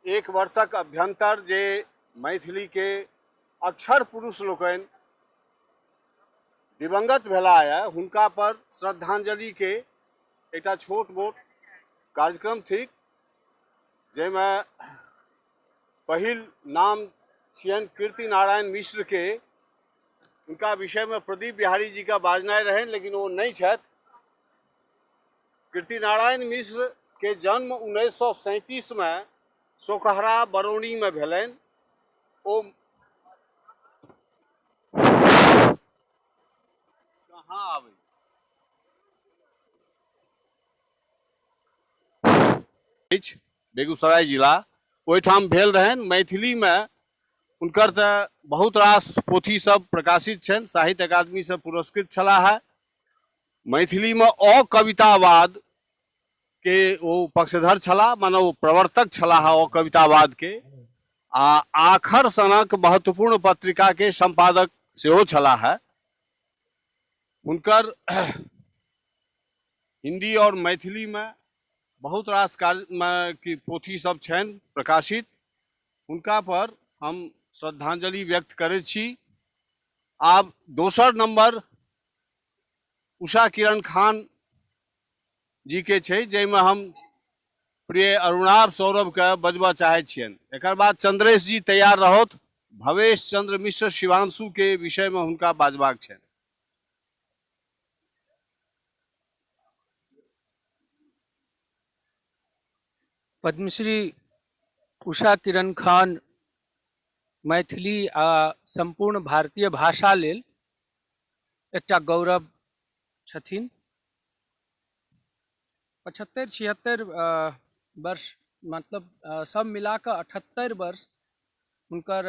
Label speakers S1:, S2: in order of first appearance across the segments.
S1: एक वर्षक अभ्यंतर जे मैथिलीके अक्षर पुरुष लोकनि दिवंगत भेलाह यऽ, हुनका पर श्रद्धांजलिके एकटा छोट मोट कार्यक्रम थिक, जाहिमे पहिल नाम छियनि कीर्ति नारायण मिश्रके। हुनका विषयमे प्रदीप बिहारी जीके बाजनाइ रहनि, लेकिन ओ नहि छथि। कीर्ति नारायण मिश्र के जन्म 1937 में सोकहरा बरौनी में भेलनि। ओ कहाँ आबै अछि, बेगूसराय जिला, ओहिठाम भेल रहनि। मैथिलीमे हुनकर तऽ बहुत रास पोथी सब प्रकाशित छनि, साहित्य अकादमीसँ पुरस्कृत छलाह है। मैथिलीमे अकवितावाद के ओ पक्षधर छलाह, माने ओ प्रवर्तक छलाह अकवितावाद के, आ आखर सनक महत्वपूर्ण पत्रिका के संपादक सेहो छलाह है। हुनकर हिंदी और मैथिली में बहुत रास कार्य में की पोथी सब छनि प्रकाशित। हुनका पर हम श्रद्धांजलि व्यक्त करै छी। आब दोसर नंबर उषा किरण खान जी के छै, जाहिमे हम प्रिय अरुणाभ सौरभके बजबऽ चाहै छियनि। एकर बाद चंद्रेश जी तैयार रहौथ, भवेश चंद्र मिश्र शिवांशु के विषयमे हुनका बाजबाक छनि।
S2: पद्मश्री उषा किरण खान मैथिली आ सम्पूर्ण भारतीय भाषा लेल एकटा गौरव छथिन। 75 76 वर्ष, मतलब सब मिला कऽ 78 वर्ष हुनकर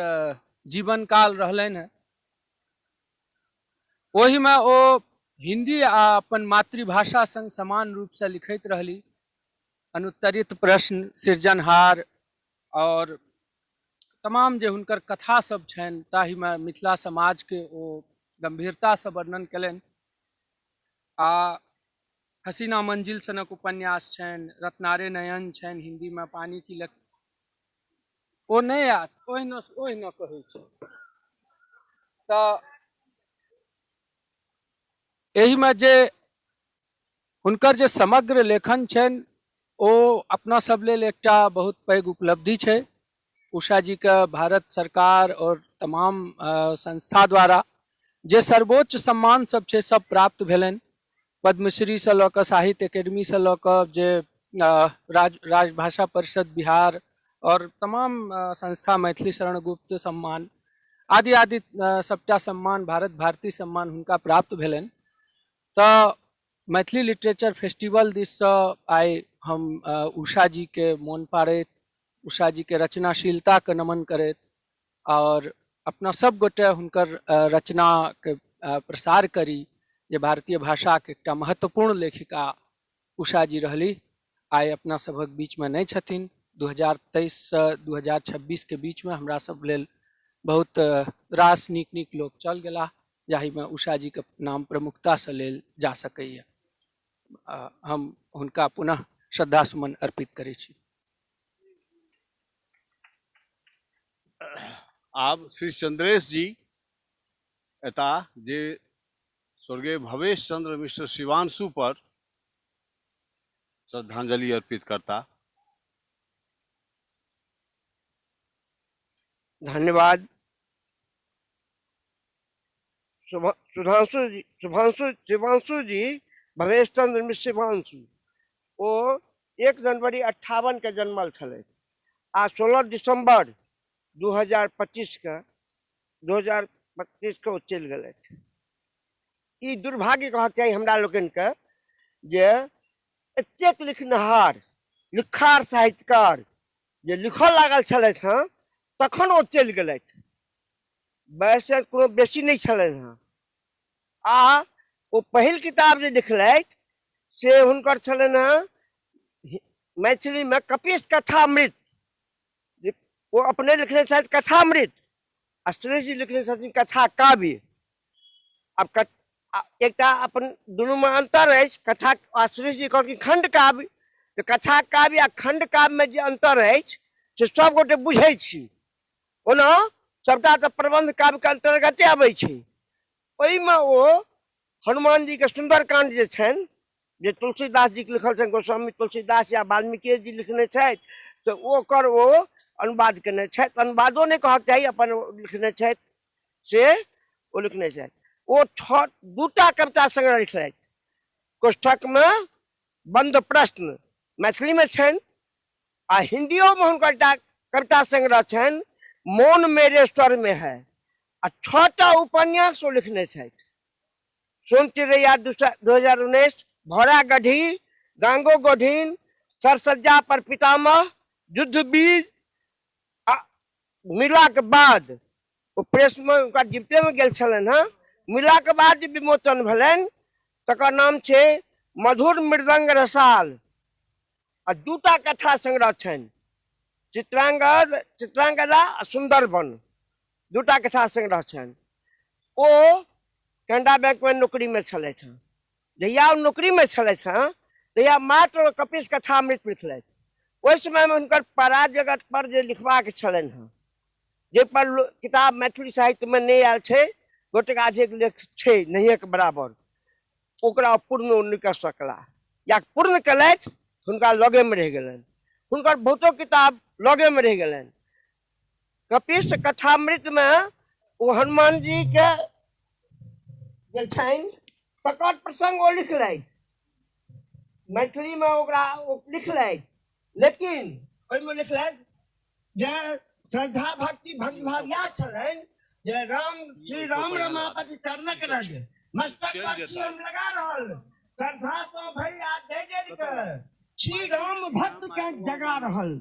S2: जीवन काल रहलनि हेँ। ओहिमे ओ हिन्दी आ अपन मातृभाषा सङ्ग समान रूपसँ लिखैत रहली। अनुत्तरित प्रश्न, सृजनहार आओर तमाम जे हुनकर कथा सब छनि ताहिमे मिथिला समाजके ओ गम्भीरतासँ वर्णन कयलनि। आ हसीना मंजिल सनक उपन्यास छनि, रत्नारे नयन छनि हिन्दीमे, पानी की लक ओ नहि आयत, ओहिना ओहिना कहै छै। तऽ एहिमे जे हुनकर जे समग्र लेखन छनि ओ अपना सब लेल एकटा बहुत पैघ उपलब्धि छै। उषा जीके भारत सरकार और तमाम संस्था द्वारा जे सर्वोच्च सम्मान सब छै सब प्राप्त भेलनि। पद्मश्रीसँ लऽ कऽ साहित्य एकेडमीसँ लऽ कऽ जे राजभाषा परिषद बिहार और तमाम संस्था, मैथिली शरण गुप्त सम्मान आदि आदि सबटा सम्मान, भारत भारती सम्मान हुनका प्राप्त भेलनि। तऽ मैथिली लिटरेचर फेस्टिवल दिससँ आइ हम उषा जीके मोन पाड़ैत, उषा जीके रचनाशीलताके नमन करैत आओर अपना सब गोटे हुनकर रचनाके प्रसार करी जे भारतीय भाषाके एकटा महत्वपूर्ण लेखिका उषा जी रहली। आइ अपना सभक बीचमे नहि छथिन। 2023सँ 2026के बीचमे हमरा सब लेल बहुत रास नीक नीक लोक चल गेलाह, जाहिमे उषा जीके नाम प्रमुखतासँ लेल जा सकैए। हम हुनका पुनः श्रद्धा सुमन अर्पित करै छी।
S1: आब श्री चंद्रेश जी एता, जे स्वर्गीय भवेश चंद्र मिश्र शिवांशु पर श्रद्धांजलि अर्पित करता।
S3: धन्यवाद। सुधांशु जी, शुभांशु, शिवांशु जी, भवेश चंद्र मिश्र शिवांशु, ओ 1 जनवरी 58 के जन्मल छलै आ 16 दिसंबर 2025 के, 2025 के ओ चलि गेलथि। ई दुर्भाग्य कहक चाही हमरा लोकनिके जे एतेक लिखनिहार लिखार साहित्यकार जे लिखऽ लागल छलथि हँ तखन ओ चलि गेलथि। वयस कोनो बेसी नहि छलनि हँ आ ओ पहिल किताब जे लिखलथि से हुनकर छलनि हँ मैथिलीमे कपीश कथामृत। ओ अपने लिखने छथि कथामृत आ सुरेश जी लिखने छथिन कथा काव्य। आब एकटा अपन दुनूमे अन्तर अछि। कथा आ सुरेश जी कहलखिन खंड काव्य, तऽ कथा काव्य आ खंड काव्यमे जे अन्तर अछि से सभ गोटे बुझै छी। ओना सभटा तऽ प्रबन्ध काव्यके अन्तर्गते अबै छै। ओहिमे ओ हनुमान जीके सुन्दरकाण्ड जे छनि, जे तुलसीदास जीके लिखल छनि, गोस्वामी तुलसीदास या वाल्मीकि जी लिखने छथि, तऽ ओकर ओ अनुवाद केने छथि। अनुवादो नहि कहक चाही, अपन लिखने छथि, से ओ लिखने छथि। ओ छओ दूटा कविता संग्रह लिखलथि। कोष्ठकमे बन्द प्रश्न मैथिलीमे छनि आ हिन्दियोमे हुनकर एकटा कविता संग्रह छनि, मौन मेरे स्वर में है। आ 6टा उपन्यास ओ लिखने छथि। सोन चिड़ैया 2019, भौरा गढ़ी, गांगो गोढ़िन, सरसज्जा पर पितामह, युद्ध बीज। आ मिलाके बाद ओ प्रेसमे हुनका जीवितेमे गेल छलनि हेँ। मिलाके बाद जे विमोचन भेलनि तकर नाम छै मधुर मृदंग रसाल। आ 2टा कथा संग्रह छनि, चित्रांगदा आ सुंदरबन, 2टा कथा संग्रह छनि। ओ केनरा बैंकमे नौकरीमे छलथि हँ। जहिया ओ नौकरीमे छलथि हँ तहिया मात्र ओ कपिश कथामृत लिखलथि। ओहि समयमे हुनकर परा जगत पर जे लिखबाक छलनि हँ, जाहिपर किताब मैथिली साहित्यमे नहि आयल छै, गोटेक आधेक लेख छै नहिएके बराबर, ओकरा पूर्ण ओ नहि कऽ सकला या पूर्ण केलथि हुनका लगेमे रहि गेलनि। हुनकर बहुतो किताब लगेमे रहि गेलनि। कपिश कथामृतमे ओ हनुमान जीके जे छनि तकर प्रसंग ओ लिखलथि, मैथिलीमे ओकरा ओ लिखलथि, लेकिन ओहिमे लिखलथि जे श्रद्धा भक्ति भक्तिभाव इएह छलनि जे राम श्री राम रमापति चरणक रज मस्तक पर छी हम लगा रहल, श्रद्धा सँ भरि आ जय जय के श्री राम भक्त के जगा रहल।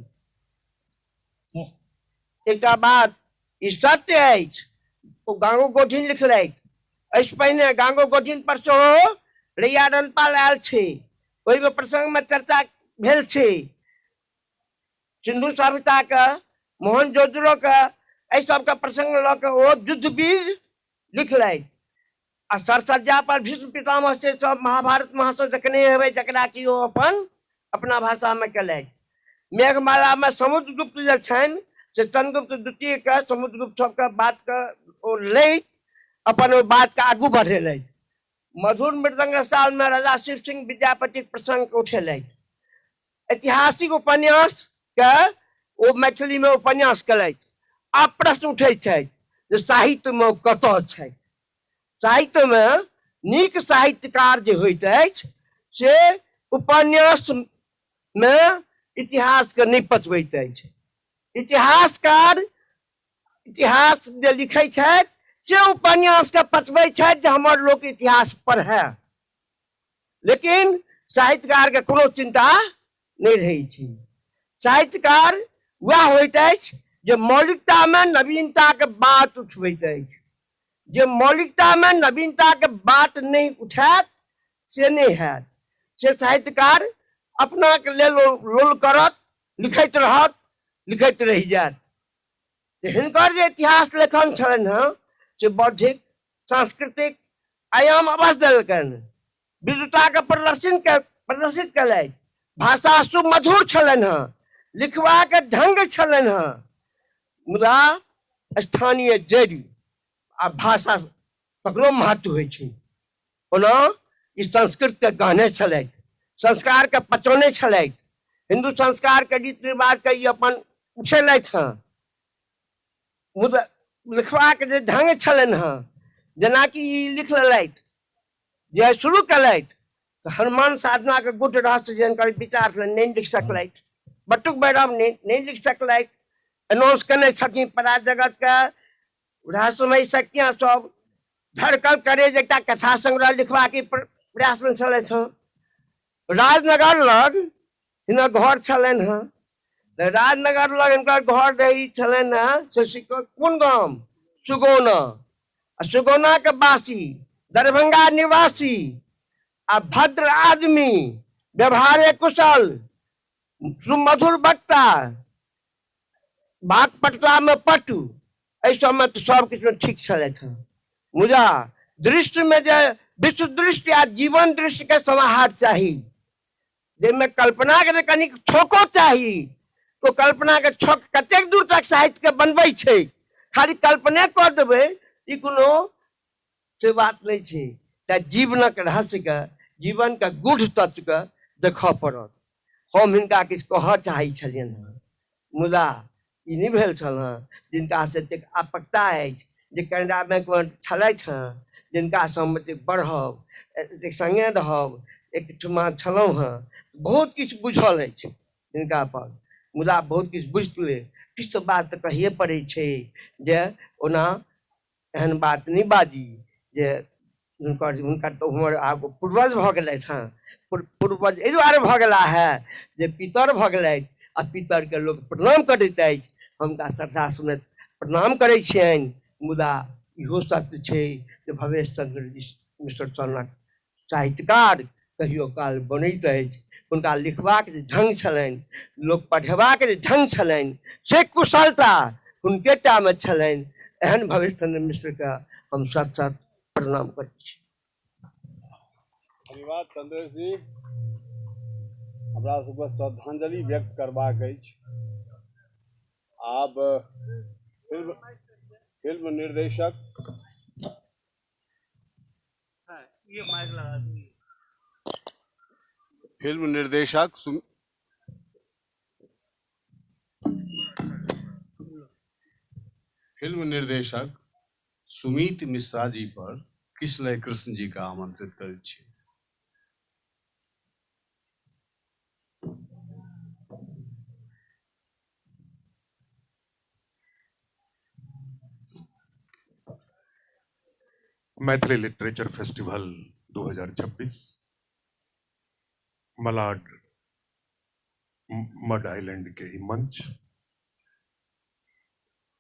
S3: एकटा बात ई सत्य अछि, ओ गांगो गोठिन लिखलथि। एहिसँ पहिने गांगो गोठिन पर सेहो रैया रणपाल आयल छै, ओहिमे प्रसंगमे चर्चा भेल छै। सिंधु सभ्यताके, मोहनजोदड़ोके, एहि सबके प्रसंग लऽ कऽ ओ युद्ध बीज लिखलथि। आ सरसज्जा पर भीष्म पितामह से सब महाभारत महासभ देखने हेबै, जकरा कि ओ अपन अपना भाषामे केलथि। मेघमालामे समुद्रगुप्त जे छनि से चंद्रगुप्त द्वितीयके समुद्रगुप्त सबके बातके ओ लैत अपन ओ बातके आगू बढ़ेलथि। मधुर मृदंग सालमे राजा शिव सिंह विद्यापतिक प्रसंगके उठेलथि। ऐतिहासिक उपन्यास के ओ मैथिली में उपन्यास केलथि। आब प्रश्न उठै छै जे साहित्य में ओ कतऽ छथि। साहित्य में नीक साहित्यकार जे होइत अछि से उपन्यास में इतिहास के नहि पचबैत अछि। इतिहासकार इतिहास जे लिखै छथि से उपन्यास के पचबै छथि जे हमर लोक इतिहास पढ़ए, लेकिन साहित्यकारके कोनो चिन्ता नहि रहै छै। साहित्यकार वएह होइत अछि जे मौलिकतामे नवीनताके बात उठबैत अछि। जे मौलिकतामे नवीनताके बात नहि उठायत से नहि हैत। से साहित्यकार अपनाके लेल लोल करत, लिखैत रहत, लिखैत रहि जायत। हिनकर जे इतिहास लेखन छलनि हँ से बौद्धिक सांस्कृतिक आयाम अवश्य देलकनि, विद्वताके प्रदर्शित केलथि। भाषा सुमधुर छलनि हँ, लिखबाके ढंग छलनि हँ, मुदा स्थानीय जड़ि आ भाषा तकरो महत्व होइ छै। ओना ई संस्कृतके गहने छलथि, संस्कारके पचौने छलथि, हिन्दू संस्कारके रीति रिवाजके ई अपन उठेलथि हँ। मुदा लिखबाक जे ढंग छलनि हँ, जेनाकि ई लिख लेलथि जे शुरू केलथि तऽ हनुमान साधनाके गुट रहस्य जे हिनकर विचार छलनि नहि लिख सकलथि, बटुक भैरव नहि लिख सकलथि। अनाउंस केने छथिन परा जगतके रहस्यमय शक्तियाँ सब धड़कल करे जे एकटा कथा संग्रह लिखबाके प्रयासमे छलथि हँ। राजनगर लग हिनक घर छलनि हँ, तऽ राजनगर लग हिनकर घर रही छलनि हँ से कोन गाम, सुगौना। आ सुगौनाके वासी, दरभंगा निवासी आ भद्र आदमी, व्यवहारे कुशल, सुमधुर वक्ता, बात पटलामे पटु, एहि सबमे तऽ सब किछुमे ठीक छलथि हँ। मुदा दृष्टिमे जे विश्व दृष्टि आ जीवन दृष्टिके समाहार चाही, जाहिमे कल्पनाके जे कनिक थोको चाही, ओ कल्पनाके छक कतेक दूर तक साहित्यके बनबै छै। खाली कल्पने कऽ देबै ई कोनो से बात नहि छै। तऽ जीवनक रहस्यके, जीवनके गूढ़ तत्वके देखऽ पड़त। हम हिनका किछु कहऽ चाहै छलियनि हँ, मुदा ई नहि भेल छल हँ। जिनकासँ एतेक आपकता अछि, जे कनाडा बैंकमे छलथि हँ, जिनकासँ हम एतेक बढ़ब, एतेक सङ्गे रहब, एकठुमा छलहुँ हँ, बहुत किछु बुझल अछि हिनका पर। मुदा बहुत किछु बुझिते किछु तऽ बात तऽ कहिए पड़ै छै जे ओना एहन बात नहि बाजी जे हुनकर हुनकर तऽ हमर आब पूर्वज भऽ गेलथि हँ। पूर्वज एहि दुआरे भऽ गेला हे जे पितर भऽ गेलथि, आ पितरके लोक प्रणाम करैत अछि। हम हुनका श्रद्धा समेत प्रणाम करै छियनि। मुदा इहो सत्य छै जे भवेश चंद्र मिश्र सनक साहित्यकार कहियो काल बनैत अछि। हुनका लिखबाक जे ढङ्ग छलनि, लोक पढ़ेबाक जे ढङ्ग छलनि, से कुशलता हुनके टामे छलनि। एहन भविष्यचंद्र मिश्रके हम सत सत प्रणाम करै छी।
S1: धन्यवाद चंद्रेश जी। हमरा सबके श्रद्धांजलि व्यक्त करबाक अछि। आब फिल्म निर्देशक फिल्म निर्देशक फिल्म निर्देशक सुमित मिश्रा जी पर किशलय कृष्ण जी का आमंत्रित करै छी।
S4: मैथिली लिटरेचर फेस्टिवल 2026 मलाड मड आइलैंड के ई मंच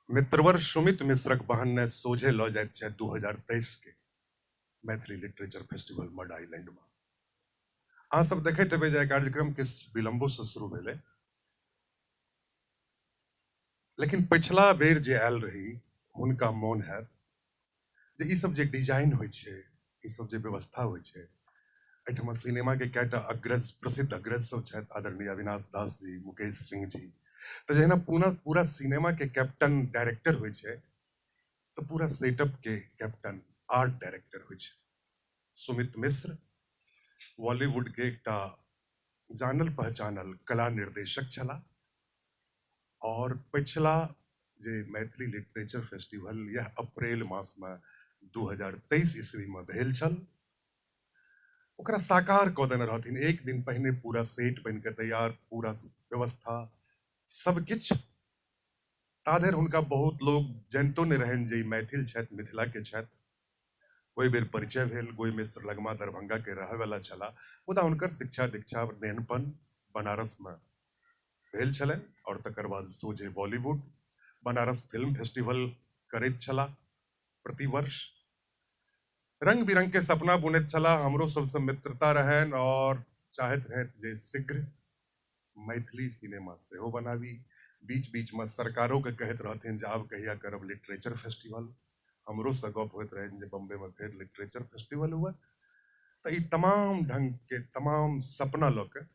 S4: मित्रवर सुमित मिश्रक बहन सोझे लऽ जाइत छथि 2023 के मैथिली लिटरेचर फेस्टिवल मड आइलैंड में। अहाँ सब देखैत हेबै जे कार्यक्रम के विलंबो से शुरू भेलै, लेकिन पिछला बेर जे आयल रही हुनका मोन हैत जे ई सब जे डिजाइन होइ छै, ई सब जे व्यवस्था होइ छै, एहिठाम सिनेमा के कएटा अग्रज, प्रसिद्ध अग्रज सब छथि, आदरणीय अविनाश दास जी, मुकेश सिंह जी। तऽ जहिना पूरा पूरा सिनेमा के कैप्टन डायरेक्टर होइ छै, तऽ पूरा सेटअप के कैप्टन आर्ट डायरेक्टर होइ छै। सुमित मिश्र बॉलीवुड के एकटा जानल पहचानल कला निर्देशक छलाह और पिछला जे मैथिली लिटरेचर फेस्टिवल यह अप्रैल मास में 2023 ईस्वी में भेल छल, ओकरा साकार कऽ देने रहथिन। एक दिन पहिने पूरा सेट बनि कऽ तैयार, पूरा व्यवस्था सब किछु। ता धरि हुनका बहुत लोग जनितो नहि रहनि जे ई मैथिल छथि, मिथिला के छथि। ओहि बेर परिचय भेल। गोई मिश्र लगमा दरभंगा के रहयवला छलाह, मुदा हुनकर शिक्षा दीक्षा नेनपन बनारस में भेल छलनि और तकर बाद सोझे बॉलीवुड बनारस फिल्म फेस्टिवल करैत छलाह। प्रतिवर्ष रंग बिरंग के सपना बुनैत छलाह। हमरो सबसँ मित्रता रहनि और चाहैत रहथि जे शीघ्र मैथिली सिनेमा सेहो बनाबी। बीच बीच में सरकारों के कहैत रहथिन जे आब कहिया करब लिटरेचर फेस्टिवल। हमरो से गप होइत रहनि जे बम्बे में फेर लिटरेचर फेस्टिवल हुए। तऽ ई तमाम ढंग के तमाम सपना लऽ के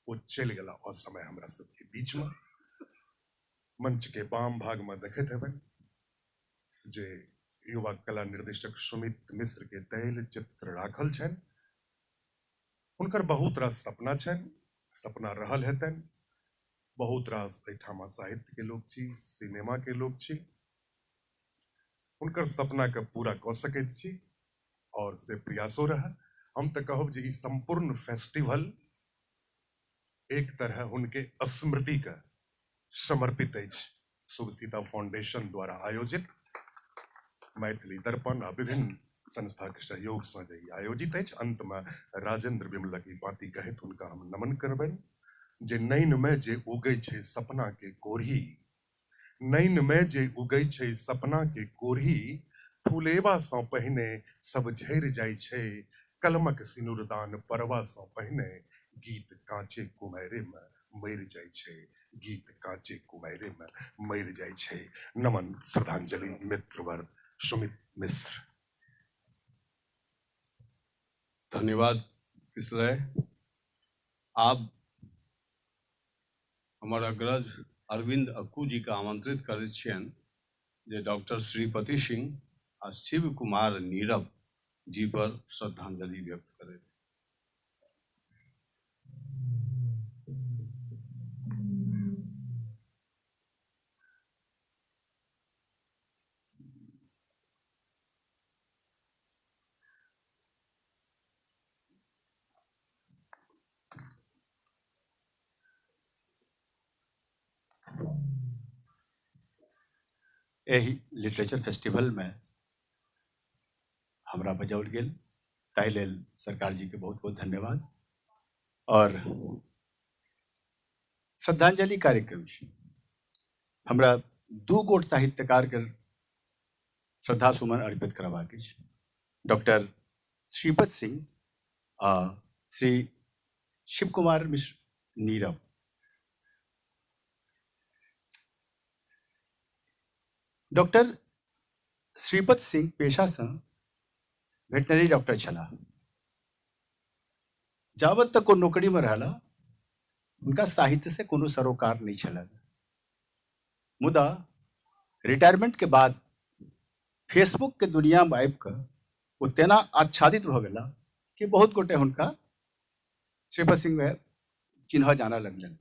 S4: ओ चलि गेला असमय हमरा सबके बीच में। मंच के बाम भाग में देखैत हेबनि जे युवा कला निर्देशक सुमित मिश्र के तैल चित्र राखल छनि। हुनकर बहुत रास सपना छनि, सपना रहल हेतनि। बहुत रास एहिठाम साहित्य के लोक छी, सिनेमा के लोक छी, हुनकर सपना के पूरा कऽ सकैत छी और से प्रयासो रहै। हम तऽ कहब जे ई सम्पूर्ण फेस्टिवल एक तरह हुनके स्मृति के समर्पित अछि। शुभ सीता फाउंडेशन द्वारा आयोजित मैथिली दर्पण आ विभिन्न संस्था के सहयोग से जे ई आयोजित अछि। अंत में राजेंद्र विमलक ई पांति कहैत हुनका हम नमन करबनि जे नैन में जे उगै छै सपना के कोढ़ी, नैन में जे उगै छै सपना के कोढ़ी, फुलेबा सँ पहिने सब झरि जाइ छै, कलमक सिनुरदान पड़बा सँ पहिने गीत काँचे कुमारि में मरि जाइ छै, गीत काँचे कुमारि में मरि जाइ छै। नमन श्रद्धांजलि मित्रवर सुमित मिश्र।
S1: धन्यवाद किसलय। आब हमर अग्रज अरविन्द अक्कू जीके आमंत्रित करै छियनि जे डॉक्टर श्रीपति सिंह आ शिव कुमार नीरव जी पर श्रद्धांजलि व्यक्त करैत।
S5: एहि लिटरेचर फेस्टिवलमे हमरा बजाओल गेल, ताहि लेल सरकार जी के बहुत बहुत धन्यवाद। और श्रद्धांजलि कार्यक्रम छै, हमरा दू गोट साहित्यकार के श्रद्धा सुमन अर्पित करबाक अछि, डॉक्टर श्रीपद सिंह आ श्री शिव कुमार मिश्र नीरव। डॉक्टर श्रीपद सिंह पेशासँ वेटनरी डॉक्टर छलाह। जाबत तक ओ नौकरीमे रहला हुनका साहित्य से कोनो सरोकार नहि छलनि, मुदा रिटायरमेंट के बाद फेसबुक के दुनिया में आबि कऽ ओ तेना आच्छादित भऽ गेला कि बहुत गोटे हुनका श्रीपद सिंह चिन्हऽ जानऽ लगलनि।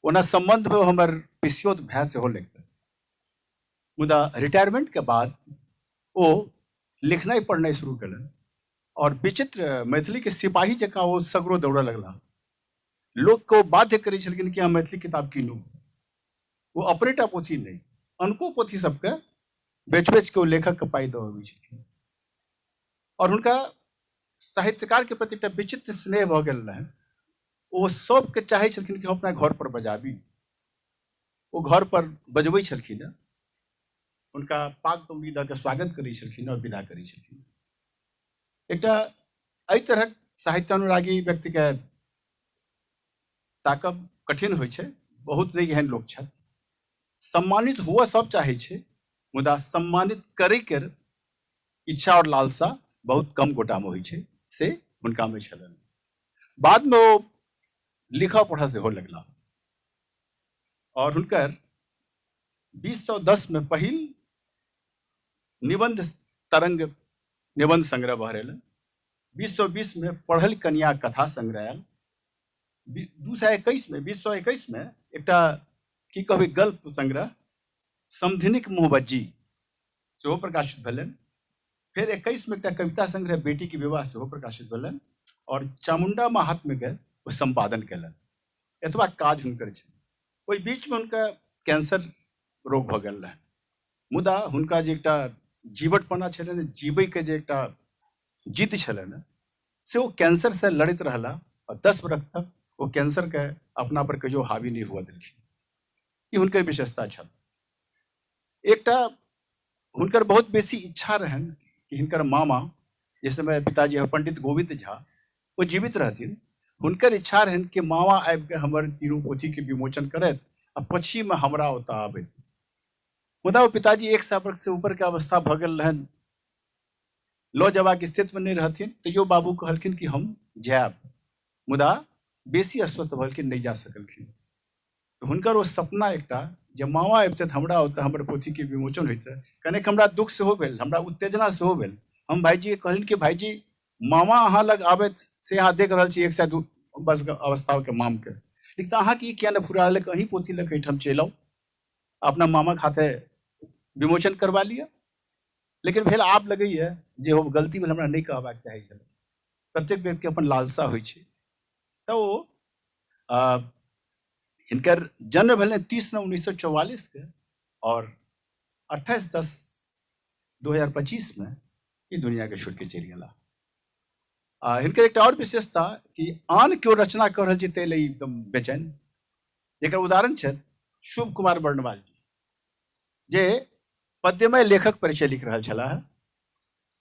S5: ओना सम्बन्ध में हमर पिसियोत भाय सेहो लिखतनि, मुदा रिटायरमेंट के बाद ओ लिखनाइ पढ़नाइ शुरू केलनि और विचित्र मैथिली के सिपाही जकाँ ओ सगरो दौड़ऽ लगला। लोकके ओ बाध्य करै छलखिन कि अहाँ मैथिली किताब कीनू। ओ अपने टा पोथी नहि, अनको पोथी सबके बेच बेच के ओ लेखक के पाइ दऽ अबै छलखिन। और हुनका साहित्यकार के प्रति एकटा विचित्र स्नेह भऽ गेल रहनि। ओ सबके चाहै छलखिन कि हम अपना घर पर बजाबी। ओ घर पर बजबै छलखिन, हुनका पाग तौली दऽ के स्वागत करै छलखिन और विदा करै छलखिन। एकटा एहि तरहक साहित्यानुरागी व्यक्तिके ताकब कठिन होइ छै, बहुत नहि एहन लोक छथि। सम्मानित हुअ सब चाहै छै, मुदा सम्मानित करैके इच्छा और लालसा बहुत कम गोटामे होइ छै, से हुनकामे छलनि। बादमे ओ लिखऽ पढ़ऽ सेहो लगला और हुनकर 2010 में पहिल निबंध तरंग निबंध संग्रह बहरेलनि। 2020 में पढ़ल कनिया कथा संग्रह आयल। 221 में, 2021 में एकटा की कहबै गल्प संग्रह समधिनिक मुहबज्जी सेहो प्रकाशित भेलनि। फेर 21 में एकटा कविता संग्रह बेटी के विवाह सेहो प्रकाशित भेलनि और चामुंडा महात्म्य के ओ संपादन केलनि। एतबा काज हुनकर छै। ओहि बीच में हुनका कैंसर रोग भऽ गेल रहनि, मुदा हुनका जे एकटा जीवटपना छलनि, जीवैके जे एकटा जिद छलनि, से ओ कैंसर से लड़ैत रहला और 10 बरख तक ओ कैंसर के अपना पर कहियो हावी नहि हुअ देलखिन। ई हुनकर विशेषता छल। एकटा हुनकर बहुत बेसी इच्छा रहनि कि हिनकर मामा, जिस समय पिताजी पंडित गोविंद झा, ओ जीवित रहथिन, हुनकर इच्छा रहनि कि मामा आबि के हमर तीनू पोथी के विमोचन करत आ पछी में हमरा ओतऽ आबैत। मुदा ओ पिताजी 100 वर्ष से ऊपर के अवस्था भऽ गेल रहनि, लऽ जयबाक स्थितिमे नहि रहथिन, तैयो बाबू कहलखिन कि हम जायब, मुदा बेसी अस्वस्थ भऽ गेलखिन, नहि जा सकलखिन। तऽ हुनकर ओ सपना एकटा जे मामा अबितथि हमरा ओतऽ हमर पोथीके विमोचन होइतै, कनेक हमरा दुख सेहो भेल, हमरा उत्तेजना सेहो भेल। हम भाइजीके कहलियनि कि भाइजी मामा अहाँ लग आबथि से अहाँ देख रहल छी 102 वर्षके अवस्थाके मामके, लेकिन अहाँके ई किया नहि फुरा रहल अहीं पोथी लऽ कऽ एहिठाम चलि आउ, अपना मामाके हाथे विमोचन करवा लिअ। लेकिन भेल आब लगैए जे ओ गलती भेल, हमरा नहि कहबाक चाही छलै। प्रत्येक व्यक्तिके अपन लालसा होइ छै। तऽ ओ हिनकर जन्म भेलनि 30/9/1944 के और 28/10/2025 में ई दुनिया के छोड़ के चलि गेला। आ हिनकर एकटा और विशेषता कि आन केओ रचना कऽ रहल छै ताहि लए एकदम बेचैन। एकर उदाहरण छथि शुभ कुमार वर्णवाल जी, जे पद्यमय लेखक परिचय लिख रहल छलाह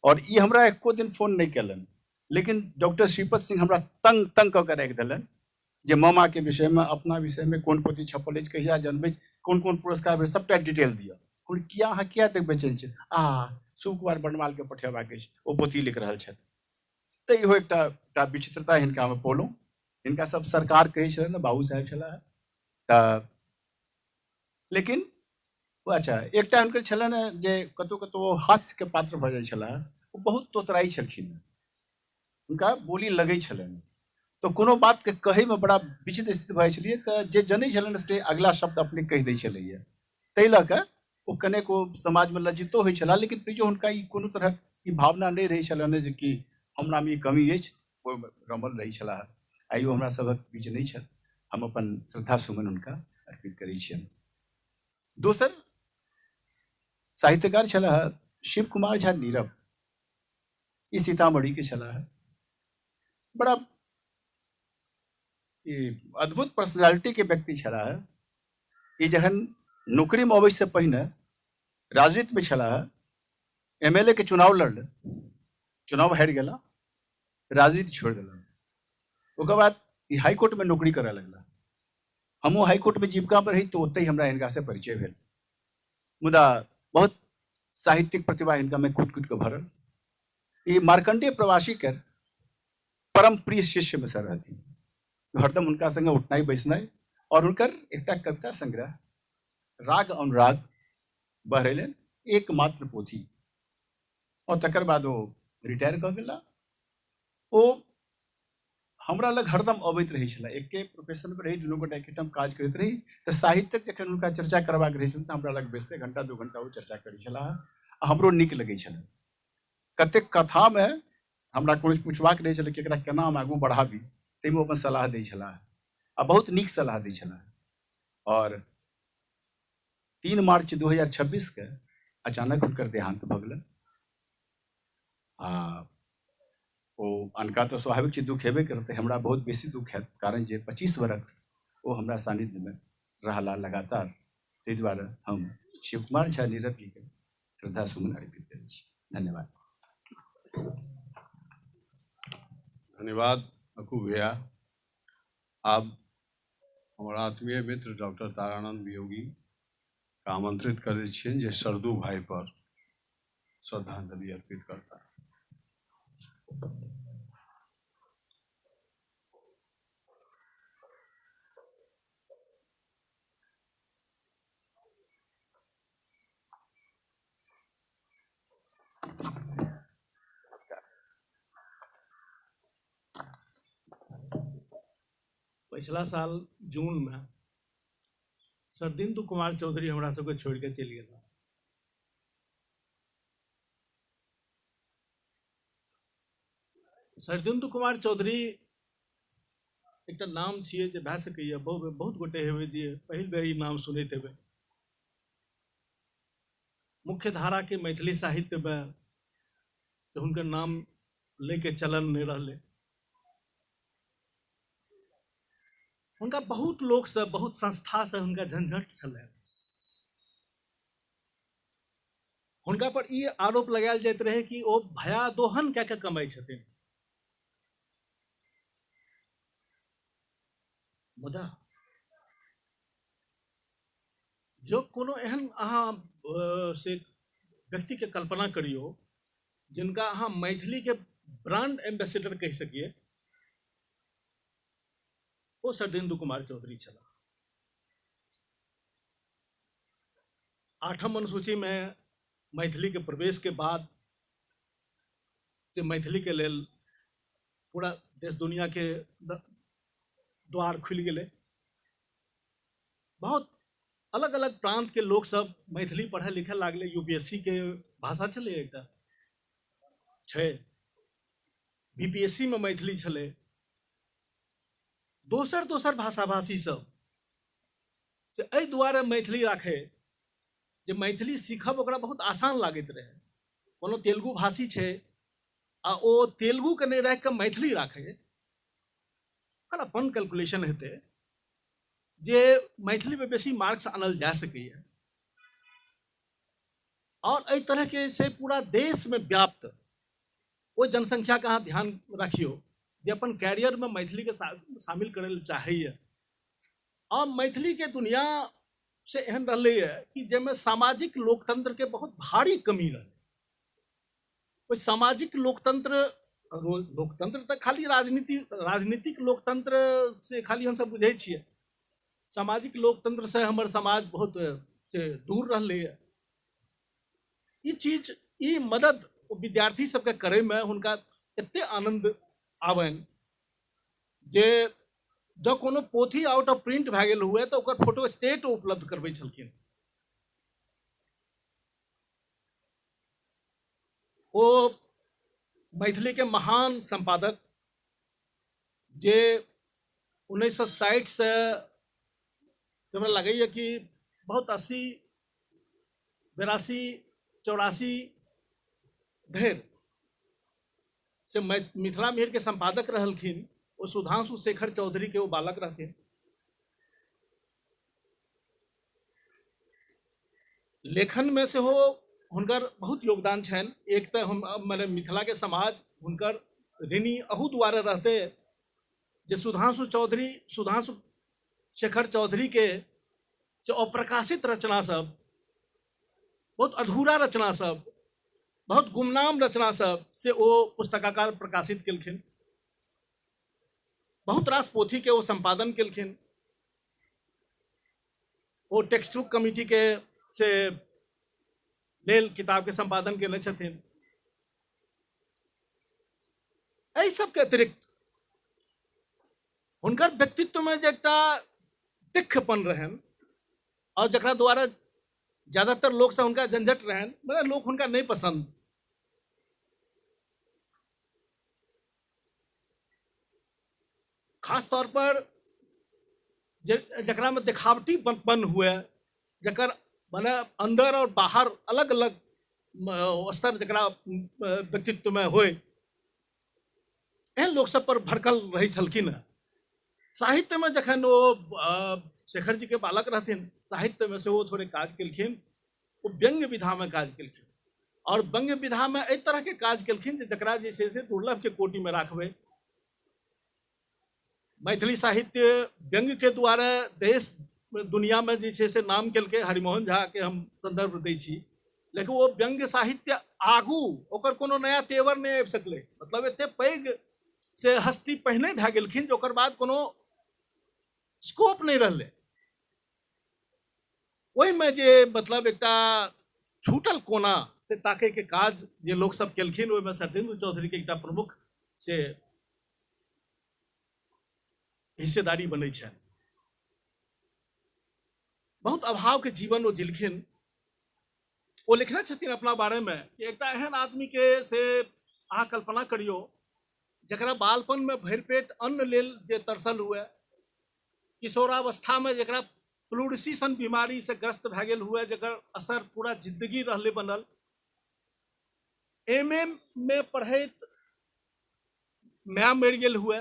S5: और ई हमरा एको दिन फोन नहि केलनि, लेकिन डॉक्टर श्रीपद सिंह हमरा तंग तंग कऽ के राखि देलनि जे मामा के विषय में, अपना विषय में कोन पोथी छपल अछि, कहिया जन्म अछि, कोन कोन पुरस्कार भेल, सबटा डिटेल दिअ। हम किया अहाँ किया एतेक बेचैन छी? आ शिव कुमार बर्णवाल के पठेबाक अछि, ओ पोथी लिख रहल छथि। तऽ इहो एकटा विचित्रता हिनका में पौलहुँ। हिनका सब सरकार कहै छलनि, बाबू साहेब छलाह। तऽ लेकिन अच्छा एकटा हुनकर छलनि जे कतहु कतहु ओ हास्यके पात्र भऽ जाइ छलाह। ओ बहुत तोतराइ छलखिन, हुनका बोली लगै छलनि, तऽ कोनो बातके कहैमे बड़ा विचित्र स्थिति भऽ जाइ छलियै, तऽ जे जनै छलनि से अगिला शब्द अपने कहि दै छलैया, ताहि लऽ कऽ ओ कनेक ओ समाजमे लज्जितो होइ छलाह। लेकिन तैयो हुनका ई कोनो तरहक ई भावना नहि रहै छलनि जे कि हमरामे ई कमी अछि, ओहिमे रमल रहै छलाह। आइयो हमरा सभक बीच नहि छथि, हम अपन श्रद्धा सुमन हुनका अर्पित करै छियनि। दोसर साहित्यकार छलाह शिव कुमार झा नीरव, ई सीतामढ़ी के छलाह। बड़ा ई अद्भुत पर्सनालिटी के व्यक्ति छलाह। ई जहन नौकरी में अबै से पहिने राजनीति में छलाह, एमएलए के चुनाव लड़ल, चुनाव हारि गेला, राजनीति छोड़ देला। ओकर बाद ई हाईकोर्ट में नौकरी करऽ लगला। हमहूँ हाईकोर्ट में जीविका पर रही तऽ ओतहि हमरा हिनका से परिचय भेल। मुदा बहुत साहित्यिक प्रतिभा हिनका में कूट कूट के भरल। ई मार्कंडेय प्रवासी के परम प्रिय शिष्य में से रहथिन, हरदम हुनका संगे उठनाइ बैसनाइ। और हुनकर एकटा कविता संग्रह राग अनुराग बहरेलनि, एकमात्र पोथी। और तकर बाद ओ रिटायर कऽ गेला। ओ हमरा लग हरदम अबैत रहै छलाह, एके प्रोफेशन पर रही, दुनू गोटा एकेठाम काज करैत रही। तऽ साहित्यक जखन हुनका चर्चा करबाक रहै छल तऽ हमरा लग बैसते घंटा 2 घंटा ओ चर्चा करै छलाह आ हमरो नीक लगै छल। कतेक कथामे हमरा कोनो पूछबाक रहै छलै कि एकरा केना हम आगू बढ़ाबी, ताहिमे ओ अपन सलाह दै छलाह आ बहुत नीक सलाह दै छलाह। और 3 मार्च 2026 के अचानक हुनकर देहांत भऽ गेलनि आ ओ अनका तऽ स्वाभाविक छै दुख हेबे करतै, हमरा बहुत बेसी दुख हैत, कारण जे 25 बरख ओ हमरा सानिध्यमे रहला लगातार। ताहि दुआरे हम शिव कुमार झा नीरव जीके श्रद्धा सुमन अर्पित करै छी। धन्यवाद।
S1: धन्यवाद अकू भैया। आब हमर आत्मीय मित्र डॉक्टर तारानंद वियोगी के आमंत्रित करै छियनि जे सरदू भाई पर श्रद्धांजलि अर्पित करता।
S6: पिछला साल जून में शरदिंदु कुमार चौधरी हमरा सबके छोड़ के चलि गेला। शरदिंदु कुमार चौधरी एकटा नाम छियै जे भए सकैए बहुत गोटे हेबै जे पहिल बेर ई नाम सुनैत हेबै। मुख्य धारा के मैथिली साहित्य में हुनकर नाम लैके चलन नहीं रहलै। हुनका बहुत लोक से बहुत संस्था से हुनका झंझट छलनि। हुनका पर ई आरोप लगायल जाइत रहे कि ओ भयादोहन कए के कमाइ छथिन। मुदा जो कोनो एहन अहाँ से व्यक्ति के कल्पना करियो जिनका अहाँ मैथिली के ब्रांड एम्बेसडर कहि सकिए, ओ शरदिंदु कुमार चौधरी छलाह। 8म अनुसूची में मैथिली के प्रवेश के बाद जे मैथिली के लेल पूरा देश दुनिया के द्वार खुलि गेलै। बहुत अलग अलग प्रांत के लोग सब मैथिली पढ़े लिखे लागले। यूपीएससी के भाषा छलै एकटा छै, बीपीएससी में मैथिली छलै, दोसर दोसर भाषा भाषी सब से एहि दुआरे मैथिली राखै जे मैथिली सीखब ओकरा बहुत आसान लागैत रहै। कोनो तेलुगु भाषी छै आ ओ तेलुगुके नहि राखि कऽ मैथिली राखै, ओकर अपन कैलकुलेशन हेतै जे मैथिलीमे बेसी मार्क्स आनल जा सकैए। और एहि तरहके से पूरा देशमे व्याप्त ओहि जनसंख्याके अहाँ ध्यान राखियौ जे अपन कैरियरमे मैथिलीके शामिल करै लए चाहैए। आ मैथिलीके दुनिया से एहन रहलैए कि जाहिमे सामाजिक लोकतंत्रके बहुत भारी कमी रहलै। ओहि सामाजिक लोकतंत्र लोकतंत्र तऽ खाली राजनीतिक लोकतंत्र से खाली हमसब बुझै छियै। सामाजिक लोकतंत्रसँ हमर समाज बहुत से दूर रहलैए। ई चीज, ई मदद विद्यार्थी सबके करैमे हुनका एते आनन्द आबनि जे जँ कोनो पोथी आउट ऑफ प्रिंट भए गेल हुए तऽ ओकर फोटो स्टेट उपलब्ध करबै छलखिन। ओ मैथिलीके महान सम्पादक जे 1960 से हमरा लगैए कि बहुत 80 82 84 धरि से मिथिला मिहिर के संपादक रहलखिन। ओ सुधांशु शेखर चौधरी के ओ बालक रहथिन। लेखन में सेहो हुनकर बहुत योगदान छनि। एक तऽ हम मने मिथिला के समाज हुनकर ऋणी अहू दुआरे रहते जे सुधांशु शेखर चौधरी के जे अप्रकाशित रचना सब, बहुत अधूरा रचना सब, बहुत गुमनाम रचना सब से ओ पुस्तकाकार प्रकाशित केलखिन। बहुत रास पोथी के ओ संपादन केलखिन। ओ टेक्स्ट बुक कमिटी के से लेल किताब के संपादन केने छथिन। एहि सबके अतिरिक्त हुनकर व्यक्तित्व में जे एकटा तिक्खपन रहनि और जकरा द्वारा ज्यादातर लोग से हुनका झंझट रहनि, मतलब लोग हुनका नहीं पसंद। खास तौर पर जकरा में देखावटी पन हुए, जकर माने अंदर और बाहर अलग अलग स्तर जकरा व्यक्तित्व में होए, एहन लोक सब पर भड़कल रहै छलखिन हँ। साहित्य में जखन ओ शेखर जी के बालक रहथिन, साहित्य में सेहो थोड़े काज केलखिन। ओ व्यंग्य विधा में काज केलखिन और व्यंग्य विधा में एहि तरह के काज केलखिन जे जकरा जे छै से दुर्लभ के कोटि में राखबै। मैथिली साहित्य व्यंग्य के द्वारा देश दुनिया में जे छै से नाम केलकै। हरिमोहन झा के हम संदर्भ दै छी, लेकिन ओ व्यंग्य साहित्य आगू ओकर कोनो नया तेवर नहि आबि सकलै। मतलब एते पैघ से हस्ती पहिने भए गेलखिन जे ओकर बाद कोनो स्कोप नहि रहलै। ओहिमे जे मतलब एकटा छूटल कोना से ताकैके काज जे लोक सब केलखिन, ओहिमे शरदिंदु चौधरीके एकटा प्रमुख से हिस्सेदारी बनै छनि। बहुत अभावके जीवन ओ जिलखिन। ओ लिखने छथिन अपना बारेमे कि एकटा एहन आदमीके से अहाँ कल्पना करियौ जकरा बालपनमे भरि पेट अन्न लेल जे तरसल हुए, किशोरावस्थामे जकरा प्लूरिसी सन बीमारी से ग्रस्त भए गेल हुए, जकर असर पूरा जिंदगी रहलै बनल, एम ए में पढ़ैत माय मरि गेल हुए,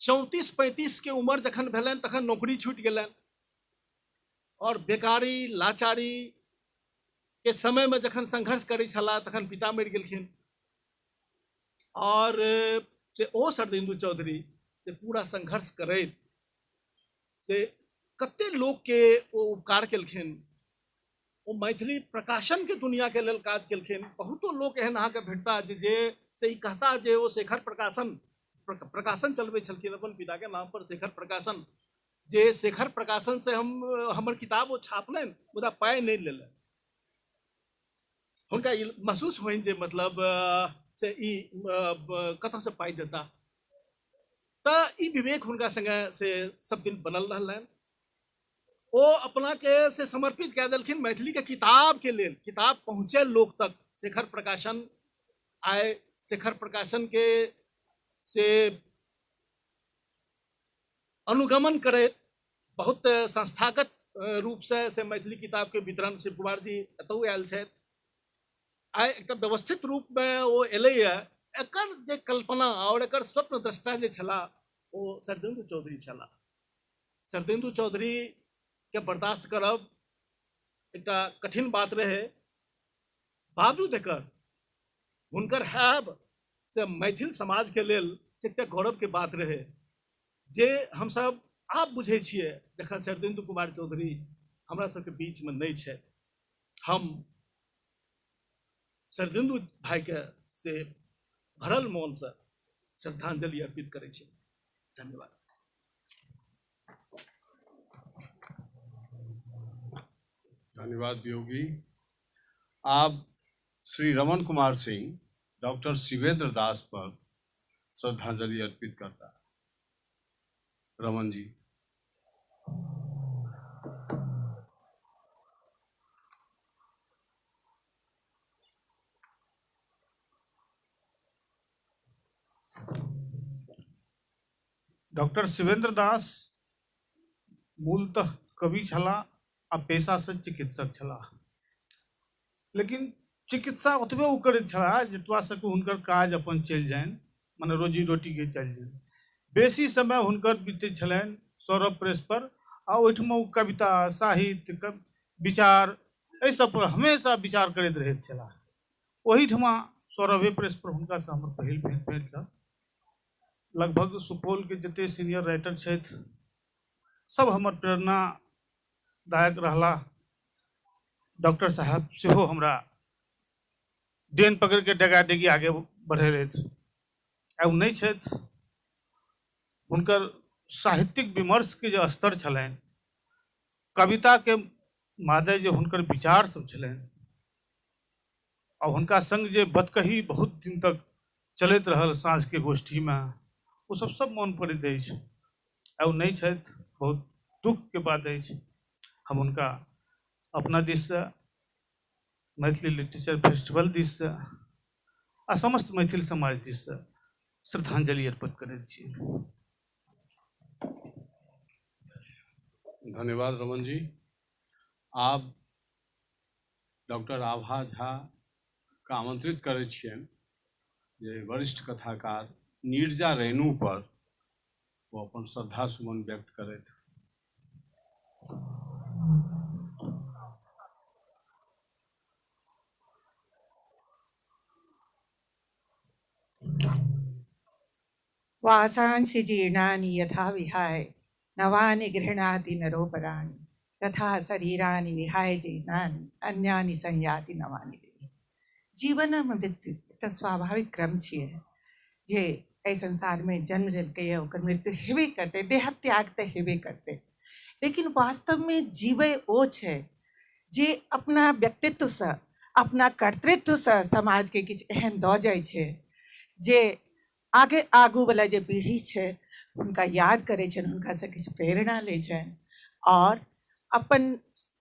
S6: 34-35 के उम्र जखन भेलनि तखन नौकरी छूटि गेलनि और बेकारी लाचारी के समय में जखन संघर्ष करै छलाह तखन पिता मरि गेलखिन। और से ओ शरदिंदु चौधरी से पूरा संघर्ष करैत से कते लोक के ओ उपकार केलखिन। ओ मैथिली प्रकाशन के दुनिया के लेल काज केलखिन। बहुतो लोक एहन अहाँके भेटता जे से ई कहता जे ओ शेखर प्रकाशन चलबै छलखिन अपन पिता के नाम पर शेखर प्रकाशन, जे शेखर प्रकाशन से हम हमर किताब ओ छापलनि मुदा पाइ नहि लेलनि। हुनका ई महसूस होइन जे मतलब से ई कतऽसँ पाइ देता, तऽ ई विवेक हुनका संगे से सब दिन बनल रहलनि। ओ अपना के से समर्पित कए देलखिन मैथिली के किताब के लेल, किताब पहुँचे लोक तक। शेखर प्रकाशन आए, शेखर प्रकाशन के से अनुगमन करैत बहुत संस्थागत रूप से मैथिली किताब के वितरण शिव कुमार जी एतहु आयल छथि। आइ एकटा व्यवस्थित रूप में ओ एलैए। एकर जे कल्पना और एकर स्वप्न दृष्टा जे छलाह ओ शरदिंदु चौधरी छलाह। शरदिंदु चौधरी के बर्दाश्त करब एकटा कठिन बात रहे, बावजूद एकर हुनकर हैब से मैथिल समाज के लेल एकटा गौरव के बात रहे जे हमसब आब बुझै छियै जखन शरदिंदु कुमार चौधरी हमरा सबके बीच में नहि छथि। हम शरदिंदु भाई के से भरल मोन से श्रद्धांजलि अर्पित करै छी। धन्यवाद।
S1: धन्यवाद वियोगी। आब श्री रमन कुमार सिंह डॉक्टर शिवेंद्र दास पर श्रद्धांजलि अर्पित करता। रमन जी।
S7: डॉक्टर शिवेंद्र दास मूलतः कवि छलाह आ पेशासँ चिकित्सक छलाह, लेकिन चिकित्सा ओतबे ओ करैत छलाह जतबा से कि हुनकर काज अपन चलि जानि, मने रोजी रोटीके चलि जानि। बेसी समय हुनकर बीतैत छलनि सौरभ प्रेस पर आ ओहिठमा ओ कविता, साहित्य, विचार एहि सब पर हमेशा विचार करैत रहैत छलाह। ओहिठमा सौरभे प्रेस पर हुनकासँ हमर पहिल भेंट भेल रहए। लगभग सुपौलके जते सीनियर राइटर छथि सब हमर प्रेरणादायक रहला। डॉक्टर साहब सेहो हमरा डेन पकड़िके डेगा डेगी आगे बढ़े रहथि। आइ ओ नहि छथि। हुनकर साहित्यिक विमर्शके जे स्तर छलनि, कविताके मादे जे हुनकर विचार सब छलनि आ हुनका संग जे बतकही बहुत दिन तक चलैत रहल साँझके गोष्ठीमे, ओ सब सब मोन पड़ैत अछि। आइ ओ नहि छथि, बहुत दुःखके बात अछि। हम हुनका अपना दिससँ, मैथिली लिटरेचर फेस्टिवल दिससँ आ समस्त मैथिल समाज दिससँ श्रद्धांजलि अर्पित करैत छी।
S1: धन्यवाद रमन जी। आब डॉक्टर आभा झा के आमंत्रित करै छियनि जे वरिष्ठ कथाकार नीरजा रेणु पर ओ अपन श्रद्धा सुमन व्यक्त करथि।
S8: वासांसि जीर्णानि यथा विहाय नवानि गृह्णाति नरोपराणि तथा शरीराणि विहाय जीर्णानि अन्यानि संयाति नवानि देहि। जीवन आ मृत्यु एकटा स्वाभाविक क्रम छियै जे एहि संसारमे जन्म लेलकैए ओकर मृत्यु हेबे करतै, देहत्याग तऽ हेबे करतै। लेकिन वास्तवमे जीबै ओ छै जे अपना व्यक्तित्वसँ, अपना कर्तृत्वसँ समाजके किछु एहन दऽ जाइ छै जे आगे आगूवला जे पीढ़ी छै हुनका याद करै छनि, हुनकासँ किछु प्रेरणा लै छनि और अपन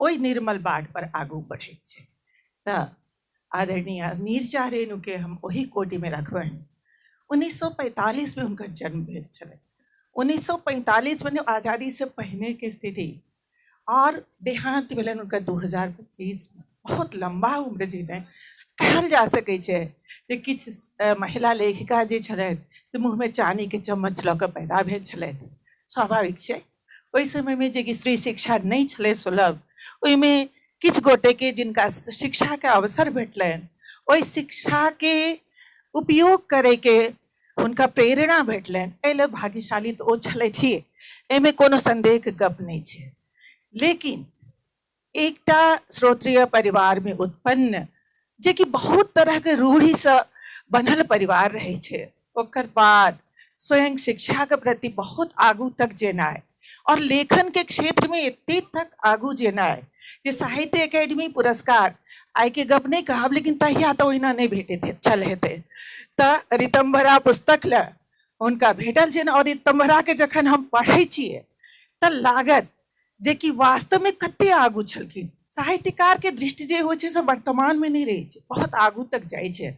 S8: ओहि निर्मल बाट पर आगू बढ़ैत छै। तऽ आदरणीय नीरजा रेणुके हम ओहि कोटिमे रखबनि। 1945 में हुनकर जन्म भेल छलै। 1945 मने आज़ादी से पहिने के स्थिति और देहांत भेलनि हुनकर 2025 में। बहुत लम्बा उम्र जीलनि। कहल जा सकै छै जे किछु महिला लेखिका जे छलथि से मुँहमे चानीके चम्मच लऽ कऽ पैदा भेल छलथि। स्वाभाविक छै ओहि समयमे जे कि स्त्री शिक्षा नहि छलै सुलभ, ओहिमे किछु गोटेके जिनका शिक्षाके अवसर भेटलनि ओहि शिक्षाके उपयोग करैके हुनका प्रेरणा भेटलनि। एहि लेल भाग्यशाली तऽ ओ छलथि, एहिमे कोनो सन्देहके गप नहि छै। लेकिन एकटा श्रोत्रिय परिवारमे उत्पन्न जे कि बहुत तरहके रूढ़िसँ बनल परिवार रहै छै, ओकर बाद स्वयं शिक्षाके प्रति बहुत आगू तक जेनाइ और लेखन के क्षेत्र में एते तक आगू जेनाइ जे साहित्य एकेडमी पुरस्कार आइ के गप नहि कहब, लेकिन तहिया तऽ ओहिना नहि भेटैत छल हेतै, तऽ ऋतम्भरा पुस्तक लए हुनका भेटल छनि। और ऋतम्भरा के जखन हम पढ़ै छियै तऽ लागत जे कि वास्तवमे कते आगू छलखिन। साहित्यकार के दृष्टि जे होइ छै से वर्तमान में नहि रहै छै, बहुत आगू तक जाइ छै।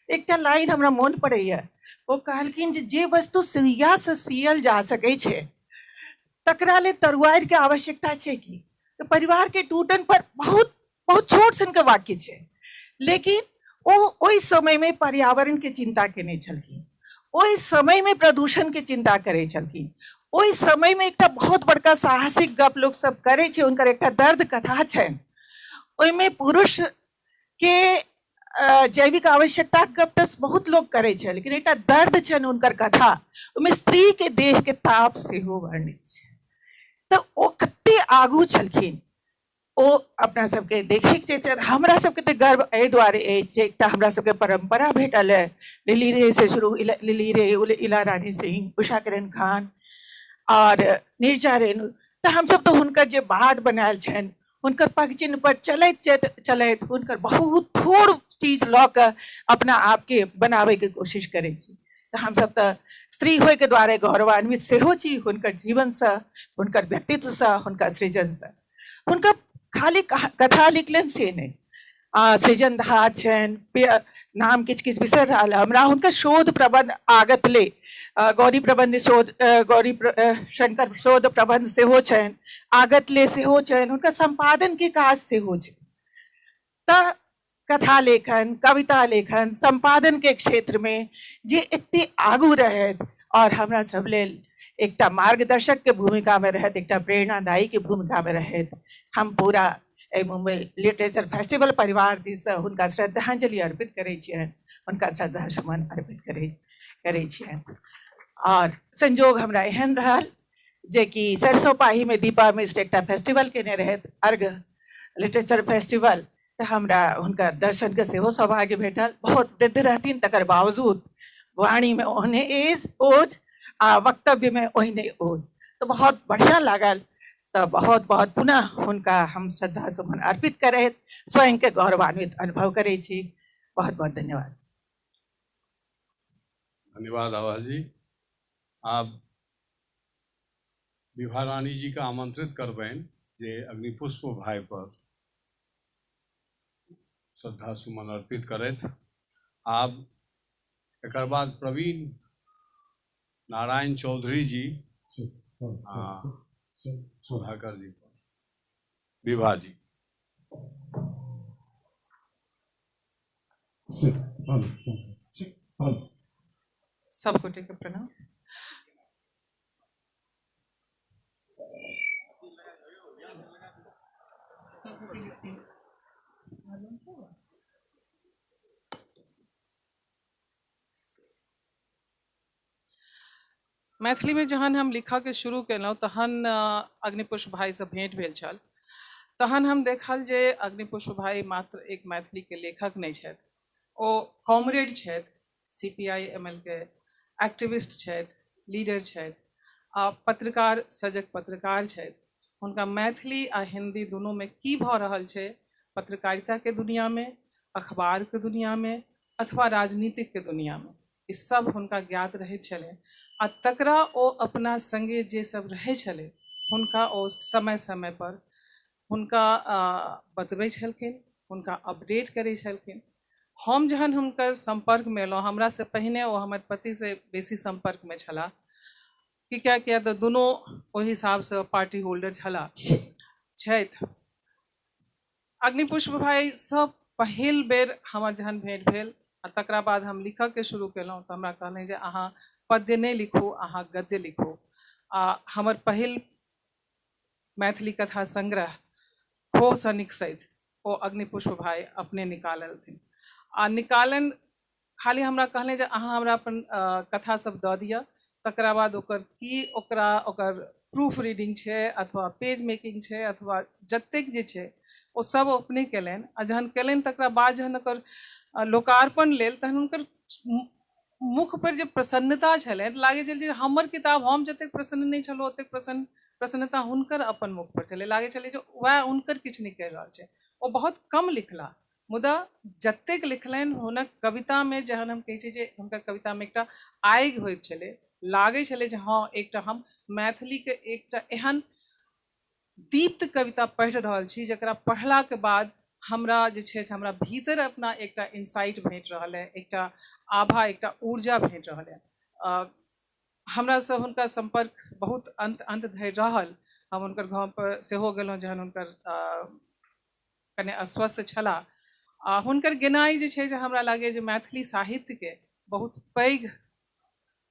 S8: एकटा लाइन हमरा मोन पड़ैया, ओ कहलखिन जे जे वस्तु सुइयासँ सियल जा सकै छै तकरा लेल तरुआरिके आवश्यकता छै की? तऽ परिवारके टूटन पर बहुत बहुत छोट सनके वाक्य छै, लेकिन ओ ओहि समयमे पर्यावरणके चिन्ता केने छलखिन, ओहि समयमे प्रदूषणके चिन्ता करै छलखिन। ओहि समयमे एकटा बहुत बड़का साहसिक गप लोक सब करै छै, हुनकर एकटा दर्द कथा छनि, ओहिमे पुरुष के जैविक आवश्यकता के गप तऽ बहुत लोक करै छै, लेकिन एकटा दर्द छनि हुनकर कथा, ओहिमे स्त्री के देह के ताप सेहो वर्णित छै। तऽ ओ कते आगू छलखिन ओ अपना सबके देखैके छै। हमरा सबके तऽ गर्व एहि दुआरे अछि जे एकटा हमरा सबके परम्परा भेटल है, लिली रे से शुरू, लिली रे, इला रानी सिंह, उषा किरण खान और नीरजा रेणु, तऽ हमसब तऽ हुनकर जे बाट बनायल छनि हुनकर पग चिन्ह पर चलैत चलैत हुनकर बहुत थोड़ चीज लऽ कऽ अपना आपके बनाबैके कोशिश करै छी। तऽ हमसब तऽ स्त्री होइके दुआरे गौरवान्वित सेहो छी हुनकर जीवनसँ, हुनकर व्यक्तित्वसँ, हुनकर सृजनसँ। हुनकर खाली कथा लिखलनि से नहि, सृजन धार छनि, नाम किछु किछु बिसरि रहल हमरा, हुनकर शोध प्रबंध आगतले गौरी प्रबंध शोध, गौरी शंकर शोध प्रबंध सेहो छनि, आगतले सेहो छनि, हुनकर सम्पादनके काज सेहो छै। तऽ कथा लेखन, कविता लेखन, सम्पादनके क्षेत्रमे जे एते आगू रहथि और हमरा सब लेल एकटा मार्गदर्शकके भूमिकामे रहथि, एकटा प्रेरणादायीके भूमिकामे रहथि, हम पूरा एहि मुम्बई लिटरेचर फेस्टिवल परिवार दिससँ हुनका श्रद्धांजलि अर्पित करै छियनि, हुनका श्रद्धा सुमन अर्पित करै छियनि। और संजोग हमरा एहन रहल जेकि सरसोपाहीमे दीपा मिश्र एकटा फेस्टिवल केने रहथि, अर्घ लिटरेचर फेस्टिवल, तऽ हमरा हुनका दर्शनके सेहो सौभाग्य भेटल। बहुत वृद्ध रहथिन तकर बावजूद वाणीमे ओहने एज ओज आ वक्तव्यमे ओहने ओज, तऽ बहुत बढ़िआँ लागल। तऽ बहुत बहुत पुनः हुनका हम श्रद्धा सुमन अर्पित करैत स्वयंके गौरवान्वित अनुभव करै छी। बहुत बहुत धन्यवाद।
S1: धन्यवाद आभा जी। आब विभा रानी जी के आमंत्रित करबनि जे अग्निपुष्प भाई पर श्रद्धा सुमन अर्पित करथि। आब एकर बाद प्रवीण नारायण चौधरी जी, सुधाकर जी पर, विभा जी।
S9: सब गोटे के प्रणाम। मैथिली में जहन हम लिखऽके शुरू केलहुँ तहन अग्निपुष्प भाईसँ भेंट भेल छल। तहन हम देखल जे अग्निपुष्प भाई मात्र एक मैथिली के लेखक नहि छथि, ओ कॉमरेड छथि, CPI ML के एक्टिविस्ट छथि, लीडर छथि आ पत्रकार, सजग पत्रकार छथि। हुनका मैथिली आ हिंदी दुनू में की भऽ रहल छै पत्रकारिता के दुनिया में, अखबार के दुनिया में अथवा राजनीतिक के दुनिया में, ई सब हुनका ज्ञात रहैत छलै आ तकरा ओ अपना संगे जे सब रहै छलै हुनका ओ समय समय पर हुनका बतबै छलखिन, हुनका अपडेट करै छलखिन। हम जहन हुनकर सम्पर्कमे एलहुँ, हमरासँ पहिने ओ हमर पतिसँ बेसी सम्पर्कमे छलाह, कि किया तऽ दुनू ओहि हिसाबसँ पार्टी होल्डर छलाह छथि। अग्निपुष्प भाई सब पहिल बेर हमर जहन भेंट भेल आ तकरा बाद हम लिखऽके शुरू केलहुँ तऽ हमरा कहलनि जे अहाँ पद्य नहि लिखू, अहाँ गद्य लिखू। आ हमर पहिल मैथिली कथा संग्रह खोहसँ निकसैत ओ अग्निपुष्प भाई अपने निकाललथिन आ निकालन खाली हमरा कहलनि जे अहाँ हमरा अपन कथा सब दऽ दिअ, तकरा बाद ओकर की ओकरा ओकर प्रूफ रीडिंग छै अथवा पेज मेकिंग छै अथवा जतेक जे छै ओ सब अपने केलनि। आ जहन केलनि तकरा बाद जहन ओकर लोकार्पण लेल तहन हुनकर मुख पर जे प्रसन्नता छलनि, लागै छल जे हमर किताब हम जतेक प्रसन्न नहि छलहुँ ओतेक प्रसन्नता हुनकर अपन मुख पर छलै। लागै छलै जे वएह हुनकर किछु निकलि रहल छै। ओ बहुत कम लिखला, मुदा जतेक लिखलनि हुनक कवितामे, जहन हम कहै छियै जे हुनकर कवितामे एकटा आगि होइत छलै, लागै छलै जे हँ एकटा हम मैथिलीके एकटा एहन दीप्त कविता पढ़ि रहल छी जकरा पढ़लाके बाद हमरा जे छै से हमरा भीतर अपना एकटा इनसाइट भेट रहल है, एकटा आभा, एकटा ऊर्जा भेट रहल है। हमरासँ हुनका सम्पर्क बहुत अंत अंत धरि रहल। हम हुनकर घर पर सेहो गेलहुँ जहन हुनकर कने अस्वस्थ छलाह। आ हुनकर गेनाइ जे छै से हमरा लागैए जे मैथिली साहित्यके बहुत पैघ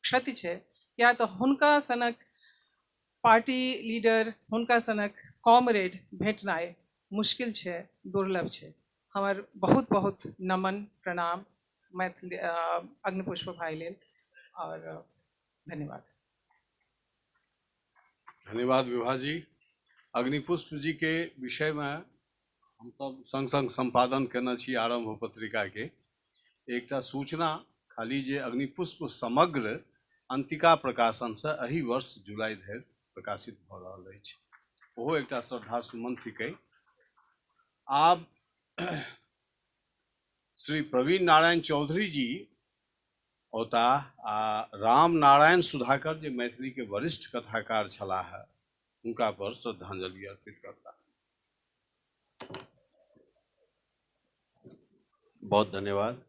S9: क्षति छै, किया तऽ हुनका सनक पार्टी लीडर, हुनका सनक कॉमरेड भेटनाइ मुश्किल छै, दुर्लभ छै। हमर बहुत बहुत नमन प्रणाम मैथिली अग्निपुष्प भाई लेल और धन्यवाद।
S1: धन्यवाद विभा जी। अग्निपुष्प जी के विषय में हम सब संग संग संपादन केने छी आरंभ पत्रिका के। एकटा सूचना खाली जे अग्निपुष्प समग्र अंतिका प्रकाशन से एहि वर्ष जुलाई धरि प्रकाशित भऽ रहल अछि, ओहो एकटा श्रद्धा सुमन थिकै। आब श्री प्रवीण नारायण चौधरी जी औताह आ राम नारायण सुधाकर जे मैथिली के वरिष्ठ कथाकार छलाह हुनका पर श्रद्धांजलि अर्पित करता।
S10: बहुत धन्यवाद।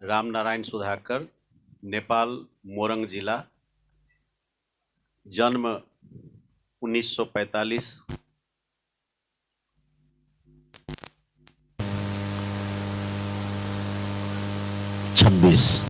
S10: राम नारायण सुधाकर, नेपाल, मोरंग जिला, जन्म 1945, 26।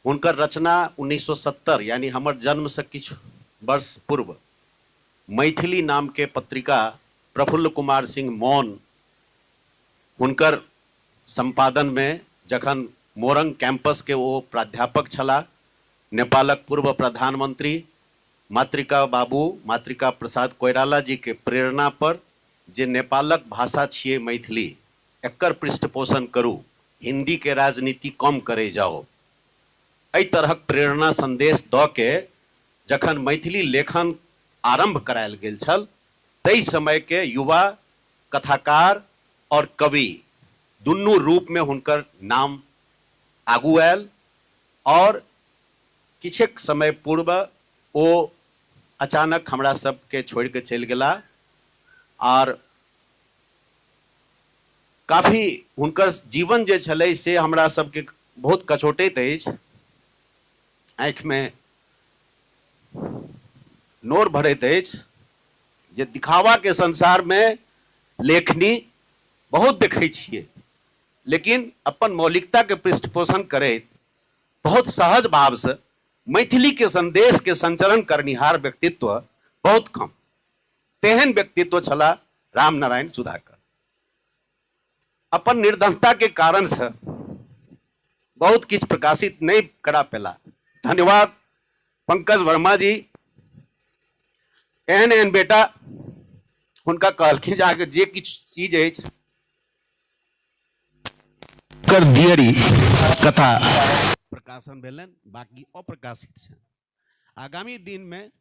S10: हुनकर रचना 1970 यानी हमर जन्म से किछु वर्ष पूर्व मैथिली नाम के पत्रिका प्रफुल्ल कुमार सिंह मौन हुनकर संपादन में जखन मोरंग कैंपस के वो प्राध्यापक छला, नेपालक पूर्व प्रधानमंत्री मातृका बाबू मातृका प्रसाद कोइराला जी के प्रेरणा पर जे नेपालक भाषा छियै मैथिली, एकर पृष्ठपोषण करू, हिंदी के राजनीति कम करे जाओ, एहि तरहक प्रेरणा संदेश दऽ के जखन मैथिली लेखन आरंभ करायल गेल छल ताहि समय के युवा कथाकार और कवि दुनू रूप में हुनकर नाम आगू आयल और किछेक समय पूर्व ओ अचानक हमरा सबके छोड़ि के चलि गेला आर काफी हुनकर जीवन जे छलै से हमरा सबके बहुत कचोटैत अछि, आँखिमे नोर भरैत अछि जे दिखावा के संसार में लेखनी बहुत देखै छियै, लेकिन अपन मौलिकता के पृष्ठपोषण करैत बहुत सहज भाव से मैथिली के संदेश के संचरण करनिहार व्यक्तित्व बहुत कम, तेहन व्यक्तित्व छला राम नारायण सुधाकर। अपन निर्धनता के कारण से बहुत किछु प्रकाशित नहीं करा पेला। धन्यवाद पंकज वर्मा जी, एहन एहन बेटा हुनका कहलखिन जे अहाँके जे किछु चीज अछि कर दियरी कथा प्रकाशन भेलनि, बाकी अप्रकाशित छनि। आगामी दिन में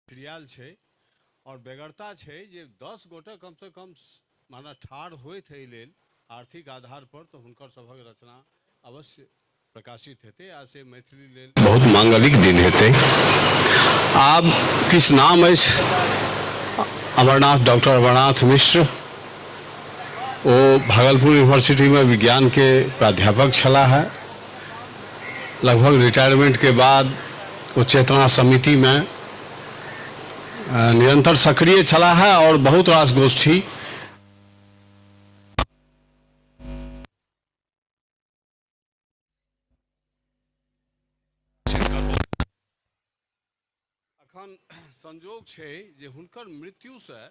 S1: छिड़ियाल छै और बेगरता छै जे 10 गोटे कम से कम माना ठाढ़ होइत एहि लेल आर्थिक आधार पर तो हुनकर सभक रचना अवश्य प्रकाशित हेतै आ से मैथिली लेल बहुत मांगलिक दिन हेतै। आब किछु नाम अछि अमरनाथ, डॉक्टर अमरनाथ मिश्र, ओ भागलपुर यूनिवर्सिटी में विज्ञान के प्राध्यापक छलाह है। लगभग रिटायरमेंट के बाद ओ चेतना समिति में निरंतर सक्रिय छलाह है और बहुत रास गोष्ठी अखन संजोग छै जे हुनकर मृत्यु से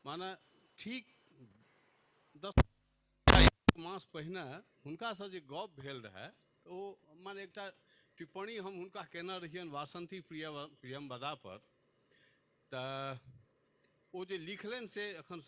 S1: माने ठीक 10 मास पहिने हुनका से जे गप भेल रहे तो ओ माने एकटा टिप्पणी हम हुनका केने रहियनि वासंती प्रियंवदा पर, तऽ ओ जे लिखलनि से अखन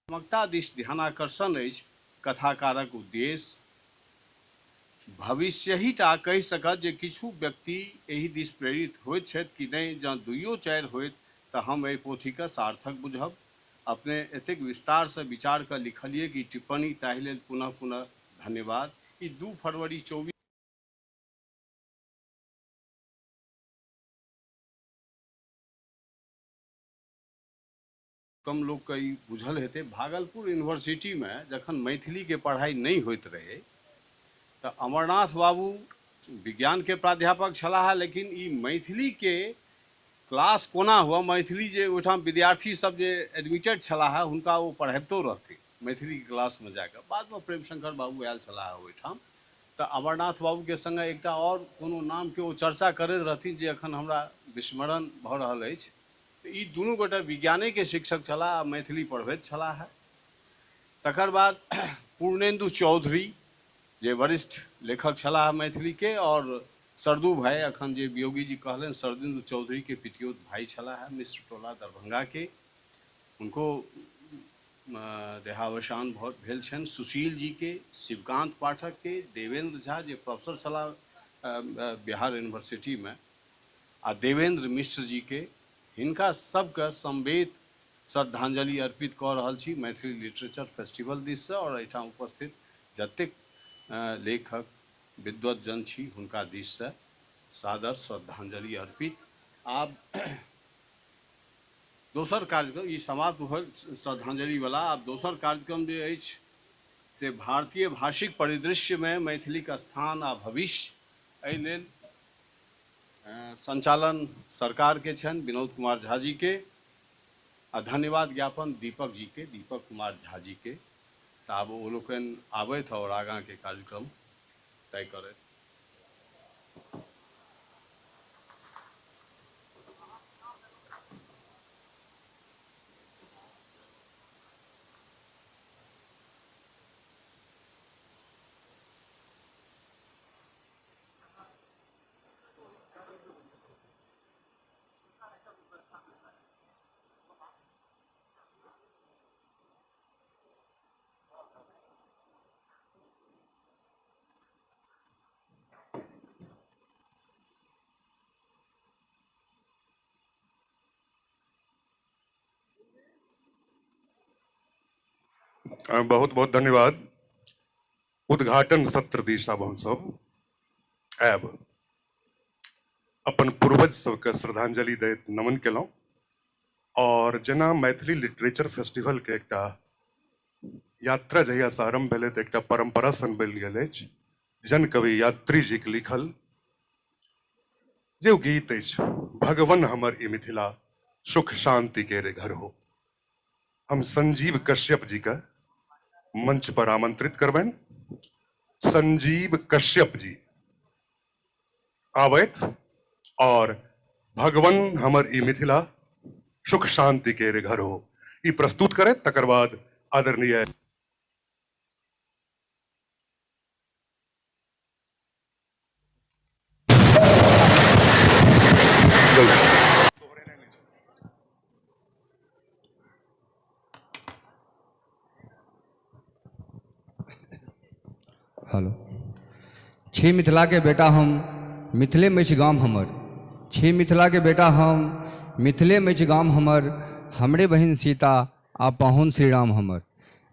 S1: कलात्मकता दिस ध्यानाकर्षण अछि कथाकारक उद्देश्य। भविष्यहि टा कहि सकत जे किछु व्यक्ति एहि दिस प्रेरित होइत छथि कि नहि। जँ दुइयो चारि होइत तँ हम एहि पोथीकेँ सार्थक बुझब। अपने एतेक विस्तारसँ विचार कऽ लिखलिऐक ई टिप्पणी ताहि लेल पुनः पुनः धन्यवाद। ई 2 फरवरी 24। कम लोकके ई बुझल हेतै, भागलपुर यूनिवर्सिटीमे जखन मैथिलीके पढ़ाइ नहि होइत रहै तऽ अमरनाथ बाबू विज्ञानके प्राध्यापक छलाह, लेकिन ई मैथिलीके क्लास कोना हुअ, मैथिली जे ओहिठाम विद्यार्थी सब जे एडमिटेड छलाह हुनका ओ पढ़बितो रहथिन मैथिलीके क्लासमे जाकऽ। बादमे प्रेमशंकर बाबू आयल छलाह ओहिठाम, तऽ अमरनाथ बाबूके सङ्गे एकटा आओर कोनो नामके ओ चर्चा करैत रहथिन जे एखन हमरा विस्मरण भऽ रहल अछि। तऽ ई दुनू गोटे विज्ञानेके शिक्षक छलाह आ मैथिली पढ़बैत छलाह। तकर बाद पूर्णेन्दु चौधरी जे वरिष्ठ लेखक छलाह मैथिलीके, आओर सरदू भाई अखन जे वियोगी जी कहलनि शरदिन्दु चौधरीके पितियौत भाई छलाह, मिश्र टोला दरभंगाके, हुनको देहावसान भेल छनि। सुशील जीके, शिवकांत पाठकके, देवेंद्र झा जे प्रोफेसर छलाह बिहार यूनिवर्सिटीमे, आ देवेंद्र मिश्र जीके, हिनका सबके समवेत श्रद्धांजलि अर्पित कऽ रहल छी मैथिली लिटरेचर फेस्टिवल दिससँ आओर एहिठाम उपस्थित जतेक लेखक विद्वज्जन छी हुनका दिससँ सादर श्रद्धांजलि अर्पित। आब दोसर कार्यक्रम ई समाप्त भेल श्रद्धांजलिवला। आब दोसर कार्यक्रम जे अछि से भारतीय भाषिक परिदृश्यमे मैथिलीक स्थान आ भविष्य, एहि लेल संचालन सरकारके छनि विनोद कुमार झा जीके, आ धन्यवाद ज्ञापन दीपक जीके, दीपक कुमार झा जीके। तऽ आब ओ लोकनि आबथि आओर आगाँके कार्यक्रम तय करथि।
S4: बहुत बहुत धन्यवाद। उद्घाटन सत्र दिस आब हमसब आयब। अपन पूर्वज सबके श्रद्धांजलि दैत नमन केलहुँ, और जेना मैथिली लिटरेचर फेस्टिवल के एकटा यात्रा जहियासँ आरम्भ भेलै तऽ एकटा परम्परा सन बनि गेल अछि। जनकवि यात्री जीके लिखल जे ओ गीत अछि, भगवन हमर ई मिथिला सुख शांति के रे घर हो, हम संजीव कश्यप जी के मंच पर आमंत्रित करबनि। संजीव कश्यप जी आबैत और भगवन हमर ई मिथिला सुख शांति के रे घर हो ई प्रस्तुत करैत, तकर बाद आदरणीय
S11: हेलो। छी मिथिलाके बेटा हम, मिथिलेमे अछि गाम हमर। छी मिथिलाके बेटा हम, मिथिलेमे अछि गाम हमर। हमरे बहिन सीता आ पाहुन श्रीराम हमर।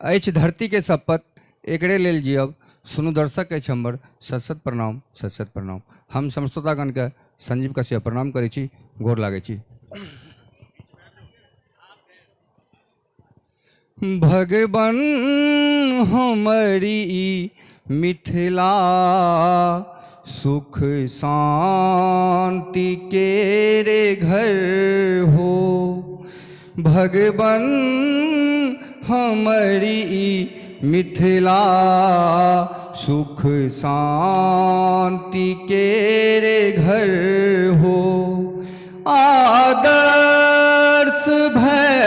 S11: अछि धरतीके सप्पत, एकरे लेल जियब। सुनू दर्शक अछि हमर सत सत प्रणाम, सत सत प्रणाम। हम समस्ततागणके संजीव कश्यप प्रणाम करै छी, गोर लागै छी। भगवन हमारी मिथिला सुख शांति के रे घर हो। भगवन हमारी मिथिला सुख शांति के रे घर हो। आदर्श भय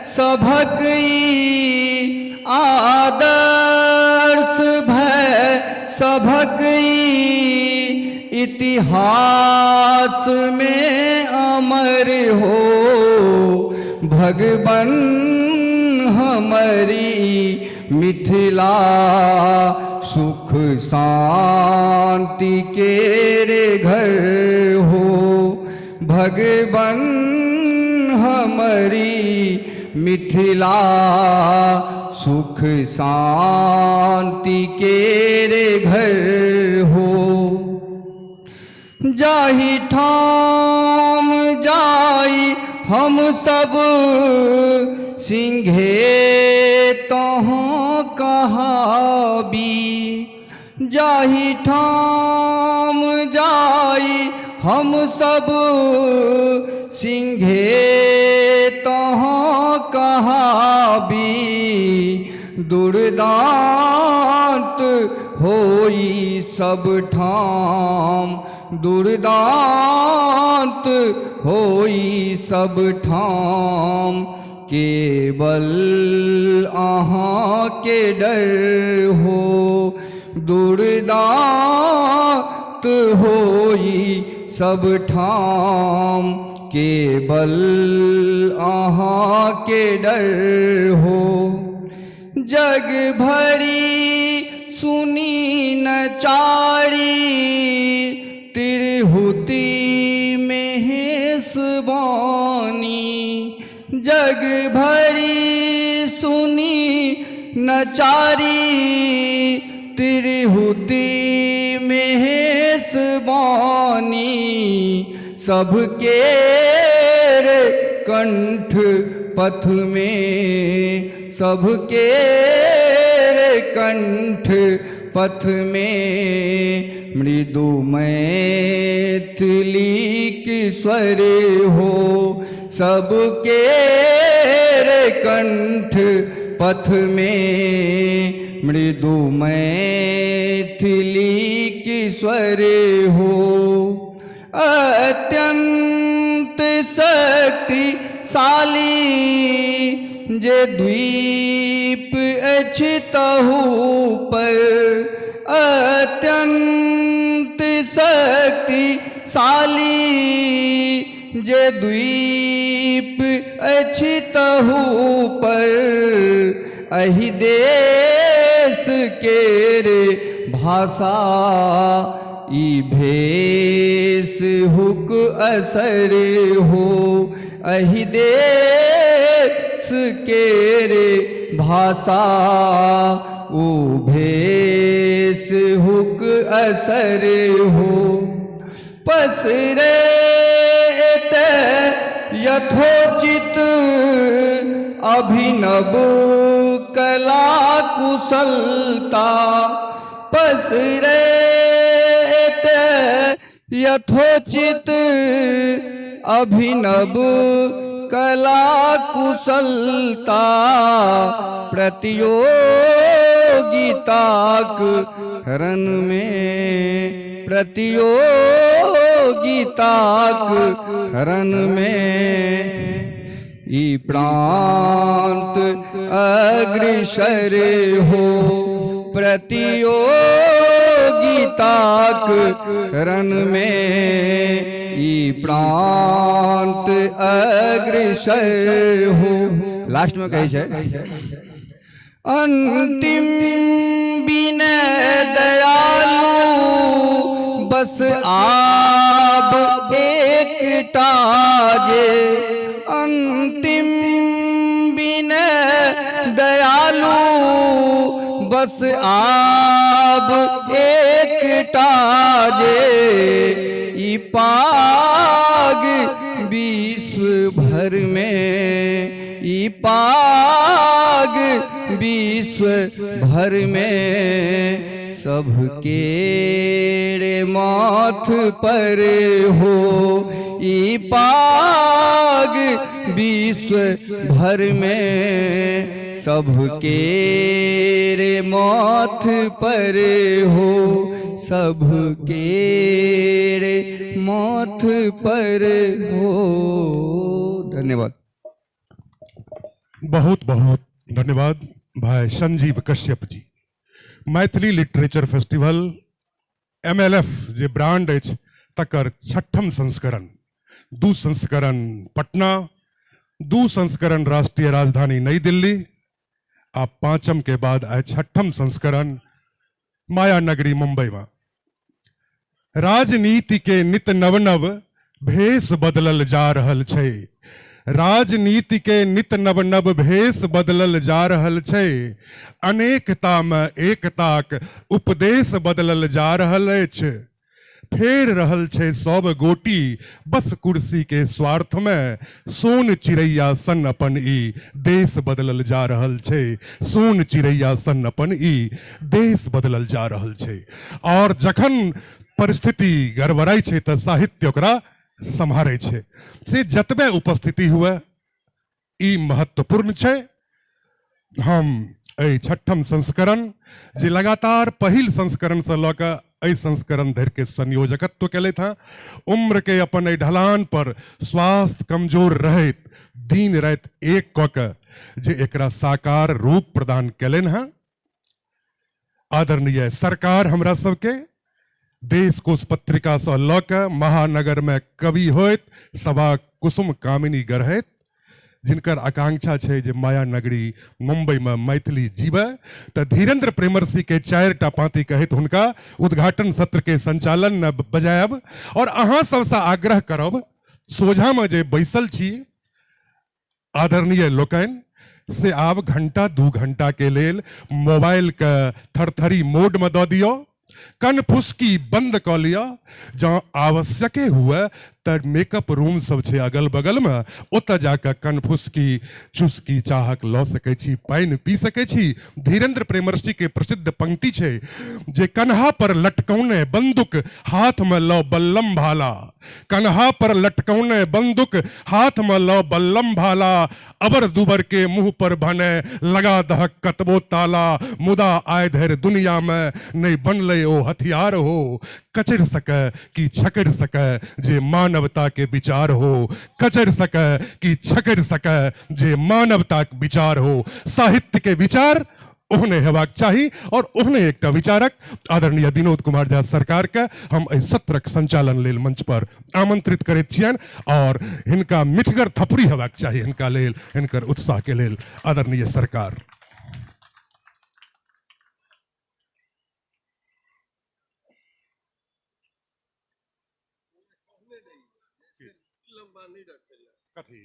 S11: सभक ई, आदर्श भय सभक ई, इतिहास में अमर हो। भगवन हमारी मिथिला, सुख शांति के रे घर हो। भगवन हमारी मिथिला, सुख शांति के रे घर हो। जाहि ठाम जाई हम सब सिंघे तहों कहाबी, जाहि ठाम जाई हम सब सिंघे तहों कहाबी, दुर्दांत होई सब ठाम, दुर्दांत होई सब ठाम, केवल अहाँ के डर हो। दुर्दांत होई सब ठाम, केवल अहाँ के डर हो। जग भरी सुनी नचारी, तिरहुति महेश बानी, जग भरी सुनी नचारी, तिरहुति महेश बानी, सबके रे कंठ पथ में, सबके रे कंठ पथ में, मृदु मैथिली की स्वर हो। सबके रे कंठ पथ में, मृदु मैथिली की स्वर हो। अत्यंत शक्तिशाली जे द्वीप अछि तहु पर, अत्यंत शक्तिशाली जे द्वीप अछि तहु पर, एहि देश के रे भाषा ई भेष हुक असर हो। एहि देश के रे भाषा ओ भेष हुक असर हो। पसरे एते यथोचित अभिनव कला कुशलता, पसरे एते यथोचित अभिनव कला कुशलता, प्रतियोगिताक रण में, प्रतियोगिताक रण में, ई प्रांत अग्रसर हो। प्रतियोगिताक रण में, ई प्रांत अग्रसर हो। लास्ट में कहै छै, अंतिम विनय दयालु बस आब एकटा जे, अंतिम विनय दयालु बस आब एकटा जे, ई पाग विश्व भर में, ई पाग विश्व भर में, सबके रे माथ पर हो। ई पाग विश्व भर में, सबके रे माथ पर हो, सबके रे माथ पर हो। धन्यवाद।
S4: बहुत बहुत धन्यवाद भाई Sanjeev Kashyap ji. Maithili literature festival MLF जे ब्रांड अछि तकर छठम संस्करण, 2 संस्करण पटना, 2 संस्करण राष्ट्रीय राजधानी नई दिल्ली, आ पाँचम के बाद आइ छठम संस्करण माया नगरी मुंबई में। राजनीति के नित नव नव भेष बदलल जा रहल छै, राजनीति के नित नव नव भेष बदलल जा रहल छै, अनेकता में एकताक उपदेश बदलल जा रहल अछि, फेर रहल छै सब गोटी बस कुर्सी के स्वार्थ में, सोन चिड़ैया सन अपन ई देश बदलल जा रहल छै, सोन चिड़ैया सन अपन ई देश बदलल जा रहल छै। और जखन परिस्थिति गड़बड़ाइ छै तऽ साहित्य ओकरा सम्हारै छै, से जतबे उपस्थिति हुए ई महत्वपूर्ण छै। हम एहि छठम संस्करण जे लगातार पहिल संस्करणसँ लऽ कऽ एहि संस्करण धरिके संयोजकत्व केलथि हँ, उम्र के अपन एहि ढलान पर स्वास्थ्य कमजोर रहैत दिन राति एक कऽ के जे एकरा साकार रूप प्रदान केलनि हँ, आदरणीय सरकार हमरा सबके देश कोश पत्रिका से लऽ के महानगर में कवि होइत सभा कुसुम कामिनी गढ़ैत, जिनकर आकांक्षा छै जे माया नगरी मुंबई में मैथिली जीवे, तऽ धीरेन्द्र प्रेमर्षि के 4टा पाँति कहैत हुनका उद्घाटन सत्र के संचालन बजायब। और अहाँ सबसँ आग्रह करब, सोझा में जे बैसल छी आदरणीय लोकनि, से आब घंटा 2 घंटा के लेल मोबाइल के थरथरी मोड में दऽ दियौ, कनफुसकी बंद कऽ लिअ, जँ आवश्यके हुए तऽ मेकअप रूम सब छै अगल बगल में, ओतऽ जाकऽ कनफुसकी चुस्की चाहक लऽ सकै छी, पानि पी सकै छी। धीरेन्द्र प्रेमर्षि के प्रसिद्ध पंक्ति छै जे कन्हा पर लटकौने बंदूक हाथ में लऽ बल्लम भाला, कन्हा पर लटकौने बंदूक हाथ में लऽ बल्लम भाला, अबर दुबर के मुंह पर भने लगा दहक कतबो ताला, मुदा आइ धरि दुनिया में नहीं बनलै ओ हथियार हो, कचरि सकै कि छकरि सकै जे मानवता के विचार हो, कचरि सकै कि छकरि सकै जे मानवता के विचार हो। साहित्य के विचार ओहने हेबाक चाही और ओहने एकटा विचारक आदरणीय विनोद कुमार झा सरकार के हम एहि सत्रक संचालन लेल मंच पर आमंत्रित करैत छियनि और हिनका मिठगर थपड़ी हेबाक चाही हिनका लेल, हिनकर उत्साह के लेल। आदरणीय सरकार। कथी?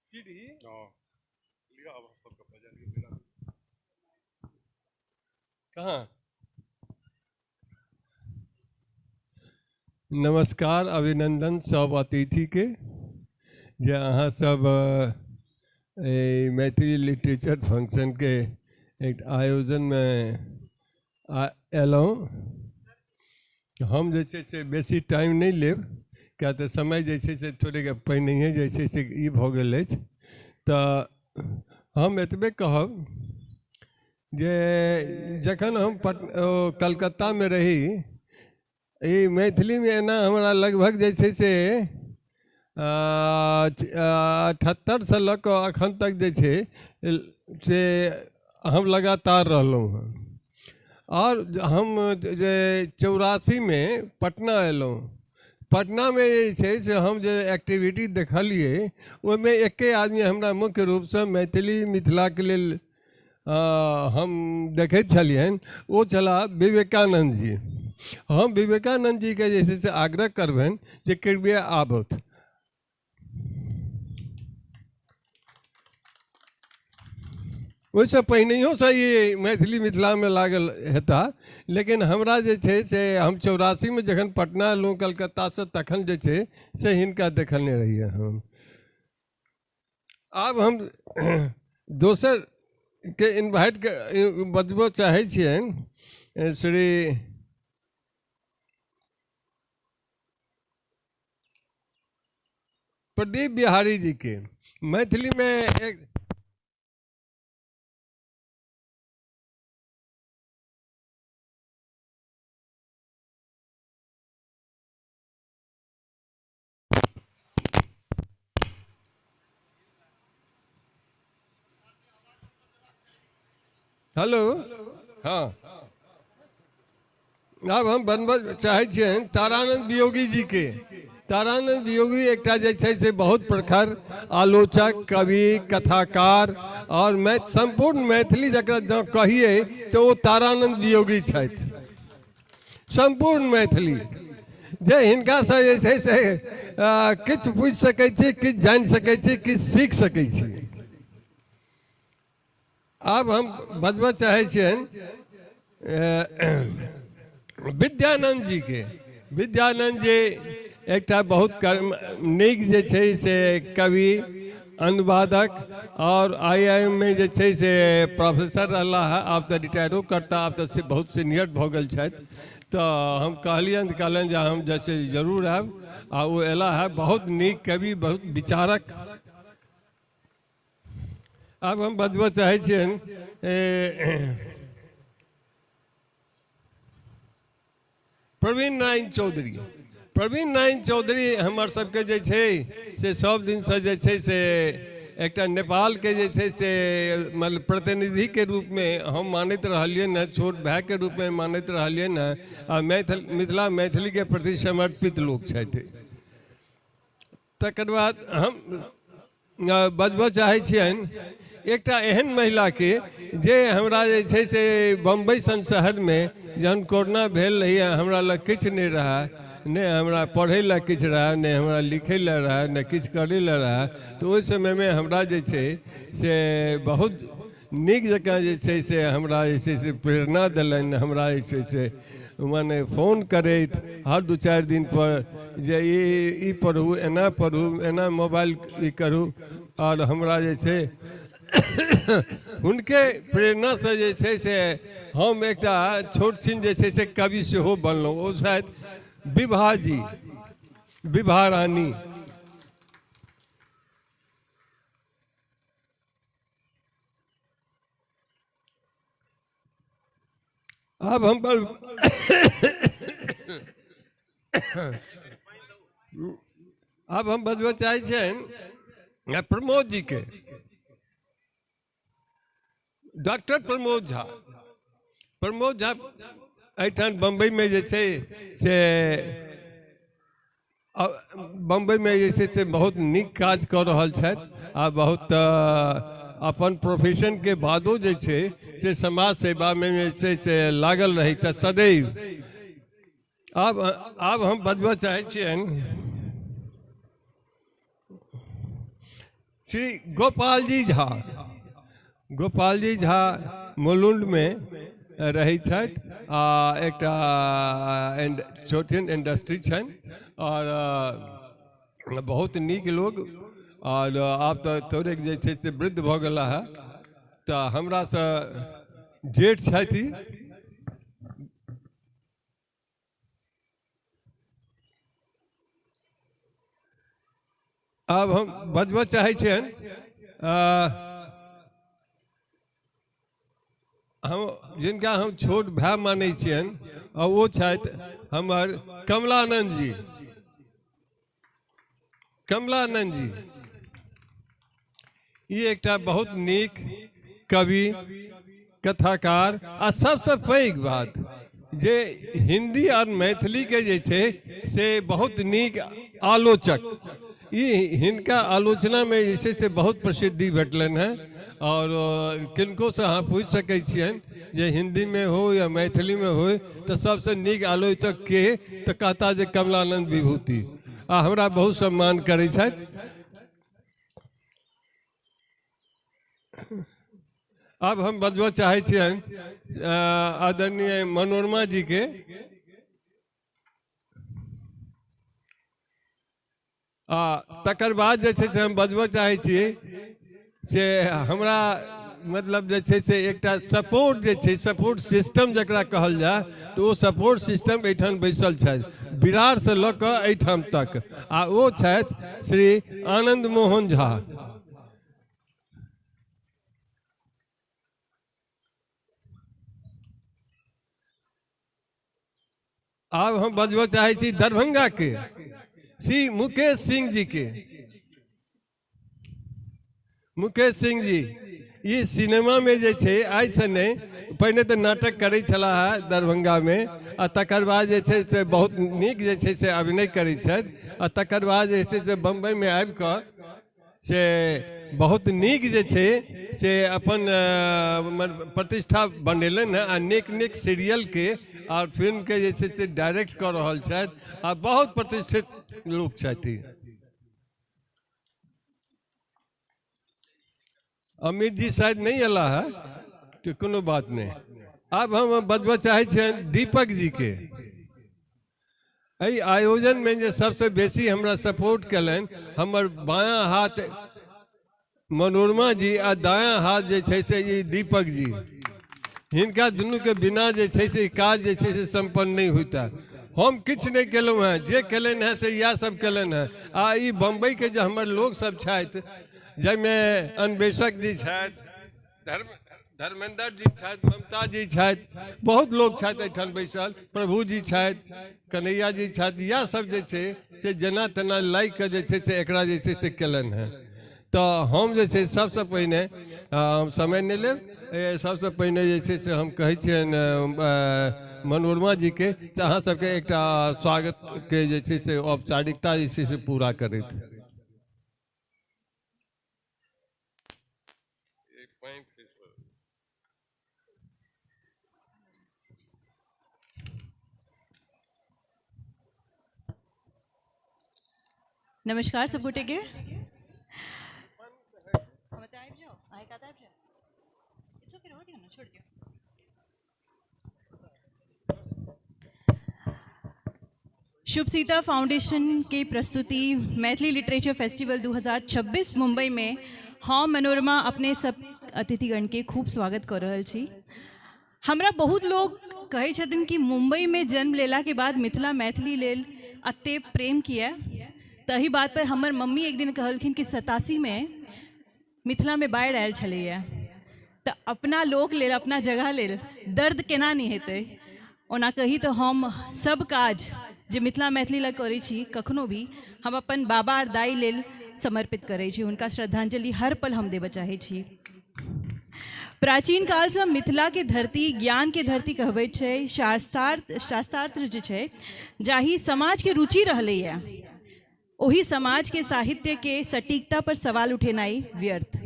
S12: सीढ़ी?
S4: हाँ। लिअ आब सबके बजा लिअ बेरा।
S12: कहाँ? नमस्कार, अभिनंदन सब अतिथि के जे अहाँ सब एहि मैथिली लिटरेचर फंक्शन के एक आयोजन में अयलहुँ। हम जे छै से बेसी टाइम नहि लेब, किया तऽ समय जे छै से थोड़ेक पहिनहिए जे छै से ई भऽ गेल अछि। तऽ हम एतबे कहब जे जखन हम कलकत्तामे रही, ई मैथिलीमे एना हमरा लगभग जे छै से 78 से लऽ कऽ अखन तक जे छै से हम लगातार रहलहुँ हँ। और हम जे 84 में पटना अयलहुँ, पटनामे जे छै से हम जे एक्टिविटी देखलियै ओहिमे एके आदमी हमरा मुख्य रूपसँ मैथिली मिथिलाके लेल हम देखैत छलियनि, ओ छलाह विवेकानन्द जी। हम विवेकानन्द जीके जे छै से आग्रह करबनि जे कृपया आबथि। ओहिसँ पहिनहियोसँ ई मैथिली मिथिलामे लागल हेता, लेकिन हमरा जे छै से हम 84 में जखन पटना एलहुँ कलकत्तासँ तखन जे छै से हिनका देखने रहियै हम। आब हम दोसरके इन्वाइट बजबऽ चाहै छियनि श्री प्रदीप बिहारी जी के। मैथिलीमे एक हेलो, हाँ, आब हम बनबऽ चाहै छियनि तारानंद वियोगी जी के। तारानंद वियोगी एकटा जे छै से बहुत प्रखर आलोचक, कवि, कथाकार आओर सम्पूर्ण मैथिली जकरा जँ कहियै तऽ ओ तारानंद वियोगी छथि। सम्पूर्ण मैथिली जे हिनकासँ जे छै से किछु पूछि सकै छी, किछु जानि सकै छी, किछु सीख सकै छी। आब हम बजबऽ चाहै छियनि विद्यानंद जी के। विद्यानंद जी एकटा बहुत नीक जे छै से कवि, अनुवादक और आई I am में जे छै से प्रोफेसर रहला है। आब तऽ रिटायरो करता, आब तऽ से बहुत सीनियर भऽ गेल छथि। तऽ हम कहलियनि, कहलनि जे हम जैसे जरूर आयब, आ ओ अयला है। बहुत नीक कवि, बहुत विचारक। आब हम बजबऽ चाहै छियनि प्रवीण नारायण चौधरी। प्रवीण नारायण चौधरी हमर सबके जे छै से सब दिनसँ जे छै से एकटा नेपालके जे छै से मतलब प्रतिनिधिके रूपमे हम मानैत रहलियनि हँ, छोट भायके रूपमे मानैत रहलियनि हँ, आ मिथिला मैथिलीके प्रति समर्पित लोक छथि। तकर बाद हम बजबऽ चाहै छियनि एकटा एहन महिलाके जे हमरा जे छै से बम्बई सन शहरमे जहन कोरोना भेल रहै, हमरा लग किछु नहि रहए, नहि हमरा पढ़ै लए किछु रहए, नहि हमरा लिखै लए रहए, नहि किछु करै लए रहए, तऽ ओहि समयमे हमरा जे छै से बहुत नीक जकाँ जे छै से हमरा जे छै से प्रेरणा देलनि। हमरा जे छै से मने फोन करैत हर 2-4 दिन पर जे ई पढ़ू, एना पढ़ू, एना मोबाइल ई करू, आओर हमरा जे छै हुनके प्रेरणासँ जे छै से हम एकटा छोट छिन जे छै से कवि सेहो बनलहुँ। ओ छथि विभा जी, विभा रानी। आब हम बजबऽ चाहै छियनि प्रमोद जी के, डॉक्टर प्रमोद झा। प्रमोद झा एहिठाम बम्बईमे जे छै से बम्बईमे जे छै से बहुत नीक काज कऽ रहल छथि, आ बहुत अपन प्रोफेशनके बादो जे छै से समाज सेवामे जे छै से लागल रहै छथि सदैव। आब हम बजबऽ चाहै छियनि श्री गोपालजी झा। गोपालजी झा मुलुंडमे रहै छथि, आ एकटा छोट इंडस्ट्री छनि, और बहुत नीक लोग, और आब तऽ थोड़ेक जे छै से वृद्ध भऽ गेला है, तऽ हमरासँ जेठ छथि। आब हम बजबऽ चाहै छियनि हम जिनका हम छोट भाय मानै छियनि, आ ओ छथि हमर कमलानंद जी। कमलानंद जी ई एकटा बहुत नीक कवि, कथाकार, आ सबसँ पैघ बात जे हिंदी और मैथिली के जे छै से बहुत नीक आलोचक। ई हिनका आलोचना में जे छै से बहुत प्रसिद्धि भेटलनि हँ, और किनको से अहाँ पूछि सकै छियनि जे हिंदी में हो या मैथिली में हो तऽ सबसँ नीक आलोचक के, तऽ कहता जे कमलानंद विभूति, आ हमरा बहुत सम्मान करै छथि। आब हम बजबऽ चाहै छियनि आदरणीय मनोरमा जी के। आ तकर बाद जे छै से हम बजबऽ चाहै छी से हमरा मतलब जे छै से एकटा सपोर्ट जे छै, सपोर्ट सिस्टम जकरा कहल जाय, तऽ ओ सपोर्ट सिस्टम एहिठाम बैसल छथि विरारसँ लऽ कऽ एहिठाम तक, आ ओ छथि श्री आनंद मोहन झा। आब हम बजबऽ चाहै छी दरभंगा के श्री मुकेश सिंह जी के। मुकेश सिंह जी ई सिनेमा में जे छै आइ से नहि, पहिने तऽ नाटक करै छलाह हे दरभंगामे, आ तकर बाद जे छै से बहुत नीक जे छै से अभिनय करै छथि, आ तकर बाद जे छै से बम्बईमे आबि कऽ से बहुत नीक जे छै से अपन प्रतिष्ठा बनेलनि हेँ, आ नीक नीक सीरियलके आओर फिल्मके जे छै से डायरेक्ट कऽ रहल छथि, आ बहुत प्रतिष्ठित लोक छथि। अमित जी शायद नहीं अला है तो कोनो बात नहीं। आब हम बजबऽ चाहै छियनि दीपक जी के। एहि आयोजनमे जे सबसँ बेसी हमरा सपोर्ट केलनि हमर बायाँ हाथ मनोरमा जी आ दायाँ हाथ जे छै से ई दीपक जी, हिनका दुनूके बिना जे छै से ई काज जे छै से सम्पन्न नहि होइता। हम किछु नहि केलहुँ हेँ, जे केलनि हेँ से इएह सब केलनि हेँ। आ ई बम्बईके जे हमर लोकसभ छथि, जाहिमे अन्वेषक जी छथि, धर्मेंद्र जी छथि, ममता जी छथि, बहुत लोक छथि एहिठाम बैसल, प्रभु जी छथि, कन्हैया जी छथि, इएह सब जे छै से जेना तेना लागि कऽ जे छै से एकरा जे छै से केलनि हेँ। तऽ हम जे छै सबसँ पहिने, हम समय नहि लेब, सबसँ पहिने जे छै से हम कहै छियनि मनोरमा जीके जे अहाँ सबके एकटा स्वागतके जे छै से औपचारिकता जे छै से पूरा करैत।
S13: नमस्कार सब गोटे के। शुभ सीता फाउंडेशन के प्रस्तुति मैथिली लिटरेचर फेस्टिवल 2026 मुंबई में हम मनोरमा अपने सब अतिथिगण के खूब स्वागत कर रहल छी। हमरा बहुत लोग कहै छथिन कि मुंबई में जन्म लेला के बाद मिथिला मैथिली लेल अते प्रेम किया। तही बात पर हमर मम्मी एक दिन कहलखिन कि 87 में मिथिला में बाढ़ि आयल छलैया, तऽ अपना लोक लेल अपना जगह लेल दर्द केना नहि हेतै। ओना कही तऽ हम सब काज जे मिथिला मैथिली लए करै छी कखनो भी हम अपन बाबा आर दाइ लेल समर्पित करै छी, हुनका श्रद्धांजलि हर पल हम देबऽ चाहै छी। प्राचीन कालसँ मिथिलाके धरती ज्ञानके धरती कहबैत छै। शास्त्रार्थ जे छै जाहि समाजके रुचि रहलैए ओहि समाजके साहित्यके सटीकता पर सवाल उठेनाइ व्यर्थ।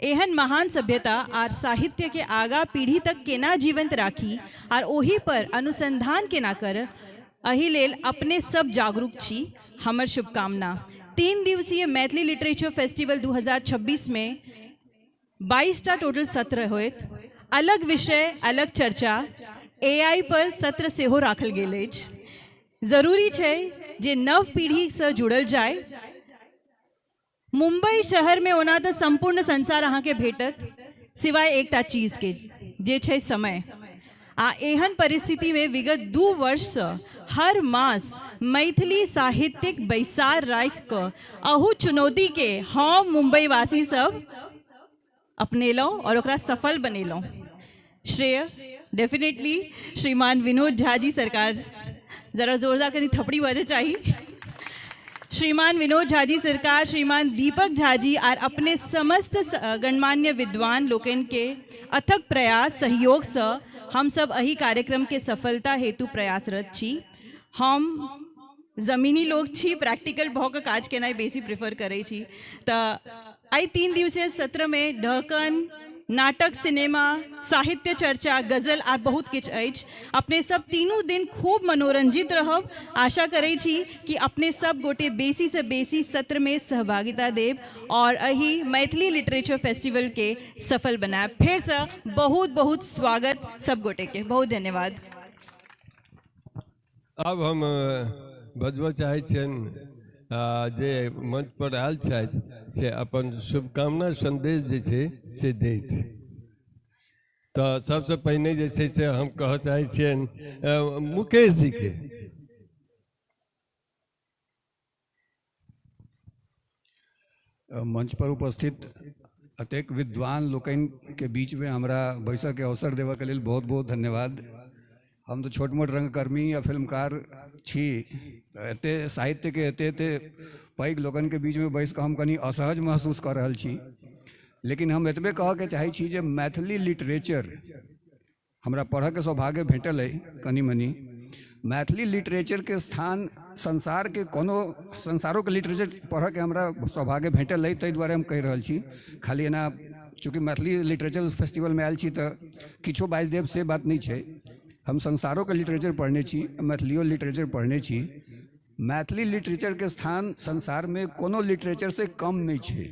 S13: एहन महान सभ्यता आर साहित्यके आगा पीढ़ी तक केना जीवंत राखी आर ओहि पर अनुसंधान केना कर, एहि लेल अपने सब जागरूक छी। हमर शुभकामना। 3 दिवसीय मैथिली लिटरेचर फेस्टिवल 2026 में 22टा टोटल सत्र होयत। अलग विषय अलग चर्चा, एआई पर सत्र सेहो राखल गेल अछि। जरूरी छै जे नव पीढ़ीसँ जुड़ल जाय। मुंबई शहर में ओना तऽ संपूर्ण संसार अहाँके भेटत सिवाय एकटा चीजके जे छै समय। आ एहन परिस्थितिमे विगत 2 वर्षसँ हर मास मैथिली साहित्यिक बैसार राखि कऽ अहू चुनौतीके हम मुंबईवासी सब अपनेलहुँ और ओकरा सफल बनेलहुँ। श्रेय डेफिनेटली श्रीमान विनोद झा जी सरकार, जरा जोरदार कनी थपड़ी बजे चाही। श्रीमान विनोद झा जी सरकार, श्रीमान दीपक झा जी आर अपने समस्त गणमान्य विद्वान लोकनि के अथक प्रयास सहयोग से हम सब एहि कार्यक्रम के सफलता हेतु प्रयासरत छी। हम जमीनी लोग छी, प्रैक्टिकल भऽ कऽ काज केनाइ बेसी प्रेफर करै छी। तऽ एहि 3 दिवसीय सत्रमे ढहकन, नाटक, सिनेमा, साहित्य चर्चा, गजल आर बहुत किछु अछि। अपने सब तीनू दिन खूब मनोरंजित रहब। आशा करै छी कि अपने सब गोटे बेसी से बेसी सत्रमे सहभागिता देब और एहि मैथिली लिटरेचर फेस्टिवल के सफल बनायब। फेरसँ बहुत बहुत स्वागत सब गोटे के, बहुत धन्यवाद।
S12: अब हम बजबऽ चाहै छियनि जे मंच पर आयल छथि से अपन शुभकामना संदेश जे छै से दैत। तऽ सबसँ पहिने जे छै से हम कहऽ चाहै छियनि मुकेश जीके।
S11: मंच पर उपस्थित अतेक विद्वान लोकनि के बीच में हमरा बैसऽ के अवसर देबऽ के लेल बहुत बहुत धन्यवाद। हम तो छोट मोट रंगकर्मी या फिल्मकार छी, तऽ एते साहित्य के एते एते पैघ लोकनि के बीच में बैस कऽ हम कनि असहज महसूस कऽ रहल छी। लेकिन हम एतबे कहऽ के चाहै छी जे मैथिली लिटरेचर हमरा पढ़ऽके सौभाग्य भेटल अइ कनि मनि। मैथिली लिटरेचरके स्थान संसारके कोनो संसारोके लिटरेचर पढ़ऽके हमरा सौभाग्य भेटल अइ, ताहि दुआरे हम कहि रहल छी। खाली एना चूँकि मैथिली लिटरेचर फेस्टिवलमे आयल छी तऽ किछो बाजि देब से बात नहि छै। हम संसारोके लिटरेचर पढ़ने छी, मैथिलियो लिटरेचर पढ़ने छी। मैथिली लिटरेचरके स्थान संसारमे कोनो लिटरेचरसँ कम नहि छै।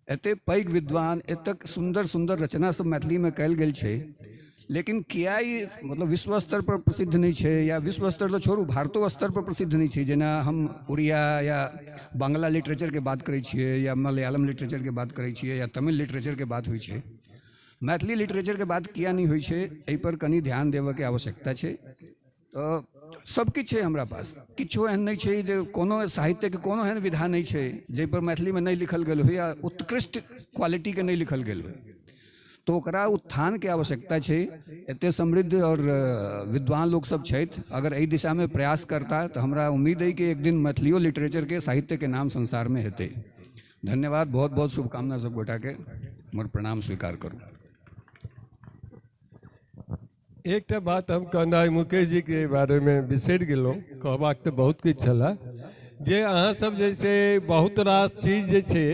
S11: एतेक पैघ विद्वान, एतेक सुन्दर सुन्दर रचना सब मैथिलीमे कयल गेल छै, लेकिन किया ई मतलब विश्व स्तर पर प्रसिद्ध नहि छै, या विश्व स्तर तऽ छोड़ू, भारतो स्तर पर प्रसिद्ध नहि छै। जेना हम उड़िया या बांग्ला लिटरेचरके बात करै छियै, या मलयालम लिटरेचरके बात करै छियै, या तमिल लिटरेचरके बात होइ छै, मैथिली लिटरेचरके बात किया नहि होइ छै? एहिपर कनि ध्यान देबऽके आवश्यकता छै। तऽ सबकिछु छै हमरा पास, किछो एहन नहि छै जे कोनो साहित्यके कोनो एहन विधा नहि छै जाहिपर मैथिलीमे नहि लिखल गेल होइ या उत्कृष्ट क्वालिटीके नहि लिखल गेल होइ। तऽ ओकरा उत्थानके आवश्यकता छै। एते समृद्ध आओर विद्वान लोकसब छथि, अगर एहि दिशामे प्रयास करता तऽ हमरा उम्मीद अइ कि एक दिन मैथिलियो लिटरेचरके साहित्यके नाम संसारमे हेतै। धन्यवाद, बहुत बहुत शुभकामना सब गोटाके, हमर प्रणाम स्वीकार करू।
S12: एकटा बात हम कहनाइ मुकेश जीके बारेमे बिसरि गेलहुँ, कहबाक तऽ बहुत किछु छलए। जे अहाँ सब जैसे बहुत रास चीज जे छै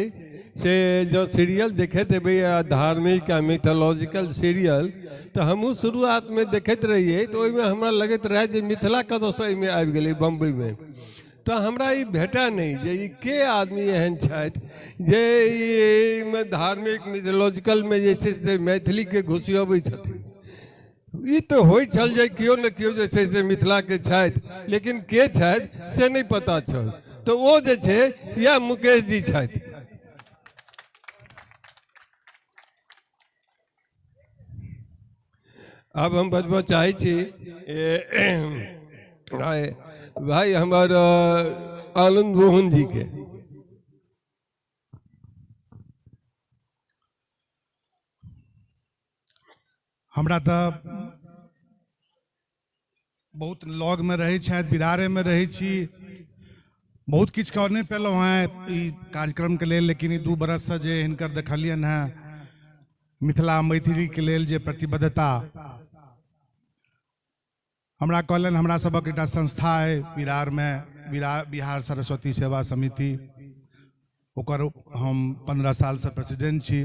S12: से जँ सीरियल देखैत हेबै आ धार्मिक आ मिथोलॉजिकल सीरियल, तऽ हमहूँ शुरुआतमे देखैत रहियै, तऽ ओहिमे हमरा लगैत रहए जे मिथिला कतऽसँ एहिमे आबि गेलै बम्बइमे। तऽ हमरा ई भेटै नहि जे ई के आदमी एहन छथि जे एहिमे धार्मिक मिथोलॉजिकलमे जे छै से मैथिलीके घुसियबै छथिन। ई तऽ होइ छल जे केओ ने केओ जे छै से मिथिलाके छथि, लेकिन के छथि से नहि पता छल। तऽ ओ जे छै इएह मुकेश जी छथि। आब हम बजबऽ चाहै छी भाई हमर आनंद मोहन जी के।
S14: हमरा तऽ बहुत लगमे रहै छथि, बिरारेमे रहै छी, बहुत किछु कऽ नहि पेलहुँ हेँ ई कार्यक्रमके लेल, लेकिन ई 2 बरससँ जे हिनकर देखलियनि हेँ मिथिला मैथिलीके लेल जे प्रतिबद्धता, हमरा कहलनि हमरा सबक एकटा संस्था अइ बिरारमे, बिहार सरस्वती सेवा समिति, ओकर हम 15 सालसँ प्रेसिडेंट छी।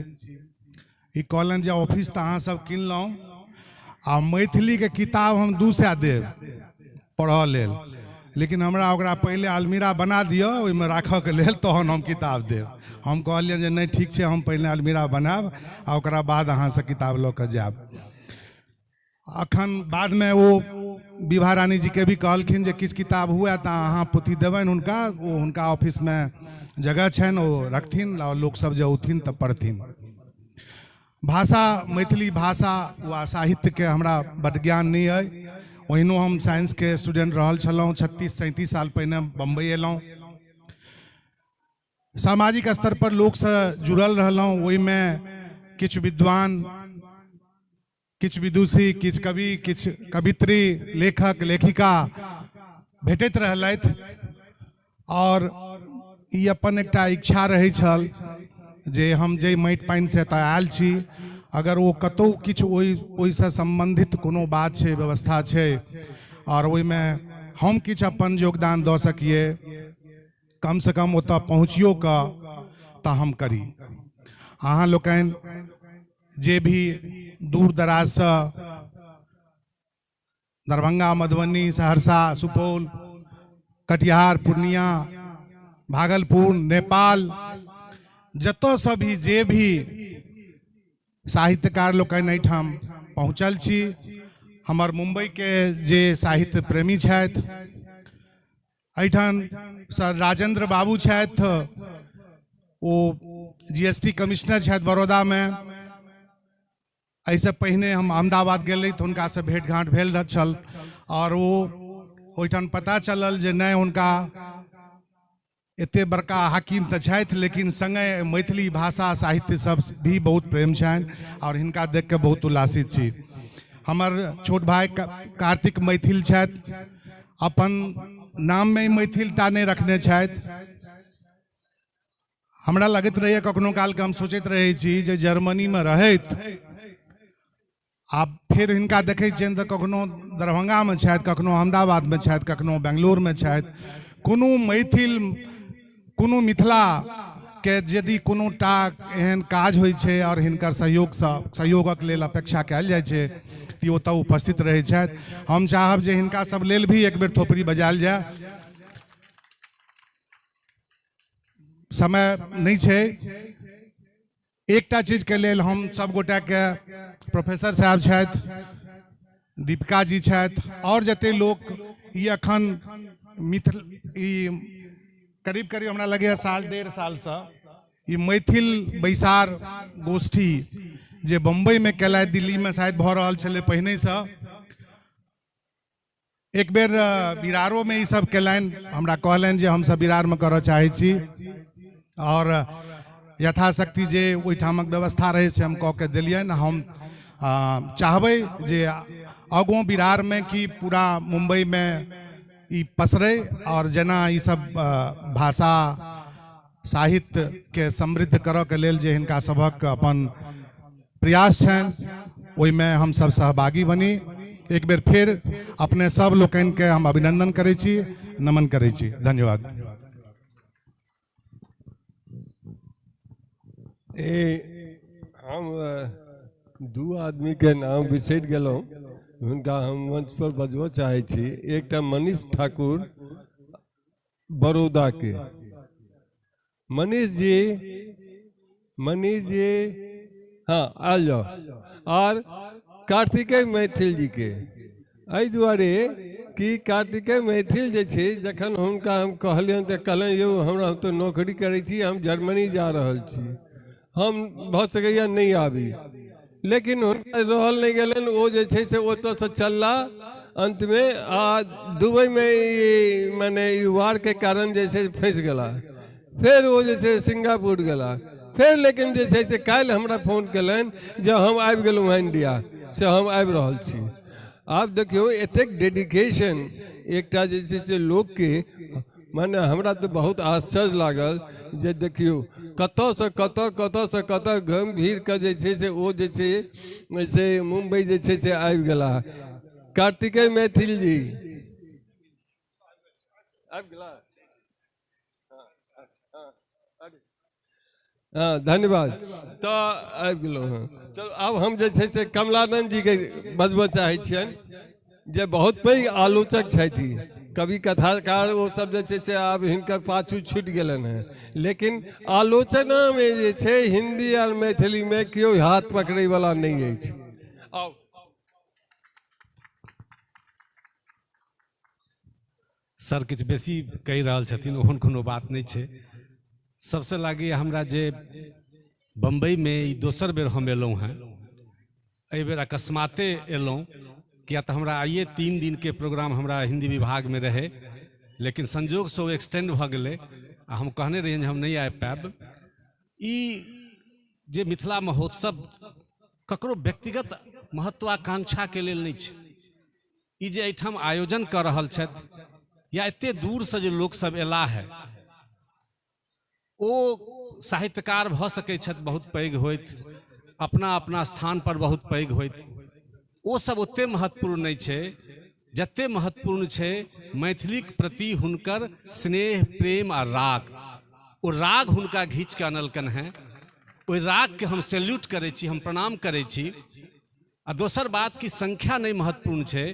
S14: ई कहलनि जे ऑफिस तऽ अहाँ सब किनलहुँ आ मैथिलीके किताब हम 200 देब पढ़ऽ लेल, लेकिन हमरा ओकरा पहिले अलमीरा बना दिअ ओहिमे राखऽके लेल, तहन हम किताब देब। हम कहलियनि जे नहि ठीक छै, हम पहिने अलमीरा बनायब आ ओकरा बाद अहाँसँ किताब लऽ कऽ जायब। अखन बादमे ओ विभा रानी जीके भी कहलखिन जे किछु किताब हुए तऽ अहाँ पोथी देबनि हुनका, ओ हुनका ऑफिसमे जगह छनि, ओ रखथिन आओर लोकसब जे औथिन तऽ पढ़थिन। भाषा, मैथिली भाषा वा साहित्यके हमरा बड्ड ज्ञान नहि अइ, ओहिनो हम साइंसके स्टूडेंट रहल छलहुँ, 36-37 साल पहिने बम्बई अयलहुँ। सामाजिक स्तर पर लोकसँ जुड़ल रहलहुँ, ओहिमे किछु विद्वान, किछु विदुषी, किछु कवि, किछु कवित्री, लेखक लेखिका भेटैत रहलथि और ई अपन एकटा इच्छा रहै छल जे हम जाहि माटि पानिसँ एतऽ आयल छी, अगर ओ कतहु किछु ओहिसँ सम्बन्धित कोनो बात छै, व्यवस्था छै और ओहिमे हम किछु अपन योगदान दऽ सकिए, कमसँ कम ओतऽ पहुँचियो कऽ तऽ हम करी। अहाँ लोकनि जे भी दूर दराजसँ दरभंगा, मधुबनी, सहरसा, सुपौल, कटिहार, पूर्णिया, भागलपुर, नेपाल, जतऽसँ भी जे भी साहित्यकार लोकनि एहिठाम पहुँचल छी, हमर मुम्बईके जे साहित्य प्रेमी छथि, एहिठाम सर राजेंद्र बाबू छथि, ओ GST commissioner छथि बड़ौदामे। एहिसँ पहिने हम अहमदाबाद गेल रही तऽ हुनकासँ भेँट घाँट भेल छल और ओ ओहिठाम पता चलल जे नहि हुनका एते बड़का हाकिम तऽ छथि, लेकिन सङ्गे मैथिली भाषा साहित्य सब भी बहुत प्रेम छनि और हिनका देख कऽ बहुत उल्लासित छी। हमर छोट भाई कार्तिक मैथिल छथि, अपन नाममे मैथिल टा नहि रखने छथि। हमरा लगैत रहैए कखनो कालके, हम सोचैत रहै छी जे जर्मनीमे रहैत आब फेर हिनका देखै छियनि तऽ कखनो दरभंगामे छथि, कखनो अहमदाबादमे छथि, कखनो बेंगलोरमे छथि। कोनो मैथिल, कोनो मिथिलाके यदि कोनो टा एहन काज होइ छै आओर हिनकर सहयोगसँ सहयोगक लेल अपेक्षा कयल जाइ छै तऽ ओतऽ उपस्थित रहै छथि। हम चाहब जे हिनका सब लेल भी एक बेर थोपड़ी बजायल जाय। समय नहि छै, एकटा चीजके लेल हम सब गोटाके, प्रोफेसर साहब छथि, दीपिका जी छथि, आओर जते लोक ई अखन मिथिल ई करीब करीब हमरा लगैए साल 1.5 सालसँ ई मैथिल बैसार गोष्ठी जे बम्बईमे केलथि, दिल्लीमे शायद भऽ रहल छलै पहिनेसँ, एक बेर बिरारोमे ई सब केलनि। हमरा कहलनि जे हमसब बिरारमे करऽ चाहै छी आओर यथाशक्ति जे ओहिठामक व्यवस्था रहै से हम कऽ के देलियनि। हम चाहबै जे आगू बिरारमे कि पूरा मुम्बईमे ई पसरै आओर जेना ई सब भाषा साहित्यके समृद्ध करऽके लेल जे हिनका सभक अपन प्रयास छनि ओहिमे हमसब सहभागी बनी। एक बेर फेर अपने सब लोकनिके हम अभिनंदन करै छी, नमन करै छी। धन्यवाद।
S12: हम 2 आदमीके नाम बिसरि गेलहुँ, हुनका हम मंच पर बजबऽ चाहै छी। एकटा मनीष ठाकुर बड़ौदा के, मनीष जी हाँ आयल जाओ, और कार्तिकेय मैथिल जी के। एहि दुआरे कि कार्तिकेय मैथिल जे छै, जखन हुनका हम कहलियनि तऽ कहलनि यौ हमरा तऽ नौकरी करै छी, हम जर्मनी जा रहल छी, हम भऽ सकैए नहि आबी, लेकिन हुनका रहल नहि गेलनि, ओ जे छै से ओतऽसँ चलला अंतमे आ दुबईमे मने ई वारके कारण जे छै फँसि गेला। फेर ओ जे छै सिंगापुर गेला, फेर लेकिन जे छै से काल्हि हमरा फोन केलनि जे हम आबि गेलहुँ हँ इंडिया से, हम आबि रहल छी। आब देखियौ एतेक डेडिकेशन एकटा जे छै से लोकके, मने हमरा तऽ बहुत आश्चर्य लागल जे देखियौ कतऽसँ कतऽ, कतऽसँ कतऽ घुमि फिरके जे छै से ओ जे छै से मुम्बई जे छै से आबि गेला। कार्तिकेय मैथिल जी आबि गेला, हाँ धन्यवाद, तऽ आबि गेलहुँ हँ। चलू आब हम जे छै से कमलानंद जीके बजबऽ चाहै छियनि जे बहुत पैघ आलोचक छथि, कवि कथाकार ओ सब जे छै से आब हिनकर पाछू छूटि गेलनि हँ, लेकिन आलोचनामे जे छै हिंदी आओर मैथिलीमे केओ हाथ पकड़ैवला नहि अछि। आउ
S15: सर किछु बेसी कहि रहल छथिन, ओहन कोनो बात नहि छै। सबसँ लागैए हमरा जे बम्बईमे ई दोसर बेर हम एलहुँ हँ, एहि बेर अकस्माते एलहुँ, किया तऽ हमरा आइए 3 दिनके प्रोग्राम हमरा हिंदी विभागमे रहै, लेकिन संजोगसँ ओ एक्सटेंड भऽ गेलै आ हम कहने रहियनि जे हम नहि आबि पायब। ई जे मिथिला महोत्सव ककरो व्यक्तिगत महत्वाकांक्षाके लेल नहि छै, ई जे एहिठाम आयोजन कऽ रहल छथि या एते दूरसँ जे लोकसब एला है ओ साहित्यकार भऽ सकै छथि, बहुत पैघ होइत, अपना अपना स्थान पर बहुत पैघ होइत, ओ सब ओते महत्वपूर्ण नहि छै जते महत्वपूर्ण छै मैथिलीक प्रति हुनकर स्नेह, प्रेम आ राग। ओ राग हुनका घीच के अनलकनि हेँ, ओहि रागके हम सैल्यूट करै छी, हम प्रणाम करै छी। आ दोसर बात कि संख्या नहि महत्वपूर्ण छै,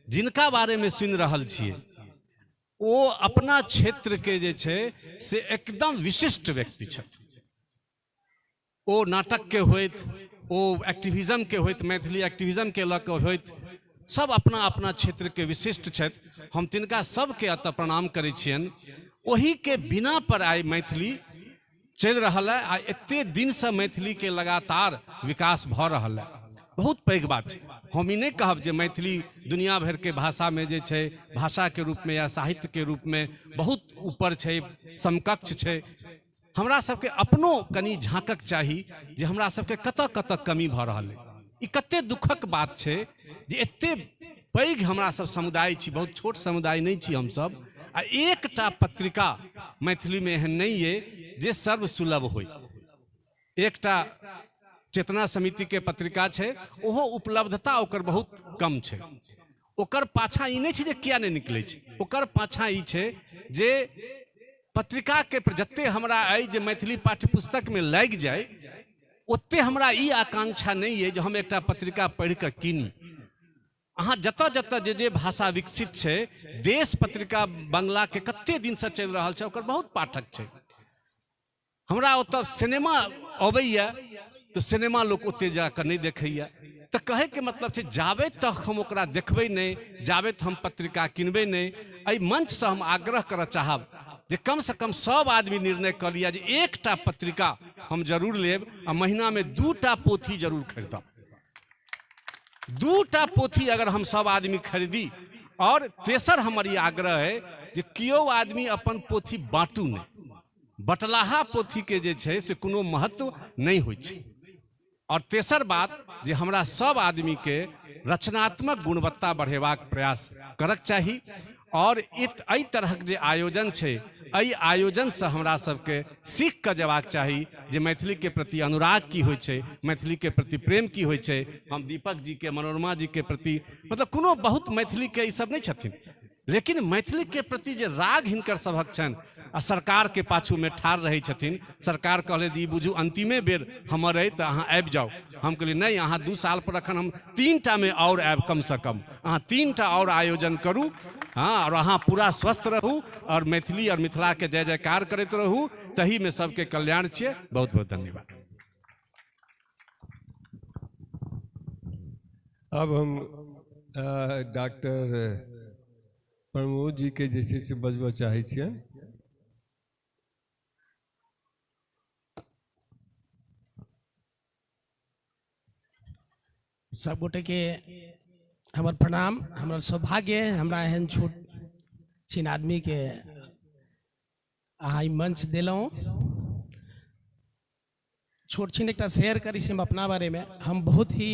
S15: जिनका बारेमे सुनि रहल छियै ओ अपना क्षेत्रके जे छै से एकदम विशिष्ट व्यक्ति छथि। ओ नाटकके होइत, ओ एक्टिविज्मके होइत, मैथिली एक्टिविज्मके लऽ कऽ होइत, सब अपना अपना क्षेत्रके विशिष्ट छथि। हम तिनका सबके एतऽ प्रणाम करै छियनि। ओहिके बिना पर आइ मैथिली चलि रहल है आ एते दिनसँ मैथिलीके लगातार विकास भऽ रहल है, बहुत पैघ बात छै। हम ई नहि कहब जे मैथिली दुनिया भरिके भाषामे जे छै भाषाके रूपमे या साहित्यके रूपमे बहुत ऊपर छै, समकक्ष छै। हमरा सबके अपनो कनि झाँकक चाही जे हमरा सबके कतऽ कतऽ कमी भऽ रहल है। ई कते दुखक बात छै जे एते पैघ हमरा सब समुदाय छी, बहुत छोट समुदाय नहि छी हमसब, आ एकटा पत्रिका मैथिलीमे एहन नहि अइ जे सर्वसुलभ होइ। एकटा चेतना समितिके पत्रिका छै, ओहो उपलब्धता ओकर बहुत कम छै। ओकर पाछाँ ई नहि छै जे किया नहि निकलै छै, ओकर पाछाँ ई छै जे पत्रिकाके जते हमरा अइ जे मैथिली पाठ्यपुस्तकमे लागि जाय, ओते हमरा ई आकांक्षा नहि अइ जे हम एकटा पत्रिका पढ़ि कऽ कीनी। अहाँ जतऽ जतऽ जे जे भाषा विकसित छै, देश पत्रिका बंगलाके कते दिनसँ चलि रहल छै, ओकर बहुत पाठक छै। हमरा ओतऽ सिनेमा अबैए तऽ सिनेमा लोक ओते जाकऽ नहि देखैए। तऽ कहैके मतलब छै जाबे तक हम ओकरा देखबै नहि, जाबे तक हम पत्रिका किनबै नहि। एहि मंचसँ हम आग्रह करऽ चाहब जे कमसँ कम सब आदमी निर्णय कऽ लिअ जे एकटा पत्रिका हम जरूर लेब आ महीनामे 2टा पोथी जरूर खरीदब। 2टा पोथी अगर हम सब आदमी खरीदी। और तेसर हमर ई आग्रह है जे केओ आदमी अपन पोथी बाँटू नहि। बटलाहा पोथीके जे छै से कोनो महत्व नहि होइ छै। और तेसर बात जे हमरा सब आदमीके रचनात्मक गुणवत्ता बढ़ेबाक प्रयास करक चाही। और एहि तरहक जे आयोजन छै, एहि आयोजनसँ हमरा सबके सीख कऽ जेबाक चाही जे मैथिलीके प्रति अनुराग की होइ छै, मैथिलीके प्रति प्रेम की होइ छै। हम दीपक जीके, मनोरमा जीके प्रति मतलब कोनो बहुत मैथिलीके ई सब नहि छथिन, लेकिन मैथिलीके प्रति जे राग हिनकर सभक छनि आ सरकारके पाछूमे ठाढ़ रहै छथिन। सरकार कहले जे ई बुझू अन्तिमे बेर हमर अइ तऽ अहाँ आबि जाउ। हम कहलियै नहि, अहाँ 2 साल पर अखन हम 3टामे आओर आयब, कमसँ कम अहाँ 3टा आओर आयोजन करू। हाँ, और अहाँ पूरा स्वस्थ रहू और मैथिली और मिथिलाके जय जयकार करैत रहू, तहीमे सबके कल्याण छियै। बहुत बहुत धन्यवाद।
S12: अब हम डॉक्टर प्रमोद जी के जे छै से बजबऽ चाहै छियनि।
S16: सब गोटे के हमर प्रणाम। हमर सौभाग्य हमरा एहन छोट छिन आदमी के अहाँ ई मंच देलहुँ। छोट छिन एकटा शेयर करै छी हम अपना बारेमे। हम बहुत ही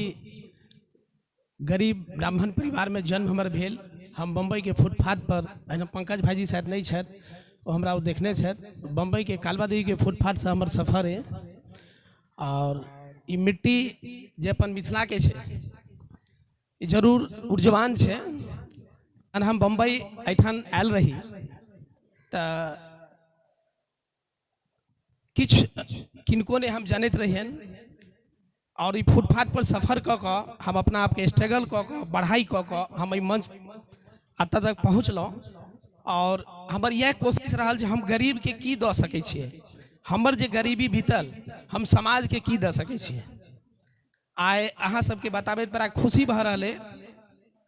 S16: गरीब ब्राह्मण परिवारमे जन्म हमर भेल। हम बम्बईके फुटपाथ पर, एहिना पंकज भाईजी शायद नहि छथि, ओ हमरा ओ देखने छथि, बम्बईके कालवा देवीके फुटपाथसँ हमर सफर अइ। और ई मिट्टी जे अपन मिथिलाके छै ई जरूर ऊर्जवान छै। जहन हम बम्बई एहिठाम आयल रही तऽ किछु किनको नहि हम जनैत रहियनि और ई फुटपाथ पर सफर कऽ कऽ हम अपना आपके स्ट्रगल कऽ कऽ बढ़ाइ कऽ कऽ हम एहि मंच एतऽ तक पहुँचलहुँ। और हमर इएह कोशिश रहल जे हम गरीबके की दऽ सकै छियै, हमर जे गरीबी बीतल हम समाजके की दऽ सकै छियै। आइ अहाँ सबके बताबैत बड़ा खुशी भऽ रहल अइ।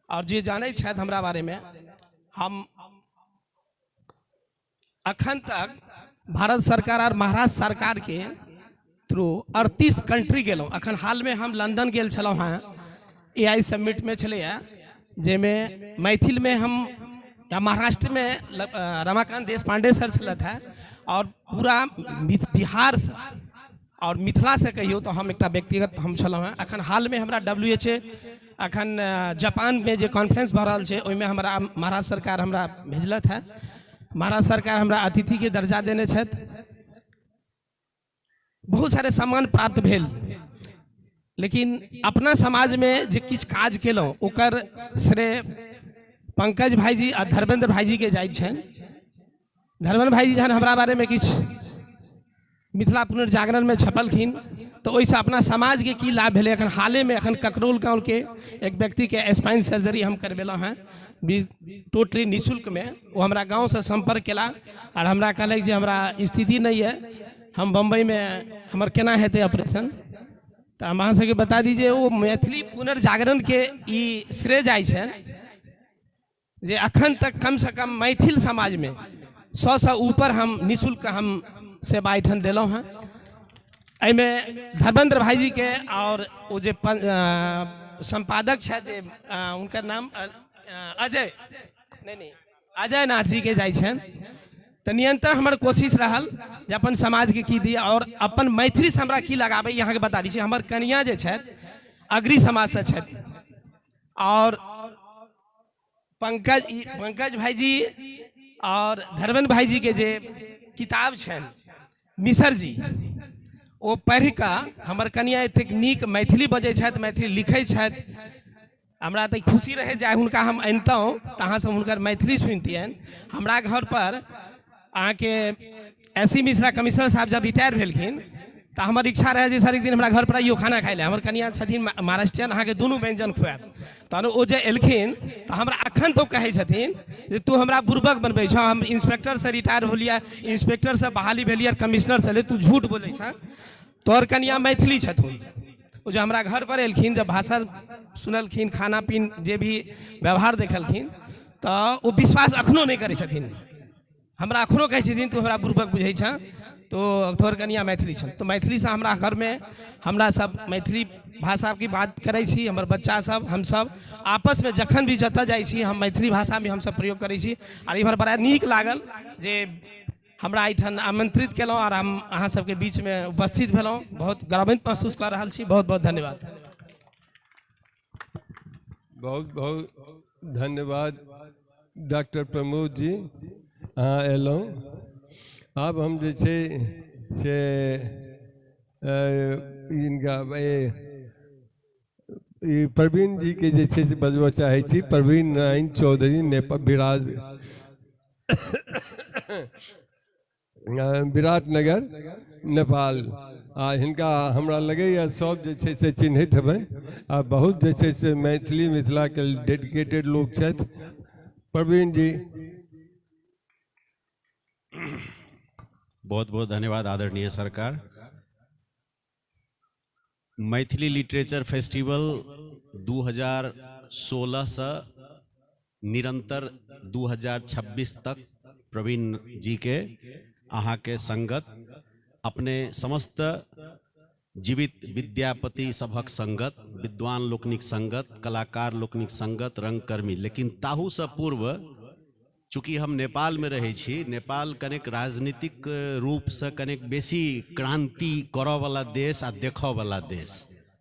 S16: और जे जानै छथि हमरा बारेमे, हम अखन तक भारत सरकार और महाराष्ट्र सरकार के थ्रू 38 कंट्री गेलहुँ। अखन हालमे हम लंदन गेल छलहुँ हँ, AI समिटमे छलैए, जाहिमे मैथिलमे हम या महाराष्ट्रमे रमाकांत देशपांडे सर छलथि हँ और पूरा बिहारसँ और मिथिलासँ कहियौ तऽ हम एकटा व्यक्तिगत हम छलहुँ हँ। अखन हालमे हमरा WHO अखन जापानमे जे कॉन्फ्रेंस भऽ रहल छै ओहिमे हमरा महाराष्ट्र सरकार हमरा भेजलथि हँ। महाराष्ट्र सरकार हमरा अतिथिके दर्जा देने छथि। बहुत सारे सम्मान प्राप्त भेल, लेकिन अपना समाजमे जे किछु काज केलहुँ ओकर श्रेय पंकज भाईजी आ धर्मेंद्र भाईजीके जाइ छनि। धर्मेंद्र भाईजी जहन हमरा बारेमे किछु मिथिला पुनर्जागरणमे छपलखिन तऽ ओहिसँ अपना समाजके की लाभ भेलै। अखन हालेमे अखन ककरौल गाँवके एक व्यक्तिके स्पाइन सर्जरी हम करबेलहुँ हँ टोटली निःशुल्कमे। ओ हमरा गाँवसँ सम्पर्क केला आओर हमरा कहलक जे हमरा स्थिति नहि यऽ, हम बम्बईमे हमर केना हेतै ऑपरेशन। तऽ हम अहाँ सबके बता दी जे ओ मैथिली पुनर्जागरणके ई श्रेय जाइ छनि जे अखन तक कमसँ कम मैथिल समाजमे 100 ऊपर हम निःशुल्क हम सेवा एहिठाम देलहुँ हँ। एहिमे धर्मेंद्र भाईजीके और ओ जे सम्पादक छथि जे हुनकर नाम अजय नहीं अजय नाथ जीके जाइ छनि। तऽ निरंतर हमर कोशिश रहल जे अपन समाजके की दी और अपन मैथिलीसँ हमरा की लगाबै। अहाँके बता दै छी हमर कनिया जे छथि अग्री समाजसँ छथि और पंकज भाईजी और धर्मेंद्र भाईजी के जे किताब छनि मिसर जी, ओ पढ़ि कऽ हमर कनिया एतेक नीक मैथिली बजै छथि, मैथिली लिखै छथि। हमरा तऽ खुशी रहै जे आइ हुनका हम अनितहुँ तऽ अहाँसभ हुनकर मैथिली सुनितियनि। हमरा घरपर अहाँके एस सी मिश्रा कमिश्नर साहब जब रिटायर भेलखिन तऽ हमर इच्छा रहै जे सर एक दिन हमरा घरपर अइयौ खाना खाइ लए। हमर कनिया छथिन महाराष्ट्रियन, अहाँके दुनू व्यञ्जन खुआएब। तहन ओ जे एलखिन तऽ हमरा अखन तो कहै छथिन जे तू हमरा बुड़बक बनबै छह, हम इंस्पेक्टरसँ रिटायर होलियै, इंस्पेक्टरसँ बहाली भेलियै, कमिश्नरसँ ले, तू झूठ बोलै छह, तोहर कनिया मैथिली छथुन। ओ जे हमरा घर पर एलखिन, जब भाषा सुनलखिन, खाना पीन जे भी व्यवहार देखलखिन, तऽ ओ विश्वास अखनो नहि करै छथिन। हमरा अखनो कहै छथिन तू हमरा बुड़बक बुझै छह, तो तोहर कनिया मैथिली छल। तऽ मैथिलीसँ हमरा घरमे हमरा सब मैथिली भाषाके बात करै छी। हमर बच्चा सब, हमसब आपसमे जखन भी जतऽ जाइ छी, हम मैथिली भाषामे हमसब प्रयोग करै छी। आर इम्हर बड़ा नीक लागल जे हमरा एहिठाम आमंत्रित केलहुँ आओर हम अहाँ सबके बीचमे उपस्थित भेलहुँ। बहुत गौरवान्वित महसूस कऽ रहल छी। बहुत बहुत धन्यवाद।
S12: बहुत बहुत धन्यवाद डॉक्टर प्रमोद जी, अहाँ अयलहुँ। आब हम जे छै से हिनका ई प्रवीण जी के जे छै से बजबऽ चाहै छी। प्रवीण नारायण चौधरी, नेपाल, विराटनगर, नेपाल। आ हिनका हमरा लगैए सब जे छै से चिन्हैत हेबनि आ बहुत जे छै से मैथिली मिथिलाके डेडिकेटेड लोक छथि। प्रवीण जी।
S10: बहुत बहुत धन्यवाद आदरणीय सरकार। मैथिली लिटरेचर फेस्टिवल 2016 से निरंतर 2026 तक प्रवीण जी के अहाँके संगत, अपने समस्त जीवित विद्यापति सभक संगत, विद्वान लोकनिक संगत, कलाकार लोकनिक संगत, रंगकर्मी। लेकिन ताहूसँ पूर्व चूँकि हम नेपालमे रहै छी, नेपाल कनेक राजनीतिक रूपसँ कनेक बेसी क्रांति करऽवला देश आ देखऽवला देश।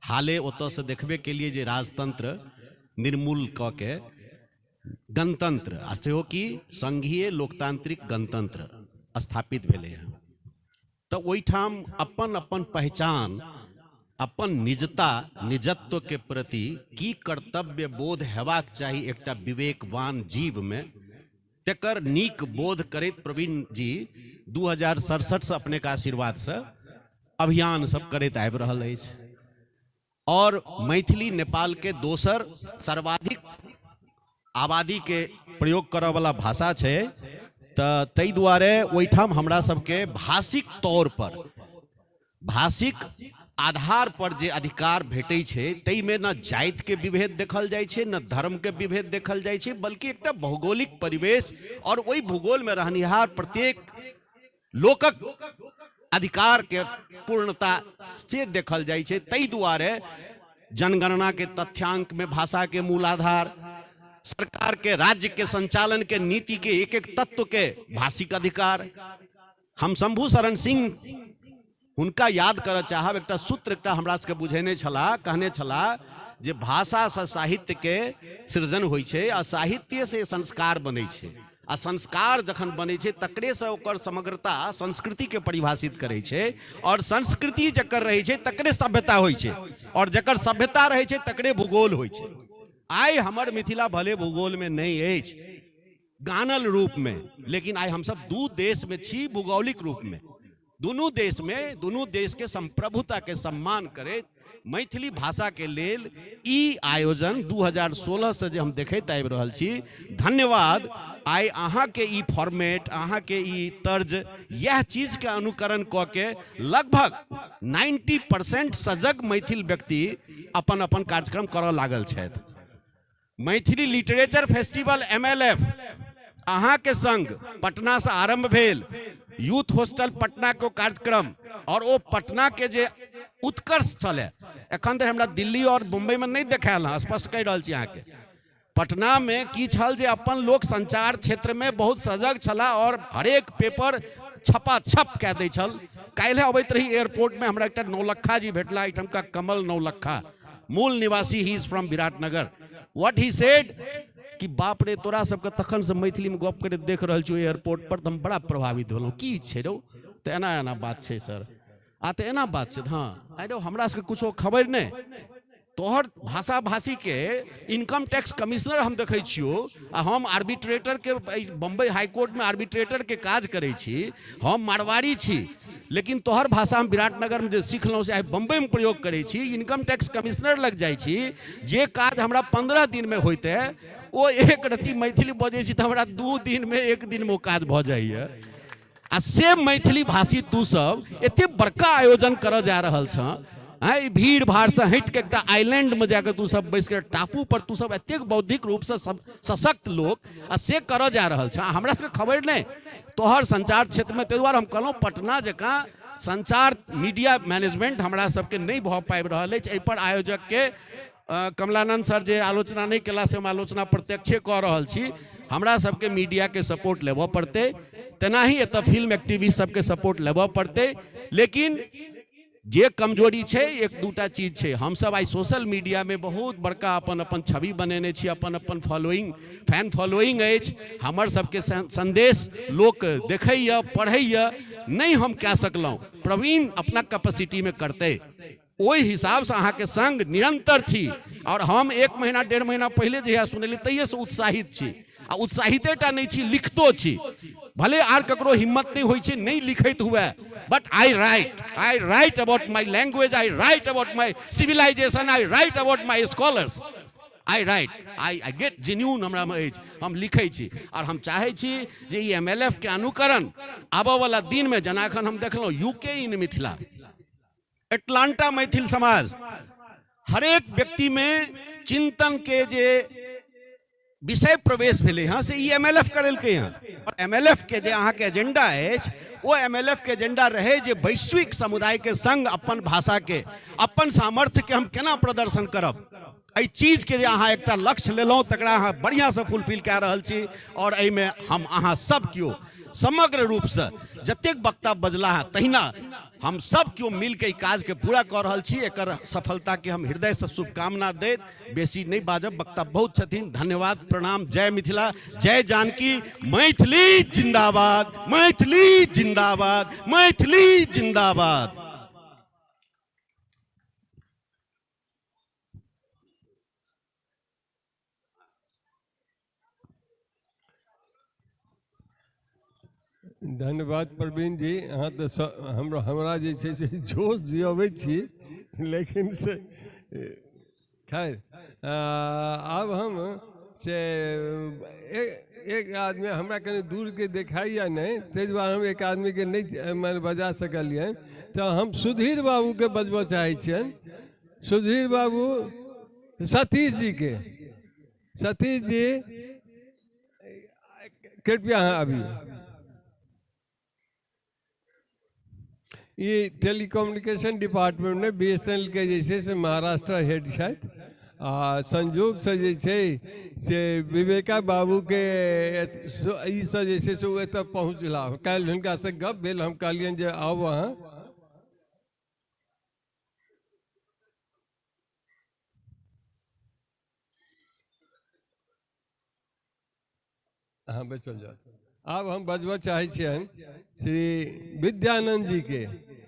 S10: हाले ओतऽसँ देखबे केलिए जे राजतंत्र निर्मूल कऽ के गणतंत्र, आ सेहो कि संघीय लोकतांत्रिक गणतंत्र स्थापित भेलै हँ। तऽ ओहिठाम अपन अपन पहचान, अपन निजता, निजत्व के प्रति की कर्तव्य बोध हेबाक चाही एकटा विवेकवान जीवमे, तेकर नीक बोध करैत प्रवीण जी 2067 से अपने के आशीर्वाद से अभियान सब करैत आबि रहल अछि। और मैथिली नेपाल के दोसर सर्वाधिक आबादी के प्रयोग करऽ वाला भाषा छै, तऽ ताहि दुआरे ओहिठाम हमरा सबके भाषिक तौर पर, भाषिक आधार पर जे अधिकार भेटै छै ताहिमे न जातिके विभेद देखल जाइ छै, न धर्मके विभेद देखल जाइ छै, बल्कि एकटा भौगोलिक परिवेश और ओहि भूगोलमे रहनिहार प्रत्येक लोकक अधिकार के पूर्णता से देखल जाइ छै। ताहि दुआरे जनगणना के तथ्यांक में भाषा के मूलाधार, सरकार के राज्य के संचालन के नीति के एक एक तत्व के भाषिक अधिकार। हम शंभू शरण सिंह हुनका याद करऽ चाहब, एकटा सूत्र एकटा हमरा सबके बुझेने छलाह, कहने छलाह जे भाषासँ साहित्य के सृजन होइ छै आ साहित्य से संस्कार बनै छै, आ संस्कार जखन बनै छै तकरेसँ ओकर समग्रता संस्कृतिके परिभाषित करै छै, और संस्कृति जकर रहै छै तकरे सभ्यता होइ छै, और जकर सभ्यता रहै छै तकरे भूगोल होइ छै। आइ हमर मिथिला भले भूगोलमे नहि अछि गानल रूपमे, लेकिन आइ हमसब दू देशमे छी भूगोलिक रूपमे। दुनू देशमे दुनू देशके संप्रभुताके सम्मान करैत मैथिली भाषाके लेल ई आयोजन 2016 से जे हम देखैत आबि रहल छी, धन्यवाद। आइ अहाँके ई फॉर्मेट, अहाँके ई तर्ज, इएह चीजके अनुकरण कऽ के लगभग 90% सजग मैथिल व्यक्ति अपन अपन कार्यक्रम करऽ लागल छथि। मैथिली लिटरेचर फेस्टिवल MLF अहाँके संग पटना से आरंभ भेल, यूथ हॉस्टल पटना के कार्यक्रम, और ओ पटना के जे उत्कर्ष छलै एखन धरि हमरा दिल्ली और मुंबई में नहीं देखायल हँ, स्पष्ट कहि रहल छी अहाँके। पटना में की छल जे अपन लोक संचार क्षेत्र में बहुत सजग छला और हरेक पेपर छपा छप कए दै छल। काल्हि अबैत रही एयरपोर्ट में हमरा एकटा नौलखा जी भेटला, एहिठामका कमल नौलखा, मूल निवासी, he is from Biratnagar. What he said कि बाप रे तोरा सबके तखन से मैथिली में गप करैत देख रहल छियौ एयरपोर्ट पर, तऽ हम बड़ा प्रभावित भेलहुँ, की छै रौ, तऽ एना एना बात छै सर। आ तऽ एना बात छै। हँ अरे हमरा सबके कुछो खबर नहि, तोहर भाषा भाषी के इनकम टैक्स कमिश्नर हम देखै छियो, आ हम आर्बिट्रेटर के बम्बई हाईकोर्ट में आर्बिट्रेटर के काज करै छी, हम मारवाड़ी छी, लेकिन तोहर भाषा हम विराटनगर में जे सिखलहुँ से आइ बम्बई में प्रयोग करै छी, इनकम टैक्स कमिश्नर लग जाइ छी, जे काज हमरा 15 दिन में होइते ओ एक रत्ती मैथिली बजै छी तऽ हमरा 2 दिन में 1 दिन में ओ काज भऽ जाइए। आ से मैथिली भाषी तू सब एते बड़का आयोजन करऽ जा रहल छह, आँय भीड़ भाड़सँ हटि कऽ एकटा आइलैंडमे जाकऽ तू सब बैस कऽ टापू पर तू सब एतेक बौद्धिक रूपसँ सब सशक्त लोक आ से करऽ जा रहल छह, हमरा सबके खबर नहि तोहर संचार क्षेत्रमे। ताहि दुआरे हम कहलहुँ पटना जकाँ संचार मीडिया मैनेजमेंट हमरा सबके नहि भऽ पाबि रहल अछि। एहिपर आयोजकके कमलानंद सर जे आलोचना नहि केला से हम आलोचना प्रत्यक्षे कऽ रहल छी। हमरा सबके मीडियाके सपोर्ट लेबऽ पड़तै, तेनाही एतऽ फिल्म एक्टिविस्ट सबके सपोर्ट लेबऽ पड़तै। लेकिन जे कमजोरी छै 1-2 टा चीज छै, हमसब आइ सोशल मीडियामे बहुत बड़का अपन अपन छवि बनेने छी, अपन अपन फॉलोइंग फैन फॉलोइंग अछि, हमर सबके संदेश लोक देखैए पढ़ैए, नहि हम कए सकलहुँ, प्रवीण अपना कैपेसिटीमे करतै, ओहि हिसाबसँ अहाँके संग निरंतर छी। और हम 1 महीना 1.5 महीना पहिले जहिया सुनेली तहिएसँ उत्साहित छी, आ उत्साहिते टा नहि छी, लिखतो छी। भले आर ककरो हिम्मत नहि होइ छै नहि लिखैत हुए, but I write about my language, I write about my civilization, I write about my scholars, I write, I get genuine हमरामे अछि, हम लिखै छी। और हम चाहै छी जे ई MLF के अनुकरण आबऽवला दिनमे, जेना एखन हम देखलहुँ UK in Mithila, Atlanta Maithil समाज, हरेक व्यक्ति में चिंतन के जे विषय प्रवेश भेलै हँ से ई MLF करेलकै हँ। और MLF के जे अहाँके एजेंडा अछि ओ MLF के एजेंडा रहै जे वैश्विक समुदाय के संग अपन भाषा के अपन सामर्थ्य के हम केना प्रदर्शन करब, एहि चीज के जे अहाँ एकटा लक्ष्य लेलहुँ तकरा अहाँ बढ़िआँसँ फुलफिल कए रहल छी। और एहिमे हम अहाँ सब केओ समग्र रूपसँ जतेक वक्ता बजला हँ तहिना हम सब केओ मिलके ई काजके पूरा कऽ रहल छी। एकर सफलताके हम हृदयसँ शुभकामना दैत बेसी नहि बाजब, वक्ता बहुत छथिन। धन्यवाद, प्रणाम, जय मिथिला, जय जानकी, मैथिली जिंदाबाद, मैथिली जिंदाबाद, मैथिली जिंदाबाद।
S12: धन्यवाद प्रवीण जी, अहाँ तऽ हमरा जे छै से जोश जियबै छी, लेकिन से खैर आब हम से एक आदमी हमरा कनि दूरके देखाइए नहि, ताहि दुआरे हम एक आदमीके नहि माने बजा सकलियनि, तऽ हम सुधीर बाबूके बजबऽ चाहै छियनि। सुधीर बाबू सतीश जीके, सतीश जी कृपया अहाँ आबियौ। ई टेलीकम्युनिकेशन डिपार्टमेंटमे BSNL के जे छै से महाराष्ट्र हेड छथि, आ संजोगसँ जे छै से विवेका बाबूके ईसँ जे छै से ओ एतऽ पहुँचला। काल्हि हुनकासँ गप भेल, हम कहलियनि जे आउ अहाँ। अहाँ बैसल जाउ। आब हम बजबऽ चाहै छियनि श्री विद्यानंद जी के।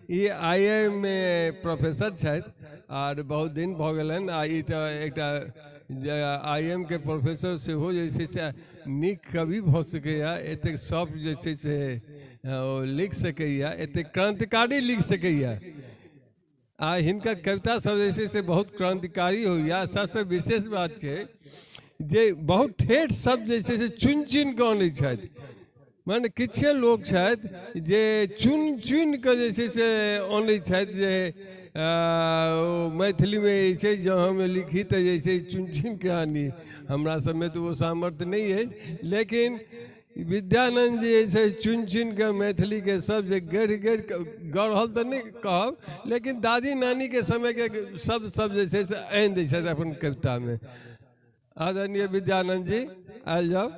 S12: ई IIM में प्रोफेसर छथि आर बहुत दिन भऽ गेलनि, आ ई तऽ एकटा IIM के प्रोफेसर सेहो जे छै से नीक कवि भऽ सकैए, एतेक सब जे छै से लिख सकैए, एतेक क्रांतिकारी लिख सकैए। आ हिनकर कविता सब जे छै से बहुत क्रांतिकारी होइए। सबसँ विशेष बात छै जे बहुत ठेठ शब्द जे छै से चुनि चुनि कऽ अनै छथि, माने किछुए लोक छथि जे चुनि चुनि कऽ जे छै से अनै छथि जे मैथिलीमे जे छै जँ हम लिखी तऽ जे छै चुनि चुनि कऽ आनी। हमरा सबमे तऽ ओ सामर्थ्य नहि अछि, लेकिन विद्यानंद जी जे छै चुनि चुनि कऽ मैथिलीके शब्द जे गढ़ि गढ़ि कऽ, गढ़ल तऽ नहि कहब लेकिन दादी नानीके समयके शब्द सब जे छै से आनि दै छथि अपन कवितामे। आदरणीय विद्यानंद जी आयल जाउ।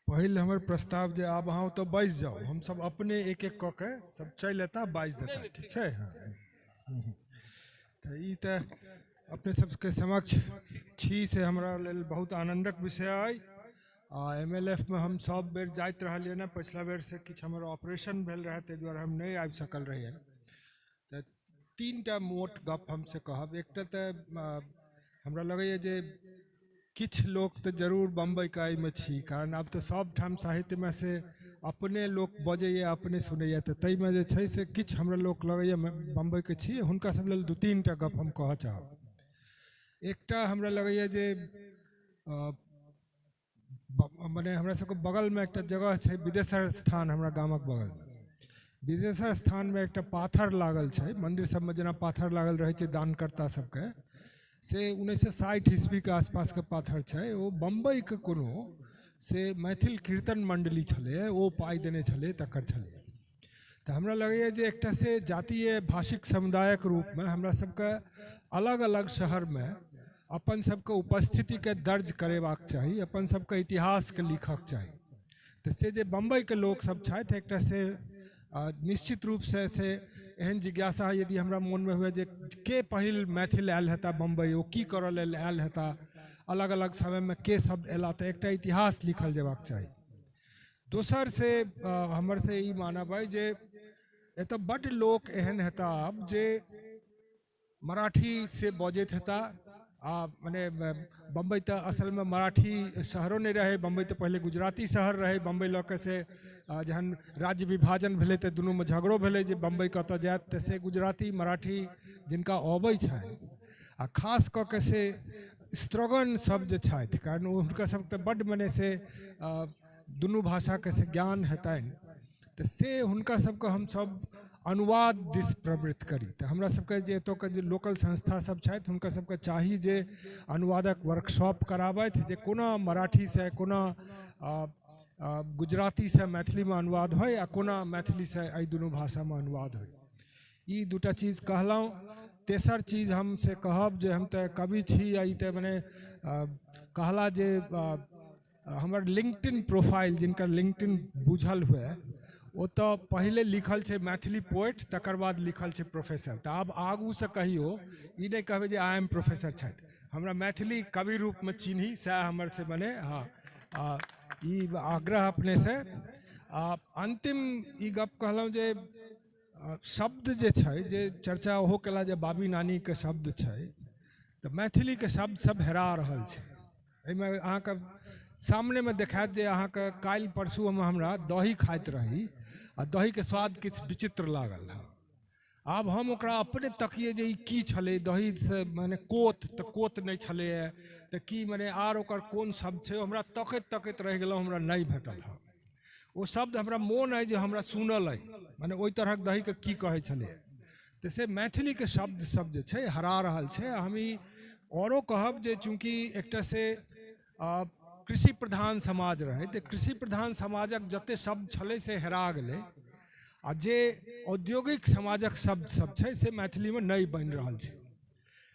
S17: पहिल हमर प्रस्ताव जे आब अहाँ ओतऽ बाजि जाउ, हमसब अपने एक एक कऽ के सब चलि एता बाजि देता, ठीक छै? हँ, तऽ ई तऽ अपने सबके समक्ष छी से हमरा लेल बहुत आनन्दक विषय अइ। आ MLF में हम सब बेर जाइत रहलियै ने। पछिला बेर से किछु हमर ऑपरेशन भेल रहै, ताहि दुआरे हम नहि आबि सकल रहियै। तऽ 3टा मोट गप हमसे कहब। एकटा तऽ हमरा लगैए जे किछु लोक तऽ जरूर बम्बईके एहिमे छी, कारण आब तऽ सब ठाम साहित्यमे से अपने लोक बजैए, अपने सुनैए, तऽ ताहिमे जे छै से किछु हमरा लोक लगैए बम्बईके छी। हुनका सब लेल 2-3 टा गप हम कहऽ चाहब। एकटा हमरा लगैए जे मने हमरा सबके बगलमे एकटा जगह छै विदेशर स्थान, हमरा गामक बगलमे विदेशर स्थानमे एकटा पाथर लागल छै। मंदिर सबमे जेना पाथर लागल रहै छै दानकर्ता सबके, से 1960 ईस्वीके आसपासके पाथर छै। ओ बम्बईके कोनो से मैथिल कीर्तन मंडली छलै, ओ पाइ देने छलै, तकर छलै। तऽ हमरा लगैए जे एकटा से जातीय भाषिक समुदायक रूपमे हमरा सबके अलग अलग शहरमे अपन सबके उपस्थितिके दर्ज करेबाक चाही, अपन सबके इतिहासके लिखक चाही। तऽ से जे बम्बईके लोक सब छथि, एकटा से निश्चित रूपसँ से एहन जिज्ञासा यदि हमरा मोनमे हुए जे के पहिल मैथिल आयल हेता बम्बई, ओ की करऽ लेल आयल हेता, अलग अलग समयमे के सब अयला, तऽ एकटा इतिहास लिखल जेबाक चाही। दोसर से हमर से ई मानब अइ जे एतऽ बड्ड लोक एहन हेता आब जे मराठी से बजैत हेता। आ मने बम्बई तऽ असलमे मराठी शहरो नहि रहै, बम्बई तऽ पहिले गुजराती शहर रहै। बम्बई लऽ कऽ से जहन राज्य विभाजन भेलै तऽ दुनूमे झगड़ो भेलै जे बम्बई कतऽ जायत, तऽ से गुजराती मराठी जिनका अबै छनि आ खास कऽ के से स्त्रगण सब जे छथि, कारण ओ हुनका सबके तऽ बड्ड मने से दुनू भाषाके से ज्ञान हेतनि, तऽ से हुनका सबके हमसब अनुवाद दिस प्रवृत्त करी। तऽ हमरा सबके जे एतुका जे लोकल संस्था सब छथि हुनका सबके चाही जे अनुवादक वर्कशॉप कराबथि, जे कोना मराठीसँ कोना गुजरातीसँ मैथिलीमे अनुवाद होइ आ कोना मैथिलीसँ एहि दुनू भाषामे अनुवाद होइ। ई दूटा चीज कहलहुँ। तेसर चीज हम से कहब जे हम तऽ कवि छी आ ई तऽ मने कहला जे हमर लिंक्डइन प्रोफाइल, जिनकर लिंक्डइन बुझल हुए, ओ तऽ पहिले लिखल छै मैथिली पोएट, तकर बाद लिखल छै प्रोफेसर। तऽ आब आगूसँ कहियो ई नहि कहबै जे I am professor छथि, हमरा मैथिली कवि रूपमे चिन्ही, सएह हमर से मने हँ ई आग्रह अपनेसँ। आ अन्तिम ई गप कहलहुँ जे शब्द जे छै, जे चर्चा ओहो केला जे बाबी नानीके शब्द छै, तऽ मैथिलीके शब्द सब हेरा रहल छै। एहिमे अहाँके सामनेमे देखायत जे अहाँके काल्हि परसू हमरा दही खाइत रही आ दहीके स्वाद किछु विचित्र लागल हँ। आब हम ओकरा अपने तकिए जे ई की छलै, दहीसँ मने कोत तऽ कोत नहि छलैए, तऽ की मने आर ओकर कोन शब्द छै, हमरा तकैत तकैत रहि गेलहुँ, हमरा नहि भेटल हँ ओ शब्द। हमरा मोन अइ जे हमरा सुनल अइ मने ओहि तरहक दहीके की कहै छलैए। तऽ से मैथिलीके शब्द सब जे छै हरा रहल छै। हम ई औरो कहब जे चूँकि एकटा से कृषि प्रधान समाज रहै, तऽ कृषि प्रधान समाजक जते शब्द छलै से हेरा गेलै, आ जे औद्योगिक समाजक शब्द सब छै से मैथिलीमे नहि बनि रहल छै।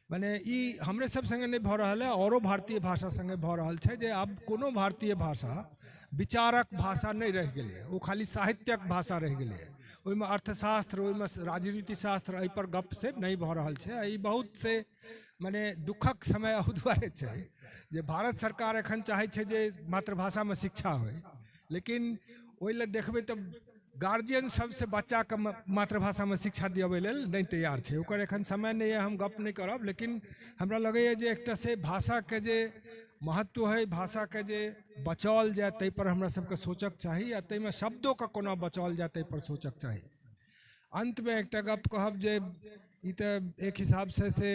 S17: मने ई हमरे सब संगे नहि भऽ रहल है, औरो भारतीय भाषा संगे भऽ रहल छै जे आब कोनो भारतीय भाषा विचारक भाषा नहि रहि गेलै, ओ खाली साहित्यक भाषा रहि गेलै। ओहिमे अर्थशास्त्र, ओहिमे राजनीति शास्त्र, एहिपर गप से नहि भऽ रहल छै। ई बहुत से मने दुखक समय एहू दुआरे छै जे भारत सरकार एखन चाहै छै जे मातृभाषामे शिक्षा होइ, लेकिन ओहि लए देखबै तऽ गार्जियन सबसे बच्चाके मातृभाषामे शिक्षा दिअबै लेल नहि तैयार छै। ओकर एखन समय नहि यऽ, हम गप नहि करब, लेकिन हमरा लगैए जे एकटा से भाषाके जे महत्व है, भाषाके जे बचाओल जाय ताहिपर हमरा सबके सोचक चाही, आ ताहिमे शब्दोके कोना बचाओल जाय ताहिपर सोचक चाही। अन्तमे एकटा गप कहब जे ई तऽ एक हिसाबसँ से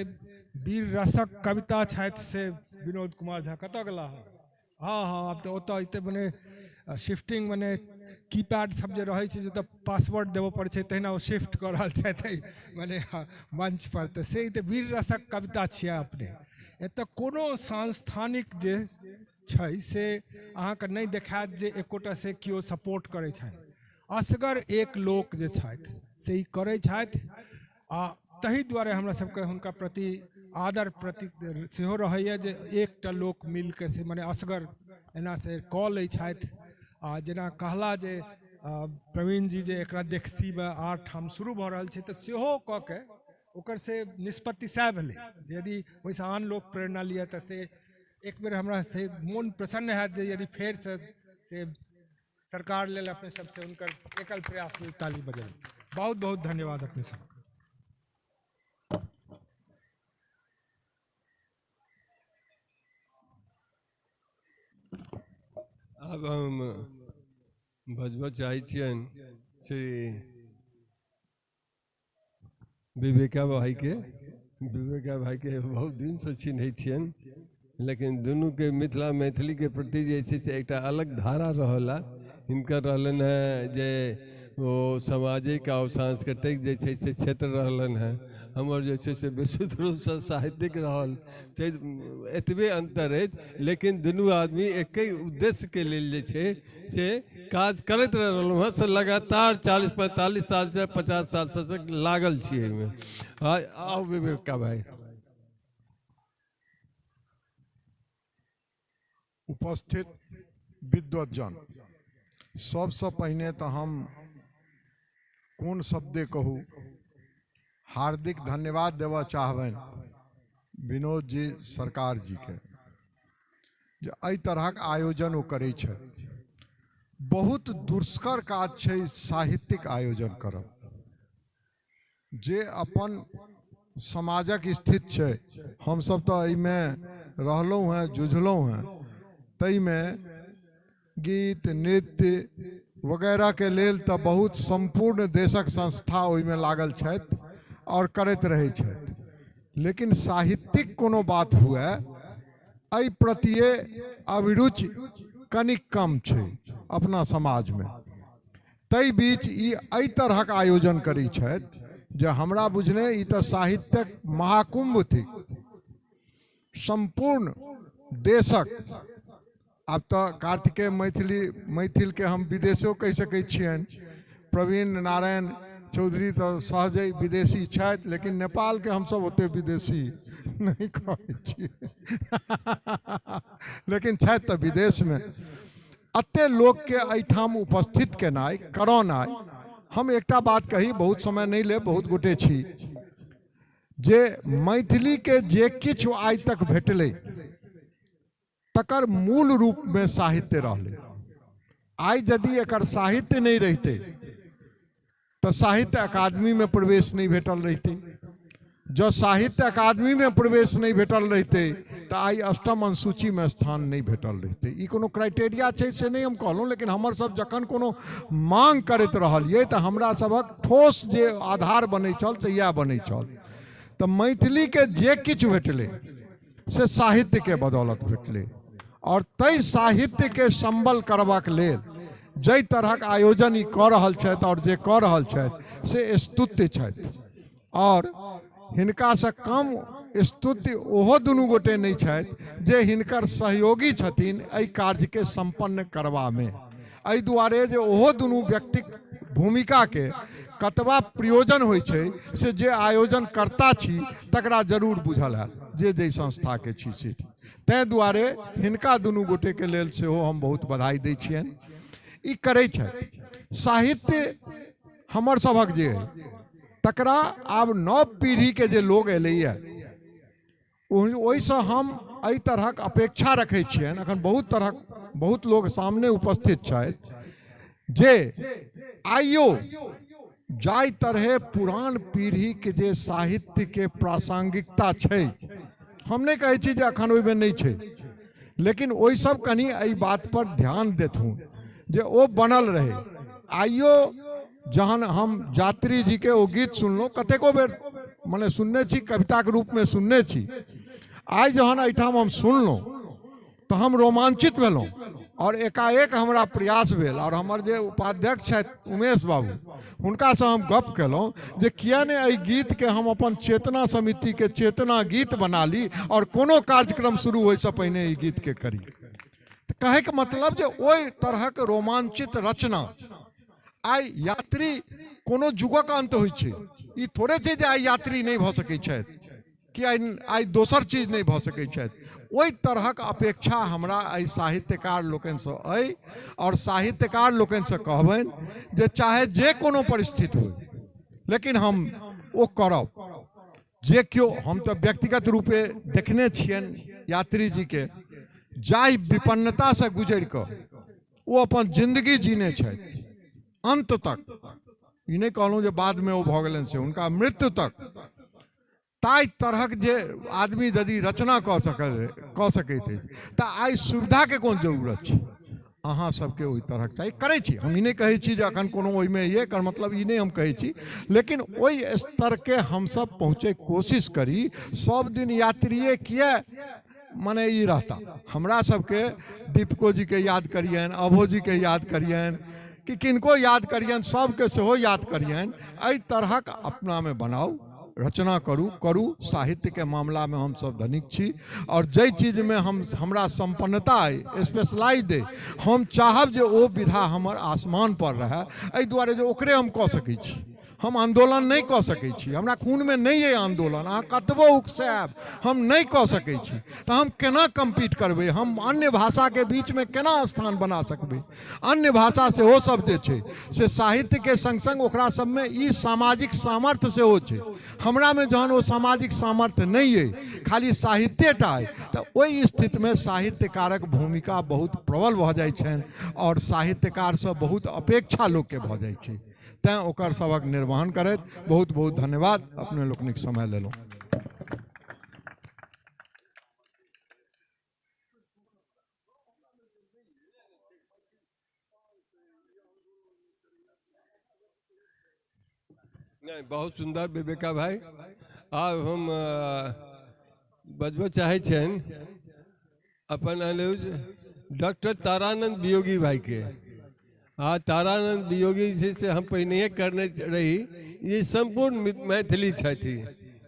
S17: वीर रसक कविता छथि से विनोद कुमार झा। कतऽ गेला हँ? हँ हँ, आब तऽ ओतऽ एते मने शिफ्टिंग मने कीपैड सब जे रहै छै जतऽ पासवर्ड देबऽ पड़ै छै तहिना ओ शिफ्ट कऽ रहल छथि मने मंच पर। तऽ से ई तऽ वीर रसक कविता छियै। अपने एतऽ कोनो सांस्थानिक जे छै से अहाँके नहि देखायत जे एकोटा से केओ सपोर्ट करै छनि। असगर एक लोक जे छथि से ई करै छथि, आ ताहि दुआरे हमरा सबके हुनका प्रति आदर प्रति सेहो रहैए जे एकटा लोक मिलके से मने असगर एना से कऽ लै छथि। आ जेना कहला जे प्रवीण जी जे एकरा देखसीमे आर ठाम शुरू भऽ रहल छै, तऽ सेहो कऽ के ओकर से निष्पत्ति सएह भेलै। यदि ओहिसँ आन लोक प्रेरणा लिअ तऽ से एक बेर हमरा से मोन प्रसन्न हैत जे यदि फेरसँ से सरकार लेल अपने सबसँ हुनकर एकल प्रयास लेल ताली बजाबी। बहुत बहुत धन्यवाद अपने सबके।
S12: आब हम बजबऽ चाहै छियनि श्री विवेका भाईके। विवेका भाईके बहुत दिनसँ चिन्है छियनि, लेकिन दुनूके मिथिला मैथिलीके प्रति जे छै से एकटा अलग धारा रहल। हिनकर रहलनि हेँ जे ओ सामाजिक आओर सांस्कृतिक जे छै से क्षेत्र रहलनि हेँ, हमर जे छै से विशुद्ध रूपसँ साहित्यिक रहल, एतबे अन्तर अछि, लेकिन दुनू आदमी एके उद्देश्यके लेल जे छै से काज करैत रहलहुँ हेँ, से लगातार 40-45 सालसँ 50 सालसँ लागल छी एहिमे। आउ विवेका भाई।
S18: उपस्थित विद्वज्जन, सबसँ पहिने तऽ हम कोन शब्दे कहू, हार्दिक धन्यवाद देबऽ चाहबनि विनोद जी सरकार जी के जे एहि तरहक आयोजन ओ करै छथि। बहुत दुष्कर काज छै साहित्यिक आयोजन करब, जे अपन समाजक स्थिति छै, हमसब तऽ एहिमे रहलहुँ हेँ, जुझलहुँ हेँ, ताहिमे गीत नृत्य वगैरह के लेल तऽ बहुत सम्पूर्ण देशक संस्था ओहिमे लागल छथि आओर करैत रहै छथि, लेकिन साहित्यिक कोनो बात हुए एहि प्रतिए अभिरुचि कनि कम छै अपना समाजमे। ताहि बीच ई एहि तरहक आयोजन करै छथि जे हमरा बुझने ई तऽ साहित्यक महाकुम्भ थिक, सम्पूर्ण देशक। आब तऽ कार्तिकेय मैथिली मैथिलके हम विदेशो कहि सकै छियनि, प्रवीण नारायण चौधरी तऽ सहजे विदेशी छथि, लेकिन नेपालके हमसब ओते विदेशी नहि कहै छियै, लेकिन छथि तऽ विदेशमे। एते लोकके एहिठाम उपस्थित केनाइ करौनाइ, हम एकटा बात कही, बहुत समय नहि लेब, बहुत गोटे छी, जे मैथिलीके जे किछु आइ तक भेटलै तकर मूल रूपमे साहित्य रहलै। आइ यदि एकर साहित्य नहि रहितै तऽ साहित्य अकादमीमे प्रवेश नहि भेटल रहितै, जँ साहित्य अकादमीमे प्रवेश नहि भेटल रहितै तऽ आइ अष्टम अनुसूचीमे स्थान नहि भेटल रहितै। ई कोनो क्राइटेरिया छै से नहि हम कहलहुँ, लेकिन हमर सब जखन कोनो मांग करैत रहलियै तऽ हमरा सभक ठोस जे आधार बनै छल से इएह बनै छल। तऽ मैथिलीके जे किछु भेटलै से साहित्यके बदौलत भेटलै, आओर ताहि साहित्यके संबल करबाक लेल जाहि तरहक आयोजन ई कऽ रहल छथि आओर जे कऽ रहल छथि से स्तुत्य छथि, आओर हिनकासँ कम स्तुत्य ओहो दुनू गोटे नहि छथि जे हिनकर सहयोगी छथिन एहि कार्यके सम्पन्न करबामे। एहि दुआरे जे ओहो दुनू व्यक्तिक भूमिकाके कतबा प्रयोजन होइ छै से जे आयोजनकर्ता छी तकरा जरूर बुझल हैत, जे जाहि संस्थाके छी से। ताहि दुआरे हिनका दुनू गोटेके लेल सेहो हम बहुत बधाई दै छियनि। ई करै छथि। साहित्य हमर सभक जे अइ तकरा आब नव पीढ़ीके जे लोग एलैए ओहिसँ हम एहि तरहक अपेक्षा रखै छियनि। अखन बहुत तरहक बहुत लोग सामने उपस्थित छथि जे आइयो जाहि तरहे पुरान पीढ़ीके जे साहित्यके प्रासंगिकता छै, हम नहि कहै छी जे अखन ओहिमे नहि छै, लेकिन ओहि सब कनि एहि बात पर ध्यान देथुन जे ओ बनल रहै। आइयो जहन हम यात्री जी के ओ गीत सुनलहुँ, कतेको बेर मने सुनने छी, कविताके रूपमे सुनने छी, आइ जहन एहिठाम हम सुनलहुँ तऽ हम रोमांचित भेलहुँ और एकाएक हमरा प्रयास भेल, और हमर जे उपाध्यक्ष छथि उमेश बाबू, हुनकासँ हम गप केलहुँ जे किया नहि एहि गीतके हम अपन चेतना समितिके चेतना गीत बना ली और कोनो कार्यक्रम शुरू होइसँ पहिने ई गीतके करी। कहैके मतलब जे ओहि तरहक रोमांचित रचना आइ यात्री कोनो युगक अंत होइ छै, ई थोड़े छै जे आइ यात्री नहि भऽ सकै छथि कि आइ दोसर चीज नहि भऽ सकै छथि। ओहि तरहक अपेक्षा हमरा एहि साहित्यकार लोकनिसँ अइ, आओर साहित्यकार लोकनिसँ कहबनि जे चाहे जे कोनो परिस्थिति होइ लेकिन हम ओ करब। जे केओ, हम तऽ व्यक्तिगत रूपे देखने छियनि यात्री जीके, जाहि विपन्नतासँ गुजरि कऽ ओ अपन जिन्दगी जीने छथि अन्त तक, ई नहि कहलहुँ जे बादमे ओ भऽ गेलनि से, हुनका मृत्यु तक ताहि तरहक जे आदमी यदि रचना कऽ सकैत अछि तऽ आइ सुविधाके कोन जरूरत छै? अहाँ सबके ओहि तरहक चाही। करै छी, हम ई नहि कहै छी जे अखन कोनो ओहिमे ये, एकर मतलब ई नहि हम कहै छी, लेकिन ओहि स्तरके हमसब पहुँचैके कोशिश करी। सब दिन यात्रिये किए मने ई रहता, हमरा सबके दीपको जीके याद करियनि, अभो जीके याद करियनि, कि किनको याद करियनि, सबके सेहो याद करियनि। एहि तरहक अपनामे बनाउ, रचना करू करू। साहित्यके मामलामे हमसब धनिक छी और जाहि चीजमे हमरा सम्पन्नता अइ, स्पेशलाइज अइ, हम चाहब जे ओ विधा हमर आसमान पर रहए। एहि दुआरे जे ओकरे हम कऽ सकै छी, हम आन्दोलन नहि कऽ सकै छी, हमरा खूनमे नहि अइ आन्दोलन। अहाँ कतबो उकसायब हम नहि कऽ सकै छी, तऽ हम केना कम्पीट करबै? हम अन्य भाषाके बीचमे केना स्थान बना सकबै? अन्य भाषा सेहो सब जे छै से साहित्यके सङ्ग सङ्ग ओकरा सबमे ई सामाजिक सामर्थ्य सेहो छै। हमरामे जहन ओ सामाजिक सामर्थ्य नहि अइ, खाली साहित्येटा अइ, तऽ ओहि स्थितिमे साहित्यकारक भूमिका बहुत प्रबल भऽ जाइ छनि और साहित्यकारसँ बहुत अपेक्षा लोकके भऽ जाइ छै। तैँ ओकर सबक निर्वहन करैत बहुत बहुत धन्यवाद, अपने लोकनिक समय लेलहुँ।
S12: नहीं, बहुत सुंदर विवेका भाई। आब हम बजबऽ चाहै छियनि अपन अनुज डॉक्टर तारानंद वियोगी भाई के। हाँ, तारानंद वियोगी जे से हम पहिनहिए करने रही, ये सम्पूर्ण मैथिली छथि।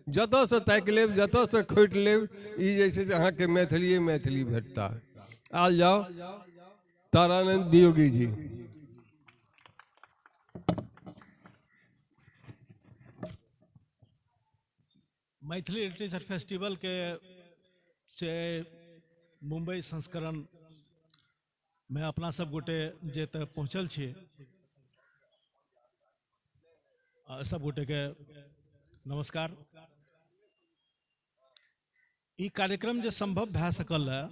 S12: जतऽसँ ताकि लेब, जतऽसँ खोटि लेब, ई जे छै से अहाँके मैथिलीए मैथिली भेटता। आयल जाओ तारानंद वियोगी जी।
S6: मैथिली लिटरेचर फेस्टिवल के से मुंबई संस्करण में अपना सब गोटे जे तक पहुँचल छी, सब गोटे के नमस्कार। ई कार्यक्रम जे संभव भए सकल है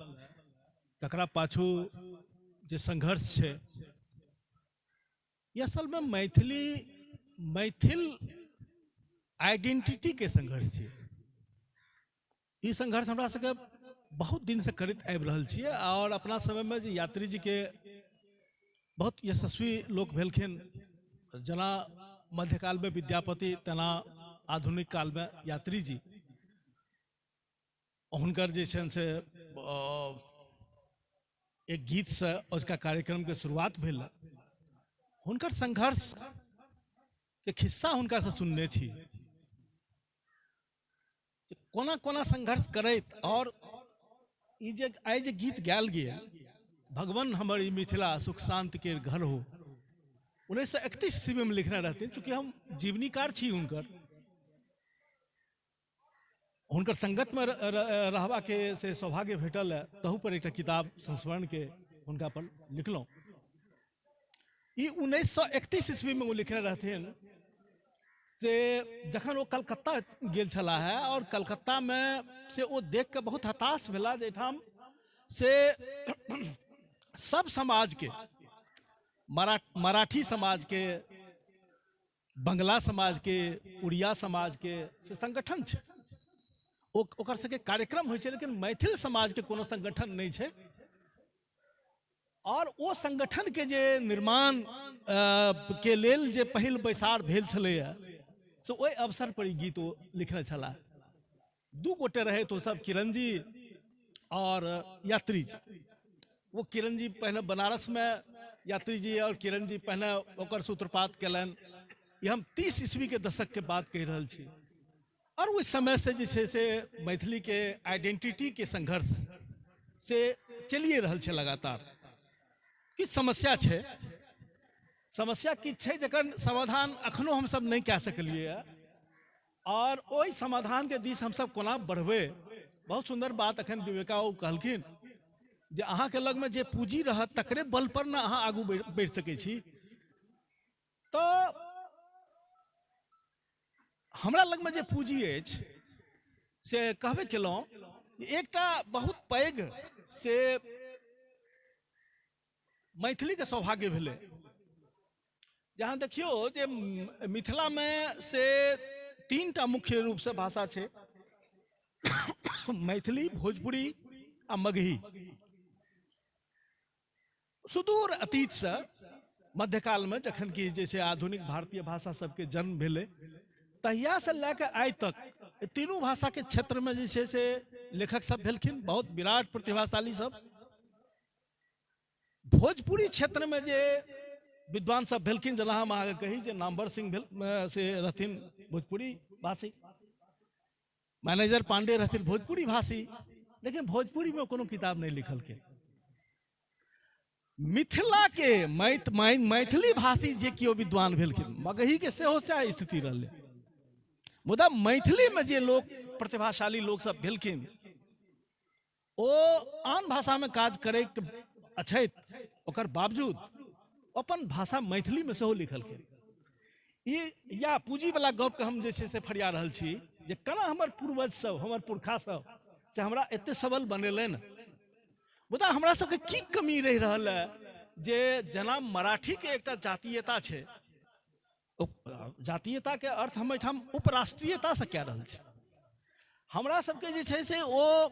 S6: तकरा पाछू जे संघर्ष छै, ये असल में मैथिली मैथिल आइडेंटिटी के संघर्ष छै। ई संघर्ष हमरा सबके बहुत दिन से करैत आबि रहल छियै और अपना समय में जे यात्री जी के बहुत यशस्वी लोक भेलखिन, जेना मध्यकाल में विद्यापति तेना आधुनिक काल में यात्री जी, हुनकर जे छनि से एक गीत से अजुका कार्यक्रम के शुरुआत भेल। हुनकर संघर्ष के खिस्सा हुनका से सुनने छी, कोना कोना संघर्ष करैत और ई जे आइ जे गीत गायल गेल भगवान हमर ई मिथिला सुख शांति के घर हो, 1931 ईस्वी में लिखने रहथिन। चूँकि हम जीवनीकार छी हुनकर, हुनकर संगत में रहबा के से सौभाग्य भेटल है, तहू पर एक किताब संस्मरण के हुनका पर लिखलहुँ। ई 1931 ईस्वी में वो लिखने रहथिन से जखन वो कलकत्ता गेल छलाह है और कलकत्ता में से वो देख के बहुत हताश भेला जे एहिठाम से सब समाज के, मराठी समाज के, बंगला समाज के, उड़िया समाज के से संगठन छै, ओकर सबके कार्यक्रम होइ छै, लेकिन मैथिल समाज के कोनो संगठन नहीं छै। और ओ संगठन के जे निर्माण के लेल जे पहिल बैसार भेल छलैया से ओहि अवसर पर ई गीत ओ लिखने छलाह। दू गोटे रहे तो सब, किरण जी और यात्री जी। वो किरण जी पहले बनारस में, यात्री जी और किरण जी पहले ओकर सूत्रपात कयलनि। ई हम 30 ईस्वी के दशक के बात कहि रहल छी। और ओहि समय से जे छै से मैथिली के आइडेंटिटी के संघर्ष से चलिए रहल छै लगातार। किछु समस्या छै, समस्या किछु छै जकर समाधान अखनो हमसब नहि कए सकलियै हँ, और ओहि समाधान के दिस हमसब कोना बढ़बै। बहुत सुंदर बात अखन विवेका ओ कहलखिन जे अहाँके लगमे जे पूँजी रहत तकरे बल पर ने अहाँ आगू बढ़ि सकै छी। तऽ हमरा लगमे जे पूँजी अछि से कहबे केलहुँ, एकटा बहुत पैघ से मैथिलीके सौभाग्य भेलै। जहाँ देखियौ जे मिथिलामे से 3टा मुख्य रूपसँ भाषा छै, मैथिली, भोजपुरी आ मगही। सुदूर अतीतसँ मध्यकालमे जखन कि जे छै आधुनिक भारतीय भाषा सबके जन्म भेलै, तहियासँ लए कऽ आइ तक तीनू भाषाके क्षेत्रमे जे छै से लेखक सब भेलखिन, बहुत विराट प्रतिभाशाली सब। भोजपुरी क्षेत्रमे जे विद्वान सब भेलखिन, जेना हम अहाँके कही जे नामवर सिंह भेल से रहथिन भोजपुरी भाषी, मैनेजर पांडे रहथिन भोजपुरी भाषी, लेकिन भोजपुरीमे कोनो किताब नहि लिखलखिन। मिथिला के मैथिली भाषी जे केओ विद्वान भेलखिन, मगही के सेहो सएह स्थिति रहलै, मुदा मैथिली में जे लोक प्रतिभाशाली लोक सब भेलखिन ओ आन भाषा में काज करैके अछैत ओकर बावजूद अपन भाषा मैथिली में सेहो लिखलखिन। ई या पूँजीवला गपके हम जे छै से फरिया रहल छी जे केना हमर पूर्वज सब, हमर पुरखा सब से हमरा एते सबल बनेलनि, मुदा हमरा सबके की कमी रहि रहल है जे जेना मराठीके एकटा जातीयता छै, जातीयताके अर्थ हम एहिठाम उपराष्ट्रीयतासँ कए रहल छी। हमरा सबके जे छै से ओ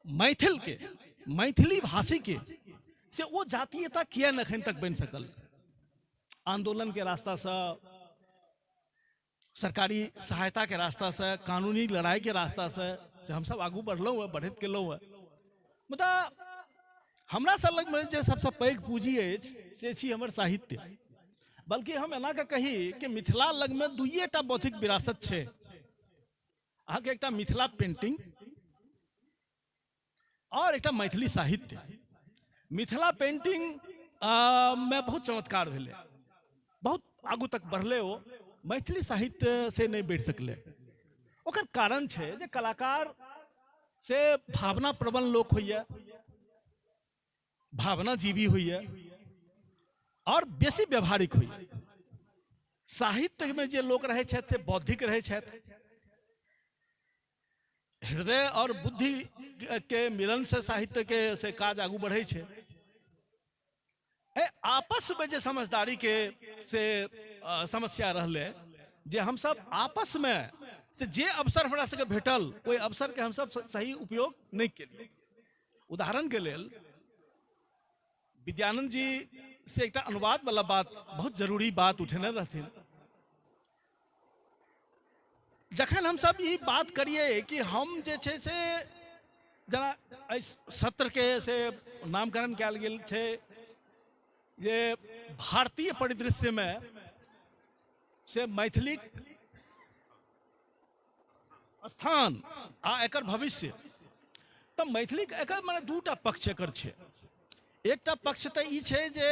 S6: मैथिलके, मैथिली भाषीके से ओ जातीयता किया नहि एखन तक बनि सकल? आंदोलनके रास्तासँ, सरकारी सहायताके रास्तासँ, कानूनी लड़ाइके रास्तासँ से हमसब आगू बढ़लहुँ हँ, बढ़ैत गेलहुँ हँ। मुदा हमरा सब लगमे जे सबसँ पैघ पूँजी अछि से छी हमर साहित्य। बल्कि हम एना कऽ कही कि मिथिला लगमे दुइएटा बौद्धिक विरासत छै, अहाँके एकटा मिथिला पेंटिंग और एकटा मैथिली साहित्य। मिथिला पेंटिंग मे बहुत चमत्कार भेलै, बहुत आगू तक बढ़लै ओ, मैथिली साहित्य से नहि बढ़ि सकलै। ओकर कारण छै जे कलाकार से भावना प्रबल लोक होइए, भावना जीवी होइए और बेसी व्यवहारिक होइए। साहित्यमे जे लोक रहै छथि से बौद्धिक रहै छथि, हृदय और बुद्धि के मिलन से साहित्य के से काज आगू बढ़ै छै। आपस में जे समझदारी के से समस्या रहलै जे हमसब आपस में से जे अवसर हमरा सबके भेटल ओहि अवसर के हमसब सही उपयोग नहि केलियै। उदाहरण के लेल विद्यानंद जी से एकटा अनुवाद वाला बात, बहुत जरूरी बात उठेने रहथिन। जखन हमसब ई बात करिए कि हम जे छै से जेना एहि सत्रके से नामकरण कयल गेल छै जे भारतीय परिदृश्यमे से मैथिलीक स्थान आ एकर भविष्य, तऽ मैथिलीक एकर मने दूटा पक्ष एकर छै। एकटा पक्ष तऽ ई छै जे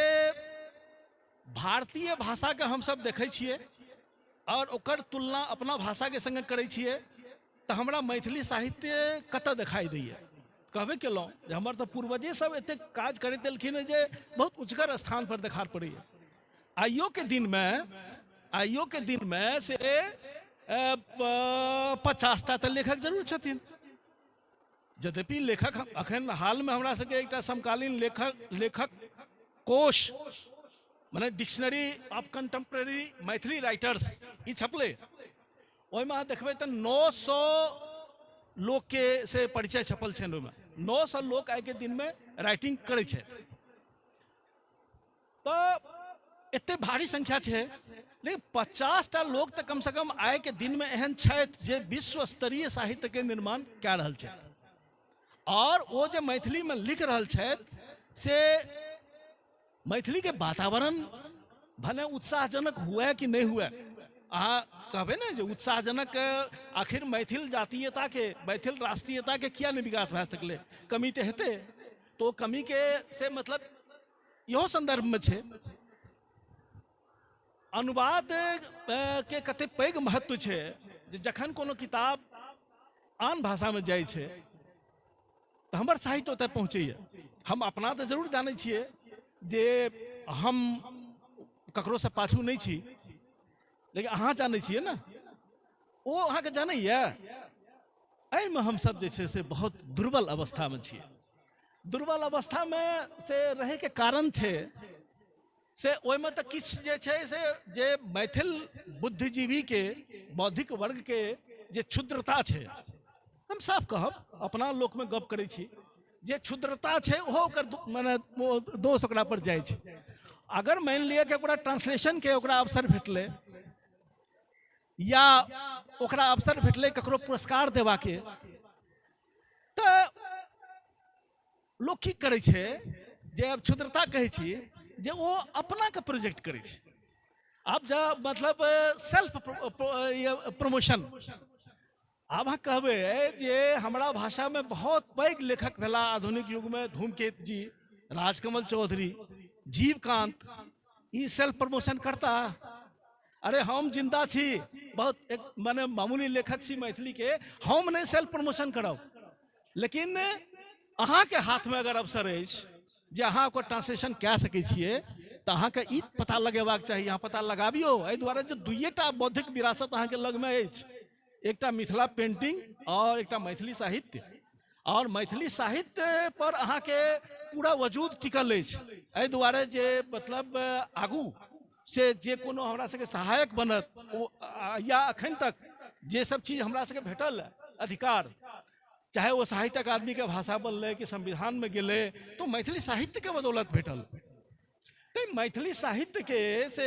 S6: भारतीय भाषाके हमसब देखै छियै और ओकर तुलना अपना भाषाके संगे करै छियै तऽ हमरा मैथिली साहित्य कतऽ देखाइ दैए। कहबे केलहुँ जे हमर तऽ पूर्वजे सब एतेक काज करैत देलखिन जे बहुत ऊँचगर स्थान पर देखार पड़ैए। आइयोके दिनमे से 50टा तऽ लेखक जरूर छथिन। यद्यपि लेखक अखन हालमे हमरा सबके एकटा समकालीन लेखक कोश मने dictionary of contemporary Maithili writers ई छपलै, ओहिमे अहाँ देखबै तऽ 900 लोकके से परिचय छपल छनि। ओहिमे 900 लोक आइके दिनमे राइटिंग करै छथि, तऽ एते भारी संख्या छै। लेकिन 50टा लोक तऽ कमसँ कम आइके दिनमे एहन छथि जे विश्व स्तरीय साहित्यके निर्माण कए रहल छथि और ओ जे मैथिलीमे लिख रहल छथि से मैथिलीके वातावरण भले उत्साहजनक हुए कि नहि हुए, अहाँ कहबै ने जे उत्साहजनक आखिर मैथिल जातीयताके, मैथिल राष्ट्रीयताके किया नहि विकास भए सकलै, कमी तऽ हेतै। तऽ ओ कमीके से मतलब इहो सन्दर्भमे छै। अनुवाद के कते पैघ महत्व छै जे जखन कोनो किताब आन भाषामे जाइ छै तऽ हमर साहित्य ओतऽ पहुँचैए। हम अपना तऽ जरूर जानै छियै जे हम ककरोसँ पाछू नहि छी, लेकिन अहाँ जानै छियै ने, ओ अहाँके जानैए। एहिमे हमसब जे छै से बहुत दुर्बल अवस्थामे छियै। दुर्बल अवस्थामे से रहैके कारण छै से ओहिमे तऽ किछु जे छै से जे मैथिल बुद्धिजीवीके बौद्धिक वर्गके जे क्षुद्रता छै, हम साफ कहब, अपना लोकमे गप करै छी, जे क्षुद्रता छै ओहो ओकर मने दोष ओकरा पर जाइ छै। अगर मानि लिअ कि ओकरा ट्रांसलेशनके ओकरा अवसर भेटलै या ओकरा अवसर भेटलै ककरो पुरस्कार देबाके, तऽ लोक की करै छै जे आब क्षुद्रता कहै छी जे ओ अपनाके प्रोजेक्ट करै छै। आब जब मतलब सेल्फ प्रमोशन, आब अहाँ कहबै जे हमरा भाषामे बहुत पैघ लेखक भेला आधुनिक युगमे धूमकेत जी, राजकमल चौधरी, जीवकांत, ई सेल्फ प्रमोशन करता। अरे हम जिंदा छी, बहुत एक माने मामूली लेखक छी मैथिली के, हम नहीं सेल्फ प्रमोशन करब, लेकिन अहाँके हाथमे अगर अवसर अछि जे अहाँ ओकर ट्रांसलेशन कए सकै छियै तऽ अहाँके ई पता लगेबाक चाही। अहाँ पता लगाबियौ, एहि दुआरे जे दुइएटा बौद्धिक विरासत अहाँके लगमे अछि, एकटा मिथिला पेंटिंग और एकटा मैथिली साहित्य। और मैथिली साहित्य पर अहाँके पूरा वजूद टिकल अछि, एहि दुआरे जे मतलब आगू से जे कोनो हमरा सबके सहायक बनत ओ, या अखन तक जे सब चीज हमरा सबके भेटल अधिकार, चाहे वो साहित्य अकादमी के भाषा बनलै कि संविधान में गेलै, तो मैथिली साहित्य के बदौलत भेटल। तो मैथिली साहित्य के से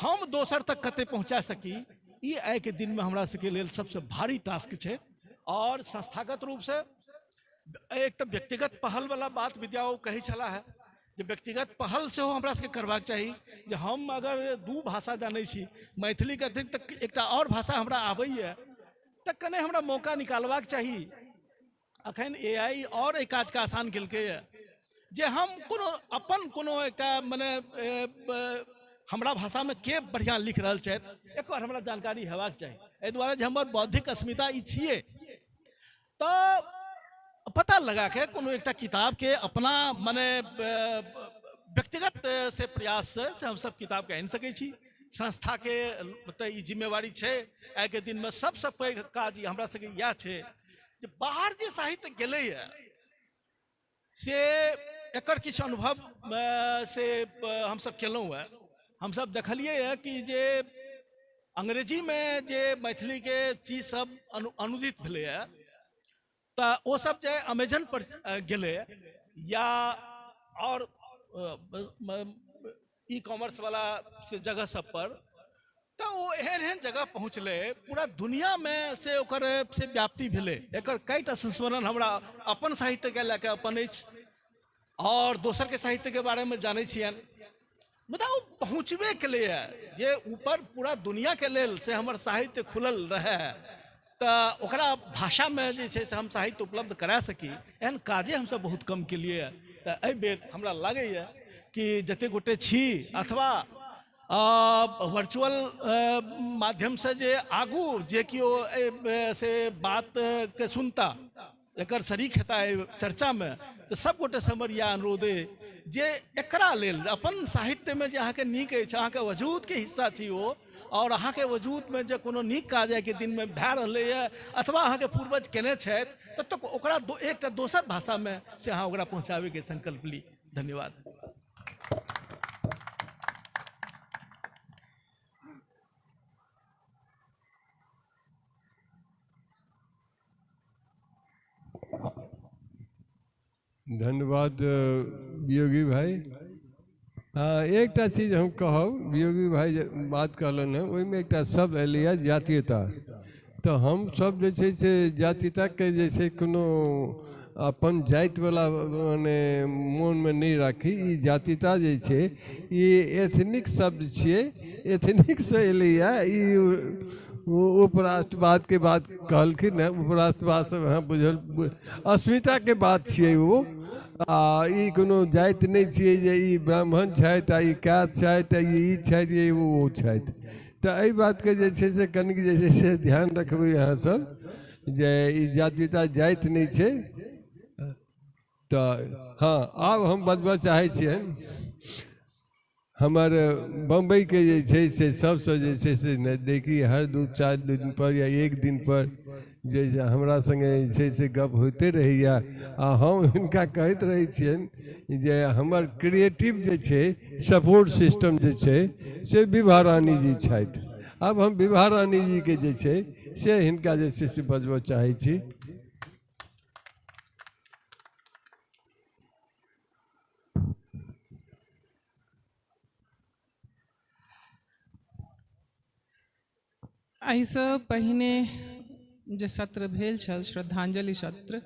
S6: हम दोसर तक कते पहुँचा सकी, ई आइ के दिन में हमरा सबके लेल सबसे भारी टास्क छै। और संस्थागत रूप से एक तो व्यक्तिगत पहल वाला बात विद्या ओ कहै छला है जे व्यक्तिगत पहल सेहो हमरा सबके करबाक चाही, जे हम अगर दू भाषा जानै छी, मैथिली के अतिरिक्त एकटा और भाषा हमरा आबैए, तऽ कने हमरा मौका निकालबाक चाही। अखन AI और एहि काजके आसान केलकैए जे हम कोनो अपन कोनो एकटा मने हमरा भाषामे के बढ़िआँ लिख रहल छथि एकर हमरा जानकारी हेबाक चाही। एहि दुआरे जे हमर बौद्धिक अस्मिता ई छियै, तऽ पता लगाके कोनो एकटा किताबके अपना मने व्यक्तिगत से प्रयास से हमसब किताबके आनि सकै छी। संस्थाके तऽ ई जिम्मेवारी छै। आइके दिनमे सबसँ पैघ काज हमरा सबके इएह छै जे बाहर जे साहित्य गेलैए से एकर किछु अनुभव से हमसब केलहुँ हेँ। हमसब देखलियै हँ कि जे अंग्रेजीमे जे मैथिलीके चीज सब अनुदित भेलैए तऽ ओ सब जे अमेजन पर गेलै या और ई कॉमर्स वाला से जगह सब पर, तऽ ओ एहन एहन जगह पहुँचलै, पूरा दुनियामे से ओकर से व्याप्ति भेलै। एकर कईटा संस्मरण हमरा अपन साहित्यके लए कऽ अपन अछि और दोसरके साहित्यके बारेमे जानै छियनि, मुदा ओ पहुँचबे केलैए जे ऊपर पूरा दुनियाके लेल से हमर साहित्य खुलल रहै, तऽ ओकरा भाषामे जे छै से हम साहित्य उपलब्ध करा सकी, एहन काजे हमसब बहुत कम केलियै। तऽ एहि बेर हमरा लागैए कि जतेक गोटे छी अथवा वर्चुअल माध्यमसँ जे आगू जे केओ एहि से बातके सुनता, एकर शरीक हेता एहि चर्चामे, तऽ सब गोटेसँ हमर इएह अनुरोध अइ जे एकरा लेल अपन साहित्यमे जे अहाँके नीक अछि, अहाँके वजूदके हिस्सा छी ओ, और अहाँके वजूदमे जे कोनो नीक काज आइके दिनमे भए रहलैए अथवा अहाँके पूर्वज केने छथि, तब तक ओकरा एकटा दोसर भाषामे से अहाँ ओकरा पहुँचाबैके संकल्प ली। धन्यवाद।
S12: धन्यवाद वियोगी भाई। हाँ, एकटा चीज हम कहब, वियोगी भाई जे बात कहलनि हँ ओहिमे एकटा शब्द एलैए जातीयता। तऽ हम सब जे छै से जातीयताके जे छै कोनो अपन जातिवला मने मोनमे नहि राखी। ई जातीयता जे छै ई एथनिक शब्द छियै, एथनिकसँ एलैए ई। उपराष्ट्रवादके बात कहलखिन हँ, उपराष्ट्रवाद सब अहाँ बुझल अस्मिताके बात छियै ओ। आ ई कोनो जाति नहि छियै जे ई ब्राह्मण छथि आ ई कास्ट छथि आ ई छथि ई ओ छथि। तऽ एहि बातके जे छै से कनिक जे छै से ध्यान रखबै अहाँ सब जे ई जातीयता जाति नहि छै। तऽ हँ, आब हम बजबऽ चाहै छियनि। हमर बम्बइके जे छै से सभसँ जे छै से नजदीकी, हर 2-4 दिन पर या एक दिन पर जे हमरा सङ्गे जे छै से गप होइते रहैए। आ हम हिनका कहैत रहै छियनि जे हमर क्रिएटिव जे छै सपोर्ट सिस्टम जे छै से विभा रानी जी छथि। आब हम विभा रानी जीके जे छै से हिनका जे छै से बजबऽ चाहै छी।
S9: एहिसँ पहिने जे सत्र भेल छल श्रद्धांजलि सत्र,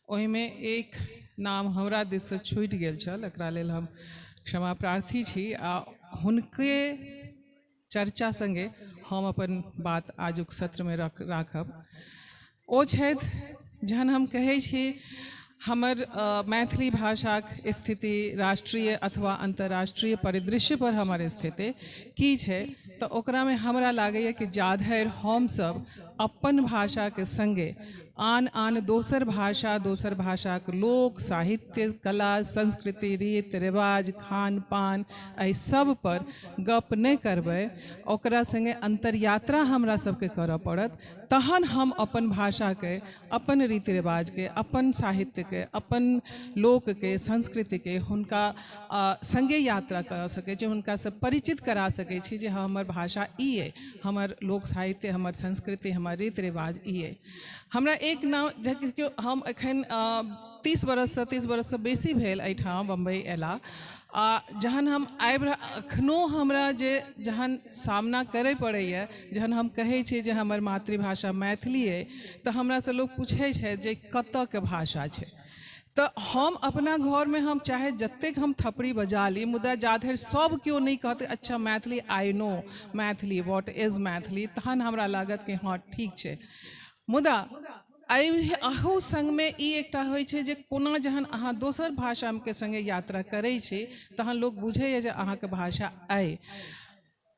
S9: ओहिमे एक नाम हमरा दिससँ छूटि गेल छल, एकरा लेल हम क्षमा प्रार्थी छी आ हुनके चर्चा सङ्गे हम अपन बात आजुक सत्रमे राखब। ओ छथि, जहन हम कहै छी हमर मैथिली भाषाक स्थिति राष्ट्रीय अथवा अंतर्राष्ट्रीय परिदृश्य पर हमर स्थिति की छै, तऽ ओकरामे हमरा लागैए कि जाधरि हमसब अपन भाषाके सङ्गे आन आन दोसर भाषा, दोसर भाषाक लोक साहित्य, कला, संस्कृति, रीति रिवाज, खान पान, एहि सब पर गप नहि करबै, ओकरा सङ्गे अन्तर्यात्रा हमरा सबके करऽ पड़त, तहन हम अपन भाषाके, अपन रीति रिवाजके, अपन साहित्यके, अपन लोकके, संस्कृतिके हुनका सङ्गे यात्रा करा सकै छी, हुनकासँ परिचित करा सकै छी जे हमर भाषा ई अइ, हमर लोक साहित्य, हमर संस्कृति, हमर रीति रिवाज ई अइ। हमरा एक नाम, जबकि हम एखन 30 बरससँ बेसी भेल एहिठाम बम्बई अयला, आ जहन हम आबि एखनो हमरा जे जहन सामना करय पड़ैए, जहन हम कहै छी जे हमर मातृभाषा मैथिली अइ, तऽ हमरासँ लोक पूछै छै जे कतयके भाषा छै। तऽ हम अपना घरमे हम चाहे जतेक हम थपड़ी बजा ली, मुदा जाधरि सब केओ नहि कहतै अच्छा Maithili, I know Maithili, what is Maithili, तहन हमरा लागत कि हँ ठीक छै। मुदा एहि अहू सङ्गमे ई एकटा होइ छै जे कोना जहन अहाँ दोसर भाषाके सङ्गे यात्रा करै छी तहन लोक बुझैए जे अहाँके भाषा अइ।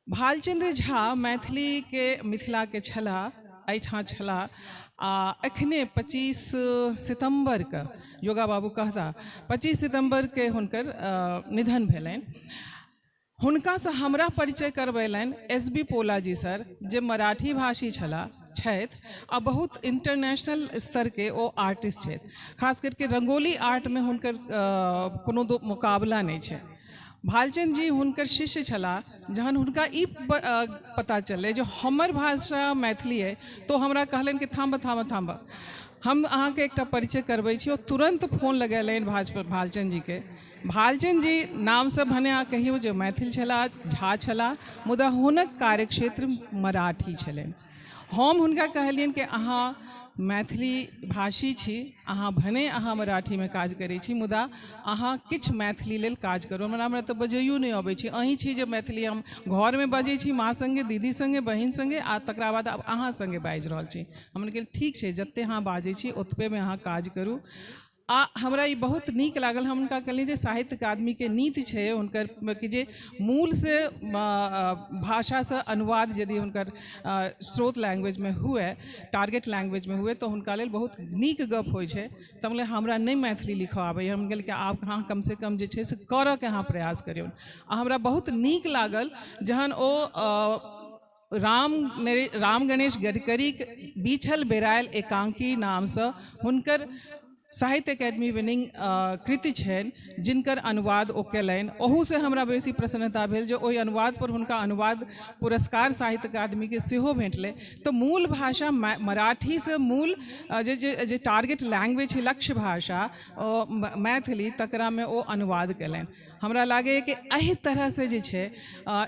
S9: भालचंद्र झा मैथिलीके, मिथिलाके छलाह, एहिठाम छलाह, आ एखने 25 सितम्बरके योगा बाबू कहता, 25 सितम्बरके हुनकर निधन भेलनि। हुनकासँ हमरा परिचय करबेलनि एस.बी. पोलाजी सर, जे मराठी भाषी छलाह छथि आ बहुत इंटरनेशनल स्तरके ओ आर्टिस्ट छथि। खास करके रंगोली आर्टमे हुनकर कोनो मुकाबला नहि छै। भालचंद्र जी हुनकर शिष्य छलाह। जहन हुनका ई पता चललै जे हमर भाषा मैथिली अइ, तो हमरा कहलनि कि थाम्ब थाम्ब थाम्ब, हम अहाँके एकटा परिचय करबै छी। ओ तुरन्त फोन लगेलनि भालचंद्र जीके। भालचंद्र जी नामसँ भने अहाँ कहियौ जे मैथिल छलाह, झा छलाह, मुदा हुनक कार्यक्षेत्र मराठी छलनि। हम हुनका कहलियनि कि अहाँ मैथिली भाषी छी, अहाँ भने अहाँ मराठीमे काज करै छी, मुदा अहाँ किछु मैथिली लेल काज करू। हमरा तऽ बजैयो नहि अबै छै, अहीं छी जे मैथिली हम घरमे बजै छी, माँ सङ्गे, दीदी सङ्गे, बहिन सङ्गे, आ तकरा बाद आब अहाँ सङ्गे बाजि रहल छी। हम कहलियै ठीक छै, जतेक अहाँ बाजै छी ओतबेमे अहाँ काज करू। आ हमरा ई बहुत नीक लागल। हम हुनका कहलियनि जे साहित्य अकादमीके नीति छै हुनकर कि जे मूलसँ भाषासँ अनुवाद यदि हुनकर स्रोत लैंग्वेजमे हुए, टारगेट लैंग्वेजमे हुए, तऽ हुनका लेल बहुत नीक गप होइ छै। तऽ हम हमरा नहि मैथिली लिखऽ आबैए, हम कहलियै कि आब अहाँ कमसँ कम जे छै से करऽके अहाँ प्रयास करियौ। आ हमरा बहुत नीक लागल जहन ओ राम गणेश गडकरीके बीछल बेरायल एकांकी नामसँ हुनकर साहित्य अकादमी विनिंग कृति छनि, जिनकर अनुवाद ओ कयलनि। ओहूसँ हमरा बेसी प्रसन्नता भेल जे ओहि अनुवाद पर हुनका अनुवाद पुरस्कार साहित्य अकादमीके सेहो भेटलै। तऽ मूल भाषा मराठीसँ मूल जे जे टारगेट लैंग्वेज छै, लक्ष्य भाषा मैथिली, तकरामे ओ अनुवाद कयलनि। हमरा लागैए कि एहि तरहसँ जे छै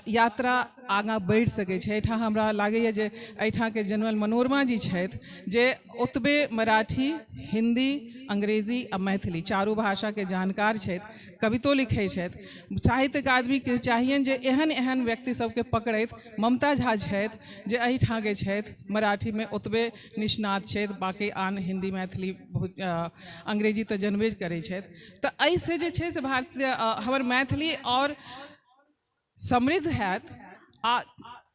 S9: यात्रा आगाँ बढ़ि सकै छै। एहिठाम हमरा लागैए जे एहिठामके जनरल मनोरमा जी छथि जे ओतबे मराठी, हिन्दी, अंग्रेजी आ मैथिली चारू भाषाके जानकार छथि, कवितो लिखै छथि। साहित्य अकादमीके चाहियनि जे एहन एहन व्यक्ति सबके पकड़ैत। ममता झा छथि जे एहिठामके छथि, मराठीमे ओतबे निष्णात छथि, बाँकी आन हिन्दी, मैथिली, बहुत अंग्रेजी तऽ जनबे करै छथि। तऽ एहिसँ जे छै से भारतीय हमर मैथिली आओर समृद्ध हैत। आ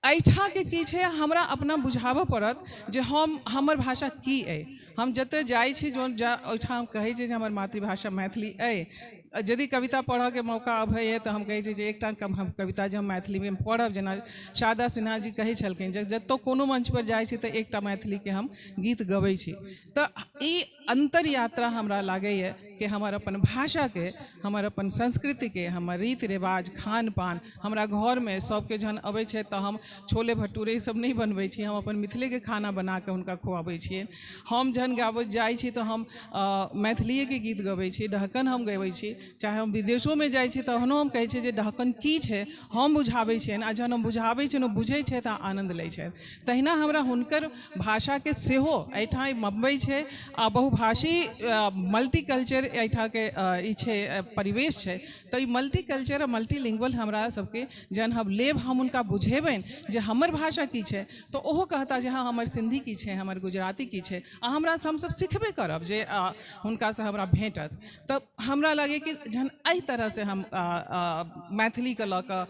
S9: एहिठामके की छै, हमरा अपना बुझाबऽ पड़त जे हम हमर भाषा की अइ। हम जतऽ जाइ छी, ओहिठाम कहै छी जे हमर मातृभाषा मैथिली अइ, यदि कविता पढ़ऽके मौका अबैए तऽ हम कहै छी जे एकटा हम कविता जे हम मैथिलीमे पढ़ब। जेना शारदा सिन्हा जी कहै छलखिन जे जतऽ कोनो मंचपर जाइ छी तऽ एकटा मैथिलीके हम गीत गबै छी। तऽ ई अन्तर यात्रा हमरा लागैए कि हमर अपन भाषाके, हमर अपन संस्कृतिके, हमर रीति रिवाज, खान पान। हमरा घरमे सबके जहन अबै छै तऽ हम छोले भटूरे ई सब नहि बनबै छी, हम अपन मिथिलेके खाना बनाकऽ हुनका खुआबै छियनि। हम जहन गाबै जाइ छी तऽ हम मैथिलीएके गीत गबै छी, डहकन हम गबै छी। चाहे हम विदेशोमे जाइ छी तहनो हम कहै छियै जे डहकन की छै, हम बुझाबै छियनि। आ जहन हम बुझाबै छियनि, ओ बुझै छथि आ आनन्द लै छथि। तहिना हमरा हुनकर भाषाके सेहो एहिठाम बम्बई छै आ बहुभाषी मल्टी कल्चर एहिठामके ई छै, परिवेश छै। तऽ ई मल्टी कल्चर आ मल्टी लिंगुअल हमरा सबके जहन हम लेब, हम हुनका बुझेबनि जे हमर भाषा की छै, तऽ ओहो कहता जे हँ हमर सिन्धी की छै, हमर गुजराती की छै। आ हमरा हमसब सिखबे करब जे हुनकासँ हमरा भेटत। तऽ हमरा लागैए कि जहन एहि तरहसँ हम मैथिलीके लऽ कऽ,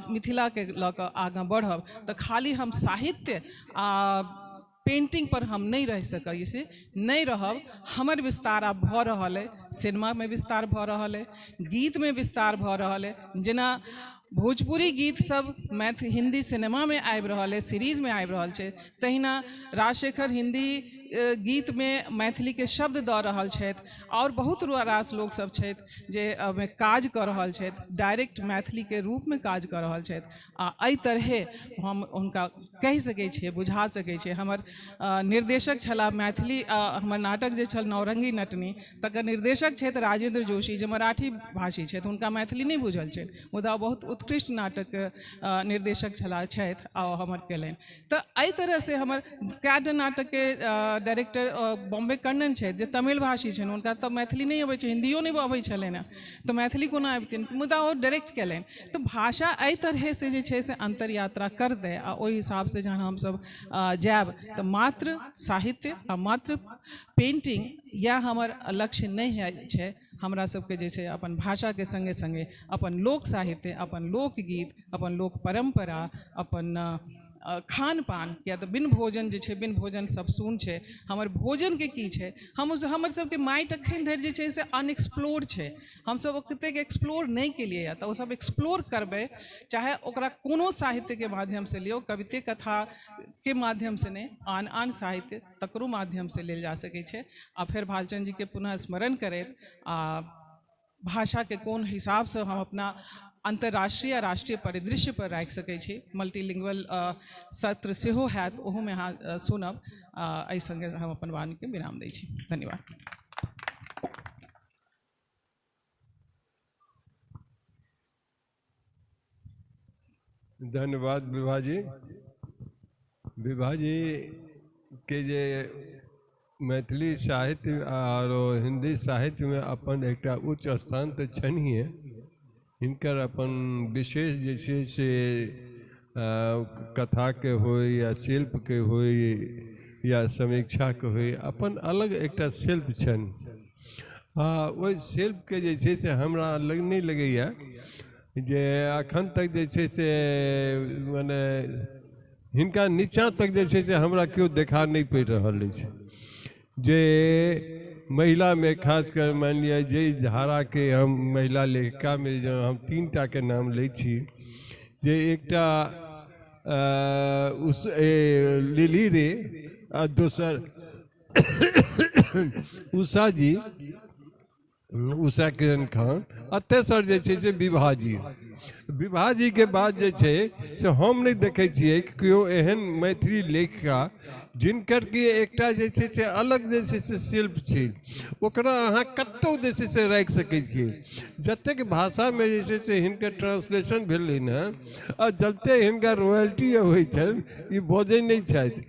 S9: मिथिलाके लऽ कऽ आगाँ बढ़ब तऽ खाली हम साहित्य आ पेंटिंग पर हम नहि रहि सकै छी, नहि रहब। हमर विस्तार आब भऽ रहल अइ, सिनेमामे विस्तार भऽ रहल अइ, गीतमे विस्तार भऽ रहल अइ। जेना भोजपुरी गीत सब हिंदी सिनेमामे आबि रहल अइ, सीरीजमे आबि रहल छै, तहिना राजशेखर हिंदी गीतमे मैथिलीके शब्द दऽ रहल छथि। आओर बहुत रास लोकसब छथि जे एहिमे काज कऽ रहल छथि, डायरेक्ट मैथिलीके रूपमे काज कऽ रहल छथि। आ एहि तरहे हम हुनका कहि सकै छियै, बुझा सकै छियै। हमर निर्देशक छलाह मैथिली, हमर नाटक जे छल नौरंगी नटनी, तकर निर्देशक छथि राजेंद्र जोशी, जे मराठी भाषी छथि, हुनका मैथिली नहि बुझल छनि, मुदा बहुत उत्कृष्ट नाटक निर्देशक छलाह छथि आ हमर कयलनि। तऽ एहि तरहसँ हमर कएटा नाटकके डायरेक्टर बॉम्बे कर्णन छथि जे तमिल भाषी छनि, हुनका तऽ मैथिली नहि अबै छै, हिन्दियो नहि अबै छलनि हेँ, तऽ मैथिली कोना अबितनि, मुदा ओ डायरेक्ट कयलनि। तऽ भाषा एहि तरहसँ जे छै से अन्तर यात्रा करतै आ ओहि हिसाबसँ जहन हमसब जायब तऽ मात्र साहित्य आ मात्र पेंटिंग इएह हमर लक्ष्य नहि छै। हमरा सबके जे छै अपन भाषाके सङ्गे सङ्गे अपन लोक साहित्य, अपन लोकगीत, अपन लोक परम्परा, अपन खान पान, किया तऽ बिन भोजन जे छै, बिन भोजन सब शून्य छै। हमर भोजनके की छै, हमर सबके माटि एखन धरि जे छै से अनएक्सप्लोर छै, हमसब कतेक एक्सप्लोर नहि केलियै हँ। तऽ ओसब एक्सप्लोर करबै, चाहे ओकरा कोनो साहित्यके माध्यमसँ लियौ, कविते कथाके माध्यमसँ नहि, आन आन साहित्य तकरो माध्यमसँ लेल जा सकै छै। आ फेर भालचंद्र जीके पुनः स्मरण करैत आ भाषाके कोन हिसाबसँ हम अपना अंतर्राष्ट्रीय आ राष्ट्रीय परिदृश्य पर राखि सकै छी, मल्टीलिंगुअल सत्र सेहो हैत, ओहोमे अहाँ सुनब। एहि सङ्गे हम अपन वाणीके विराम दै छी। धन्यवाद।
S12: धन्यवाद विभा जी। विभा जी के जे मैथिली साहित्य और हिंदी साहित्य में अपन एकटा उच्च स्थान तऽ छनिहे, हिनकर अपन विशेष जे छै से कथाके होइ या शिल्पके होइ या समीक्षाके होइ, अपन अलग एकटा शिल्प छनि। आ ओहि शिल्पके जे छै से हमरा लग नहि लगैए जे अखन तक जे छै से मने हिनका नीचाँ तक जे छै से हमरा केओ देखा नहि पड़ि रहल अछि। जे महिलामे खासकर मानि लिअ जे धाराके हम महिला लेखिकामे जे हम 3 टाके नाम लै छी, जे एकटा लिली रे आ दोसर उषा जी, उषा किरण खान, आ तेसर जे छै से विभा जी। विभा जीके बाद जे छै से हम नहि देखै छियै कि केओ एहन मैथिली लेखिका जिनकर कि एकटा जे छै से अलग जे छै से शिल्प छै, ओकरा अहाँ कतहु जे छै से राखि सकै छियै। जतेक भाषामे जे छै से हिनकर ट्रांसलेशन भेलनि हँ आ जतेक हिनका रॉयल्टी अबै छनि, ई बजै नहि छथि,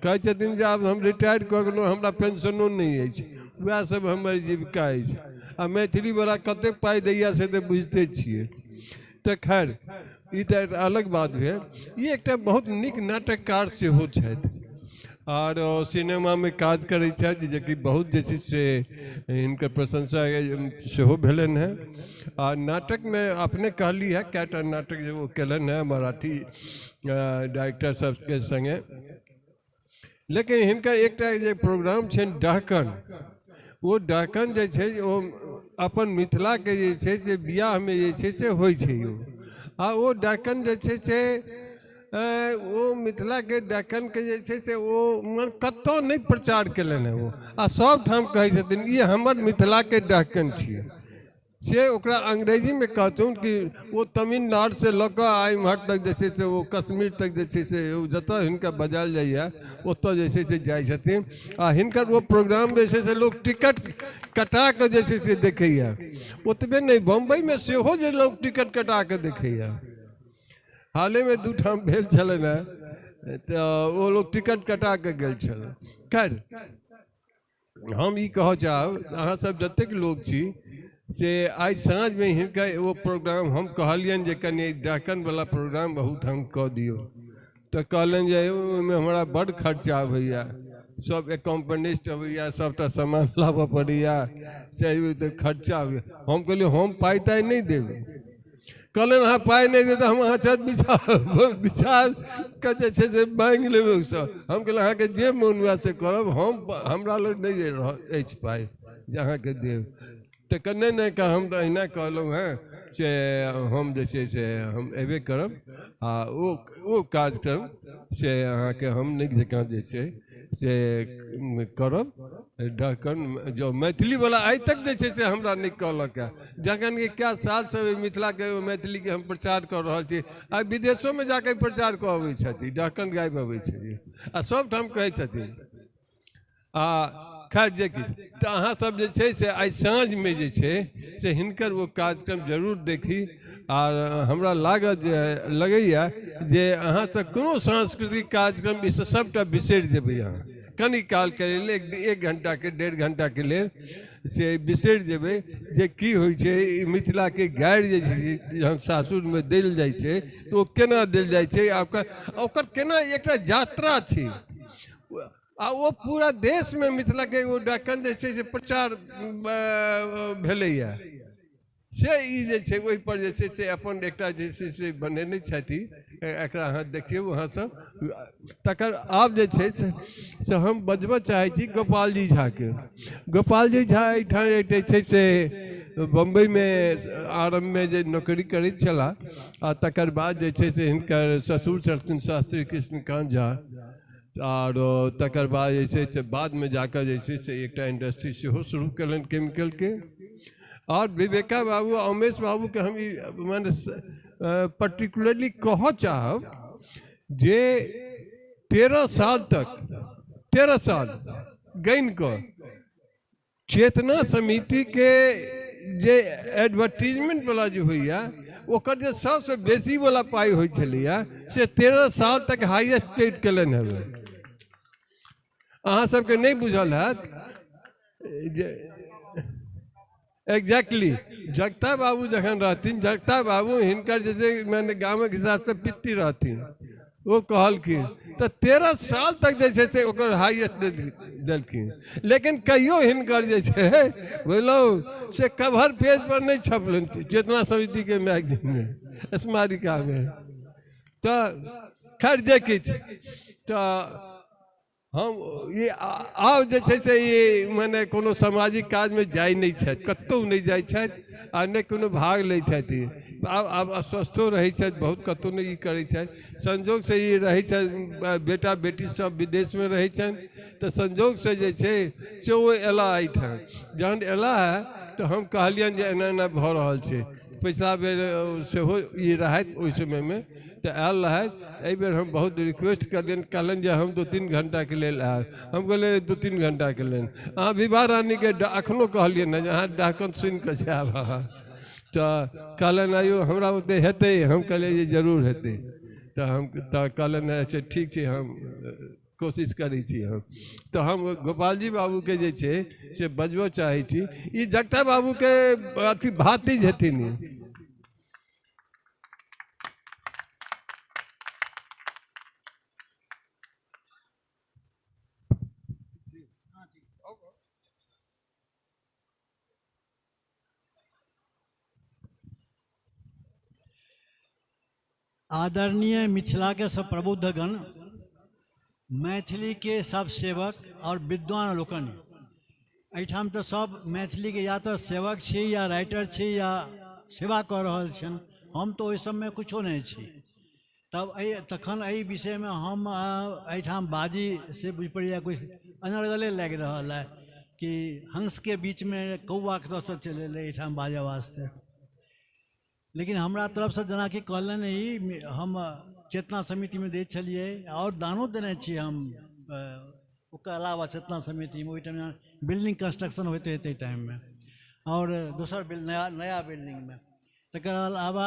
S12: कहै छथिन जे आब हम रिटायर कऽ गेलहुँ, हमरा पेंशनो नहि अछि, वएह सब हमर जीविका अछि। आ मैथिलीवला कतेक पाइ दैए से तऽ बुझिते छियै। तऽ खैर ई तऽ अलग बात भेल। ई एकटा बहुत नीक नाटककार सेहो छथि आओर सिनेमामे काज करै छथि, जेकि बहुत जे छै से हिनकर प्रशंसा सेहो भेलनि हेँ। आ नाटकमे अपने कहली है कएटा नाटक जे ओ केलनि हेँ मराठी डायरेक्टर सबके सङ्गे। लेकिन हिनकर एकटा जे प्रोग्राम छनि डहकन, ओ डहकन जे छै ओ अपन मिथिलाके जे छै से बियाहमे जे छै से होइ छै यौ। आ ओ डहकन जे छै से ओ मिथिलाके डहकनके जे छै से ओ कतहु नहि प्रचार केलनि हेँ ओ, आ सब ठाम कहै छथिन ई हमर मिथिलाके डहकन छियै। से ओकरा अंग्रेजीमे कहथुन कि ओ तमिलनाडुसँ लऽ कऽ आ इम्हर तक जे छै से ओ कश्मीर तक जे छै से ओ जतऽ हिनका बजायल जाइए ओतऽ जे छै से जाइ छथिन। आ हिनकर ओ प्रोग्राम जे छै से लोक टिकट कटा कऽ जे छै से देखैए। ओतबे नहि, बम्बइमे सेहो जे लोक टिकट कटा कऽ देखैए। हालेमे 2 ठाम भेल छलनि हेँ तऽ ओ लोक टिकट कटा कऽ गेल छल। खैर, हम ई कहऽ चाहब अहाँसब जतेक लोक छी से आइ साँझमे हिनका एगो प्रोग्राम हम कहलियनि जे कनि डहकनवला प्रोग्राम बहुत हम कऽ दियौ, तऽ कहलनि जे ओहिमे हमरा बड्ड खर्चा अबैए, सब एकम्पनिस्ट अबैए, सबटा सामान लाबऽ पड़ैए, से तऽ खर्चा अबैए। हम कहलियै हम पाइ ताइ नहि देब। कहलनि अहाँ पाइ नहि देब तऽ हम अहाँसँ विचार के जे छै से माँगि लेबै ओहिसँ। हम कहलियै अहाँके जे मोन हुए से करब, हम हमरा लग नहि अछि पाइ जे अहाँके देब। तऽ नहि नहि, हम तऽ अहिना कहलहुँ हेँ से हम जे छै से हम अयबे करब आ ओ कार्यक्रम से अहाँके हम नीक जकाँ जे छै से करब। डहकन जो मैथिलीवला आइ तक जे छै से हमरा नहि कहलक हेँ, जखन कि कए सालसँ ओहि मिथिलाके मैथिलीके हम प्रचार कऽ रहल छी। आइ विदेशोमे जाकऽ प्रचार कऽ अबै छथिन, डहकन गाबि अबै छथिन आ सबठाम कहै छथिन। आ खैर जे किछु, तऽ अहाँसब जे छै से आइ साँझमे जे छै से हिनकर ओ कार्यक्रम जरूर देखी। आर हमरा लागत जे लगैए जे अहाँसब कोनो सांस्कृतिक कार्यक्रम ई सबटा बिसरि जेबै अहाँ कनी कालके लेल, एक घंटाके 1.5 घंटाके लेल से बिसरि जेबै जे की होइ छै। ई मिथिलाके गारि जे छै जहन सासुरमे देल जाइ छै तऽ ओ केना देल जाइ छै आ ओकर केना एकटा यात्रा छै, आ ओ पूरा देशमे मिथिलाके एगो डहकन जे छै से प्रचार भेलैए। से ई जे छै ओहिपर जे छै से अपन एकटा जे छै से बनेने छथि, एकरा अहाँ देखियौ अहाँसब। तकर आब जे छै से हम बजबऽ चाहै छी गोपालजी झाके। गोपालजी झा एहिठाम जे छै से बम्बइमे आरम्भमे जे नौकरी करैत छलाह आ तकर बाद जे छै से हिनकर ससुर छलखिन शास्त्री कृष्णकान्त झा, आओर तकर बाद जे छै से बादमे जाकऽ जे छै से एकटा इंडस्ट्री सेहो शुरू केलनि केमिकलके। और विवेका बाबू आ उमेश बाबूके हम ई माने पर्टिकुलरली कहऽ चाहब जे 13 साल तक 13 साल गिन कऽ चेतना समितिके जे एडवर्टीजमेंट वाला जे होइए ओकर जे सबसँ बेसी वाला पाइ होइ छलैए से 13 साल तक हाईएस्ट पेड केलनि हेबै। अहाँ सबके नहि बुझल हैत जे एग्जैक्टली जगता बाबू जखन रहथिन, जगता बाबू हिनकर जे छै माने गामक हिसाबसँ पित्ती रहथिन, ओ कहलखिन तऽ 13 साल तक जे छै से ओकर हाईएस्ट देलखिन, लेकिन कहियो हिनकर जे छै बुझलहुँ से कवर पेज पर नहि छपलनि चेतना समितिके मैगजीनमे, स्मारिकामे। तऽ खैर जे किछु, तऽ हम ई आब जे छै से ई माने कोनो सामाजिक काजमे जाइ नहि छथि, कतहु नहि जाइ छथि आ नहि कोनो भाग लै छथि। आब अस्वस्थो रहै छथि बहुत, कतहु नहि ई करै छथि। संजोगसँ ई रहै छथि, बेटा बेटी सब विदेशमे रहै छनि, तऽ संजोगसँ जे छै से ओ अयलाह एहिठाम। जहन अयलाह है तऽ हम कहलियनि जे एना एना भऽ रहल छै। पिछला बेर सेहो ई रहथि ओहि समयमे तऽ आयल रहथि। एहिबेर हम बहुत रिक्वेस्ट करलियनि, कहलनि जे हम 2-3 घंटाके लेल आयब। हम कहलियै 2-3 घंटाके लेल अहाँ विवाह रानीके एखनो कहलियनि हँ जे अहाँ डहकन सुनि कऽ जायब अहाँ। तऽ कहलनि आइयो हमरा ओते हेतै? हम कहलियै जे जरूर हेतै। तऽ हम तऽ कहलनि अच्छा ठीक छै, हम कोशिश करै छी हम। तऽ हम गोपालजी बाबूके जे छै से बजबऽ चाहै छी। ई जगता बाबूके अथी भातिज हेथिन।
S19: आदरणीय मिथिला के सब एहिठाम तऽ सब मैथिलीके या तऽ सेवक छी या राइटर छी या सेवा कऽ रहल छियनि। हम तऽ ओहि सबमे किछो नहि छी। तब एहि तखन एहि विषयमे हम एहिठाम बाजी से बुझि पड़ैए किछु अनर्गले लागि रहल है कि हंसके बीचमे कौआ कतऽसँ चलि एलै एहिठाम बाजऽ वास्ते। लेकिन हमरा तरफसँ जेनाकि कहलनि ई हम चेतना समितिमे दै छलियै आओर दानो देने छियै हम। ओकर अलावा चेतना समितिमे ओहि टाइममे बिल्डिंग कंस्ट्रक्शन होइत रहै ताहि टाइममे आओर दोसर नया नया बिल्डिंगमे। तकर अलावा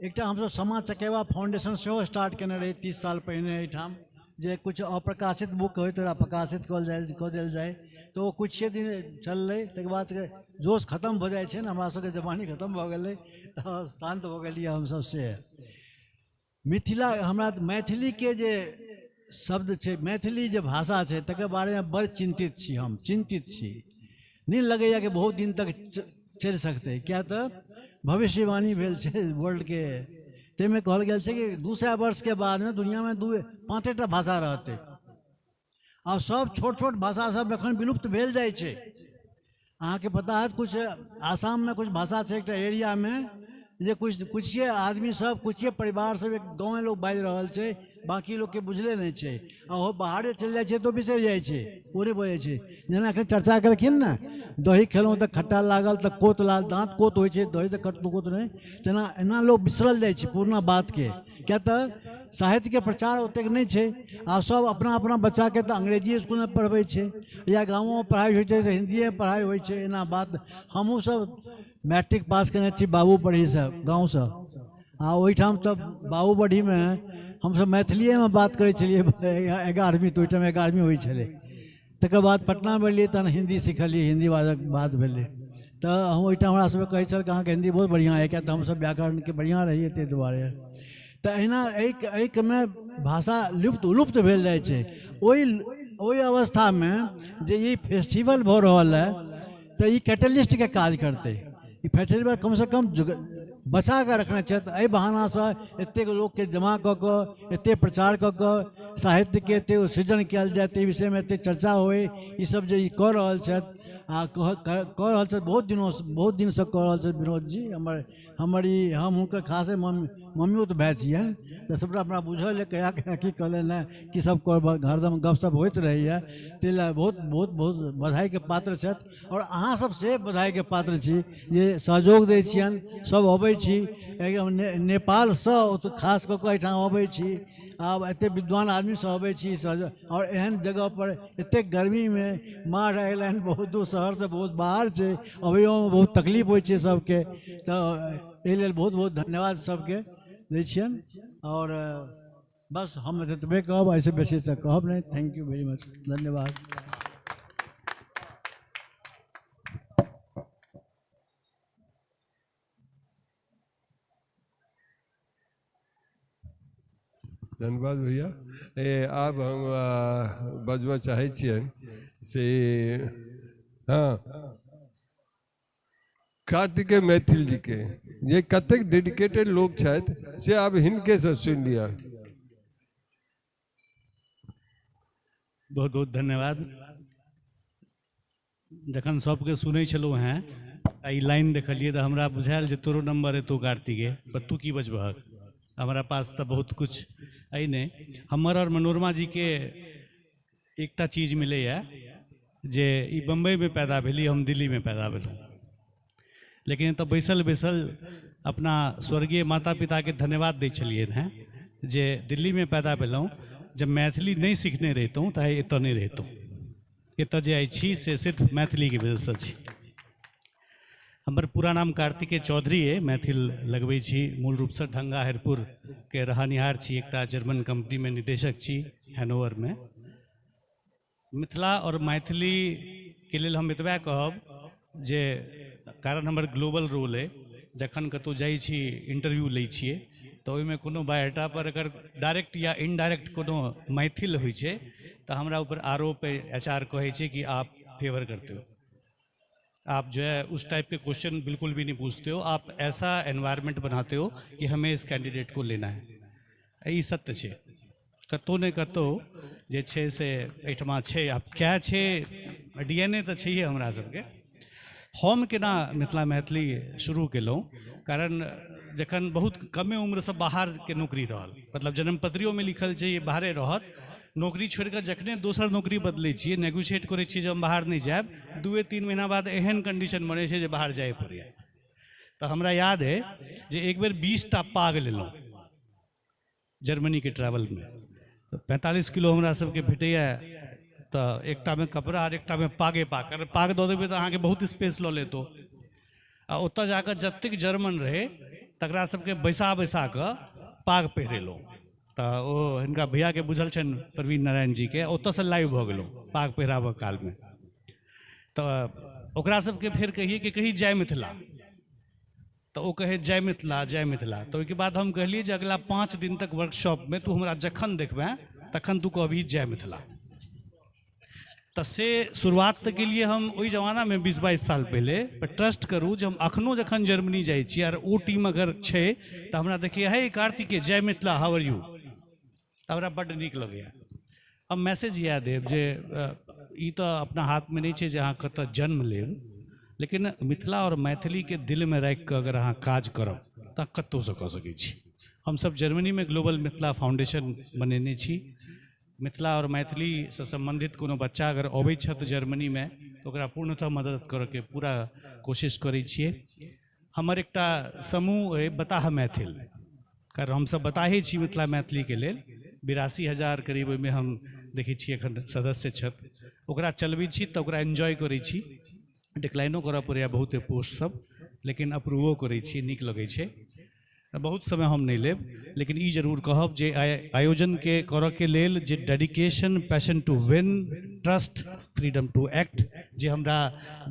S19: एकटा हमसब सामा चकेवा फाउंडेशन सेहो स्टार्ट केने रही 30 साल पहिने एहिठाम, जे किछु अप्रकाशित बुक होय तऽ प्रकाशित कऽ देल जाय। तऽ ओ किछुए दिन चललै, तकर बाद जोश खतम भऽ जाइ छै ने, हमरा सबके जवानी खतम भऽ गेलै तऽ शान्त भऽ गेलियै हमसब। से मिथिला हमरा मैथिलीके जे शब्द छै, मैथिली जे भाषा छै, तकर बारेमे बड़ चिन्तित छी हम, चिन्तित छी। नहि लगैए कि बहुत दिन तक चलि सकतै, किया तऽ भविष्यवाणी भेल छै वर्ल्डके, ताहिमे कहल गेल छै कि 200 वर्षके बादमे दुनिआँमे 5टा भाषा रहतै। आ सब छोट छोट भाषा सब एखन विलुप्त भेल जाइ छै। अहाँके पता हैत किछु आसाममे किछु भाषा छै एकटा एरियामे जे किछुए आदमी सब किछुए परिवार सब एक गाँवमे लोक बाजि रहल छै, बाँकी लोकके बुझले नहि छै। आ ओहो बाहरे चलि जाइ छै तऽ बिसरि जाइ छै, ओ नहि बजै छै। जेना एखन चर्चा केलखिन ने, दही खेलहुँ तऽ खट्टा लागल तऽ कोत लागल, दाँत कोत होइ छै, दही तऽ खट्टो कोत नहि, तेना एना लोक बिसरल जाइ छै पुरना बातके। किया तऽ साहित्यके प्रचार ओतेक नहि छै। आब सब अपना अपना बच्चाके तऽ अंग्रेजी इसकुलमे पढ़बै छै या गामोमे पढ़ाइ होइ छै तऽ हिन्दीएमे पढ़ाइ होइ छै। एना बात हमहूँ सब मैट्रिक पास केने छी बाबूबढ़ीसँ, गाँवसँ, आ ओहिठाम तऽ बाबूबढ़ीमे हमसब मैथिलीएमे बात करै छलियै 11वीं, तऽ ओहिठाम 11वीं होइ छलै। तकर बाद पटनामे एलियै तहन हिन्दी सिखलियै, हिन्दी बाजऽके बात भेलै। तऽ हम ओहिठाम हमरा सबके कहै छल कि अहाँके हिन्दी बहुत बढ़िआँ अइ, किया तऽ हमसब व्याकरणके बढ़िआँ रहियै ताहि दुआरे। तऽ एहिना एहिमे भाषा लुप्त भेल जाइ छै। ओहि अवस्थामे जे ई फेस्टिवल भऽ रहल है तऽ ई कैटलिस्टके काज करतै। ई फेस्टिवल कमसँ कम बचा कऽ रखने छै। तऽ एहि बहानासँ एतेक लोकके जमा कऽ कऽ एतेक प्रचार कऽ कऽ साहित्यके एतेक सृजन कयल जाय, ताहि विषयमे एतेक चर्चा होइ, ईसब जे ई कऽ रहल छथि आ कऽ रहल छथि बहुत दिनसँ कऽ रहल छथि विनोद जी। हमर ई हम हुनकर खासे ममियोत भाय छियनि, तऽ सबटा हमरा बुझल अइ कहिया कहिया की कहलनि हेँ, की सब करब, हरदम गपशप होइत रहैए। ताहि लए बहुत बहुत बहुत बधाइके पात्र छथि आओर अहाँ सब से बधाइके पात्र छी जे सहयोग दै छियनि। सब अबै छी नेपालसँ, ओतऽ खास कऽ कऽ एहिठाम अबै छी, आब एतेक विद्वान आदमी सब अबै छी आओर एहन जगहपर एतेक गर्मीमे मारि अयलनि, बहुत दूर शहरसँ बहुत बाहर छै, अबैयोमे बहुत तकलीफ होइ छै सबके। तऽ एहि लेल बहुत बहुत धन्यवाद सबके दै छियनि। आओर बस हम एतबे कहब, एहिसँ बेसी तऽ कहब नहि। Thank you very much, धन्यवाद।
S12: धन्यवाद भैया। आब हम बजबऽ चाहै छियनि से हाँ कार्तिकेय मैथिल जी के, जे कतेक डेडिकेटेड लोक छथि से आब हिनके से सुनि लिअ।
S20: बहुत बहुत धन्यवाद। जखन सबके सुनै छलहुँ हेँ आ ई लाइन देखलियै तऽ हमरा बुझायल जे तोरो नंबर एतौ कार्तिकेय, पर तू की बजबहक, हमरा पास तऽ बहुत कुछ अइ नहि। हमर और मनोरमा जी के एकटा चीज मिलैए जे ई बम्बईमे पैदा भेली, हम दिल्लीमे पैदा भेलहुँ, लेकिन एतऽ बैसल बैसल अपना स्वर्गीय माता पिताके धन्यवाद दै छलियनि हेँ जे दिल्लीमे पैदा भेलहुँ, जब मैथिली नहि सीखने रहितहुँ तऽ आइ एतऽ नहि रहितहुँ। एतऽ जे आइ छी से सिर्फ मैथिलीके वजहसँ छी। हमर पूरा नाम कार्तिकेय चौधरी अइ, मैथिल लगबै छी, मूल रूपसँ ढंगा हरिपुरके रहनिहार छी, एकटा जर्मन कंपनीमे निदेशक छी हैनोवरमे। मिथिला और मैथिलीके लेल हम एतबे कहब जे कारण हमर ग्लोबल रोल अइ, जखन कतहु जाइ छी इंटरव्यू लै छियै तऽ ओहिमे कोनो बायोडाटा पर अगर डायरेक्ट या इनडायरेक्ट कोनो मैथिल होइ छै तऽ हमरा ऊपर आरोप एच आर कहै छै कि आप फेवर करते हो, आप जो है उस टाइप के क्वेश्चन बिल्कुल भी नहीं पूछते हो, आप ऐसा एनवायरनमेंट बनाते हो कि हमें इस कैंडिडेट को लेना है। ई सत्य छै। कतहु ने कतहु जे छै से एहिठमा छै। आब क्या छै, DNA तऽ छैहे हमरा सबके। हम केना मिथिला मैथिली शुरू केलहुँ, कारण जखन बहुत कमे उम्रसँ बाहरके नौकरी रहल, मतलब जन्मपत्रियोमे लिखल छै ई बाहरे रहत, नौकरी छोड़िकऽ जखने दोसर नौकरी बदलै छियै, नेगोशिएट करै छियै जे हम बाहर नहि जायब, 2-3 महीना बाद एहन कंडीशन बनै छै जे बाहर जाय पड़ैए। तऽ हमरा याद है जे एक बेर 20टा पाग लेलहुँ जर्मनीके ट्रैवलमे, तऽ 45 किलो हमरा सबके भेटैए, तऽ एकटामे कपड़ा आओर एकटामे पागे पाग, कारण पाग दऽ देबै तऽ अहाँके बहुत स्पेस लऽ लेतो। आ ओतऽ जाकऽ जतेक जर्मन रहै तकरा सबके बैसा बैसा कऽ पाग पहिरेलहुँ। तऽ ओ हिनका भैयाके बुझल छनि प्रवीण नारायण जीके, ओतऽसँ लाइव भऽ गेलहुँ पाग पहिराबऽ कालमे। तऽ ओकरा सबके फेर कहियै कि कही जय मिथिला, तऽ ओ कहै जय मिथिला जय मिथिला। तऽ ओहिके बाद हम कहलियै जे अगला 5 दिन तक वर्कशॉपमे तू हमरा जखन देखबें तखन तू कहबही जय मिथिला। तऽ से शुरुआत तऽ केलियै हम ओहि जमानामे 20-22 साल पहिले, पर ट्रस्ट करू जे हम अखनो जखन जर्मनी जाइ छी आर ओ टीम अगर छै तऽ हमरा देखिए, हे कार्तिके जय मिथिला, हाउ आर यू, तऽ हमरा बड्ड नीक लगैए। हम मैसेज इएह देब जे ई तऽ अपना हाथमे नहि छै जे अहाँ कतऽ जन्म लेब, लेकिन मिथिला आओर मैथिलीके दिलमे राखिकऽ अगर अहाँ काज करब तऽ कतहुसँ कऽ सकै छी। हमसब जर्मनीमे ग्लोबल मिथिला फाउंडेशन बनेने छी। मिथिला आओर मैथिलीसँ सम्बन्धित कोनो बच्चा अगर अबै छथि जर्मनीमे तऽ ओकरा पूर्णतः मदद करऽके पूरा कोशिश करै छियै। हमर एकटा समूह अइ बताह मैथिल, कारण हमसब बताहे छी मिथिला मैथिलीके लेल। 82,000 करीब ओहिमे हम देखै छियै एखन सदस्य छथि। ओकरा चलबै छी तऽ ओकरा एन्जॉय करै छी, डिक्लाइनो करऽ पड़ैए बहुते पोस्ट सब, लेकिन अप्रूवो करै छी, नीक लगै छै। बहुत समय हम नहि लेब, लेकिन ई जरूर कहब जे आयोजनके करऽके लेल जे dedication, passion to win, trust, freedom to act जे हमरा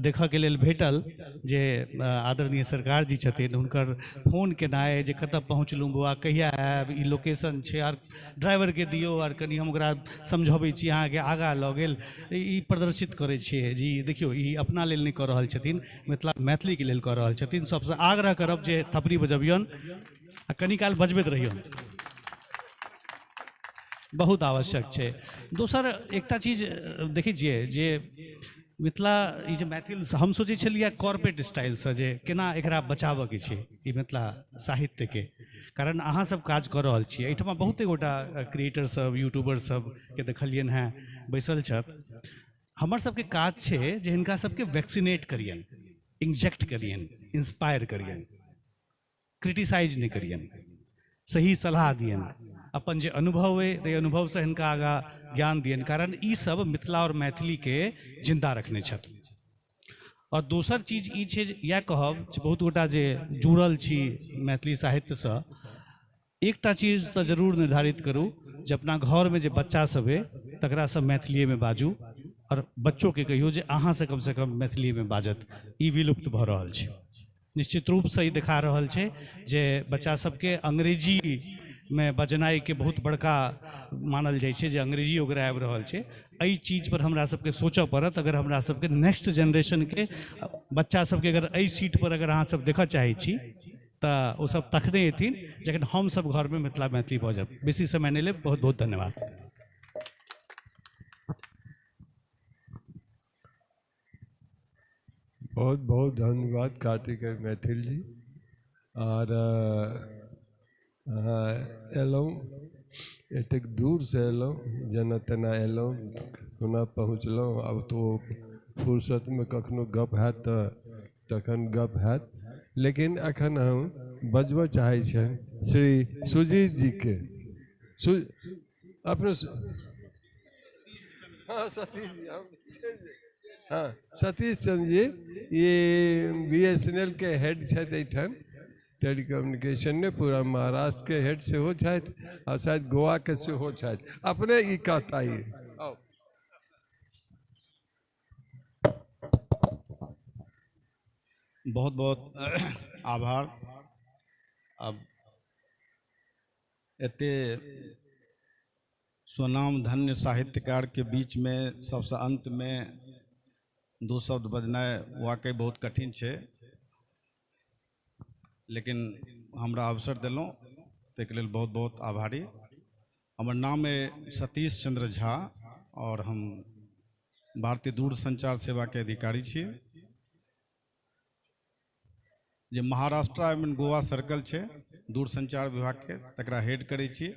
S20: देखऽके लेल भेटल, जे आदरणीय सरकार जी छथिन हुनकर फोन केनाइ जे कतऽ पहुँचलहुँ बौआ, कहिया आयब, ई लोकेशन छै, आर ड्राइवरके दियौ, आर कनि हम ओकरा समझबै छी, अहाँके आगाँ लऽ गेल, ई प्रदर्शित करै छियै जी देखियौ ई अपना लेल नहि कऽ रहल छथिन, मिथिला मैथिलीके लेल कऽ रहल छथिन। सबसँ आग्रह करब जे थपड़ी बजबियौन आ कनी काल बजबैत रहियौन, बहुत आवश्यक छै। दोसर एकटा चीज देखै छियै जे मिथिला ई जे मैथिल, हम सोचै छलियै कॉर्पोरेट स्टाइलसँ जे केना एकरा बचाबऽके छै ई मिथिला साहित्यके, कारण अहाँ सब काज कऽ रहल छियै। एहिठमा बहुते गोटा क्रिएटर सब, यूट्यूबर सबके देखलियनि हेँ बैसल छथि। हमर सबके काज छै जे हिनका सबके वैक्सीनेट करियनि, इंजेक्ट करियनि, इंस्पायर करियनि, क्रिटिसाइज नहि करियनि, सही सलाह दियनि, अपन जे अनुभव अइ ताहि अनुभवसँ हिनका आगाँ ज्ञान दियनि, कारण ई सब मिथिला आओर मैथिलीके जिन्दा रखने छथि। आओर दोसर चीज ई छै जे इएह कहब जे बहुत गोटा जे जुड़ल छी मैथिली साहित्यसँ, एकटा चीज तऽ जरूर निर्धारित करू जे अपना घरमे जे बच्चा सब अइ तकरा सब मैथिलीएमे बाजू, आओर बच्चोके कहियौ जे अहाँसँ कमसँ कम मैथिलीएमे बाजत। ई विलुप्त भऽ रहल छै, निश्चित रूपसँ ई देखा रहल छै जे बच्चा सबके अंग्रेजीमे बजनाइके बहुत बड़का मानल जाइ छै जे अंग्रेजी ओकरा आबि रहल छै। एहि चीजपर हमरा सबके सोचऽ पड़त। अगर हमरा सबके नेक्स्ट जेनरेशनके बच्चा सबके अगर एहि सीटपर अगर अहाँ सब देखऽ चाहै छी तऽ ओ सब तखने एथिन जखन हमसब घरमे मिथिला मैथिली बजब। बेसी समय नहि लेब, बहुत बहुत धन्यवाद।
S12: बहुत बहुत धन्यवाद कार्तिकेय मैथिल जी। और अहाँ एलहुँ, एतेक दूरसँ एलहुँ, जेना तेना एलहुँ, कोना पहुँचलहुँ। आब तो फुर्सतमे कखनो गप हैत तऽ तखन गप हैत, लेकिन एखन हम बजबऽ चाहै छियनि श्री सुजीत जीके। अपने हाँ सतीश जी, हाँ सतीश चंद्र जी, ये BSNL के हेड छथि एहिठाम टेलीकम्युनिकेशन में, पूरा महाराष्ट्र के हेड सेहो छथि और शायद गोवा के सेहो छथि। अपने ई कहता ये।
S21: बहुत बहुत आभार। अब एते स्वनाम धन्य साहित्यकार के बीच में सबसे अंत में दो शब्द बजनाइ वाकई बहुत कठिन छै, लेकिन हमरा अवसर देलहुँ ताहिके लेल बहुत बहुत आभारी। हमर नाम है सतीश चंद्र झा और हम भारतीय दूरसंचार सेवा के अधिकारी छी जे महाराष्ट्र एवं गोवा सर्कल छै दूरसंचार विभाग के, तकरा हेड करै छी।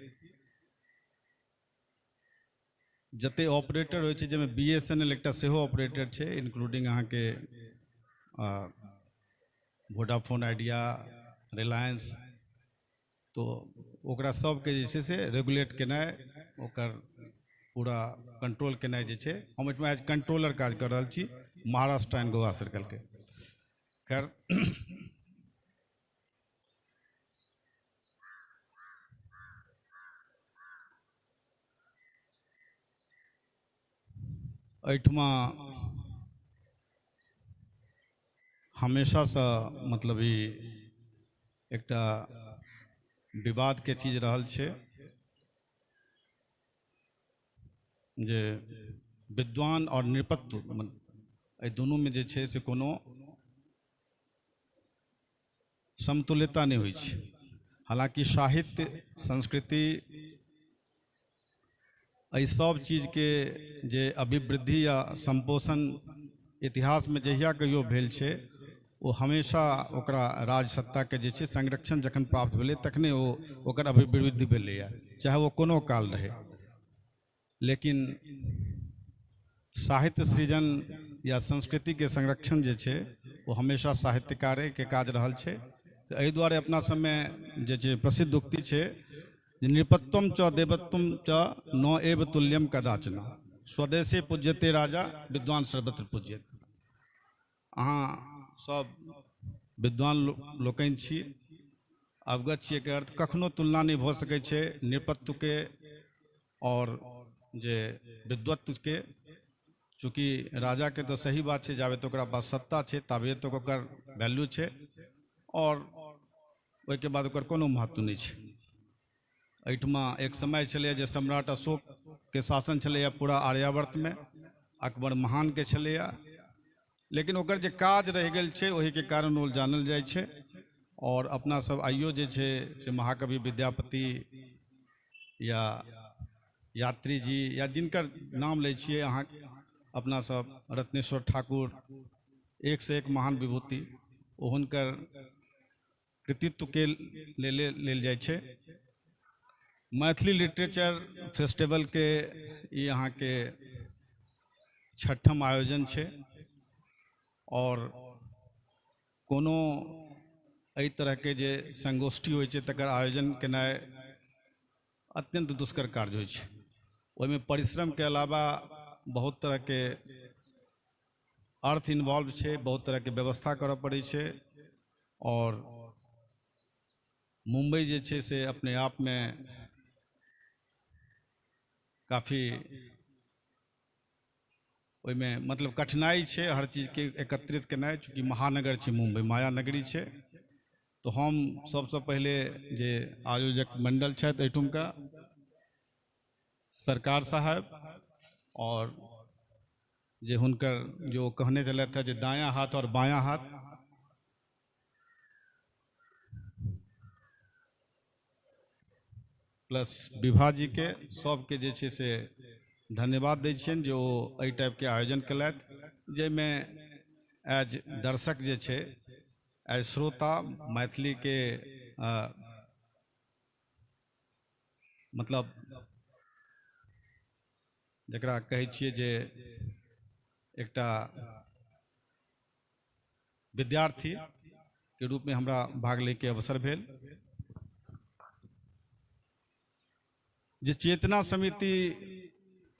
S21: जते ऑपरेटर होइ छै जाहिमे BSNL एकटा सेहो ऑपरेटर छै, इंक्लूडिंग अहाँके वोडाफोन आइडिया, रिलायंस, तो ओकरा सबके जे छै से रेगुलेट केनाइ, ओकर पूरा कंट्रोल केनाइ जे छै, हम एहिठमा एज कंट्रोलर काज कर रहल छी महाराष्ट्र एंड गोवा सर्कल के। खैर एहिठमा हमेशासँ मतलब ई एकटा विवादके चीज रहल छै जे विद्वान और नृपत्व एहि दुनूमे जे छै से कोनो समतुल्यता नहि होइ छै। हालाँकि साहित्य, संस्कृति एहि सब चीजके जे अभिवृद्धि या संपोषण इतिहासमे जहिया कहियो भेल छै ओ हमेशा ओकरा राजसत्ताके जे छै संरक्षण जखन प्राप्त भेलै तखने ओ ओकर अभिवृद्धि भेलैए, चाहे ओ कोनो काल रहै। लेकिन साहित्य सृजन या संस्कृतिके संरक्षण जे छै ओ हमेशा साहित्यकारेके काज रहल छै। तऽ एहि दुआरे अपना सबमे जे छै प्रसिद्ध उक्ति छै जे नृपत्वम च देवत्वम च न एव तुल्यम कदाचन, स्वदेशे पूज्यते राजा विद्वान सर्वत्र पूज्यते। अहाँ सब विद्वान लोकनि छी, अवगत छी एकर अर्थ कखनो तुलना नहि भऽ सकै छै नृपत्वके और जे विद्वत्वके। चूँकि राजाके तऽ सही बात छै जाबे तक ओकरा पास सत्ता छै ताबे तक ओकर वैल्यू छै और ओहिके बाद ओकर कोनो महत्व नहि छै। एहिठमा एक समय छलैए जे सम्राट अशोकके शासन छलैए पूरा आर्यावर्तमे, अकबर महानके छलैए, लेकिन ओकर जे काज रहि गेल छै ओहिके कारण ओ जानल जाइ छै। और अपना सब आइयो जे छै से महाकवि विद्यापति या यात्री जी या जिनकर नाम लै छियै अहाँ अपना सब, रत्नेश्वर ठाकुर, एक से एक महान विभूति, ओ हुनकर कृतित्वके लेल जाइ छै। मैथिली लिटरेचर फेस्टिवलके ई अहाँके छठम आयोजन छै और कोनो एहि तरहके जे संगोष्ठी होइ छै तकर आयोजन केनाइ अत्यंत दुष्कर कार्य होइ छै। ओहिमे परिश्रमके अलावा बहुत तरहके अर्थ इन्वॉल्व छै, बहुत तरहके व्यवस्था करऽ पड़ै छै। और मुम्बई जे छै से अपने आपमे काफी ओहिमे मतलब कठिनाइ छै हर चीजके एकत्रित केनाइ, चूँकि महानगर छै मुम्बई, माया नगरी छै। तो हम सबसँ पहिले जे आयोजक मंडल छथि एहिठुमका, सरकार साहब, और जे हुनकर जो कहने छलथि जे दायाँ हाथ और बायाँ हाथ, प्लस विभा जीके, सबके जे छै से धन्यवाद दै छियनि जे ओ एहि टाइपके आयोजन केलथि, जाहिमे एज दर्शक जे छै, एज श्रोता, मैथिलीके मतलब जकरा कहै छियै जे एकटा विद्यार्थीके रूपमे हमरा भाग लैके अवसर भेल। जे चेतना समिति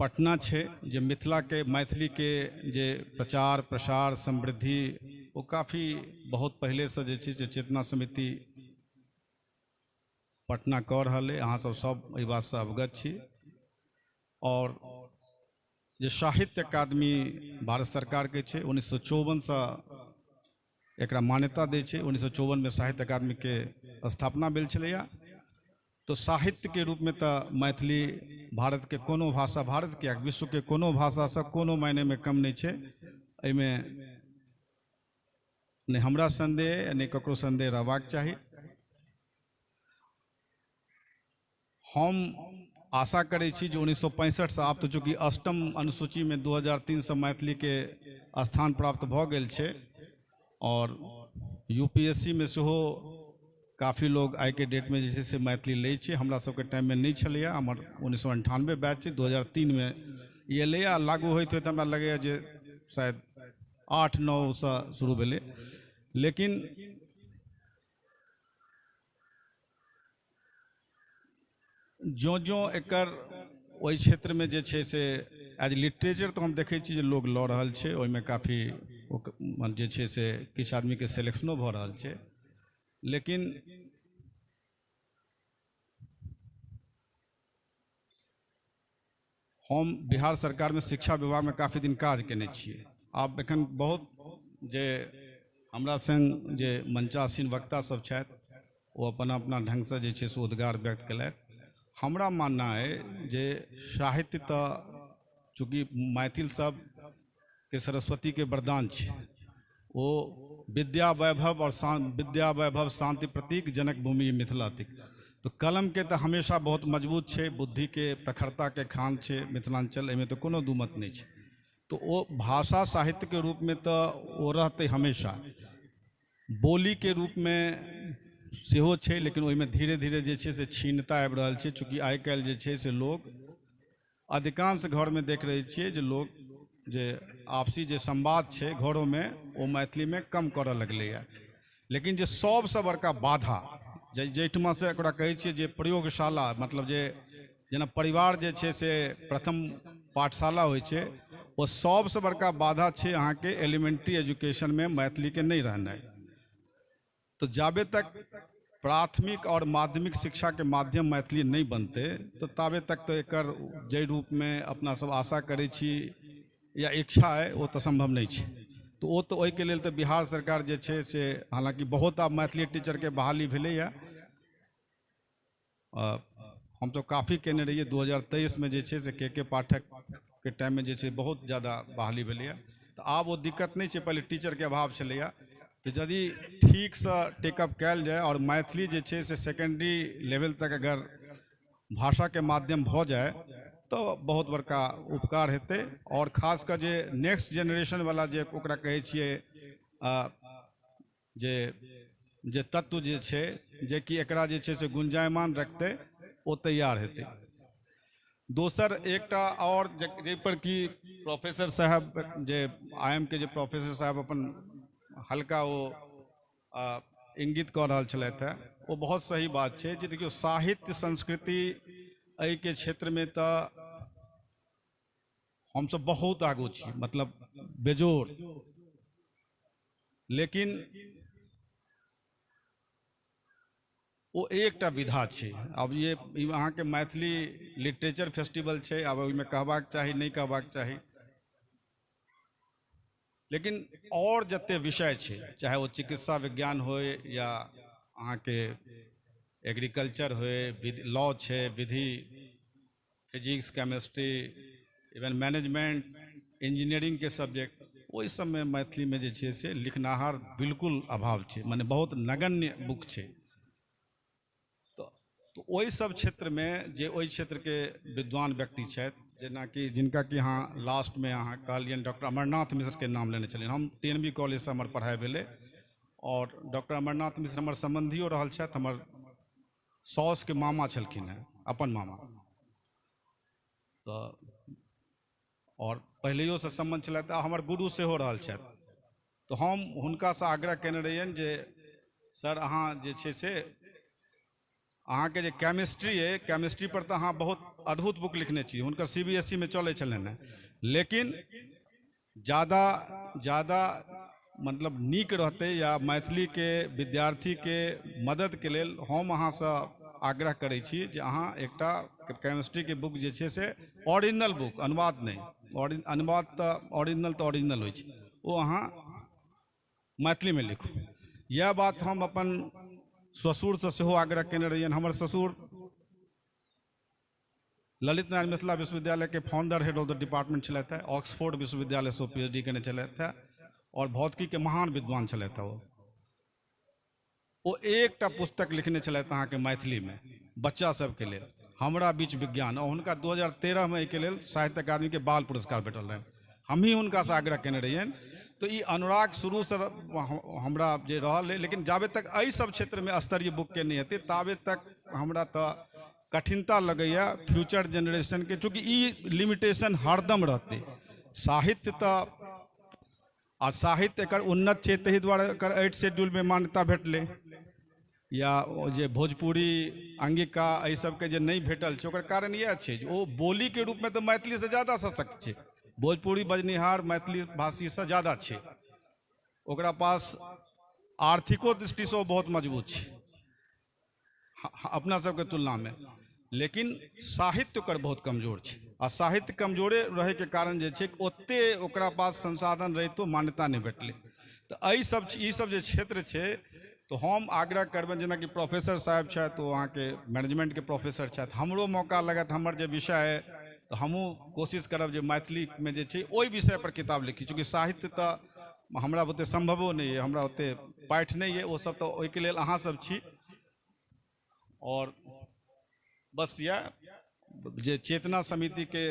S21: पटना छै, जे मिथिलाके मैथिलीके जे प्रचार प्रसार समृद्धि ओ काफी बहुत पहिलेसँ जे छै से चेतना समिति पटना कऽ रहल अइ, अहाँ सब सब एहि बातसँ अवगत छी। और जे साहित्य अकादमी भारत सरकारके छै 1954सँ एकरा मान्यता दै छै। 1954 में साहित्य अकादमीके स्थापना भेल छलैया। तो साहित्यके रूपमे तऽ मैथिली भारतके कोनो भाषा, भारतके विश्वके कोनो भाषासँ कोनो मायनेमे कम नहि छै। एहिमे नहि हमरा सन्देह नहि ककरो सन्देह रहबाक चाही। हम आशा करै छी जे 1965 आब तऽ चूँकि अष्टम अनुसूचीमे 2003 सँ मैथिलीके स्थान प्राप्त भऽ गेल छै आओर UPSC मे सेहो काफी लोग आइके डेटमे जे छै से मैथिली लै छै। हमरा सबके टाइममे नहि छलैए, हमर 1998 बैच छै, 2003 मे ई एलैए आ लागू होइत होइत हमरा लगैए जे शायद 8-9 सँ शुरू भेलै। लेकिन ज्यों ज्यों एकर ओहि क्षेत्रमे जे छै से एज लिटरेचर तऽ हम देखै छी जे लोग लऽ रहल छै, ओहिमे काफी जे छै से किछु आदमीके सेलेक्शनो भऽ रहल छै। लेकिन हम बिहार सरकारमे शिक्षा विभागमे काफी दिन काज केने छियै। आब एखन बहुत जे हमरा संग जे मंचासीन वक्ता सब छथि ओ अपन अपना ढङ्गसँ जे छै से उद्गार व्यक्त केलथि। हमरा मानना अइ जे साहित्य तऽ चूँकि मैथिल सबके सरस्वतीके वरदान छै, ओ विद्या वैभव और विद्या वैभव शांति प्रतीक जनक भूमि मिथिला थिक। तो कलमके तऽ हमेशा बहुत मजबूत छै, बुद्धिके प्रखरताके खान छै मिथिलांचल, एहिमे तऽ कोनो दू मत नहि छै। तो ओ भाषा साहित्यके रूपमे तऽ ओ रहतै हमेशा, बोलीके रूपमे सेहो छै, लेकिन ओहिमे धीरे धीरे जे छै से क्षीणता आबि रहल छै। चूँकि आइ काल्हि जे छै से लोग अधिकांश घरमे देख रहै छियै जे लोग जे आपसी जे संवाद छै घरोमे ओ मैथिलीमे कम करऽ लगलैए। लेकिन जे सबसँ बड़का बाधा जाहिठुमासँ एकरा कहै छियै जे प्रयोगशाला, मतलब जे जेना परिवार जे छै से प्रथम पाठशाला होइ छै, ओ सबसँ बड़का बाधा छै अहाँके एलिमेंट्री एजुकेशनमे मैथिलीके नहि रहनाइ। तो जाबे तक प्राथमिक और माध्यमिक शिक्षाके माध्यम मैथिली नहि बनतै तो ताबे तक तो एकर जाहि रूपमे अपना सब आशा करै छी या इच्छा है ओ तऽ सम्भव नहि छै। तो ओ तऽ ओहिके लेल तऽ बिहार सरकार जे छै से हालाँकि बहुत आब मैथिली टीचरके बहाली भेलैए, हम तो काफ़ी केने रहियै 2023 में जे छै से के पाठकके टाइममे जे छै बहुत ज़्यादा बहाली भेलैए। तऽ आब ओ दिक्कत नहि छै, पहिले टीचरके अभाव छलैए। तऽ यदि ठीकसँ टेकअप कयल जाय और मैथिली जे छै से सेकेंडरी लेवल तक अगर भाषाके माध्यम भऽ जाय तऽ बहुत बड़का उपकार हेतै। और खास कऽ जे नेक्स्ट जेनरेशनवला जे ओकरा कहै छियै जे जे तत्व जे छै जेकि एकरा जे छै से गुंजायमान रखतै ओ तैयार हेतै। दोसर एकटा और जाहिपर कि प्रोफेसर साहब जे IIM के जे प्रोफेसर साहब अपन हल्का ओ इंगित कऽ रहल छलथि हेँ, ओ बहुत सही बात छै जे देखियौ साहित्य संस्कृति एहिके क्षेत्रमे तऽ हमसब बहुत आगू छी, मतलब बेजोड़। लेकिन ओ एकटा विधा छै। आब ये अहाँके मैथिली लिटरेचर फेस्टिवल छै, आब ओहिमे कहबाक चाही नहि कहबाक चाही, लेकिन और जते विषय छै, चाहे ओ चिकित्सा विज्ञान होय या अहाँके एग्रीकल्चर होय, लॉ छै, विधि, फिजिक्स, केमिस्ट्री, इवन मैनेजमेंट, इंजीनियरिंगके सब्जेक्ट, ओहि सबमे मैथिलीमे जे छै से लिखनाहार बिल्कुल अभाव छै, माने बहुत नगण्य बुक छै। तो ओहि सब क्षेत्रमे जे ओहि क्षेत्रके विद्वान व्यक्ति छथि, जेनाकि जिनका कि अहाँ लास्टमे अहाँ कहलियनि डॉक्टर अमरनाथ मिश्रके नाम लेने छलियनि, हम TNB कॉलेजसँ हमर पढ़ाइ भेलै और डॉक्टर अमरनाथ मिश्र हमर सम्बन्धियो रहल छथि, हमर साउसके मामा छलखिन हेँ, अपन मामा, तऽ और पहिलैयोसँ सम्बन्ध छलथि आ हमर गुरु सेहो रहल छथि। तऽ हम हुनकासँ आग्रह केने रहियनि जे सर अहाँ जे छै से अहाँके जे केमिस्ट्री अइ, केमिस्ट्री पर तऽ अहाँ बहुत अद्भुत बुक लिखने छी, हुनकर CBSE मे चलै छलनि हेँ, लेकिन ज़्यादा मतलब नीक रहतै या मैथिलीके विद्यार्थीके मददके लेल हम अहाँसँ आग्रह करै छी जे अहाँ एकटा केमिस्ट्रीके बुक जे छै से ओरिजिनल बुक, अनुवाद नहि, अनुवाद तऽ ओरिजिनल तऽ ओरिजिनल होइ छै, ओ अहाँ मैथिलीमे लिखू। इएह बात हम अपन ससुरसँ सेहो आग्रह केने रहियनि। हमर ससुर ललित नारायण मिथिला विश्वविद्यालय के founder head of the department छलथि हेँ, ऑक्सफोर्ड विश्वविद्यालयसँ PhD केने छलथि हेँ और भौतिकीके महान विद्वान छलथि हेँ। ओ एकटा पुस्तक लिखने छलथि अहाँके मैथिलीमे बच्चा सबके लेल। हमरा बीच विज्ञान, और हुनका 2013 में एहिके लेल साहित्य अकादमीके बाल पुरस्कार भेटल रहनि। हमही हुनकासँ आग्रह केने रहियनि। तो ई अनुराग शुरूसँ हमरा जे रहल है, लेकिन जाबे तक एहि सब क्षेत्रमे स्तरीय बुकके नहि हेतै ताबे तक हमरा तऽ कठिनता लगैए फ्यूचर जेनरेशनके, चूँकि ई लिमिटेशन हरदम रहतै। साहित्य तऽ आ साहित्य एकर उन्नत छै, ताहि दुआरे एकर 8 शेड्यूलमे मान्यता भेटलै, या जे भोजपुरी अंगिका एहि सबके जे नहि भेटल छै ओकर कारण इएह छै जे ओ बोलीके रूपमे तऽ मैथिलीसँ ज्यादा सशक्त छै, भोजपुरी बजनिहार मैथिली भाषीसँ ज्यादा छै, ओकरा पास आर्थिको दृष्टिसँ ओ बहुत मजबूत छै अपना सबके तुलनामे, लेकिन साहित्य ओकर बहुत कमजोर छै। आ साहित्य कमजोरे रहैके कारण जे छै ओतेक ओकरा पास संसाधन रहितो मान्यता नहि भेटलै। तऽ एहि सब ई सब जे क्षेत्र छै तो हम आग्रह करबनि, जेनाकि प्रोफेसर साहब छथि, ओ अहाँके मैनेजमेंटके प्रोफेसर छथि, हमरो मौका लागत, हमर जे विषय है तऽ हमहूँ कोशिश करब जे मैथिलीमे जे छै ओहि विषयपर किताब लिखी, चूँकि साहित्य तऽ हमरा ओतेक सम्भवो नहि अइ, हमरा ओतेक पाठ नहि अइ, ओसब तऽ ओहिके लेल अहाँसब छी। और बस इएह जे चेतना समितिके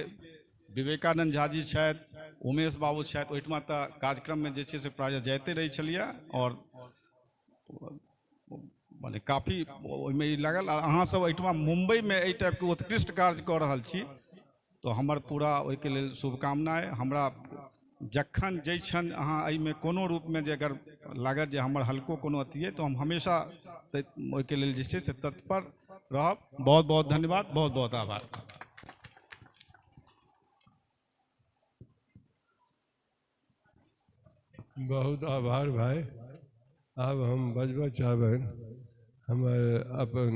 S21: विवेकानन्द झा जी छथि, उमेश बाबू छथि, ओहिठमा तऽ कार्यक्रममे जे छै से प्रायः जाइते रहै छलियै और मने काफी ओहिमे ई लागल। आ अहाँसब एहिठमा मुम्बईमे एहि टाइपके उत्कृष्ट कार्य कऽ रहल छी तऽ हमर पूरा ओहिके लेल शुभकामना अइ। हमरा जखन जाहि क्षण अहाँ एहिमे कोनो रूपमे जे अगर लागत जे हमर हल्को कोनो अथी अइ तऽ हम हमेशा ओहिके लेल जे छै से तत्पर रहब। बहुत बहुत धन्यवाद, बहुत बहुत आभार।
S12: बहुत आभार भाई। आब हम बजबऽ चाहबनि हमर अपन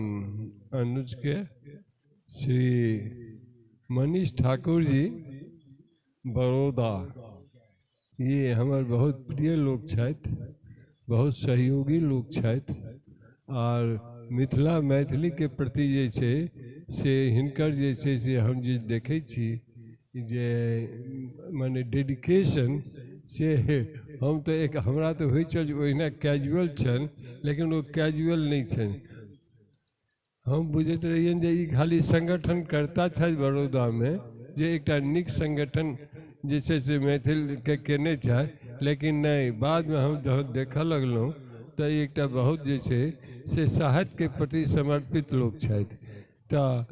S12: अनुजके श्री मनीष ठाकुर जी बड़ौदा, ये हमर बहुत प्रिय लोक छथि, बहुत सहयोगी लोक छथि और मिथिला मैथिलीके प्रति जे छै से हिनकर जे छै से हम जे देखै छी जे माने डेडिकेशन, से हम तऽ एक हमरा तऽ होइ छल जे ओहिना कैजुअल छनि, लेकिन ओ कैजुअल नहि छनि। हम बुझैत रहियनि जे ई खाली संगठनकर्ता छथि बड़ौदामे, जे एकटा नीक संगठन जे छै से मैथिलके केने छथि, लेकिन नहि, बादमे हम जहन देखऽ लगलहुँ तऽ एकटा बहुत जे छै से साहित्यके प्रति समर्पित लोक छथि। तऽ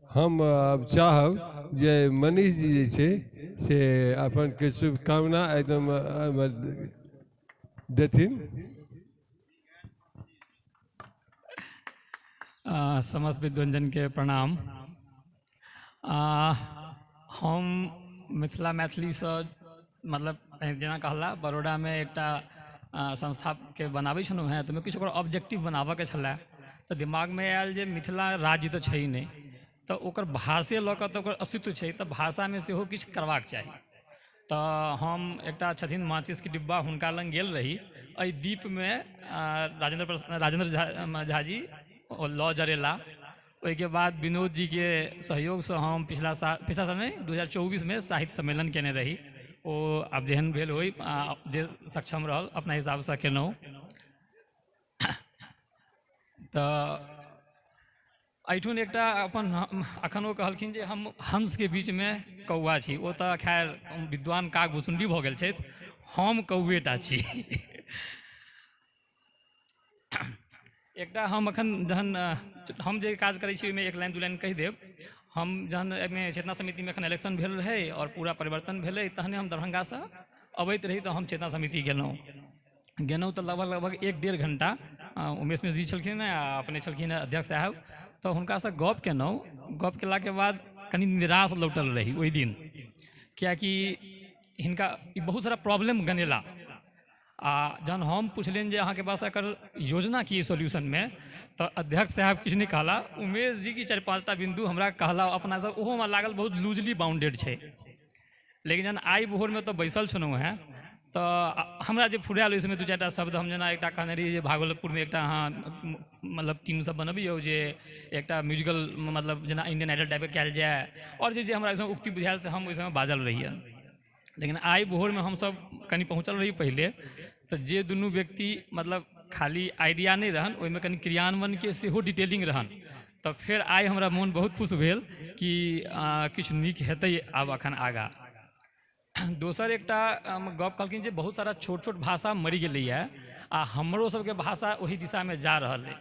S12: हम आब चाहब जे मनीष जी जे छै से अपन के शुभकामना एकदम देथिन।
S2: समस्त विद्वंजन के प्रणाम। हम मिथिला मैथिलीसँ मतलब जेना कहला बड़ौदामे एकटा संस्थाके बनाबै छलहुँ हेँ, तऽ ओहिमे किछु ओकर ऑब्जेक्टिव बनाबऽके छलै, तऽ दिमागमे आयल जे मिथिला राज्य तऽ छै नहि, तऽ ओकर भाषे लऽ कऽ तऽ ओकर अस्तित्व छै, तऽ भाषामे सेहो किछु करबाक चाही। तऽ हम एकटा छथिन माचिसके डिब्बा, हुनका लग गेल रही। एहि द्वीपमे राजेंद्र झा जी लऽ जरेला, ओहिके बाद विनोद जीके सहयोगसँ हम पिछला साल नहि 2024मे साहित्य सम्मेलन केने रही। ओ आब जेहन भेल होय, जे सक्षम रहल अपना हिसाबसँ केलहुँ। तऽ एहिठुन एकटा अपन अखन ओ कहलखिन जे हम हंसके बीचमे कौआ छी, ओ तऽ खैर विद्वान काक भुसुंडी भऽ गेल छथि, हम कौएटा छी। एकटा हम अखन जहन हम जे काज करै छी ओहिमे एक लाइन दू लाइन कहि देब। हम जहन एहिमे चेतना समितिमे एखन इलेक्शन भेल रहै और पूरा परिवर्तन भेलै, तहने हम दरभंगासँ अबैत रही तऽ हम चेतना समिति गेलहुँ तऽ लगभग 1-1.5 घंटा उमेश मिश्र जी छलखिन हेँ आ अपने छलखिन हेँ अध्यक्ष साहब, तऽ हुनकासँ गप केलहुँ। गप केलाके बाद कनि निराश लौटल रही ओहि दिन, कियाकि हिनका ई बहुत सारा प्रॉब्लम गनेला। आ जहन हम पुछलियनि जे अहाँके पास एकर योजना की सोल्यूशनमे, तऽ अध्यक्ष साहब किछु नहि कहला, उमेश जी की 4-5 टा बिन्दु हमरा कहला अपनासँ, ओहो हमरा लागल बहुत लूजली बाउंडेड छै। लेकिन जहन आइ भोरमे तऽ बैसल छलहुँ हेँ तऽ हमरा जे फुरायल ओहि समय 2-4 टा शब्द, हम जेना एकटा कहने रही जे भागलपुरमे एकटा अहाँ मतलब टीम सब बनबियौ जे एकटा म्यूजिकल मतलब जेना इंडियन आइडल टाइपके कयल जाय, आओर जे जे हमरा ओहि समय उक्ति बुझायल से हम ओहि समय बाजल रहियै। लेकिन आइ भोरमे हमसब कनि पहुँचल रही पहिले, तऽ जे दुनू व्यक्ति मतलब खाली आइडिया नहि रहन, ओहिमे कनि क्रियान्वयनके सेहो डिटेलिंग रहन, तऽ फेर आइ हमरा मोन बहुत खुश भेल कि किछु नीक हेतै आब एखन आगाँ। दोसर एकटा गप कहलखिन जे बहुत सारा छोट छोट भाषा मरि गेलैए आ हमरो सबके भाषा ओहि दिशामे जा रहल अइ।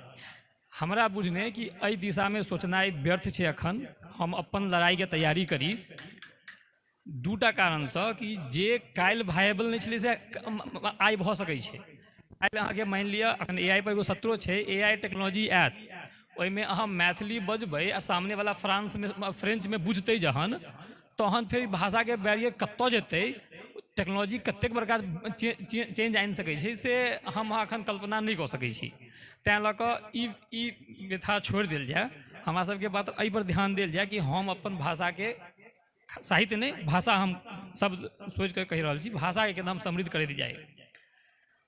S2: हमरा बुझने कि एहि दिशामे सोचनाइ व्यर्थ छै, एखन हम अपन लड़ाइके तैयारी करी। दूटा कारणसँ कि जे काल्हि वायबल नहि छलै से आइ भऽ सकै छै। काल्हि अहाँके मानि लिअ एखन AI पर एगो सत्रो छै, AI technology आयत, ओहिमे अहाँ मैथिली बजबै आ सामनेवला फ्रांसमे फ्रेंचमे बुझतै जहन, तहन फेर भाषाके बैरियर कतऽ जेतै, टेक्नोलॉजी कतेक बड़का चेंज आनि सकै छै से हम अहाँ एखन कल्पना नहि कऽ सकै छी। तैँ लऽ कऽ ई व्यथा छोड़ि देल जाय, हमरा सबके बात एहिपर ध्यान देल जाय कि हम अपन भाषाके साहित्य नहि भाषा हम शब्द सोचिके कहि रहल छी, भाषाके केना हम समृद्ध करैत जाइ।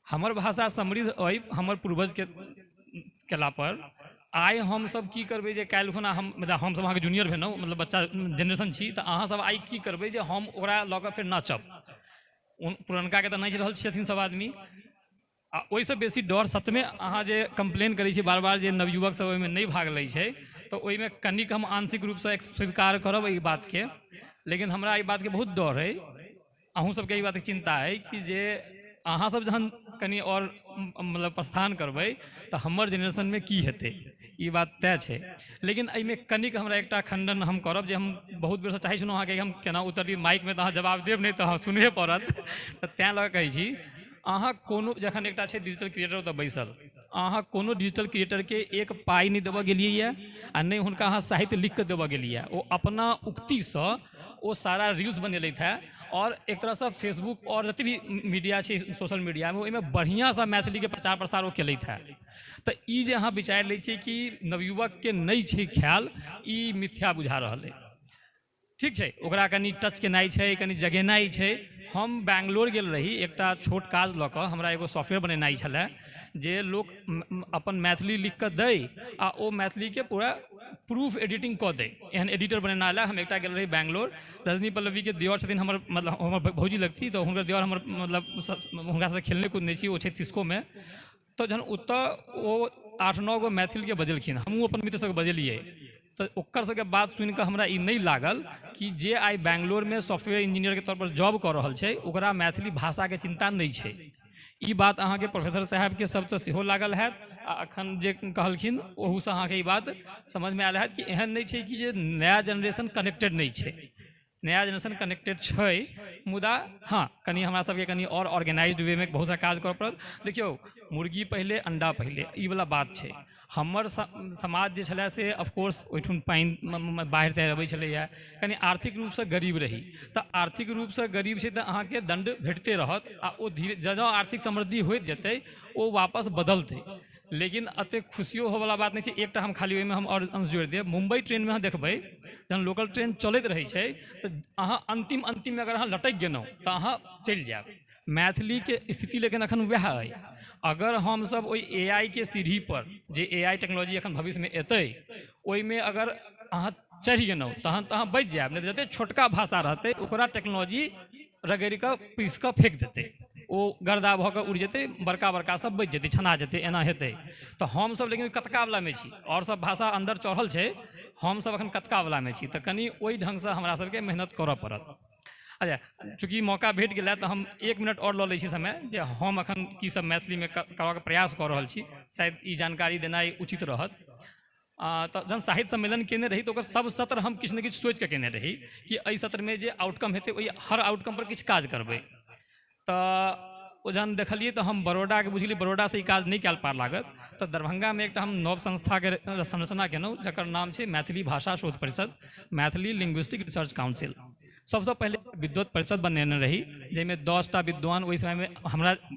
S2: हमर भाषा समृद्ध अइ हमर पूर्वजके केलापर। आइ हमसब की करबै जे काल्हि खुना हम मतलब हमसब अहाँके जूनियर भेलहुँ, मतलब बच्चा जेनरेशन छी, तऽ अहाँसब आइ की करबै जे हम ओकरा लऽ कऽ फेर नाचब। पुरनकाके तऽ नाचि रहल छथिन सब आदमी, आ ओहिसँ बेसी डर सतमे अहाँ जे कम्प्लेन करै छी बार बार जे नवयुवक सब ओहिमे नहि भाग लै छै, तऽ ओहिमे कनिक हम आंशिक रूपसँ स्वीकार करब एहि बातके, लेकिन हमरा एहि बातके बहुत डर अइ, अहूँ सबके एहि बातके चिन्ता अइ कि जे अहाँ सब जहन कनि आओर मतलब प्रस्थान करबै तऽ हमर जेनरेशनमे की हेतै, ई बात तय छै। लेकिन एहिमे कनिक हमरा एकटा खण्डन हम करब जे हम बहुत बेरसँ चाहै छलहुँ अहाँके हम केना उतरी माइकमे, तऽ अहाँ जवाब देब नहि तऽ अहाँ सुनहे पड़त, तऽ तैँ लऽ कऽ कहै छी अहाँ कोनो जखन एकटा छै डिजिटल क्रिएटर ओतऽ बैसल, अहाँ कोनो डिजिटल क्रिएटरके एक पाइ नहि देबऽ गेलियैए आ नहि हुनका अहाँ साहित्य लिखि कऽ देबऽ गेलियै, ओ अपना उक्तिसँ ओ सारा रील्स बनेलथि हेँ और एक तरहसँ फेसबुक और जते भी मीडिया छै सोशल मीडियामे ओहिमे बढ़िआँसँ मैथिलीके प्रचार प्रसार ओ केलथि हेँ। तऽ ई जे अहाँ विचारि लै छियै कि नवयुवकके नहि छै ख्याल, ई मिथ्या बुझा रहल अइ। ठीक छै, ओकरा कनि टच केनाइ छै, कनि जगेनाइ छै। हम बैंगलोर गेल रही एकटा छोट काज लऽ कऽ, हमरा एगो सॉफ्टवेयर बनेनाइ छलै जे लोक अपन मैथिली लिख कऽ दै आ ओ मैथिलीके पूरा प्रूफ एडिटिंग कऽ दै, एहन एडिटर बनेना लए हम एकटा गेल रही बैंगलोर। रजनी पल्लवीके दियर छथिन हमर, मतलब हमर भौजी लगती, तऽ हुनकर दियर हमर मतलब हुनका साथे खेलने कूदने छी, ओ छथि सिस्कोमे। तऽ जहन ओतऽ ओ 8-9 गो मैथिलके बजेलखिन, हमहूँ अपन मित्र सबके बजेलियै, तऽ ओकर सबके बात सुनिकऽ हमरा ई नहि लागल कि जे आइ बैंगलोरमे सॉफ्टवेयर इंजीनियरके तौर पर जॉब कऽ रहल छै ओकरा मैथिली भाषाके चिन्ता नहि छै। ई बात अहाँके प्रोफेसर साहेबके शब्दसँ सेहो लागल हैत आ अखन जे कहलखिन ओहूसँ अहाँके ई बात समझमे आयल हैत कि एहन नहि छै कि जे नया जेनरेशन कनेक्टेड नहि छै, नया जेनरेशन कनेक्टेड छै, मुदा हँ कनि हमरा सबके कनि आओर ऑर्गेनाइज्ड वेमे बहुत सारा काज करऽ पड़त। देखियौ, मुर्गी पहिले अंडा पहिले, ई वला बात छै। हमर समाज जे छलै से ऑफकोर्स ओहिठुन पानि बाढ़ि ताढ़ि अबै छलैए, कनि आर्थिक रूपसँ गरीब रही, तऽ आर्थिक रूपसँ गरीब छै तऽ अहाँके दण्ड भेटते रहत आ ओ धीरे जँ आर्थिक समृद्धि होइत जेतै ओ वापस बदलतै। लेकिन एतेक खुशियो होवला बात नहि छै। एकटा हम खाली ओहिमे हम आओर अंश जोड़ि देब, मुम्बई ट्रेनमे अहाँ देखबै जहन लोकल ट्रेन चलैत रहै छै तऽ अहाँ अन्तिम अन्तिममे अगर अहाँ लटकि गेलहुँ तऽ अहाँ चलि जायब। मैथिलीके स्थिति लेकिन अखन वएह अइ। अगर हमसब ओहि AI के सीढ़ी पर जे AI technology अखन भविष्यमे एतै ओहिमे अगर अहाँ चढ़ि गेलहुँ तहन तऽ अहाँ बचि जायब, नहि तऽ जतेक छोटका भाषा रहतै ओकरा टेक्नोलॉजी रगड़ि कऽ पीस कऽ फेक देतै, ओ गर्दा भऽ कऽ उड़ि जेतै, बड़का बड़का सब बचि जेतै, छना जेतै, एना हेतै। तऽ हमसब लेकिन कतकावलामे छी, आओर सब भाषा अन्दर चढ़ल छै, हमसब अखन कतकावलामे छी, तऽ कनि ओहि ढङ्गसँ हमरा सबके मेहनत करऽ पड़त। अच्छा, चूँकि मौका भेट गेलै तऽ हम 1 मिनट आओर लऽ लै छी समय जे हम अखन की सब मैथिलीमे करबाक प्रयास कऽ रहल छी, शायद ई जानकारी देनाइ उचित रहत। तऽ जहन साहित्य सम्मेलन केने रही तऽ ओकर सब सत्र हम किछु ने किछु सोचिके केने रही कि एहि सत्रमे जे आउटकम हेतै ओहि हर आउटकम पर किछु काज करबै। तऽ ओ जहन देखलियै तऽ हम बड़ौदाके बुझलियै बड़ौदासँ ई काज नहि कयल पार लागत, तऽ दरभंगामे एकटा हम नव संस्थाके संरचना केलहुँ जकर नाम छै मैथिली भाषा शोध परिषद, मैथिली लिंग्विस्टिक रिसर्च काउंसिल। सबसँ पहिले विद्वत परिषद बनेने रही जाहिमे 10टा विद्वान ओहि समयमे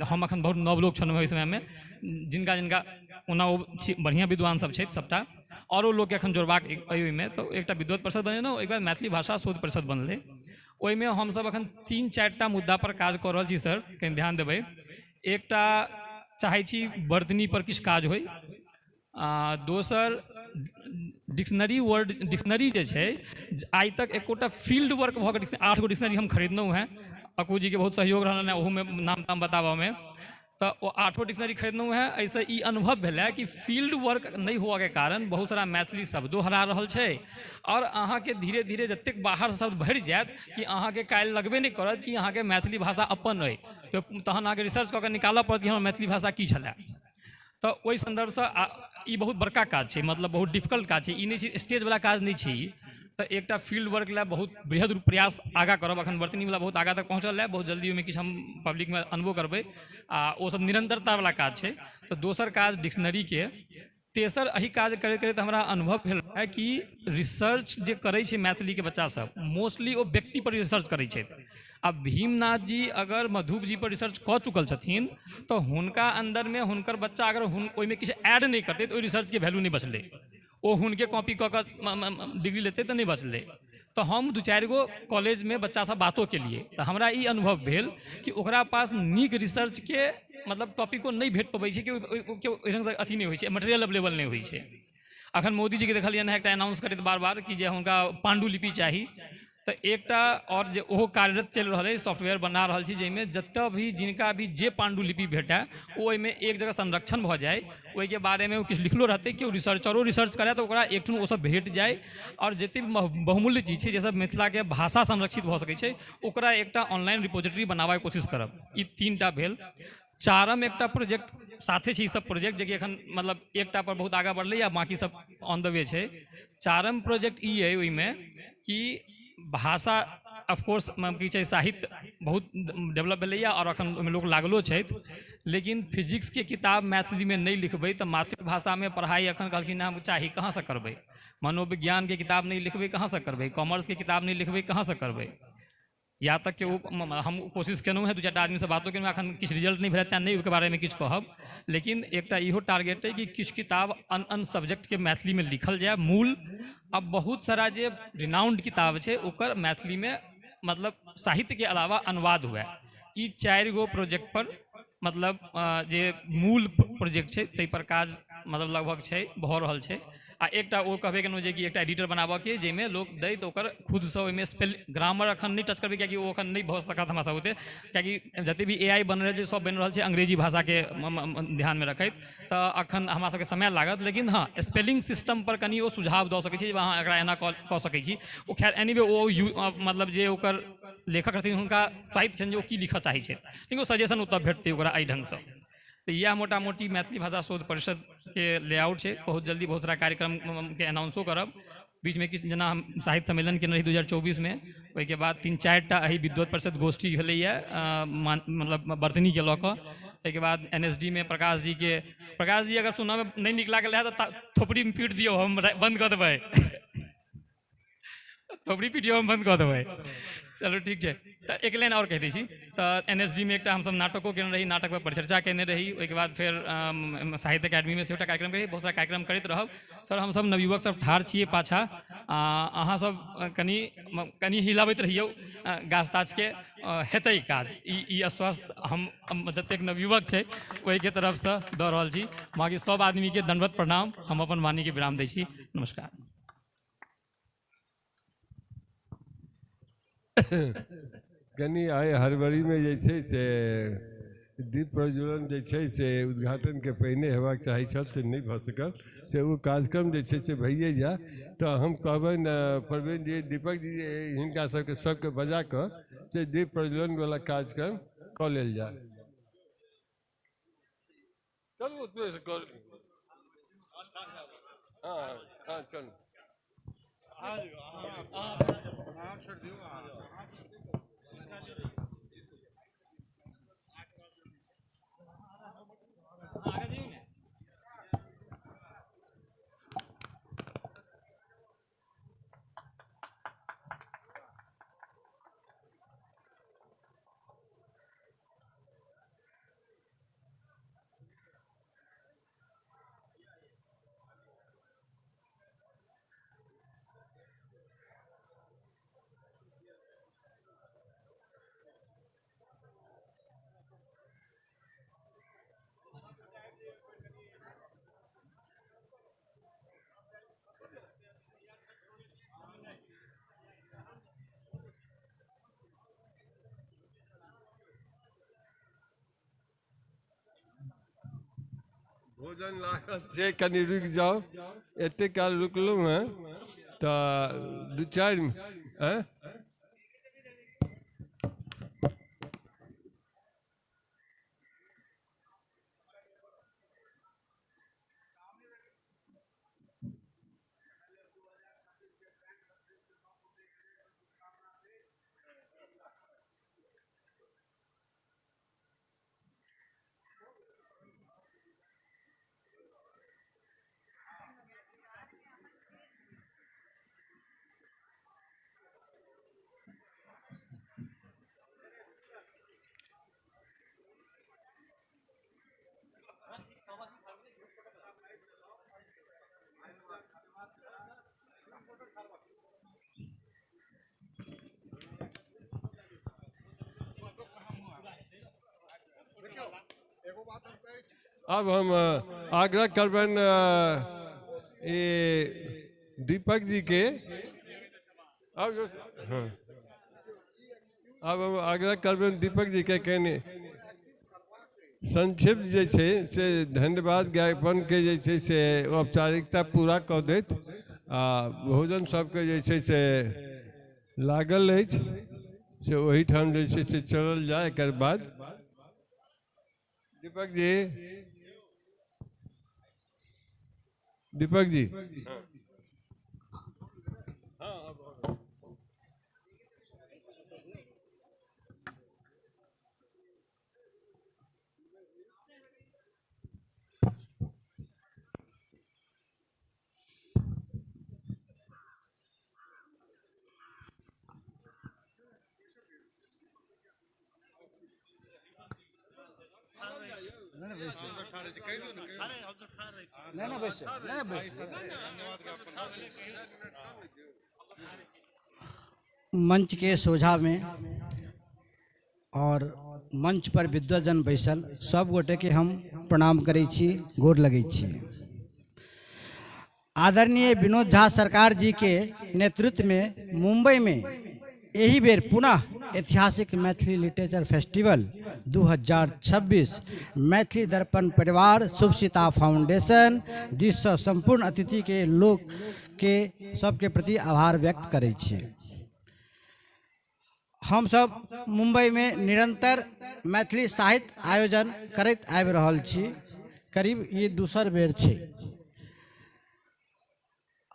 S2: हम अखन बहुत नव लोक छलहुँ ओहि समयमे, जिनका जिनका ओना ओ बढ़िआँ विद्वान सब छथि सबटा, आओरो लोकके एखन जोड़बाक अइ ओहिमे, तऽ एकटा विद्वत परिषद बनेलहुँ। ओहिके बाद मैथिली भाषा शोध परिषद बनलै, ओहिमे हमसब अखन 3-4टा मुद्दा पर काज कऽ रहल छी। सर कनि ध्यान देबै, एकटा चाहै छी वर्तनी पर किछु काज होइ, दोसर डिक्शनरी वर्ड डिक्शनरी जे छै आइ तक एकोटा फील्ड वर्क भऽ कऽ 8 गो डिक्शनरी हम खरीदलहुँ हेँ, अकू जीके बहुत सहयोग रहलनि हेँ ओहूमे नाम ताम बताबऽमे। तऽ ओ 8 डिक्शनरी खरीदलहुँ हेँ। एहिसँ ई अनुभव भेलै कि फील्ड वर्क नहि होअके कारण बहुत सारा मैथिली शब्दो हरा रहल छै, आओर अहाँके धीरे धीरे जतेक बाहरसँ शब्द भरि जायत कि अहाँके काल्हि लगबे नहि करत कि अहाँके मैथिली भाषा अपन अइ, तहन अहाँके रिसर्च कऽ के निकालऽ पड़त कि हमर मैथिली भाषा की छलै। तऽ ओहि सन्दर्भसँ ई बहुत बड़का काज छै, मतलब बहुत डिफिकल्ट काज छै, ई नहि छै स्टेजवला काज नहि छै ई। तऽ एकटा फील्ड वर्क लए बहुत बृहद रूप प्रयास आगाँ करब। अखन वर्तनीवला बहुत आगाँ तक पहुँचल है, बहुत जल्दी ओहिमे किछु हम पब्लिकमे अनबो करबै, आ ओ सब निरन्तरतावला काज छै। तऽ दोसर काज डिक्शनरीके, तेसर एहि काज करैत करैत हमरा अनुभव भेल है कि रिसर्च जे करै छै मैथिलीके बच्चासब, मोस्टली ओ व्यक्तिपर रिसर्च करै छथि। आब भीमनाथ जी अगर मधुप जी पर रिसर्च कऽ चुकल छथिन तऽ हुनका अन्दरमे हुनकर बच्चा अगर ओहिमे किछु ऐड नहि करतै तऽ ओहि रिसर्चके वैल्यू नहि बचलै, ओ हुनके कॉपी कऽ कऽ डिग्री लेतै तऽ नहि बचलै। तऽ हम 2-4 गो कॉलेजमे बच्चासँ बातो केलियै तऽ हमरा ई अनुभव भेल कि ओकरा पास नीक रिसर्चके मतलब टॉपिको नहि भेट पबै छै, कि ओहि ढङ्गसँ अथी नहि होइ छै, मटेरियल अवेलेबल नहि होइ छै। अखन मोदीजीके देखलियनि हँ एकटा अनाउंस करैत बार बार कि जे हुनका पाण्डुलिपि चाही, तऽ एकटा आओर जे ओहो कार्यरत चलि रहल अइ, सॉफ्टवेयर बना रहल छी जाहिमे जतऽ भी जिनका भी जे पाण्डुलिपि भेटए ओ ओहिमे एक जगह संरक्षण भऽ जाय, ओहिके बारेमे ओ किछु लिखलो रहतै कि ओ रिसर्चरो रिसर्च करए तऽ ओकरा एकठुन ओसभ भेट जाय, आओर जतेक भी बहुमूल्य चीज छै जाहिसँ मिथिलाके भाषा संरक्षित भऽ सकै छै ओकरा एकटा ऑनलाइन रिपोजिटरी बनाबयके कोशिश करब। ई 3टा भेल। चारम एकटा प्रोजेक्ट साथे छै ई सब प्रोजेक्ट जेकि एखन मतलब एकटा पर बहुत आगाँ बढ़लै आ बाँकी सब ऑन the वे छै। चारम प्रोजेक्ट ई अइ ओहिमे कि भाषा ऑफकोर्स की छै साहित्य बहुत डेवलप भेलैए आओर एखन ओहिमे लोक लागलो छथि, लेकिन फिजिक्सके किताब मैथिलीमे नहि लिखबै तऽ मातृभाषामे पढ़ाइ एखन कहलखिन हम चाही कहाँसँ करबै, मनोविज्ञानके किताब नहि लिखबै कहाँसँ करबै, कॉमर्सके किताब नहि लिखबै कहाँसँ करबै। या तक कि ओ हम कोशिश केलहुँ हेँ, 2-4 आदमीसँ बातो केलहुँ, एखन किछु रिजल्ट नहि भेल तेँ नहि ओहिके बारेमे किछु कहब, लेकिन एकटा इहो टारगेट अइ कि किछु किताब अन अन सब्जेक्टके मैथिलीमे लिखल जाय मूल। अब बहुत सारा जे रिनाउंड किताब छै ओकर मैथिलीमे मतलब साहित्यके अलावा अनुवाद हुए। ई 4 गो प्रोजेक्ट पर मतलब जे मूल प्रोजेक्ट छै ताहि पर काज मतलब लगभग छै भऽ रहल छै। आ एकटा ओ कहबे केलहुँ जे कि एकटा एडिटर बनाबऽके जाहिमे लोक दै तऽ ओकर खुदसँ ओहिमे स्पेल ग्रामर एखन नहि टच करबै कियाकि ओ एखन नहि भऽ सकत हमरा सब बुते, कियाकि जतेक भी AI बनि रहल छै सब बनि रहल छै अंग्रेजी भाषाके ध्यानमे रखैत, तऽ एखन हमरा सबके समय लागत। लेकिन हँ स्पेलिंग सिस्टमपर कनि ओ सुझाव दऽ सकै छी जे अहाँ एकरा एना कऽ सकै छी। ओ खैर एनीवे ओ मतलब जे ओकर लेखक रहथिन हुनका स्वायत्त छनि जे ओ की लिखऽ चाहै छथि, लेकिन ओ सजेशन ओतऽ भेटतै ओकरा एहि ढङ्गसँ। तऽ इएह मोटा मोटी मैथिली भाषा शोध परिषदके लेआउट छै। बहुत जल्दी बहुत सारा कार्यक्रमके अनाउंसो करब। बीचमे किछु जेना हम साहित्य सम्मेलन केने रही 2024मे, ओहिके बाद 3-4 टा एहि विद्वत परिषद गोष्ठी भेलैए मतलब वर्तनीके लऽ कऽ। ताहिके बाद NSD मे प्रकाश जी अगर सुनऽमे नहि नीक लागल है तऽ थोपड़ी पीट दियौ, हम बंद कऽ देबै, थोपड़ी पीटियौ हम बंद कऽ देबै। चलू ठीक छै, तऽ एक लाइन आओर कहि दै छी। तऽ NSD मे एकटा हमसब नाटको केने रही, नाटकपर परिचर्चा केने रही। ओहिके बाद फेर साहित्य अकादमीमे सेहो एकटा कार्यक्रम करी, बहुत सारा कार्यक्रम करैत रहब। सर हमसब नवयुवक सब ठाढ़ छियै पाछाँ, अहाँसब कनि कनि हिलाबैत रहियौ गाछ ताछके, हेतै काज। ई आश्वस्त हम जतेक नवयुवक छै ओहिके तरफसँ दऽ रहल छी। बाँकी सब आदमीके दण्डवत प्रणाम, हम अपन वाणीके विराम दै छी। नमस्कार।
S12: कनि आइ हड़बड़ीमे जे छै से दीप प्रज्वलन जे छै से उद्घाटनके पहिने हेबाक चाही छल, से नहि भऽ सकल, से ओ कार्यक्रम जे छै से भइए जाय। तऽ हम कहबनि प्रवीण जी, दीपक जी, हिनका सबके सबके बजा कऽ से दीप प्रज्वलनवला कार्यक्रम कऽ लेल जाय। चलू ओतबेसँ कऽ, हँ हँ चलू। भोजन लागल छै, कनि रुकि जाउ। एते काल रुकलहुँ हेँ तऽ दू चारि आँय। अब हम आग्रह करबनि ई दीपक जी के। अब हाँ, अब हम आग्रह करबनि दीपक जी के कनि संक्षिप्त जे छै से धन्यवाद ज्ञापन के जे छै से औपचारिकता पूरा कऽ देत आ भोजन सबके जे छै से लागल अछि से ओहिठाम जे छै से चलल जाय। एकर बाद दीपक जी, दीपक जी।
S3: मंच के सोझा में और मंच पर विद्वजन बैसल सब गोटे के हम प्रणाम करै छी, गोर लगै छी। आदरणीय विनोद झा सरकार जी के नेतृत्व में मुंबई में यही बेर पुनः ऐतिहासिक मैथिली लिटरेचर फेस्टिवल 2026 मैथिली दर्पण परिवार शुभ सीता फाउंडेशन दिससँ संपूर्ण अतिथि के लोक के सबके प्रति आभार व्यक्त करै छी। हम सब मुंबई में निरंतर मैथिली साहित्य आयोजन करैत आबि रहल छी, करीब ये दोसर बेर छै।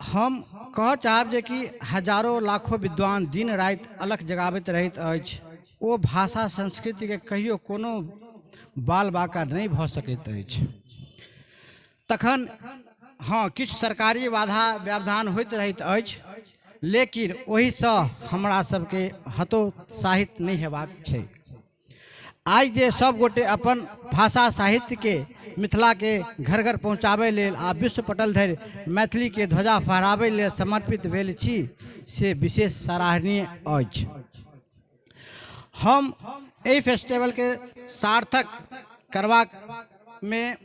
S3: हम कह चाहब जे कि हजारों लाखों विद्वान दिन राति अलख जगाबैत रहैत अछि, ओ भाषा संस्कृति के कहियो कोनो बाल बाका नहि भऽ सकैत अछि। तखन हाँ किछु सरकारी बाधा व्यवधान होइत रहैत अछि, लेकिन ओहिसँ हमरा सबके हतोत्साहित नहि हेबाक छै। आइ जे सब गोटे अपन भाषा साहित्य के मिथिला के घर घर पहुँचाबै लेल आ विश्व पटल धरि मैथिली के ध्वजा फहराबै लेल समर्पित भेल छी से विशेष सराहनीय अछि। हम एहि फेस्टिवल के सार्थक करबाक में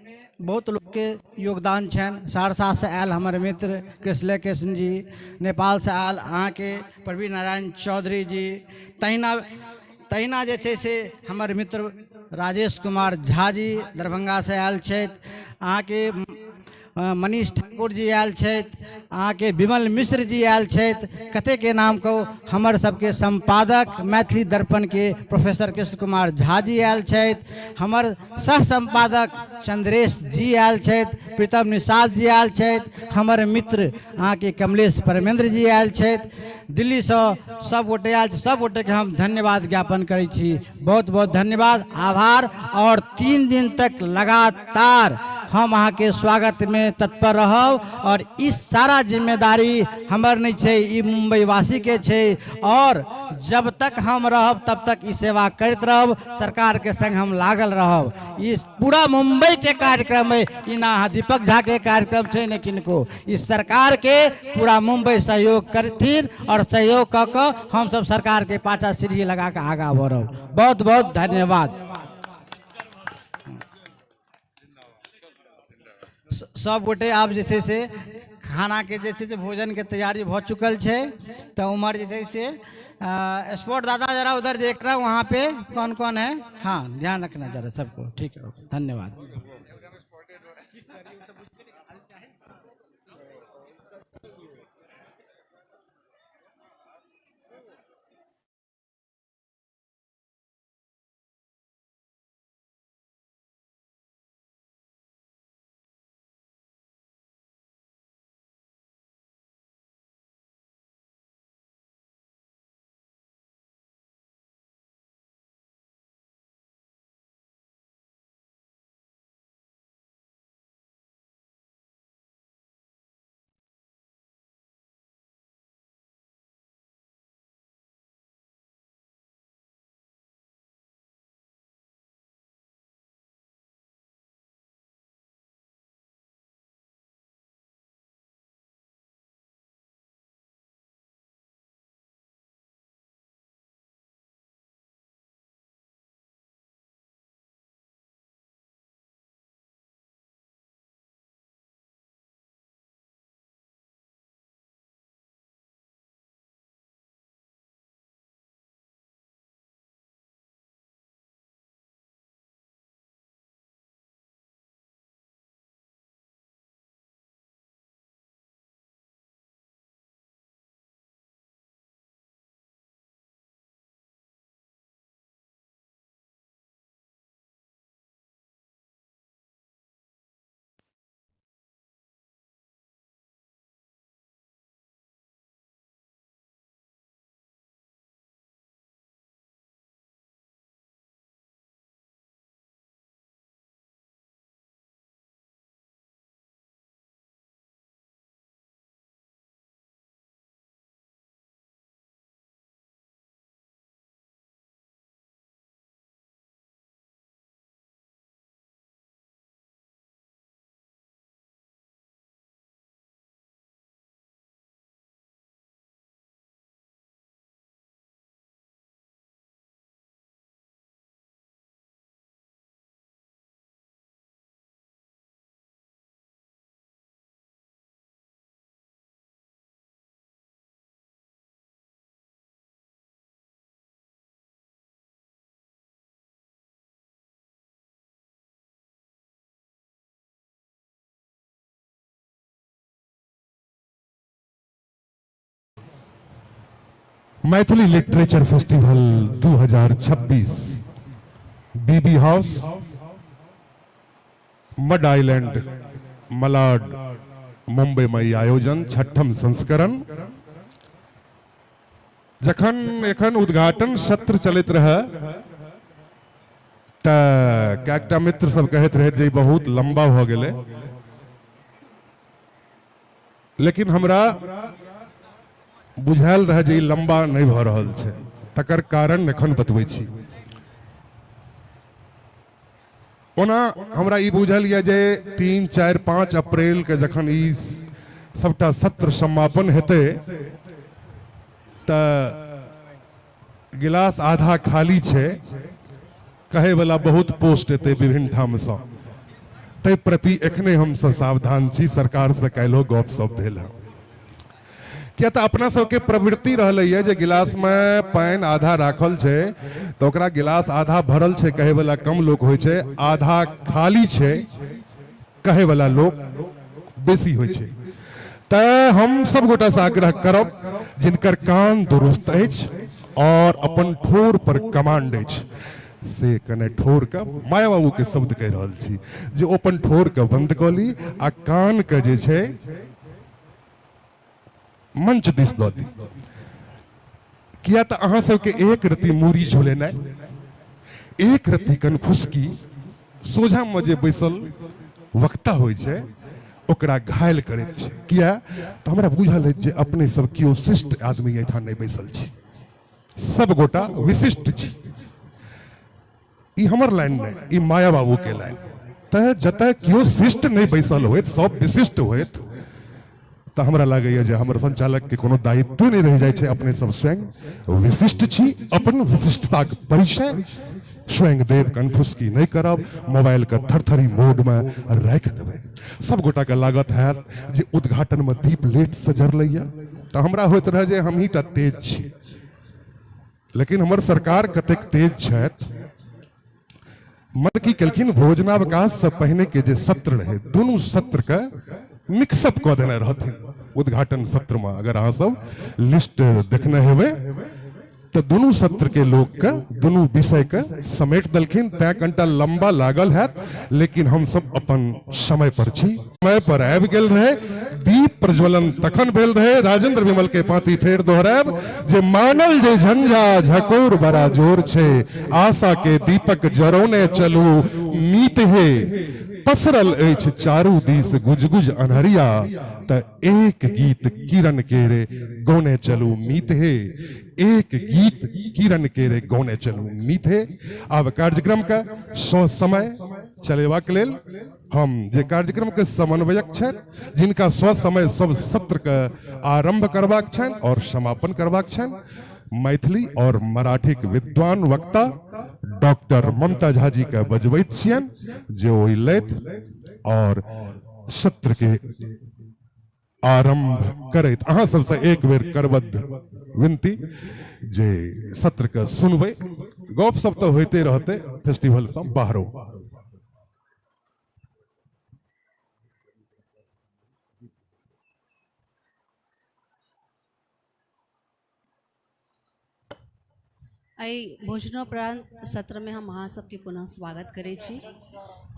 S3: बहुत लोग के योगदान छनि। सहरसा से आयल हमर मित्र कृष्ण कृष्ण जी, नेपाल से आयल अहाँके प्रवीण नारायण चौधरी जी, तहिना तहिना जे छै से हमर मित्र राजेश कुमार झा जी दरभंगा से आयल छथि, अहाँके मनीष ठाकुर जी आयल छथि, अहाँके विमल मिश्र जी आयल छथि, कतेकके नाम कहू। हमर सबके सम्पादक मैथिली दर्पण के प्रोफेसर कृष्ण कुमार झा जी आयल छथि, हमर सह सम्पादक चंद्रेश जी आयल छथि, प्रीतम निषाद जी आयल छथि, हमर मित्र अहाँके कमलेश परमेंद्र जी आयल छथि, दिल्लीसँ सब गोटे आयल छथि। सब गोटेके हम धन्यवाद ज्ञापन करै छी, बहुत बहुत धन्यवाद, आभार। और 3 दिन तक लगातार हम अहाँके स्वागत में तत्पर रहब और इस सारा जिम्मेदारी हमर नहीं छै, ई मुंबईवासी के छै, और जब तक हम रहब तब तक ई सेवा करैत रहब, सरकार के संग हम लागल रहब। ई पूरा मुंबई के कार्यक्रम है, ई ना अहाँ दीपक झा के कार्यक्रम छै ने किनको, ई सरकार के पूरा मुंबई सहयोग करथिन और सहयोग कऽ कऽ हम सब सरकार के पाछा सीढ़ी लगा कऽ आगाँ बढ़ब। बहुत बहुत धन्यवाद। सब गोटे आब जे छै से खाना के जे छै से भोजन के तैयारी भऽ चुकल छै, तऽ उम्हर जे छै से स्पोर्ट दादा जरा उधर देख रहा वहाँ पे कौन कौन है, हाँ ध्यान रखना जरा सबको, ठीक है, ओके, धन्यवाद।
S4: Maithili literature festival 2026 BB house, Madh island, Malad, Mumbai में ई आयोजन छठम संस्करण। जखन एखन उद्घाटन सत्र चलैत रहे तऽ कएकटा मित्र सब कहैत रहे जे बहुत लंबा भऽ गेलै, लेकिन हमरा बुझायल रहे जे ई लंबा नहि भऽ रहल छै। तकर कारण एखन बतबै छी। ओना हमरा ई बुझल यऽ जे 3, 4, 5 अप्रैल के जखन ई सबटा सत्र समापन हेतै तऽ गिलास आधा खाली छै कहे वाला बहुत पोस्ट एतै विभिन्न ठामसँ, ताहि प्रति एखने हमसब सावधान छी। सरकार से काल्हिो गप सप भेल हँ, किया तऽ अपना सबके प्रवृत्ति रहलैए जे गिलासमे पानि आधा राखल छै तऽ ओकरा गिलास आधा भरल छै कहे वाला कम लोक होइ छै, आधा खाली छै कहे वाला लोक बेसी होइ छै। तैं हम सब गोटासँ आग्रह करब जिनकर कान दुरुस्त अछि और अपन ठोर पर कमांड अछि से कने ठोर के, माया बाबू के शब्द कहि रहल छी जे ओ अपन ठोर के बंद कऽ ली आ कान के जे छै मंच दिस दऽ दी। किया तऽ अहाँ सबके एक रति मूड़ी झोलेनाइ, एक रति कनफुसकी सोझामे जे बैसल वक्ता होइ छै ओकरा घायल करैत छै। किया तऽ हमरा बुझल अछि जे अपने सब केओ शिष्ट आदमी एहिठाम नहि बैसल छी, सब गोटा विशिष्ट छी। ई हमर लाइन नहि, ई माया बाबू के लाइन। तऽ जतऽ केओ शिष्ट नहि बैसल होइत, सब विशिष्ट होइत, तऽ हमरा लागैए जे हमर संचालकके कोनो दायित्व नहि रहि जाइ छै। अपने सब स्वयं विशिष्ट छी, अपन विशिष्टताक परिचय स्वयं देव, कन्फुसकी नहि करब, मोबाइलके थरथरी मोडमे राखि देबै। सब गोटाके लागत हैत जे उद्घाटनमे दीप लेटसँ जरलैए, तऽ हमरा होइत रहै जे हमही टा तेज छी, लेकिन हमर सरकार कतेक तेज छथि। मन की केलखिन, भोजनावकाश से पहिने के जे सत्र रहे दुनू सत्र के मिक्सअप कऽ देने रहथिन उद्घाटन सत्र में। अगर अहाँ सब लिस्ट देखने हेबै तऽ दुनू सत्र के लोक के दुनू विषय के समेट देलखिन, तैं कनिटा लंबा लागल हैत, लेकिन हम सब अपन समय पर छी। समय पर आबि गेल रहे, दीप प्रज्वलन तखन भेल रहे। राजेंद्र विमल के पांति फेर दोहरायब जे मानल जे झंझा झकोर बड़ा जोर छै, आशा के दीपक जरौने चलू मीत हे, पसरल अछि चारू दिस गुजगुज अन्हरिया, त एक गीत किरण के रे गौने चलू मीत हे, एक गीत किरण के रे गौने चलू मीत हे। आब कार्यक्रम के सो समय चलेबाक लेल हम जे कार्यक्रम के समन्वयक छथि, जिनका स्वसमय सब सत्र के आरंभ करबाक छनि और समापन करबाक छनि, मैथिली और मराठीक विद्वान वक्ता डॉक्टर ममता झा जी के बजबैत छियनि जे ओ लैथ और सत्र के आरंभ करैत। अहाँ सबसे एक बेर करबद्ध विनती जे सत्र के सुनबै, गप सब तऽ होइते रहतै फेस्टिवल से बाहरो।
S5: एहि भोजनोपरांत सत्रमे हम अहाँ सबके पुनः स्वागत करै छी।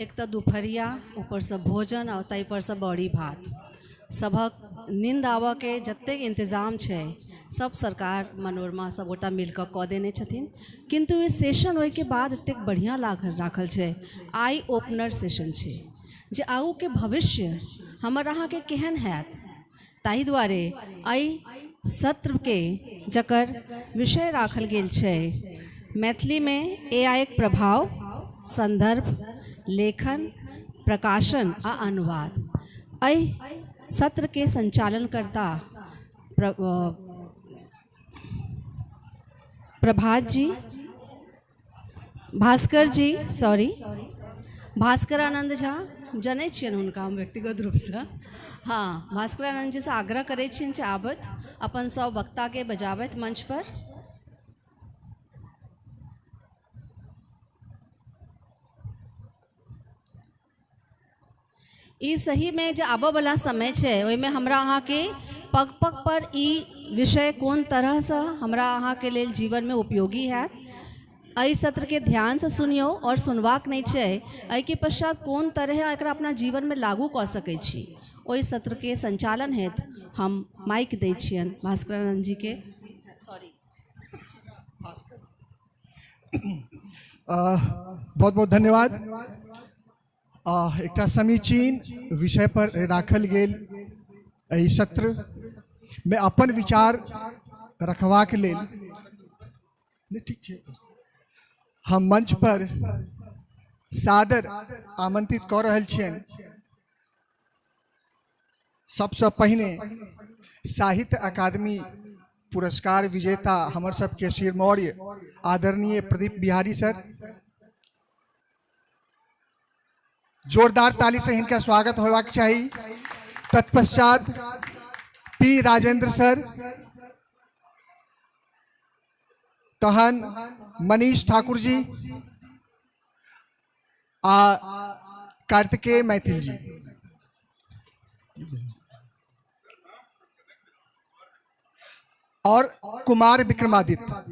S5: एक तऽ दुपहरिया, ऊपरसँ भोजन आ ताहिपरसँ बड़ी भात, सभक नींद आबऽके जतेक इंतजाम छै सब सरकार मनोरमा सब गोटा मिलकऽ कऽ देने छथिन, किन्तु ई सेशन ओहिके बाद एतेक बढ़िआँ राखल छै, आइ ओपनर सेशन छै जे आगूके भविष्य हमर अहाँके केहन हैत, ताहि दुआरे एहि सत्रके जकर विषय राखल गेल छै मैथिलीमे AI के प्रभाव, सन्दर्भ, लेखन, प्रकाशन आ अनुवाद। एहि सत्रके संचालनकर्ता प्रभात जी, भास्कर जी, सॉरी, भास्कर आनन्द झा, जनै छियनि हुनका हम व्यक्तिगत रूपसँ, हँ, भास्कर आनन्द जीसँ आग्रह करै छियनि जे आबथि, अपन सब वक्ताके बजाबथि मंचपर। ई सहीमे जे आबऽवला समय छै ओहिमे हमरा अहाँके पग पग पर ई विषय कोन तरहसँ हमरा अहाँके लेल जीवनमे उपयोगी हैत। एहि सत्रके ध्यानसँ सुनियौ आओर सुनबाक नहि छै, एहिके पश्चात कोन तरहे एकरा अपना जीवनमे लागू कऽ सकै छी, ओहि सत्रके संचालन हेतु हम माइक दै छियनि भास्करानंद जीके। सॉरी,
S7: बहुत बहुत धन्यवाद। एकटा समीचीन विषय पर राखल गेल एहि सत्र में अपन विचार रखबाक लेल ठीक छै, हम मंच पर सादर आमंत्रित कऽ रहल छियनि। सबसँ पहिने साहित्य अकादमी पुरस्कार विजेता हमर सबके सिरमौर्य आदरणीय प्रदीप बिहारी सर, जोरदार ताली से हिनका स्वागत होबाक चाही। तत्पश्चात पी राजेंद्र सर, तहन मनीष ठाकुर जी आ कार्तिकेय मैथिल जी। और कुमार विक्रमादित्य।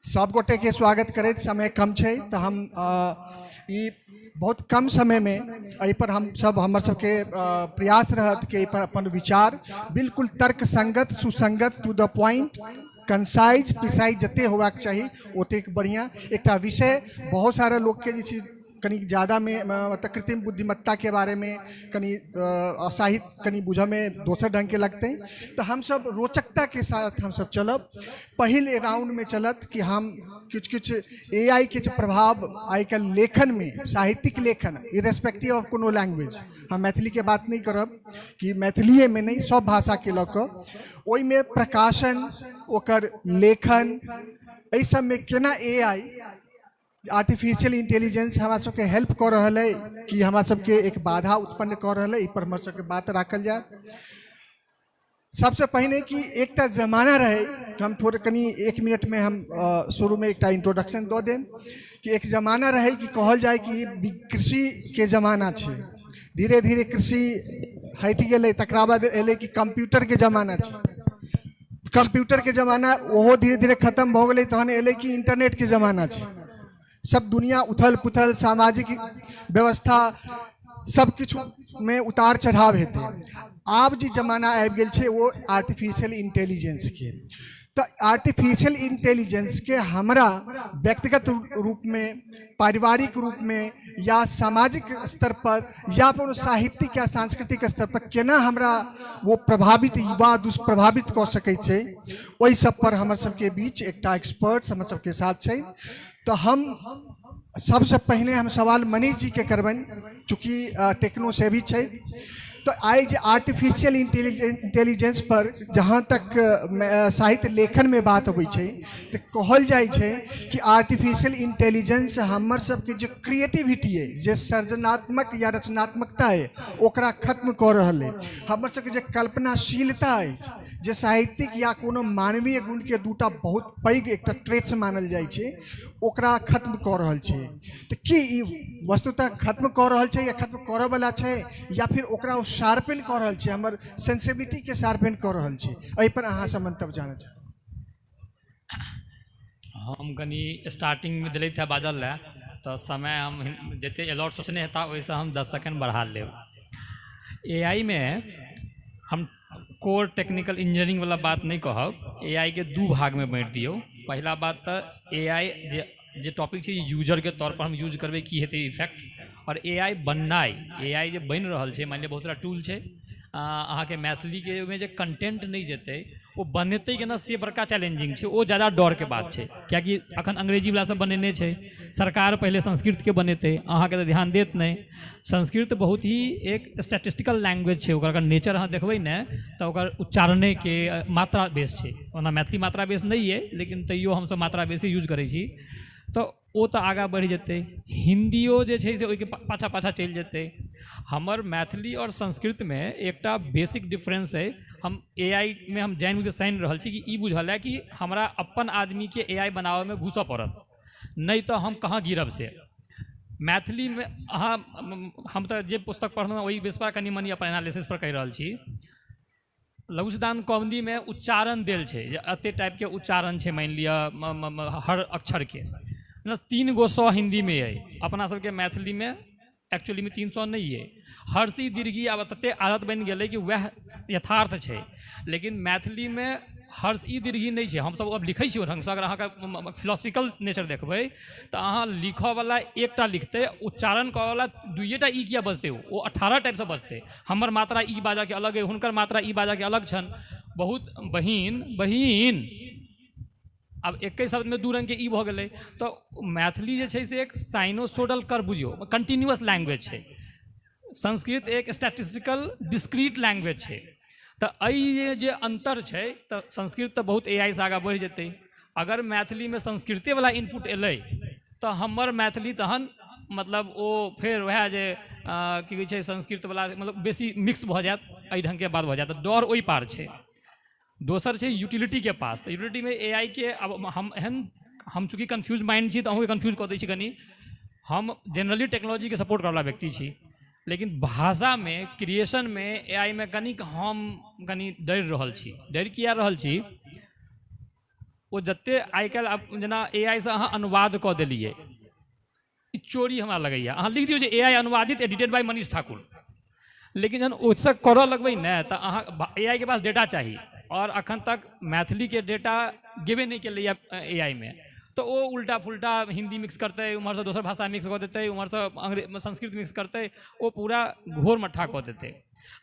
S7: सब गोटे के स्वागत करैत समय कम छै तऽ हम ई बहुत कम समय में एहि पर हम सब हमर सबके प्रयास रहत कि एहि पर अपन विचार बिल्कुल तर्क संगत सुसंगत to the point concise precise जते होबाक चाही ओतेक बढ़िआँ। एकटा विषय बहुत सारा लोकके जे छै कनि ज़्यादा में मतलब कृत्रिम बुद्धिमत्ता के बारे में कनि साहित्य कनि बुझऽ में दोसर ढंग के लगतै, तऽ हमसब रोचकता के साथ हमसब चलब। पहिल राउंड में चलत कि हम किछु किछु AI के प्रभाव आइ काल्हि लेखन में, साहित्यिक लेखन इरेस्पेक्टिव ऑफ कोनो लैंग्वेज, हम मैथिली के बात नहीं करब कि मैथिलीए में नहीं, सब भाषा के लऽ कऽ ओहिमे प्रकाशन ओकर लेखन एहि सबमे केना AI artificial intelligence हमरा सबके हेल्प कऽ रहल अइ कि हमरा सबके एक बाधा उत्पन्न कऽ रहल अइ, एहि पर हमर सबके बात राखल जाय। सबसे पहिने कि एकटा जमाना रहे, हम थोड़े कनि एक मिनट में हम शुरू में एकटा इंट्रोडक्शन दऽ देब कि एक जमाना रहे कि कहल जाय कि कृषि के जमाना छै, धीरे धीरे कृषि हटि गेलै, तकरा बाद एलै कि कंप्यूटर के जमाना छै, कंप्यूटर के जमाना ओहो धीरे धीरे खत्म भऽ गेलै, तहन एलै कि इंटरनेट के जमाना छै। सब दुनिया उथल पुथल, सामाजिक व्यवस्था सब किछु में उतार चढ़ाव हेतै। आब जे जमाना आबि गेल छै ओ आर्टिफिशियल इंटेलिजेंस के, तऽ आर्टिफिशियल इंटेलिजेंस के हमरा व्यक्तिगत रूप में, पारिवारिक रूप में या सामाजिक स्तर पर या कोनो साहित्यिक या सांस्कृतिक स्तर पर केना हमरा वो प्रभावित वा दुष्प्रभावित कऽ सकै छै, ओहि सब पर हमर सबके बीच एकटा एक्सपर्ट हमर सबके साथ छै। तऽ हम सबसँ पहिने हम सवाल मनीष जी के करबनि, चूँकि टेक्नो सेवी छै, तऽ आइ जे आर्टिफिशियल इंटेलिजेंस पर जहाँ तक साहित्य लेखनमे बात अबै छै तऽ कहल जाइ छै कि आर्टिफिशियल इंटेलिजेंस हमर सबके जे क्रिएटिविटी अइ, जे सर्जनात्मक या रचनात्मकता अइ, ओकरा खत्म कऽ रहल अइ। हमर सबके जे कल्पनाशीलता अछि, जे साहित्यिक या कोनो मानवीय गुणके दूटा बहुत पैघ एकटा ट्रेट्स मानल जाइ छै, ओकरा खत्म कऽ रहल छै। तऽ की ई वस्तुतः खत्म कऽ रहल छै या खत्म करऽवला छै, या फिर ओकरा ओ शार्पन कऽ रहल छै, हमर सेंसिबिलिटीके शार्पन कऽ रहल छै? एहिपर अहाँसँ मंतव्य जानऽ चाहब।
S2: हम कनि स्टार्टिंगमे देलथि है बाजल लए, तऽ समय हम जते अलॉट सोचने हेता ओहिसँ हम 10 सेकेंड बढ़ा लेब। AI मे हम कोर टेक्निकल इंजीनियरिंग वाला बात नहि कहब, AI के दू भागमे बाँटि दियौ। पहिला बात तऽ AI जे टॉपिक छै यूजरके तौर पर हम यूज करबै की हेतै इफेक्ट, आओर AI बननाइ, AI जे बनि रहल छै, मानि लिअ बहुत सारा टूल छै अहाँके मैथिलीके, ओहिमे जे कंटेंट नहि जेतै ओ बनेतै केना से बड़का चैलेंजिंग छै, ओ ज्यादा डरके बात छै। कियाकि अखन अंग्रेजीवला सब बनेने छै, सरकार पहिले संस्कृतके बनेतै, अहाँके तऽ ध्यान देत नहि। संस्कृत बहुत ही एक स्टैटिस्टिकल लैंग्वेज छै, ओकर अगर नेचर अहाँ देखबै ने तऽ ओकर उच्चारणेके मात्रा बेस छै। ओना मैथिली मात्रा बेस नहि अइ, लेकिन तैयो हमसब मात्रा बेसी यूज करै छी, तऽ ओ तऽ आगाँ बढ़ि जेतै। हिन्दियो जे छै से ओहिके पाछाँ पाछाँ चलि जेतै। हमर मैथिली आओर संस्कृतमे एकटा बेसिक डिफरेंस अइ। हम AI मे हम जानि के सानि रहल छी कि ई बुझल है कि हमरा अपन आदमीके AI बनाबऽमे घुसऽ पड़त, नहि तऽ हम कहाँ गिरब। से मैथिलीमे अहाँ, हम तऽ जे पुस्तक पढ़लहुँ ओहि बेस पर कनि मनि अपन एनालिसिस पर कहि रहल छी। लघु सिद्धान्त कौमुदीमे उच्चारण देल छै जे एते टाइपके उच्चारण छै, मानि लिअ हर अक्षरके 3 गो 100 हिन्दीमे अइ, अपना सबके मैथिलीमे एक्चुअलीमे 300 नहि अइ। हर्षी दीर्घी आब ततेक आदत बनि गेलै कि वएह यथार्थ छै, लेकिन मैथिलीमे हर्ष ई दीर्घी नहि छै। हमसब अब लिखै छी ओहि ढङ्गसँ, अगर अहाँके फिलोसफिकल नेचर देखबै तऽ अहाँ लिखऽवला एकटा लिखतै, उच्चारण करऽवला 2टा ई किया बजतै, ओ 18 टाइपसँ बजतै। हमर मात्रा ई बाजऽके अलग अइ, हुनकर मात्रा ई बाजऽके अलग छनि। बहुत बहिन बहिन, आब एके शब्दमे 2 रङ्गके ई भऽ गेलै। तऽ मैथिली जे छै से एक साइनोसोडल कर बुझियौ, कंटिन्यूअस लैंग्वेज छै। संस्कृत एक स्टैटिस्टिकल डिस्क्रीट लैंग्वेज छै। तऽ एहि जे अन्तर छै, तऽ संस्कृत तऽ बहुत AI सँ आगाँ बढ़ि जेतै। अगर मैथिलीमे संस्कृतेवला इनपुट एलै तऽ हमर मैथिली तहन मतलब ओ फेर वएह जे की कहै छै संस्कृतवला मतलब बेसी मिक्स भऽ जायत, एहि ढङ्गके बात भऽ जायत। डर ओहि पार छै। दोसर छै यूटिलिटीके पास, तऽ यूटिलिटीमे AI के अब हम एहन, हम चूँकि कन्फ्यूज माइंड छी तऽ अहूँके कन्फ्यूज कऽ दै छी कनि। हम जनरली टेक्नोलॉजीके सपोर्ट करऽवला व्यक्ति छी, लेकिन भाषामे क्रिएशनमे AI मे कनिक हम कनि डरि रहल छी। डरि किया रहल छी, ओ जते आइकाल्हि आब जेना AI सँ अहाँ अनुवाद कऽ देलियै, ई चोरी हमरा लगैए। अहाँ लिख दियौ जे AI अनुवादित एडिटेड बाय मनीष ठाकुर, लेकिन जहन ओहिसँ करऽ लगबै ने तऽ अहाँ AI के पास डेटा चाही, और अखन तक मैथिलीके डेटा गेबे नहि केलैए AI मे, तऽ ओ उल्टा फुल्टा हिन्दी मिक्स करतै, उम्हरसँ दोसर भाषा मिक्स कऽ देतै, उम्हरसँ संस्कृत मिक्स करतै, ओ पूरा घोर मट्ठा कऽ देतै।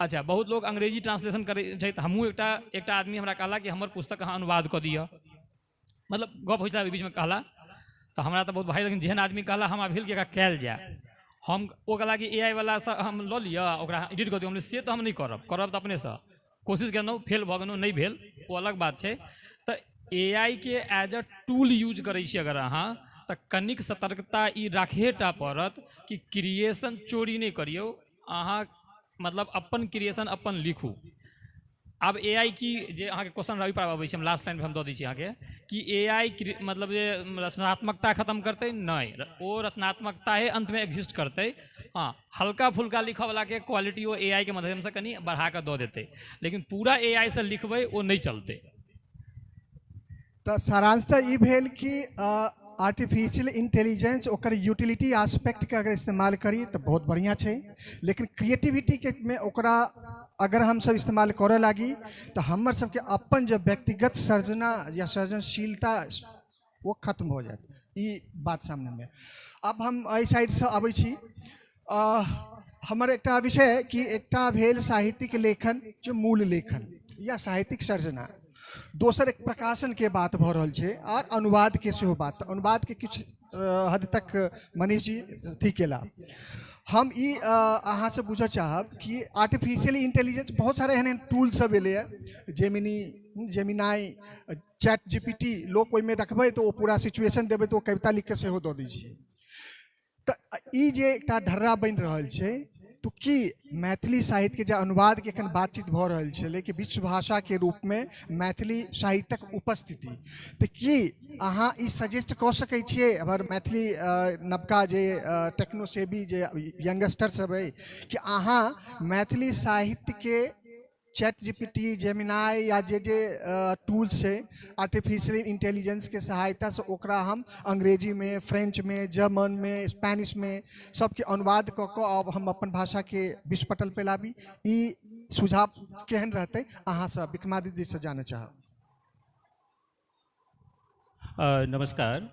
S2: अच्छा, बहुत लोक अंग्रेजी ट्रांसलेशन करै छै, तऽ हमहूँ एकटा आदमी हमरा कहला कि हमर पुस्तक अहाँ अनुवाद कऽ दिअ, मतलब गप होइ छलै ओहि बीचमे कहला, तऽ हमरा तऽ बहुत भारी, लेकिन जेहन आदमी कहला हमरा भेल कि एकरा कयल जाय। हम ओ कहला कि AI वलासँ हम लऽ लिअ ओकरा एडिट कऽ दियौ, हम से तऽ हम नहि करब, करब तऽ अपनेसँ। कोशिश केलहुँ, फेल भऽ गेलहुँ, नहि भेल, ओ अलग बात छै। तऽ AI के एज अ टूल यूज करै छी अगर अहाँ, तऽ कनिक सतर्कता ई राखहेटा पड़त कि क्रिएशन चोरी नहि करियौ अहाँ, मतलब अपन क्रिएशन अपन लिखू। आब AI की जे अहाँके क्वेश्चन रवि पर अबै छै, हम लास्ट लाइन हम दऽ दै छी अहाँके कि AI मतलब जे रचनात्मकता खत्म करतै, नहि, ओ रचनात्मकता ही अन्तमे एग्जिस्ट करतै। हाँ, हल्का फुल्का लिखऽवलाके क्वालिटी ओ AI के माध्यमसँ कनि बढ़ा कऽ दऽ देतै, लेकिन पूरा AI सँ लिखबै ओ नहि चलतै।
S7: तऽ सारांशतः ई भेल कि आर्टिफिशियल इंटेलिजेंस ओकर यूटिलिटी एस्पेक्टके अगर इस्तेमाल करी तऽ बहुत बढ़िआँ छै, लेकिन क्रिएटिविटीके मे ओकरा अगर हमसब इस्तेमाल करऽ लागी तऽ हमर सबके अपन जे व्यक्तिगत सर्जना या सर्जनशीलता ओ खत्म हो जायत, ई बात सामनेमे। अब हम एहि साइडसँ अबै छी। हमर एकटा विषय कि एकटा भेल साहित्यिक लेखन जो मूल लेखन या साहित्यिक सर्जना, दोसर एक प्रकाशन के बात भऽ रहल छै और अनुवाद के सेहो बात। अनुवाद के किछु हद तक मनीष जी अथी केला। हम ई अहाँसँ बुझऽ चाहब कि आर्टिफिशियल इंटेलिजेंस बहुत सारा एहन एहन टूल सब एलैए, जेमिनी, जेमिनाई, चैट GPT, लोक ओहिमे रखबै तऽ ओ पूरा सिचुएशन देबै तऽ ओ कविता लिख कऽ सेहो दऽ दै छै। तऽ ई जे एकटा ढर्रा बनि रहल छै, तो की मैथिली साहित्य के जे अनुवाद के एखन बातचीत भऽ रहल छलै कि विश्व भाषा के रूप में मैथिली साहित्यक उपस्थिति, तऽ की अहाँ ई सजेस्ट कऽ सकै छियै हमर मैथिली नवका जे टेक्नोसेवी जे यंगस्टर सब अइ कि अहाँ मैथिली साहित्य के चैट GPT, Gemini या जे जे टूल्स छै आर्टिफिशियल इंटेलिजेंस के सहायता से ओकरा हम अंग्रेजी में, फ्रेंच में, जर्मन में, स्पेनिश में सबके अनुवाद कऽ कऽ अब हम अपन भाषा के विश्व पटल पे लाबी, ई सुझाव केहन रहतै अहाँसँ विक्रमादित्य जी से जानऽ चाहब।
S8: नमस्कार।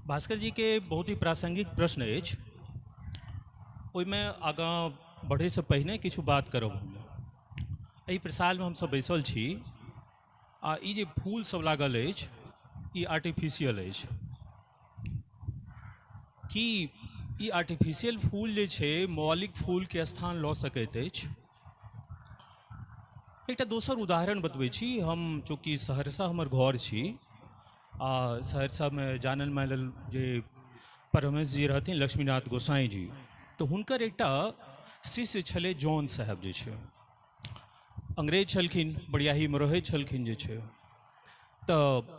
S8: भास्कर जी के बहुत ही प्रासंगिक प्रश्न अछि, ओहिमे आगाँ बढ़ैसँ पहिने किछु बात करब। एहि प्रसालमे हमसब बैसल छी आ ई जे फूल सब लागल अछि ई आर्टिफिशियल अछि। की ई आर्टिफिशियल फूल जे छै मौलिक फूलके स्थान लऽ सकैत अछि? एकटा दोसर उदाहरण बतबै छी। हम चूँकि सहरसा हमर घर छी आ सहरसामे जानल मानल जे परमहंस जी रहथिन लक्ष्मीनाथ गोसाई जी, तऽ हुनकर एकटा शिष्य छलै जॉन साहेब जे छै, अंग्रेज छलखिन, बरियाहीमे रहै छलखिन जे छै। तऽ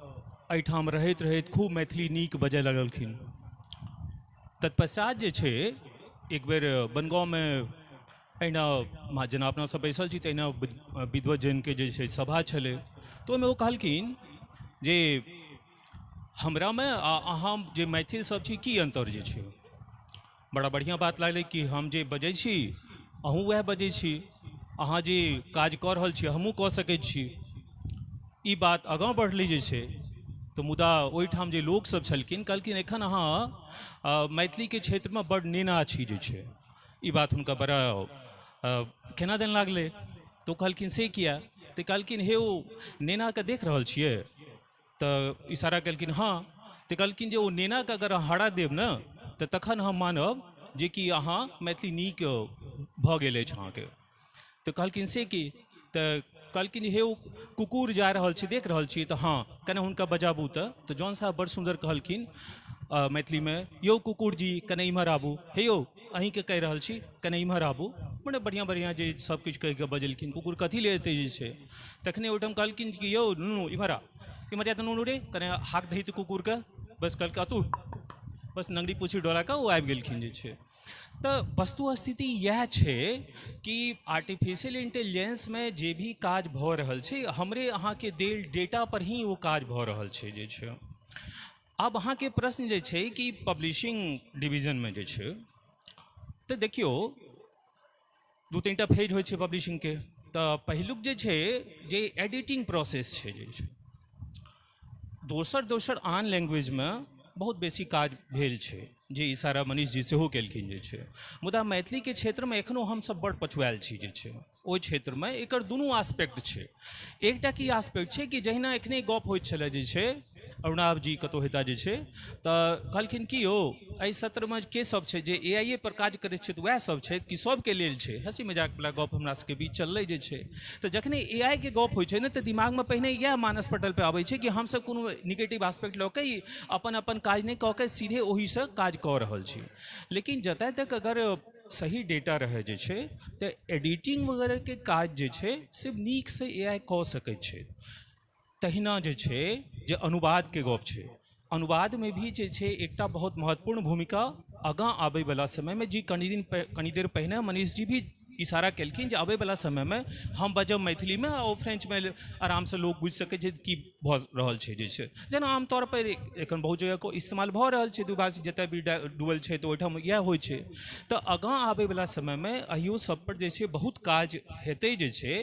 S8: एहिठाम रहैत रहैत खूब मैथिली नीक बजय लगलखिन। तत्पश्चात जे छै एक बेर बनगाँवमे एहिना जेना अपना सब बैसल छी तहिना विद्वत जनके जे छै सभा छलै, तऽ ओहिमे ओ कहलखिन जे हमरामे आ अहाँ जे मैथिल सब छी की अन्तर जे छै। बड़ा बढ़िआँ बात लागलै कि हम जे बजै छी अहूँ वएह बजै छी, अहाँ जे काज कऽ रहल छी हमहूँ कऽ सकै छी। ई बात आगाँ बढ़लै जे छै, तऽ मुदा ओहिठाम जे लोकसब छलखिन कहलखिन एखन अहाँ मैथिलीके क्षेत्रमे बड़ नेना छी जे छै। ई बात हुनका बड़ा केना दन लागलै। तऽ ओ कहलखिन से किया? तऽ कहलखिन हे ओ नेनाके देख रहल छियै? तऽ इशारा केलखिन हँ। तऽ कहलखिन जे ओ नेनाके अगर अहाँ हरा देब ने तऽ तखन हम मानब जेकि अहाँ मैथिली नीक भऽ गेल अछि अहाँके। तऽ कहलखिन से की? तऽ कहलखिन हे ओ कुकुर जा रहल छै देख रहल छियै? तऽ हँ, कने हुनका बजाबू। तऽ जॉन साहब बड़ सुन्दर कहलखिन मैथिलीमे, यौ कुकुर जी कने इम्हर आबू, हे यौ अहीँके कहि रहल छी कने इम्हर आबू। मने बढ़िआँ बढ़िआँ जे सब किछु कहिके बजेलखिन। कुकुर कथी ले एतै जे छै। तखने ओहिठाम कहलखिन कि यौ नुनू इम्हर आ, इम्हर जा तऽ नुनू रे कने हाक दही तऽ कुकुरके। बस कहलकै अतू, बस नंगरी पूछी डोला कऽ ओ आबि गेलखिन जे छै। तऽ वस्तु स्थिति इएह छै कि आर्टिफिशियल इंटेलिजेंसमे जे भी काज भऽ रहल छै हमरे अहाँके देल डेटा पर ही ओ काज भऽ रहल छै जे छै। आब अहाँके प्रश्न जे छै कि पब्लिशिंग डिवीजनमे जे छै, तऽ देखियौ दू तीन टा फेज होइ छै पब्लिशिंगके। तऽ पहिलुक जे छै जे एडिटिंग प्रोसेस छै जे छै, दोसर दोसर आन लैंग्वेजमे बहुत बेसी काज भेल छै जे इशारा मनीष जी सेहो केलखिन जे छै। मुदा मैथिलीके क्षेत्रमे एखनो हमसब बड़ पछुआयल छी जे छै ओहि क्षेत्रमे। एकर दुनू आस्पेक्ट छै। एकटा की आस्पेक्ट छै कि जहिना एखने गप होइत छलै जे छै, अरुणाभ जी कतहु हेता जे छै, तऽ कहलखिन कि यौ एहि सत्रमे के सब छै जे ए पर काज करै छै, तऽ वएह सब छै कि सबके लेल छै। हँसी मजाकवला गप हमरा सबके बीच चललै जे छै। तऽ जखने AI के गप होइ छै ने तऽ दिमागमे पहिने इएह मानस पटल पर आबै छै कि हमसब कोनो निगेटिव आस्पेक्ट लऽ के अपन अपन काज नहि कऽ के सीधे ओहिसँ काज कऽ रहल छी। लेकिन जतऽ तक अगर सही डेटा रहै जे छै तऽ एडिटिंग वगैरहके काज जे छै से नीकसँ AI कऽ सकै छै। तहिना जे छै जे अनुवादके गप छै, अनुवादमे भी जे छै एकटा बहुत महत्वपूर्ण भूमिका आगाँ आबैवला समयमे जी कनि देर पहिने मनीष जी भी इशारा केलखिन जे आबैवला समयमे हम बजब मैथिलीमे आ ओ फ्रेंचमे आरामसँ लोक बुझि सकै छै की भऽ रहल छै जे छै। जेना आमतौर पर एखन बहुत जगह इस्तेमाल भऽ रहल छै, दुभाषी जतऽ भी डुअल छै तऽ ओहिठाम इएह होइ छै। तऽ आगाँ आबैवला समयमे अहियो सब पर जे छै बहुत काज हेतै जे छै।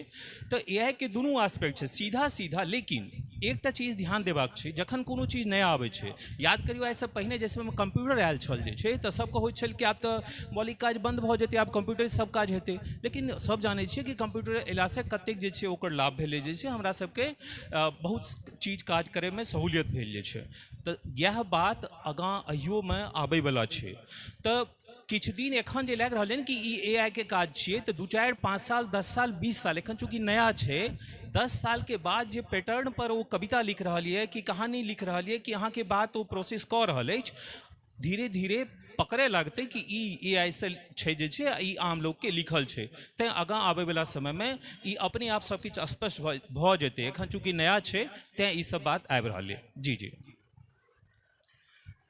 S8: तऽ AI के दुनू आस्पेक्ट छै सीधा सीधा। लेकिन एकटा चीज ध्यान देबाक छै, जखन कोनो चीज नया आबै छै, याद करियौ एहिसँ पहिने जे समयमे कम्प्यूटर आयल छल जे छै तऽ सबके होइत छल कि आब तऽ मौलिक काज बन्द भऽ जेतै, आब कम्प्यूटर सब काज हेतै। लेकिन सब जानै छियै कि कम्प्यूटर अयलासँ कतेक जे छै ओकर लाभ भेलै जे छै, हमरा सबके बहुत चीज काज करैमे सहूलियत भेल जे छै। तऽ इएह बात आगाँ अहियोमे आबैवला छै। तऽ किछु दिन एखन जे लागि रहल है कि ई AI के काज छियै, तऽ 2 4 5 साल 10 साल 20 साल एखन चूँकि नया छै, 10 साल के बाद जे पैटर्न पर ओ कविता लिख रहल यऽ कि कहानी लिख रहल यऽ कि अहाँके बात ओ प्रोसेस कऽ रहल अछि, धीरे धीरे पकड़ै लगतै कि ई AI से छै जे छै, ई आम लोकके लिखल छै। तैँ आगाँ आबैवला समयमे ई अपने आप सब किछु स्पष्ट भऽ जेतै। एखन चूँकि नया छै तैँ ई सब बात आबि रहल यऽ। जी जी।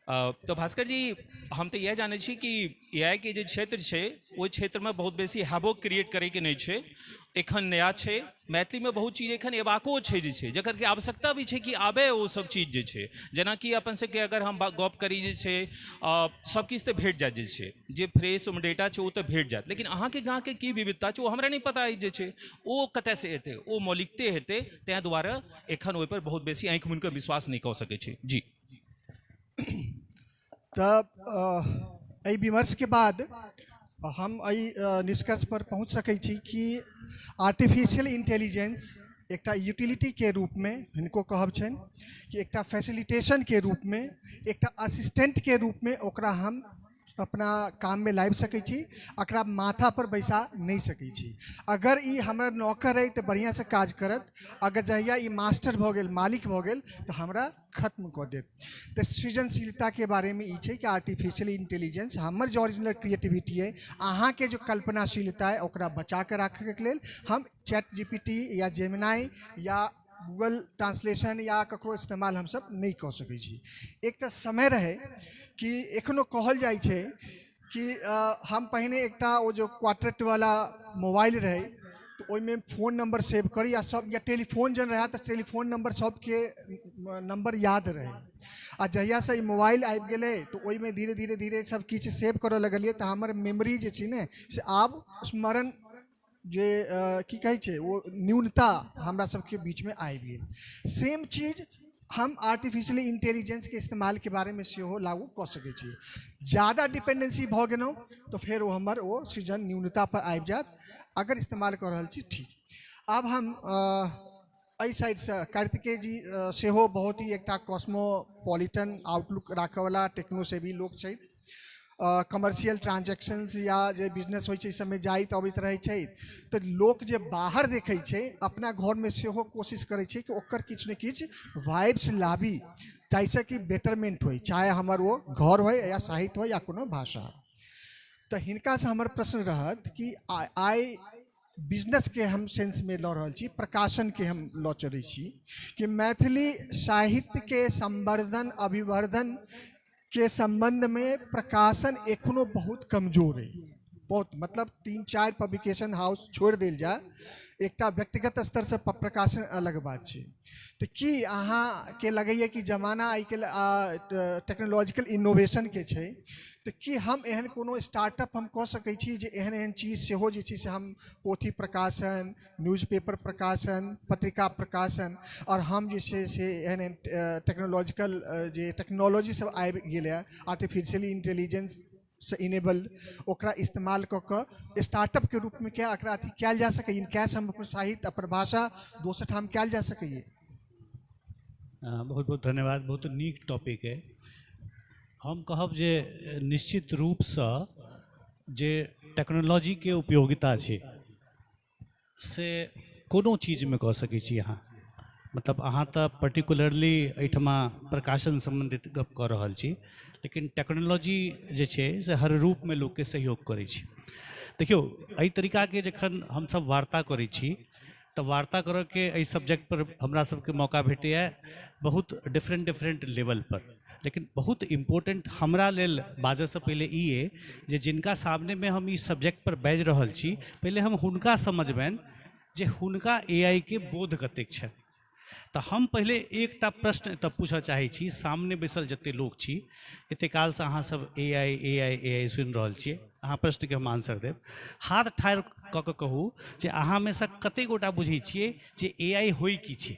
S8: तऽ भास्कर जी हम तऽ इएह जानै छी कि AI के जे क्षेत्र छै ओहि क्षेत्रमे बहुत बेसी हैवोक क्रिएट करैके नहि छै। एखन नया छै, मैथिलीमे बहुत चीज एखन एबाको छै जे छै, जकर कि आवश्यकता भी छै कि आबे ओ सब चीज जे छै। जेनाकि अपन सबके अगर हम गप करी जे छै सब किछु तऽ भेट जायत जे छै, जे फ्रेश ओहिमे डेटा छै ओ तऽ भेट जायत, लेकिन अहाँके गाँवके की विविधता छै ओ हमरा नहि पता अछि जे छै, ओ कतयसँ एतै, ओ मौलिकते हेतै। ताहि दुआरे एखन ओहिपर बहुत बेसी आँखि मुनिके विश्वास नहि कऽ सकै छी। जी।
S7: तऽ एहि विमर्शके बाद हम एहि निष्कर्ष पर पहुँच सकै छी कि आर्टिफिशियल इंटेलिजेंस एकटा यूटिलिटीके रूपमे हिनको कहब छनि कि एकटा फैसिलिटेशनके रूपमे, एकटा असिस्टेंटके रूपमे ओकरा हम अपना काममे लाबि सकै छी, एकरा माथा पर बैसा नहि सकै छी। अगर ई हमर नौकर अइ तऽ बढ़िआँसँ काज करत, अगर जहिया ई मास्टर भऽ गेल, मालिक भऽ गेल, तऽ हमरा खत्म कऽ देत। तऽ सृजनशीलताके बारेमे ई छै कि आर्टिफिशियल इंटेलिजेंस हमर जे ओरिजिनल क्रिएटिविटी अइ, अहाँके जे कल्पनाशीलता अइ, ओकरा बचा कऽ राखैके लेल हम चैट GPT या जेमिनाई या गूगल ट्रांसलेशन या ककरो इस्तेमाल हमसब नहि कऽ सकै छी। एकटा समय रहै कि एखनो कहल जाइ छै कि हम पहिने एकटा ओ जो क्वार्टेटवला मोबाइल रहै तऽ ओहिमे फोन नंबर सेव करी आ सब, या टेलीफोन जहन रहै तऽ टेलीफोन नंबर सबके नंबर याद रहै। आ जहियासँ ई मोबाइल आबि गेलै तऽ ओहिमे धीरे धीरे धीरे सब किछु सेव करऽ लगलियै, तऽ हमर मेमोरी जे छै ने से आब स्मरण जे की कहै छै ओ न्यूनता हमरा सबके बीचमे आबि गेल। सेम चीज हम आर्टिफिशियल इंटेलिजेंसके इस्तेमालके बारेमे सेहो लागू कऽ सकै छी। ज़्यादा डिपेंडेंसी भऽ गेलहुँ तऽ फेर ओ हमर ओ सृजन न्यूनता पर आबि जायत। अगर इस्तेमाल कऽ रहल छी ठीक। आब हम एहि साइडसँ कार्तिकेय जी सेहो बहुत ही एकटा कॉस्मोपॉलिटन आउटलुक राखऽवला टेक्नोसेवी लोक छथि। कमर्शियल ट्रांजैक्शंस या जे बिजनेस होइ छै सबमे जाइत अबैत रहै छै, तऽ लोक जे बाहर देखै छै अपना घरमे सेहो कोशिश करै छै कि ओकर किछु ने किछु वाइब्स लाबी जाहिसँ कि बेटरमेंट होइ, चाहे हमर ओ घर होइ या साहित्य होइ या कोनो भाषा। तऽ हिनकासँ हमर प्रश्न रहत कि आइ बिजनेसके हम सेंसमे लऽ रहल छी, प्रकाशनके हम लऽ चलै छी कि मैथिली साहित्यके संवर्धन अभिवर्धन के संबंधमे प्रकाशन एखनो बहुत कमजोर अइ। बहुत मतलब 3-4 पब्लिकेशन हाउस छोड़ि देल जाय, एकटा व्यक्तिगत स्तरसँ प्रकाशन अलग बात छै। तऽ की अहाँके लगैए कि जमाना आइ काल्हि टेक्नोलॉजिकल इनोवेशनके छै, तऽ की हम एहन कोनो स्टार्टअप हम कऽ सकै छी जे एहन एहन चीज सेहो जे छै से हम पोथी प्रकाशन, न्यूज़पेपर प्रकाशन, पत्रिका प्रकाशन और हम जे छै से एहन एहन टेक्नोलॉजिकल जे टेक्नोलॉजी सब आबि गेलैए आर्टिफिशियल इंटेलिजेंस से इनेबल्ड, ओकरा इस्तेमाल कऽ कऽ स्टार्टअपके रूपमे क्या एकरा अथी कयल जा सकैए? कैश हम अपन साहित्य अपन भाषा दोसर ठाम कयल जा सकैए?
S20: बहुत बहुत धन्यवाद। बहुत नीक टॉपिक है। हम कहब जे निश्चित रूपसँ जे टेक्नोलॉजीके उपयोगिता छै से कोनो चीजमे कऽ सकै छी अहाँ। मतलब अहाँ तऽ पर्टिकुलरली एहिठमा प्रकाशन सम्बन्धित गप कऽ रहल छी, लेकिन टेक्नोलॉजी जे छै से हर रूपमे लोकके सहयोग करै छै। देखियौ, एहि तरीकाके जखन हमसब वार्ता करै छी तऽ वार्ता करऽके एहि सब्जेक्टपर हमरा सबके मौका भेटैए बहुत डिफरेंट डिफरेंट लेवलपर। लेकिन बहुत इम्पोर्टेंट हमरा लेल बाजऽसँ पहिले ई अइ जे जिनका सामनेमे हम ई सब्जेक्टपर बाजि रहल छी पहिले हम हुनका समझबनि जे हुनका AI के बोध कतेक छनि। तऽ हम पहिले एकटा प्रश्न एतऽ पूछऽ चाहै छी, सामने बैसल जते लोक छी, एते कालसँ अहाँ सब AI AI AI सुनि रहल छियै, अहाँ प्रश्नके हम आंसर देब। हाथ ठाढ़ कऽ कऽ कहू जे अहाँमे सँ कते गोटा बुझै छियै जे AI होइ की छै?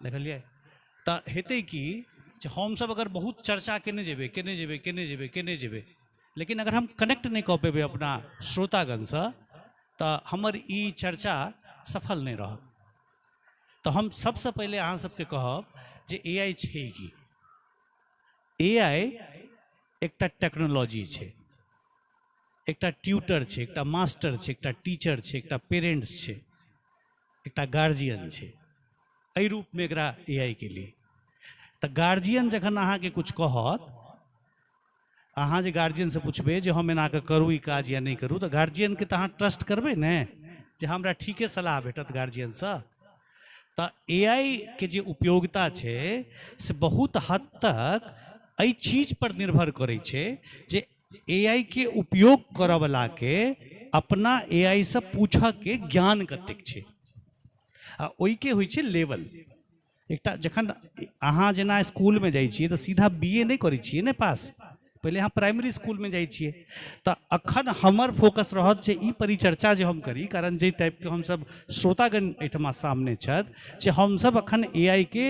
S20: देखलियै? तऽ हेतै की जे हमसब अगर बहुत चर्चा केने जेबै केने जेबै केने जेबै केने जेबै, लेकिन अगर हम कनेक्ट नहि कऽ पेबै अपना श्रोतागणसँ तऽ हमर ई चर्चा सफल नहि रहत। तऽ हम सबसँ पहिले अहाँ सबके कहब जे AI छै की? AI एकटा टेक्नोलॉजी छै, एकटा ट्यूटर छै, एकटा मास्टर छै, एकटा टीचर छै, एकटा पेरेंट्स छै, एकटा गार्जियन छै। एहि रूपमे एकरा AI के लिए तऽ गार्जियन जखन अहाँके किछु कहत, अहाँ जे गार्जियनसँ पूछबै जे हम एना कऽ करू ई काज या नहि करू, तऽ गार्जियनके तऽ अहाँ ट्रस्ट करबै ने जे हमरा ठीके सलाह भेटत गार्जियनसँ। तऽ AI के जे उपयोगिता छै से बहुत हद तक एहि चीजपर निर्भर करै छै जे AI के उपयोग करऽवलाके अपना AI सँ पूछऽके ज्ञान कतेक छै। आ ओहिके होइ छै लेवल। एकटा जखन अहाँ जेना स्कूलमे जाइ छियै तऽ सीधा BA नहि करै छियै ने पास, पहिले अहाँ प्राइमरी स्कूलमे जाइ छियै। तऽ अखन हमर फोकस रहत जे ई परिचर्चा जे हम करी, कारण जाहि टाइपके हमसब श्रोतागण एहिठमा सामने छथि जे हमसब अखन AI के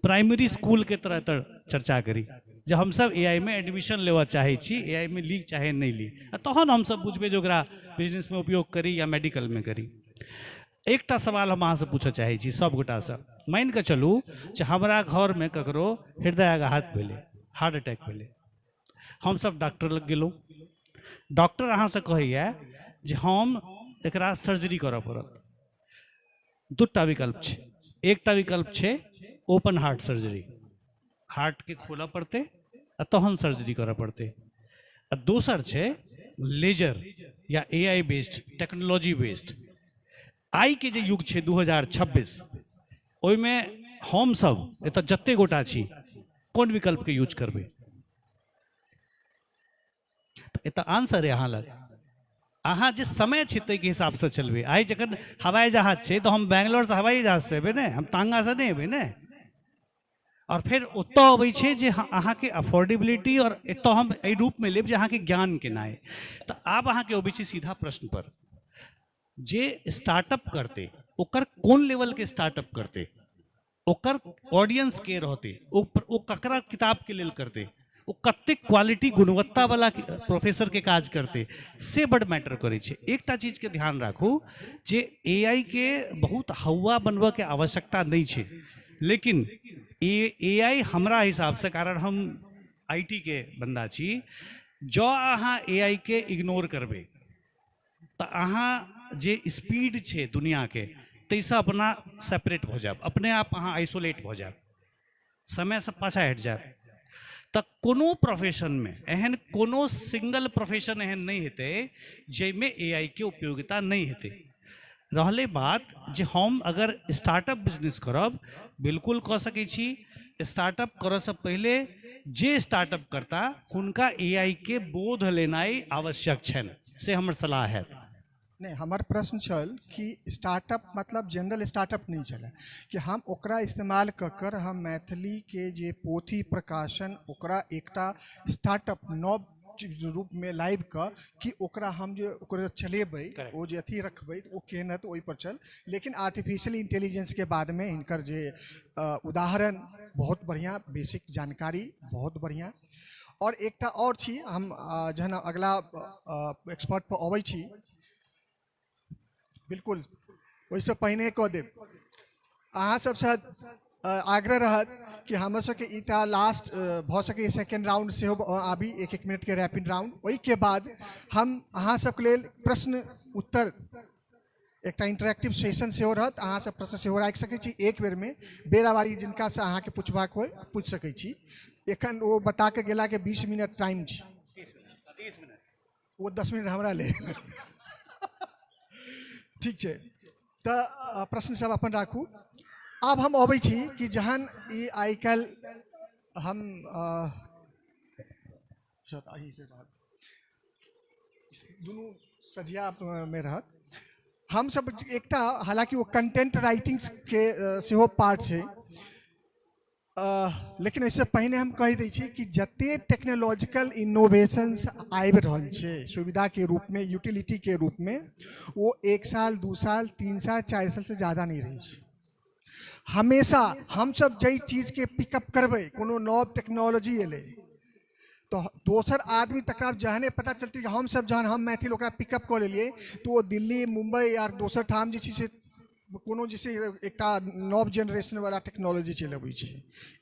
S20: प्राइमरी स्कूलके तरह तर चर्चा करी, जे हमसब AI मे एडमिशन लेबऽ चाहै छी, AI मे ली चाहे नहि ली, आ तहन हमसब बुझबै जे ओकरा बिजनेसमे उपयोग करी या मेडिकलमे करी। एकटा सवाल हम अहाँसँ पूछऽ चाहै छी सब गोटासँ। मानि कऽ चलू जे हमरा घरमे ककरो हृदयाघात भेलै, हार्ट अटैक भेलै, हमसब डॉक्टर लग गेलहुँ, डॉक्टर अहाँसँ कहैया जे हम एकरा सर्जरी करऽ पड़त। दूटा विकल्प छै, एकटा विकल्प छै ओपन हार्ट सर्जरी, हार्टके खोलऽ पड़तै आ तहन सर्जरी करऽ पड़तै, आ दोसर छै लेजर या AI based, technology based. आइके जे युग छै 2026, ओहिमे हमसब एतऽ जते गोटा छी कोन विकल्पके यूज करबै? तऽ एतऽ आंसर है अहाँ लग, अहाँ जे समय छै ताहिके हिसाबसँ चलबै। आइ जखन हवाई जहाज छै तऽ हम बैंगलोरसँ हवाई जहाजसँ एबै ने, हम तांगासँ नहि एबै ने। और फेर ओतऽ अबै छै जे अहाँके अफोर्डेबिलिटी, और एतऽ हम एहि रूपमे लेब जे अहाँके ज्ञान केना अइ। तऽ आब अहाँके अबै छै सीधा प्रश्न पर, जे स्टार्टअप करतै ओकर कोन लेवलके स्टार्टअप करतै, ओकर ऑडियंस के रहतै, ओ ककरा किताबके लेल करतै, ओ कतेक क्वालिटी गुणवत्तावला प्रोफेसरके काज करतै, से बड मैटर करै छै। एकटा चीजके ध्यान राखू जे AI के बहुत हौवा बनबऽके आवश्यकता नहि छै, लेकिन AI हमरा हिसाबसँ, कारण हम IT के बन्दा छी, जँ अहाँ AI के इग्नोर करबै तऽ अहाँ जे स्पीड छै दुनियाके ताहिसँ अपना सेपरेट भऽ जायब, अपने आप अहाँ आइसोलेट भऽ जायब, समयसँ पाछाँ हटि जायब। तऽ कोनो प्रोफेशनमे एहन कोनो सिंगल प्रोफेशन एहन नहि हेतै जाहिमे AI के उपयोगिता नहि हेतै। रहलै बात जे हम अगर स्टार्टअप बिजनेस करब, बिल्कुल कऽ सकै छी। स्टार्टअप करऽसँ पहिले जे स्टार्टअप करता हुनका AI के बोध लेनाइ आवश्यक छनि, से हमर सलाह हैत।
S7: नहि, हमर प्रश्न छल कि स्टार्टअप मतलब जनरल स्टार्टअप नहि छलै, कि हम ओकरा इस्तेमाल कऽ कर हम मैथिलीके जे पोथी प्रकाशन ओकरा एकटा स्टार्टअप नव रूपमे लाबि कऽ कि ओकरा हम जे ओकरा चलेबै, ओ जे अथी रखबै ओ केहन हेतै ओहिपर छल। लेकिन आर्टिफिशियल इंटेलिजेंसके बादमे हिनकर जे उदाहरण बहुत बढ़िआँ, बेसिक जानकारी बहुत बढ़िआँ। और एकटा और छी, हम जहन अगला एक्सपर्ट पर अबै छी, बिल्कुल ओहिसँ पहिने कऽ देब। अहाँ सबसँ आग्रह रहत कि हमर सबके ईटा लास्ट भऽ सकैए सेकेंड राउंड सेहो आबी, एक एक मिनटके रैपिड राउंड। ओहिके बाद हम अहाँ सबके लेल प्रश्न उत्तर एकटा इंटरेक्टिव सेशन सेहो रहत, अहाँ सब प्रश्न सेहो राखि सकै छी एक बेरमे, बेराबारी जिनकासँ अहाँके पुछबाक होइ पूछि सकै छी। एखन ओ बता कऽ गेलाके 20 मिनट टाइम छै, ओ 10 मिनट हमरा ले, ठीक छै। तऽ प्रश्न सब अपन राखू। आब हम अबै छी कि जहन ई आइ काल्हि हम दुनू सझियामे रहत, हम सब एकटा, हालाँकि ओ कंटेंट राइटिंग्स के सेहो पार्ट छै, लेकिन एहिसँ पहिने हम कहि दै छी कि जते टेक्नोलॉजिकल इनोवेशंस आबि रहल छै सुविधाके रूपमे, यूटिलिटीके रूपमे, ओ 1 साल 2 साल 3 साल 4 साल से ज़्यादा नहि रहै छै। हमेशा हमसब जाहि चीजके पिकअप करबै, कोनो नव टेक्नोलॉजी एलै तऽ दोसर आदमी तकरा जहने पता चलतै कि हमसब जहन हम मैथिल ओकरा पिकअप कऽ लेलियै तऽ ओ दिल्ली मुम्बई आर दोसर ठाम जे छै से कोनो जे छै एकटा नव जेनरेशनवला टेक्नोलॉजी चलि अबै छै,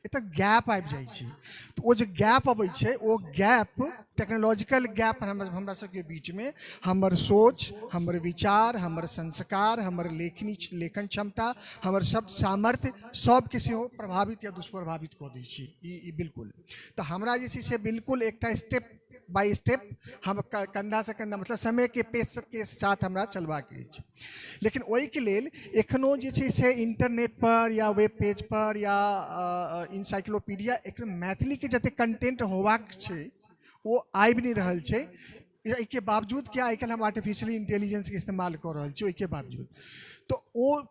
S7: एकटा गैप आबि जाइ छै। तऽ ओ जे गैप अबै छै ओ गैप टेक्नोलॉजिकल गैप हमरा सबके बीचमे हमर सोच, हमर विचार, हमर संस्कार, हमर लेखनी लेखन क्षमता, हमर शब्द सामर्थ्य सबके सेहो प्रभावित या दुष्प्रभावित कऽ दै छै। ई बिल्कुल तऽ हमरा जे छै से बिल्कुल एकटा स्टेप बाय स्टेप हम कंधा से कंधा मतलब समय के पेस के साथ हमरा चलबाक अछि। लेकिन ओहिके लेल एखनो जे छै से इंटरनेट पर या वेब पेज पर या इनसाइक्लोपीडिया एक मैथिलीके जतेक कंटेंट होबाक छै ओ आबि नहि रहल छै। एहिके बावजूद कि आइ काल्हि हम आर्टिफिशियल इंटेलिजेंसके इस्तेमाल कऽ रहल छी, ओहिके बावजूद तऽ ओ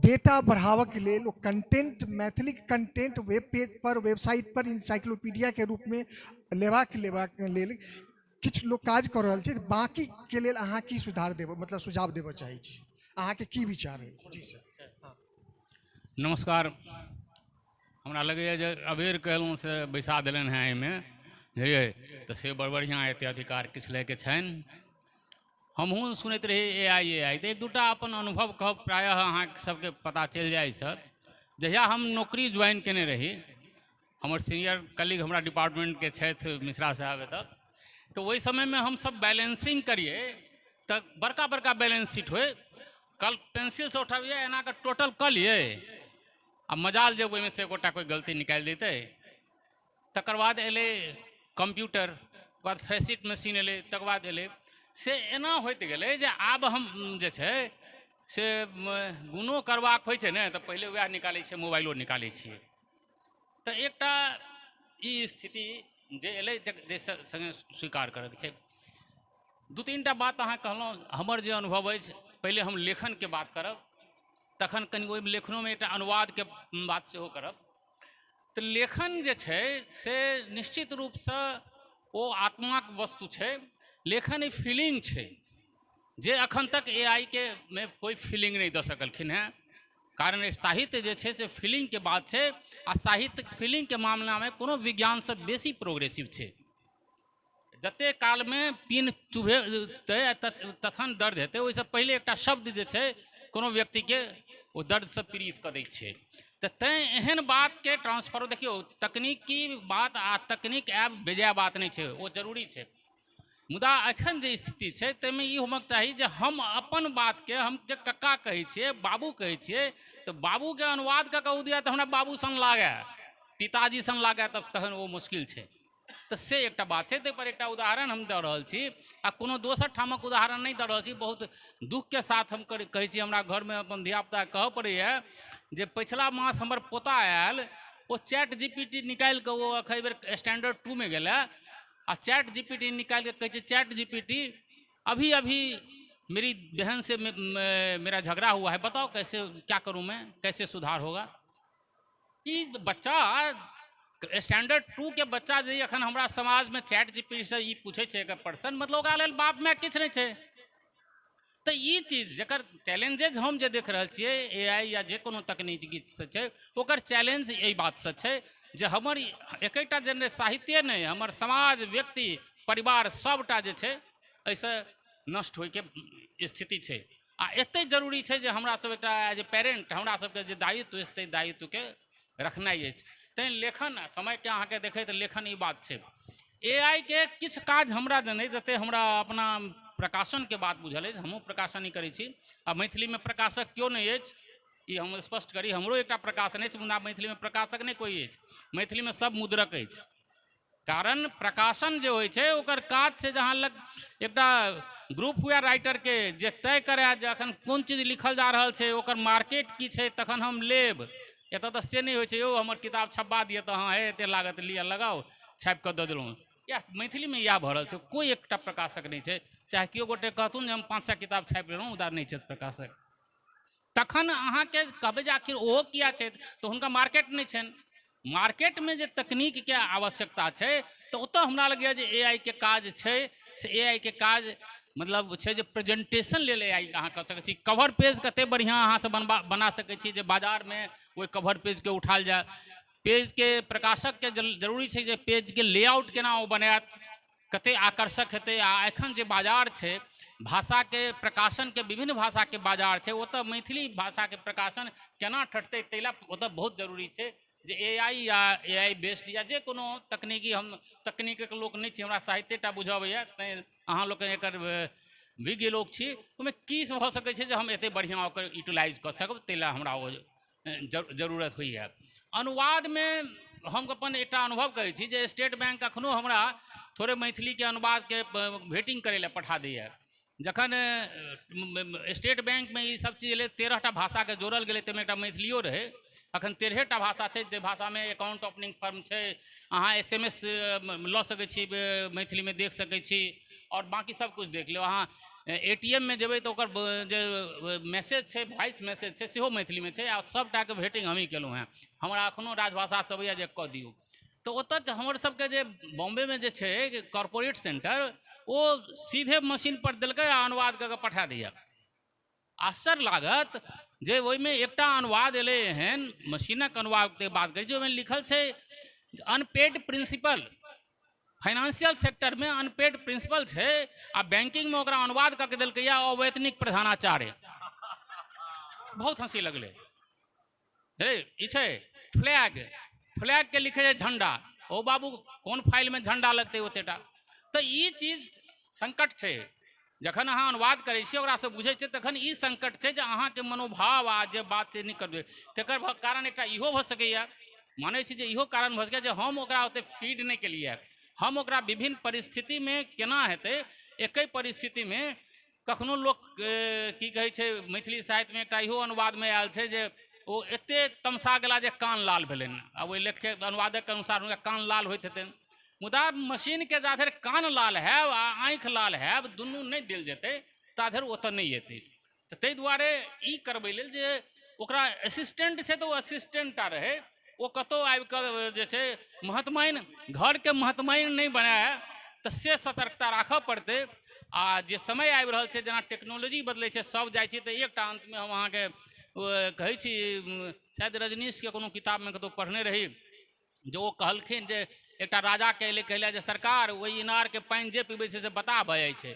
S7: डेटा बढ़ाबऽके लेल ओ कंटेंट मैथिलीके कंटेंट वेब पेज पर, वेबसाइट पर इनसाइक्लोपीडियाके रूपमे लेबाक लेल किछु लोक काज कऽ रहल छै। बाँकीके लेल अहाँ की सुधार देबै, मतलब सुझाव देबऽ चाहै छी, अहाँके की विचार है? जी सर।
S1: नमस्कार। हमरा लगैए जे अबेर कहलहुँ से बैसा देलनि हेँ एहिमे, बुझलियै, तऽ से बड़ बढ़िआँ एते अधिकार किछु लैके छनि। हमहूँ सुनैत रही AI AI, तऽ एक दूटा अपन अनुभव कहब, प्रायः अहाँ सबके पता चलि जाइ सर। जहिया हम नौकरी ज्वाइन केने रही, हमर सीनियर कलीग हमरा डिपार्टमेंटके छथि मिश्रा साहब एतऽ, तऽ ओहि समयमे हमसब बैलेंसिंग करियै तऽ बड़का बड़का बैलेंस शीट होइ, कल पेंसिलसँ उठबियै एना कऽ टोटल कऽ लियै आ मजाल जे ओहिमे से एकोटा कोइ गलती निकालि दैतै। तकर बाद एलै कंप्यूटर, तकर बाद फैसिट मशीन एलै, तकर बाद एलै, से एना होइत गेलै जे आब हम जे छै से गुणो करबाक होइ छै ने तऽ पहिले वएह निकालै छियै, मोबाइलो निकालै छियै। तऽ एकटा ई स्थिति जे एलै जे सङ्गे स्वीकार करैके छै। दू तीन टा बात अहाँ कहलहुँ, हमर जे अनुभव अछि, पहिले हम लेखनके बात करब, तखन कनि ओहि लेखनोमे एकटा अनुवादके बात सेहो करब। तऽ लेखन जे छै से निश्चित रूपसँ ओ आत्माके वस्तु छै। लेखन ई फीलिंग छै जे अखन तक AI के मे कोइ फीलिंग नहि दऽ सकलखिन हेँ। कारण साहित्य जे छै से फीलिंगके बात छै आ साहित्य फीलिंगके मामलामे कोनो विज्ञानसँ बेसी प्रोग्रेसिव छै। जते कालमे पिन चुभेतै तखन दर्द हेतै, ओहिसँ पहिले एकटा शब्द जे छै कोनो व्यक्तिके ओ दर्दसँ पीड़ित कऽ दै छै। तऽ तैँ एहन बातके ट्रांसफर, देखियौ तकनीकी बात आ तकनीक आयब बेजाय बात नहि छै, ओ जरूरी छै। मुदा एखन जे स्थिति छै ताहिमे ई होमक चाही जे हम अपन बातके, हम जे कक्का कहै छियै, बाबू कहै छियै, तऽ बाबूके अनुवाद कऽ कऽ ओ दिया तऽ हमरा बाबू सन लागए, पिताजी सन लागए, तब तखन ओ मुश्किल छै। तऽ से एकटा बात छै। ताहिपर एकटा उदाहरण हम दऽ रहल छी आ कोनो दोसर ठामक उदाहरण नहि दऽ रहल छी। बहुत दुःखके साथ हम कहै छी, हमरा घरमे अपन धियापुता कहऽ पड़ैए जे पछिला मास हमर पोता आयल, ओ चैट GPT निकालि कऽ ओ एखन बेर स्टैंडर्ड 2 मे गेलै आ चैट GPT निकालि कऽ कहै छै, चैट GPT अभी अभी मेरी बहन से मेरा झगड़ा हुआ है, बताओ कैसे क्या करूँ मैं, कैसे सुधार होगा। ई बच्चा स्टैंडर्ड 2 के बच्चा जे अखन हमरा समाजमे चैट GPT से ई पूछै छै एकर पर्सन, मतलब ओकरा लेल बाप माय किछु नहि छै। तऽ ई चीज जकर चैलेंजेज हम जे देख रहल छियै AI या जे कोनो तकनीकी से छै, ओकर चैलेंज एहि बातसँ छै जे हमर एकेटा जेनरेशन साहित्य नहि, हमर समाज, व्यक्ति, परिवार सबटा जे छै एहिसँ नष्ट होइके स्थिति छै। आ एतेक जरूरी छै जे हमरा सब एकटा एज ए पेरेंट हमरा सबके जे दायित्व अछि ताहि दायित्वके रखनाइ अछि। तैँ लेखन समयके अहाँके देखैत लेखन ई बात छै। AI के किछु काज हमरा नहि जते हमरा अपना प्रकाशनके बात बुझल अछि, हमहूँ प्रकाशन ही करै छी आ मैथिलीमे प्रकाशक केओ नहि अछि, ई हम स्पष्ट करी। हमरो एकटा प्रकाशन अछि, मुदा मैथिलीमे प्रकाशक नहि कोइ अछि, मैथिलीमे सब मुद्रक अछि। कारण प्रकाशन जे होइ छै ओकर काज छै जहाँ लग एकटा ग्रुप हुए राइटरके जे तय करए जे अखन कोन चीज लिखल जा रहल छै, ओकर मार्केट की छै, तखन हम लेब। एतऽ तऽ से नहि होइ छै, यौ हमर किताब छपबा दिअ तऽ हँ हे एते लागत लिअ लगाउ, छापि कऽ दऽ देलहुँ। इएह मैथिलीमे इएह भऽ रहल छै, कोइ एकटा प्रकाशक नहि छै। चाहे केओ गोटे कहथुन जे हम 500 किताब छापि लेलहुँ, मुदा नहि छथि प्रकाशक। तखन अहाँके कहबै जे आखिर ओहो किया छथि, तऽ हुनका मार्केट नहि छनि। मार्केटमे जे तकनीकके आवश्यकता छै तऽ ओतऽ हमरा लगैए जे AI के काज छै, से AI के काज मतलब छै जे प्रेजेंटेशन लेल AI अहाँ कऽ सकै छी। कवर पेज कते बढ़िआँ अहाँसँ बना सकै छी जे बाजारमे ओहि कवर पेजके उठायल जाय। पेजके प्रकाशकके जरूरी छै जे पेजके लेआउट केना ओ बनायत, कते आकर्षक हेतै। आ एखन जे बाजार छै भाषाके प्रकाशनके, विभिन्न भाषाके बाजार छै, ओतऽ मैथिली भाषाके प्रकाशन केना ठटतै ताहि लए ओतऽ बहुत जरूरी छै जे AI या AI based या जे कोनो तकनीकी, हम तकनीकके लोक नहि छी, हमरा साहित्यटा बुझबैए, तैँ अहाँ लोकनि एकर विज्ञ लोक छी, ओहिमे की भऽ सकै छै जे हम एतेक बढ़िआँ ओकर यूटिलाइज कऽ सकब, ताहि लए हमरा ओ जरूरत होइए। अनुवादमे हम अपन एकटा अनुभव कहै छी जे स्टेट बैंक अखनो हमरा थोड़े मैथिलीके अनुवादके भेटिंग करै लए पठा दैए। जखन स्टेट बैंकमे ई सब चीज एलै, 13टा भाषाके जोड़ल गेलै, ताहिमे एकटा मैथिलियो रहै। अखन 13टा भाषा छै, जे भाषामे अकाउंट ओपनिंग फॉर्म छै, अहाँ SMS लऽ सकै छी, मैथिलीमे देख सकै छी आओर बाँकी सब किछु देख लेब। अहाँ ATM मे जेबै तऽ ओकर जे मैसेज छै, वॉइस मैसेज छै, सेहो मैथिलीमे छै आ सबटाके भेटिंग हमही केलहुँ हेँ। हमरा एखनो राजभाषा सब अबैए जे कऽ दियौ। तऽ ओतऽ हमर सबके जे बॉम्बेमे जे छै कॉर्पोरेट सेंटर, ओ सीधे मशीन पर देलकै आ अनुवाद कऽ कऽ पठा दैए। आश्चर्य लागत जे ओहिमे एकटा अनुवाद एलै एहन, मशीनक अनुवादके बात करै छी, ओहिमे लिखल छै अनपेड प्रिंसिपल फाइनेंशियल सेक्टरमे अनपेड प्रिंसिपल छै आ बैंकिंगमे ओकरा अनुवाद कऽ के देलकैया अवैतनिक प्रधानाचार्य। बहुत हंसी लगलै। हे ई छै फ्लैग, फ्लैग के लिखे छै झंडा, ओ बाबू कोन फाइलमे झंडा लगतै ओतेटा। तऽ ई चीज संकट छै। जखन अहाँ अनुवाद करै छियै ओकरासँ बुझै छियै तखन ई संकट छै जे अहाँके मनोभाव आ जे बात छै नहि करबै। तकर कारण एकटा इहो भऽ सकैए, मानै छी जे इहो कारण भऽ सकैए जे हम ओकरा ओतेक फीड नहि केलियै, हम ओकरा विभिन्न परिस्थितिमे केना हेतै, एके परिस्थितिमे कखनो लोक की कहै छै मैथिली साहित्यमे एकटा इहो अनुवादमे आयल छै जे ओ एतेक तमसा गेला जे कान लाल भेलनि, आ ओहि लेखके अनुवादकके अनुसार हुनका कान लाल होइत हेतनि। मुदा मशीनके जाधरि कान लाल हैब आ आँखि लाल हैब दुनू नहि देल जेतै ताधरि ओतऽ नहि एतै। तऽ ताहि दुआरे ई करबै लेल जे ओकरा असिस्टेंट छै तऽ ओ असिस्टेंट टा रहै, ओ कतहु आबिकऽ जे छै महतमाइन घरके महतमाइन नहि बनाए, तऽ से सतर्कता राखऽ पड़तै। आ जे समय आबि रहल छै जेना टेक्नोलॉजी बदलै छै सब जाइ छै, तऽ एकटा अन्तमे हम अहाँके कहै छी शायद रजनीशके कोनो किताबमे कतहु पढ़ने रही जे ओ कहलखिन जे एकटा राजाके अयलै कहलै जे सरकार ओहि इनारके पानि जे पीबै छै से बताह भऽ जाइ छै।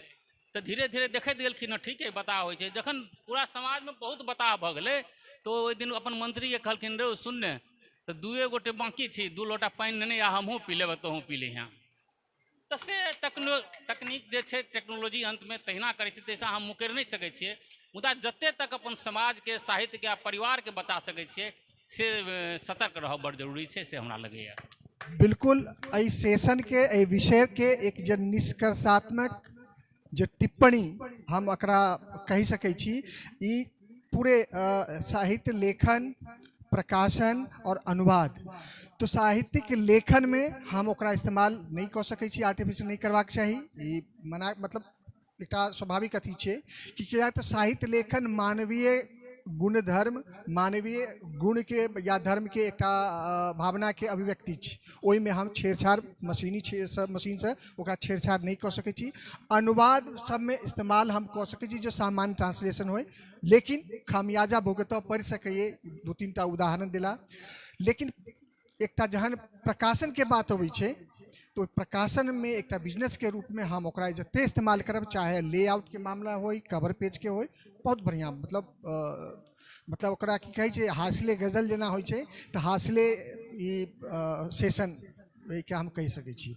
S1: तऽ धीरे धीरे देखैत गेलखिन हँ ठीके बताह होइ छै। जखन पूरा समाजमे बहुत बताह भऽ गेलै तऽ ओहि दिन अपन मंत्रीके कहलखिन रे सुन ने, तऽ दुए गोटे बाँकी छी, 2 लोटा पानि नेने आ हमहूँ पी लेब तोहूँ पी लिहेँ। तऽ से तकनीक जे छै टेक्नोलॉजी अन्तमे तहिना करै छै, ताहिसँ अहाँ मुकरि नहि सकै छियै। मुदा जतेक तक अपन समाजके साहित्यके आ परिवारके बचा सकै छियै से सतर्क रहब बड़ जरूरी छै, से हमरा लगैए।
S7: बिल्कुल एहि सेशनके एहि विषयके एक जे निष्कर्षात्मक जे टिप्पणी हम एकरा कहि सकै छी, ई पूरे साहित्य लेखन प्रकाशन और अनुवाद, तो साहित्यिक लेखन में हम ओकरा इस्तेमाल नहीं कऽ सकै छी, आर्टिफिशियल नहीं करबाक चाही, ई मना मतलब एकटा स्वाभाविक अथी छै कि किया तऽ साहित्य लेखन मानवीय गुणधर्म मानवीय गुण के या धर्म के एकटा भावना के अभिव्यक्ति छै, ओहिमे हम छेड़छाड़ मशीनी मशीनसँ ओकरा छेड़छाड़ नहि कऽ सकै छी। अनुवाद सबमे इस्तेमाल हम कऽ सकै छी जो सामान्य ट्रांसलेशन होइ, लेकिन खामियाजा भुगतऽ पड़ि सकैए, 2-3 टा उदाहरण दिला। लेकिन एकटा जहन प्रकाशनके बात अबै छै तो प्रकाशन में एकटा बिजनेस के रूप में हम ओकरा जते इस्तेमाल करब, चाहे लेआउट के मामला होय कवर पेज के होय, बहुत बढ़िया मतलब मतलब ओकरा की कहै छै हासिले गजल जेना होइ छै, तऽ हासिले ई सेशन के हम कहि सकै छी।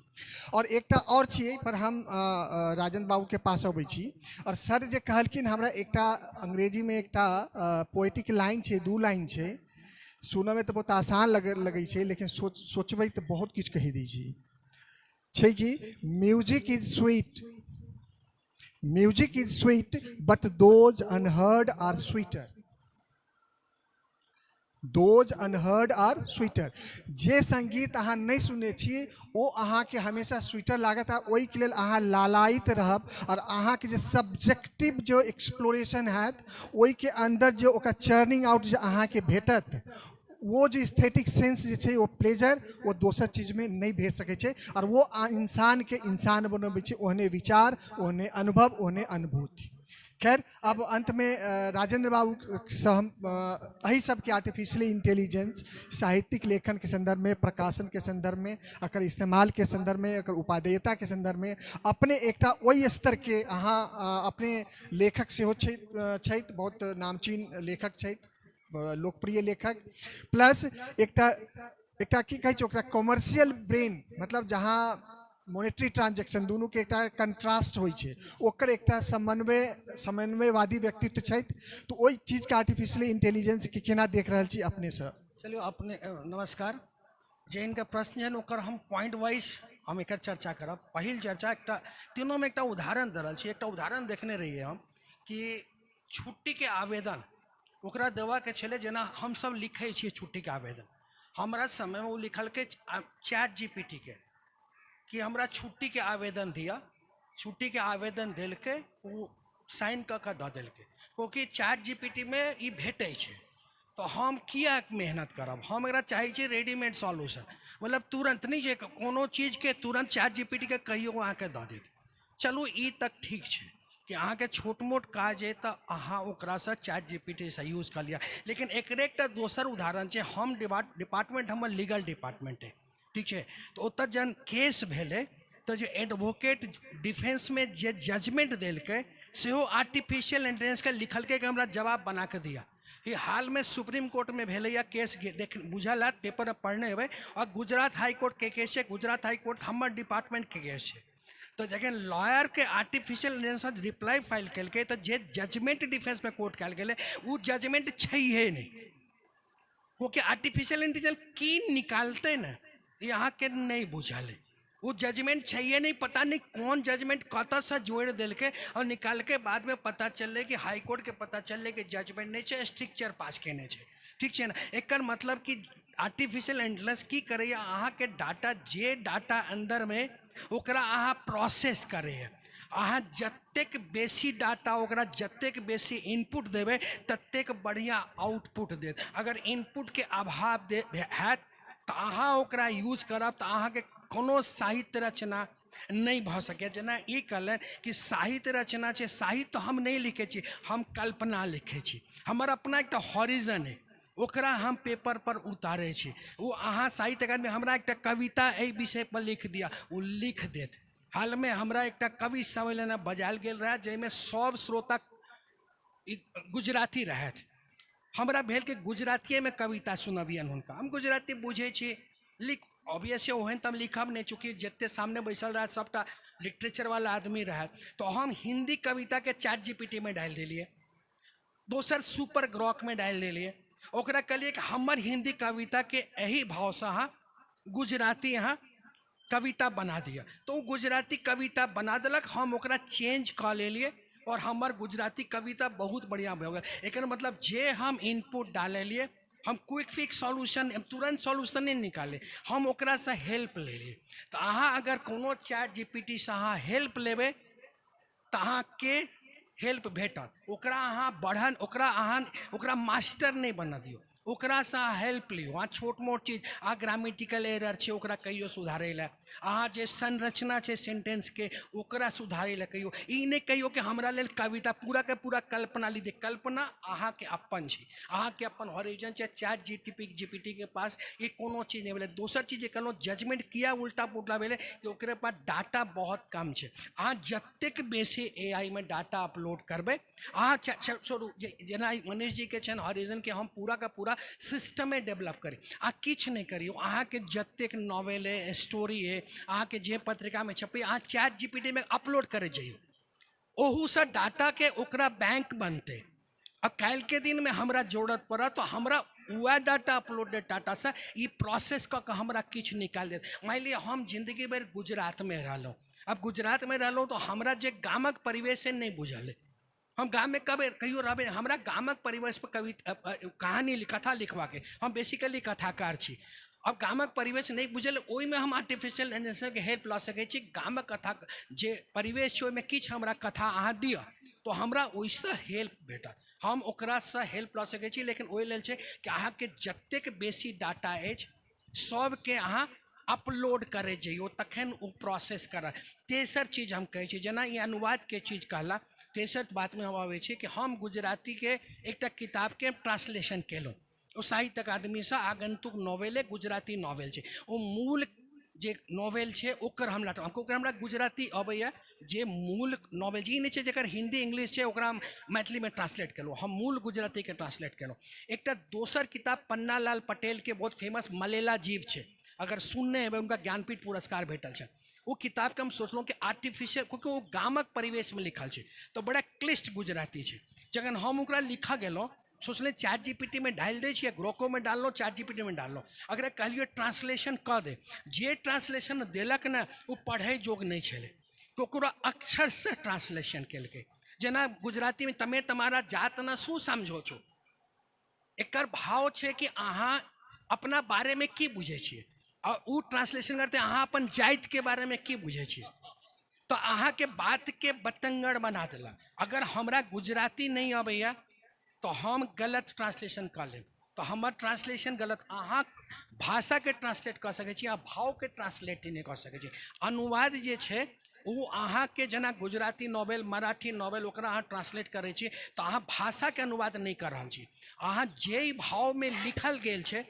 S7: और एकटा और छियै पर हम राजन बाबू के पास अबै छी और सर जे कहलखिन हमरा एकटा अंग्रेजी में एकटा पोएटिक लाइन छै, 2 लाइन छै, सुनऽमे तऽ बहुत आसान लगै छै लेकिन सोचबै तऽ बहुत किछु कहि दै छै। छै कि music is sweet, music is sweet but those unheard are sweeter, those unheard are sweeter. जे संगीत अहाँ नहीं सुनने छी ओ अहाँके हमेशा स्वीटर लागत आ ओहिके लेल अहाँ लालायित रहब और अहाँके जे सब्जेक्टिव जो एक्सप्लोरेशन हैत ओहिके अंदर जे ओकरा चर्निंग आउट जे अहाँके भेटत वो जो एस्थेटिक सेंस जे छै वो प्लेजर वो दोसर चीजमे नहीं भेट सकै छै और वो इंसान के इंसान बनबै छै, ओहने विचार ओहने अनुभव ओहने अनुभूति। खैर अब अंत में राजेंद्र बाबू से हम एहि सबके आर्टिफिशियल इंटेलिजेंस साहित्यिक लेखन के संदर्भ में प्रकाशन के संदर्भ में अकर इस्तेमाल के संदर्भ में अकर उपादेयता के संदर्भ में अपने एकटा ओहि स्तर के अहाँ अपने लेखक सेहो छथि, बहुत नामचीन लेखक छथि, लोकप्रिय लेखक, प्लस एकटा एकटा की कहै छै ओकरा कॉमर्शियल ब्रेन, मतलब जहाँ मोनेटरी ट्रांजैक्शन दोनों के एकटा कंट्रास्ट होइ छै ओकर एकटा समन्वयवादी व्यक्तित्व छथि, तो ओहि चीजके आर्टिफिशियल इंटेलिजेंस के केना देख रहल छी अपने से?
S13: चलियो अपने नमस्कार। जे इनका प्रश्न है ओकर हम पॉइंट वाइज हम एकर चर्चा करब। पहिल चर्चा एकटा तीनों में एकटा उदाहरण दऽ रहल छी, एकटा उदाहरण देखने रहिए हम कि छुट्टीके आवेदन ओकरा देबाके छलै, जेना हमसब लिखै छियै छुट्टीके आवेदन, हमरा समयमे ओ लिखलकै चैट GPT के कि हमरा छुट्टीके आवेदन दिअ, छुट्टीके आवेदन देलकै, ओ साइन कऽ कऽ दऽ देलकै, कियाकि चैट GPT मे ई भेटै छै, तऽ हम किया मेहनत करब, हम एकरा चाहै छी रेडीमेड सॉल्यूशन, मतलब तुरन्त नहि जे कोनो चीजके तुरन्त चैट GPT के कहियौ अहाँके दऽ देत। चलू ई तक ठीक छै कि अहाँके छोट मोट काज अइ तऽ अहाँ ओकरासँ चैट GPT सँ यूज कऽ लिअ, लेकिन एकरे एकटा दोसर उदाहरण छै, हम डिपार्टमेंट हमर लीगल डिपार्टमेंट अइ, ठीक छै, तऽ ओतऽ जहन केस भेलै तऽ जे एडवोकेट डिफेंसमे जे जजमेंट देलकै सेहो आर्टिफिशियल इंटेलिजेंसके लिखलकै कि हमरा जवाब बना कऽ दिअ। ई हालमे सुप्रीम कोर्टमे भेलैए केस, देख बुझल हैत, पेपरमे पढ़ने हेबै। आओर गुजरात हाई कोर्टके केस छै, गुजरात हाई कोर्ट हमर डिपार्टमेंटके केस छै। तऽ जखन लॉयरके आर्टिफिशियल इंटेलिजेंस रिप्लाई फाइल केलकै तऽ जे जजमेंट डिफेंसमे कोर्ट कयल गेलै ओ जजमेंट छैहे नहि। ओके आर्टिफिशियल इंटेलिजेंस की निकालतै ने ई अहाँके नहि बुझल अइ। ओ जजमेंट छैहे नहि, पता नहि कोन जजमेंट कतऽसँ जोड़ि देलकै आओर निकालके बादमे पता चललै कि हाई कोर्टके पता चललै कि जजमेंट नहि छै, स्ट्रिक्चर पास केने छै। ठीक छै ने? एकर मतलब कि आर्टिफिशियल इंटेलिजेंस की करैए, अहाँके डाटा जे डाटा अन्दरमे ओकरा अहाँ प्रोसेस करैए। अहाँ जतेक बेसी डाटा ओकरा जतेक बेसी इनपुट देबै ततेक बढ़िआँ आउटपुट देत। अगर इनपुटके अभाव हैत तऽ अहाँ ओकरा यूज करब तऽ अहाँके कोनो साहित्य रचना नहि भऽ सकैए। जेना ई कहलनि कि साहित्य रचना छै, साहित्य हम नहि लिखै छी, हम कल्पना लिखै छी। हमर अपना एकटा हॉरिजन अइ, ओकरा हम पेपर पर उतारै छी। ओ अहाँ साहित्य अकादमी हमरा एकटा कविता एहि विषय पर लिख दिअ, ओ लिख देत। हालमे हमरा एकटा कवि सम्मेलन बजायल गेल रहए जाहिमे सब श्रोता गुजराती रहथि। हमरा भेल कि गुजरातिएमे कविता सुनबियनि हुनका, हम गुजराती बुझै छी, लिख ऑब्वियसली ओहन तऽ हम लिखब नहि, चूँकि जते सामने बैसल रहए सबटा लिटरेचरवाला आदमी रहए। तऽ हम हिन्दी कविताके चैट GPT मे डालि देलियै, दोसर सुपर ग्रॉकमे डालि देलियै। ओकरा कहलियै कि हमर हिन्दी कविताके एहि भावसँ अहाँ गुजराती अहाँ कविता बना दिअ। तऽ ओ गुजराती कविता बना देलक, हम ओकरा चेंज कऽ लेलियै और हमर गुजराती कविता बहुत बढ़िआँ भऽ गेल। एकर मतलब जे हम इनपुट डाललियै, हम क्विक फिक्स सॉल्यूशन, तुरन्त सॉल्यूशन नहि निकाललियै, हम ओकरासँ हेल्प लेलियै। तऽ अहाँ अगर कोनो चैट GPT सँ अहाँ हेल्प लेबै तऽ अहाँके हेल्प भेटत। ओकरा अहाँ बढ़न, ओकरा अहाँ ओकरा मास्टर नहि बनऽ दियौ, ओकरासँ अहाँ हेल्प लियौ। अहाँ छोट मोट चीज, अहाँ ग्रामेटिकल एरर छै ओकरा कहियौ सुधारै लए, अहाँ जे संरचना छै सेंटेंसके ओकरा सुधारै लए कहियौ। ई नहि कहियौ कि हमरा लेल कविता पूरा के पूरा कल्पना लिख दे। कल्पना अहाँके अपन छै, अहाँके अपन हॉरिजन छै। चैट GPT के पास ई कोनो चीज नहि भेलै। दोसर चीज जे कहलहुँ जजमेंट किया उल्टा पुल्टा भेलै कि ओकरे पास डाटा बहुत कम छै। अहाँ जतेक बेसी AI मे डाटा अपलोड करबै, अहाँ छोड़ू, जेना मनीष जी के छनि हॉरिजन के हम पूरा का पूरा सिस्टमे डेवलप करी, अहाँ किछु नहि करियौ। अहाँके जतेक नॉवेल है, स्टोरी है, अहाँके जे पत्रिकामे छपै, अहाँ चैट GPT मे अपलोड करै जइयौ, ओहूसँ डाटाके ओकरा बैंक बनतै। आ काल्हिके दिनमे हमरा जरूरत पड़त तऽ हमरा वएह डाटा अपलोडेड डाटासँ ई प्रोसेस कऽ कऽ हमरा किछु निकालि देत। मानि लिअ हम जिन्दगी भरि गुजरातमे रहलहुँ, अब गुजरातमे रहलहुँ तऽ हमरा जे गामक परिवेश से नहि बुझल अइ। हम गाममे कभी कहियो रहबै, हमरा गामक परिवेश पर कविता कहानी कथा लिखबाके, हम बेसिकली कथाकार छी। अब गामक परिवेश नहि बुझल, ओहिमे हम आर्टिफिशियल इंटेलिजेंसके हेल्प लऽ सकै छी। गामक कथा जे परिवेश छै ओहिमे किछु हमरा कथा अहाँ दिअ तऽ हमरा ओहिसँ हेल्प भेटत, हम ओकरासँ हेल्प लऽ सकै छी। लेकिन ओहि लेल छै कि अहाँके जतेक बेसी डाटा अछि सबके अहाँ अपलोड करै जइयौ, तखन ओ प्रोसेस करत। तेसर चीज हम कहै छी, जेना ई अनुवादके चीज कहला, तेसर बातमे हम अबै छी कि हम गुजरातीके एकटा किताबके ट्रांसलेशन केलहुँ, ओ साहित्य अकादमीसँ आगन्तुक नॉवेल गुजराती नॉवेल छै, ओ मूल जे नॉवेल छै ओकर हमरा ओकर हमरा गुजराती अबैए, जे मूल नॉवेल छै, ई नहि छै जकर हिन्दी इंग्लिश छै ओकरा हम मैथिलीमे ट्रांसलेट केलहुँ, हम मूल गुजरातीके ट्रांसलेट केलहुँ। एकटा दोसर किताब पन्नालाल पटेलके बहुत फेमस मलेला जीव छै, अगर सुनने हेबै, हुनका ज्ञानपीठ पुरस्कार भेटल छै। ओ किताबके हम सोचलहुँ कि आर्टिफिशियल, क्योंकि ओ गामक परिवेशमे लिखल छै तऽ बड़ा क्लिष्ट गुजराती छै। जखन हम ओकरा लिखऽ गेलहुँ, सोचलियै चैट GPT मे डालि दै छियै, ग्रोकोमे डाललहुँ, चैट GPT मे डाललहुँ, अगर कहलियै ट्रांसलेशन कऽ दे, जे ट्रांसलेशन देलक ने ओ पढ़ै जोग नहि छलै, ओकरा अक्षरसँ ट्रांसलेशन केलकै। जेना गुजरातीमे तमे તમારા जातना શું समझो છો, एकर भाव छै कि अहाँ अपना बारेमे की बुझै छियै, आओर ओ ट्रांसलेशन करते अहाँ अपन जातिके बारेमे की बुझै छियै, तऽ अहाँके बातके बतंगड़ बना देलक। अगर हमरा गुजराती नहि अबैए तऽ हम गलत ट्रांसलेशन कऽ लेब, तऽ हमर ट्रांसलेशन गलत। अहाँ भाषाके ट्रांसलेट कऽ सकै छी, अहाँ भावके ट्रांसलेट नहि कऽ सकै छी। अनुवाद जे छै ओ अहाँके जेना गुजराती नॉवेल, मराठी नॉवेल, ओकरा अहाँ ट्रांसलेट करै छी तऽ अहाँ भाषाके अनुवाद नहि कऽ रहल छी, अहाँ जाहि भावमे लिखल गेल छै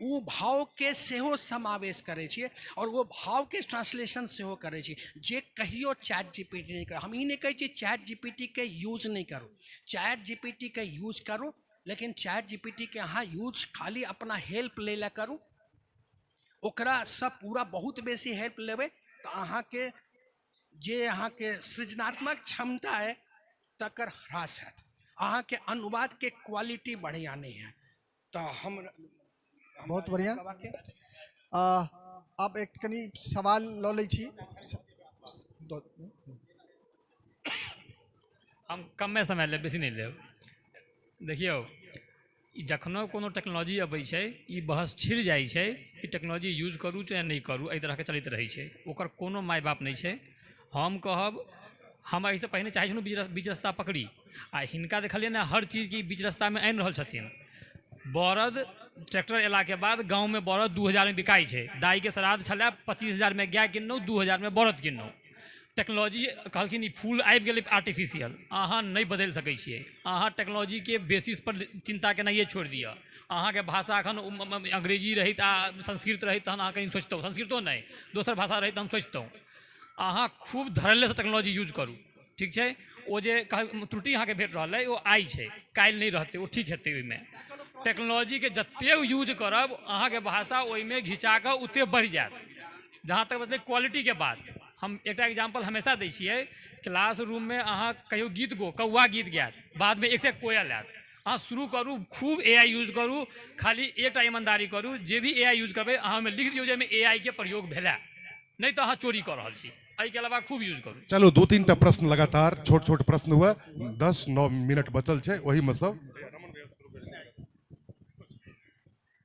S13: ओ भावके सेहो समावेश करै छियै आओर ओ भावके ट्रांसलेशन सेहो करै छी, जे कहियो चैट जीपीटी नहि कर। हम ई नहि कहै छी चैट जीपीटीके यूज नहि करू, चैट जीपीटीके यूज करू, लेकिन चैट जीपीटीके अहाँ यूज खाली अपना हेल्प लै लए करू। ओकरा सब पूरा बहुत बेसी हेल्प लेबै तऽ अहाँके जे अहाँके सृजनात्मक क्षमता है तकर ह्रास हैत, अहाँके अनुवादके क्वालिटी बढ़िआँ नहि हैत। तऽ हम
S7: बहुत बढ़िआँ। आब एक कनि सवाल लऽ लै छी।
S2: हम कमे समय लेब, बेसी नहि लेब। देखियौ, जखनो कोनो टेक्नोलॉजी अबै छै ई बहस छिड़ जाइ छै कि टेक्नोलॉजी यूज करू चाहे नहि करू, एहि तरहके चलैत रहै छै, ओकर कोनो माय बाप नहि छै। हम कहब, हम एहिसँ पहिने चाहै छलहुँ बीच रस्ता पकड़ी, आ हिनका देखलियै ने हर चीजके बीच रस्तामे आनि रहल छथिन। बरद ट्रैक्टर अयलाके बाद गाँवमे बरद 2000मे बिकाइ छै, दाइके श्राद्ध छलै 25,000मे गाय किनलहुँ, 2000मे बरद किनलहुँ। टेक्नोलॉजी कहलखिन ई फूल आबि गेलै आर्टिफिशियल, अहाँ नहि बदलि सकै छियै, अहाँ टेक्नोलॉजीके बेसिस पर चिन्ता केनाइए छोड़ि दिअ। अहाँके भाषा एखन अंग्रेजी रहैत आ संस्कृत रहैत तहन अहाँ कनि सोचितहुँ, संस्कृतो नहि दोसर भाषा रहैत तऽ हम सोचितहुँ। अहाँ खूब धड़ल्लेसँ टेक्नोलॉजी यूज करू, ठीक छै। ओ जे त्रुटि अहाँके भेट रहल अइ ओ आइ छै, काल्हि नहि रहतै, ओ ठीक हेतै। ओहिमे टेक्नोलॉजीके जतेक यूज करब अहाँके भाषा ओहिमे घिचा कऽ ओतेक बढ़ि जायत। जहाँ तक बचलै क्वालिटीके बात, हम एकटा एग्जाम्पल हमेशा दै छियै, क्लास रूममे अहाँ कहियो गीत गो कौआ गीत गायत, बादमे एक से एक कोयल आयत। अहाँ शुरू करू, खूब AI use करू, खाली एकटा ईमानदारी करू, जे भी AI use करबै अहाँ ओहिमे लिख दियौ जे एहिमे AI के प्रयोग भेलै, नहि तऽ अहाँ चोरी कऽ रहल छी। एहिके अलावा खूब यूज करू।
S4: चलू 2-3 टा प्रश्न लगातार छोट छोट प्रश्न हुए, 10-9 मिनट बचल छै, ओहिमे सब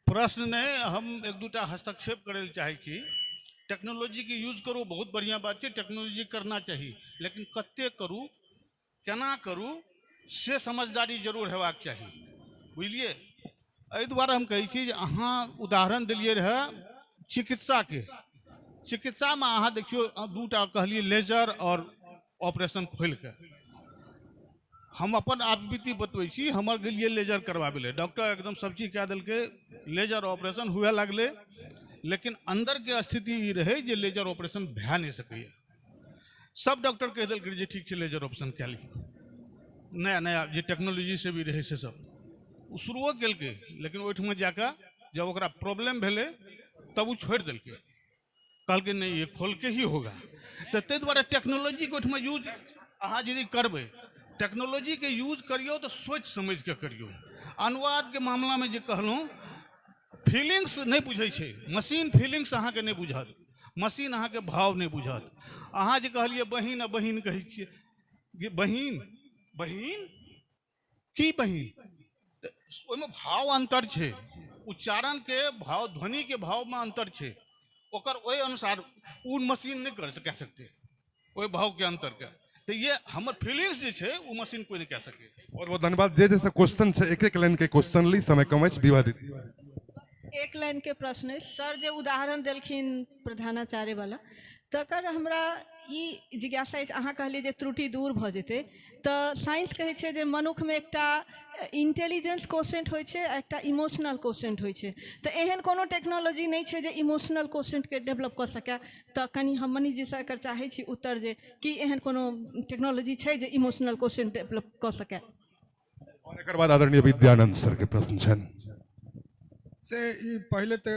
S11: प्रश्न नहि, हम 1-2 टा हस्तक्षेप करै लए चाहै छी। टेक्नोलॉजीके यूज करू, बहुत बढ़िआँ बात छै, टेक्नोलॉजी करना चाही, लेकिन कते करू, केना करू, से समझदारी जरूर हेबाक चाही, बुझलियै। एहि दुआरे हम कहै छी जे अहाँ उदाहरण देलियै रहए चिकित्साके, चिकित्सामे अहाँ देखियौ 2 टा कहलियै लेजर आओर ऑपरेशन खोलिके। हम अपन आपबीती बतबै छी, हमर गेलियै लेजर करबाबै लए, डॉक्टर एकदम सब चीज कए देलकै, लेजर ऑपरेशन हुए लागलै, लेकिन अन्दरके स्थिति ई रहै जे लेजर ऑपरेशन भए नहि सकैए। सब डॉक्टर कहि देलकै जे ठीक छै लेजर ऑपरेशन कए लिअ, नया नया जे टेक्नोलॉजी से भी रहै से सब ओ शुरुओ केलकै, लेकिन ओहिठमा जाकऽ जब ओकरा प्रॉब्लम भेलै तब ओ छोड़ि देलकै, कहलकै नहीं ये खोल के ही होगा। तऽ ताहि दुआरे टेक्नोलॉजीके ओहिठमा यूज अहाँ यदि करबै, टेक्नोलॉजीके यूज करियौ तऽ सोचि समझिके करियौ। अनुवादके मामलामे जे कहलहुँ, फीलिंग्स नहि बुझै छै मशीन, फीलिंग्स अहाँके नहि बुझत, मशीन अहाँके भाव नहि बुझत। अहाँ जे कहलियै बहिन आ बहिन कहै छियै, बहिन बहिन की बहिन, ओहिमे भाव अन्तर छै, उच्चारणके भाव ध्वनिके भावमे अन्तर छै, ओकर ओहि अनुसार ओ मशीन नहि कर कए सकतै ओहि भावके अन्तरके। तऽ ये हमर फीलिंग्स जे छै ओ मशीन कोइ नहि कए सकै।
S4: बहुत बहुत धन्यवाद। जे जैसे क्वेश्चन छै एक एक लाइन के क्वेश्चन ली, समय कम अछि। विवाह दीदी,
S22: एक लाइन के प्रश्न अछि। सर जे उदाहरण देलखिन प्रधानाचार्य वाला, तकर हमरा ई जिज्ञासा अछि, अहाँ कहलियै जे त्रुटि दूर भऽ जेतै, तऽ साइंस कहै छै जे मनुखमे एकटा इंटेलिजेंस कोशेंट होइ छै आ एकटा इमोशनल कोशेंट होइ छै, तऽ एहन कोनो टेक्नोलॉजी नहि छै जे इमोशनल कोशेंटके डेवलप कऽ सकै। तऽ कनि हम मनीषजीसँ एकर चाहै छी उत्तर जे कि एहन कोनो टेक्नोलॉजी छै जे इमोशनल कोशेंट डेवलप कऽ सकै।
S4: और एकर बाद आदरणीय विद्यानंद सर के प्रश्न छनि।
S17: से ई पहिले तऽ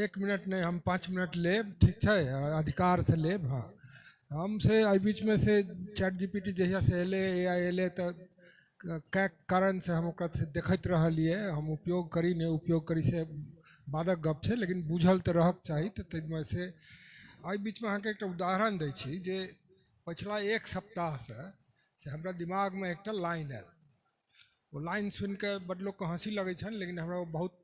S17: 1 मिनट नहि, हम 5 मिनट लेब, ठीक छै, अधिकारसँ लेब। हाँ, हम से एहि बीचमे से चैट जीपीटी जहियासँ एलै, AI एलै, तऽ कए कारणसँ हम ओकरा देखैत रहलियै। हम उपयोग करी नहि उपयोग करी से बादक गप छै, लेकिन बुझल तऽ रहक चाही। तऽ ताहिमे से एहि बीचमे अहाँके एकटा उदाहरण दै छी जे पछिला 1 सप्ताहसँ से हमरा दिमागमे एकटा लाइन आयल। ओ लाइन सुनिके बड लोकके हँसी लगै छनि, लेकिन हमरा ओ बहुत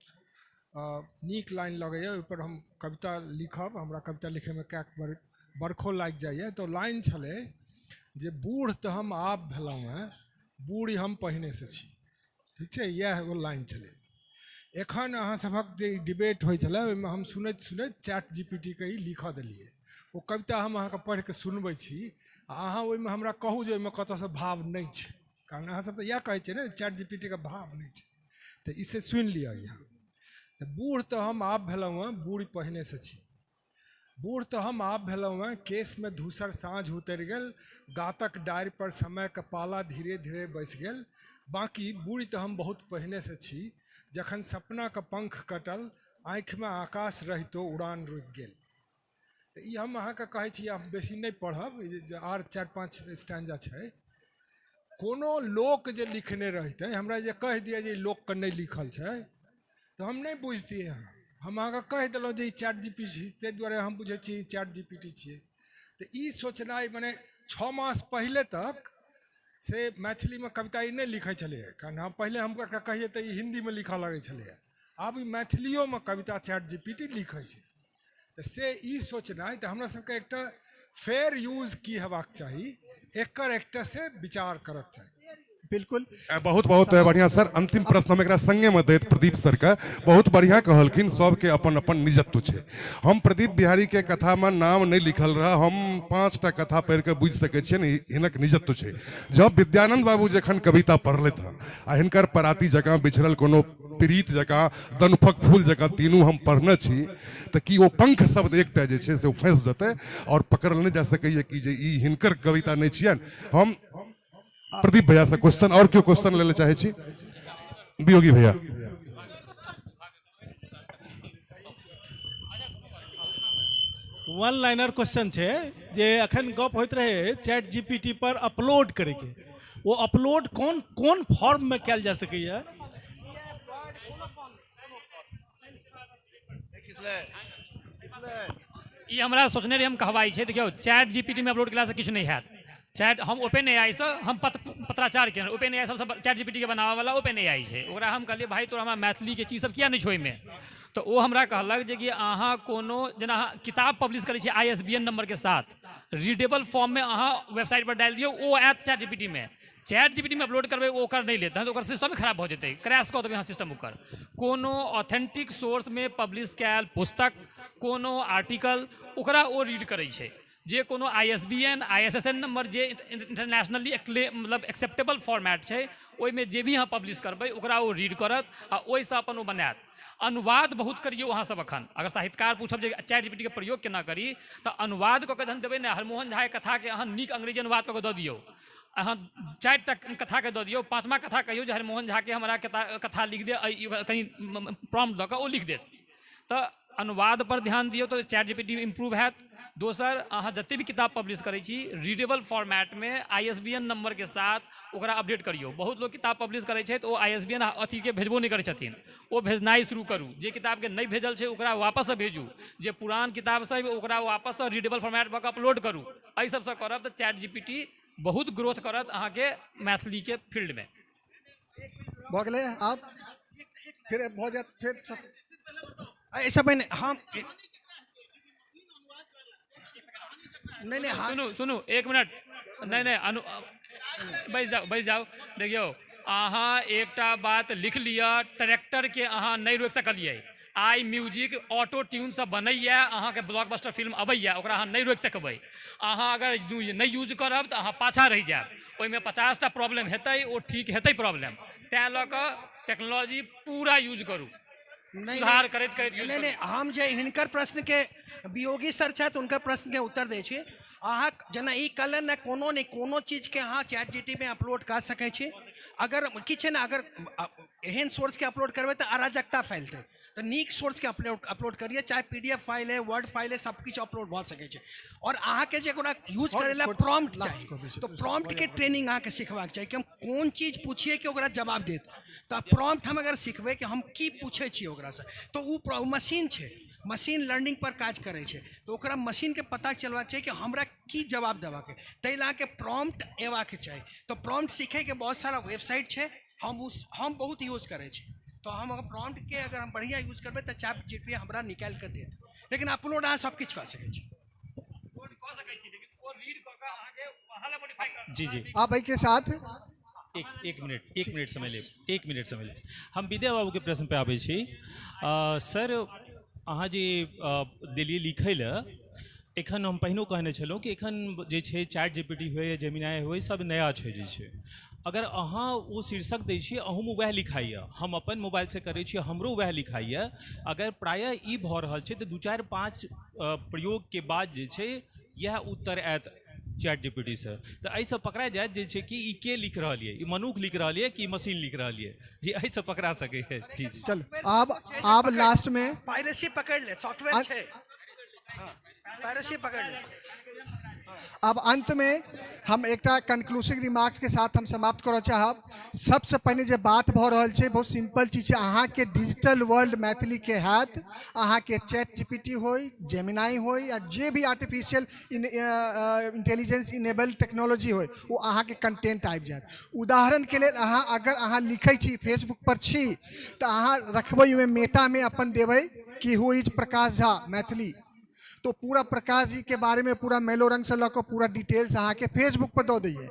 S17: नीक लाइन लगैए। ओहिपर हम कविता लिखब, हमरा कविता लिखैमे कएक बेर बरखो लागि जाइए। तऽ लाइन छलै जे बूढ़ तऽ हम आब भेलहुँ हेँ, बूढ़ी हम पहिनेसँ छी, ठीक छै, इएह एगो लाइन छलै। एखन अहाँ सभक जे डिबेट होइ छलै ओहिमे हम सुनैत सुनैत चैट जीपीटीके ई लिखऽ देलियै। ओ कविता हम अहाँके पढ़िके सुनबै छी आ अहाँ ओहिमे हमरा कहू जे ओहिमे कतऽसँ भाव नहि छै, कारण अहाँ सब तऽ इएह कहै छियै ने चैट जीपीटीके भाव नहि छै। तऽ ई से सुनि लिअ। यहाँ तऽ बूढ़ तऽ हम आब भेलहुँ हेँ, बूढ़ पहिनेसँ छी। बूढ़ तऽ हम आब भेलहुँ हेँ, केशमे धूसर साँझ उतरि गेल, गातक डारि पर समयके पाला धीरे धीरे बसि गेल। बाँकी बूढ़ तऽ हम बहुत पहिनेसँ छी, जखन सपनाके पंख कटल, आँखिमे आकाश रहितो उड़ान रुकि गेल। तऽ ई हम अहाँके कहै छी, हम बेसी नहि पढ़ब, आर 4-5 स्टैंजा छै। कोनो लोक जे लिखने रहितै, हमरा जे कहि दिअ जे ई लोकके नहि लिखल छै, तऽ हम नहि बुझतियै। हम अहाँके कहि देलहुँ जे ई चैट जीपीटी छी, ताहि दुआरे हम बुझै छी ई चैट जीपीटी छियै। तऽ ई सोचनाइ, मने 6 मास पहिले तक से मैथिलीमे कविता ई नहि लिखै छलैए, कारण हम पहिले हम एकरा कहियै तऽ ई हिन्दीमे लिखऽ लगै छलैए। आब ई मैथिलियोमे कविता चैट जीपीटी लिखै छै। तऽ से ई सोचनाइ, तऽ हमरा सबके एकटा फेयर यूज की हेबाक चाही, एकर एकटा से विचार करक चाही।
S7: बिल्कुल,
S4: बहुत बहुत बढ़िया सर। अंतिम प्रश्न हम एकरा संगे में दैत प्रदीप सर के, बहुत बढ़िया कहलखिन, सबके अपन अपन निजत्व छै। हम प्रदीप बिहारी के कथा में नाम नहीं लिखल रहा, हम 5टा कथा पढ़ के बुझि सकै छियै ने हिनक निजत्व छै। जब विद्यानंद बाबू जखन कविता पढ़लथि हँ, आ हिनकर पराती जकाँ बिछड़ल कोनो प्रीत जकाँ दनुफक फूल जकाँ तीनू हम पढ़ने छी, तऽ की ओ पंख शब्द एकटा जे छै से ओ फँसि जेतै और पकड़ल नहि जा सकैए कि जे ई हिनकर कविता नहि छियनि। हम प्रदीप भैया से क्वेश्चन, और क्यों क्वेश्चन ले चाहे छी? वियोगी भैया।
S6: वन लाइनर क्वेश्चन छै जे अखन गप होइत रहे चैट जीपीटी पर अपलोड करैके, ओ अपलोड कोन कोन फॉर्म में कैल जा सकैए?
S2: ई हमरा सोचने रही हम कहबाइ छै। देखियौ, चैट जीपीटी में अपलोड केलासँ किछु नहि हैत। चैट हम ओपन एआई सँ हम पत्राचार केलहुँ। ओपन एआई सबसँ चैट जीपीटी के बनाबऽ वाला ओपन एआई छै। ओकरा हम कहलियै, भाई तोरा हमरा मैथिली के चीज सब किया नहि छौ ओहिमे? तऽ ओ हमरा कहलक जे कि अहाँ कोनो जेना अहाँ किताब पब्लिश करै छियै ISBN number के साथ, रीडेबल फॉर्ममे अहाँ वेबसाइट पर डालि दियौ, ओ आयत चैट जीपीटी में। चैट जीपीटी में अपलोड करबै ओकर नहि लेत, तहन तऽ ओकर सिस्टम खराब भऽ जेतै, क्रैश कऽ देबै अहाँ सिस्टम ओकर। कोनो ऑथेंटिक सोर्समे पब्लिश कयल पुस्तक, कोनो आर्टिकल, ओकरा ओ रीड करै छै, जे कोनो ISBN ISSN number जे इंटरनेशनली मतलब एक्सेप्टेबल फॉर्मेट छै, ओहिमे जे भी अहाँ पब्लिश करबै ओकरा ओ रीड करत आ ओहिसँ अपन ओ बनायत। अनुवाद बहुत करियौ अहाँ सब। अखन अगर साहित्यकार पूछब जे चैट जीपीटी के प्रयोग केना करी, तऽ अनुवाद कऽ के जहन देबै ने, हरमोहन झा के कथाके अहाँ नीक अंग्रेजी अनुवाद कऽ के दऽ दियौ, अहाँ 4टा कथाके दऽ दियौ, 5मा कथा कहियौ जे हरमोहन झा के हमरा कथा लिख दे, कनि प्रॉम्प्ट दऽ कऽ ओ लिख देत। तऽ अनुवाद पर ध्यान दियौ तऽ चैट जीपीटी इम्प्रूव हैत। दोसर, अहाँ जते भी किताब पब्लिश करै छी रीडेबल फॉर्मेटमे ISBN number के साथ ओकरा अपडेट करियौ। बहुत लोग किताब पब्लिश करै छै तऽ ओ ISBN अथीके भेजबो नहि करै छथिन, ओ भेजनाइ शुरू करू। जे किताबके नहि भेजल छै ओकरा वापससँ भेजू, जे पुरान किताब छै ओकरा वापससँ रीडेबल फॉर्मेट भऽ कऽ अपलोड करू। एहि सबसँ करब तऽ चैट जीपीटी बहुत ग्रोथ करत अहाँके मैथिलीके फील्डमे।
S7: भऽ गेलै, आब फेर भऽ जायत फेर सब।
S13: ऐसा पहिने हम नहीं नहीं हाँ।
S2: सुनू सुनू 1 मिनट, नहीं नहीं अनु बैस जाओ बैस जाओ। देखियौ, अहाँ एकटा बात लिख लिअ, ट्रैक्टर के अहाँ नहि रोकि सकलियै। आई म्यूजिक ऑटो ट्यून सब बनैया, अहाँके ब्लॉकबस्टर फिल्म अबैया, ओकरा अहाँ नहि रोकि सकबै। अहाँ अगर नहि यूज करब तऽ अहाँ पाछाँ रहि जायब, ओहिमे 50टा प्रॉब्लम हेतै, ओ ठीक हेतै प्रॉब्लम। तैँ लऽ कऽ टेक्नोलॉजी पूरा यूज करू, सुधार करैत करैत यूज
S13: नहीं नहीं
S2: करू।
S13: हम जे हिनकर प्रश्न के वियोगी सर छथि हुनकर प्रश्न के उत्तर दै छी। अहाँ जेना ई कहलनि ने, कोनो ने कोनो चीजके अहाँ चैट जीपीटी में अपलोड कऽ सकै छी। अगर किछु ने अगर एहन सोर्सके अपलोड करबै तऽ अराजकता फैलतै, तऽ नीक सोर्सके अपलोड करिए, चाहे PDF file है, वर्ड फाइल है, सब किछु अपलोड भऽ सकै छै। और अहाँके जे ओकरा यूज करै लए प्रॉम्प्ट चाही, तऽ प्रॉम्प्टके ट्रेनिंग अहाँके सिखबाक चाही कि हम कोन चीज पूछिए कि ओकरा जवाब देत। तऽ प्रॉम्प्ट हम अगर सिखबै कि हम की पूछै छियै ओकरासँ, तऽ ओ मशीन छै, मशीन लर्निंग पर काज करै छै, तऽ ओकरा मशीनके पता चलबाक चाही कि हमरा की जवाब देबाक है। ताहि लए अहाँके प्रॉम्प्ट अयबाक चाही। तऽ प्रॉम्प्ट सीखैके बहुत सारा वेबसाइट छै, हम बहुत यूज करै छी। तऽ हम अगर प्रॉम्प्टके अगर हम बढ़िआँ यूज करबै तऽ चैट जीपीटी हमरा निकालि कऽ देत। लेकिन अपलोड अहाँ सब किछु कऽ सकै छी।
S8: जी जी,
S7: आप एहिके साथ
S8: एक मिनट समय लेब, 1 मिनट समय लेब। हम विद्या बाबूके प्रश्न पे आबै छी। सर, अहाँ जे देलियै लिखै लए, एखन हम पहिनो कहने छलहुँ कि एखन जे छै चैट जीपीटी होय या जेमिनाई होय, सब नया छै जे छै। अगर अहाँ ओ शीर्षक दै छियै अहूँमे वएह लिखाइए, हम अपन मोबाइलसँ करै छियै हमरो वएह लिखाइए। अगर प्रायः ई भऽ रहल छै तऽ 2 4 5 प्रयोगके बाद जे छै इएह उत्तर आयत चैट जीपीटी से। तऽ एहिसँ पकड़ा जायत जे छै कि ई के लिख रहल यऽ, ई मनुख लिख रहल यऽ कि मशीन लिख रहल यऽ, जी एहिसँ पकड़ा सकैए। जी जी
S7: चल आब लास्ट में
S13: पायरेसी पकड़ ले, सॉफ्टवेयर छै, पायरेसी पकड़ ले।
S7: अब अंत में हम एकटा कंक्लूसिव रिमार्क्स के साथ हम समाप्त करऽ चाहब। सबसे पहिने जे बात भऽ रहल छै बहुत सिंपल चीज छै, अहाँके डिजिटल वर्ल्ड मैथिली के हैत, अहाँके चैट जीपीटी होय, जेमिनाई होय या जे भी आर्टिफिशियल इंटेलिजेंस इनेबल टेक्नोलॉजी होय, ओ अहाँके कंटेंट आबि जायत। उदाहरण के लेल अहाँ अगर अहाँ लिखै छी फेसबुक पर छी तऽ अहाँ रखबै ओहिमे मेटा में अपन देबै कि who is Prakash Jha Maithili, तो पूरा प्रकाश जी के बारे में पूरा मैलोरंग से लऽ पूरा डिटेल्स अहाँके फेसबुक पर दऽ दैए।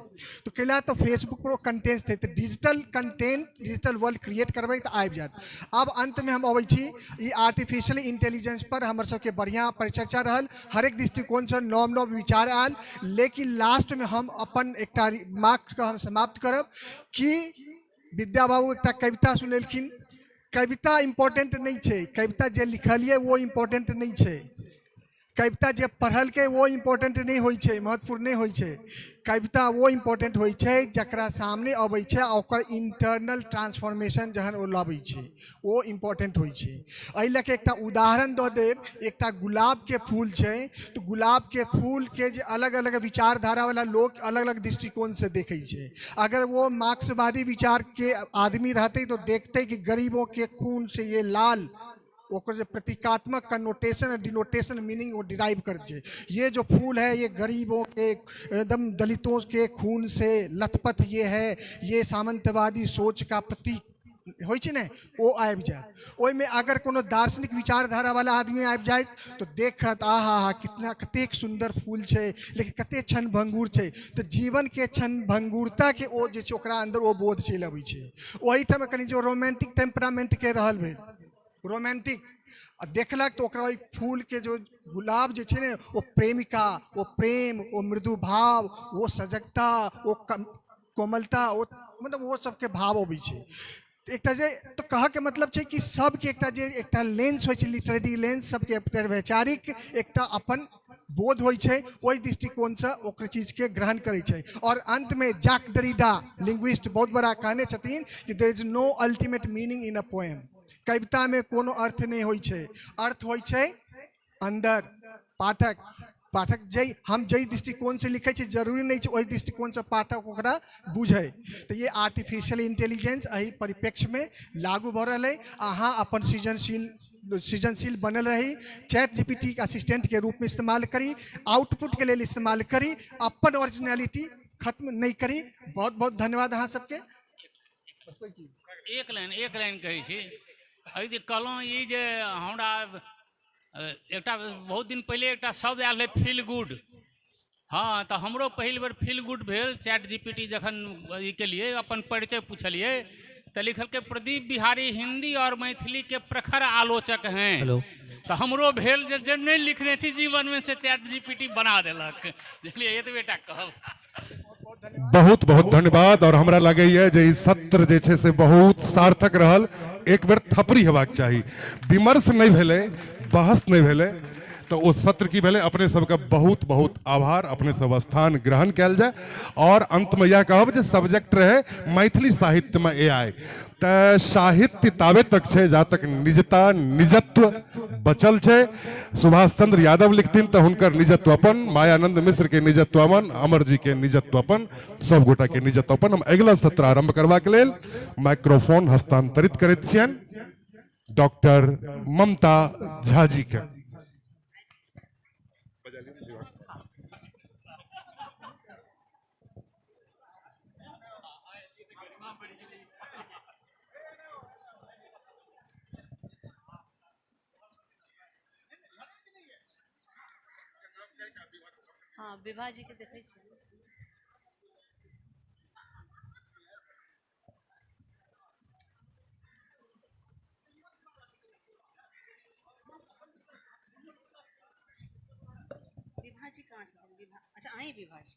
S7: तो कैला तो फेसबुक पर कंटेंट थे, तो digital content digital world create करबै तऽ आबि जायत। अब अंत में हम अबै छी ई आर्टिफिशियल इंटेलिजेंस पर हमर सबके बढ़िआँ परिचर्चा रहल, हरेक दृष्टिकोणसँ नव नव विचार आयल, लेकिन लास्ट में हम अपन एकटा रिमार्कके हम समाप्त करब कि विद्या बाबू एकटा कविता सुनेलखिन। कविता इम्पोर्टेंट नहीं छै, कविता जे लिखलियै वो इम्पोर्टेंट नहीं छै, कविता जे पढ़लकै वो इम्पोर्टेंट नहीं होइ छै, महत्वपूर्ण नहीं होइ छै, कविता वो इम्पोर्टेंट होइ छै जकरा सामने अबै छै आ ओकर इंटरनल ट्रांसफॉर्मेशन जहन ओ लाबै छै ओ इम्पोर्टेंट होइ छै। एहि लऽ कऽ एकटा उदाहरण दऽ देब, एकटा गुलाबके फूल छै तऽ गुलाबके फूलके जे अलग अलग विचारधारावला लोक अलग अलग दृष्टिकोणसँ देखै छै। अगर वो मार्क्सवादी विचारके आदमी रहतै तऽ देखतै कि गरीबों के खून से ये लाल, ओकर जे प्रतीकात्मक कनोटेशन डिनोटेशन मीनिंग वो डिराइव कर छै। ये जो फूल है ये गरीबों के एकदम दलितों के खून से लथपथ ये है, ये सामंतवादी सोच का प्रतीक होइ छै ने, ओ आबि जायत। ओहिमे अगर कोनो दार्शनिक विचारधारा वाला आदमी आबि जायत तो देखत आहा हा कितना कतेक सुन्दर फूल छै, लेकिन कतेक क्षण भंगुर छै। तऽ जीवन के क्षण भंगुरता के ओ जे छै ओकरा अंदर ओ बोध चलि अबै छै। ओहिठाम कनि जो रोमांटिक टेम्परामेंट के रहल भेल रोमांटिक आ देखलक तो ओकरा ओहि फूल के जो गुलाब जे छै ने ओ प्रेमिका, ओ प्रेम, ओ मृदु भाव, ओ सजगता, ओ कोमलता, ओ मतलब ओ सबके भाव अबै छै। एकटा जे तो कहऽके मतलब छै कि सबके एकटा जे एकटा लेंस होइ छै, लिटरेरी लेंस, सबके एकटा वैचारिक एकटा अपन बोध होइ छै, ओहि दृष्टिकोणसँ ओकर चीजके ग्रहण करै छै। और अंतमे जाक डरीडा लिंग्विस्ट बहुत बड़ा कहने छथिन कि there is no ultimate meaning in a poem. कविता में कोनो अर्थ नहीं होइ छै, अर्थ होइ छै अंदर। पाठक पाठक जै हम जै दृष्टिकोण से लिखै छी जरूरी नहीं छै ओहि दृष्टिकोण से पाठक ओकरा बुझै। तो ये आर्टिफिशियल इंटेलिजेंस एहि परिप्रेक्ष्य में लागू भऽ रहल है। अहाँ अपन सृजनशील बनल रही, चैट जीपीटी के असिस्टेंट के रूप में इस्तेमाल करी, आउटपुट के लेल इस्तेमाल करी, अपन ओरिजिनलिटी खत्म नहीं करी। बहुत बहुत धन्यवाद अहाँ सबके।
S1: एक लाइन कहै छी, अभी कहलहुँ ई जे हमरा एकटा बहुत दिन पहिले एकटा शब्द आयल रहै फील गुड। हाँ, तऽ हमरो पहिल बेर फील गुड भेल चैट जीपीटी जखन ई केलिए, अपन परिचय पुछलिए तऽ लिखलकै प्रदीप बिहारी हिंदी और मैथिली के प्रखर आलोचक हैं। तऽ हमरो भेल जे जे नहि लिखने छी जीवनमे से चैट जीपीटी बना देलक। बुझलिए, एतबे टा कहब।
S4: बहुत बहुत धन्यवाद। और हमरा लगैए जे ई सत्र जे छै से बहुत सार्थक रहल। एक बेर थपड़ी हेबाक चाही, विमर्श नहि भेलै, बहस नहि भेलै, तऽ ओ सत्र की भेलै। अपने सबके बहुत बहुत आभार, अपने सब स्थान ग्रहण कयल जाय। और अंतमे इएह कहब जे सब्जेक्ट रहे मैथिली साहित्यमे एआई, तऽ साहित्य ताबे तक छै जा तक निजता निजत्व बचल छै। सुभाष चंद्र यादव लिखथिन तऽ हुनकर निजत्व अपन, मायानंद मिश्र के निजत्व अपन, अमर जी के निजत्व अपन, सब गोटा के निजत्व अपन। हम अगिला सत्र आरंभ करबाक लेल माइक्रोफोन हस्तांतरित करैत छियनि डॉक्टर ममता झा जी के।
S5: हाँ, विभा जी के देखै छी। विभा जी कहाँ छथिन? विभा, अच्छा अहीं विभा जी।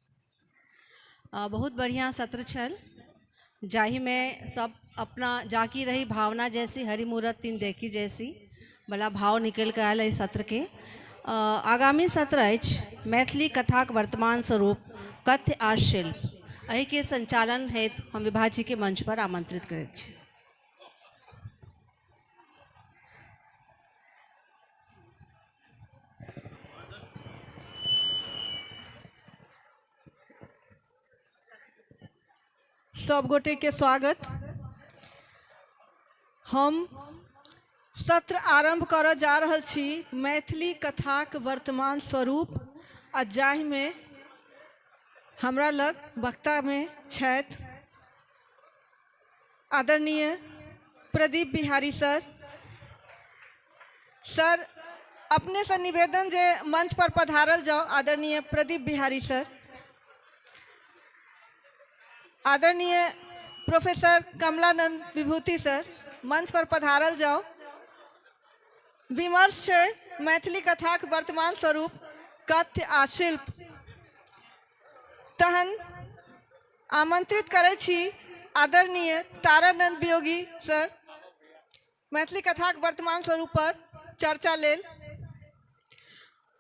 S5: बहुत बढ़िआँ सत्र छल। जाहिमे सब अपना जाकी रही भावना जैसी हरि मूरत तीन देखी जैसी वाला भाव निकलि कऽ आयल एहि सत्रके। आगामी सत्र अछि मैथिली कथाक वर्तमान स्वरूप कथ्य आ शिल्प। एहिके संचालन हेतु हम विभाजीके मंच पर आमंत्रित करैत छी।
S22: सब गोटे के स्वागत। हम सत्र आरंभ करऽ जा रहल छी मैथिली कथाक वर्तमान स्वरूप आ जाहिमे हमरा लग वक्तामे छथि आदरणीय प्रदीप बिहारी सर। सर अपने से निवेदन जे मंच पर पधारल जाओ। आदरणीय प्रदीप बिहारी सर, आदरणीय प्रोफेसर कमलानंद विभूति सर मंच पर पधारल जाओ। विमर्श छै मैथिली कथाक वर्तमान स्वरूप कथ्य आ शिल्प। तहन आमंत्रित करै छी आदरणीय तारानंद वियोगी सर मैथिली कथाक वर्तमान स्वरूप पर चर्चा लेल।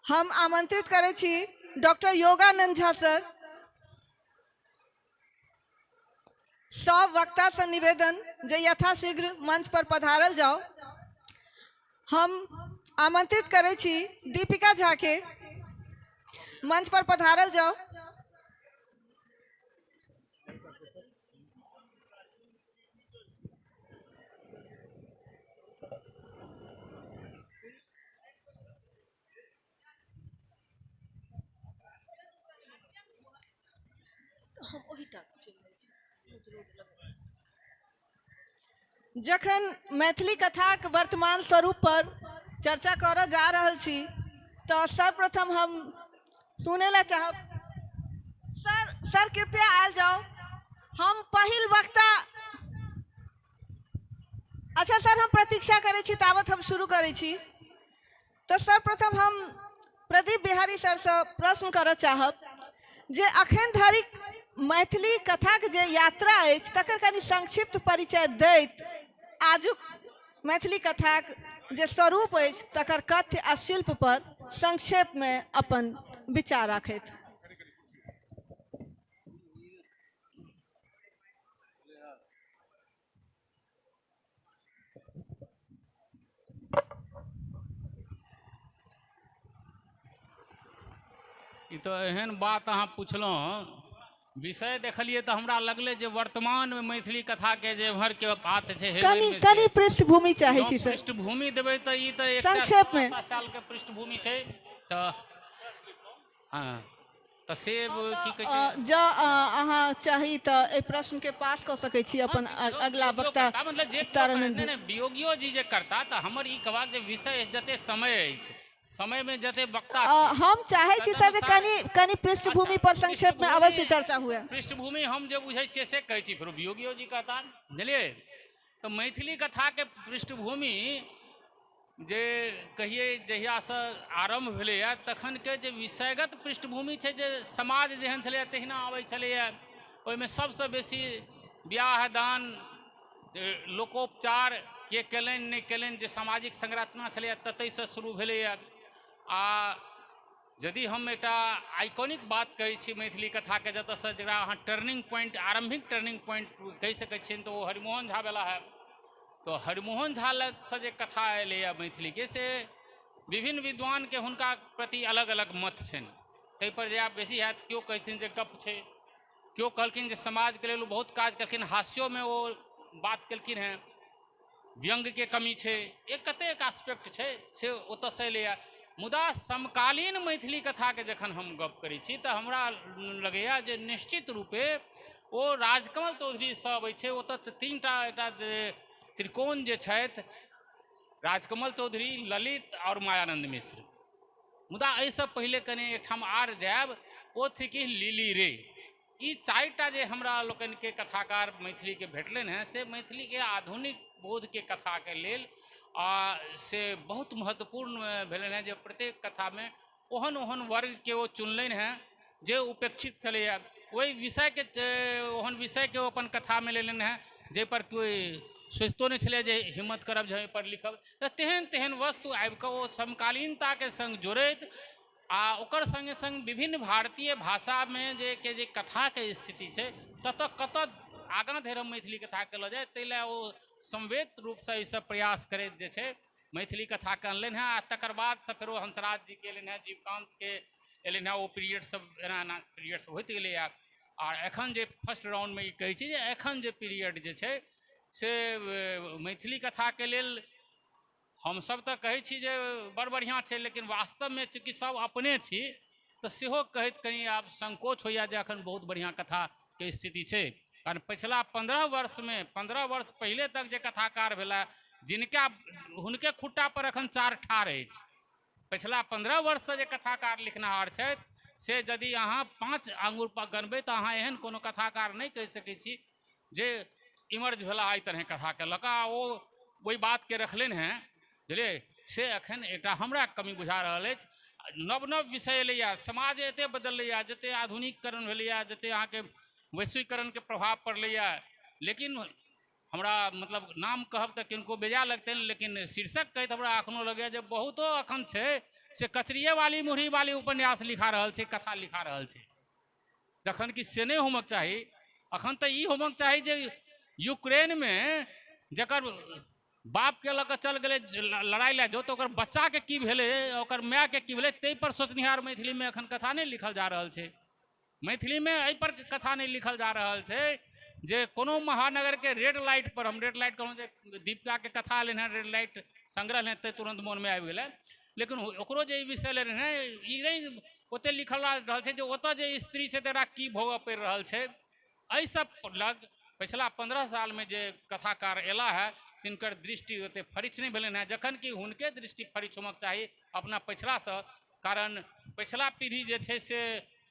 S22: हम आमंत्रित करै छी डॉक्टर योगानंद झा सर। सब वक्ता से निवेदन जे यथाशीघ्र मंच पर पधारल जाओ। हम आमंत्रित करै छी दीपिका झा के मंच पर पधारल जाओ। जखन मैथिली कथाक वर्तमान स्वरूप पर चर्चा करऽ जा रहल छी तऽ सर्वप्रथम हम सुनै ला चाहब। सर सर कृपया आयल जाओ। हम पहिल वक्ता। अच्छा सर हम प्रतीक्षा करै छी तावत हम शुरू करै छी। तऽ सर्वप्रथम हम प्रदीप बिहारी सरसँ प्रश्न करऽ चाहब जे अखन धरिक मैथिली कथाक जे यात्रा अछि तकर कनि संक्षिप्त परिचय दैत आजुक मैथिली कथाक जे स्वरूप अछि तकर कथ्य आ शिल्प पर संक्षेपमे अपन विचार राखैत।
S1: ई तऽ एहन बात अहाँ पुछलहुँ। विषय देखलियै तऽ हमरा लगलै जे वर्तमानमे मैथिली कथाके जे एम्हरके बात छै
S22: कनि कनि पृष्ठभूमि चाहै छी सर।
S1: पृष्ठभूमि देबै तऽ ई तऽ
S22: संक्षेपमे
S1: सालके पृष्ठभूमि छै तऽ हँ तऽ से की कहै छै।
S22: जँ अहाँ चाही तऽ एहि प्रश्नके पास कऽ सकै छी अपन अगला वक्ता।
S1: मतलब जे तारानंद वियोगियो जी जे करता तऽ हमर ई कहबाक जे विषय जते समय अछि समय में जते वक्ता
S22: हम चाहे छी सर जे कनि कनि पृष्ठभूमि पर संक्षेप में अवश्य चर्चा हुए।
S1: पृष्ठभूमि हम जे बुझै छियै से कहै छी, फेरो वियोगियो जी कहता बुझलियै। तऽ मैथिली कथाके पृष्ठभूमि जे कहियै जहियासँ आरम्भ भेलैए तखनके जे विषयगत पृष्ठभूमि छै जे समाज जेहन छलैए तहिना आबै छलैए। ओहिमे सबसँ बेसी बियाह दान लोकोपचार के केलनि नहि केलनि जे सामाजिक संरचना छलैए ततहिसँ शुरू भेलैए। आ यदि हम एकटा आइकॉनिक बात कहै छी मैथिली कथाके जतऽसँ जकरा अहाँ टर्निंग पॉइंट आरम्भिक टर्निंग पॉइंट कहि सकै छियनि तऽ ओ हरिमोहन झा वाला है। तऽ हरिमोहन झा लगसँ जे कथा एलैए मैथिलीके से विभिन्न विद्वानके हुनका प्रति अलग अलग मत छनि। ताहिपर जे आब बेसी हैत केओ कहै छथिन जे गप छै, केओ कहलखिन जे समाजके लेल ओ बहुत काज केलखिन, हास्योमे ओ बात केलखिन हेँ, व्यंग्यके कमी छै, एक कतेक एस्पेक्ट छै से ओतऽसँ एलैए। मुदा समकालीन मैथिली कथाके जखन हम गप करै छी तऽ हमरा लगैए जे निश्चित रूपे ओ राजकमल चौधरीसँ अबै छै। ओतऽ तऽ तीन टा एकटा जे त्रिकोण जे छथि राजकमल चौधरी, ललित आओर मायानंद मिश्र। मुदा एहिसँ पहिले कनि एकठाम आर जायब, ओ थिकी लिली रे। ई चारिटा जे हमरा लोकनिके कथाकार मैथिलीके भेटलनि हेँ से मैथिलीके आधुनिक बोधके कथाके लेल आ से बहुत महत्वपूर्ण भेलनि हेँ जे प्रत्येक कथामे ओहन ओहन वर्गके ओ चुनलनि हेँ जे उपेक्षित छलैए, ओहि विषयके ओहन विषयके ओ अपन कथामे लेलनि हेँ जाहिपर कोइ सोचितो नहि छलै जे हिम्मत करब जे एहिपर लिखब। तऽ तेहन तेहन वस्तु आबिकऽ ओ समकालीनताके सङ्ग जोड़ैत आ ओकर सङ्गे सङ्ग विभिन्न भारतीय भाषामे जे के जे कथाके स्थिति छै ततऽ कतऽ आगाँ धरि हम मैथिली कथाके लऽ जाइ, ताहि लए ओ समवेत रूपसँ ईसब प्रयास करैत जे छै मैथिली कथाके अनलनि हेँ। आ तकर बादसँ फेरो हंसराज जीके एलनि हेँ, जीवकान्तके एलनि हेँ, ओ पीरियड सब एना एना पीरियड सब होइत गेलैए। आ एखन जे फर्स्ट राउंडमे ई कहै छी जे एखन जे पीरियड जे छै से मैथिली कथाके लेल हमसब तऽ कहै छी जे बड़ बढ़िआँ छै, लेकिन वास्तवमे चूँकि सब अपने छी तऽ सेहो कहैत कनि आब संकोच होइए जे एखन बहुत बढ़िआँ कथाके स्थिति छै। कारण पछिला 15 वर्षमे 15 वर्ष पहिले तक जे कथाकार भेला जिनका हुनके खुट्टा पर एखन 4 ठाढ़ अछि, पछिला 15 वर्षसँ जे कथाकार लिखनिहार छथि से यदि अहाँ 5 आङ्गुर पर गनबै तऽ अहाँ एहन कोनो कथाकार नहि कहि सकै छी जे इमर्ज भेला एहि तरहे कथाके लऽ कऽ आ ओ ओहि बातके रखलनि हेँ, बुझलियै। से एखन एकटा हमरा कमी बुझा रहल अछि। नव नव विषय एलैए, समाज एते बदललैए, जते आधुनिकीकरण भेलैए, जते अहाँके वैश्वीकरणके प्रभाव पड़लैए, लेकिन हमरा मतलब नाम कहब तऽ किनको बेजा लगतनि, लेकिन शीर्षक कहैत हमरा एखनो लगैए जे बहुतो एखन छै से कचरिएवाली मुरहीवाली उपन्यास लिखा रहल छै, कथा लिखा रहल छै, जखन कि से नहि होमक चाही। एखन तऽ ई होमक चाही जे यूक्रेनमे जकर बापके लऽ कऽ चल गेलै लड़ाइ लए जो, तऽ ओकर बच्चाके की भेलै, ओकर मायके की भेलै, ताहिपर सोचनिहार मैथिलीमे एखन कथा नहि लिखल जा रहल छै। मैथिलीमे एहिपर कथा नहि लिखल जा रहल छै जे कोनो महानगरके रेड लाइट पर, हम रेड लाइट कहलहुँ जे दीपिकाके कथा एलनि हेँ, रेड लाइट संग्रह हेँ, तऽ तुरन्त मोनमे आबि गेलै, लेकिन ओकरो जे ई विषय लेने हेँ ई नहि ओतेक लिखल रहल छै जे ओतऽ जे स्त्री छै तकरा की भोगऽ पड़ि रहल छै। एहि सब लग पछिला 15 सालमे जे कथाकार एला है तिनकर दृष्टि ओतेक फरिछ नहि भेलनि हेँ, जखन कि हुनके दृष्टि फरिछ होमक चाही अपना पछिलासँ, कारण पछिला पीढ़ी जे छै से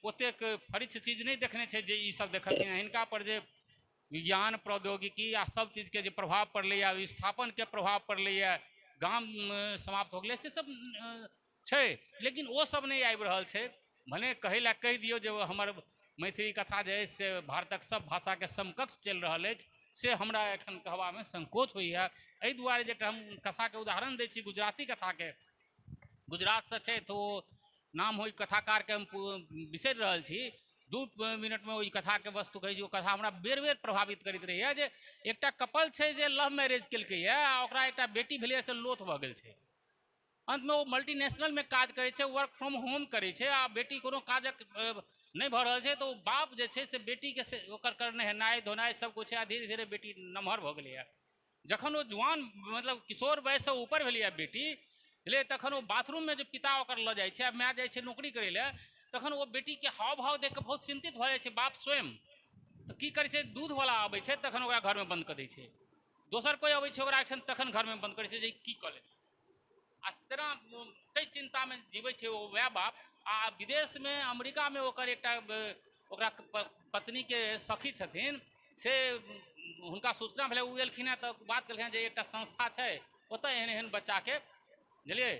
S1: ओतेक फरिछ चीज नहि देखने छै जे ई सब देखलखिन हेँ। हिनका पर जे विज्ञान प्रौद्योगिकी आ सब चीजके जे प्रभाव पड़लैए, विस्थापनके प्रभाव पड़लैए, गाम समाप्त हो गेलै, से सब छै, लेकिन ओ सब नहि आबि रहल छै। भने कहै लए कहि दियौ जे हमर मैथिली कथा जे अछि से भारतक सब भाषाके समकक्ष चलि रहल अछि, से हमरा एखन कहबामे संकोच होइए। एहि दुआरे जे हम कथाके उदाहरण दै छी गुजराती कथाके, गुजरातसँ छथि ओ, नाम ओहि कथाकारके हम बिसरि रहल छी, 2 मिनटमे ओहि कथाके वस्तु कहै छी। ओ कथा हमरा बेर बेर प्रभावित करैत रहैए जे एकटा कपल छै जे लव मैरेज केलकैए आ ओकरा एकटा बेटी भेलैए से लोथ भऽ गेल छै। अन्तमे ओ मल्टीनेशनलमे काज करै छै, वर्क फ्रॉम होम करै छै आ बेटी कोनो काजक नहि भऽ रहल छै, तऽ ओ बाप जे छै से बेटीके से ओकर नहेनाइ धोनाइ सब किछु आ धीरे धीरे बेटी नमहर भऽ गेलैए। जखन ओ जुआन मतलब किशोर वयससँ ऊपर भेलैए बेटी भेलै, तखन ओ बाथरूममे जे पिता ओकर लऽ जाइ छै आ माय जाइ छै नौकरी करै लए, तखन ओ बेटीके हाव भाव देख कऽ बहुत चिन्तित भऽ जाइ छै बाप स्वयं। तऽ की करै छै, दूधवला अबै छै तखन ओकरा घरमे बन्द कऽ दै छै, दोसर कोइ अबै छै ओकरा एहिठाम तखन घरमे बन्द करै छै जे की कऽ लेतै। आ तेना ताहि चिन्तामे जीबै छै ओ माय बाप। आ विदेशमे अमेरिकामे ओकर एकटा ओकरा पत्नीके सखी छथिन, से हुनका सूचना भेलै, ओ एलखिन हेँ तऽ बात केलखिन जे एकटा संस्था छै ओतऽ एहन एहन बच्चाके बुझलियै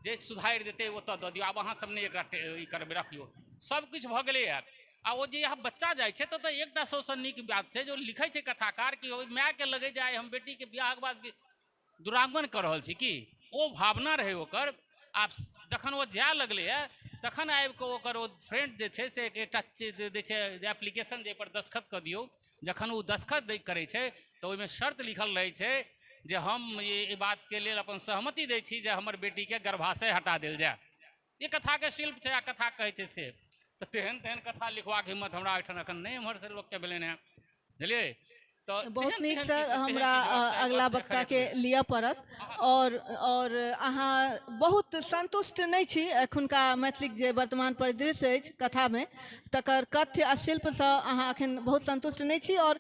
S1: जे सुधारि देतै ओतऽ दऽ दियौ, आब अहाँ सब नहि एकरा ई करबै, रखियौ। सब किछु भऽ गेलैए। आ ओ जे यहाँ बच्चा जाइ छै ततऽ एकटा सबसँ नीक बात छै जे ओ लिखै छै कथाकार कि ओहि मायके लगै जे आइ हम बेटीके बियाहके बाद दुरागमन कऽ रहल छी की, ओ भावना रहै ओकर। आब जखन ओ जाय लगलैए तखन आबिकऽ ओकर ओ फ्रेंड जे छै से एकटा चीज दै छै एप्लीकेशन जाहिपर दस्तखत कऽ दियौ। जखन ओ दस्तखत दै करै छै तऽ ओहिमे शर्त लिखल रहै छै जे हम ई बातके लेल अपन सहमति दै छी जे हमर बेटीके गर्भाशय हटा देल जाय। ई कथाके शिल्प छै आ कथा कहै छै से। तऽ तेहन तेहन कथा लिखबाक हिम्मत हमरा एहिठाम एखन नहि एम्हरसँ लोकके भेलनि हेँ, बुझलियै। तऽ
S22: बहुत नीक सर, हमरा अगला वक्ताके लिअ पड़त। और अहाँ बहुत संतुष्ट नहि छी एखुनका मैथिलीक जे वर्तमान परिदृश्य अछि कथामे, तकर कथ्य आ शिल्पसँ अहाँ एखन बहुत संतुष्ट नहि छी और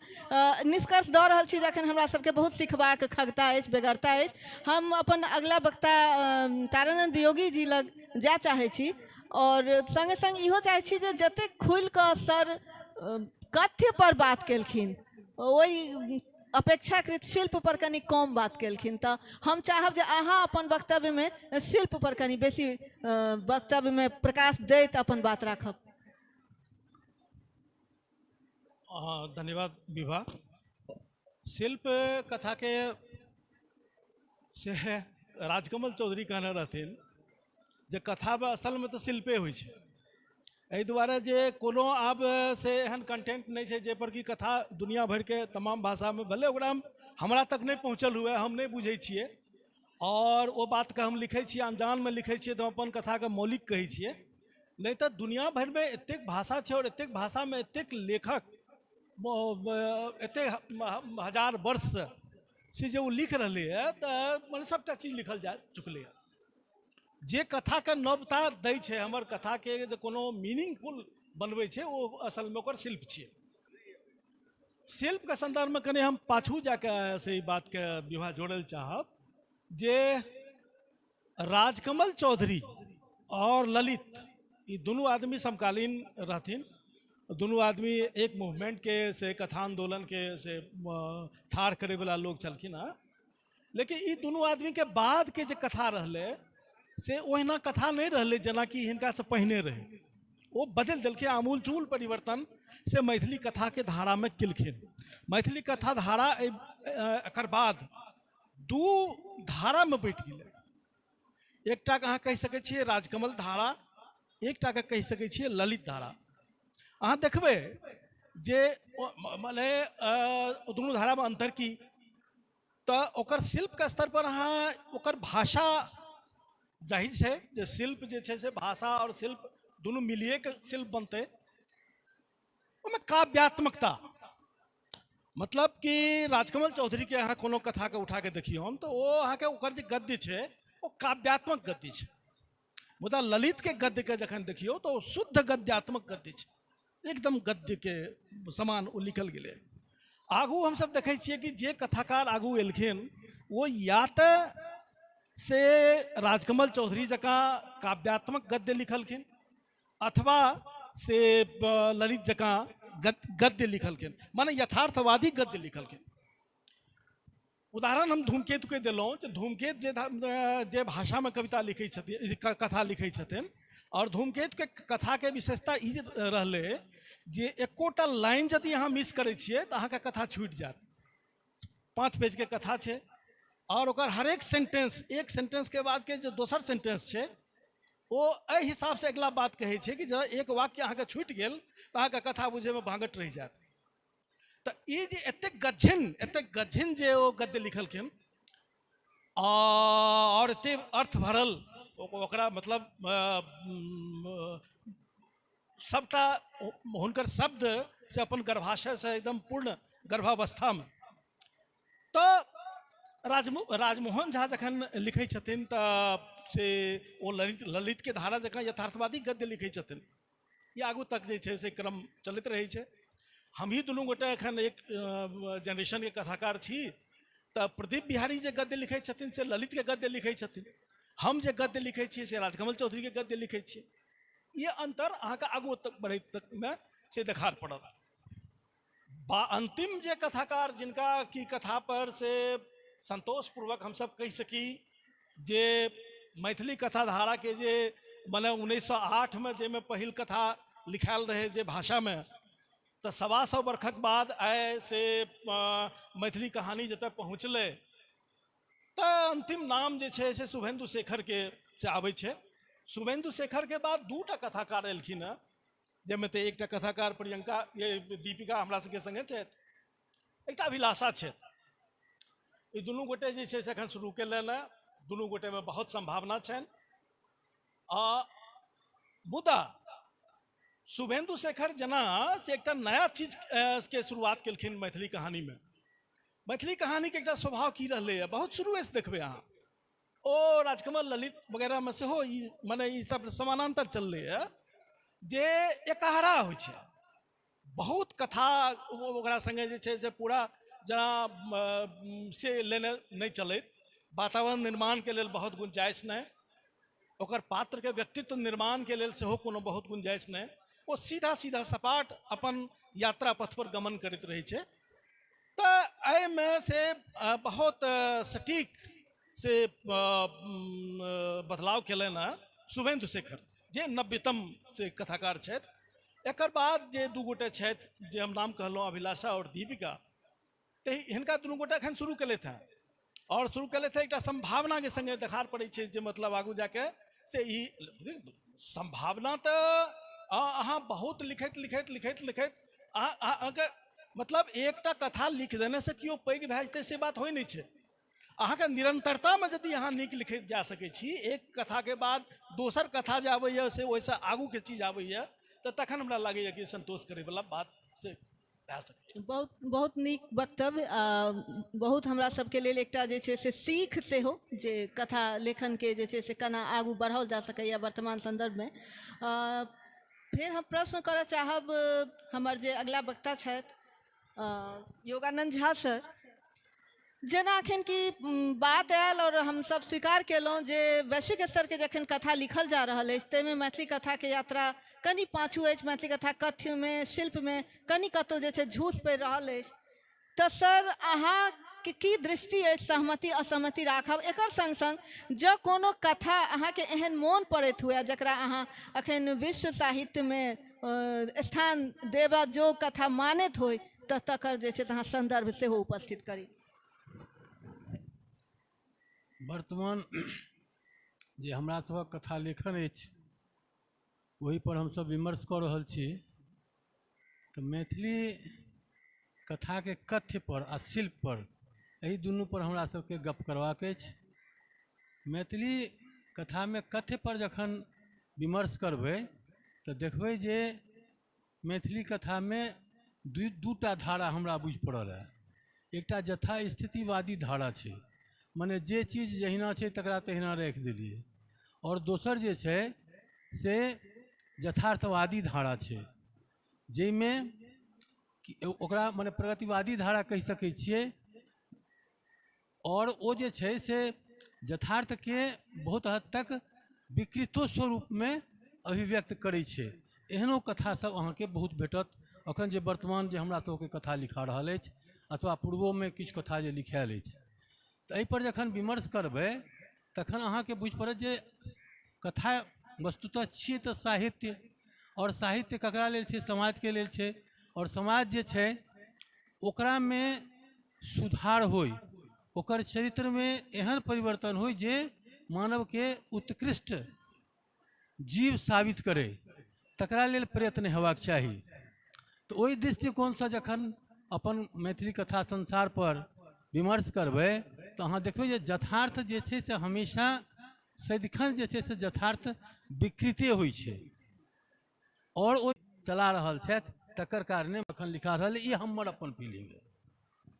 S22: निष्कर्ष दऽ रहल छी जे एखन हमरा सबके बहुत सिखबाक खगता अछि, बेगरता अछि। हम अपन अगला वक्ता तारानंद वियोगी जी लग जाय चाहै छी और सङ्गे सङ्ग इहो चाहै छी जे जतेक खुलि कऽ सर कथ्य पर बात केलखिन ओहि अपेक्षाकृत शिल्प पर कनि कम बात केलखिन, तऽ हम चाहब जे अहाँ अपन वक्तव्यमे शिल्प पर कनि बेसी वक्तव्यमे प्रकाश दैत अपन बात राखब।
S6: धन्यवाद विभा। शिल्प कथा के से राजकमल चौधरी कहने रहथिन जे कथा असलमे तऽ शिल्पे होइ छै। एहि दुआरे जे कोनो आब से एहन कंटेंट नहि छै जाहिपर कि कथा दुनिया भरिके तमाम भाषामे भले ओकरा हमरा तक नहि पहुँचल हुए, हम नहि बुझै छियै और ओ बातके हम लिखै छियै, अनजानमे लिखै छियै तऽ हम अपन कथाके मौलिक कहै छियै, नहि तऽ दुनिया भरिमे एतेक भाषा छै और एतेक भाषामे एतेक लेखक एतेक हजार वर्षसँ से जे ओ लिख रहलैए तऽ मने सभटा चीज लिखल जा चुकलैए। जे कथाके नवता दै छै, हमर कथाके जे कोनो मीनिंगफुल बनबै छै, ओ असलमे ओकर शिल्प छियै। शिल्पके सन्दर्भमे कनि हम पाछू जाके से ई बातके विवाह जोड़ै लए चाहब जे राजकमल चौधरी और ललित ई दुनू आदमी समकालीन रहथिन। दुनू आदमी एक मूवमेंट के से कथा आंदोलन के से ठाढ़ करैवला लोग छलखिन हँ। लेकिन ई दुनू आदमी के बाद के जे कथा रहलै से ओहिना कथा नहि रहलै जेनाकि हिनकासँ पहिने रहै। ओ बदलि देलखिन, आमूलचूल परिवर्तन से मैथिली कथाके धारामे केलखिन। मैथिली कथा धारा एकर बाद दू धारामे बँटि गेलै। एकटाके अहाँ कहि सकै छियै राजकमल धारा, एकटाके कहि सकै छियै ललित धारा। अहाँ देखबै जे मने दुनू धारामे अन्तर की, तऽ ओकर शिल्पके स्तर पर अहाँ ओकर भाषा जाहिर छै जे शिल्प जे छै से भाषा और शिल्प दुनू मिलिए के शिल्प बनतै। ओहिमे काव्यात्मकता, मतलब कि राजकमल चौधरी के अहाँ कोनो कथाके उठा के देखियौन तऽ ओ अहाँके ओकर जे गद्य छै ओ काव्यात्मक गद्य छै, मुदा ललित के गद्य के जखन देखियौ तऽ ओ शुद्ध गद्यात्मक गद्य छै, एकदम गद्य के समान ओ लिखल गेलै। आगू हमसब देखै छियै कि जे कथाकार आगू एलखिन ओ या तऽ से राजकमल चौधरी जकाँ काव्यात्मक गद्य लिखलखिन अथवा से ललित जकाँ गद्य लिखलखिन, माने यथार्थवादी गद्य लिखलखिन। उदाहरण हम धूमकेतुके देलहुँ जे धूमकेतु जे भाषामे कविता लिखै छथिन, कथा लिखै छथिन, और धूमकेतुके कथाके विशेषता ई रहलै जे एकोटा लाइन यदि अहाँ मिस करै छियै तऽ अहाँके कथा छूटि जायत। 5 पेजके कथा छै और ओकर हरेक सेंटेंस, एक सेंटेंसके बादके जे दोसर सेंटेंस छै ओ एहि हिसाबसँ अगिला बात कहै छै कि जँ एक वाक्य अहाँके छूटि गेल तऽ अहाँके कथा बुझैमे भाँगठ रहि जायत। तऽ ई जे एतेक गज्झिन जे ओ गद्य लिखलखिन और एतेक अर्थ भरल, ओकरा मतलब सबटा हुनकर शब्द से अपन गर्भाशयसँ एकदम पूर्ण गर्भावस्थामे। तऽ राजमोहन झा जखन लिखै छथिन तऽ से ओ ललितके धारा जकाँ यथार्थवादी गद्य लिखै छथिन। ई आगू तक जे छै से क्रम चलैत रहै छै। हमही दुनू गोटे एखन एक जेनरेशनके कथाकार छी, तऽ प्रदीप बिहारी जे गद्य लिखै छथिन से ललितके गद्य लिखै छथिन, हम जे गद्य लिखै छियै से राजकमल चौधरीके गद्य लिखै छियै। ई अन्तर अहाँके आगू तक बढ़ैत तकमे से देखार पड़त। अंतिम जे कथाकार जिनका की कथा पर से संतोषपूर्वक हमसब कहि सकी जे मैथिली कथा धारा के जे मने 1908 में जाहिमे पहिल कथा लिखायल रहै जे भाषामे, तऽ 125 बरखक बाद आइ से मैथिली कहानी जतऽ पहुँचलै तऽ अंतिम नाम जे छै से शुभेन्दु शेखरके से आबै छै। शुभेन्दु शेखरके बाद 2टा कथाकार एलखिन हँ, जाहिमे तऽ एकटा कथाकार प्रियंका दीपिका हमरा सबके सङ्गे छथि, एकटा अभिलाषा छथि। ई दुनू गोटे जे छै से एखन शुरू केलनि हँ, दुनू गोटेमे बहुत सम्भावना छनि। आ मुदा शुभेन्दु शेखर जेना से एकटा नया चीज के शुरुआत केलखिन मैथिली कहानीमे। मैथिली कहानीके एकटा स्वभाव की रहलैए बहुत शुरुएसँ देखबै अहाँ, ओ राजकमल ललित वगैरहमे सेहो ई मने ई सब समानान्तर चललैए जे एकहरा होइ छै, बहुत कथा ओकरा सङ्गे जे छै से पूरा जेना से लेने नहि चलैत, वातावरण निर्माणके लेल बहुत गुंजाइश नहि, ओकर पात्रके व्यक्तित्व निर्माणके लेल सेहो कोनो बहुत गुंजाइश नहि, ओ सीधा सीधा सपाट अपन यात्रा पथ पर गमन करैत रहै छै। तऽ एहिमे से बहुत सटीक से बदलाव केलनि हँ शुभेन्दु शेखर जे नव्यतम से कथाकार छथि। एकर बाद जे दू गोटे छथि जे हम नाम कहलहुँ, अभिलाषा आओर दीपिका, तऽ हिनका दुनू गोटे एखन शुरू केलथि हेँ आओर शुरू केलथि हेँ एकटा सम्भावनाके सङ्गे देखार पड़ै छै जे मतलब आगू जाके से ई सम्भावना तऽ अहाँ बहुत लिखैत लिखैत लिखैत लिखैत अहाँके मतलब एकटा कथा लिख देने से केओ पैघ भए जेतै से बात होइ नहि छै। अहाँके निरन्तरतामे यदि अहाँ नीक लिखैत जा सकै छी, एक कथाके बाद दोसर कथा जे आबैए से ओहिसँ आगूके चीज आबैए, तऽ तखन हमरा लागैए कि सन्तोष करैवला बात से भए सकै।
S22: बहुत बहुत नीक वक्तव्य, बहुत हमरा सबके लेल एकटा जे छै से सीख सेहो, जे कथा लेखनके जे छै से केना आगू बढ़ाओल जा सकैए वर्तमान सन्दर्भमे। फेर हम प्रश्न करऽ चाहब हमर जे अगिला वक्ता छथि योगानन्द झा सर, जेना एखन कि बात आयल और हमसब स्वीकार केलहुँ जे वैश्विक स्तरके जखन कथा लिखल जा रहल अछि ताहिमे मैथिली कथाके यात्रा कनि पाछू अछि, मैथिली कथा कथ्यमे शिल्पमे कनि कतहु जे छै झूस पड़ि रहल अछि। तऽ सर अहाँके की दृष्टि अछि, सहमति असहमति राखब, एकर सङ्ग सङ्ग जँ कोनो कथा अहाँके एहन मोन पड़ैत हुए जकरा अहाँ एखन विश्व साहित्यमे स्थान देबऽ जो कथा मानैत होइ तऽ तकर जे छै से अहाँ सन्दर्भ सेहो उपस्थित करी।
S14: वर्तमान जे हमरा सभक कथा लेखन अछि ओहिपर हमसभ विमर्श कऽ रहल छी। तऽ मैथिली कथाके कथ्यपर आ शिल्पपर एहि दुनूपर हमरा सबके गप करबाक अछि। मैथिली कथामे कथ्यपर जखन विमर्श करबै तऽ देखबै जे मैथिली कथामे दूटा धारा हमरा बुझि पड़ल है। एकटा यथास्थितिवादी धारा छै, मने जे चीज जहिना छै तकरा तहिना राखि देलियै, आओर दोसर जे छै से यथार्थवादी धारा छै, जाहिमे ओकरा मने प्रगतिवादी धारा कहि सकै छियै, आओर ओ जे छै से यथार्थके बहुत हद तक विकृतो स्वरूपमे अभिव्यक्त करै छै। एहनो कथा सब अहाँके बहुत भेटत अखन जे वर्तमान जे हमरा सबके कथा लिखा रहल अछि अथवा पूर्वोमे किछु कथा जे लिखायल अछि। तऽ एहिपर जखन विमर्श करबै तखन अहाँके बुझि पड़त जे कथा वस्तुतः छियै तऽ साहित्य, आओर साहित्य ककरा लेल छै? समाजके लेल छै, आओर समाज जे छै ओकरामे सुधार होइ, ओकर चरित्रमे एहन परिवर्तन होइ जे मानवके उत्कृष्ट जीव साबित करै, तकरा लेल प्रयत्न हेबाक चाही। तऽ ओहि दृष्टिकोणसँ जखन अपन मैथिली कथा संसार पर विमर्श करबै तऽ अहाँ देखबै जे यथार्थ जे छै से हमेशा सदिखन जे छै से यथार्थ विकृते होइ छै, आओर ओ चला रहल छथि तकर कारणे एखन लिखा रहल, ई हमर अपन फीलिंग है।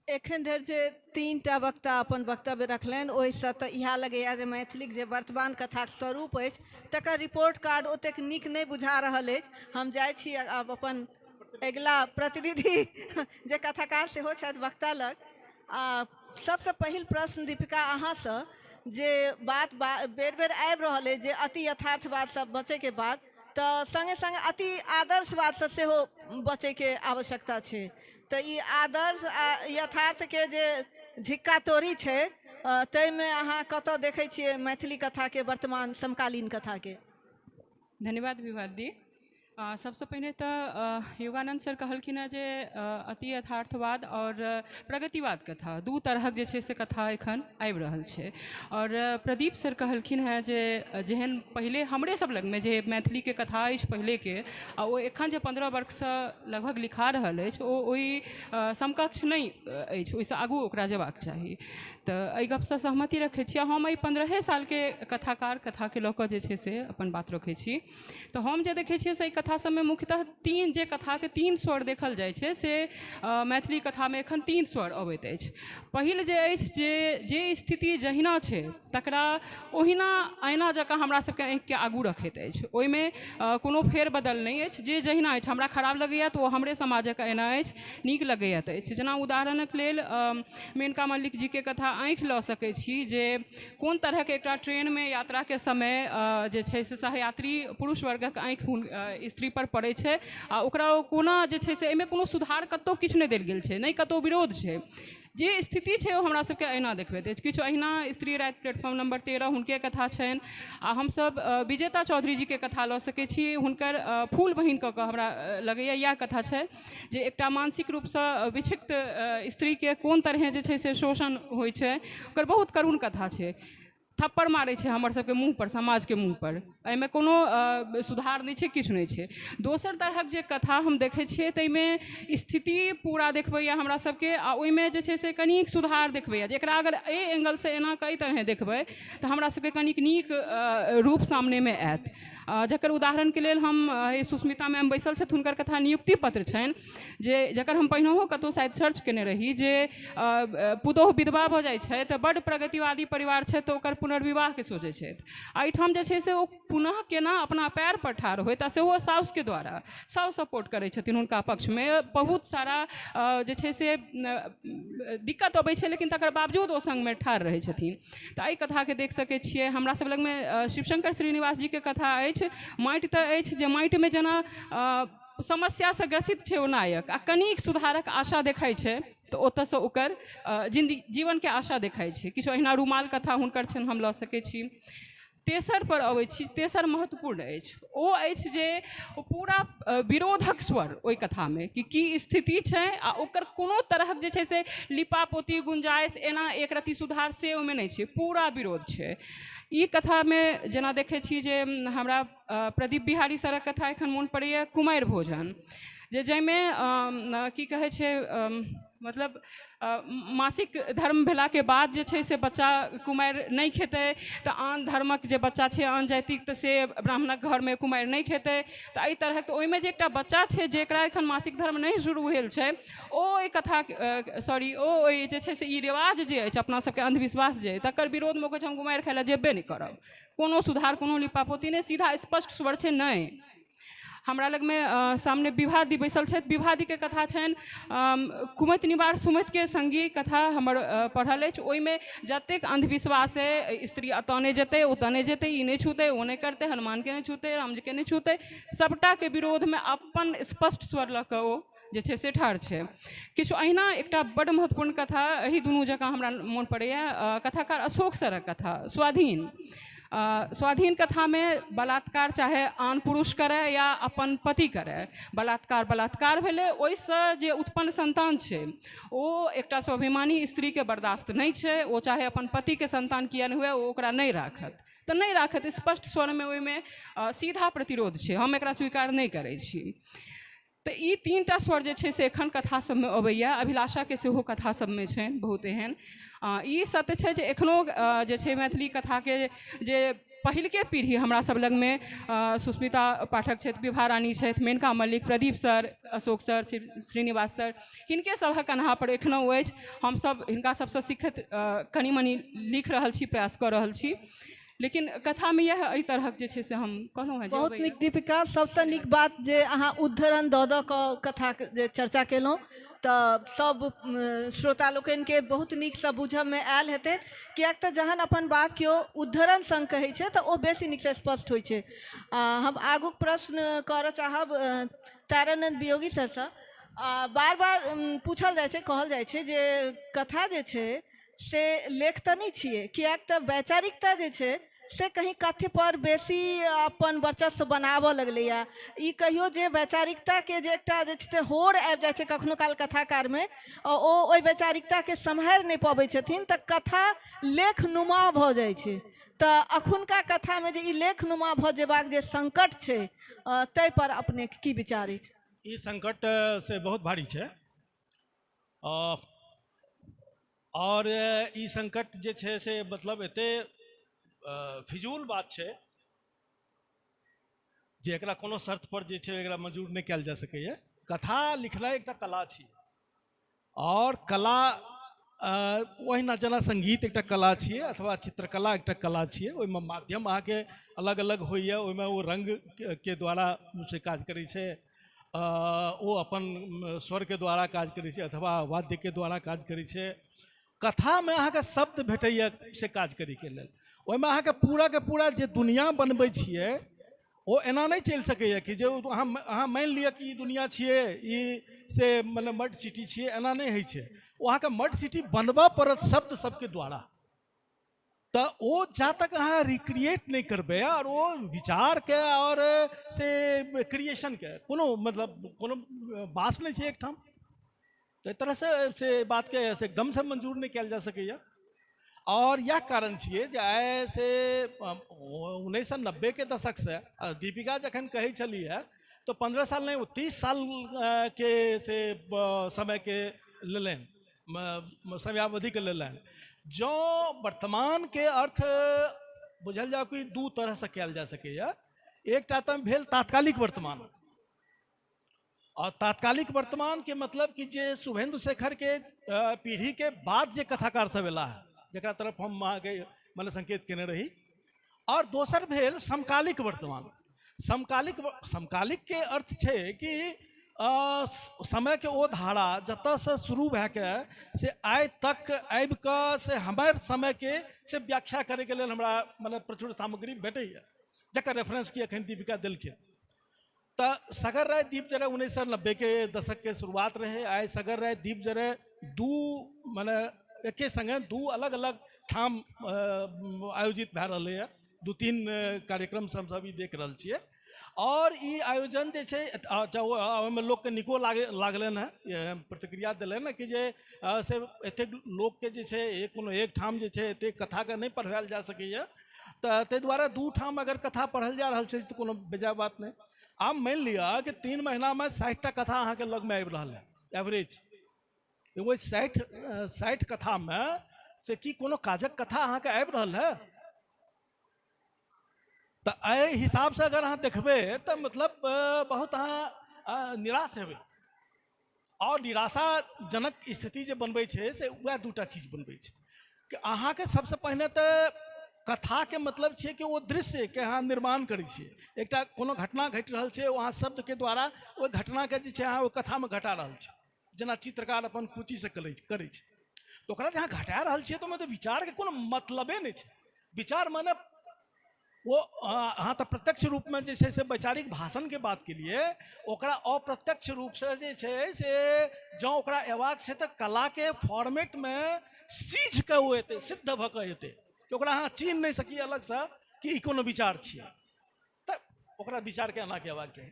S22: एखन धरि जे तीनटा वक्ता अपन वक्तव्य रखलनि ओहिसँ तऽ इएह लगैए जे मैथिलीक जे वर्तमान कथाक स्वरूप अछि तकर रिपोर्ट कार्ड ओतेक नीक नहि बुझा रहल अछि। हम जाइ छी आब अपन अगिला प्रतिनिधि जे कथाकार सेहो छथि वक्ता लग। आ सबसँ पहिल प्रश्न दीपिका अहाँसँ, जे बात बेर बेर आबि रहल अछि जे अति यथार्थवादसँ बचैके बाद तऽ सङ्गे सङ्गे अति आदर्शवादसँ सेहो बचैके आवश्यकता छै, तऽ ई आदर्श आ यथार्थके जे झिक्का तोड़ी छै ताहिमे अहाँ कतऽ देखै छियै मैथिली कथाके वर्तमान समकालीन कथाके?
S15: धन्यवाद विवादी। सबसँ पहिने तऽ योगानन्द सर कहलखिन हेँ जे अति यथार्थवाद आओर प्रगतिवाद कथा दू तरहक जे छै से कथा एखन आबि रहल छै, आओर प्रदीप सर कहलखिन हेँ जे जेहन पहिले हमरे सब लगमे जे मैथिलीके कथा अछि पहिलेके आ ओ एखन जे 15 वर्षसँ लगभग लिखा रहल अछि ओ ओहि समकक्ष नहि अछि, ओहिसँ आगू ओकरा जेबाक चाही। तऽ एहि गपसँ सहमति रखै छी। हम एहि 15 सालके कथाकार कथाके लऽ कऽ जे छै से अपन बात रखै छी। तऽ हम जे देखै छियै से एहि कथा सबमे मुख्यतः तीन जे कथाके तीन स्वर देखल जाइ छै से मैथिली कथामे एखन तीन स्वर अबैत अछि। पहिल जे अछि जे स्थिति जहिना छै तकरा ओहिना ऐना जकाँ हमरा सबके आँखिके आगू रखैत अछि, ओहिमे कोनो फेरबदल नहि अछि। जे जहिना अछि, हमरा खराब लगैए तऽ ओ हमरे समाजक ऐना अछि, नीक लगैए तऽ अछि। जेना उदाहरणक लेल मेनका मल्लिक जीके कथा आँखि लऽ सकै छी जे कोन तरहके एकटा ट्रेनमे यात्राके समय जे छै से सहयात्री पुरुष वर्गक आँखि स्त्री पर पड़ै छै आ ओकरा ओ कोना जे छै से एहिमे कोनो सुधार कतहु किछु नहि देल गेल छै, नहि कतहु विरोध छै। जे स्थिति छै ओ हमरा सबके ऐना देखबैत अछि। किछु अहिना स्त्री राति प्लेटफॉर्म नंबर 13 हुनके कथा छनि। आ हमसब विजेता चौधरी जीके कथा लऽ सकै छी, हुनकर फूल बहिन कऽ कऽ हमरा लगैए इएह कथा छै जे एकटा मानसिक रूपसँ विक्षिप्त स्त्रीके कोन तरहे जे छै से शोषण होइ छै, ओकर बहुत करुण कथा छै। थप्पड़ मारै छै हमर सबके मुँह पर, समाजके मुँह पर। एहिमे कोनो सुधार नहि छै, किछु नहि छै। दोसर तरहक जे कथा हम देखै छियै ताहिमे स्थिति पूरा देखबैए हमरा सबके, आ ओहिमे जे छै से कनिक सुधार देखबैए, जे एकरा अगर एहि एंगलसँ एना कऽ एहि तरहे देखबै तऽ हमरा सबके कनिक नीक रूप सामनेमे आयत। जकर उदाहरणके लेल हम सुस्मिता मैम बैसल छथि, हुनकर कथा नियुक्ति पत्र छनि, जे जकर हम पहिनहो कतहु शायद सर्च केने रही, जे पुतोहु विधवा भऽ जाइ छै तऽ बड्ड प्रगतिवादी परिवार छै तऽ ओकर पुनर्विवाहके सोचै छथि। एहिठाम जे छै से ओ पुनः केना अपना पैर पर ठाढ़ होइत, आ सेहो साउसके द्वारा, साउस सपोर्ट करै छथिन हुनका पक्षमे। बहुत सारा जे छै से दिक्कत अबै छै, लेकिन तकर बावजूद ओ सङ्गमे ठाढ़ रहै छथिन। तऽ एहि कथाके देख सकै छियै। हमरा सब लगमे शिवशंकर श्रीनिवास जीके कथा अछि माटि तऽ अछि, जे माटिमे जेना समस्यासँ ग्रसित छै ओ नायक, आ कनिक सुधारक आशा देखाइ छै तऽ ओतऽसँ ओकर जिन्दगी जीवनके आशा देखाइ छै। किछु अहिना रुमाल कथा हुनकर छनि, हम लऽ सकै छी। तेसर पर अबै छी, तेसर महत्वपूर्ण अछि, ओ अछि जे ओ पूरा विरोधक स्वर ओहि कथामे कि की स्थिति छै, आ ओकर कोनो तरहक जे छै से लिपापोती गुंजाइश एना एक रति सुधार से ओहिमे नहि छै, पूरा विरोध छै। ई कथामे जेना देखै छी जे हमरा प्रदीप बिहारी सरक कथा एखन मोन पड़ैए, कुमारि भोजन, जे जाहिमे की कहै छै मतलब मासिक धर्म भेलाके बाद जे छै से बच्चा कुमारि नहि खेतै, तऽ आन धर्मक जे बच्चा छै आन जातिक तऽ से ब्राह्मणक घरमे कुमारि नहि खेतै, तऽ एहि तरहक। तऽ ओहिमे जे एकटा बच्चा छै जेकरा एखन मासिक धर्म नहि शुरू भेल छै, ओ एहि कथा सॉरी ओ ओहि जे छै से ई रिवाज जे अछि अपना सबके अंधविश्वास जे अछि तकर विरोधमे कहै छै हम कुमारि खाइ लए जेबे नहि करब, कोनो सुधार कोनो लिपापोती नहि, सीधा स्पष्ट स्वर छै नहि। हमरा लगमे सामने विभादी बैसल छथि, विभादीके कथा छनि कुमति निवार सुमतिके संगी कथा हमर पढ़ल अछि। ओहिमे जतेक अंधविश्वास अइ, स्त्री एतऽ नहि जेतै ओतऽ नहि जेतै, ई नहि छूतै ओ नहि करतै, हनुमानके नहि छूतै, रामजीके नहि छूतै, सबटाके विरोधमे अपन स्पष्ट स्वर लऽ कऽ ओ जे छै से ठाढ़ छै। किछु अहिना एकटा बड्ड महत्वपूर्ण कथा एहि दुनू जकाँ हमरा मोन पड़ैए, कथाकार अशोक सरक कथा स्वाधीन। स्वाधीन कथामे बलात्कार चाहे आन पुरुष करय या अपन पति करय, बलात्कार बलात्कार भेलै, ओहिसँ जे उत्पन्न संतान छै ओ एकटा स्वाभिमानी स्त्रीके बर्दाश्त नहि छै, ओ चाहे अपन पतिके संतान किया नहि हुए ओ ओकरा नहि राखत, तऽ नहि राखत, स्पष्ट स्वरमे ओहिमे सीधा प्रतिरोध छै, हम एकरा स्वीकार नहि करै छी। तऽ ई तीनटा स्वर जे छै से एखन कथा सबमे अबैए। अभिलाषाके सेहो कथा सबमे छनि बहुत एहन। ई सत्य छै जे एखनो जे छै मैथिली कथाके जे पहिलके पीढ़ी हमरा सब लगमे सुस्मिता पाठक छथि, विभा रानी छथि, Menaka Mallik, Pradeep sir, Ashok sir, Srinivas sir, हिनके सभक कन्हा पर एखनो अछि। हमसब हिनका सबसँ सीखैत कनि मनि लिख रहल छी, प्रयास कऽ रहल छी, लेकिन कथामे इएह एहि तरहक जे छै से हम कहलहुँ हेँ।
S22: बहुत नीक दीपिका, सबसँ नीक बात जे अहाँ उद्धरण दऽ दऽ कऽ कथाके जे चर्चा केलहुँ तऽ सब श्रोता लोकनिके बहुत नीकसँ बुझऽमे आयल हेतै, किएक तऽ जहन अपन बात केओ उद्धरण सङ्ग कहै छै तऽ ओ बेसी नीकसँ स्पष्ट होइ छै। हम आगूक प्रश्न करऽ चाहब तारानन्द वियोगी सरसँ। बार बार पूछल जाइ छै, कहल जाइ छै जे कथा जे छै से लेख तऽ नहि छियै, किएक तऽ वैचारिकता जे छै से कहीं कथ्यपर बेसी अपन वर्चस्व बनाबऽ लगलैए। ई कहियो जे वैचारिकताके जे एकटा जे छै से होड़ आबि जाइ छै कखनो काल कथाकारमे, ओ ओहि वैचारिकताके सम्हारि नहि पबै छथिन तऽ कथा लेखनुमा भऽ जाइ छै। तऽ अखुनका कथामे जे ई लेखनुमा भऽ जेबाक जे संकट छै ताहिपर अपनेके की विचार अछि?
S6: ई संकट से बहुत भारी छै और ई संकट जे छै से मतलब एते फिजूल बात छै जे एकरा कोनो शर्त पर जे छै एकरा मंजूर नहि कयल जा सकैए। कथा लिखनाइ एकटा कला छी और कला ओहिना जेना संगीत एकटा कला छियै अथवा चित्रकला एकटा कला छियै, ओहिमे माध्यम अहाँके अलग अलग होइए, ओहिमे ओ रंग के द्वारा से काज करै छै, ओ अपन स्वरके द्वारा काज करै छै अथवा वाद्यके द्वारा काज करै छै। कथामे अहाँके शब्द भेटैए से काज करैके लेल, ओहिमे अहाँके पूराके पूरा जे दुनिया बनबै छियै ओ एना नहि चलि सकैए कि जे अहाँ मानि लिअ कि ई दुनिया छियै, ई से मतलब मड सिटी छियै, एना नहि होइ छै। ओ अहाँके मड सिटी बनबऽ पड़त शब्द सबके द्वारा। तऽ ओ जा तक अहाँ रिक्रिएट नहि करबै आओर ओ विचारके आओर से क्रिएशनके कोनो मतलब कोनो बास नहि छै एकठाम। तऽ एहि तरहसँ से बातके से एकदमसँ मंजूर नहि कयल जा सकैए। और यह कारण छियै जे आइ से 1990 के दशकसँ दीपिका जखन कहै छलियै तऽ 15 साल नहि, ओ 30 साल के से समयके लेलनि, समयावधिके लेलनि। जँ वर्तमानके अर्थ बुझल जाउ कि दू तरहसँ कयल जा सकैए। एकटा तऽ भेल तात्कालिक वर्तमान, और तात्कालिक वर्तमान के मतलब कि जे शुभेंदु शेखर के पीढ़ी के बाद जे कथाकार सब एला है, जकरा तरफ हम अहाँके मतलब संकेत केने रही। और दोसर भेल समकालिक वर्तमान। समकालिक के अर्थ छै कि समय के ओ धारा जतऽसँ शुरू भए के से आइ तक आबि कऽ से हमर समय के से व्याख्या करैके लेल हमरा मतलब प्रचुर सामग्री भेटैए, जकर रेफरेंस कि एखन दीपिका देलखिन। तऽ सगर राय दीप जरे 1990 के दशक के शुरुआत रहे। आइ सगर राय दीप जरे दू मने एके संगे दू अलग अलग ठाम आयोजित भए रहलैए। 2-3 कार्यक्रम हमसब ई देख रहल छियै। और ई आयोजन जे छै ओहिमे लोकके नीको लागलनि हेँ, प्रतिक्रिया देलनि कि जे से एतेक लोकके जे छै एक कोनो एक ठाम जे छै एतेक कथाके नहि पढ़ायल जा सकैए, तऽ ताहि दुआरे 2 ठाम अगर कथा पढ़ल जा रहल छै तऽ कोनो बेजाय बात नहि। आब मानि लिअ कि 3 महीनामे 60टा कथा अहाँके लगमे आबि रहल है एवरेज। ओहि 60 कथामे से की कोनो काजक कथा अहाँके आबि रहल है? तऽ एहि हिसाबसँ अगर अहाँ देखबै तऽ मतलब बहुत अहाँ निराश हेबै। और निराशाजनक स्थिति जे बनबै छै से वएह 2टा चीज बनबै छै कि अहाँके सबसँ पहिने तऽ कथाके मतलब छै कि ओ दृश्यके अहाँ निर्माण करै छियै। एकटा कोनो घटना घटि रहल छै, ओ अहाँ शब्दके द्वारा ओहि घटनाके जे छै अहाँ ओहि कथामे घटा रहल छी, जेना चित्रकार अपन कुचीसँ करै छै। तऽ ओकरा जे अहाँ घटा रहल छियै तऽ ओहिमे तऽ विचारके कोनो मतलबे नहि छै। विचार माने ओ अहाँ तऽ प्रत्यक्ष रूपमे जे छै से वैचारिक भाषणके बात केलिए, ओकरा अप्रत्यक्ष रूपसँ जे छै से जँ ओकरा अयबाक छै तऽ कलाके फॉर्मेटमे सीझ कऽ ओ एतै, सिद्ध भऽ कऽ एतै, ओकरा अहाँ चिन्ह नहि सकी अलगसँ कि ई कोनो विचार छियै, तऽ ओकरा विचारके एनाके अयबाक चाही।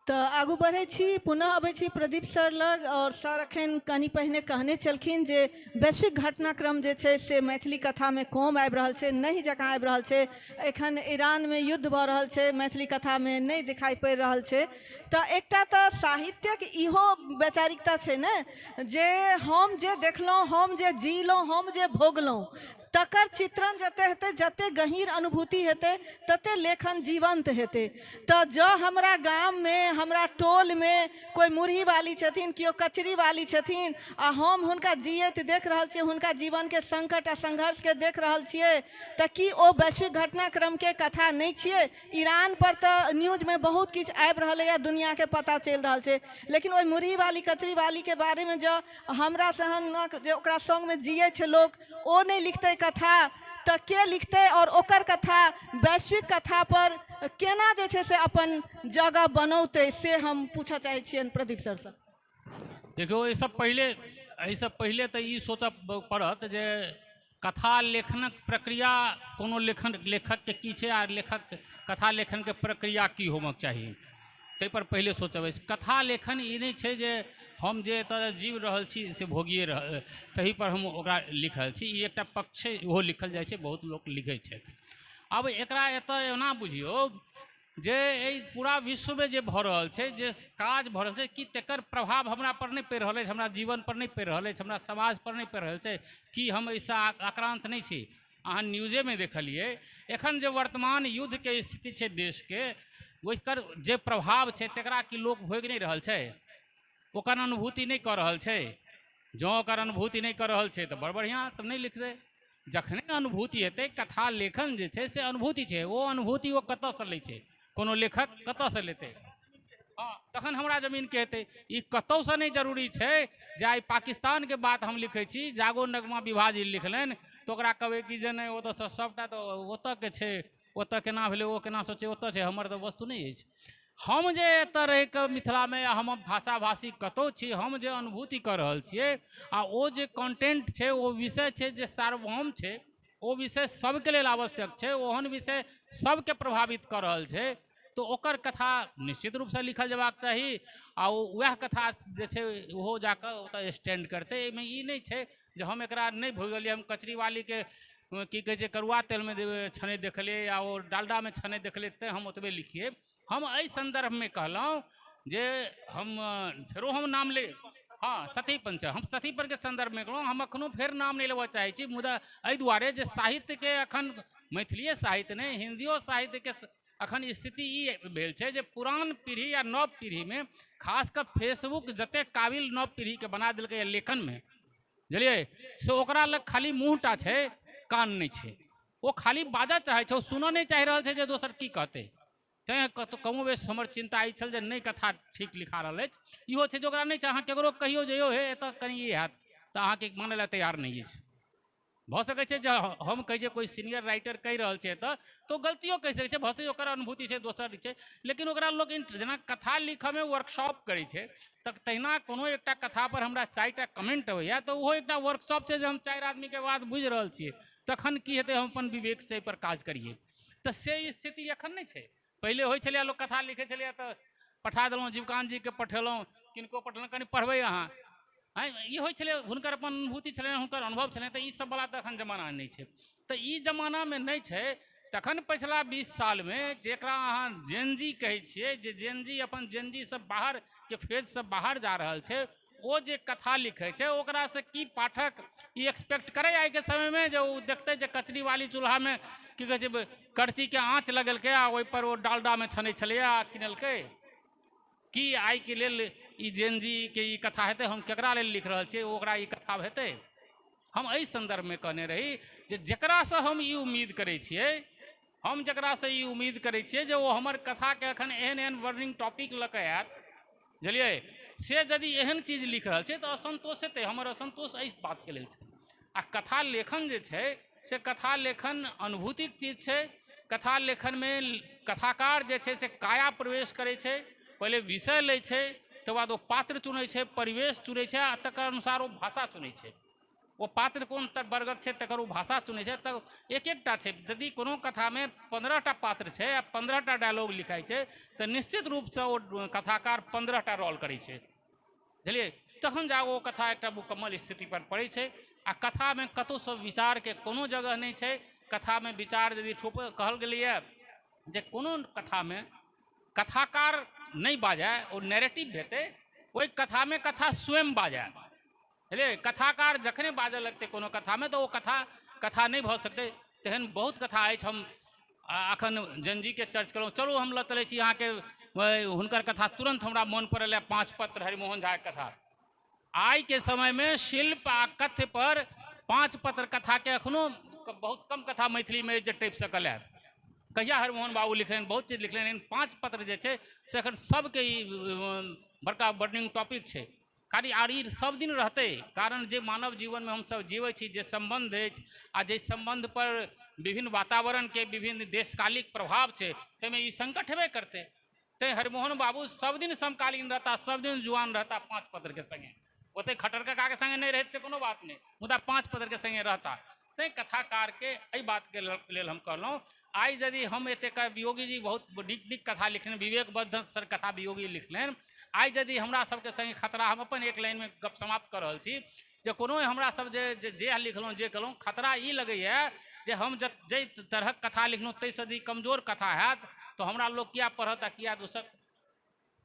S22: तऽ आगू बढ़ै छी, पुनः अबै छी प्रदीप सर लग। और सर अखन कनि पहिने कहने छलखिन जे वैश्विक घटनाक्रम जे छै से मैथिली कथामे कम आबि रहल छै, नहि जकाँ आबि रहल छै। एखन ईरानमे युद्ध भऽ रहल छै, मैथिली कथामे नहि दिखाइ पड़ि रहल छै। तऽ एकटा तऽ साहित्यक इहो वैचारिकता छै ने जे हम जे देखलहुँ, हम जे जीलहुँ, हम जे भोगलहुँ, तकर चित्रण जते हेतै, जते गहीँर अनुभूति हेतै, तते लेखन जीवंत हेतै। तऽ जँ हमरा गाममे, हमरा टोलमे कोइ मुरही वाली छथिन, केओ कचरी वाली छथिन, आ हम हुनका जियैत देख रहल छियै, हुनका जीवनके संकट आ संघर्षके देख रहल छियै, तऽ की ओ वैश्विक घटनाक्रमके कथा नहि छियै? ईरान पर तऽ न्यूजमे बहुत किछु आबि रहलैए, दुनिआँके पता चलि रहल छै, लेकिन ओहि मुरही वाली कचरी वालीके बारेमे जँ हमरा सहनक जे ओकरा सङ्गमे जियै छै लोक, ओ नहि लिखतै कथा तऽ के लिखतै? और ओकर कथा वैश्विक कथा पर केना जे छै से अपन जगह बनौतै, से हम पूछऽ चाहै छियनि प्रदीप सरसँ।
S1: देखियौ, एहिसँ पहिले तऽ ई सोचऽ पड़त जे कथा लेखनक प्रक्रिया कोनो लेखकके की छै आ लेखक कथा लेखनके प्रक्रिया की होमक चाही, ताहिपर पहिले सोचब अछि। कथा लेखन ई नहि छै जे हम जे एतऽ जीव रहल छी से भोगिए रहल, ताहिपर हम ओकरा लिख रहल छी। ई एकटा पक्ष छै, ओहो लिखल जाइ छै, बहुत लोक लिखै छथि। आब एकरा एतऽ एना बुझियौ जे एहि पूरा विश्वमे जे भऽ रहल छै, जे काज भऽ रहल छै, कि तकर प्रभाव हमरा पर नहि पड़ि रहल अछि, हमरा जीवन पर नहि पड़ि रहल अछि, हमरा समाज पर नहि पड़ि रहल छै, कि हम एहिसँ आक्रान्त नहि छी? अहाँ न्यूजेमे देखलियै एखन जे वर्तमान युद्धके स्थिति छै देशके, ओकर जे प्रभाव छै तकरा कि लोक भोगि नहि रहल छै, ओकर अनुभूति नहि कऽ रहल छै? जँ ओकर अनुभूति नहि कऽ रहल छै तऽ बड़ बढ़िआँ, तब नहि लिखतै। जखने अनुभूति हेतै, कथा लेखन जे छै से अनुभूति छै, ओ अनुभूति ओ कतऽसँ लै छै? कोनो लेखक कतऽसँ लेतै? हँ, तखन हमरा जमीनके हेतै। ई कतहुसँ नहि जरूरी छै जे आइ पाकिस्तानके बात हम लिखै छी, जागो नगमा विभाजी लिखलनि तऽ ओकरा कहबै कि जे नहि ओतऽसँ सभटा तऽ ओतऽके छै, ओतऽ केना भेलै, ओ केना सोचै, ओतऽ छै, हमर तऽ वस्तु नहि अछि। हम जे एतऽ रहिकऽ मिथिलामे हम भाषा भाषी कतहु छी, हम जे अनुभूति कऽ रहल छियै आ ओ जे कंटेंट छै, ओ विषय छै जे सार्वभौम छै, ओ विषय सबके लेल आवश्यक छै, ओहन विषय सबके प्रभावित कऽ रहल छै, तऽ ओकर कथा निश्चित रूपसँ लिखल जेबाक चाही आ ओ वएह कथा जे छै ओहो जाकऽ ओतऽ स्टैंड करतै। एहिमे ई नहि छै जे हम एकरा नहि भुगलियै, हम कचरीवालीके की कहै छै करुआ तेलमे छनैत देखलियै या ओ डालडामे छनैत देखलियै तैँ हम ओतबे लिखियै। हम एहि सन्दर्भमे कहलहुँ जे हम फेरो हम नाम ले, हाँ सतीपन छै, हम सतीपनके सन्दर्भमे कहलहुँ, हम एखनो फेर नाम नहि लेबऽ चाहै छी, मुदा एहि दुआरे जे साहित्यके एखन मैथिलीए साहित्य नहि हिन्दियो साहित्यके अखन स्थिति ई भेल छै जे पुरान पीढ़ी या नव पीढ़ीमे खास कऽ फेसबुक जतेक काबिल नव पीढ़ीके बना देलकै लेखनमे, बुझलियै, से ओकरा लग खाली मुँहटा छै, कान नहि छै। ओ खाली बाजऽ चाहै छै, ओ सुनऽ नहि चाहि रहल छै जे दोसर की कहतै। तैँ कतहु कमो बेस हमर चिन्ता ई छल जे नहि कथा ठीक लिखा रहल अछि। इहो छै जे ओकरा नहि छै, अहाँ ककरो कहियौ जे यौ हे एतऽ कनि ई हैत तऽ अहाँके मानै लए तैयार नहि अछि। भऽ सकै छै जे हम कहै छियै कोइ सीनियर राइटर कहि रहल छै एतऽ तऽ ओ गलतियो कहि सकै छै, भऽ सकै ओकर अनुभूति छै दोसर छै, लेकिन ओकरा लोक जेना कथा लिखऽमे वर्कशॉप करै छै तऽ तहिना कोनो एकटा कथापर हमरा 4टा कमेंट अबैए तऽ ओहो एकटा वर्कशॉप छै जे हम 4 आदमीके बात बुझि रहल छियै, तखन की हेतै हम अपन विवेकसँ एहिपर काज करियै। तऽ से स्थिति एखन नहि छै। पहिले होइ छलैए लोक कथा लिखै छलैए तऽ पठा देलहुँ, जीवकान्त जीके पठेलहुँ, किनको पठेलहुँ, कनि पढ़बै अहाँ, ई होइ छलै, हुनकर अपन अनुभूति छलनि, हुनकर अनुभव छलनि। तऽ ई सब वाला तऽ एखन जमाना नहि छै। तऽ ई जमानामे नहि छै। तखन पछिला 20 सालमे जकरा अहाँ जेनजी कहै छियै, जे जेनजी अपन जेनजीसँ बाहरके फेजसँ बाहर जा रहल छै, ओ जे कथा लिखै छै ओकरासँ की पाठक ई एक्सपेक्ट करै आइके समयमे जे ओ देखतै जे कचरीवाली चूल्हामे की कहै छै करचीके आँच लगेलकै आ ओहिपर ओ डालडामे छनै छलैए आ किनलकै, की आइके लेल ई जेनजीके ई कथा हेतै? हम केकरा लेल लिख रहल छियै ओकरा ई कथा हेतै? हम एहि सन्दर्भमे कहने रही जे जकरासँ हम ई उम्मीद करै छियै, हम जकरासँ ई उम्मीद करै छियै जे ओ हमर कथाके एखन एहन एहन बर्निंग टॉपिक लऽ कऽ आयत, बुझलियै, से यदि एहन चीज लिख रहल छै तऽ असन्तोष हेतै। हमर असन्तोष एहि बातके लेल छै। आ कथा लेखन जे छै से कथा लेखन अनुभूतिक चीज छै। कथा लेखनमे कथाकार जे छै से काया प्रवेश करै छै, पहिले विषय लै छै, तकर बाद ओ पात्र चुनै छै, परिवेश चुनै छै आ तकर अनुसार ओ भाषा चुनै छै। ओ पात्र कोन वर्गक छै तकर ओ भाषा चुनै छै। तऽ एक एकटा छै, यदि कोनो कथामे 15टा पात्र छै आ 15टा डायलॉग लिखाइ छै तऽ निश्चित रूपसँ ओ कथाकार 15टा रोल करै छै, बुझलियै, तखन जा ओ कथा एकटा मुकम्मल स्थितिपर पड़ै छै। आ कथामे कतहुसँ विचारके कोनो जगह नहि छै। कथामे विचार यदि ठोप कहल गेलैए जे कोनो कथामे कथाकार नहि बाजय, ओ नैरेटिव हेतै, ओहि कथामे कथा स्वयं बाजय, बुझलियै। कथाकार जखने बाजऽ लगतै कोनो कथामे तऽ ओ कथा कथा नहि भऽ सकतै। तेहन बहुत कथा अछि। हम अखन जनजीके चर्च केलहुँ, चलू हम लऽ चलै छी अहाँके हुनकर कथा, तुरन्त हमरा मोन पड़ल है 5 पत्र हरिमोहन झाके कथा। आइके समयमे शिल्प आ कथ्य पर 5 पत्र कथाके एखनो बहुत कम कथा मैथिलीमे जे टपि सकल है। कहिया हरिमोहन बाबू लिखलनि, बहुत चीज लिखलनि, लेकिन 5 पत्र जे छै से एखन सबके ई बड़का बर्निंग टॉपिक छै। खाली आर ई सब दिन रहतै, कारण जे मानव जीवनमे हमसब जीबै छी, जे सम्बन्ध अछि आ जाहि सम्बन्धपर विभिन्न वातावरणके विभिन्न देशकालिक प्रभाव छै, ताहिमे ई संकट हेबे करतै। तैँ हरिमोहन बाबू सब दिन समकालीन रहता, सब दिन जुआन रहता 5 पत्रके सङ्गे। ओतहि खट्टर काकाके सङ्गे नहि रहैत से कोनो बात नहि, मुदा 5 पत्रके सङ्गे रहता। तैँ कथाकारके एहि बातके लेल हम कहलहुँ। आइ यदि हम एतेक वियोगी जी बहुत नीक नीक कथा लिखलनि, विवेकबद्ध सर कथा वियोगी लिखलनि, आइ यदि हमरा सबके सङ्गे खतरा, हम अपन एक लाइनमे गप समाप्त कऽ रहल छी जे कोनो हमरा सब जे जे लिखलहुँ जे केलहुँ, खतरा ई लगैए जे हम जाहि तरहक कथा लिखलहुँ ताहिसँ यदि कमजोर कथा हैत तऽ हमरा लोक किया पढ़त आ किया दोसर।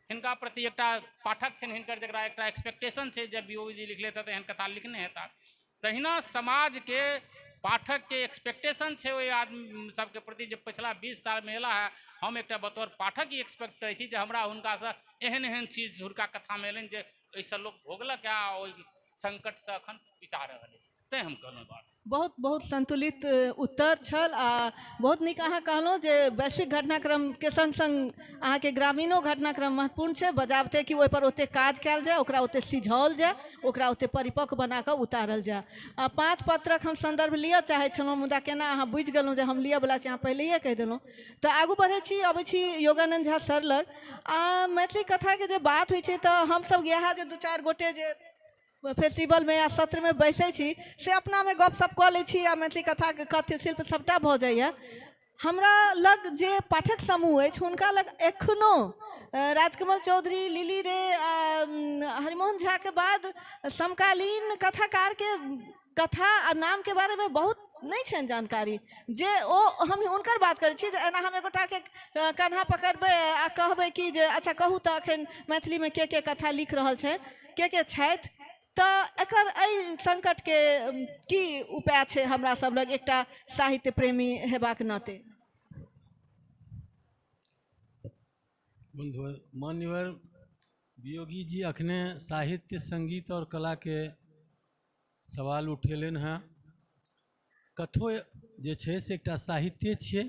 S1: हिनका प्रति एकटा पाठक छनि हिनकर, जकरा एकटा एक्सपेक्टेशन छै जे वियोगी जी लिखले तऽ एहन कथा लिखने हेता। तहिना समाजके पाठकके एक्सपेक्टेशन छै ओहि आदमी सबके प्रति जे पछिला 20 सालमे एला है, हम एकटा बतौर पाठक ही एक्सपेक्ट करै छी जे हमरा हुनकासँ एहन एहन चीज हुनका कथामे एलनि जे एहिसँ लोक भोगलक आ ओहि संकटसँ एखन विचार रहल अछि। तैँ हम कहलहुँ बात।
S22: बहुत बहुत संतुलित उत्तर छल आ बहुत नीक अहाँ कहलहुँ जे वैश्विक घटनाक्रमके सङ्ग सङ्ग अहाँके ग्रामीणो घटनाक्रम महत्वपूर्ण छै, बजाबते कि ओहिपर ओतेक काज कयल जाय, ओकरा ओतेक सिझाओल जाय, ओकरा ओतेक परिपक्व बना कऽ उतारल जाय। आ 5 पत्रक हम संदर्भ लिअ चाहै छलहुँ, मुदा केना अहाँ बुझि गेलहुँ जे हम लिअवला छी, अहाँ पहिलैए कहि देलहुँ। तऽ आगू बढ़ै छी, अबै छी योगानन्द झा सर लग। आ मैथिली कथाके जे बात होइ छै तऽ हमसब इएह जे 2-4 गोटे जे फेस्टिवलमे या सत्रमे बैसै छी से अपनामे गपशप कऽ लै छी आ मैथिली कथाके कथ्य शिल्प सभटा भऽ जाइए। हमरा लग जे पाठक समूह अछि हुनका लग एखनो राजकमल चौधरी, लिली रे आ हरिमोहन झाके बाद समकालीन कथाकारके कथा आ नामके बारेमे बहुत नहि छनि जानकारी, जे ओ हम हुनकर बात करै छी जे एना हम एगोटाके कन्हा पकड़बै आ कहबै कि जे अच्छा कहू तऽ एखन मैथिलीमे के के कथा लिख रहल छै, के छथि, तऽ एकर एहि संकटके की उपाय छै हमरा सब लग एकटा साहित्य प्रेमी हेबाक नाते?
S14: मान्यवर वियोगी जी अखने साहित्य, संगीत और कला के सवाल उठेलनि हेँ। कथो जे छै से एकटा साहित्ये छियै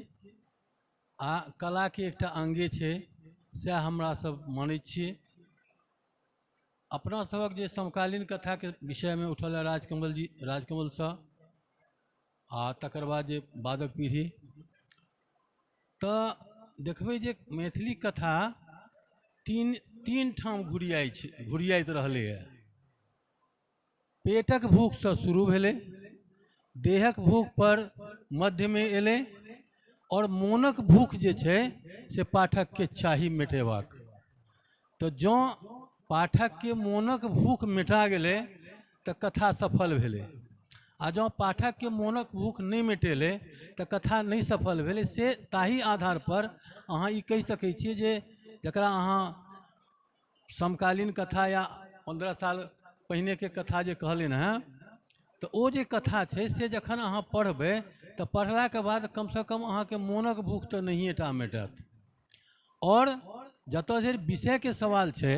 S14: आ कलाके एकटा अंगे छै, सएह हमरा सब मानै छियै। अपना सबक जे समकालीन कथाके विषयमे उठल है राजकमल जी, राजकमलसँ आ तकर बाद जे बादक पीढ़ी, तऽ देखबै जे मैथिली कथा तीन ठाम घुरियाइ छै, घुरियाइत रहलैए। पेटक भूखसँ शुरू भेलै, देहक भूख पर मध्यमे एलै और मोनक भूख जे छै से पाठकके चाही मिटेबाक। तऽ जँ पाठकके मोनक भूख मिटा गेलै तऽ कथा सफल भेलै, आ जँ पाठकके मोनक भूख नहि मिटेलै तऽ कथा नहि सफल भेलै। से ताहि आधार पर अहाँ ई कहि सकै छियै जे जकरा अहाँ समकालीन कथा या 15 साल पहिनेके कथा जे कहलियनि हेँ, तऽ ओ जे कथा छै से जखन अहाँ पढ़बै तऽ पढ़लाके बाद कमसँ कम अहाँके मोनक भूख तऽ नहिए टा मिटत। और जतऽ धरि विषयके सवाल छै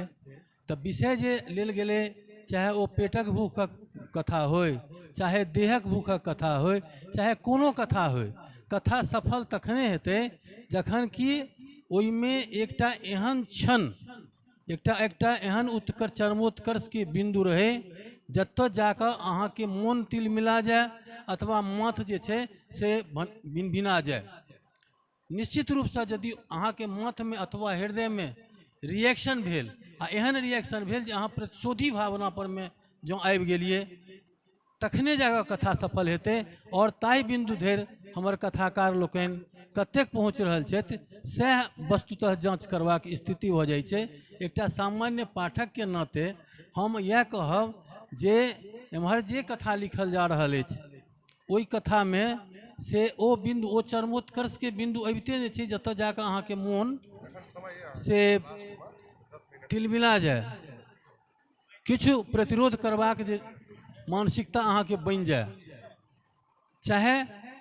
S14: तऽ विषय जे लेल गेलै, चाहे ओ पेटक भूखक कथा होइ, चाहे देहक भूखक कथा होइ, चाहे कोनो कथा होइ, कथा सफल तखने हेतै जखन कि ओहिमे एकटा एहन क्षण, एकटा एहन उत्कर्ष, चरमोत्कर्षके बिन्दु रहै जतऽ जाकऽ अहाँके मोन तिलमिला जाय अथवा माथ जे छै से भिनभिना जाय। निश्चित रूपसँ यदि अहाँके माथमे अथवा हृदयमे रिएक्शन भेल आ एहन रिएक्शन भेल जे अहाँ प्रतिशोधी भावना पर मे जँ आबि गेलियै तखने जाकऽ कथा सफल हेतै। और ताहि बिन्दु धरि हमर कथाकार लोकनि कतेक पहुँच रहल छथि सएह वस्तुतः जाँच करबाक स्थिति भऽ जाइ छै। एकटा सामान्य पाठकके नाते हम इएह कहब जे एम्हर जे कथा लिखल जा रहल अछि ओहि कथामे से ओ बिन्दु, ओ चरमोत्कर्षके बिन्दु अबिते नहि छै जतऽ जाकऽ अहाँके मोन से तिलमिला जाय, किछु प्रतिरोध करबाक जे मानसिकता अहाँके बनि जाय, चाहे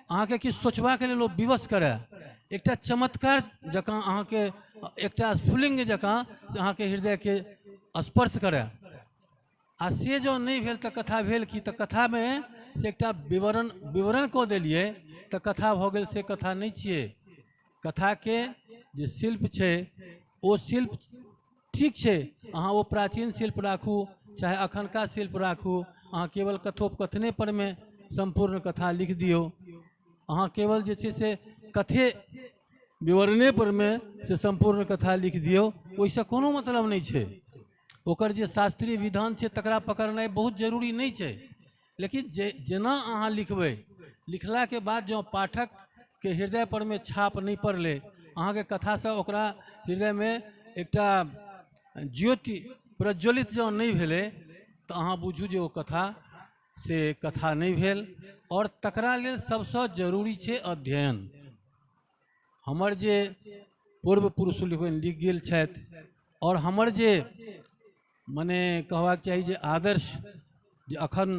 S14: अहाँके किछु सोचबाक लेल ओ विवश करय, एकटा चमत्कार जकाँ अहाँके, एकटा स्फुलिंग जकाँ अहाँके हृदयके स्पर्श करय। आ से जँ नहि भेल तऽ कथा भेल की? तऽ कथामे से एकटा विवरण कऽ देलियै तऽ कथा भऽ गेल, से कथा नहि छियै। कथाके जे शिल्प छै ओ शिल्प ठीक छै, अहाँ ओ प्राचीन शिल्प राखू चाहे अखनका शिल्प राखू, अहाँ केवल कथोपकथने परमे सम्पूर्ण कथा लिख दियौ, अहाँ केवल जे छै से कथे विवरणे परमे से सम्पूर्ण कथा लिख दियौ, ओहिसँ कोनो मतलब नहि छै। ओकर जे शास्त्रीय विधान छै तकरा पकड़नाइ बहुत जरूरी नहि छै, लेकिन जे जेना अहाँ लिखबै, लिखलाके बाद जँ पाठकके हृदय परमे छाप नहि पड़लै, अहाँके कथासँ ओकरा हृदयमे एकटा ज्योति प्रज्वलित जँ नहि भेलै तऽ अहाँ बुझू जे ओ कथा से कथा नहि भेल। और तकरा लेल सबसँ जरूरी छै अध्ययन। हमर जे पूर्व पुरुष लोकनि लिख गेल छथि और हमर जे मने कहबाक चाही जे आदर्श जे अखन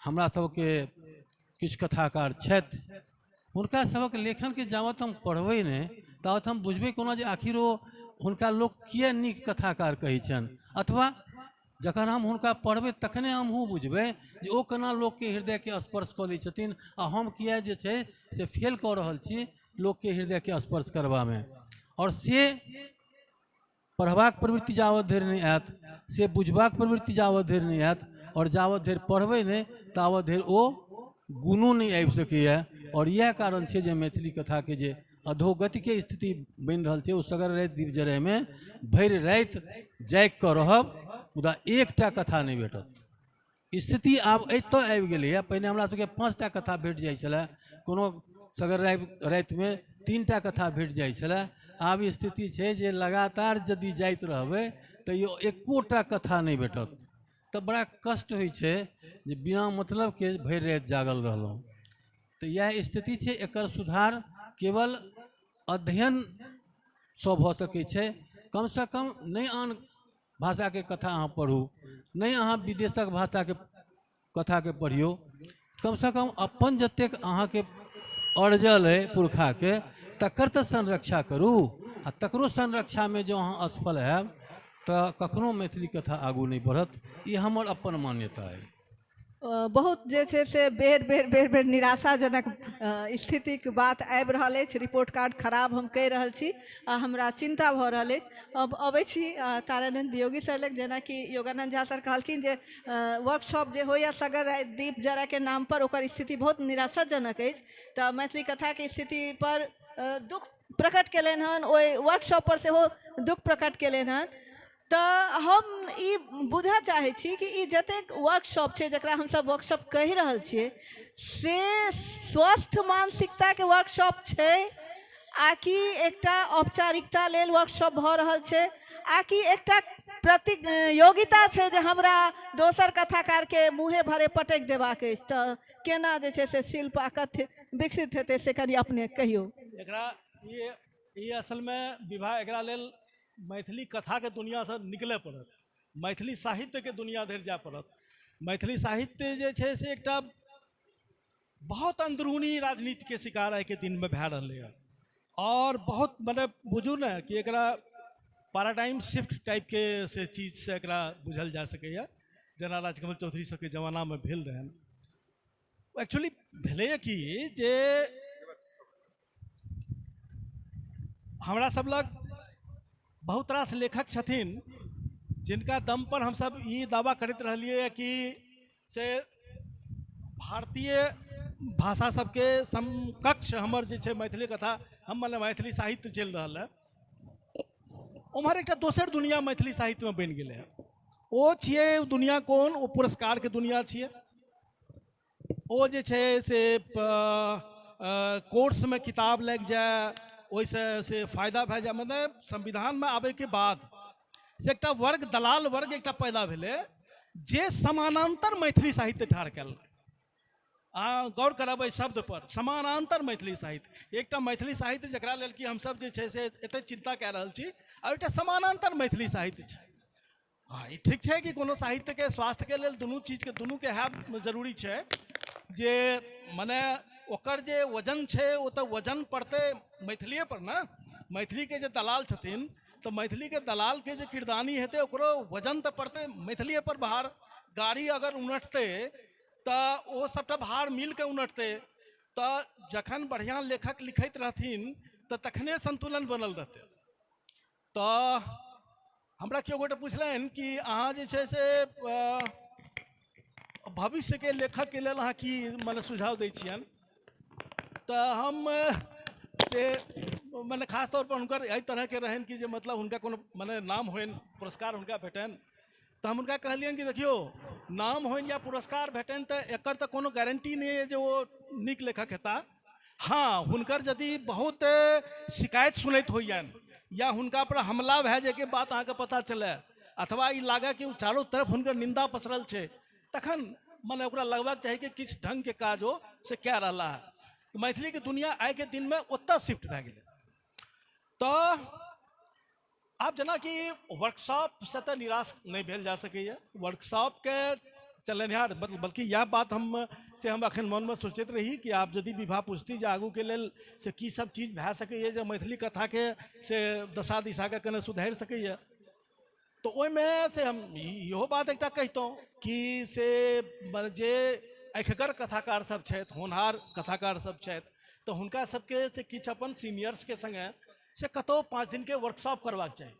S14: हमरा सबके किछु कथाकार छथि, हुनका सबक लेखनके जाबत हम पढ़बै नहि ताबत हम बुझबै कोना जे आखिर ओ हुनका लोक किए नीक कथाकार कहै छनि, अथवा जखन हम हुनका पढ़बै तखने हमहूँ बुझबै जे ओ केना लोकके हृदयके स्पर्श कऽ लै छथिन आ हम किए जे छै से फेल कऽ रहल छी लोकके हृदयके स्पर्श करबामे। आओर से पढ़बाक प्रवृत्ति जावत धरि नहि आयत, से बुझबाक प्रवृत्ति जावत धरि नहि आयत, आओर जावत धरि पढ़बै नहि तावत धरि ओ गुणो नहि आबि सकैए। आओर इएह कारण छै जे मैथिली कथाके जे अधोगतिके स्थिति बनि रहल छै ओ सगर राति दीप जरयमे भरि राति जागि कऽ रहब मुदा एकटा कथा नहि भेटत। स्थिति आब एतऽ आबि गेलैए। पहिने हमरा सबके 5टा कथा भेट जाइ छलए, कोनो सगर रातिमे 3टा कथा भेट जाइ छलए। आब स्थिति छै जे लगातार यदि जाइत रहबै तैयो एकोटा कथा नहि भेटत। तऽ बड़ा कष्ट होइ छै जे बिना मतलबके भरि राति जागल रहलहुँ। तऽ इएह स्थिति छै। एकर सुधार केवल अध्ययनसँ भऽ सकै छै। कमसँ कम नहि आन भाषाके कथा अहाँ पढ़ू, नहि अहाँ विदेशक भाषाके कथाके पढ़ियौ, कमसँ कम अपन जतेक अहाँके अरजल अइ पुरखाके तकर तऽ संरक्षा करू। आ तकरो संरक्षामे जँ अहाँ असफल हैब तऽ कखनो मैथिली कथा आगू नहि बढ़त। ई हमर अपन मान्यता अइ।
S22: बहुत जे छै से बेर बेर बेर बेर निराशाजनक स्थितिके बात आबि रहल अछि। रिपोर्ट कार्ड खराब हम कहि रहल छी आ हमरा चिन्ता भऽ रहल अछि। अब अबै छी तारानन्द वियोगी सर लग। जेनाकि योगानन्द झा सर कहलखिन जे वर्कशॉप जे होइए सगर राति दीप जराके नाम पर, ओकर स्थिति बहुत निराशाजनक अछि। तऽ मैथिली कथाके स्थिति पर दुःख प्रकट केलनि हन, ओहि वर्कशॉप पर सेहो दुःख प्रकट केलनि हन। तऽ हम ई बुझऽ चाहै छी कि ई जतेक वर्कशॉप छै जकरा हमसब वर्कशॉप कहि रहल छियै से स्वस्थ मानसिकताके वर्कशॉप छै आ कि एकटा औपचारिकता लेल वर्कशॉप भऽ रहल छै आ कि एकटा प्रतियोगिता छै जे हमरा दोसर कथाकारके मुँहे भरे पटकि देबाक अछि। तऽ केना जे छै से शिल्प आ कथ्य विकसित हेतै से कनि अपने कहियौ।
S6: एकरा ई असलमे विवाह एकरा लेल मैथिली कथाके दुनिआसँ निकलै पड़त, मैथिली साहित्यके दुनिआ धरि जाय पड़त। मैथिली साहित्य जे छै से एकटा बहुत अंदरूनी राजनीतिके शिकार आइके दिनमे भए रहलैए और बहुत मने बुझू ने कि एकरा पैराडाइम शिफ्ट टाइपके से चीजसँ एकरा बुझल जा सकैए, जेना राजकमल चौधरी सबके जमानामे भेल रहनि। एक्चुअली भेलैए कि जे हमरा सब लग बहुत रास लेखक छथिन जिनका दम पर हमसब ई दावा करैत रहलियै कि से भारतीय भाषा सबके समकक्ष हमर जे छै मैथिली कथा, हम मने मैथिली साहित्य चलि रहल है। उम्हर एकटा दोसर दुनिया मैथिली साहित्यमे बनि गेलै हँ। ओ छियै दुनिया कोन? ओ पुरस्कारके दुनिया छियै। ओ जे छै से कोर्समे किताब लागि जाय, ओहिसँ से फायदा भए जाय। मतलब संविधानमे आबैके बाद से एकटा वर्ग, दलाल वर्ग एकटा पैदा भेलै जे समानान्तर मैथिली साहित्य ठाढ़ कयल। अहाँ गौर करब एहि शब्द पर, समानान्तर मैथिली साहित्य। एकटा मैथिली साहित्य जकरा लेल कि हमसब जे छै से एतेक चिन्ता कए रहल छी, आ एकटा समानान्तर मैथिली साहित्य छै। हाँ, ई ठीक छै कि कोनो साहित्यके स्वास्थ्यके लेल दुनू चीजके दुनूके हैब जरूरी छै, जे मने ओकर जे वजन छै ओ तऽ वजन पड़तै मैथिलीए पर ने। मैथिलीके जे दलाल छथिन तऽ मैथिलीके दलालके जे किरदानी हेतै ओकरो वजन तऽ पड़तै मैथिलीए पर। भार गाड़ी अगर उनटतै तऽ ओ सबटा भार मिलके उनटतै। तऽ जखन बढ़िआँ लेखक लिखैत रहथिन तऽ तखने संतुलन बनल रहतै। तऽ हमरा केओ गोटे पुछलनि कि अहाँ जे छै से भविष्यके लेखकके लेल अहाँ की मने सुझाव दै छियनि? तऽ हम से मने खास तौर पर हुनकर एहि तरहके रहनि कि जे मतलब हुनका कोनो मने नाम होइन, पुरस्कार हुनका भेटनि। तऽ हम हुनका कहलियनि कि देखियौ, नाम होइन या पुरस्कार भेटनि तऽ एकर तऽ कोनो गारंटी नहि अइ जे ओ नीक लेखक हेता। हाँ, हुनकर यदि बहुत शिकायत सुनैत होइयनि या हुनका पर हमला भए जाइके बात अहाँके पता चलए अथवा ई लागए कि चारू तरफ हुनकर निंदा पसरल छै, तखन मने ओकरा लगबाक चाही कि किछु ढङ्गके काज ओ से कए रहला है। मैथिलीके दुनिया आइके दिनमे ओतऽ शिफ्ट भए गेलै। तऽ आब जेनाकि वर्कशॉपसँ तऽ निराश नहि भेल जा सकैए। वर्कशॉपके चलेनिहार बल्कि इएह बात हम से हम अखन मनमे सोचैत रही कि आब यदि विभा पुछती जे आगूके लेल से की सब चीज भए सकैए जे मैथिली कथाके से दशा दिशाके कने सुधारि सकैए, तऽ ओहिमे से हम इहो बात एकटा कहितहुँ कि से जे अखगर कथाकार सब छथि, होनहार कथाकार सब छथि, तऽ हुनका सबके से किछु अपन सीनियर्सके सङ्गे से कतहु 5 दिनके वर्कशॉप करबाक चाही।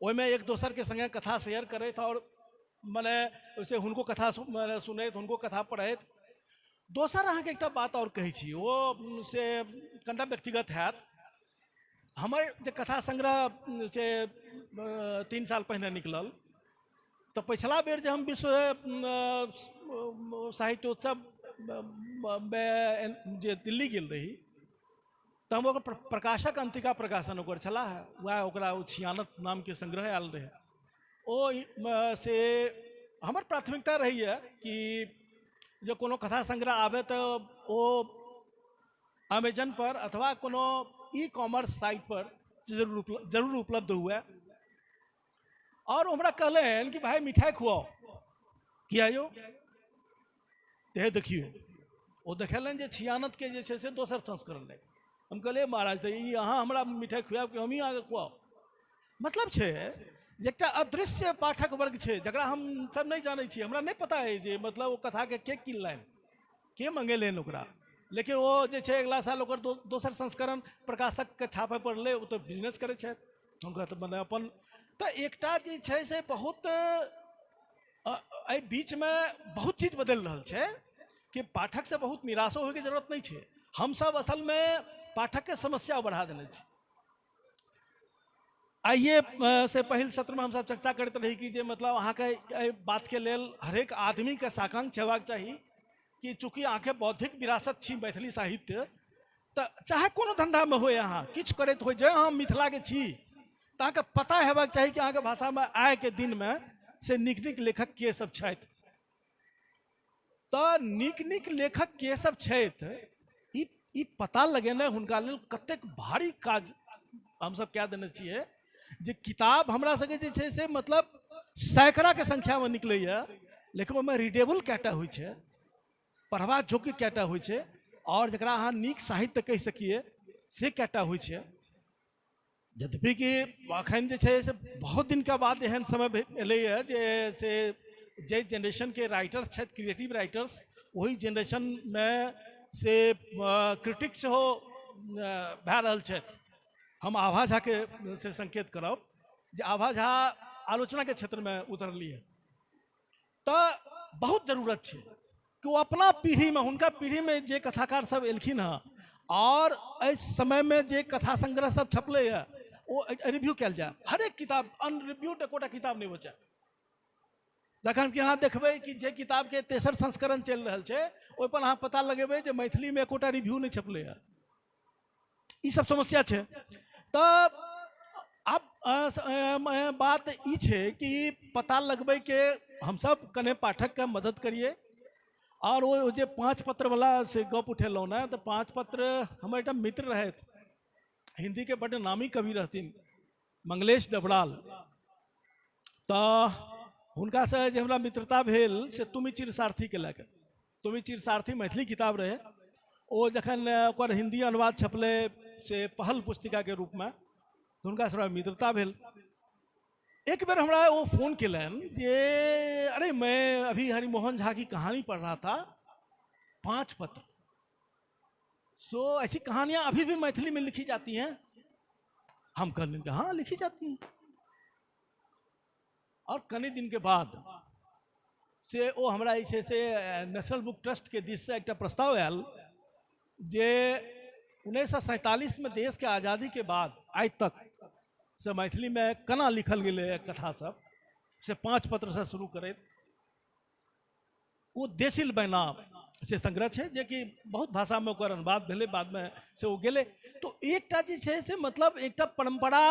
S6: ओहिमे एक दोसरके सङ्गे कथा शेयर करैत आओर मने ओहिसँ हुनको कथा सुनैत, हुनको कथा पढ़ैत। दोसर अहाँके एकटा बात आओर कहै छी, ओ से कनिटा व्यक्तिगत हैत। हमर जे कथा संग्रह से 3 साल पहिने निकलल, तऽ पछिला बेर जे हम विश्व साहित्योत्सव मे जे दिल्ली गेल रही, तऽ हम ओकर प्रकाशक अंतिका प्रकाशन ओकर छलाह, वएह ओकरा ओ छियानत नामके संग्रह आयल रहै। ओ से हमर प्राथमिकता रहैए कि जे कोनो कथा संग्रह आबे तऽ ओ अमेजन पर अथवा कोनो ई कॉमर्स साइट पर जरूर उपलब्ध हुए। और हमरा कहलनि कि भाई मिठाई खुआओ, किया यौ? ते देखियौ, ओ देखेलनि जे छियानत के जे छै से दोसर संस्करण रहै। हम कहलियै महाराज, तऽ ई अहाँ हमरा मिठाई खुआएब कि हमही अहाँके खुआउ? मतलब छै जे एकटा अदृश्य पाठक वर्ग छै जकरा हम सब नहि जानै छियै। हमरा नहि पता अइ जे मतलब ओ कथाके के किनलनि, के मंगेलनि ओकरा, लेकिन ओ जे छै अगिला साल ओकर दोसर संस्करण प्रकाशकके छापय पड़लै। ओ तऽ बिजनेस करै छथि, हुनका तऽ मने अपन। तऽ एकटा जे छै से बहुत एहि बीचमे बहुत चीज बदलि रहल छै कि पाठकसँ बहुत निराशो होइके जरूरत नहि छै। हमसब असलमे पाठकके समस्या बढ़ा देने छी। आइए से पहिल सत्रमे हमसब चर्चा करैत रही कि जे मतलब अहाँके एहि बातके लेल हरेक आदमीके साकांक्ष हेबाक चाही कि चूँकि अहाँके बौद्धिक विरासत छी मैथिली साहित्य, तऽ चाहे कोनो धन्धामे होइ, अहाँ किछु करैत होइ, जे अहाँ मिथिलाके छी तऽ अहाँके पता हेबाक चाही कि अहाँके भाषामे आइके दिनमे से नीक नीक लेखक के सब छथि। तऽ नीक नीक लेखक के सब छथि ई पता लगेनाइ हुनका लेल कतेक भारी काज हमसब कए देने छियै जे किताब हमरा सबके जे छै से मतलब सैकड़ाके संख्यामे निकलैए, लेकिन ओहिमे रीडेबल कएटा होइ छै, पढ़बा योग्य कएटा होइ छै, आओर जकरा अहाँ नीक साहित्य कहि सकिए से कएटा होइ छै। यद्यपि कि अखन जे छै से बहुत दिनका बाद एहन समय एलैए जे से जाहि जेनरेशनके राइटर्स छथि, क्रिएटिव राइटर्स, ओहि जेनरेशनमे से क्रिटिक सेहो भए रहल छथि। हम आभा झाके से संकेत करब जे आभा झा आलोचनाके क्षेत्रमे उतरलियै, तऽ बहुत जरूरत छै कि ओ अपना पीढ़ीमे, हुनका पीढ़ीमे जे कथाकार सब एलखिन हँ और एहि समयमे जे कथा संग्रह सब छपलै हँ ओ रिव्यू कयल जाय। हरेक किताब अनरिव्यूड एकोटा किताब नहि बचय। जखन कि अहाँ देखबै कि जे किताबके तेसर संस्करण चलि रहल छै ओहिपर अहाँ पता लगेबै जे मैथिलीमे एकोटा रिव्यू नहि छपलै हँ। ई सब समस्या छै। तऽ आब बात ई छै कि पता लगबैके हमसब कने पाठकके मदद करिए। और ओ जे 5 पत्रवला से गप उठेलहुँ ने, तऽ 5 पत्र हमर एकटा मित्र रहथि, हिन्दीके बड्ड नामी कवि रहथिन, मंगलेश डबराल। तऽ हुनकासँ जे हमरा मित्रता भेल से तुमि चिर सारथीके लए कऽ। तुमि चिर सारथी मैथिली किताब रहै, ओ जखन ओकर हिन्दी अनुवाद छपलै से पहल पुस्तिकाके रूपमे, हुनकासँ हमरा मित्रता भेल। एक बेर हमरा वो फोन केलनि जे अरे मैं अभी हरिमोहन झा की कहानी पढ़ रहा था, 5 पत्र, सो ऐसी कहानियाँ अभी भी मैथिली में लिखी जाती हैं? हम कहलियनि कि हाँ लिखी जाती हैं। और कनी दिन के बाद से ओ हमरा जे छै से नेशनल बुक ट्रस्ट के दिससँ एकटा प्रस्ताव आयल जे 1947 में देश के आज़ादी के बाद आइ तक से मैथिली में केना लिखल गेलै कथा सब, से 5 पत्रसँ शुरू करैत ओ देसिल बैना से संग्रह छै जेकि बहुत भाषामे ओकर अनुवाद भेलै, बादमे से ओ गेलै। तो एकटा जे छै से मतलब एकटा परम्परा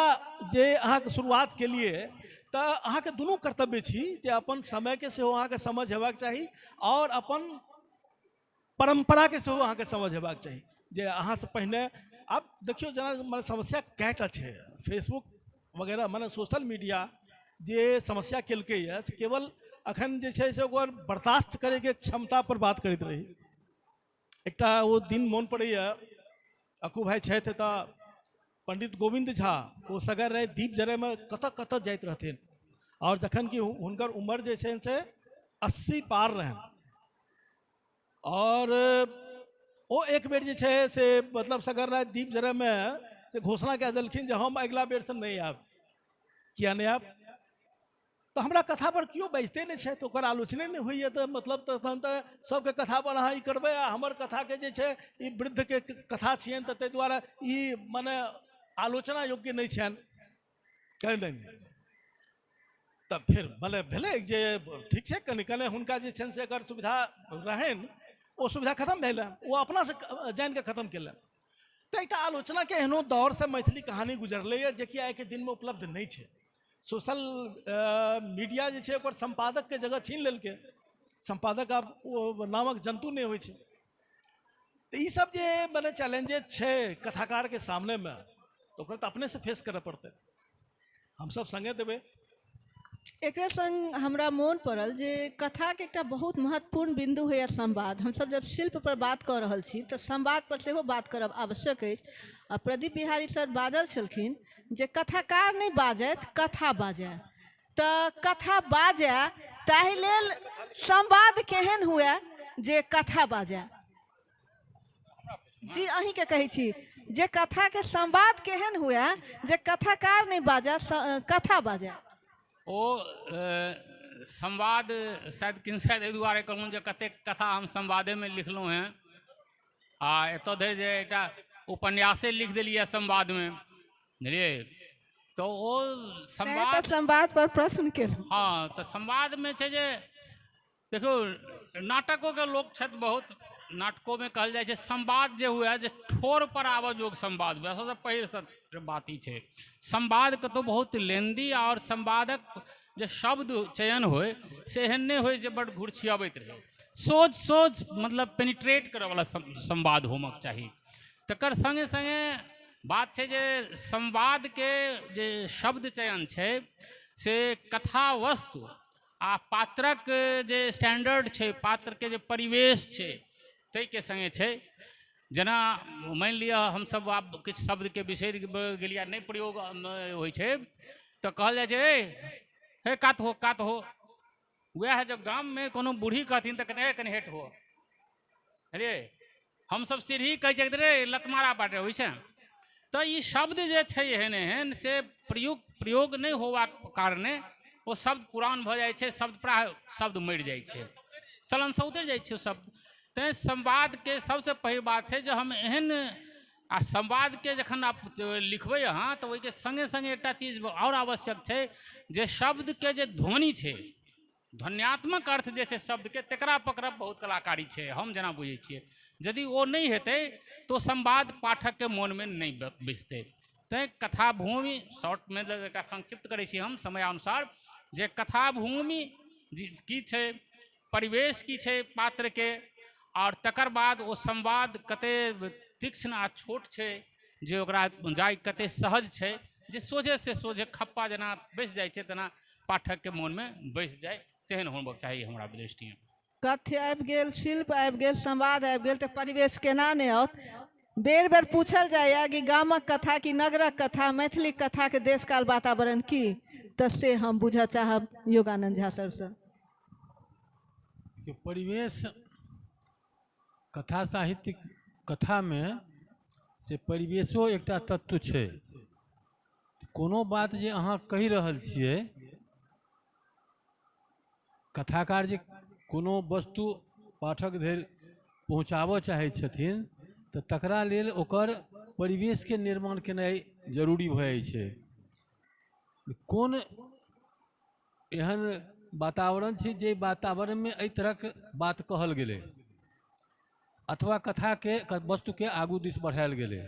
S6: जे अहाँके शुरुआत केलिए तऽ अहाँके दुनू कर्तव्य छी जे अपन समयके सेहो अहाँके समझ हेबाक चाही और अपन परम्पराके सेहो अहाँके समझ हेबाक चाही जे अहाँसँ पहिने। आब देखियौ जेना समस्या कएटा छै, फेसबुक वगैरह मने सोशल मीडिया जे समस्या केलकैए से केवल अखन जे छै से ओकर बर्दाश्त करैके क्षमता पर बात करैत रही। एकटा ओ दिन मोन पड़ैए, अकू भाइ छथि तऽ पंडित गोविन्द झा ओ सगर रहे दीप जरैमे कतऽ कतऽ जाइत रहथिन आओर जखन कि हुनकर उम्र जे छनि से 80 पार रहनि। आओर ओ एक बेर जे छै से मतलब सगर राति दीप जरयमे से घोषणा कए देलखिन जे हम अगिला बेरसँ नहि आयब। किया नहि आयब? तऽ हमरा कथा पर केओ बाजिते नहि छथि, ओकर आलोचने नहि होइए, तऽ मतलब तखन तऽ सबके कथा पर अहाँ ई करबै आ हमर कथाके जे छै ई वृद्धके कथा छियनि तऽ ताहि दुआरे ई मने आलोचना योग्य नहि छनि, कहलनि। तऽ फेर मने भेलै जे ठीक छै, कनि कनि हुनका जे छनि से एकर सुविधा रहनि, ओ सुविधा खतम भेलनि, ओ अपनासँ जानिकऽ खतम केलनि। तऽ एकटा आलोचनाके एहनो दौरसँ मैथिली कहानी गुजरलैए जेकि आइके दिनमे उपलब्ध नहि छै। सोशल मीडिया जे छै ओकर सम्पादकके जगह छीन लेलकै, सम्पादक आब ओ नामक जन्तु नहि होइ छै। तऽ ई सब जे मने चैलेंजेज छै कथाकारके सामनेमे, तऽ ओकरा तऽ अपनेसँ फेस करऽ पड़तै, हमसब सङ्गे देबै।
S22: एकरे संग हमरा मोन पड़ल जे कथाके एकटा बहुत महत्वपूर्ण बिन्दु होइए संवाद। हमसब जब शिल्प पर बात कऽ रहल छी तऽ संवाद पर सेहो बात करब आवश्यक अछि। आ प्रदीप बिहारी सर बाजल छलखिन जे कथाकार नहि बाजथि, कथा बाजय। तऽ कथा बाजय ताहि लेल संवाद केहन हुए जे कथा बाजय? जी अहीँके कहै छी जे कथाके संवाद केहन हुए जे कथाकार नहि बाजय, कथा बाजय।
S1: ओ संवाद शायद किनसाइत एहि दुआरे कहलहुँ जे कतेक कथा हम संवादेमे लिखलहुँ हेँ, आ एतऽ धरि जे एकटा उपन्यासे लिख देलियै संवादमे, बुझलियै? तऽ ओ संवाद
S22: संवाद पर प्रश्न केलहुँ।
S1: हाँ, तऽ संवादमे छै जे देखियौ नाटकोके लोक छथि बहुत, नाटकोमे कहल जाइ छै संवाद जे हुए जे ठोर पर आबऽ जोग संवाद हुए। सबसँ पहिल बात ई छै संवाद कतहु बहुत लेंदी आओर संवादक जे शब्द चयन होय से एहन नहि होय जे बड्ड घुरछियाबैत रहै, सोझ सोझ मतलब पेनिट्रेट करऽवला संवाद होमक चाही। तकर सङ्गे सङ्गे बात छै जे संवादके जे शब्द चयन छै से कथा वस्तु आ पात्रक जे स्टैंडर्ड छै, पात्रके जे परिवेश छै ताहिके सङ्गे छै। जेना मानि लिअ हमसब आब किछु शब्दके बिसरि गेलियै, नहि प्रयोग होइ छै तऽ कहल जाइ छै हे हे कात हो कात हो। वएह जब गाममे कोनो बूढ़ी कहथिन तऽ कनि कनि हेट हो, अरे हमसब सीढ़ी कहै छै रे लतमारा बाटे होइ छै। तऽ ई शब्द जे छै एहन एहन से प्रयोग नहि होबाक कारणे ओ शब्द पुरान भऽ जाइ छै, शब्द प्राय शब्द मरि जाइ छै, चलनसँ उतरि जाइ छै ओ शब्द। तैँ संवादके सबसँ पहिल बात छै जे हम एहन आ संवादके जखन आप लिखबै अहाँ तऽ ओहिके सङ्गे सङ्गे एकटा चीज आओर आवश्यक छै जे शब्दके जे ध्वनि छै, ध्वन्यात्मक अर्थ जे छै शब्दके, तकरा पकड़ब बहुत कलाकारी छै, हम जेना बुझै छियै। यदि ओ नहि हेतै तऽ संवाद पाठकके मोनमे नहि बैसतै। तैँ कथा भूमि शॉर्टमे एकरा संक्षिप्त करै छी हम समयानुसार, जे कथा भूमि की छै, परिवेश की छै पात्रके, आओर तकर बाद ओ संवाद कते तीक्ष्ण आ छोट छै जे ओकरा जाइ कते सहज छै जे सोझे से सोझे खप्पा जेना बैस जाइ छै तेना पाठकके मोनमे बैस जाइ, तेहन होबाक चाही हमरा दृष्टिमे।
S22: कथ्य आबि गेल, शिल्प आबि गेल, संवाद आबि गेल, तऽ परिवेश केना नहि आओत? बेर बेर पूछल जाइए कि गामक कथा कि नगरक कथा, मैथिली कथाके देशकाल वातावरण की, तऽ से हम बुझऽ चाहब योगानन्द झा सरसँ।
S14: परिवेश कथा साहित्य कथामे से परिवेशो एकटा तत्व छै। कोनो बात जे अहाँ कहि रहल छियै, कथाकार जे कोनो वस्तु पाठक धरि पहुँचाबऽ चाहै छथिन तऽ तकरा लेल ओकर परिवेशके निर्माण केनाइ जरूरी भऽ जाइ छै। कोन एहन वातावरण छै जे वातावरणमे एहि तरहक बात कहल गेलै अथवा कथाके वस्तुके आगू दिस बढ़ायल गेलै,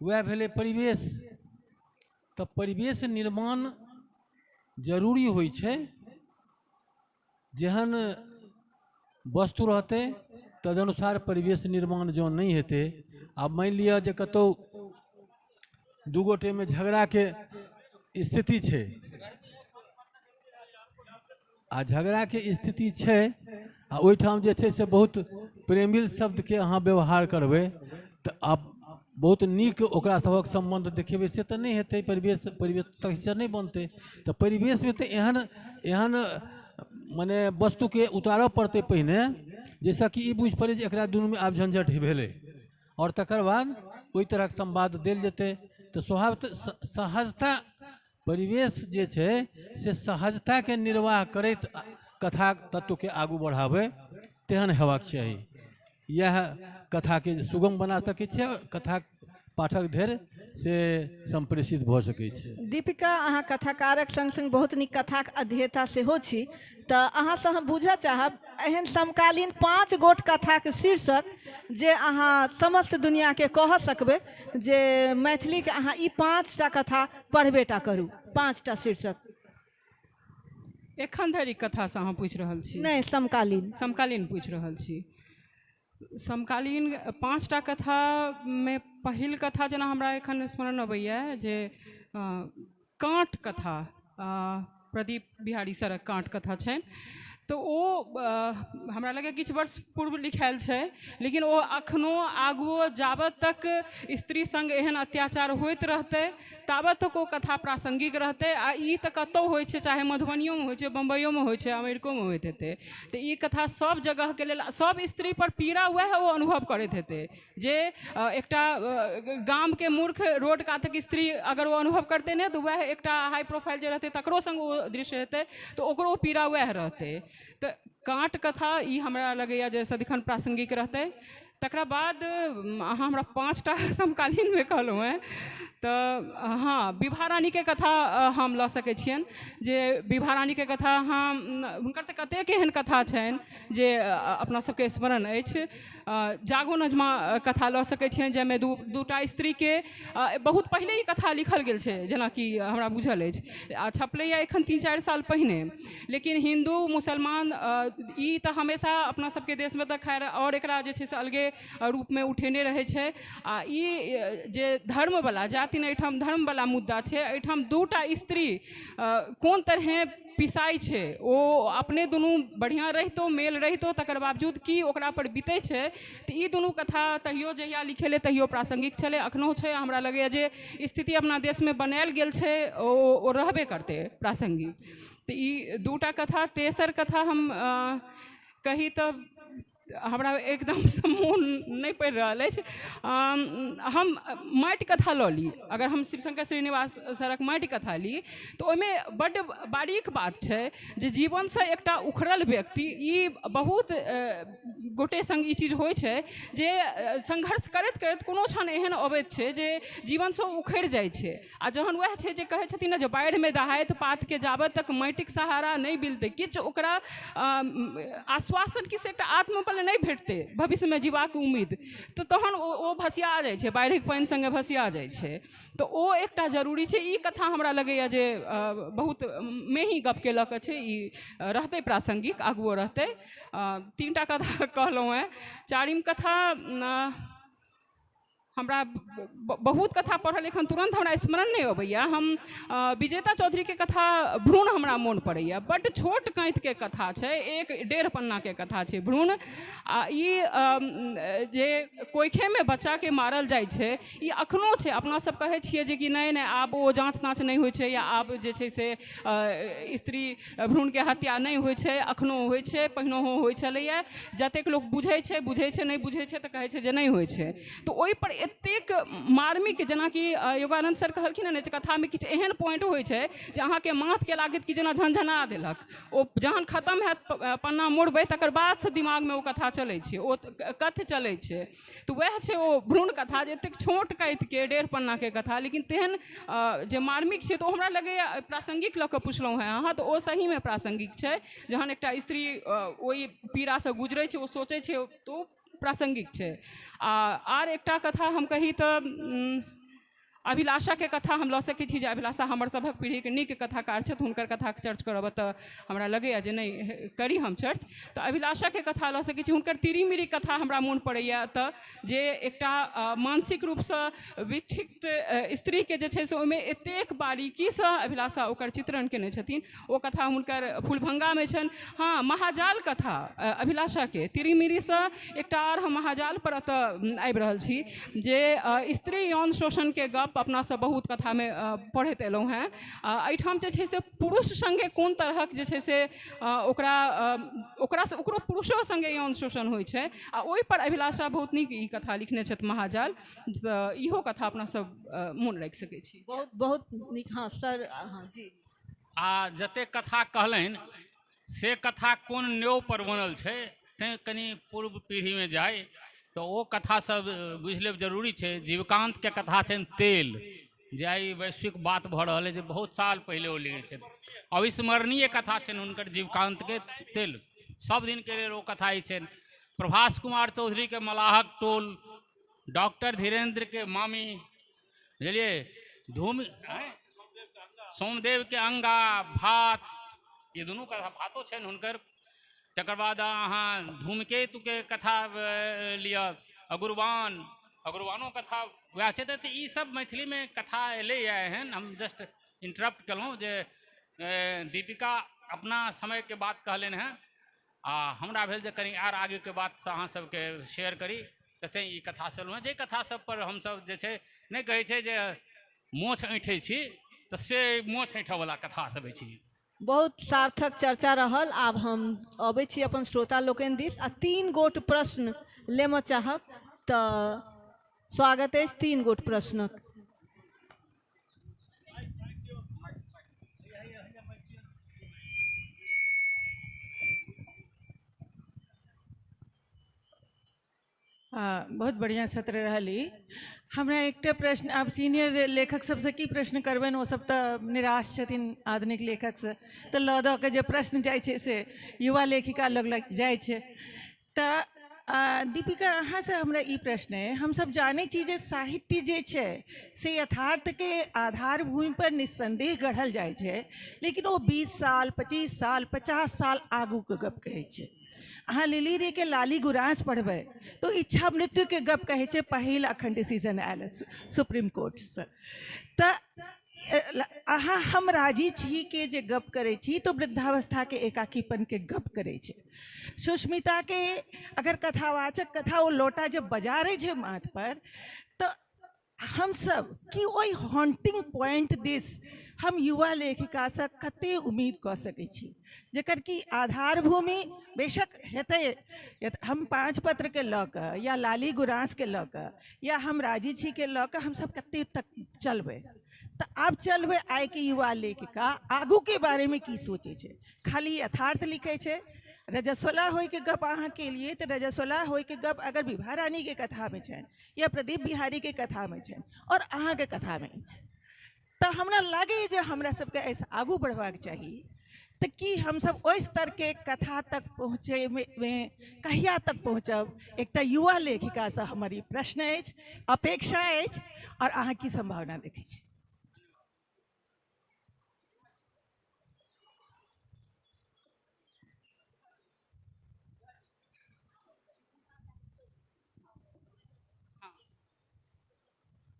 S14: वएह भेलै परिवेश। तऽ परिवेश निर्माण जरूरी होइ छै। जेहन वस्तु रहतै तदनुसार परिवेश निर्माण जँ नहि हेतै, आब मानि लिअ जे कतहु दू गोटेमे झगड़ाके स्थिति छै आ झगड़ाके स्थिति छै आ ओहिठाम जे छै से बहुत प्रेमिल शब्दके अहाँ व्यवहार करबै तऽ आब बहुत नीक ओकरा सभक सम्बन्ध देखेबै से तऽ नहि हेतै, परिवेश तकसँ नहि बनतै। तऽ परिवेशमे तऽ एहन एहन मने वस्तुके उतारऽ पड़तै पहिने, जाहिसँ कि ई बुझि पड़ै जे एकरा दुनूमे आब झंझट भेलै, आओर तकर बाद ओहि तरहक संवाद देल जेतै। तऽ स्वभाव सहजता, परिवेश जे छै से सहजताके निर्वाह करैत कथा तत्वके आगू बढ़ाबै तेहन हेबाक चाही। इएह कथाके सुगम बना सकै छै आओर कथा पाठक धरि से सम्प्रेषित भऽ सकै छै।
S22: दीपिका, अहाँ कथाकारक संग संग बहुत नीक कथाक अध्येता सेहो छी, तऽ अहाँसँ हम बुझऽ चाहब एहन समकालीन 5 गोट कथाक शीर्षक जे अहाँ समस्त दुनियाके कह सकबै जे मैथिलीके अहाँ ई 5टा कथा पढ़बे टा करू, 5टा शीर्षक।
S15: एखन धरि कथासँ अहाँ पूछि रहल छी?
S22: नहि, समकालीन।
S15: समकालीन पूछि रहल छी। समकालीन 5टा कथामे पहिल कथा जेना हमरा एखन स्मरण अबैए जे काँट कथा, प्रदीप बिहारी सरक काँट कथा छनि, तऽ ओ हमरा लगैए किछु वर्ष पूर्व लिखायल छै, लेकिन ओ अखनो आगुओ जाबत तक स्त्री संग एहन अत्याचार होइत रहतै ताबत तक ओ कथा प्रासंगिक रहतै। आ ई तऽ कतहु होइ छै, चाहे मधुबनियोमे होइ छै, बम्बइयोमे होइ छै, अमेरिकोमे होइत हेतै। तऽ ई कथा सब जगहके लेल, सब स्त्री पर पीड़ा वएह ओ अनुभव करैत हेतै जे एकटा गामके मूर्ख रोड कातक स्त्री अगर ओ अनुभव करतै नहि तऽ वएह एकटा हाई प्रोफाइल जे रहतै तकरो संग ओ दृश्य हेतै, तऽ ओकरो पीड़ा वएह रहतै। तऽ काँट कथा ई हमरा लगैए जे सदिखन प्रासंगिक रहतै। तकरा बाद अहाँ हमरा 5टा समकालीनमे कहलहुँ हेँ, तऽ हँ, विभा रानीके कथा हम लऽ सकै छियनि जे विभा रानीके कथा, हम हुनकर तऽ कतेक एहन कथा छनि जे अपना सबके स्मरण अछि। जागो नजमा कथा लऽ सकै छियनि जाहिमे दूटा स्त्रीके बहुत पहिले ई कथा लिखल गेल छै जेनाकि हमरा बुझल अछि, आ छपलैए एखन 3-4 साल पहिने। लेकिन हिन्दू मुसलमान ई तऽ हमेशा अपना सबके देशमे तऽ खैर आओर एकरा जे छै से अलगे रूपमे उठेने रहै छै। आ ई जे धर्मवला जाति नहि, एहिठाम धर्मवला मुद्दा छै, एहिठाम 2टा स्त्री कोन तरहे पिसाइ छै, ओ अपने दुनू बढ़िआँ रहितो मेल रहितो तकर बावजूद की ओकरा पर बीतै छै। तऽ ई दुनू कथा तहियो जहिया लिखेलै तहियो प्रासंगिक छलै, एखनो छै। हमरा लगैए जे स्थिति अपना देशमे बनायल गेल छै ओ रहबे करतै प्रासंगिक। तऽ ई 2टा कथा। तेसर कथा हम कही तऽ हमरा एकदमसँ मोन नहि पड़ि रहल अछि। हम माटि कथा लऽ ली, अगर हम शिवशंकर श्रीनिवास सरक माटि कथा ली तऽ ओहिमे बड्ड बारीक बात छै जे जीवनसँ एकटा उखड़ल व्यक्ति, ई बहुत गोटे संग ई चीज होइ छै जे संघर्ष करैत करैत कोनो क्षण एहन अबैत छै जे जीवनसँ उखड़ि जाइ छै। आ जहन वएह छै जे कहै छथिन ने जे बाढ़िमे दहाइत पातके जाबत तक माटिक सहारा नहि मिलतै, किछु ओकरा आश्वासन किछु एकटा आत्मबल नहि भेटतै भविष्यमे जीबाक उम्मीद, तऽ तहन ओ भसिया जाइ छै, बाढ़िक पानि सङ्गे भसिया जाइ छै। तऽ ओ एकटा जरूरी छै। ई कथा हमरा लगैए जे बहुत मेही गपके लऽ कऽ छै, ई रहतै प्रासंगिक, आगुओ रहतै। 3टा कथा कहलहुँ हेँ। 4म कथा हमरा बहुत कथा पढ़ल एखन तुरन्त हमरा स्मरण नहि अबैए। हम विजेता चौधरीके कथा भ्रूण हमरा मोन पड़ैए, बड्ड छोट काँतिके कथा छै, 1-1.5 पन्नाके कथा छै भ्रूण। आ ई जे कोइखेमे बच्चाके मारल जाइ छै ई एखनो छै। अपना सब कहै छियै जे कि नहि नहि आब ओ जाँच ताँच नहि होइ छै, या आब जे छै से स्त्री भ्रूणके हत्या नहि होइ छै, एखनो होइ छै, पहिनहो होइ छलैए। जतेक लोक बुझै छै बुझै छै, नहि बुझै छै तऽ कहै छै जे नहि होइ छै। तऽ ओहिपर एतेक मार्मिक, जेनाकि योगानन्द सर कहलखिन ने जे कथामे किछु एहन पॉइंट होइ छै जे अहाँके माथके लागत कि जेना झनझना देलक, ओ जहन खतम हैत पन्ना मोड़बै तकर बादसँ दिमागमे ओ कथा चलै छै, ओ कथ्य चलै छै। तऽ वएह छै ओ भ्रूण कथा जे एतेक छोट कातिके 1.5 पन्नाके कथा, लेकिन तेहन जे मार्मिक छै। तऽ ओ हमरा लगैए प्रासंगिक लऽ कऽ पुछलहुँ हेँ अहाँ, तऽ ओ सहीमे प्रासंगिक छै। जहन एकटा स्त्री ओहि पीड़ासँ गुजरै छै, ओ सोचै छै, तऽ ओ प्रासंगिक छै। आ आर एकटा कथा हम कही तऽ अभिलाषाके कथा हम लऽ सकै छी, जे अभिलाषा हमर सभक पीढ़ीके नीक कथाकार छथि, हुनकर कथाके चर्च करब तऽ हमरा लगैए जे नहि करी हम चर्च। तऽ अभिलाषाके कथा लऽ सकै छी, हुनकर तिरी मिरी कथा हमरा मोन पड़ैए तऽ जे एकटा मानसिक रूपसँ विक्षिप्त स्त्रीके जे छै से ओहिमे एतेक बारीकीसँ अभिलाषा ओकर चित्रण केने छथिन, ओ कथा हुनकर फुलभङ्गामे छनि। हँ, महाजाल कथा अभिलाषाके तिरी मिरीसँ एकटा आर हम महाजाल पर एतऽ आबि रहल छी, जे स्त्री यौन शोषणके गप अपना सब बहुत कथामे पढ़ैत एलहुँ हेँ। एहिठाम जे छै से पुरुष सङ्गे कोन तरहक जे छै से ओकरा ओकरासँ ओकरो पुरुषो सङ्गे यौन शोषण होइ छै, आ ओहिपर अभिलाषा बहुत नीक ई कथा लिखने छथि महाजाल। तऽ इहो कथा अपना सब मोन राखि सकै छी।
S22: बहुत बहुत नीक। हँ सर, हँ जी।
S1: आ जतेक कथा कहलनि से कथा कोन न्यों पर बनल छै, तैँ कनि पूर्व पीढ़ीमे जाइ तऽ ओ कथा सब बुझि लेब जरूरी छै। जीवकान्तके कथा छनि तेल, जे आइ वैश्विक बात भऽ रहल अछि, जे बहुत साल पहिले ओ लिखने छथि। अविस्मरणीय कथा छनि हुनकर जीवकान्तके तेल, सब दिनके लेल ओ कथा ई छनि। प्रभास कुमार चौधरीके मलाहक टोल, डॉक्टर धीरेन्द्रके मामी, बुझलियै, धूम सोमदेवके अंगा भात, ई दुनू कथा भातो छनि हुनकर। तकर बाद अहाँ धूमकेतुके कथा लिअ, अगुरवान, अगुरवानो कथा वएह छै। तऽ ईसब मैथिलीमे कथा एलैए एहन। हम जस्ट इंटरप्ट केलहुँ जे दीपिका अपना समयके बात कहलनि हेँ, आ हमरा भेल जे कनि आर आगेके बातसँ अहाँ सबके शेयर करी, तऽ तैँ ई कथा सब जे कथा सब पर हमसब जे छै नहि कहै छै जे मोछ ऐँठै छी, तऽ से मोछ ऐँठऽवला कथा सब अछि।
S22: बहुत सार्थक चर्चा रहल। आब हम अबै छी अपन श्रोता लोकनि दिस आ 3 गोट प्रश्न लेमऽ चाहब, तऽ स्वागत अछि 3 गोट प्रश्नक।
S10: बहुत बढ़िआँ सत्र रहल ई। हमरा एकटा प्रश्न, आब सीनियर लेखक सबसँ की प्रश्न करबनि, ओ सब तऽ निराश छथिन आधुनिक लेखकसँ, तऽ लऽ दऽ के जे प्रश्न जाइ छै से युवा लेखिका लग लग जाइ छै। तऽ दीपिका, अहाँसँ हमरा ई प्रश्न अइ, हमसब जानै छी जे साहित्य जे छै से यथार्थके आधार भूमिपर निस्सन्देह गढ़ल जाइ छै, लेकिन ओ 20 साल 25 साल 50 साल आगूके गप कहै छै। अहाँ लिली रे के लाली गुराँस पढ़बै तो इच्छा मृत्युके गप कहै छै, पहिल अखन डिसीजन आयल सुप्रीम कोर्टसँ। तऽ अहाँ हम राजी छी के जे गप करै छी तो वृद्धावस्थाके एकाकीपनके गप करै छै। सुष्मिताके अगर कथावाचक कथा ओ लोटा जब बजारै छै माथ पर, तऽ हमसब कि ओहि हॉन्टिंग पॉइंट दिस हम युवा लेखिकासँ कते उम्मीद कऽ सकै छी, जकर कि आधार भूमि बेशक हेतै। हम 5 पत्रके लऽ कऽ या लाली गुराँसके लऽ कऽ या हम राजी छीके लऽ कऽ हमसब कते तक चलबै? तऽ आब चलबै आइके युवा लेखिका आगूके बारेमे की सोचै छै? खाली यथार्थ लिखै छै? रजस्वला होइके गप अहाँ केलियै तऽ रजस्वला होइके गप अगर विभा रानीके कथामे छनि या प्रदीप बिहारीके कथामे छनि आओर अहाँके कथामे अछि, तऽ हमरा लागैए जे हमरा सबके एहिसँ आगू बढ़बाक चाही। तऽ की हमसब ओहि स्तरके कथा तक पहुँचैमे कहिया तक पहुँचब? एकटा युवा लेखिकासँ हमर ई प्रश्न अछि, अपेक्षा अछि, आओर अहाँ की सम्भावना देखै छी?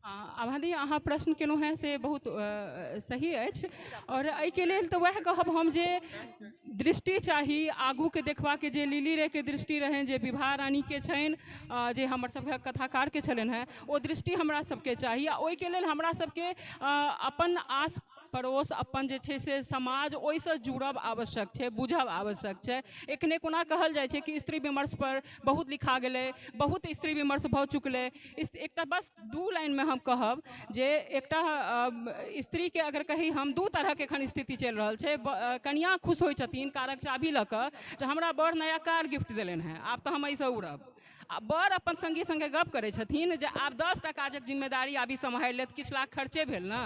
S15: आभादी, अहाँ प्रश्न केलहुँ हेँ से बहुत सही अछि, आओर एहिके लेल तऽ वएह कहब हम जे दृष्टि चाही आगूके देखबाके, जे लिली रेके दृष्टि रहनि, जे विभा रानीके छनि, जे हमर सबके कथाकारके छलनि हेँ, ओ दृष्टि हमरा सबके चाही। आ ओहिके लेल हमरा सबके अपन आस पड़ोस, अपन जे छै से समाज, ओहिसँ जुड़ब आवश्यक छै, बुझब आवश्यक छै। एखने कोना कहल जाइ छै कि स्त्री विमर्श पर बहुत लिखा गेलै, बहुत स्त्री विमर्श भऽ चुकलै। एकटा बस 2 लाइनमे हम कहब जे एकटा स्त्रीके अगर कही हम, 2 तरहके एखन स्थिति चलि रहल छै। कनिआँ खुश होइ छथिन कारक चाभी लऽ कऽ जे हमरा बड़ नया कार गिफ्ट देलनि हेँ, आब तऽ हम एहिसँ उड़ब। आ बड़ अपन सङ्गी सङ्गे गप करै छथिन जे आब 10टा काजक जिम्मेदारी आब ई सम्हारि लेत, किछु लाख खर्चे भेल ने,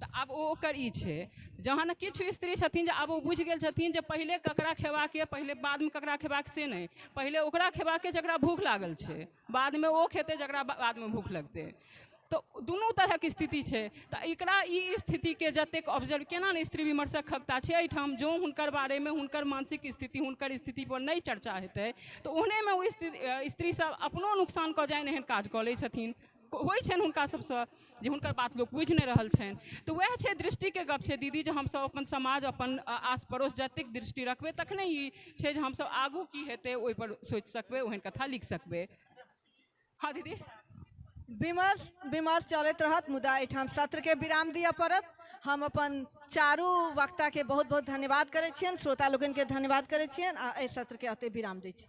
S15: तऽ आब ओ ओकर ई छै। जहन किछु स्त्री छथिन जे आब ओ बुझि गेल छथिन जे पहिले ककरा खेबाके, पहिले बादमे ककरा खेबाक से नहि, पहिले ओकरा खेबाके जकरा भूख लागल छै, बादमे ओ खेतै जकरा बादमे भूख लगतै। तऽ दुनू तरहक स्थिति छै। तऽ एकरा ई स्थितिके जतेक ऑब्जर्व केना ने स्त्री विमर्शक खगता छै एहिठाम, जँ हुनकर बारेमे हुनकर मानसिक स्थिति हुनकर स्थितिपर नहि चर्चा हेतै तऽ ओहनेमे ओ स्त्री सब अपनो नुकसान कऽ जाइन एहन काज कऽ लै छथिन, होइ छनि हुनका सबसँ जे हुनकर बात लोक बुझि नहि रहल छनि। तऽ वएह छै दृष्टिके गप छै दीदी, जे हमसब अपन समाज अपन आस पड़ोस जतेक दृष्टि रखबै तखने ई छै जे हमसब आगू की हेतै ओहिपर सोचि सकबै, ओहन कथा लिख सकबै। हाँ दीदी,
S22: विमर्श चलैत रहत, मुदा एहिठाम सत्रके विराम दिअ पड़त। हम अपन चारू वक्ताके बहुत बहुत धन्यवाद करै छियनि, श्रोता लोकनिके धन्यवाद करै छियनि आ एहि सत्रके एतहि विराम दै छी।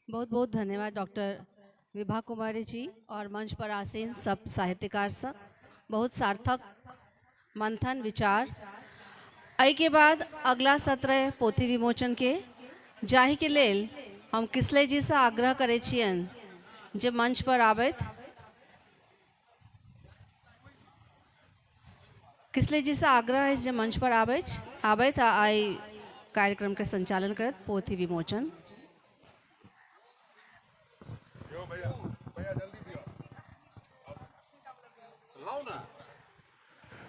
S5: बहुत बहुत धन्यवाद डॉक्टर विभा कुमारी जी और मंच पर आसीन सब साहित्यकार सब, बहुत सार्थक मंथन विचार। एहिके बाद अगला सत्र है पोथी विमोचन के, जाहि के लेल हम किसलय जी से आग्रह करै छियनि जे मंच पर आबथि। किसलय जी से आग्रह है जे मंच पर आबथि आ एहि कार्यक्रम के संचालन करत पोथी विमोचन।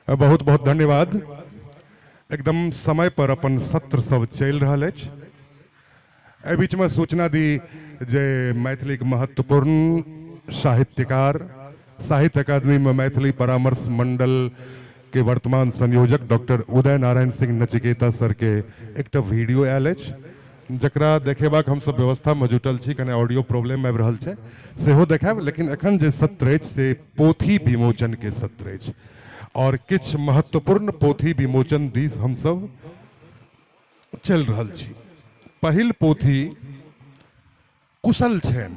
S4: बहुत बहुत धन्यवाद। एकदम समय पर अपन सत्र सब चलि रहल अछि। एहि बीचमे सूचना दी जे मैथिलीक महत्वपूर्ण साहित्यकार, साहित्य अकादमी में मैथिली परामर्श मंडल के वर्तमान संयोजक डॉक्टर उदय नारायण सिंह नचिकेता सर के एकटा वीडियो आयल अछि, जकरा देखेबाक हमसब व्यवस्था में जुटल छी। कने ऑडियो प्रॉब्लम आबि रहल छै, सेहो देखायब। लेकिन एखन जे सत्र अछि से पोथी विमोचन के सत्र अछि और किछु महत्वपूर्ण पोथी विमोचन दिस हमसब चलि रहल छी। पहिल पोथी कुशल छैन,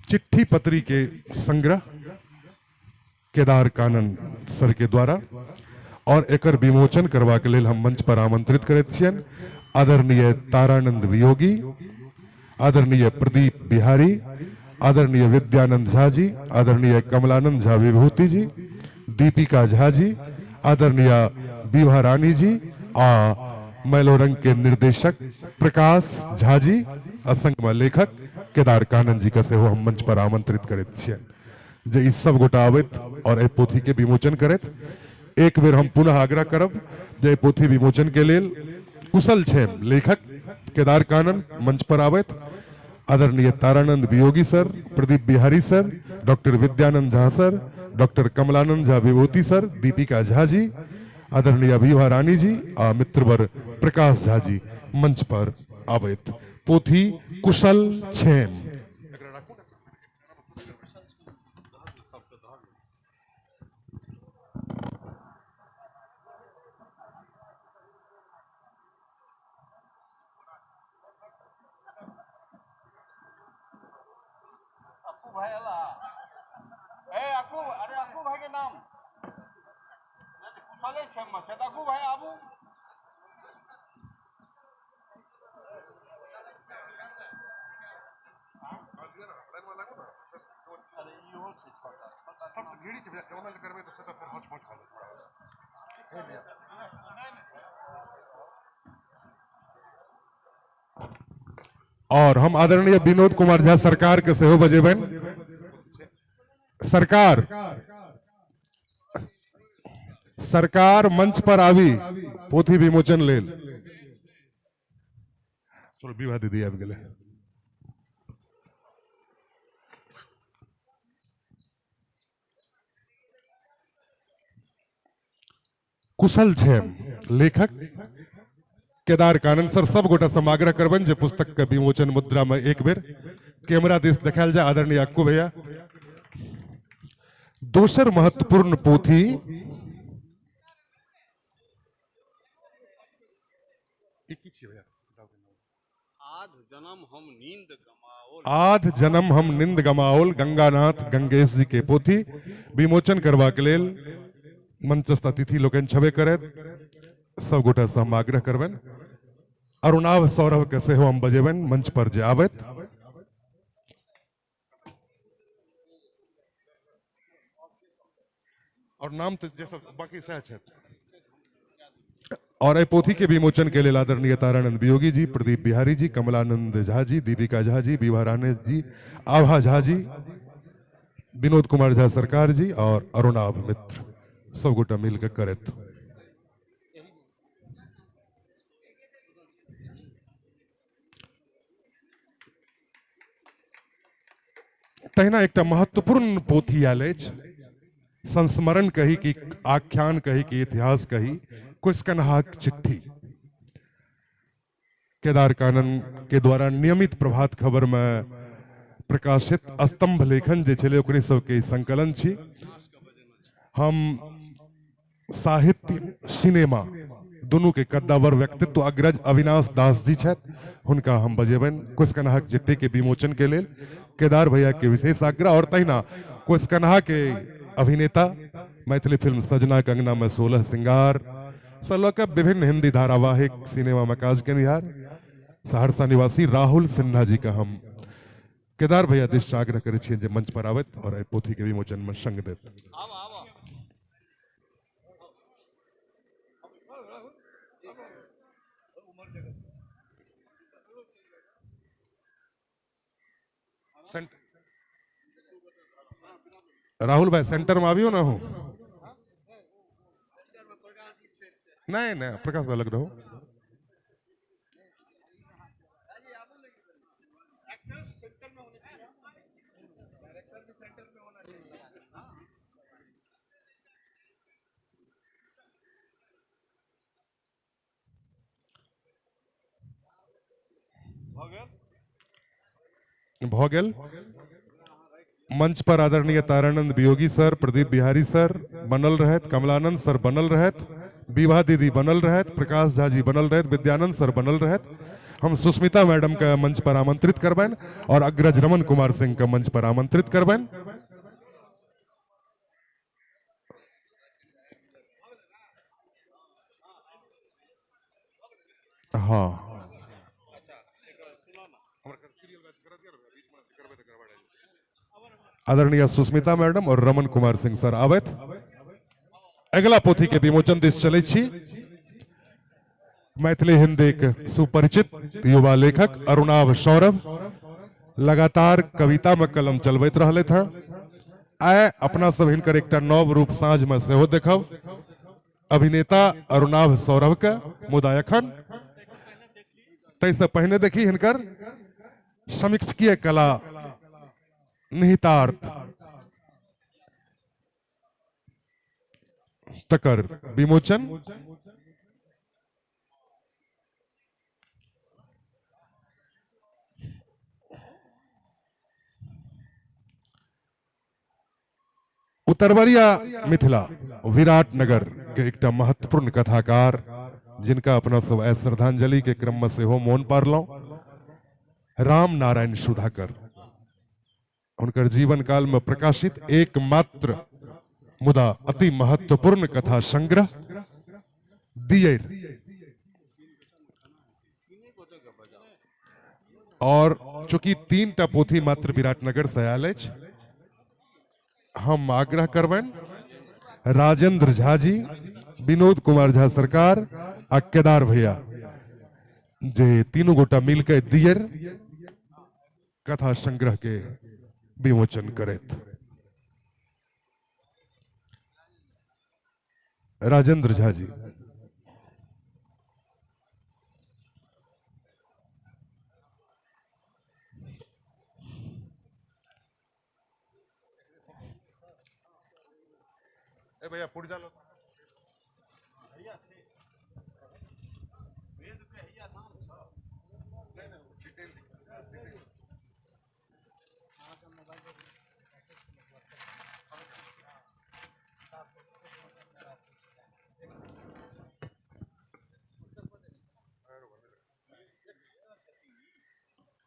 S4: चिट्ठी पत्री के संग्रह केदार कानन सर के द्वारा, और एकर विमोचन करबाक लेल हम मंच पर आमंत्रित करैत छियनि आदरणीय तारानंद वियोगी, आदरणीय प्रदीप बिहारी, आदरणीय विद्यानंद झा जी, आदरणीय कमलानंद झा विभूति जी, दीपिका झा जी, आदरणीय विभा रानी जी आ मैलोरंग के निर्देशक प्रकाश झा जी आ संगमे लेखक केदार कानन जी के सेहो हम मंच पर आमंत्रित करैत छियनि जे ई सब गोटा आबैत और एहि पोथी के विमोचन करैत। एक बेर हम पुनः आग्रह करब जे पोथी विमोचन के लेल कुशल क्षेम लेखक केदार कानन मंच पर आबैत, आदरणीय Taranand Viyogi sir, Pradeep Bihari sir, doctor Vidyanand Jha sir, doctor Kamalanand Jha Vibhuti sir, Deepika Jha ji, आदरणीय विभा रानी जी आ मित्रवर प्रकाश झा जी मंच पर आबैत। पोथी कुशल क्षेम। और हम आदरणीय विनोद कुमार झा सरकार के सेहो बजेबनि। सरकार सरकार मंच पर आबी पोथी विमोचन लेल। चलो विभा दीदी आबि गेलै। कुशल क्षेम लेखक केदार कानन सर, सब गोटा से आग्रह करबनि जे पुस्तक के विमोचन मुद्रा में एक बेर कैमरा दिस देखायल जाय। आदरणीय अक्कू भैया। दोसर महत्वपूर्ण पोथी आध जन्म हम निंद गमाओल, गंगानाथ गंगेश जी के पोथी विमोचन करबाक लेल मंचस्थ अतिथि लोकनि छबे करैत। सब गोटा से हम आग्रह करबनि। अरुणाभ सौरभ के सेहो हम बजेबनि मंच पर जे आबैत। और नाम तो जे सब बाकी सएह छथि। और एहि पोथी के विमोचन के लेल आदरणीय तारानंद वियोगी जी, प्रदीप बिहारी जी, कमलानंद झा जी, दीपिका झा जी, विभा राणे जी, आभा झा जी, विनोद कुमार झा सरकार जी और अरुणाभ मित्र सब गोटा मिलकर करत। तहिना एकटा महत्वपूर्ण पोथी आयल अछि, संस्मरण कही कि आख्यान कही कि इतिहास कही, कुशकन्हाक चिट्ठी, केदार कानन के द्वारा नियमित प्रभात खबर में प्रकाशित स्तंभ लेखन जे छलै ओकरे सबके संकलन छी। हम साहित्य सिनेमा दुनू के कद्दावर व्यक्तित्व अग्रज अविनाश दास जी छथि, हुनका हम बजेबनि कुशकन्हाक चिट्ठी के विमोचन के लेल। केदार भैया के विशेष आग्रह। और तहिना कुशकन्हा के अभिनेता मैथिली फिल्म सजना कंगना में 16 सिंगार से लऽ कऽ विभिन्न हिंदी धारावाहिक सिनेमा में काज केनिहार सहरसा निवासी राहुल सिन्हा जी का हम केदार भैया दिस आग्रह करै छियनि जे मंच पर आबैत और एहि पोथी के विमोचन में संग देत। राहुल भाई सेंटर में आबियो ना हो। नहीं नहीं प्रकाश भाई लग रहा हो। भऽ गेल। मंच पर आदरणीय तारानंद वियोगी सर, प्रदीप बिहारी सर बनल रहत, कमलानंद सर बनल रहत, विभा दीदी बनल रहत, प्रकाश झा जी बनल रहत, विद्यानंद सर बनल रहत। हम सुस्मिता मैडम के मंच पर आमंत्रित करबनि और अग्रज रमन कुमार सिंह के मंच पर आमंत्रित करबनि। हाँ आदरणीय सुस्मिता मैडम और रमन कुमार सिंह सर आबैत। अगला पोथी के विमोचन दिस चलै छी। मैथिली हिंदी के सुपरिचित युवा लेखक अरुणाभ सौरभ लगातार कविता में कलम चलबैत रहलथि हँ। आइ अपना सब हिनकर एकटा नव रूप साँझ में सेहो देखब, अभिनेता अरुणाभ सौरभ के। मुदा एखन ताहिसँ पहिने देखी हिनकर समीक्षकीय कला निहितार्थ तकर विमोचन। उतरवरिया मिथिला विराटनगर के एकटा महत्वपूर्ण कथाकार जिनका अपना सब आइ श्रद्धांजलि के क्रम में सेहो मोन पारलहुं, राम नारायण सुधाकर। हुनकर जीवन काल में प्रकाशित एकमात्र मुदा अति महत्वपूर्ण कथा संग्रह दियर। और चूंकि 3 टा पोथी मात्र विराटनगर से आयल अछि, हम आग्रह करबनि राजेंद्र झा जी, विनोद कुमार झा सरकार आ केदार भैया जे तीनू गोटा मिलके दियर कथा संग्रह के विमोचन करैत। राजेंद्र झा जी। ए भैया पुर्जा लो।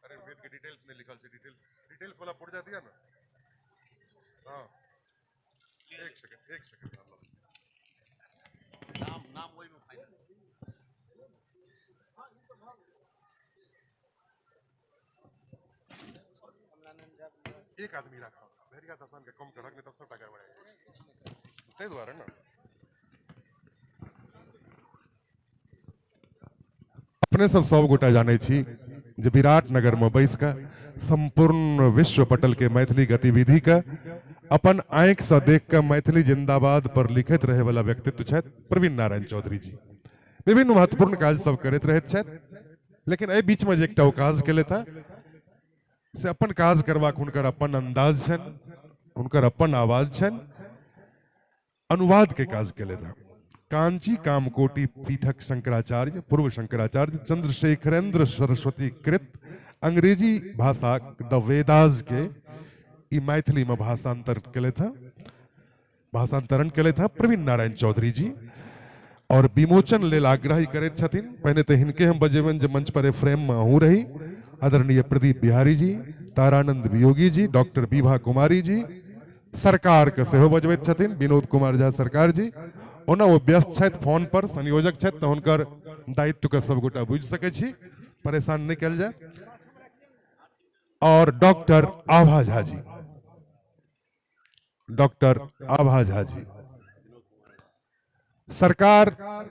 S4: अरे वेद के डिटेल्स में लिखल छै, डिटेल्स वाला पुर्जा दिया ना। हाँ एक सेकंड नाम नाम वही में फाइनल। एक आदमी राखब, बहेरिया दर्शन के कम करक, नहि तऽ सबटा गड़बड़ा जाइ छै, ताहि दुआरे ने। अपने सब सब गोटा जानै छी जे विराट नगर में बैस कऽ संपूर्ण विश्व पटल के मैथिली गतिविधि के अपन आँखि से देख कऽ मैथिली जिंदाबाद पर लिखैत रहे वाला व्यक्तित्व छथि प्रवीण नारायण चौधरी जी। विभिन्न महत्वपूर्ण काज सब करैत रहैत छथि, लेकिन एहि बीच में जे एकटा ओ काज केलथि हँ से अपन काज करबाक हुनकर अपन अंदाज छनि, हुनकर अपन आवाज छनि। अनुवाद के काज केलथि हँ। कांची कामकोटि पीठक शंकराचार्य, पूर्व शंकराचार्य चंद्रशेखरेंद्र सरस्वती कृत अंग्रेजी भाषा द वेदाज के ई मैथिली में भाषांतर केलथि हँ, भाषांतरण केलथि हँ प्रवीण नारायण चौधरी जी। और विमोचन लेल आग्रह करैत छथिन, पहिने तऽ हिनके हम बजेबनि जे मंच पर फ्रेम में अहूँ रही, आदरणीय प्रदीप बिहारी जी, तारानंद वियोगी जी, डॉक्टर विभा कुमारी जी, सरकार के सेहो बजबैत छथिन विनोद कुमार झा सरकार जी। ओना ओ व्यस्त छथि, फोन पर संयोजक छथि, तऽ हुनकर दायित्व के सब गोटा बुझि सकै छी, परेशान नहि कयल जाय। और डॉक्टर आभा झा जी, डॉक्टर आभा झा जी। सरकार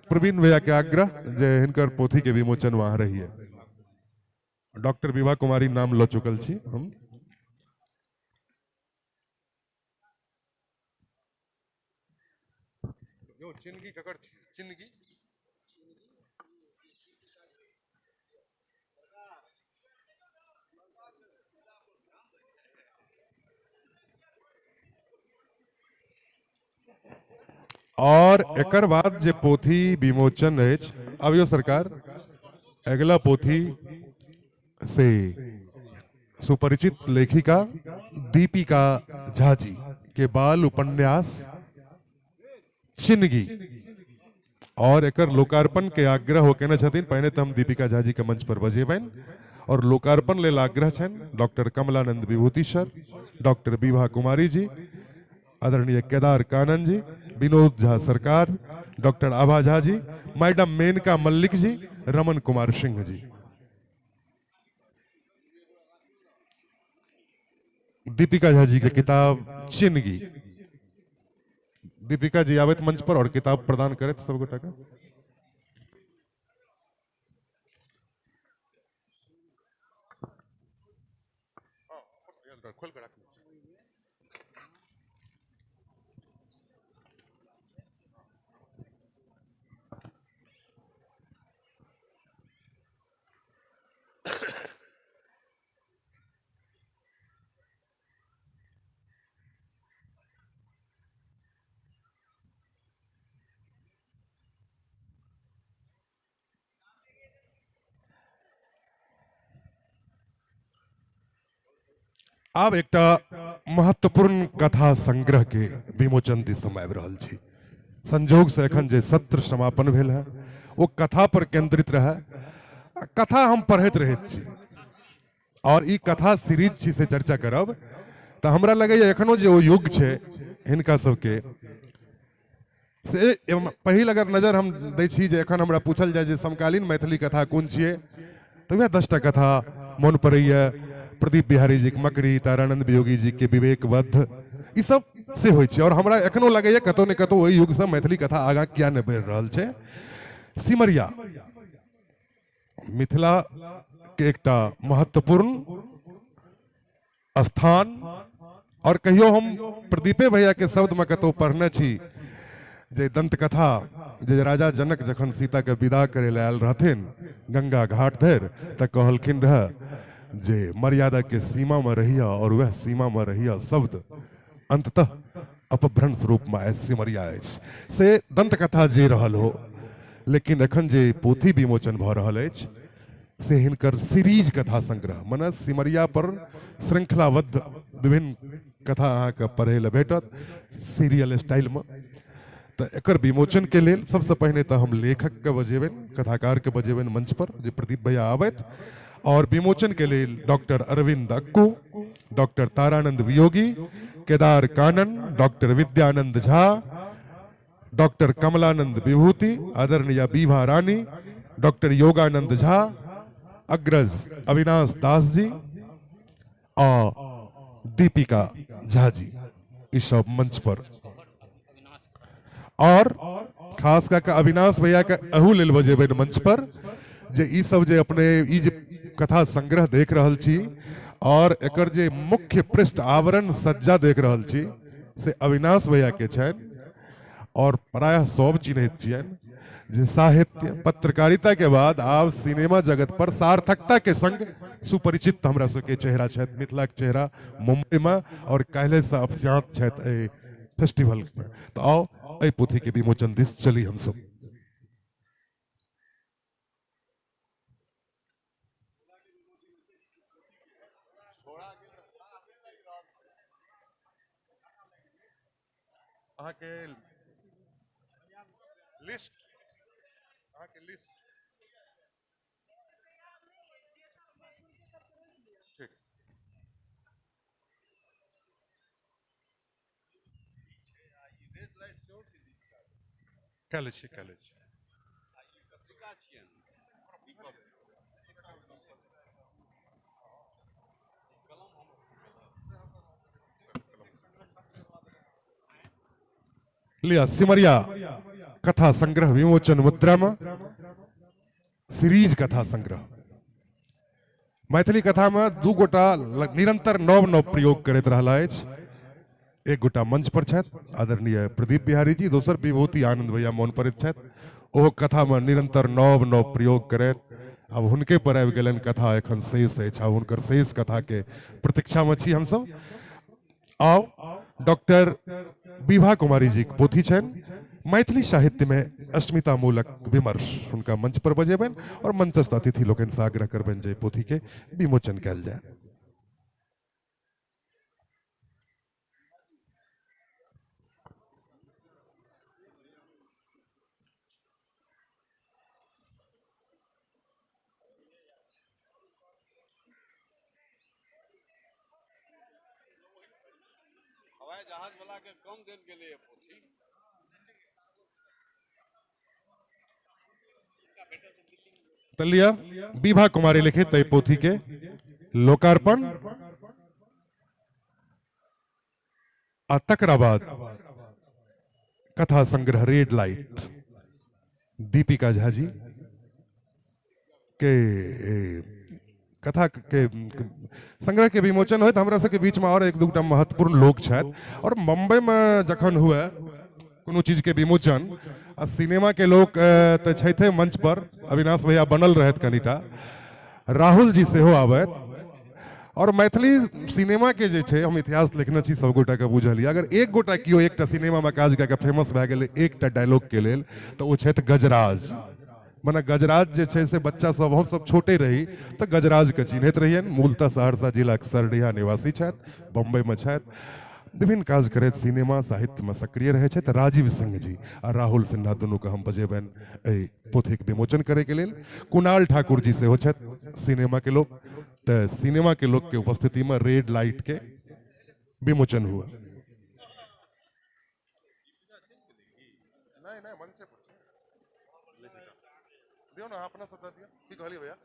S4: प्रवीण भैया के आग्रह जे हिनकर पोथी के विमोचन वहां रहिए। डॉक्टर विभा कुमारी नाम लऽ चुकल छी हम। चिन्गी ककर छी? चिन्गी और एकर बाद जे पोथी विमोचन अछि, अबियो सरकार, अगिला पोथी से सुपरिचित लेखिका दीपिका झा जी के बाल उपन्यास चिन्गी, और एकर लोकार्पण के आग्रह हो केने छथिन। पहिने तऽ हम दीपिका झा जी के मंच पर बजेबनि और लोकार्पण लेल आग्रह छनि doctor Kamalanand Vibhuti sir, doctor Vibha Kumari ji, आदरणीय केदार कानन जी, विनोद झा सरकार, डॉक्टर आभा झा जी, मैडम मेनका मल्लिक जी, रमन कुमार सिंह जी। दीपिका झा जी के किताब चिन्गी, दीपिका जी आबैत मंच पर और किताब प्रदान करैत सब गोटा के। आब एकटा महत्वपूर्ण कथा संग्रह के विमोचन दिस हम आबि रहल छी। संजोग से एखन जे सत्र समापन भेल है वो कथा पर केंद्रित रहे। कथा हम पढ़ैत रहैत छी और ई कथा सीरीज छी से चर्चा करब तऽ हमरा लगैए एखनो जे ओ युग छै हिनका सबके से पहिल अगर नजर हम दै छी जे एखन हमरा पूछल जाय जे समकालीन मैथिली कथा कोन छियै तऽ वएह 10टा कथा मोन पड़ैए। प्रदीप बिहारी जी के मकड़ी, तारानंद वियोगी जी के विवेकबद्ध, ई सब से होइ छै। और हमरा एखनो लगैए कतौ ने कतौ ओहि युगसँ मैथिली कथा आगाँ किया नहि बढ़ि रहल छै। सिमरिया मिथिला के एकटा महत्वपूर्ण स्थान, और कहियो हम प्रदीपे भैया के शब्द में कतौ पढ़ने छी जे दंतकथा जे राजा जनक जखन सीता के विदा करे लए आयल रहथिन गंगा घाट धरि तऽ कहलखिन रहे जे मर्यादा के सीमा में रहिया, और वह सीमा में रहिया शब्द अंततः अपभ्रंश रूप में आय सिमरिया अछि। से दंतकथा जे रहल हो, लेकिन एखन जे पोथी विमोचन भऽ रहल अछि से हिनकर सीरीज कथा संग्रह, मने सिमरिया पर श्रृंखलाबद्ध विभिन्न कथा अहाँके पढ़ै लए भेटत सीरियल स्टाइल में। तऽ एकर विमोचन के लेल सबसँ पहिने तऽ हम लेखक के बजेबनि, कथाकार के बजेबनि मंच पर जे प्रदीप भैया आबथि, और विमोचन के लेल doctor Arvind Akku, doctor Taranand Viyogi, Kedar Kanan, doctor Vidyanand Jha, doctor Kamalanand Vibhuti, आदरणीय विभा रानी, डॉक्टर योगानंद झा, अग्रज अविनाश दास जी आ दीपिका झा जी ई सब मंच पर और खास कऽ के अविनाश भैया के अहू लेल बजेबनि मंच पर जे ई सब जे अपने ई जे कथा संग्रह देख रहल छी और एकर जे मुख्य पृष्ठ आवरण सज्जा देख रहल छी से अविनाश भैया के छनि और प्रायः सब चिन्हैत छियनि जे साहित्य पत्रकारिता के बाद आब सिनेमा जगत पर सार्थकता के संग सुपरिचित हमरा सबके चेहरा छथि, मिथिलाक चेहरा मुंबई में और काल्हि से अपस्यात छथि एहि फेस्टिवल में। तो आओ एहि पोथी के विमोचन दिस चली हम सब। अहाँके लिस्ट, अहाँके लिस्ट ठीक। कए लै छियै। लिया सिमरिया कथा संग्रह विमोचन मुद्रा में सीरीज कथा संग्रह मैथिली कथा में दू गोटा निरंतर नव नव प्रयोग करैत रहला अछि। एक गोटा मंच पर छथि आदरणीय प्रदीप बिहारी जी, दोसर विभूति आनंद भैया मोन पड़ैत छथि, ओहो कथा में निरंतर नव नव प्रयोग करैत आब हुनके पर आबि गेलनि कथा एखन शेष अछि, आब हुनकर शेष कथा के प्रतीक्षा में छी हमसब। आउ डॉक्टर विभा कुमारी जी के पोथी छनि मैथिली साहित्य में अस्मिता मूलक विमर्श, हुनका मंच पर बजेबनि और मंचस्थ अतिथि लोकनि से आग्रह करबनि जे पोथी के विमोचन कयल जाय।
S11: हवाई जहाज वाला के कम देल गेलै पोथी।
S4: तो लिया विभा कुमारी लिखित एहि पोथी के लोकार्पण आ तकरा बाद कथा संग्रह रेड लाइट दीपिका झा जी के कथा के संग्रह के विमोचन होइत। हमरा सबके बीच में और एक दूटा महत्वपूर्ण लोग छथि और मुंबई में जखन हुए कोनो चीज के विमोचन आ सिनेमा के लोग तो छथे मंच पर, अविनाश भैया बनल रहत कनिटा, राहुल जी सेहो आबैत और मैथिली सिनेमा के जे छै हम इतिहास लिखने छी सब गोटा के बुझल यऽ, अगर एक गोटा केओ एकटा सिनेमा में काज कए के फेमस भए गेलै एकटा डायलॉग के लेल तऽ ओ छथि गजराज। मने गजराज जे छै से बच्चा सब हम सब छोटे रही तऽ गजराज के चिन्हैत रहियनि। मूलतः सहरसा जिलाके सरडीहा निवासी छथि, बम्बई में छथि, विभिन्न काज करैत सिनेमा साहित्य में सक्रिय रहै छथि। राजीव सिंह जी आ राहुल सिन्हा दुनूके हम बजेबनि एहि पोथीके विमोचन करैके लेल। कुणाल ठाकुर जी सेहो छथि सिनेमा के लोक, तऽ सिनेमा के लोक के उपस्थिति में रेड लाइट के विमोचन हुआ। नहीं नहीं मंच पर दियो ना, अपना सदा दियो की कहलिए भैया।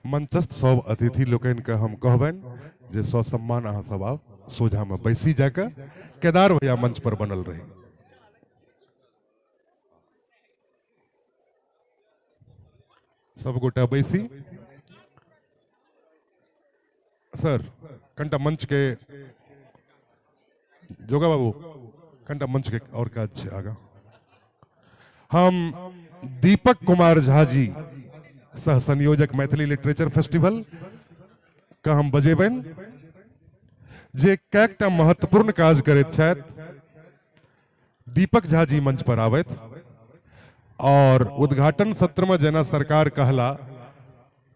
S4: मंचस्थ सब अतिथि लोकनि के हम कहबनि जे ससम्मान अहाँ सब आब सोझा में बैसी जाके केदार भैया मंच पर बनल रही। सब गोटा बैसी। सर कनिटा मंच के जोगा बाबू कनिटा मंच के और काज छै आगा। हम दीपक कुमार झा जी सह संयोजक मैथिली लिटरेचर फेस्टिवल का हम बजेबनि जे कएकटा महत्वपूर्ण काज करैत छथि। दीपक झा जी मंच पर आबथि। और उद्घाटन सत्र में जेना सरकार कहला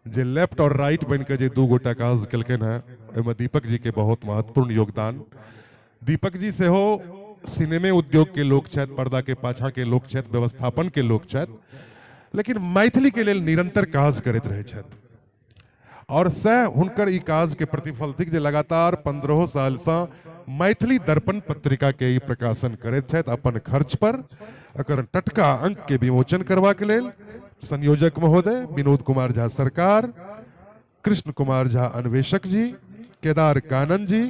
S4: जे लेफ्ट और राइट बन के जे दू गोटा काज केलखिन हेँ, ओहिमे दीपक जी के बहुत महत्वपूर्ण योगदान। दीपक जी सेहो सिनेमे उद्योग के लोक छथि, पर्दा के पाछा के लोक छथि, व्यवस्थापन के लोक छथि, लेकिन मैथिली के लेल निरंतर काज करैत रहै छथि। और सएह हुनकर ई काज के प्रतिफल थिक जे लगातार 15 सालसँ मैथिली दर्पण पत्रिका के ई प्रकाशन करैत छथि अपन खर्च पर। एकर टटका अंक के विमोचन करबाक लेल संयोजक महोदय विनोद कुमार झा सरकार, कृष्ण कुमार झा अन्वेषक जी, केदार कानन जी,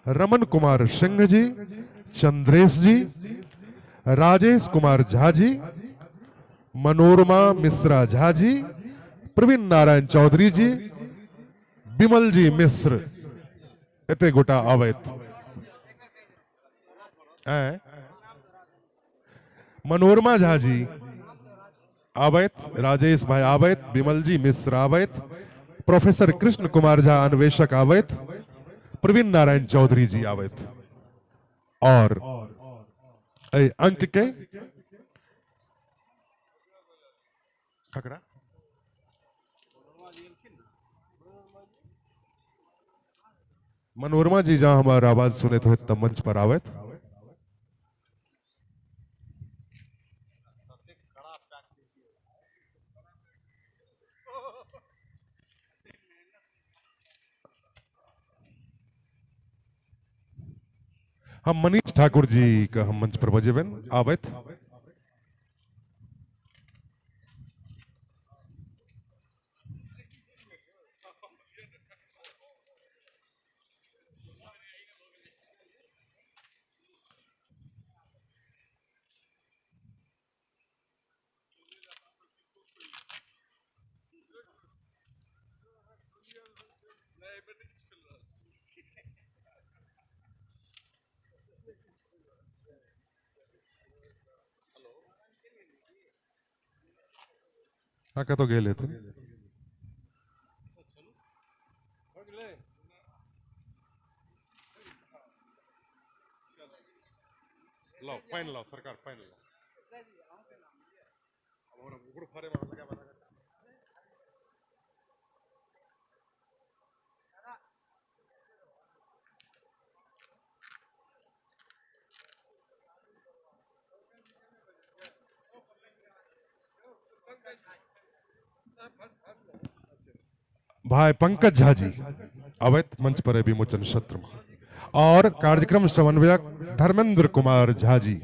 S4: रमन कुमार सिंह जी, चंद्रेश जी, राजेश कुमार झा जी, मनोरमा मिश्रा झा जी, प्रवीण नारायण चौधरी जी, विमल जी मिश्र, एते गोटा आबैत। मनोरमा झा जी आबैत, राजेश भाई आबैत, विमल जी मिश्र आबैत, प्रोफेसर कृष्ण कुमार झा अन्वेषक आबैत, प्रवीण नारायण चौधरी जी आबैत। और एहि अंक के खकरा मनोरमा जी जहां हमार आवाज सुनैत होत तब मंच पर आबैत। हम मनीष ठाकुर जी के हम मंच पर बजेबनि, आबैत। हाँ कतौ गेल हेथिन। लाओ पानि लाओ सरकार, पानि लाओ। भाई पंकज झा जी अवैत मंच पर विमोचन सत्र में, और कार्यक्रम समन्वयक धर्मेंद्र कुमार झा जी।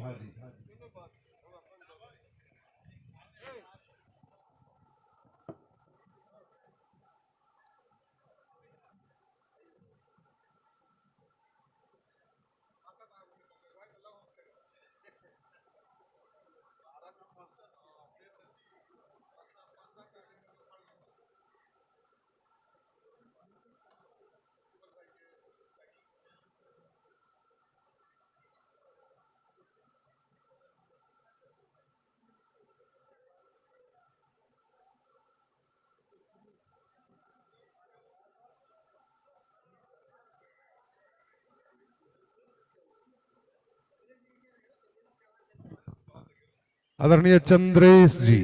S4: आदरणीय चंद्रेश जी,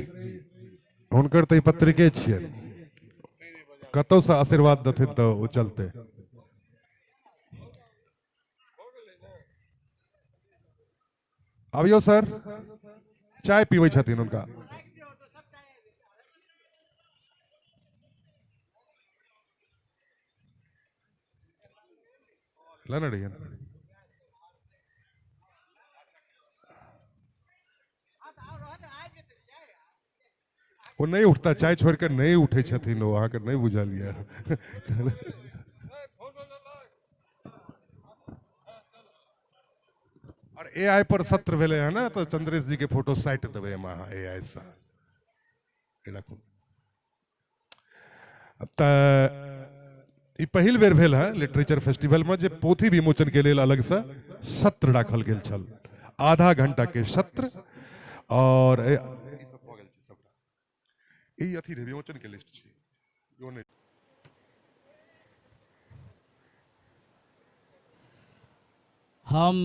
S4: हुनकर तो पत्रिके छियनि, कतौसँ आशीर्वाद देथिन तो ओ चलते। आबियौ सर, चाय पीबै छथिन हुनका। लेने रहियनि। ओ नहीं उठता, चाय छोड़िकऽ नहीं उठै छथिन ओ, अहाँके नहीं बुझल यऽ। और एआई पर सत्र भेलै हँ ने, तो चंद्रेश जी के फोटो साटि देबै एहिमे अहाँ एआई सँ। राखू। तऽ ई पहिल बेर भेल है लिटरेचर फेस्टिवल में जे पोथी विमोचन के लेल अलग से सत्र राखल गेल छल, आधा घंटा के सत्र। और ई अथी रहे विमोचन के लिस्ट छी यो नहीं।
S16: हम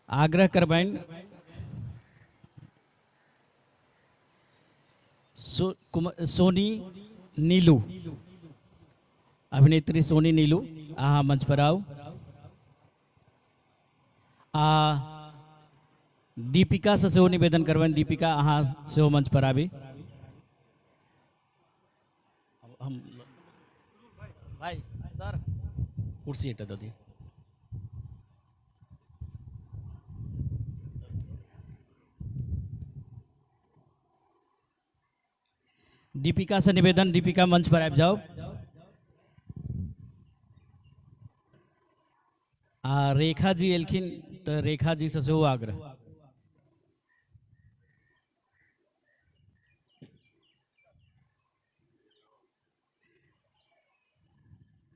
S16: आग्रह करबनि सोनी नीलू, अभिनेत्री सोनी नीलू, अहाँ मंच पर आउ। आ दीपिका से सेहो निवेदन करबनि, दीपिका अहाँ सेहो मंच पर आबी। हम भाई सर कुर्सी एकटा दऽ दिअ। दीपिका से निवेदन, दीपिका मंच पर आबि जाओ। आ रेखा जी एलखिन तऽ रेखा जी से सेहो आग्रह।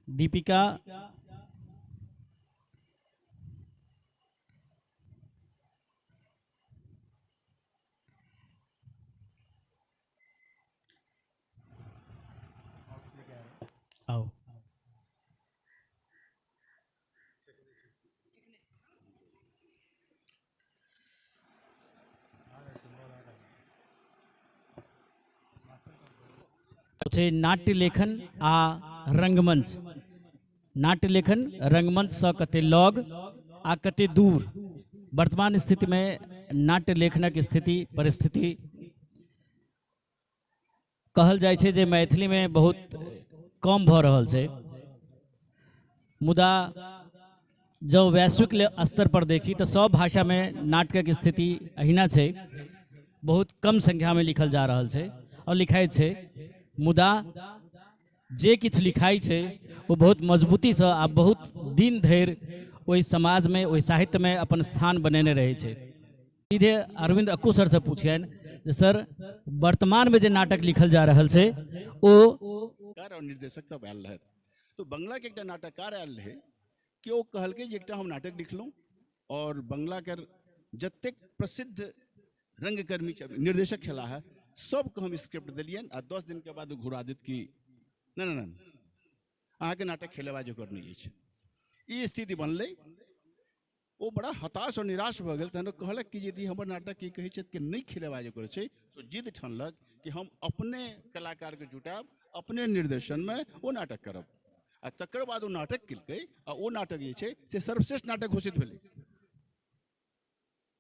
S16: दीपिका आओ। नाट्य लेखन आ रंगमंच, नाट्य लेखन रंगमंच से कते लग आ कते दूर वर्तमान स्थिति में नाट्य लेखनक स्थिति परिस्थिति कहल जाइ छै जे मैथिली में बहुत कम भऽ रहल छै, मुदा जब वैश्विक स्तर पर देखी तो सब भाषा में नाटकक स्थिति अहिना छै, बहुत कम संख्या में लिखल जा रहल छै और लिखाइत छै, मुदा जे किछु लिखाइ छै वो बहुत मजबूती से आ बहुत दिन धरि ओहि समाज में ओहि साहित्य में अपन स्थान बनेने रहै छै। सीधे अरविंद अक्कू सर से पूछियनि जे सर वर्तमान में जे नाटक लिखल जा रहल छै ओ
S18: और निर्देशक सब आयल रहथि, तो बंगला के एकटा नाटककार आयल रहे कि ओ कहलकै जे एकटा हम नाटक लिखलहुँ और बंगला के जतेक प्रसिद्ध रंगकर्मी निर्देशक छलाह है सबके हम स्क्रिप्ट देलियनि आ 10 दिन के बाद ओ घुरा देत कि नहि नहि नहि अहाँके नाटक खेलेबा जोगर नहि अछि। ई स्थिति बनलै, ओ बड़ा हताश और निराश भऽ गेल। तहन ओ कहलक कि यदि हमर नाटक की कहै छथि कि नहि खेलेबा जोगर छै तो जिद ठानलक कि हम अपने कलाकारके जुटायब, अपने निर्देशनमे ओ नाटक करब आ तकर बाद ओ नाटक केलकै आ ओ नाटक जे छै से सर्वश्रेष्ठ नाटक घोषित भेलै।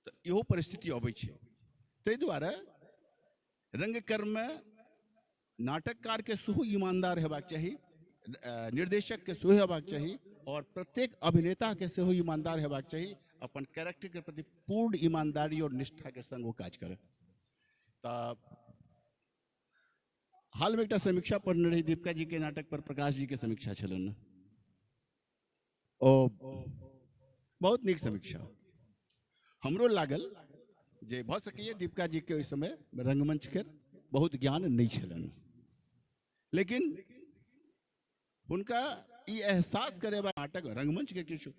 S18: तऽ इहो परिस्थिति अबै छै। ताहि दुआरे रंगकर्ममे नाटककारके सेहो ईमानदार हेबाक चाही, निर्देशकके सेहो हेबाक चाही और प्रत्येक अभिनेताके सेहो ईमानदार हेबाक चाही, अपन कैरेक्टरके प्रति पूर्ण ईमानदारी और निष्ठाके संग ओ काज करे। तऽ हालमे एकटा समीक्षा पढ़ने रही दीपिका जी के नाटक पर, प्रकाश जी के समीक्षा छलनि, ओ बहुत नीक समीक्षा। हमरो लागल जे भऽ सकैए दीपिका जी के ओहि समय रंगमंच के बहुत ज्ञान नहि छलनि, लेकिन हुनका ई एहसास करेबा नाटक रंगमंच के किछु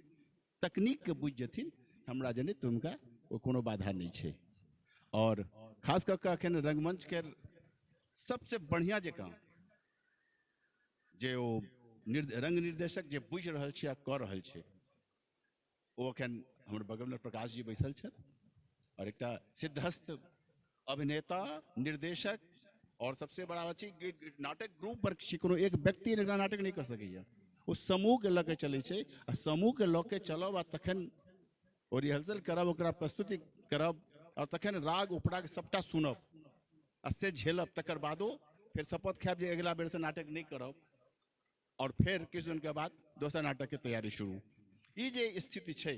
S18: तकनीक के बुझि जेथिन, हमरा जनैत तऽ हुनका ओ कोनो बाधा नहि छै। और खास कऽ कऽ एखन रंगमंच के सबसे बढ़िया जकाँ जे ओ रंग निर्देशक जे बुझि रहल छै आ कऽ रहल छै ओ एखन हमर बगलमे प्रकाश जी बैसल छथि और एकटा सिद्धहस्त अभिनेता निर्देशक और सबसे बड़ा बात छै नाटक ग्रुप पर कोनो एक व्यक्ति एकरा नाटक नहि कऽ सकैए, ओ समूहके लऽ के चलै छै आ समूहके लऽ के चलब आ तखन ओ रिहर्सल करब, ओकरा प्रस्तुति करब और तखन राग उपराग सबटा सुनब आ से झेलब, तकर बादो फेर शपथ खायब जे अगिला बेरसँ नाटक नहि करब और फेर किछु दिनके बाद दोसर नाटकके तैयारी शुरू। ई जे स्थिति छै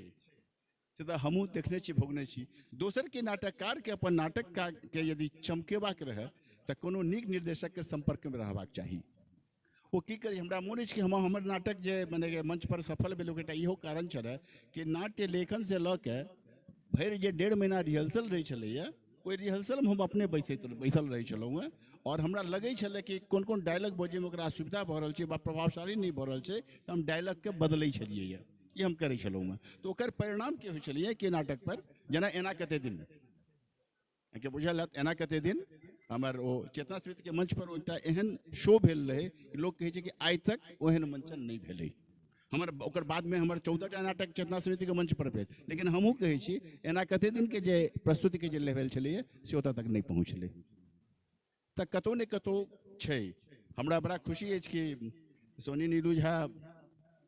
S18: से तऽ हमहूँ देखने छी, भोगने छी। दोसरके नाटककारके अपन नाटक के यदि चमकेबाक रहए तऽ कोनो नीक निर्देशकके सम्पर्कमे रहबाक चाही। ओ की करी, हमरा मोन अछि कि हमर नाटक जे मने मंच पर सफल भेल ओकर एकटा इहो कारण छलै कि नाट्य लेखनसँ लऽ के भरि जे 1.5 महीना रिहर्सल रहै छलैए ओहि रिहर्सलमे हम अपने बैसल रहै छलहुँ हेँ और हमरा लगै छलै कि कोन कोन डायलॉग बजैमे ओकरा असुविधा भऽ रहल छै वा प्रभावशाली नहि भऽ रहल छै तऽ हम डायलॉगके बदलै छलियै ये, ई हम करै छलहुँ हेँ। तऽ ओकर परिणाम की होइ छलैए कि नाटक पर जेना एना कते दिन अहाँके बुझल हैत, एना कते दिन हमर ओ चेतना समितिके मंच पर एकटा एहन शो भेल रहै कि लोक कहै छै कि आइ तक ओहन मंचन नहि भेलै। हमर ओकर बादमे हमर 14टा नाटक चेतना समितिके मंच पर भेल, लेकिन हमहूँ कहै छी एना कते दिनके जे प्रस्तुतिके जे लेवल छलैए से ओतऽ तक नहि पहुँचलै। तऽ कतहु ने कतहु छै। हमरा बड़ा खुशी अछि कि सोनी नीलू झा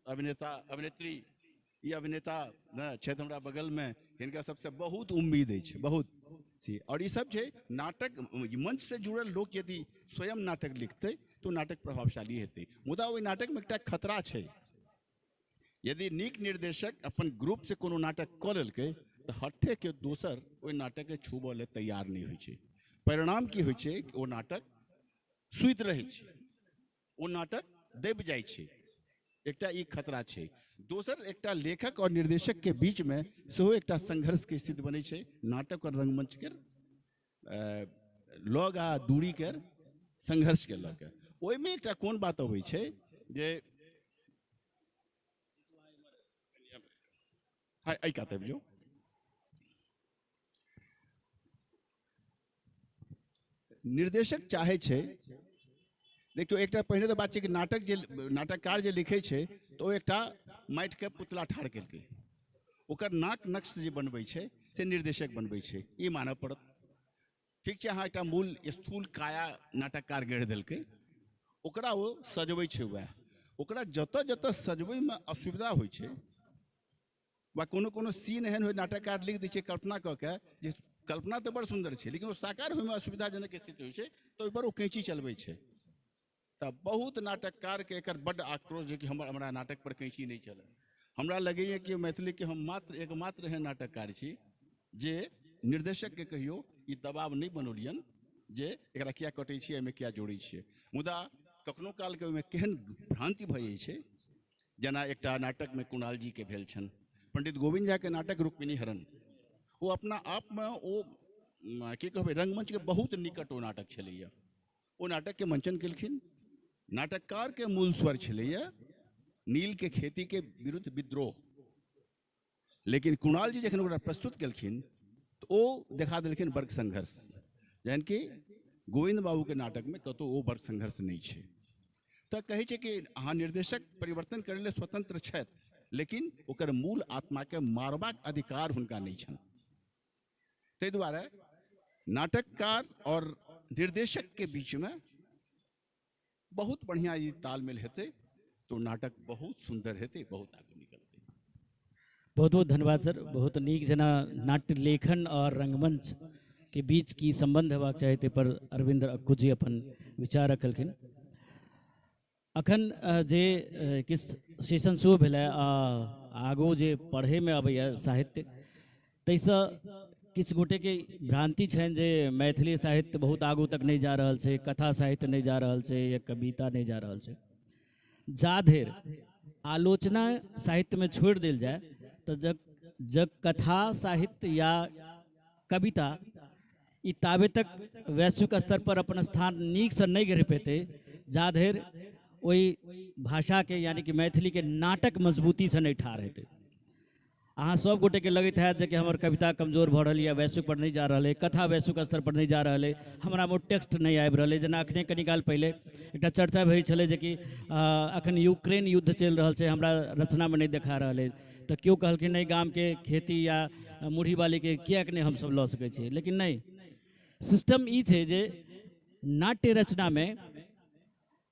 S18: अभिनेता अभिनेत्री ई अभिनेता छथि हमरा बगलमे, हिनका सबसँ बहुत उम्मीद अछि, बहुत सी। और ई सब छै नाटक मंचसँ जुड़ल लोक यदि स्वयं नाटक लिखतै तऽ नाटक प्रभावशाली हेतै। मुदा ओहि नाटकमे एकटा खतरा छै, यदि नीक निर्देशक अपन ग्रुपसँ कोनो नाटक कऽ लेलकै तऽ हट्ठेके दोसर ओहि नाटकके छूबऽ लेल तैयार नहि होइ छै। परिणाम की होइ छै, ओ नाटक सुति रहै छै, ओ नाटक दबि जाइ छै। एकटा ई खतरा छै। दोसर एकटा लेखक और निर्देशक के बीच में सेहो एकटा संघर्ष के स्थिति बनै छै। नाटक और रंगमंच के लग आ दूरी के संघर्ष के लऽ के ओहिमे एकटा कोन बात अबै छै जे एहि कात आबि जाउ। निर्देशक चाहै छै, देखियौ एकटा पहिने तऽ बात छै कि नाटक जे नाटककार जे लिखै छै तऽ ओ एकटा माटिके पुतला ठाढ़ केलकै, ओकर नाक नक्श जे बनबै छै से निर्देशक बनबै छै, ई मानऽ पड़त। ठीक छै, अहाँ एकटा मूल स्थूल काया नाटककार गढ़ि देलकै, ओकरा ओ सजबै छै। वएह ओकरा जतऽ जतऽ सजबैमे असुविधा होइ छै वा कोनो कोनो सीन एहन होइ नाटककार लिख दै छै कल्पना कऽ के, जे कल्पना तऽ बड़ सुन्दर छै लेकिन ओ साकार होइमे असुविधाजनक स्थिति होइ छै, तऽ ओहिपर ओ कैंची चलबै छै। तऽ बहुत नाटककारके एकर बड्ड आक्रोश जे कि हमरा नाटक पर कैंची नहि चलल। हमरा लगैए कि मैथिलीके हम मात्र एकमात्र एहन नाटककार छी जे निर्देशकके कहियो ई दबाव नहि बनौलियनि जे एकरा किया कटै छियै, एहिमे किया जोड़ै छियै। मुदा कखनो कालके ओहिमे केहन भ्रान्ति भऽ जाइ छै, जेना एकटा नाटकमे कुणाल जीके भेल छनि, पंडित गोविन्द झाके नाटक रुक्मिणी हरण, ओ अपना आपमे ओ की कहबै रंगमंचके बहुत निकट ओ नाटक छलैए। ओ नाटकके मंचन केलखिन, नाटककारके मूल स्वर छलैए नीलके खेतीके विरुद्ध विद्रोह, लेकिन कुणाल जी जखन ओकरा प्रस्तुत केलखिन तऽ ओ देखा देलखिन वर्ग संघर्ष, जहन कि गोविन्द बाबूके नाटकमे कतहु ओ वर्ग संघर्ष नहि छै। तऽ कहै छै कि अहाँ निर्देशक परिवर्तन करै लेल स्वतंत्र छथि, लेकिन ओकर मूल आत्माके मारबाक अधिकार हुनका नहि छनि। ताहि दुआरे नाटककार और निर्देशकके बीचमे बहुत बढ़िया ई तालमेल हेतै तो नाटक बहुत सुंदर हेतै, बहुत आगू निकलतै।
S16: बहुत बहुत धन्यवाद सर। बहुत नीक जेना नाट्य लेखन और रंगमंच के बीच की संबंध हेबाक चाही ताहि पर अरविंद अक्कू जी अपन विचार रखलखिन। अखन जे किछु सेशन शुरू भेलै आगू जे पढ़ैमे अबैए साहित्य, ताहिसँ किछु गोटेके भ्रान्ति छनि जे मैथिली साहित्य बहुत आगू तक नहि जा रहल छै, कथा साहित्य नहि जा रहल छै या कविता नहि जा रहल छै। जा धरि आलोचना साहित्यमे छोड़ि देल जाय तऽ जब कथा साहित्य या कविता ई ताबे तक वैश्विक स्तर पर अपन स्थान नीकसँ नहि गढ़ि पेतै जा धरि ओहि भाषाके यानी कि मैथिलीके नाटक मजबूतीसँ नहि ठाढ़ हेतै। अहाँ सब गोटेके लगैत हैत जे कि हमर कविता कमजोर भऽ रहल यऽ, वैश्विक पर नहि जा रहल है, कथा वैश्विक स्तर पर नहि जा रहल है, हमरा ओ टेक्स्ट नहि आबि रहल है। जेना अखने कनी काल पहिले एकटा चर्चा भेल छलै जे कि अखन यूक्रेन युद्ध चलि रहल छै, हमरा रचनामे नहि देखा रहल है, तऽ केओ कहलखिन नहि गामके खेती या मुरही बालीके किएक नहि हमसब लऽ सकै छियै। लेकिन नहि, सिस्टम ई छै जे नाट्य रचनामे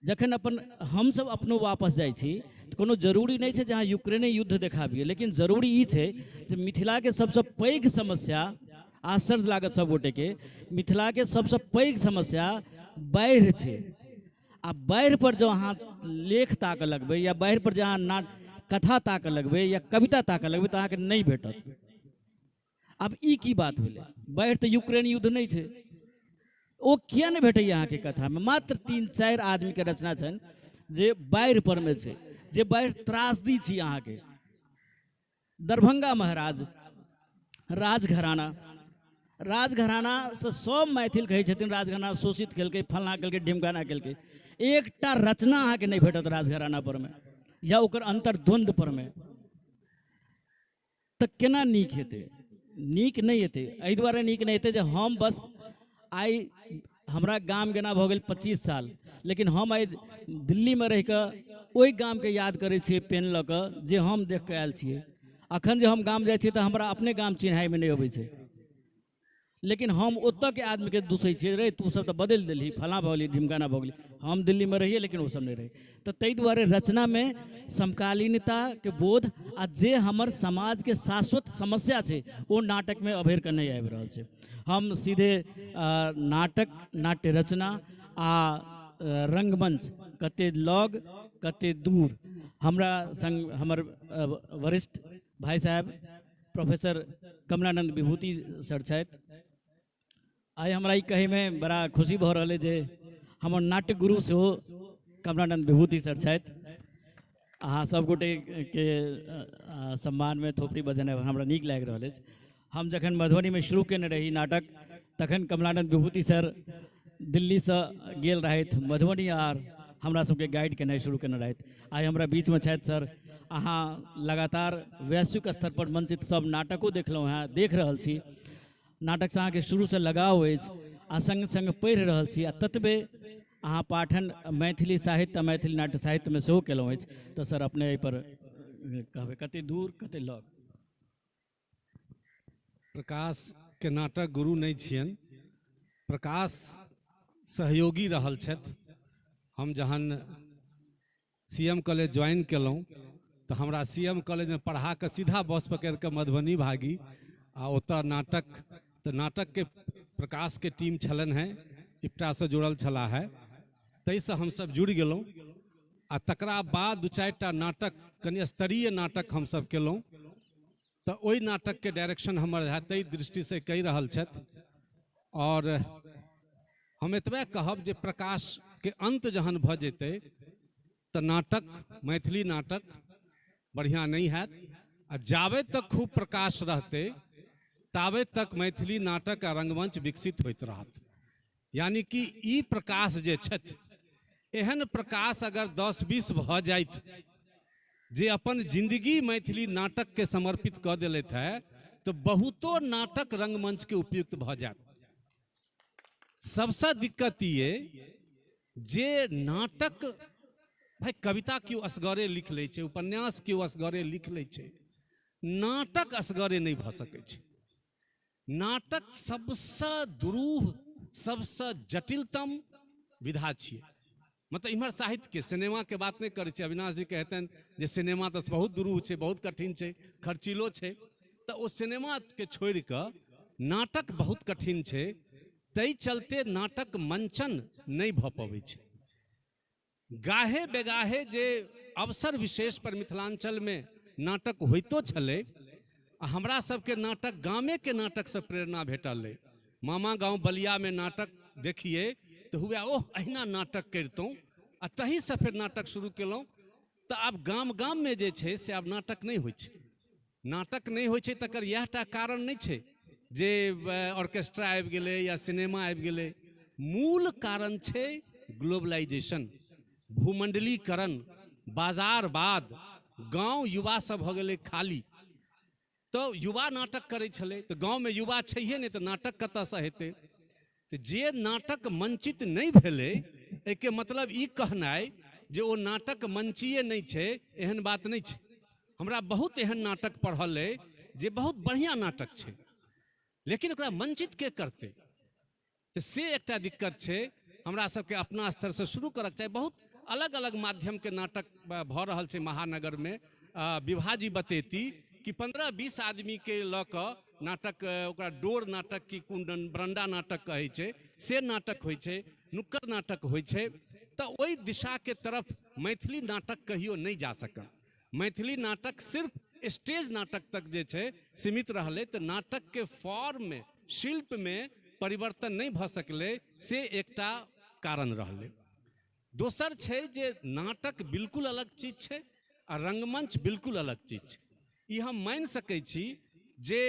S16: जखन अपन हमसब अपनो वापस जाइ छी तऽ कोनो जरूरी नहि छै जे अहाँ यूक्रेने युद्ध देखाबियै, लेकिन जरूरी ई छै जे मिथिलाके सबसँ पैघ समस्या, आश्चर्य लागत सब गोटेके, मिथिलाके सबसँ पैघ समस्या बाढ़ि छै। आ बाढ़ि पर जँ अहाँ लेख ताकऽ लगबै या बाढ़ि पर जँ अहाँ कथा ताकऽ लगबै या कविता ताकऽ लगबै तऽ अहाँके नहि भेटत। आब ई की बात भेलै, बाढ़ि तऽ यूक्रेन युद्ध नहि छै, ओ किया नहि भेटैए अहाँके कथामे? मात्र 3-4 आदमीके रचना छनि जे बाढ़ि परमे छै, जे बाढ़ि त्रासदी छी अहाँके। दरभंगा महाराज, राजघराना, राजघरानासँ सब मैथिल कहै छथिन राजघराना शोषित केलकै, फलना केलकै, ढिमकाना केलकै, एकटा रचना अहाँके नहि भेटत राजघराना परमे या ओकर अन्तर्द्वन्द्व परमे। तऽ केना नीक हेतै? नीक नहि हेतै। एहि दुआरे नीक नहि हेतै जे हम बस आइ हमरा गाम गेना भऽ गेल 25 साल, लेकिन हम आइ दिल्लीमे रहिकऽ ओहि गामके याद करै छियै पेन लऽ कऽ जे हम देख कऽ आयल छियै। अखन जे हम गाम जाइ छियै तऽ हमरा अपने गाम चिन्हाइमे नहि अबै छै, लेकिन हम ओतऽके आदमीके दूसै छियै, रे तू सब तऽ बदलि देलही, फलाँ भऽ गेली, ढिमकाना भऽ गेली, हम दिल्लीमे रहियै लेकिन ओसब नहि रहै। तऽ ताहि दुआरे रचनामे समकालीनताके बोध आ जे हमर समाजके शाश्वत समस्या छै ओ नाटकमे अभरि कऽ नहि आबि रहल छै। हम सीधे नाटक, नाट्य रचना आ रंगमंच कते लग कते दूर, हमरा संग हमर वरिष्ठ भाई साहब प्रोफेसर कमलानंद विभूति सर छथि। आइ हमरा ई कहैमे बड़ा खुशी भऽ रहल अइ जे हमर नाट्य गुरु सेहो कमलानंद विभूति सर छथि। अहाँ सबगोटेके सम्मानमे थोपड़ी बजेनाइ हमरा नीक लागि रहल अछि। हम जखन मधुबनीमे शुरू केने रही नाटक तखन कमलानंद विभूति सर दिल्लीसँ गेल रहथि मधुबनी आर हमरा सबके गाइड केनाइ शुरू केने रहथि। आइ हमरा बीचमे छथि सर। अहाँ लगातार वैश्विक स्तर पर मंचित सब नाटको देखलहुँ हेँ, देख रहल छी। नाटकसँ अहाँके शुरूसँ लगाव अछि आ सङ्ग सङ्ग पढ़ि रहल छी आ ततबे अहाँ पाठन मैथिली साहित्य आ मैथिली नाट्य साहित्यमे सेहो केलहुँ अछि। तऽ सर अपने एहिपर कहबै कते दूर कते लग।
S9: प्रकाशके नाटक गुरु नहि छियनि, प्रकाश सहयोगी रहल छथि। हम जहन सीएम कॉलेज ज्वाइन केलहुँ तऽ हमरा सीएम कॉलेजमे पढ़ा कऽ सीधा बस पकड़ि कऽ मधुबनी भागी आ ओतऽ नाटक, तऽ नाटकके प्रकाशके टीम छलनि हेँ, इप्टासँ जुड़ल छलाह हेँ, ताहिसँ हमसब जुड़ि गेलहुँ आ तकरा बाद 2-4 टा नाटक कनि स्तरीय नाटक हमसब केलहुँ। तऽ ओहि नाटकके डायरेक्शन हमर रहए, ताहि दृष्टिसँ कहि रहल छथि। और हम एतबे कहब जे प्रकाशके अंत जहन भऽ जेतै तऽ नाटक, मैथिली नाटक बढ़िआँ नहि हैत आ जाबे तक खूब प्रकाश रहतै ताबे तक मैथिली नाटक आ रंगमंच विकसित होइत रहत। यानी कि ई प्रकाश जे छथि, एहन प्रकाश अगर 10-20 भऽ जाइत जे अपन जिंदगी मैथिली नाटक के समर्पित कऽ देलथि है तऽ बहुतो नाटक रंगमंच के उपयुक्त भऽ जायत। सबसँ दिक्कत ये जे नाटक, भाई कविता केओ असगरे लिख लै छै, उपन्यास केओ असगरे लिख लै छै, नाटक असगरे नहि भऽ सकै छै। नाटक सबसँ दुरूह, सबसँ जटिलतम विधा छियै। मतलब इम्हर साहित्यके, सिनेमाके बात नहि करै छी। अविनाश जी कहतनि जे सिनेमा तऽ बहुत दुरूह छै, बहुत कठिन छै, खर्चीलो छै, तऽ ओ सिनेमाके छोड़ि कऽ नाटक बहुत कठिन छै। ताहि चलते नाटक मंचन नहि भऽ पबै छै। गाहे बेगाहे जे अवसर विशेष पर मिथिलांचलमे नाटक होइतो छलै आ हमरा सबके नाटक गामेके नाटकसँ प्रेरणा भेटल अइ। मामा गाँव बलियामे नाटक देखिए तऽ हुए ओह अहिना नाटक करितहुँ आ तहीसँ फेर नाटक शुरू केलहुँ। तऽ आब गाम गाममे जे छै से आब नाटक नहि होइ छै। नाटक नहि होइ छै तकर इएह टा कारण नहि छै जे ऑर्केस्ट्रा आबि गेलै या सिनेमा आबि गेलै। मूल कारण छै ग्लोबलाइजेशन, भूमंडलीकरण, बाजारवाद। गाँव युवा सब भऽ गेलै खाली, तऽ युवा नाटक करै छलै तऽ गाँवमे युवा छैहे नहि तऽ नाटक कतऽसँ हेतै। तऽ जे नाटक मंचित नहि भेलै एहिके मतलब ई कहनाइ जे ओ नाटक मंचीय नहि छै, एहन बात नहि छै। हमरा बहुत एहन नाटक पढ़ल अइ जे बहुत बढ़िआँ नाटक छै, लेकिन ओकरा मंचित के करतै, तऽ से एकटा दिक्कत छै। हमरा सबके अपना स्तरसँ शुरू करक चाही। बहुत अलग अलग माध्यमके नाटक भऽ रहल छै महानगरमे। विभाजी बतेती कि 15-20 आदमीके लऽ कऽ नाटक, ओकरा डोर नाटक कि कुंडन बरंडा नाटक कहै छै, से नाटक होइ छै, नुक्कड़ नाटक होइ छै। तऽ ओहि दिशाके तरफ मैथिली नाटक कहियो नहि जा सकल। मैथिली नाटक सिर्फ स्टेज नाटक तक जे छै सीमित रहलै। तऽ नाटकके फॉर्ममे, शिल्पमे परिवर्तन नहि भऽ सकलै, से एकटा कारण रहलै। दोसर छै जे नाटक बिल्कुल अलग चीज छै आ रंगमंच बिल्कुल अलग चीज छै। ई हम मानि सकै छी जे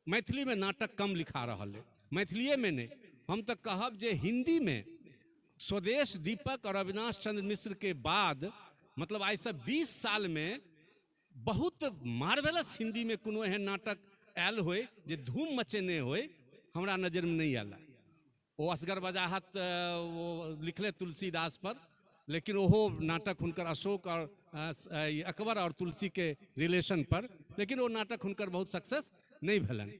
S9: मैथिलीमे नाटक कम लिखा रहल अइ, मैथिलीएमे नहि, हम तऽ कहब जे हिन्दीमे स्वदेश दीपक और अविनाश चंद्र मिश्र के बाद, मतलब आइसँ 20 सालमे बहुत मार्वेलस हिन्दीमे कोनो एहन नाटक आयल होय जे धूम मचेने होय, हमरा नजरिमे नहि आयल। ओ असगर वजाहत वो लिखले तुलसीदास पर, लेकिन ओहो नाटक हुनकर अशोक और अकबर और तुलसीके रिलेशन पर, लेकिन ओ नाटक हुनकर बहुत सक्सेस नहि भेलनि।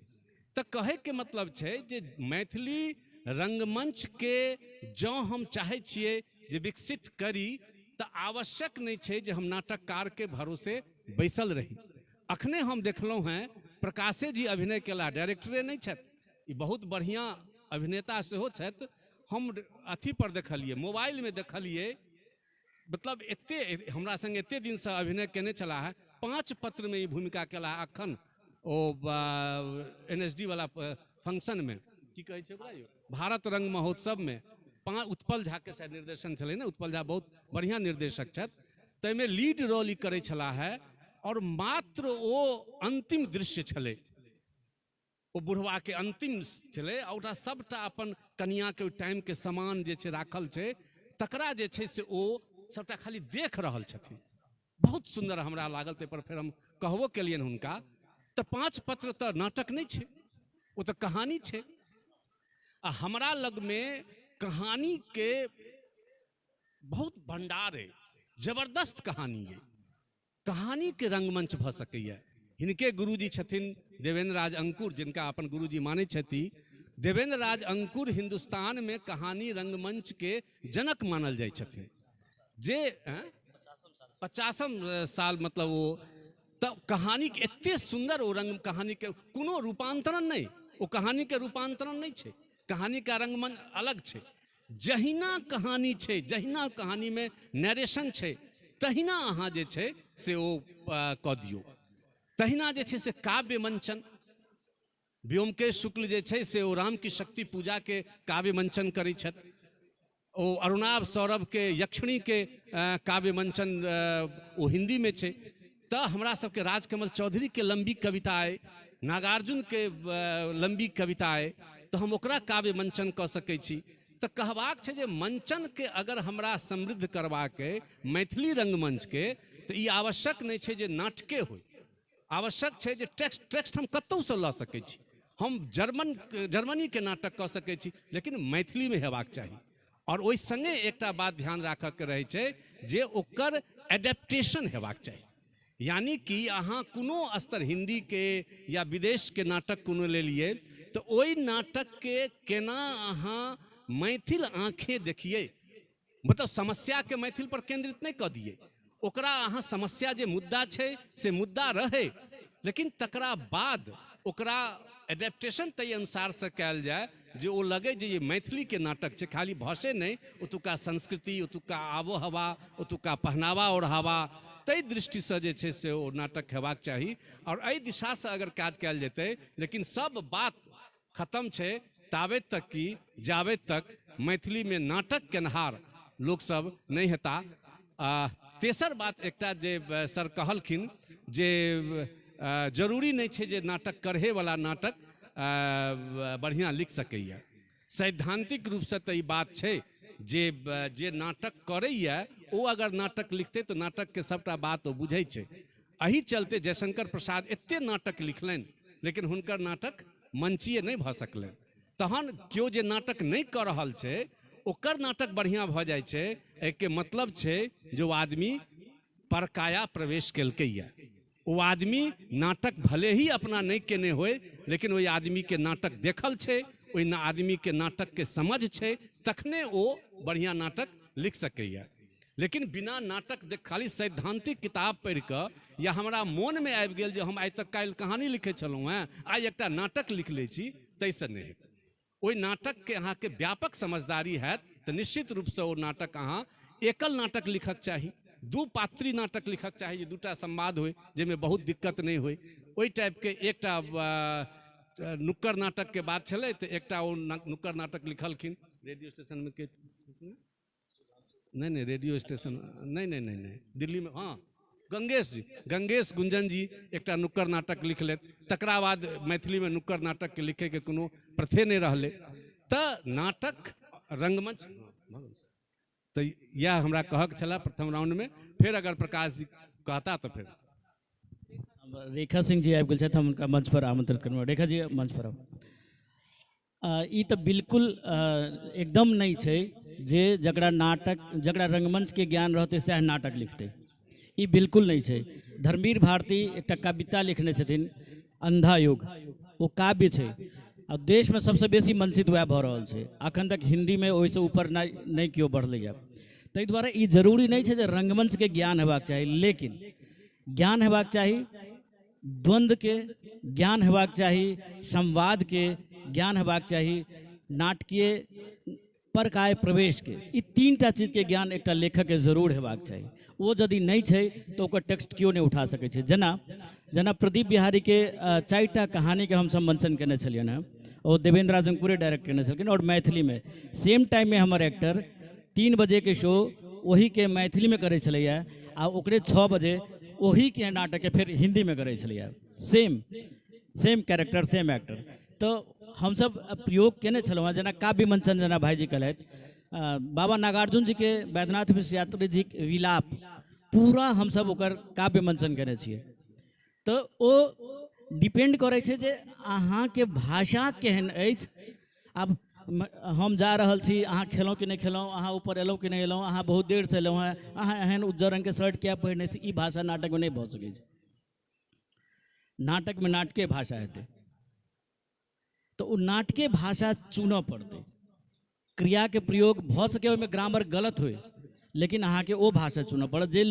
S9: तऽ कहैके मतलब छै जे मैथिली रंगमंचके जँ हम चाहै छियै जे विकसित करी तऽ आवश्यक नहि छै जे हम नाटककारके भरोसे बैसल रही। अखने हम देखलहुँ हेँ प्रकाशे जी अभिनय केला, डायरेक्टरे नहि छथि, ई बहुत बढ़िआँ अभिनेता सेहो छथि। हम अथी पर देखलियै, मोबाइलमे देखलियै, मतलब एते हमरा संग एते दिनसँ अभिनय केने छलाह है, 5 पत्रमे ई भूमिका केला अखन ओ NSD वाला फंक्शनमे, की कहै छै ओकरा यौ, भारत रंग महोत्सवमे उत्पल झाके शायद निर्देशन छलै ने, उत्पल झा बहुत बढ़िआँ निर्देशक छथि, ताहिमे लीड रोल ई करै छलाह है और मात्र ओ अंतिम दृश्य छलै, ओ बुढ़वाके अंतिम छलै आ ओकरा सबटा अपन कनियाके ओहि टाइमके सामान जे छै राखल छै तकरा जे छै से ओ सबटा खाली देख रहल छथिन। बहुत सुन्दर हमरा लागल, ताहिपर फेर हम कहबो केलियनि हुनका। तऽ 5 पत्र तऽ नाटक नहि छै, ओ तऽ कहानी छै। आ हमरा लगमे कहानीके बहुत भंडार अइ, जबरदस्त कहानी अइ, कहानीके रंगमंच भऽ सकैए। हिनके गुरुजी छथिन देवेंद्र राज अंकुर, जिनका अपन गुरुजी मानै छथि। देवेंद्र राज अंकुर हिंदुस्तानमे कहानी रंगमंचके जनक मानल जाइ छथिन, जे 50 साल मतलब ओ तऽ कहानीके एते सुन्दर ओ रंग कहानीके कोनो रूपांतरण नहि, ओ कहानीके रूपांतरण नहि छै, कहानीके रंगमंच अलग छै। जहिना कहानी छै, जहिना कहानीमे नरेशन छै, तहिना अहाँ जे छै से ओ कऽ दियौ। तहिना जे छै से काव्य मंचन, व्योमकेश शुक्ल जे छै से ओ राम की शक्ति पूजाके काव्य मंचन करै छथि, ओ अरुणाभ सौरभके यक्षिणीके काव्य मंचन ओ हिन्दीमे छै। तऽ हमरा सबके राजकमल चौधरीके लम्बी कविता अइ, नागार्जुनके लम्बी कविता अइ, तऽ हम ओकरा काव्य मंचन कऽ सकै छी। तऽ कहबाक छै जे मंचनके अगर हमरा समृद्ध करबाक अइ मैथिली रंगमंचके, तऽ ई आवश्यक नहि छै जे नाटके होइ, आवश्यक छै जे टेक्स्ट हम कतहुसँ लऽ सकै छी, हम जर्मनीके नाटक कऽ सकै छी, लेकिन मैथिलीमे हेबाक चाही। और ओहि संगे एकटा बात ध्यान राखऽके रहै छै जे ओकर एडेप्टेशन हेबाक चाही, यानी कि अहाँ कोनो स्तर हिन्दीके या विदेशके नाटक कोनो लेलियै तऽ ओहि नाटकके केना अहाँ मैथिल आँखें देखियै, मतलब समस्याके मैथिल पर केंद्रित नहि कऽ दियै, ओकरा अहाँ समस्या जे मुद्दा छै से मुद्दा रहै, लेकिन तकरा बाद ओकरा एडेप्टेशन ताहि अनुसारसँ कयल जाय जे ओ लगै जे ई मैथिलीके नाटक छै, खाली भाषे नहि, ओतुका संस्कृति, ओतुका आबोहवा, ओतुका पहनावा ओढ़ावा, ताहि दृष्टिसँ जे छै से ओ नाटक हेबाक चाही। आओर एहि दिशासँ अगर काज कयल जेतै, लेकिन सब बात खत्म छै ताबे तक कि जाबे तक मैथिलीमे नाटक केनहार लोकसब नहि हेता। तेसर बात एकटा जे सर कहलखिन जे जरूरी नहि छै जे नाटक करहेवला नाटक बढ़िआँ लिख सकैए। सैद्धांतिक रूपसँ तऽ ई बात छै जे जे नाटक करैए ओ अगर नाटक लिखतै तऽ नाटकके सबटा बात ओ बुझै छै। एहि चलते जयशंकर प्रसाद एते नाटक लिखलनि, लेकिन हुनकर नाटक मंचीय नहि भऽ सकलनि। तहन केओ जे नाटक नहि कऽ रहल छै ओकर नाटक बढ़िआँ भऽ जाइ छै, एहिके मतलब छै जे ओ आदमी परकाया प्रवेश केलकैए। ओ आदमी नाटक भले ही अपना नहि केने होय, लेकिन ओहि आदमीके नाटक देखल छै, ओहि आदमीके नाटकके समझ छै, तखने ओ बढ़िआँ नाटक लिख सकैए। लेकिन बिना नाटक देख खाली सैद्धांतिक किताब पढ़ि कऽ या हमरा मोनमे आबि गेल जे हम आइ तक काल्हि कहानी लिखै छलहुँ हेँ, आइ एकटा नाटक लिख लै छी, ताहिसँ नहि हेतै। ओहि नाटकके अहाँके व्यापक समझदारी हैत तऽ निश्चित रूपसँ ओ नाटक अहाँ एकल नाटक लिखक चाही, दू पात्री नाटक लिखक चाही, जे दूटा संवाद होय जाहिमे बहुत दिक्कत नहि होय, ओहि टाइपके। एकटा नुक्कड़ नाटकके बात छलै तऽ एकटा ओ नुक्कड़ नाटक लिखलखिन रेडियो स्टेशनमे के नहीं नहीं रेडियो स्टेशन नहीं नहीं नहीं नहीं दिल्लीमे, हाँ गंगेश जी, गंगेश गुंजन जी एकटा नुक्कड़ नाटक लिख लेत। तकरा बाद मैथिलीमे नुक्कड़ नाटकके लिखैके कोनो प्रथे नहि रहलै। तऽ नाटक रंगमंच तऽ इएह हमरा कहक छलै प्रथम राउंडमे। फेर अगर प्रकाश जी कहता तऽ फेर
S16: रेखा सिंह जी आबि गेल छथि, हम हुनका मंच पर आमंत्रित करब। रेखा जी मंच पर आउ। ई तऽ बिल्कुल एकदम नहि छै जे जकरा नाटक, जकरा रंगमंचके ज्ञान रहतै सएह नाटक लिखतै, ई बिल्कुल नहि छै। धर्मवीर भारती एकटा कविता लिखने छथिन अंधा युग, ओ काव्य छै आ देशमे सबसँ बेसी मंचित वएह भऽ रहल छै। अखन तक हिन्दीमे ओहिसँ ऊपर नहि केओ बढ़लैए। ताहि दुआरे ई जरूरी नहि छै जे रंगमंचके ज्ञान हेबाक चाही, लेकिन ज्ञान हेबाक चाही द्वंद्वके, ज्ञान हेबाक चाही संवादके, ज्ञान हेबाक चाही नाटकीय परकाय प्रवेशके। ई तीनटा चीजके ज्ञान एकटा लेखकके जरूर हेबाक चाही। ओ यदि नहि छै तऽ ओकर टेक्स्ट केओ नहि उठा सकै छै। जेना जेना प्रदीप बिहारीके 4टा कहानीके हमसब मंचन केने छलियनि हेँ, ओ देवेंद्र आजमपुरे डायरेक्ट केने छलखिन और मैथिलीमे। सेम टाइममे हमर एक्टर 3 बजेके शो ओहीके मैथिलीमे करै छलैए आ ओकरे 6 बजे ओहीके नाटकके फेर हिन्दीमे करै छलैए। Same same character same actor. तऽ हमसब प्रयोग केने छलहुँ हेँ। जेना काव्य मंचन जेना भाईजी कहलथि, बाबा नागार्जुन जीके वैद्यनाथ मिश्र यात्री जीके विलाप पूरा हमसब ओकर काव्य मंचन केने छियै। तऽ ओ डिपेंड करै छै जे अहाँके भाषा केहन अछि। आब हम जा रहल छी, अहाँ खेलहुँ कि नहि खेलहुँ, अहाँ ऊपर एलहुँ कि नहि एलहुँ, अहाँ बहुत देरसँ एलहुँ हेँ, अहाँ एहन उज्जर रङ्गके शर्ट किया पहिरने छी, ई भाषा नाटकमे नहि भऽ सकै छै। नाटकमे नाटके भाषा हेतै, तऽ ओ नाटके भाषा चुनऽ पड़तै। क्रियाके प्रयोग भऽ सकै ओहिमे ग्रामर गलत होइ, लेकिन अहाँके ओ भाषा चुनऽ पड़त जे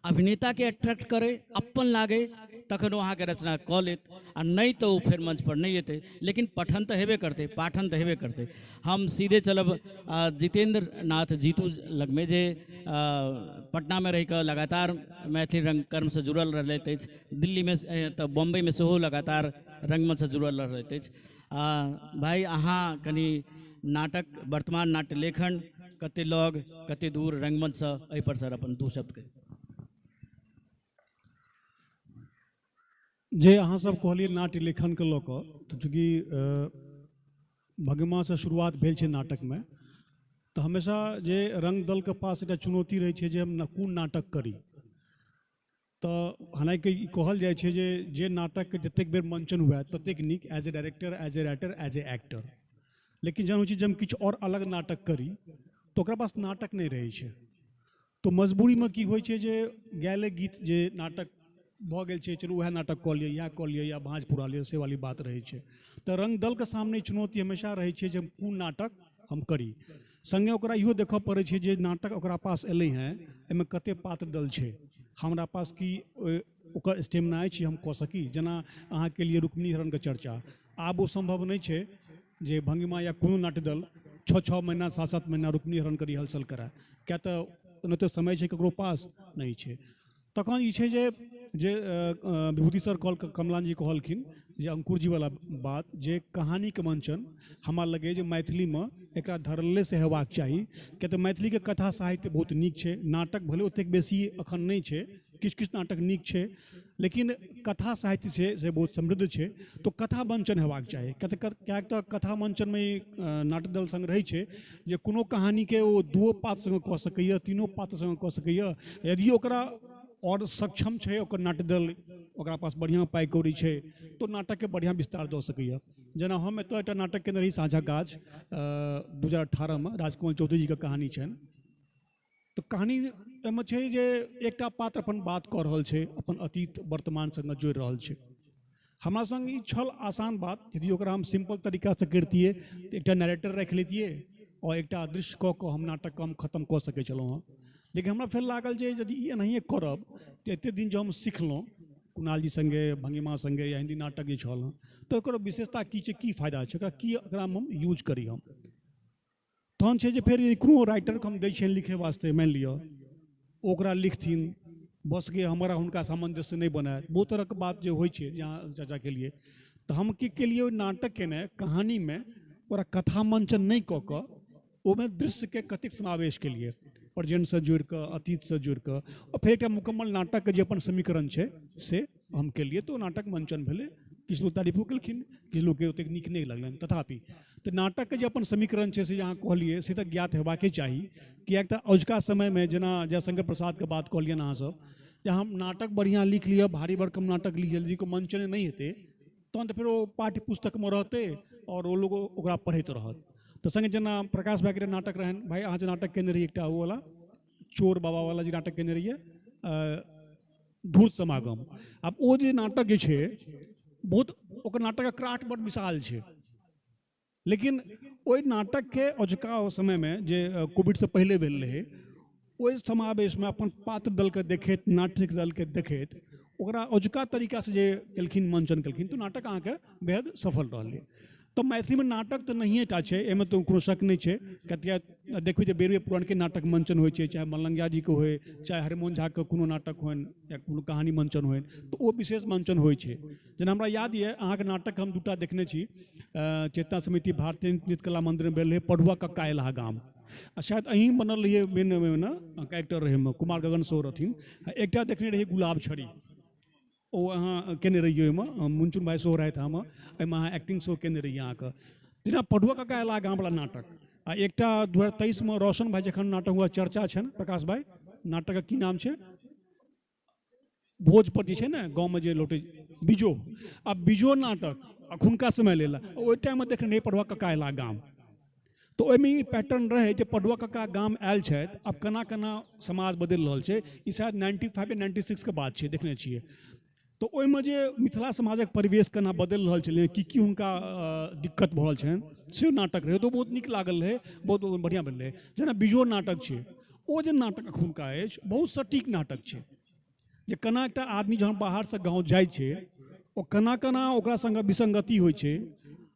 S16: अभिनेताके अट्रैक्ट करै, अपन लागै, तखन ओ अहाँके रचना कऽ लेत, आ नहि तऽ ओ फेर मंच पर नहि एतै। लेकिन पठन तऽ हेबे करतै, पाठन तऽ हेबे करतै। हम सीधे चलब जितेंद्र नाथ जीतू लगमे, जे पटनामे रहिकऽ लगातार मैथिली रंगकर्मसँ जुड़ल रहलथि अछि, दिल्लीमे तऽ बम्बईमे सेहो लगातार रंगमंचसँ जुड़ल रहलथि अछि। भाइ अहाँ कनि नाटक, वर्तमान नाट्य लेखन कते लग कते दूर रंगमंचसँ, एहिपर सर अपन 2 शब्द कही।
S19: जे अहाँ सब कहलियै नाट्य लेखनके लऽ कऽ, तऽ चूँकि भगिमासँ शुरुआत भेल छै नाटकमे, तऽ हमेशा जे रंग दलके पास एकटा चुनौती रहै छै जे हम कोन नाटक करी। तऽ हालाँकि ई कहल जाइ छै जे जे नाटकके जतेक बेर मंचन हुए ततेक नीक, as a director, as a writer, as a actor. लेकिन जहन होइ छै जे हम किछु आओर अलग नाटक करी तऽ ओकरा पास नाटक नहि रहै छै। तऽ मजबूरीमे की होइ छै जे गायले गीत जे नाटक भऽ गेल छै, चलू वएह नाटक कऽ लिअ, इएह कऽ लिअ, या भाँज पुरा लिअ, से वाली बात रहै छै। तऽ रंग दलके सामने चुनौती हमेशा रहै छै जे हम कोन नाटक हम करी। सङ्गे ओकरा इहो देखऽ पड़ै छै जे नाटक ओकरा पास एलै हेँ, एहिमे कते पात्र दल छै, हमरा पास की ओकर स्टेमिना अछि हम कऽ सकी। जेना अहाँके लिए रुक्मिणी हरणके चर्चा, आब ओ सम्भव नहि छै जे भंगिमा या कोनो नाट्य दल 6-6 महीना 7-7 महीना रुक्मिणी हरणके रिहर्सल कराए, किया तऽ ओनाहिते समय छै ककरो पास नहि छै। तखन ई छै जे जे विभूति सर कहल, कमलान जी कहलखिन जे अंकुर जी वाला बात, जे कहानीके मंचन हमरा लगैए जे मैथिलीमे एकरा धरले से हेबाक चाही, किया तऽ मैथिलीके कथा साहित्य बहुत नीक छै। नाटक भले ओतेक बेसी अखन नहि छै, किछु किछु नाटक नीक छै, लेकिन कथा साहित्य छै से बहुत समृद्ध छै। तऽ कथा मंचन हेबाक चाही, किएक तऽ कथा मंचनमे नाटक दल सङ्ग रहै छै जे कोनो कहानीके ओ 2 पात्र सङ्ग कऽ सकैए, 3 पात्र सङ्ग कऽ सकैए। यदि ओकरा और सक्षम छै ओकर नाट्य दल, ओकरा पास बढ़िआँ पाइ कौड़ी छै, तऽ नाटकके बढ़िआँ विस्तार दऽ सकैए। जेना हम एतऽ एकटा नाटक केने रही साझा गाछ 2018मे, राजकमल चौधरी जीके कहानी छनि। तऽ कहानी एहिमे छै जे एकटा पात्र अपन बात कऽ रहल छै, अपन अतीत वर्तमान सङ्गे जोड़ि रहल छै। हमरा सङ्ग ई छल आसान बात, यदि ओकरा हम सिम्पल तरीकासँ करितियै तऽ एकटा नरेटर राखि लैतियै आओर एकटा दृश्य कऽ कऽ हम नाटकके हम खत्म कऽ सकै छलहुँ हँ। लेकिन हमरा फेर लागल जे यदि ई एनाहिए करब तऽ एतेक दिन जे हम सिखलहुँ कुणाल जी सङ्गे, भंगिमा सङ्गे या हिन्दी नाटक जे छल हँ, तऽ ओकर विशेषता की छै, की फायदा छै, ओकरा की एकरामे हम यूज करी हम। तहन छै जे फेर कोनो राइटरके हम दै छियनि लिखै वास्ते, मानि लिअ ओकरा लिखथिन, बस के हमरा हुनका सामंजस्य नहि बनायत, बहुत तरहके बात जे होइ छै जहाँ चर्चा केलियै। तऽ हम की केलियै, ओहि नाटक केने कहानीमे ओकरा कथा मंचन नहि कऽ कऽ ओहिमे दृश्यके कतेक समावेश केलियै, प्रेजेंटसँ जोड़िकऽ, अतीतसँ जोड़िकऽ, आओर फेर एकटा मुकम्मल नाटकके जे अपन समीकरण छै से हम केलियै। तऽ ओ नाटक मंचन भेलै, किछु लोक तारीफो केलखिन, किछु लोकके ओतेक नीक नहि लगलनि। तथापि तऽ नाटकके जे अपन समीकरण छै से जे अहाँ कहलियै से तऽ ज्ञात हेबाके चाही, किएक तऽ अजुका समयमे जेना जयशंकर प्रसादके बात कहलियनि अहाँसब, जे हम नाटक बढ़िआँ लिख लिअ, भारी भरकम नाटक लिख लिअ, यदि मंचन नहि हेतै तहन तऽ फेर ओ पाठ्य पुस्तकमे रहतै आओर ओ लोक ओकरा पढ़ैत रहत। तऽ सङ्गे जेना प्रकाश भाइके नाटक रहनि, भाइ अहाँ जे नाटक केने रहियै एकटा ओ वाला चोर बाबा वाला जे नाटक केने रहियै धूर्त समागम, आब ओ जे नाटक जे छै बहुत ओकर नाटकके क्राफ्ट बड विशाल छै, लेकिन ओहि नाटकके अजुका समयमे जे कोविडसँ पहिले भेल रहै ओहि समावेशमे अपन पात्र दलके देखैत नाट्य दलके देखैत ओकरा अजुका तरीकासँ जे केलखिन मंचन केलखिन तऽ नाटक अहाँके बेहद सफल रहलै। तऽ मैथिलीमे नाटक तऽ नहिए टा छै, एहिमे तऽ कोनो शक नहि छै, किया देखबै जे बेर बेर पुरानके नाटक मंचन होइ छै, चाहे मलंगिया जीके होइ, चाहे हरिमोहन झाके कोनो नाटक होइन या कोनो कहानी मंचन होइन, तऽ ओ विशेष मंचन होइ छै। जेना हमरा याद यऽ अहाँके नाटक हम दूटा देखने छी, चेतना समिति भारतीय नृत्य कला मन्दिरमे भेल रहै पढ़ुआ कक्का अयलाह गाम, आ शायद अहीं बनल रहियै मेन ने कैरेक्टर रहै ओहिमे, कुमार गगन सेहो रहथिन। एकटा देखने रहियै गुलाब छड़ी, ओ अहाँ केने रहियै ओहिमे, मुनचुन भाइ सेहो रहथि हम, एहिमे अहाँ एक्टिंग सेहो केने रहियै अहाँके। जेना पढ़ुआ कक्का अयलाह गामवला नाटक, आ एकटा 2023मे रोशन भाइ जखन नाटक हुआ चर्चा छनि प्रकाश भाइ, नाटकके की नाम छै, भोज पर जे छै ने गाँवमे जे लौटै बिजो, आ बिजो नाटक अखुनका समय लेल ओहि टाइममे देखने रहियै पढ़ुआ कक्का अयलाह गाम, तऽ ओहिमे ई पैटर्न रहै जे पढ़ुआ कक्का गाम आयल छथि, आब केना केना समाज बदलि रहल छै, ई शायद 95 या 96 के बात छै, देखने छियै। तऽ ओहिमे जे मिथिला समाजक परिवेश केना बदलि रहल छलै, की की हुनका दिक्कत भऽ रहल छनि, से नाटक रहै, तऽ बहुत नीक लागल रहै, बहुत बढ़िआँ भेल रहै। जेना बिजोड़ नाटक छै, ओ जे नाटक अखुनका अछि बहुत सटीक नाटक छै, जे केना एकटा आदमी जहन बाहरसँ गाँव जाइ छै ओ केना केना ओकरा सङ्गे विसङ्गति होइ छै,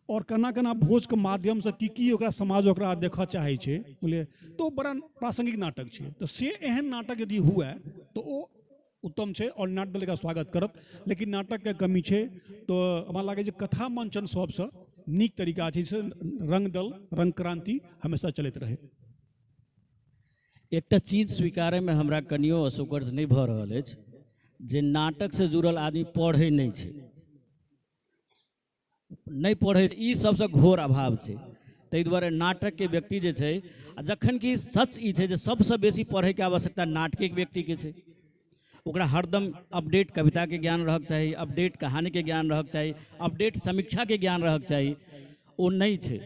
S19: आओर केना केना भोजके माध्यमसँ की की ओकरा समाज ओकरा देखऽ चाहै छै, बुझलियै, तऽ ओ बड़ा प्रासङ्गिक नाटक छै। तऽ से एहन नाटक यदि हुए तऽ ओ उत्तम छै आओर नाट्य दल एकरा स्वागत करत, लेकिन नाटकके कमी छै। तऽ हमरा लागै छै कथा मंचन सबसँ नीक तरीका छै, से रंग दल रंग क्रांति हमेशा चलैत रहै।
S16: एकटा चीज स्वीकारैमे हमरा कनियो असौकर्य नहि भऽ रहल अछि जे नाटकसँ जुड़ल आदमी पढ़ै नहि छै, नहि पढ़ै, ई सबसँ घोर अभाव छै। ताहि दुआरे नाटकके व्यक्ति जे छै, आ जखन कि सच ई छै जे सबसँ बेसी पढ़ैके आवश्यकता नाटकेके व्यक्तिके छै, ओकरा हरदम अपडेट कविताके ज्ञान रहक चाही, अपडेट कहानीके ज्ञान रहक चाही, अपडेट समीक्षाके ज्ञान रहक चाही, ओ नहि छै।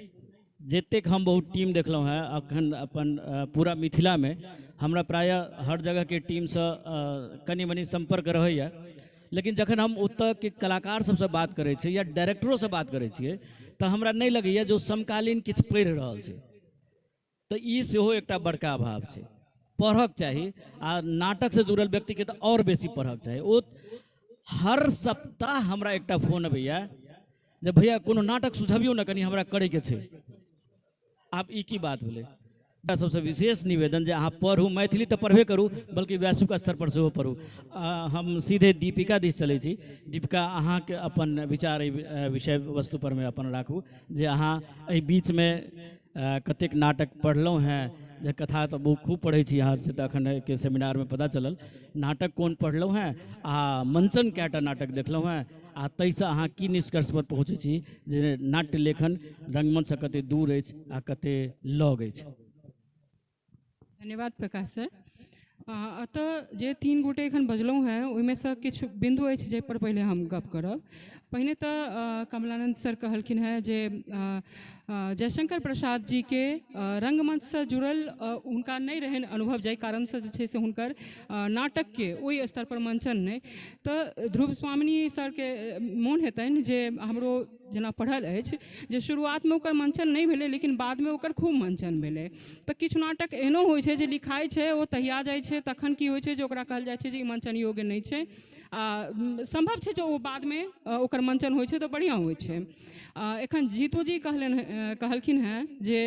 S16: जतेक हम बहुत टीम देखलहुँ हेँ अखन अपन पूरा मिथिलामे, हमरा प्रायः हर जगहके टीमसँ कनि मनि सम्पर्क रहैए, लेकिन जखन हम ओतऽके कलाकार सबसँ बात करै छियै या डायरेक्टरोसँ बात करै छियै तऽ हमरा नहि लगैए जे ओ समकालीन किछु पढ़ि रहल छै। तऽ ई सेहो एकटा बड़का अभाव छै। पढ़क चाही, आ नाटकसँ जुड़ल व्यक्तिके तऽ आओर बेसी पढ़क चाही। ओ हर सप्ताह हमरा एकटा फोन अबैए जे भैया कोनो नाटक सुझबियौ ने, कनि हमरा करैके छै। आब ई की बात भेलै? सबसँ विशेष निवेदन जे अहाँ पढ़ू, मैथिली तऽ पढ़बे करू बल्कि वैश्विक स्तर पर सेहो पढ़ू। हम सीधे दीपिका दिस चलै छी। दीपिका, अहाँके अपन विचार एहि विषय वस्तु पर मे अपन राखू जे अहाँ एहि बीचमे कतेक नाटक पढ़लहुँ हेँ, जे कथा तऽ बहुत खूब पढ़ै छी अहाँ से, तऽ अखन के सेमिनारमे पता चलल। नाटक कोन पढ़लहुँ हेँ आ मंचन कएटा नाटक देखलहुँ हेँ, आ ताहिसँ अहाँ की निष्कर्ष पर पहुँचै छी जे नाट्य लेखन रंगमंचसँ कते दूर अछि आ कते लग अछि?
S15: धन्यवाद प्रकाश सर। एतऽ जे तीन गोटे एखन बजलहुँ हेँ ओहिमेसँ किछु बिन्दु अछि जाहिपर पहिले हम गप करब। पहिने तऽ कमलानंद सर कहलखिन हेँ जे जयशंकर प्रसाद जीके रंगमंचसँ जुड़ल हुनका नहि रहनि अनुभव, जाहि कारणसँ जे छै से हुनकर नाटकके ओहि स्तर पर मंचन नहि। तऽ ध्रुव स्वामिनी सरके मोन हेतनि जे हमरो जेना पढ़ल अछि जे शुरुआतमे ओकर मंचन नहि भेलै लेकिन बादमे ओकर खूब मंचन भेलै। तऽ किछु नाटक एहनो होइ छै जे लिखाइ छै ओ तहिया जाइ छै, तखन की होइ छै जे ओकरा कहल जाइ छै जे ई मंचन योग्य नहि छै, आ सम्भव छै जे ओ बादमे ओकर मंचन होइ छै तऽ बढ़िआँ होइ छै। एखन जीतू जी कहलखिन हेँ जे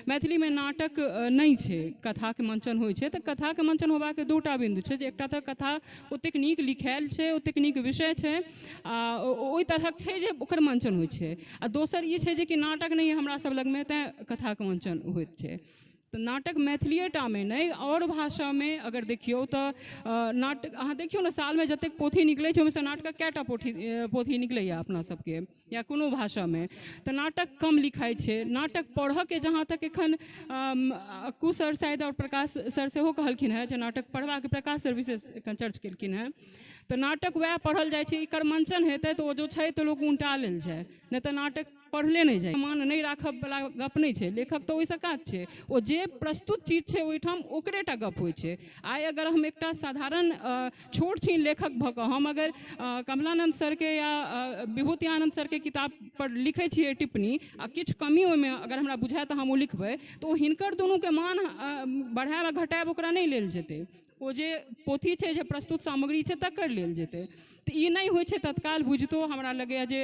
S15: मैथिलीमे नाटक नहि छै, कथाके मंचन होइ छै। तऽ कथाके मंचन होबाके दूटा बिन्दु छै, जे एकटा तऽ कथा ओतेक नीक लिखायल छै, ओतेक नीक विषय छै आ ओहि तरहक छै जे ओकर मंचन होइ छै, आ दोसर ई छै जे कि नाटक नहि हमरा सब लगमे तैँ कथाके मंचन होइत छै। तऽ नाटक मैथिलिएटामे नहि, आओर भाषामे अगर देखियौ तऽ नाटक अहाँ देखियौ ने, सालमे जतेक पोथी निकलै छै ओहिमेसँ नाटकक कएटा पोथी निकलैए अपना सबके या कोनो भाषामे। तऽ नाटक कम लिखाइ छै। नाटक पढ़ऽके जहाँ तक एखन अक्कू सर शायद आओर प्रकाश सर सेहो कहलखिन हेँ जे नाटक पढ़बाके, प्रकाश सर विशेष एखन चर्च केलखिन हेँ, तऽ नाटक वएह पढ़ल जाइ छै। एकर मंचन हेतै तऽ ओ जो छै तऽ लोक उनटा लेल छै, नहि तऽ नाटक पढ़ले नहि जाइ। मान नहि राखब वला गप नहि छै, लेखक तऽ ओहिसँ काज छै, ओ जे प्रस्तुत चीज छै ओहिठाम ओकरे टा गप होइ छै। आइ अगर हम एकटा साधारण छोट छिन लेखक भऽ कऽ हम अगर कमलानन्द सरके या विभूति आनन्द सरके किताब पर लिखै छियै टिप्पणी आ किछु कमी ओहिमे अगर हमरा बुझाय तऽ हम ओ लिखबै, तऽ ओ हिनकर दुनूके मान बढ़ायब आ घटायब ओकरा नहि लेल जेतै। ओ जे पोथी छै, जे प्रस्तुत सामग्री छै, तकर लेल जेतै। तऽ ई नहि होइ छै तत्काल बुझितो। हमरा लगैए जे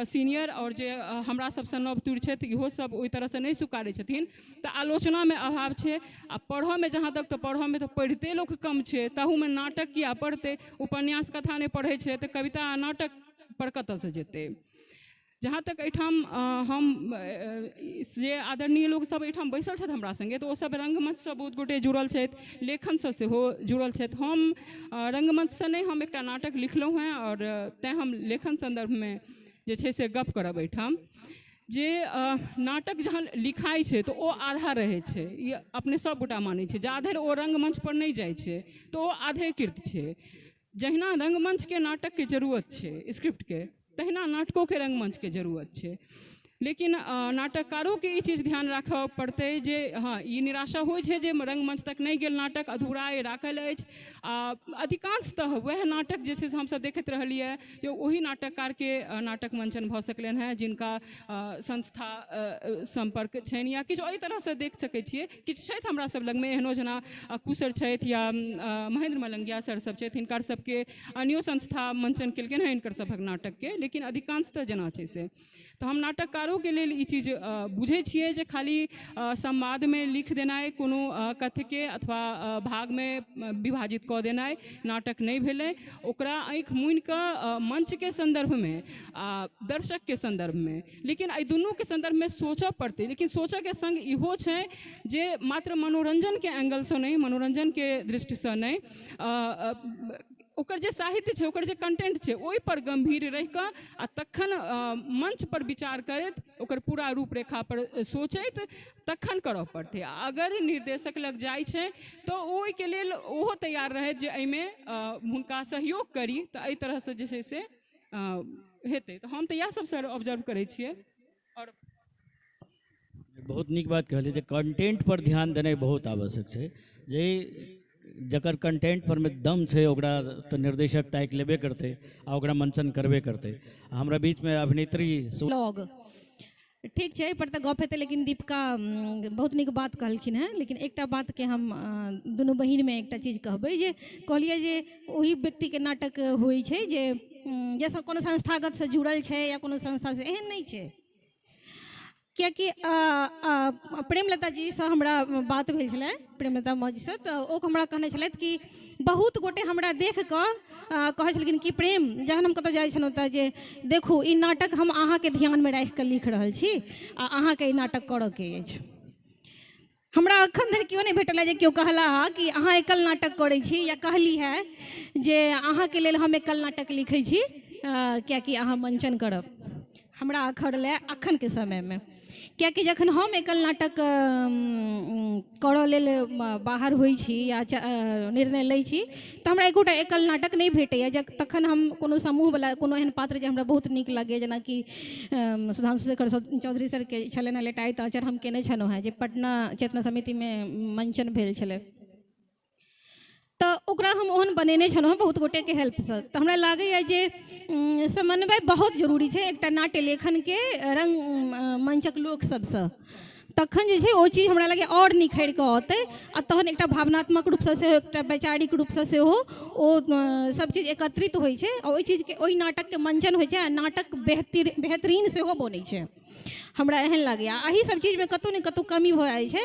S15: सीनियर आओर जे हमरा सबसँ नव तुर छथि, इहो सब ओहि तरहसँ नहि स्वीकारै छथिन। तऽ आलोचनामे अभाव छै। आ पढ़ऽमे जहाँ तक, तऽ पढ़ऽमे तऽ पढ़िते लोक कम छै, ताहूमे नाटक किया पढ़तै? उपन्यास कथा नहि पढ़ै छै तऽ कविता आ नाटक पर कतऽसँ जेतै? जहाँ तक एहिठाम हम जे आदरणीय लोक सब एहिठाम बैसल छथि हमरा सङ्गे, तऽ ओसब रङ्गमञ्चसँ बहुत गोटे जुड़ल छथि, लेखनसँ सेहो जुड़ल छथि। हम रङ्गमञ्चसँ नहि, हम एकटा नाटक लिखलहुँ हेँ आओर तैँ हम लेखन सन्दर्भमे जे छै से गप करब एहिठाम। जे नाटक जहन लिखाइ छै तऽ ओ आधा रहै छै, ई अपने सब गोटा मानै छै। जा धरि ओ रङ्गमञ्च पर नहि जाइ छै तऽ ओ आधे कृत छै। जहिना रङ्गमञ्चके नाटकके जरूरत छै स्क्रिप्टके, तहिना नाटकोके रङ्गमञ्चके जरूरत छै। लेकिन नाटककारोके ई चीज ध्यान राखऽ पड़तै जे हँ, ई निराशा होइ छै जे रङ्गमञ्च तक नहि गेल नाटक, अधूरा राखल अछि। आ अधिकांशतः वएह नाटक जे छै से हमसब देखैत रहलियै जे ओही नाटककारके नाटक मंचन भऽ सकलनि हेँ जिनका संस्था सम्पर्क छनि या किछु एहि तरहसँ देख सकै छियै। किछु छथि हमरा सब लगमे एहनो, जेना कुशर छथि या महेन्द्र मलंगिया सर सब छथि, हिनकर सबके अन्यो संस्था मंचन केलखिन हेँ हिनकर सभक नाटकके। लेकिन अधिकांशतः जेना छै से, तऽ हम नाटककारोके लेल ई चीज बुझै छियै जे खाली संवादमे लिख देनाइ कोनो कथ्यके अथवा भागमे विभाजित कऽ देनाइ नाटक नहि भेलै। ओकरा आँखि मुनिकऽ मंचके सन्दर्भमे आ दर्शकके सन्दर्भमे, लेकिन एहि दुनूके सन्दर्भमे सोचऽ पड़तै। लेकिन सोचऽके सङ्ग इहो छै जे मात्र मनोरञ्जनके एंगलसँ नहि, मनोरञ्जनके दृष्टिसँ नहि, ओकर जे साहित्य छै, ओकर जे कंटेंट छै, ओहि पर गंभीर रहि कऽ आ तखन मंच पर विचार करैत, ओकर पूरा रूपरेखा पर सोचैत तखन करऽ पड़तै। आ अगर निर्देशक लग जाइ छै तऽ ओहिके लेल ओहो तैयार रहथि जे एहिमे हुनका सहयोग करी, तऽ एहि तरहसँ जे छै से हेतै। तऽ हम तऽ इएह सब सर ऑब्जर्व करै छियै। आओर
S16: बहुत नीक बात कहलियै जे कंटेंट पर ध्यान देनाइ बहुत आवश्यक छै। जे जकर कंटेंट पर मे दम छै, ओकरा तऽ निर्देशक ताकि लेबे करतै आ ओकरा मंचन करबे करतै। आ हमरा बीचमे अभिनेत्री
S12: लॉग ठीक छै, एहि पर तऽ गप हेतै। लेकिन दीपिका बहुत नीक बात कहलखिन हेँ। लेकिन एकटा बातके हम दुनू बहिनमे एकटा चीज कहबै जे कहलियै जे ओहि व्यक्तिके नाटक होइ छै जे जैसे कोनो संस्थागतसँ जुड़ल छै या कोनो संस्थासँ, एहन नहि छै। कियाकि प्रेमलता जीसँ हमरा बात भेल छलै, प्रेमलता मौजीसँ, तऽ ओ हमरा कहने छलथि कि बहुत गोटे हमरा देख कऽ कहै छलखिन कि प्रेम, जहन हम कतहु जाइ छलहुँ तऽ जे देखू, ई नाटक हम अहाँके ध्यानमे राखि कऽ लिख रहल छी आ अहाँके ई नाटक करऽके अछि। हमरा एखन धरि केओ नहि भेटल है जे केओ कहला हँ कि अहाँ एकल नाटक करै छी या कहली है जे अहाँके लेल हम एकल नाटक लिखै छी, कियाकि अहाँ मंचन करब। हमरा अखरलै अखनके समयमे, कियाकि जखन हम एकल नाटक करऽ लेल बाहर होइ छी या निर्णय लै छी तऽ हमरा एकोटा एकल नाटक नहि भेटैए। तखन हम कोनो समूहवला कोनो एहन पात्र जे हमरा बहुत नीक लगैए, जेनाकि सुधांशु शेखर चौधरी सरके छलनि हेँ लेटाइत आँचर, हम केने छलहुँ हेँ जे पटना चेतना समितिमे मंचन भेल छलै, तऽ ओकरा हम ओहन बनेने छलहुँ हेँ बहुत गोटेके हेल्पसँ। तऽ हमरा लागैए जे समन्वय बहुत जरूरी छै एकटा नाट्य लेखनके रंग मंचक लोक सबसँ। तखन जे छै ओ चीज हमरा लगैए आओर निखरि कऽ औतै आ तहन एकटा भावनात्मक रूपसँ सेहो, एकटा वैचारिक रूपसँ सेहो ओ सब चीज एकत्रित होइ छै आ ओहि चीजके, ओहि नाटकके मंचन होइ छै आ नाटक बेहतरीन सेहो बनै छै। हमरा एहन लागैए एहि सब चीजमे कतहु ने कतहु कमी भऽ जाइ छै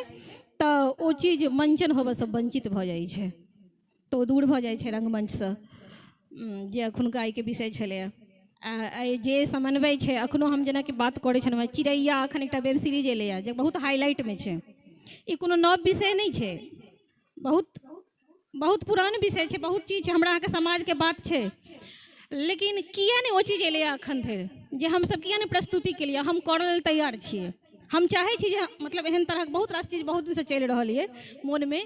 S12: तऽ ओ चीज मंचन होबऽसँ वञ्चित भऽ जाइ छै, तऽ ओ दूर भऽ जाइ छै रंगमंचसँ, जे एखुनका एहिके विषय छलैए। आ जे समन्वय छै, अखनो हम जेनाकि बात करै छलहुँ हेँ, चिड़ैया अखन एकटा वेब सीरीज एलैए जे बहुत हाईलाइटमे छै। ई कोनो नव विषय नहि छै, बहुत बहुत पुरान विषय छै, बहुत चीज छै, हमरा अहाँके समाजके बात छै। लेकिन किया नहि ओ चीज एलैए अखन धरि जे हमसब किया नहि प्रस्तुति केलियै? हम करऽ लेल तैयार छियै, हम चाहै छी जे मतलब एहन तरहक बहुत रास चीज बहुत दिनसँ चलि रहल यऽ मोनमे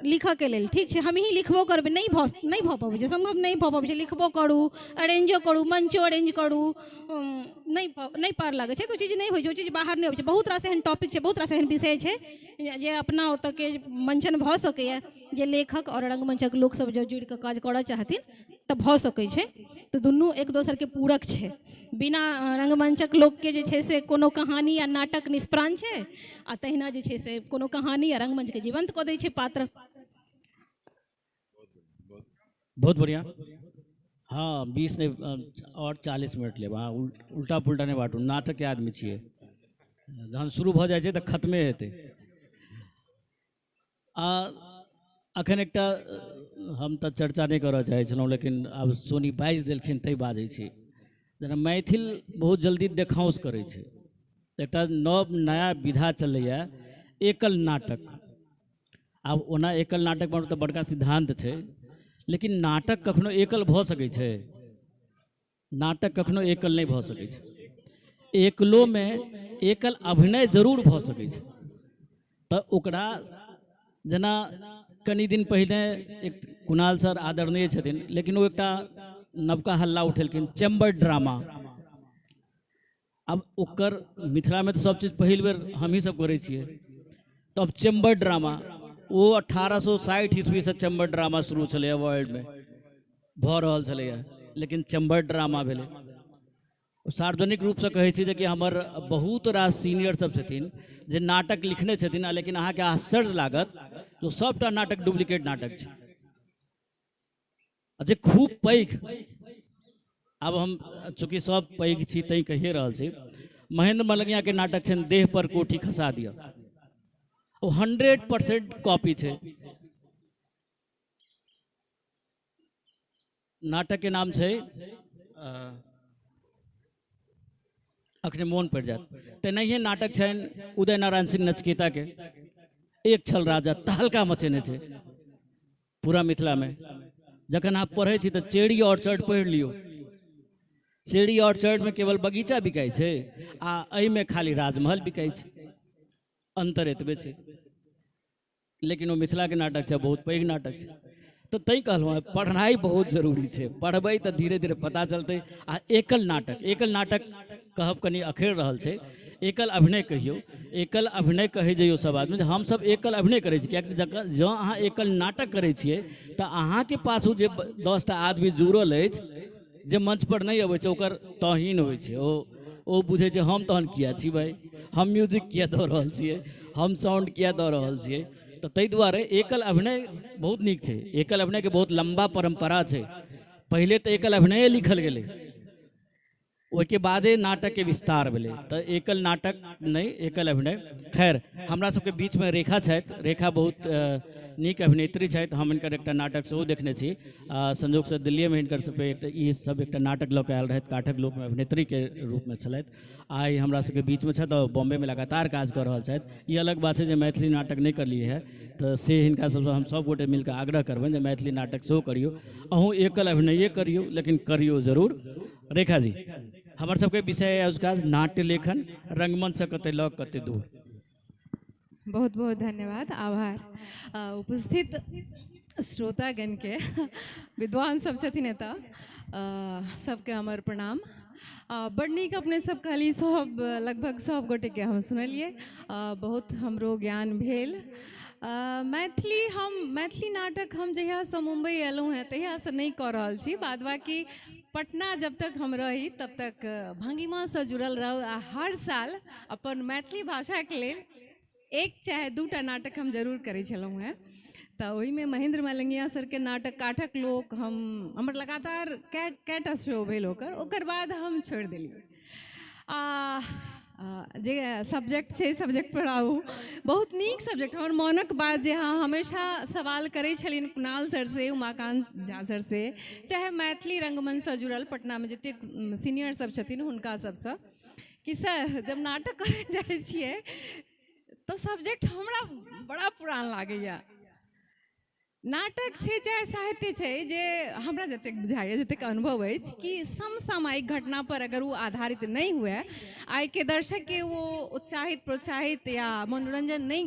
S12: लिखऽके लेल। ठीक छै, हमही लिखबो करबै, नहि भऽ पबै छै, सम्भव नहि भऽ पबै छै। लिखबो करू, अरेंजो करू, मंचो अरेंज करू, नहि पार लागै छै, तऽ ओ चीज नहि होइ छै, ओ चीज बाहर नहि अबै छै। बहुत रास एहन टॉपिक छै, बहुत रास एहन विषय छै जे अपना ओतऽके मंचन भऽ सकैए, जे लेखक आओर रङ्गमञ्चक लोकसब जँ जुड़िकऽ काज करऽ चाहथिन तऽ भऽ सकै छै। तऽ दुनू एक दोसरके पूरक छै। बिना रङ्गमञ्चक लोकके जे छै से कोनो कहानी या नाटक निष्प्राण छै, आ तहिना जे छै से कोनो कहानी या रङ्गमञ्चके जीवन्त कऽ दै छै पात्र।
S16: बहुत बढ़िया। हाँ, 20 नहीं और 40 मिनट लेब। हाँ, उल्टा पुल्टा नहि बाँटू, नाटकके आदमी छियै, जहन शुरू भऽ जाइ छै तऽ खत्मे हेतै। आ अखन एकटा हम तऽ चर्चा नहि करऽ चाहै छलहुँ, लेकिन आब सोनी बाजि देलखिन तैँ बाजै छी। जेना मैथिल बहुत जल्दी देखाउँस करै छै, एकटा नव नया विधा चलैए एकल नाटक। आब ओना एकल नाटक पर तऽ बड़का सिद्धान्त छै, लेकिन नाटक कखनो एकल भऽ सकै छै? नाटक कखनो एकल नहि भऽ सकै छै। एकलोमे एकल अभिनय जरूर भऽ सकै छै। तऽ ओकरा जेना कनि दिन पहिने एक कुणाल सर आदरणीय छथिन, लेकिन ओ एकटा नवका हल्ला उठेलखिन, चैम्बर ड्रामा। आब ओकर मिथिलामे तऽ सब चीज पहिल बेर हमही सब करै छियै, तऽ अब चैम्बर ड्रामा ओ 1860 ईस्वीसँ चैम्बर ड्रामा शुरू छलैए, वर्ल्डमे भऽ रहल छलैए, लेकिन चैम्बर ड्रामा भेलै। सार्वजनिक रूपसँ कहै छी जे कि हमर बहुत रास सीनियर सब छथिन जे नाटक लिखने छथिन, लेकिन अहाँके आश्चर्य लागत जो सबटा नाटक डुप्लीकेट नाटक छै, जे खूब पैघ। आब हम चूँकि सब पैघ छी तैँ कहिए रहल छी, महेंद्र मलंगियाके नाटक छनि देह पर कोठी खसा दिअ, ओ 100% कॉपी छै। नाटकके नाम छै, अखने मोन पड़ि जायत। तेनाहिए नाटक छनि उदय नारायण सिंह नचकेताके, एक छल राजा, तहलका मचेने छै पूरा मिथिलामे। जखन अहाँ पढ़ै छी तऽ चेरी ऑर्चर्ड पढ़ि लियौ, चेरी ऑर्चर्डमे केवल बगीचा बिकाइ छै आ एहिमे खाली राजमहल बिकाइ छै, अन्तर एतबे छै। लेकिन ओ मिथिलाके नाटक छै, बहुत पैघ नाटक छै। तऽ तैँ कहलहुँ हेँ पढ़नाइ बहुत जरूरी छै, पढ़बै तऽ धीरे धीरे पता चलतै। आ एकल नाटक, एकल नाटक कहब कनि अखेर रहल छै, एकल अभिनय कहियौ, एकल अभिनय कहै जइयौ सब आदमी, जे हमसब एकल अभिनय करै छी। किएकि जँ अहाँ एकल नाटक करै छियै तऽ अहाँके पाछू जे 10टा आदमी जुड़ल अछि जे मंच पर नहि अबै छै ओकर तौहीन होइ छै। ओ बुझै छै हम तहन किया छी भाइ, हम म्यूजिक किया दऽ रहल छियै, हम साउंड किया दऽ रहल छियै। तऽ ताहि दुआरे एकल अभिनय बहुत नीक छै। एकल अभिनयके बहुत लम्बा परम्परा छै। पहिले तऽ एकल अभिनये लिखल गेलै, ओहिके बादे नाटकके विस्तार भेलै। तऽ एकल नाटक नहि, एकल अभिनय। खैर, हमरा सबके बीचमे रेखा छथि, रेखा बहुत नीक अभिनेत्री छथि। हम हिनकर एकटा नाटक सेहो देखने छी, संजोगसँ दिल्लीएमे हिनकर सबके एकटा ई सब एकटा नाटक लऽ कऽ आयल रहथि, काठक लोकमे अभिनेत्रीके रूपमे छलथि। आइ हमरा सबके बीचमे छथि आओर बॉम्बेमे लगातार काज कऽ रहल छथि। ई अलग बात छै जे मैथिली नाटक नहि करलियै हँ, तऽ से हिनका सबसँ हम सब गोटे मिलकऽ आग्रह करबनि जे मैथिली नाटक सेहो करियौ, अहूँ एकल अभिनये करियौ, लेकिन करियौ जरूर। रेखा जी, हमर सबके विषय अजुका नाट्य लेखन, रंगमंचसँ कते लग कते दूर।
S3: बहुत बहुत धन्यवाद, आभार। उपस्थित श्रोतागणके, विद्वान सब छथिन एतऽ, सबके हमर प्रणाम। बड़ नीक अपने सब कहली, सब लगभग सब गोटेके हम सुनलियै, बहुत हमरो ज्ञान भेल। मैथिली नाटक हम जहियासँ मुम्बई अयलहुँ हेँ तहियासँ नहि कऽ रहल छी। बाद बाकी पटना जब तक हम रही तब तक भंगिमासँ जुड़ल रहू आ हर साल अपन मैथिली भाषाके लेल एक चाहे दूटा नाटक हम जरूर करै छलहुँ हेँ। तऽ ओहिमे महेंद्र मलंगिया सरके नाटक काठक लोक हमर लगातार कएटा शो भेल ओकर बाद हम छोड़ि देलियै। आ जे सब्जेक्ट छै सब्जेक्ट पर आबू, बहुत नीक सब्जेक्ट। हमर मोनक बात जे अहाँ हमेशा सवाल करै छलियनि कुणाल सर से, उमाकांत झा सर से, चाहे मैथिली रंगमंचसँ जुड़ल पटनामे जतेक सीनियर सब छथिन हुनका सबसँ, कि सर जब नाटक करै जाइ छियै तऽ सब्जेक्ट हमरा बड़ा पुरान लागैए, नाटक छै चाहे साहित्य छै, जे हमरा जतेक बुझाइए, जतेक अनुभव अछि कि समसामयिक घटना पर अगर ओ आधारित नहि हुए, आइके दर्शकके ओ उत्साहित प्रोत्साहित या मनोरंजन नहि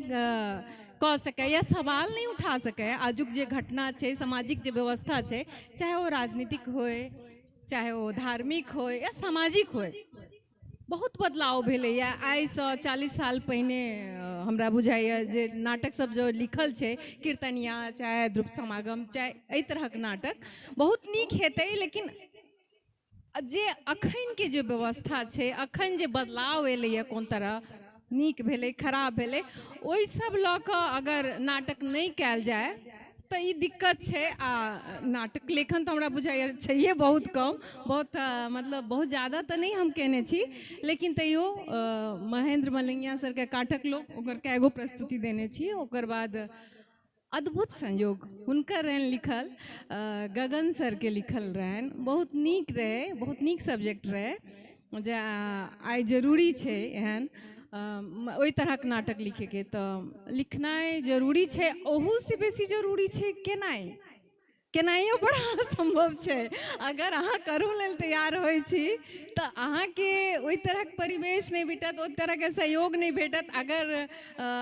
S3: कऽ सकै या सवाल नहि उठा सकै। आजुक जे घटना छै, सामाजिक जे व्यवस्था छै, चाहे ओ राजनीतिक होय, चाहे ओ धार्मिक होय या सामाजिक होय, बहुत बदलाव भेलैए। आइसँ 40 साल पहिने हमरा बुझाइए जे नाटक सब जो लिखल छै, कीर्तनिया चाहे ध्रुव समागम चाहे एहि तरहक नाटक बहुत नीक हेतै, लेकिन जे अखनके जे व्यवस्था छै, अखन जे बदलाव एलैए, कोन तरह नीक भेलै खराब भेलै, ओहि सब लऽ कऽ अगर नाटक नहि कयल जाय तऽ ई दिक्कत छै। आ नाटक लेखन तऽ हमरा बुझाइए छैहे बहुत कम, बहुत मतलब बहुत ज्यादा तऽ नहि हम केने छी, लेकिन तैयो महेंद्र मलंगिया सरके काठक लोक ओकर कएगो प्रस्तुति देने छी। ओकर बाद अद्भुत संयोग हुनकर रहनि लिखल, गगन सरके लिखल रहनि, बहुत नीक रहै, बहुत नीक सब्जेक्ट रहै, जे आइ जरूरी छै एहन ओहि तरहक नाटक लिखैके, तऽ लिखनाइ जरूरी छै, ओहूसँ बेसी जरूरी छै केनाइ, केनाइयो बड़ा असम्भव छै। अगर अहाँ करू लेल तैयार होइ छी तऽ अहाँके ओहि तरहक परिवेश नहि भेटत, ओहि तरहके सहयोग नहि भेटत। अगर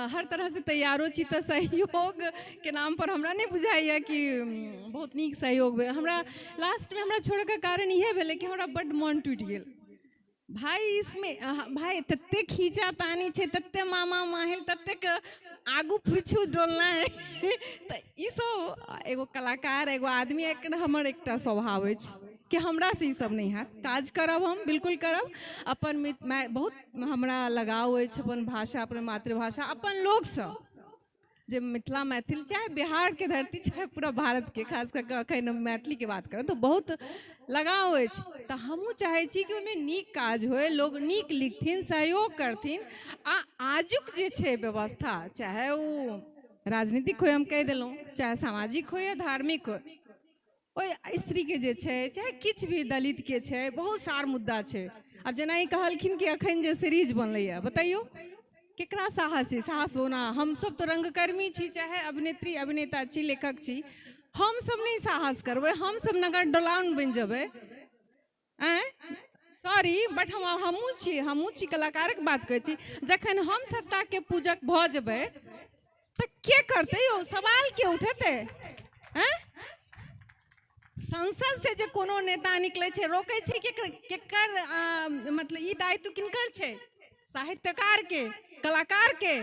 S3: हर तरहसँ तैयारो छी तऽ सहयोगके नामपर हमरा नहि बुझाइए कि बहुत नीक सहयोग भेल। हमरा लास्टमे हमरा छोड़ैके कारण इएह भेलै कि हमरा बड्ड मोन टूटि गेल, भाई इसमें भाई तते खींचा तानी छै, तते मामा माहिल, ततेक आगू पीछू डोलना है। तऽ ई सब एगो कलाकार एगो आदमी एक हमर एकटा स्वभाव अछि कि हमरा से ई सब नहि हैत। काज करब हम बिल्कुल करब, अपन बहुत हमरा लगाव अछि अपन भाषा, अपन मातृभाषा, अपन लोकसँ, जे मिथिला मैथिल चाहे बिहार के धरती चाहे पूरा भारत के, खास कऽ कऽ अखन हम मैथिली के बात करब तऽ बहुत लगाव अछि। तऽ हमहूँ चाहै छी कि ओहिमे नीक काज होय, लोग नीक लिखथिन, सहयोग करथिन। आ आजुक जे छै व्यवस्था, चाहे ओ राजनीतिक होय हम कहि देलहुँ, चाहे सामाजिक होय या धार्मिक होय, ओहि स्त्रीके जे छै चाहे किछु भी दलितके छै, बहुत सार मुद्दा छै। आब जेना ई कहलखिन कि अखन जे सीरीज बनलैए, बतैयौ केकरा साहस छै? साहस होना, हमसब तऽ रंगकर्मी छी, चाहे अभिनेत्री अभिनेता छी, लेखक छी, हमसब नहि साहस करबै, हमसब नगर डोलाउन बनि जेबै। आँय सॉरी बट हमहूँ छी कलाकारक बात कहै छी। जखन हम सत्ताके पूजक भऽ जेबै तऽ के करतै यौ? सवाल के उठेतै? आँय संसद से जे कोनो नेता निकलै छै, रोकै छै केकर? मतलब ई दायित्व किनकर छै? साहित्यकार के, कलाकार के,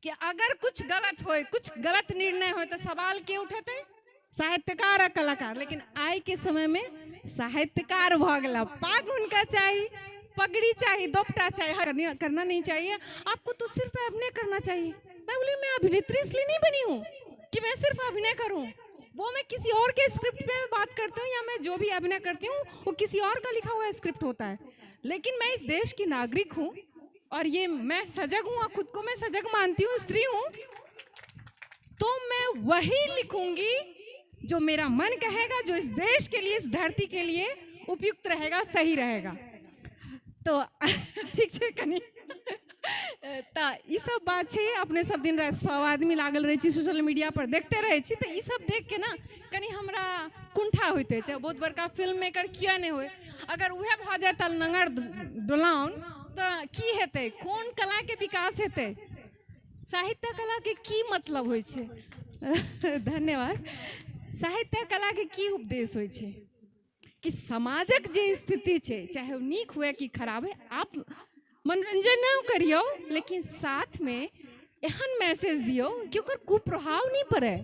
S3: कि अगर कुछ गलत होय, कुछ गलत निर्णय होय तऽ सवाल के उठेतै? साहित्यकार आ कलाकार। लेकिन आइ के समय में साहित्यकार भऽ गेला, पाग हुनका चाही, पगड़ी चाही, दोपटा चाही, करना नहीं चाहिए आपको, तो सिर्फ अभिनय करना चाहिए। मैं बोली मैं अभिनेत्री इसलिए नहीं बनी हूँ कि मैं सिर्फ अभिनय करूँ, वो मैं किसी और के स्क्रिप्ट में बात करती हूँ या मैं जो भी अभिनय करती हूँ वो किसी और का लिखा हुआ स्क्रिप्ट होता है, लेकिन मैं इस देश की नागरिक हूँ और ये मैं सजग हूँ और खुद को मैं सजग मानती हूँ, स्त्री हूँ, तो मैं वही लिखूंगी जो मेरा मन कहेगा, जो इस देश के लिए, इस धरती के लिए उपयुक्त रहेगा, सही रहेगा। तो ठीक है कनी तऽ ई सब बात छै। अपने सब दिन राति सब आदमी लागल रहै छी, सोशल मीडिया पर देखते रहै छी, तऽ ई सब देख के ना कनी हमरा कुंठा होइत अछि। बहुत बड़का फिल्म मेकर किया नहि होय, अगर उएह भऽ जाय तऽ नंगर डोलाउन तऽ की हेतै? कोन कलाके विकास हेतै? साहित्य कलाके की मतलब होइ छै? धन्यवाद। साहित्य कलाके की उपदेश होइ छै? कि समाजक जे स्थिति छै, चाहे ओ नीक हुए कि खराब हुए, आप मनोरंजन नहि करियौ, लेकिन साथमे एहन मैसेज दियौ कि ओकर कुप्रभाव नहि पड़ै।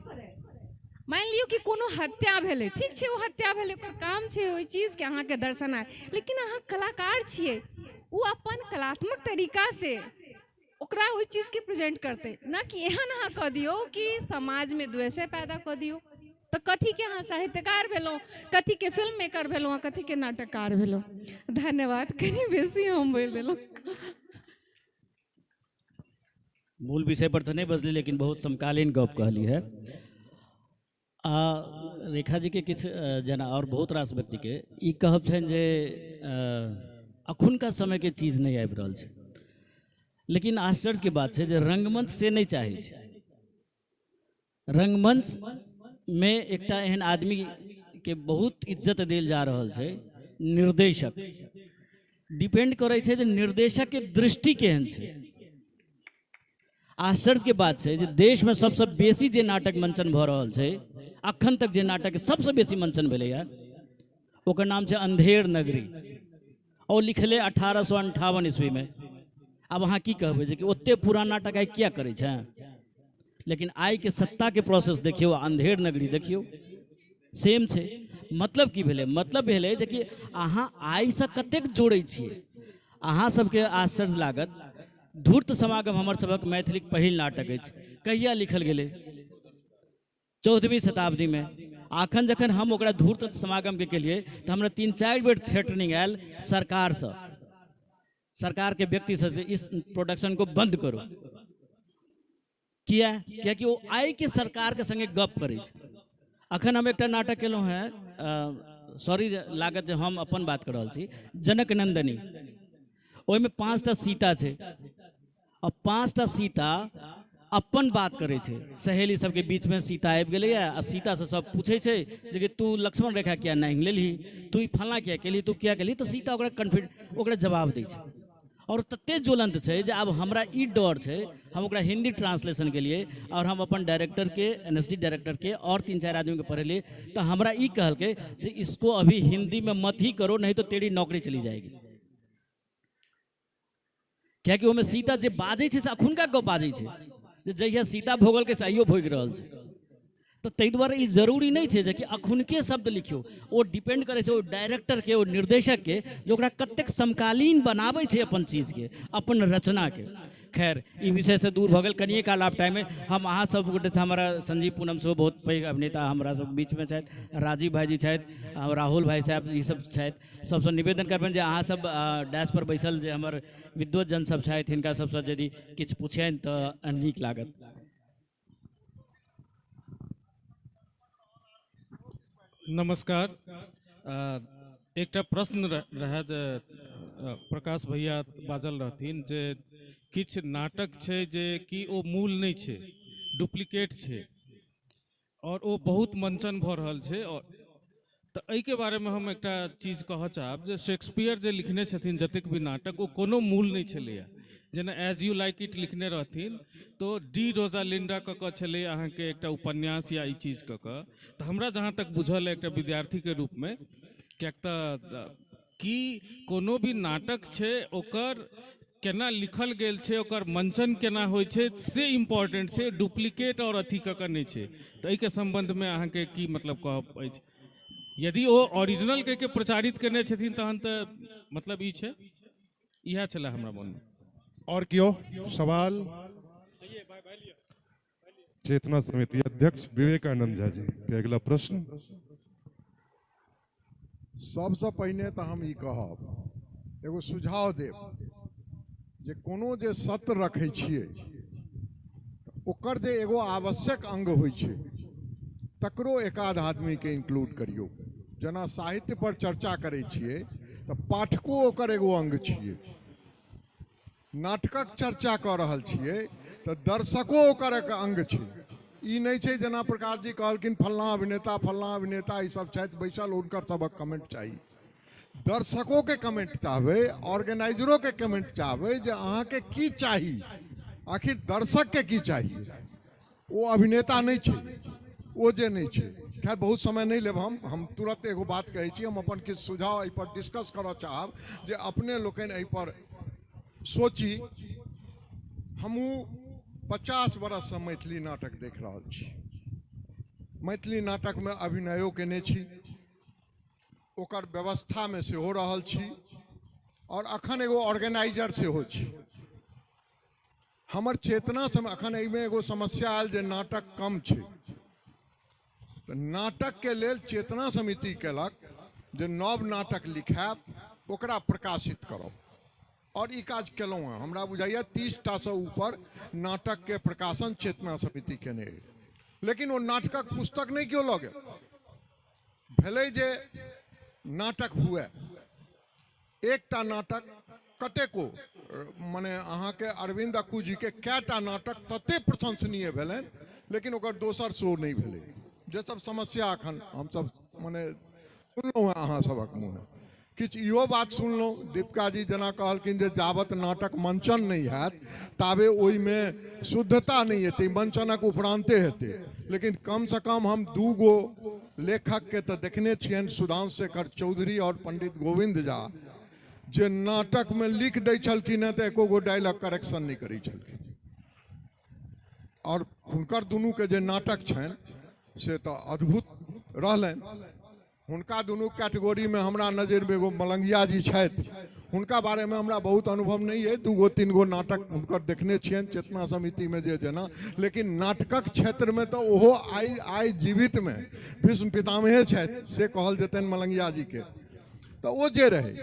S3: मानि लियौ कि कोनो हत्या भेलै, ठीक छै, ओ हत्या भेलै, ओकर काम छै ओहि चीजके अहाँके दर्शनाइ, लेकिन अहाँ कलाकार छियै, ओ अपन कलात्मक तरीकासँ ओकरा ओहि चीजके प्रेजेंट करतै, ना कि एहन अहाँ कऽ दियौ कि समाजमे द्वेषे पैदा कऽ दियौ। तऽ कथीके अहाँ साहित्यकार भेलहुँ, कथीके फिल्म मेकर भेलहुँ, कथीके नाटककार भेलहुँ? धन्यवाद, कनि बेसी हम बोलि देलहुँ।
S16: मूल विषय पर तऽ नहि बजली, लेकिन बहुत समकालीन गप कहली है। आ रेखा जी के किछु जेना और बहुत रास व्यक्तिके ई कहब छनि जे अखुनका समयके चीज नहि आबि रहल छै, लेकिन आश्चर्यके बात छै जे रंगमंच से नहि चाहै छै। रंगमंच में एकटा एहन आदमी के बहुत इज्जत देल जा रहल छै, निर्देशक। डिपेंड करै छै जे निर्देशक के दृष्टि केहन छै। आश्चर्य के बात छै जे देश में सबसे बेसी जे नाटक मंचन भऽ रहल छै, अखन तक जे नाटक सबसे बेसी मंचन भेलैया ओकर नाम छै अंधेर नगरी, और लिखले 1858 ईस्वी में। आब अहाँ की कहबै जे कि ओते पुरान नाटक आइ किया करै छै? लेकिन आइ के सत्ता के प्रोसेस देखियौ, अंधेर नगरी देखियौ, सेम छै। मतलब की भेलै? मतलब भेलै जे कि अहाँ आइसँ कतेक जोड़ै छियै। अहाँ सबके आश्चर्य लागत, धूर्त समागम हमर सबक मैथिलीक पहिल नाटक अछि। कहिया लिखल गेलै? 14वीं शताब्दी में। अखन जखन हम ओकरा धूर्त समागम के केलिए तऽ हमरा 3-4 बेर थ्रेटनिंग आयल सरकारसँ, सरकार के व्यक्ति से, इस प्रोडक्शन को बंद करो। किया? कियाकि ओ आइ के सरकार के संगे गप करै छै। अखन हम एकटा नाटक केलहुँ हेँ, सॉरी लागत जे हम अपन बात कर रहल छी, जनक नंदनी। ओहिमे 5टा सीता छै, आ 5टा सीता अपन बात करै छै। सहेली सबके बीचमे सीता आबि गेलैए आ सीतासँ सब पूछै छै जे कि तू लक्ष्मण रेखा किया नहि लेलही, तू ई फल्लाँ किया केलही, तू किया केलही। तऽ सीता ओकरा ओकरा जवाब दै छै, और तते ज्वलंत छै जे आब हमरा ई डर छै। हम ओकरा हिंदी ट्रांसलेशन केलिए और हम अपन डायरेक्टर के, NSD director के और 3-4 आदमी के पढ़ेलिए, तऽ हमरा ई कहलकै जे इसको अभी हिंदी में मत ही करो, नहीं तो तेरी नौकरी चली जाएगी। कियाकि ओहिमे सीता जे बाजै छै से अखुनका गप बाजै छै, जे जहिया सीता भोगलकै से आइयो भोगि रहल छै। तऽ ताहि दुआरे ई जरूरी नहि छै जे कि अखुनके शब्द लिखियौ। ओ डिपेंड करै छै ओ डायरेक्टर के, ओ निर्देशक के, जे ओकरा कतेक समकालीन बनाबै छै अपन चीजके, अपन रचनाके। खैर ई विषयसँ दूर भऽ गेल। कनिए काल आब टाइम हम अहाँ सब गोटेसँ, हमारा संजीव पूनम सेहो बहुत पैघ अभिनेता हमरा सब बीचमे छथि, राजीव भाईजी छथि, राहुल भाई साहब, ई सब छथि। सबसँ निवेदन करबनि जे अहाँ सब डैश पर बैसल जे हमर विद्वतजन सब छथि, हिनका सबसँ यदि किछु पुछियनि तऽ नीक लागत।
S9: नमस्कार। एकटा प्रश्न रहै जे प्रकाश भैया बाजल रहथिन जे किछु नाटक छै जे कि ओ मूल नहि छै, डुप्लीकेट छै, और ओ बहुत मंचन भऽ रहल छै। और तऽ एहिके बारेमे हम एकटा चीज कहऽ चाहब जे शेक्सपियर जे लिखने छथिन जतेक भी नाटक, ओ कोनो मूल नहि छलैए। जेना एज you like it लिखने रहथिन तो डी रोजालिंडा कऽ कऽ छलै अहाँके एकटा उपन्यास या ई चीज कऽ कऽ। तऽ हमरा जहाँ तक बुझल है एकटा विद्यार्थीके रूपमे, किएक तऽ कि कोनो भी नाटक छै ओकर केना लिखल गेल छै, ओकर मंचन केना होइ छै से इम्पोर्टेंट छै, डुप्लीकेट और अथी कऽ कऽ नहि छै। तऽ एहिके सम्बन्धमे अहाँके की मतलब कहब अछि? यदि ओ ओरिजिनल कहि के प्रचारित केने छथिन तहन तऽ मतलब ई छै, इएह छलै हमरा मोनमे।
S4: और क्यों सवाल? चेतना समिति अध्यक्ष विवेकानंद झा जी के अगला प्रश्न।
S20: सबसँ पहिने तऽ हम ई कहब, एगो सुझाव देब जे कोनो जे सत्र रखै छियै ओकर जे एगो आवश्यक अंग होइ छै तकरो एकाध आदमीके इंक्लूड करियौ। जेना साहित्य पर चर्चा करै छियै तऽ पाठको ओकर एगो अंग छियै, नाटकक चर्चा कऽ रहल छियै तऽ दर्शको ओकर एक अंग छै। ई नहि छै जेना प्रकाश जी कहलखिन फल्लाँ अभिनेता ई सब छथि बैसल, हुनकर सबक कमेंट चाही। दर्शकों के कमेंट चाहबै, ऑर्गेनाइजरों के कमेंट चाहबै जे अहाँके की चाही, आखिर दर्शक के की चाही। ओ अभिनेता नहि छै, ओ जे नहि छै। खैर बहुत समय नहि लेब, हम तुरंत एगो बात कहै छी। हम अपन किछु सुझाव एहिपर डिस्कस करऽ चाहब जे अपने लोकनि एहिपर सोची। हमहूँ 50 बरससँ मैथिली नाटक देख रहल छी, मैथिली नाटकमे अभिनयो केने छी, ओकर व्यवस्थामे सेहो रहल छी, और अखन एगो ऑर्गेनाइजर सेहो छी। हमर चेतना समय अखन एहिमे एगो समस्या आयल जे नाटक कम छै, तऽ नाटकके लेल चेतना समिति केलक जे नव नाटक लिखायब, ओकरा प्रकाशित करब, और ई काज केलहुँ हँ। हमरा बुझाइए 30टासँ ऊपर नाटकके प्रकाशन चेतना समिति केने अइ, लेकिन ओ नाटकक पुस्तक नहि केओ लऽ गेल। भेलै जे नाटक हुए, एकटा नाटक कतेको मने अहाँके अरविंद अक्कू जी के कएटा नाटक तते प्रशंसनीय भेलनि लेकिन ओकर दोसर शो नहि भेलै। जे सब समस्या अखन हमसब मने सुनलहुँ हेँ अहाँ सबक मुँहे, किछु इहो बात सुनलहुँ दीपिका जी जेना कहलखिन जे जाबत नाटक मंचन नहि हैत ताबे ओहिमे शुद्धता नहि एतै, मंचनक उपरान्ते हेतै। लेकिन कमसँ कम हम 2 गो लेखकके तऽ देखने छियनि, सुधांशु शेखर चौधरी और पंडित गोविन्द झा, जे नाटकमे लिख दै छलखिन हेँ तऽ एको गो डायलॉग करेक्शन नहि करै छलखिन। और हुनकर दुनूके जे नाटक छनि से तऽ अद्भुत रहलनि। हुनका दुनू कैटेगोरीमे हमरा नजरिमे एगो मलंगिया जी छथि, हुनका बारेमे हमरा बहुत अनुभव नहि अइ, 2 गो 3 गो नाटक हुनकर देखने छियनि चेतना समितिमे जे जेना, लेकिन नाटकक क्षेत्रमे तऽ ओहो आइ जीवितमे भीष्म पितामहे छथि से कहल जेतनि मलंगिया जीके। तऽ ओ जे रहै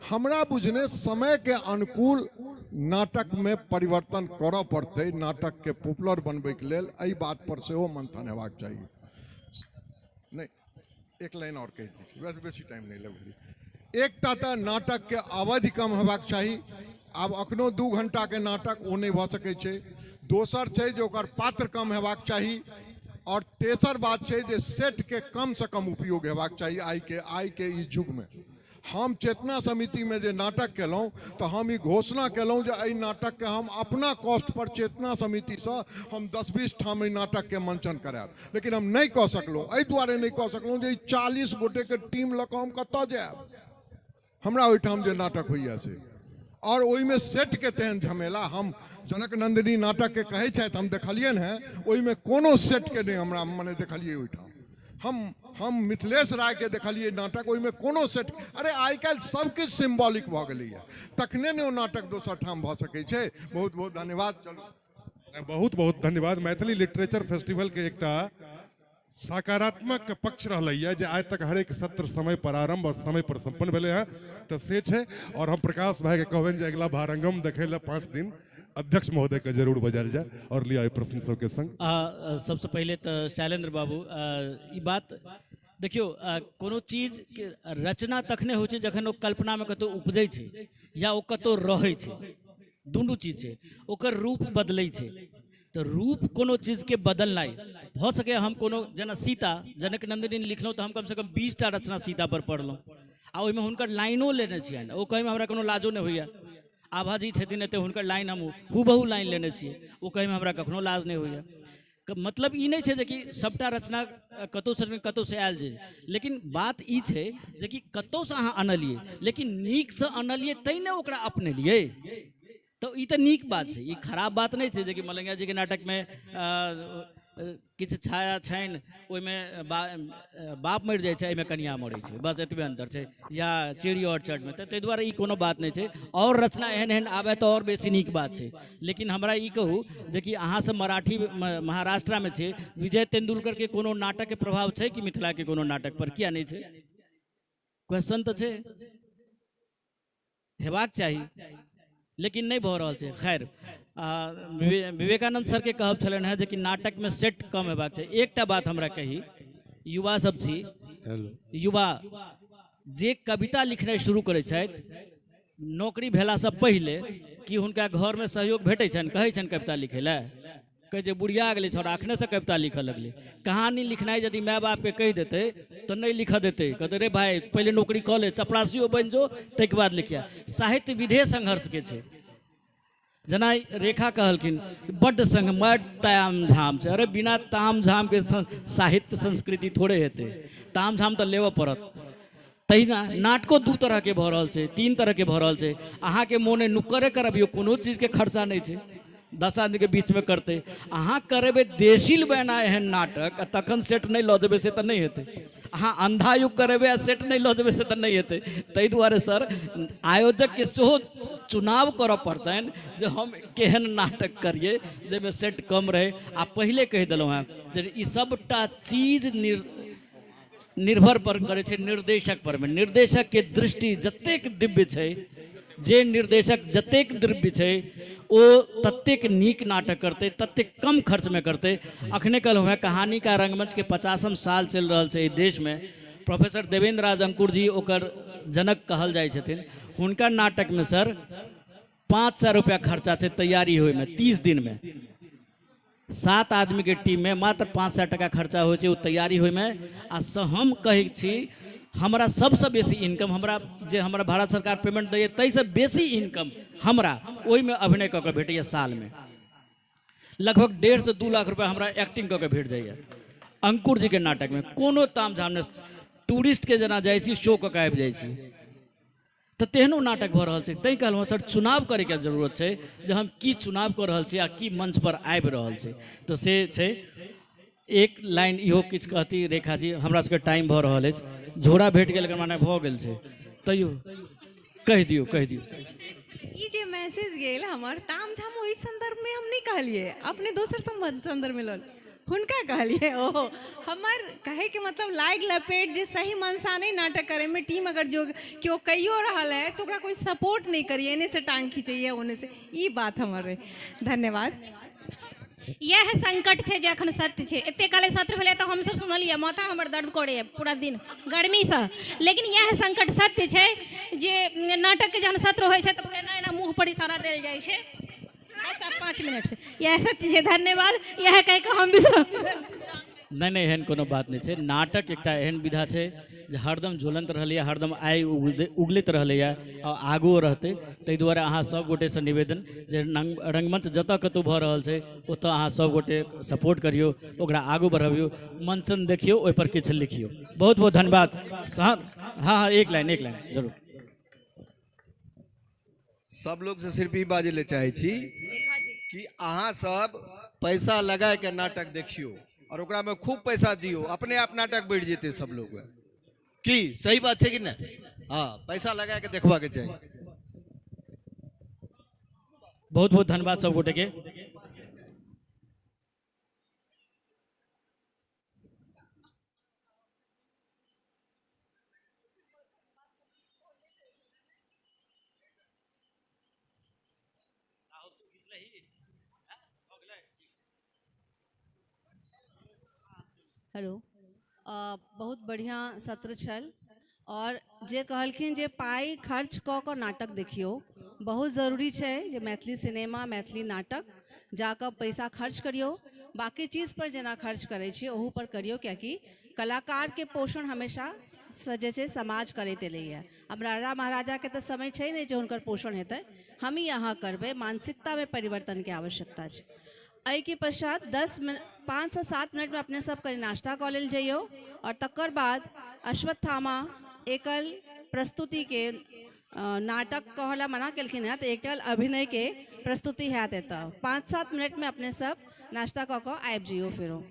S20: हमरा बुझने समयके अनुकूल नाटकमे परिवर्तन करऽ पड़तै, नाटकके पॉपुलर बनबैके लेल एहि बात पर सेहो मंथन हेबाक चाही। नहि, एक लाइन और कहि दै छी, वैसे बेसी टाइम नहि लगै। एकटा तऽ नाटकके अवधि कम हेबाक चाही, आब अखनो 2 घंटाके नाटक ओ नहि भऽ सकै छै। दोसर छै जे ओकर पात्र कम हेबाक चाही, और तेसर बात छै जे सेटके कमसँ कम उपयोग हेबाक चाही आइके ई युगमे। हम चेतना समितिमे जे नाटक केलहुँ तऽ हम ई घोषणा केलहुँ जे एहि नाटकके हम अपना कॉस्ट पर चेतना समितिसँ हम 10-20 ठाम एहि नाटकके मंचन करायब, लेकिन हम नहि कऽ सकलहुँ। एहि दुआरे नहि कऽ सकलहुँ जे ई 40 गोटेके टीम लऽ कऽ हम कतऽ जायब, हमरा ओहिठाम जे नाटक होइए से, और ओहिमे सेटके तेहन झमेला। हम जनक नंदिनी नाटकके कहै छथि, हम देखलियनि हेँ, ओहिमे कोनो सेटके नहि हमरा मने देखलियै ओहिठाम। हम मिथिलेश रायके देखलियै नाटक, ओहिमे कोनो सेट, अरे आइ काल्हि सबकिछु सिम्बॉलिक भऽ गेलैए, तखने ने ओ नाटक दोसर ठाम भऽ सकै छै। बहुत बहुत धन्यवाद। चलू,
S4: बहुत बहुत धन्यवाद। मैथिली लिटरेचर फेस्टिवलके एकटा सकारात्मक पक्ष रहलैए जे आइ तक हरेक सत्र समय पर आरम्भ और समय पर सम्पन्न भेलै हँ, तऽ से छै। और हम प्रकाश भाईके कहबनि जे अगिला भारंगम देखै लए 5 दिन अध्यक्ष महोदय के जरूर बजायल जाय। और लिया प्रश्न सबके संग।
S16: सबसे पहले तो शैलेंद्र बाबू, ई बात देखियो, कोनो चीज के रचना तखने होइ छै जखन ओ कल्पना में कतौ उपजै छै या ओ कतौ रहै छै, दुनू चीज छै, ओकर रूप बदलै छै। तऽ रूप कोनो चीजके बदलनाइ भऽ सकैए। हम कोनो जेना सीता जनक नंदिनी लिखलहुँ तऽ हम कमसँ कम 20 टा रचना सीता पर पढ़लहुँ आ ओहिमे हुनकर लाइनो लेने छियनि, ओ कहैमे हमरा कोनो लाजो नहि होइए। आभा जी छथिन एतऽ, हुनकर लाइन हम हूबहू लाइन लेने छियै, ओ कहैमे हमरा कखनो लाज नहि होइए। मतलब ई नहि छै जे कि सभटा रचना कतहुसँ ने कतहुसँ आयल छै, लेकिन बात ई छै जे कि कतहुसँ अहाँ अनलियै, लेकिन नीकसँ अनलियै तैँ ने ओकरा अपनेलियै, तऽ ई तऽ नीक बात छै, ई खराब बात नहि छै। जे कि मलंगिया जीके नाटकमे किछु छाया छनि, ओहिमे बाप मरि जाइ छै, एहिमे कनिया मरै छै, बस एतबे अन्तर छै, या चिड़ी और चटमे, तऽ ताहि दुआरे ई कोनो बात नहि छै। आओर रचना एहन एहन आबै तऽ आओर बेसी नीक बात छै। लेकिन हमरा ई कहू जे कि अहाँसब मराठी महाराष्ट्रमे छै, विजय तेंदुलकरके कोनो नाटकके प्रभाव छै कि मिथिलाके कोनो नाटक पर? किया नहि छै? क्वेश्चन तऽ छै, हेबाक चाही, लेकिन नहि भऽ रहल छै। खैर, विवेकानंद सरके कहब छलनि हेँ जे कि नाटकमे सेट कम हेबाक चाही। एकटा बात हमरा कही, युवा सब छी, युवा जे कविता लिखनाइ शुरू करै छथि नौकरी भेलासँ पहिले, कि हुनका घरमे सहयोग भेटै छनि? कहै छनि कविता लिखै लए? कहै छै बुढ़िया गेलै छौड़ा, अखनेसँ कविता लिखऽ लगलै। कहानी लिखनाइ यदि माय बापके कहि देतै तऽ नहि लिखऽ देतै, कहतै रे भाय पहिले नौकरी कऽ ले, चपरासियो बनि जो, ताहिके बाद लिखिया। साहित्य विधे संघर्षके छै। जेना रेखा कहलखिन बड्ड संग बड्ड ताम झाम छै, अरे बिना ताम झामके साहित्य संस्कृति थोड़े हेतै, ताम झाम तऽ लेबऽ पड़त। तहिना नाटको 2 तरहके भऽ रहल छै, 3 तरहके भऽ रहल छै। अहाँके मोने नुक्करे करबियौ, कोनो चीजके खर्चा नहि छै, 10 आदमीके बीचमे करतै। अहाँ करेबै देशील बना एहन नाटक आ तखन सेट नहि लऽ जेबै से तऽ नहि हेतै। अहाँ अन्धा युग करेबै आ सेट नहि लऽ जेबै से तऽ नहि हेतै। ताहि दुआरे सर आयोजकके सेहो चुनाव करऽ पड़तनि जे हम केहन नाटक करियै जाहिमे सेट कम रहै। आ पहिले कहि देलहुँ हेँ जे ई सबटा चीज निर्भर पर करै छै निर्देशक परमे। निर्देशकके दृष्टि जतेक दिव्य छै, जे निर्देशक जतेक दिव्य छै ओ ततेक नीक नाटक करतै, ततेक कम खर्चमे करतै। अखने कहलहुँ हेँ कहानी का रंगमंचके 50 साल चलि रहल छै एहि देशमे। प्रोफेसर देवेंद्र राज अंकुर जी ओकर जनक कहल जाइ छथिन। हुनका नाटकमे सर 500 रुपैआ खर्चा छै तैयारी होइमे 30 दिनमे। 7 आदमीके टीममे मात्र 500 टका खर्चा होइ छै ओ तैयारी होइमे। आ हम कहै छी हमरा सबसँ बेसी इनकम, हमरा जे हमरा भारत सरकार पेमेंट दैए ताहिसँ बेसी इनकम हमरा ओहिमे अभिनय कऽ के भेटैए। सालमे लगभग 1.5 से 2 लाख रुपया हमरा एक्टिंग कऽ के भेट जाइए अंकुर जीके नाटकमे। कोनो तामझाम नहि, टूरिस्टके जेना जाइ छी शो कऽ के आबि जाइ छी। तऽ तेहनो नाटक भऽ रहल छै। तैँ कहलहुँ सर चुनाव करैके जरूरत छै जे हम की चुनाव कऽ रहल छी आ की मंच पर आबि रहल छै। तऽ से छै। एक लाइन इहो किछु कहती रेखा जी, हमरा सबके टाइम भऽ रहल अछि, झोरा भेट गेल एकर माने भऽ गेल छै, तैयो कहि दियौ कहि दियौ।
S3: ई जे मैसेज गेल हमर तामझाम ओहि संदर्भमे हम नहि कहलियै, अपने दोसर संदर्भमे लऽ हुनका कहलियै। ओहो हमर कहैके मतलब लाग लपेट जे सही मनसा नहि नाटक करैमे टीम अगर जो केओ कहियो रहल है तो ओकरा कोई सपोर्ट नहीं करिए, एने से टांग खींचैए ओने से, ई बात हमर रहे। धन्यवाद।
S12: इएह संकट छै जे अखन सत्य छै। एते काले सत्र भेलै तऽ हमसब सुनलियै माथा हमर दर्द करैए पूरा दिन गर्मीसँ, लेकिन इएह संकट सत्य छै जे नाटकके जहन सत्र होइ छै तऽ एना एना मुँह पर इशारा देल जाइ छै। बस आब 5 मिनट छै, इएह सत्य छै। धन्यवाद। इएह कहि कऽ हम विश्राम।
S16: नहि नहि एहन कोनो बात नहि छै। नाटक एकटा एहन विधा छै जे हरदम ज्वलंत रहलैए, हरदम आइ उगलैत रहलैए आ आगुओ रहतै। ताहि दुआरे अहाँ सब गोटेसँ निवेदन जे रंगमंच जतऽ कतहु भऽ रहल छै ओतऽ अहाँ सब गोटे सपोर्ट करियौ, ओकरा आगू बढ़बियौ, मंचन देखियौ, ओहिपर किछु लिखियौ। बहुत बहुत धन्यवाद। हाँ हाँ एक लाइन जरूर।
S17: सब लोगसँ सिर्फ ई बाजै लए चाहै छी कि अहाँ सब पैसा लगाके नाटक देखियौ और ओकरा में खूब पैसा दियो, अपने आप नाटक बढ़ि जेतै सब लोग। की सही बात छै कि नहीं? हाँ, पैसा लगा के देखबा के चाहिए।
S16: बहुत बहुत धन्यवाद सब गोटे के।
S5: हेलो, बहुत बढ़िआँ सत्र छल और जे कहलखिन जे पाइ खर्च कऽ कऽ नाटक देखियौ, बहुत जरूरी छै जे मैथिली सिनेमा मैथिली नाटक जाकऽ पैसा खर्च करियौ, बाकी चीज पर जेना खर्च करै छियै ओहू पर करियौ, कियाकि कलाकारके पोषण हमेशा से जे छै समाज करैत एलैए। आब राजा महाराजाके तऽ समय छै नहि जे हुनकर पोषण हेतै, हमही अहाँ करबै। मानसिकतामे परिवर्तनके आवश्यकता छै। एहिके पश्चात 5 से 7 मिनटमे अपने सब कनि नाश्ता कऽ लेल जइयौ और तकर बाद अश्वत्थामा एकल प्रस्तुतिके नाटक कहला मना केलखिन हेँ तऽ एकल अभिनयके प्रस्तुति हैत एतऽ। 5-7 मिनटमे अपने सब नाश्ता कऽ कऽ आबि जइयौ फेरो।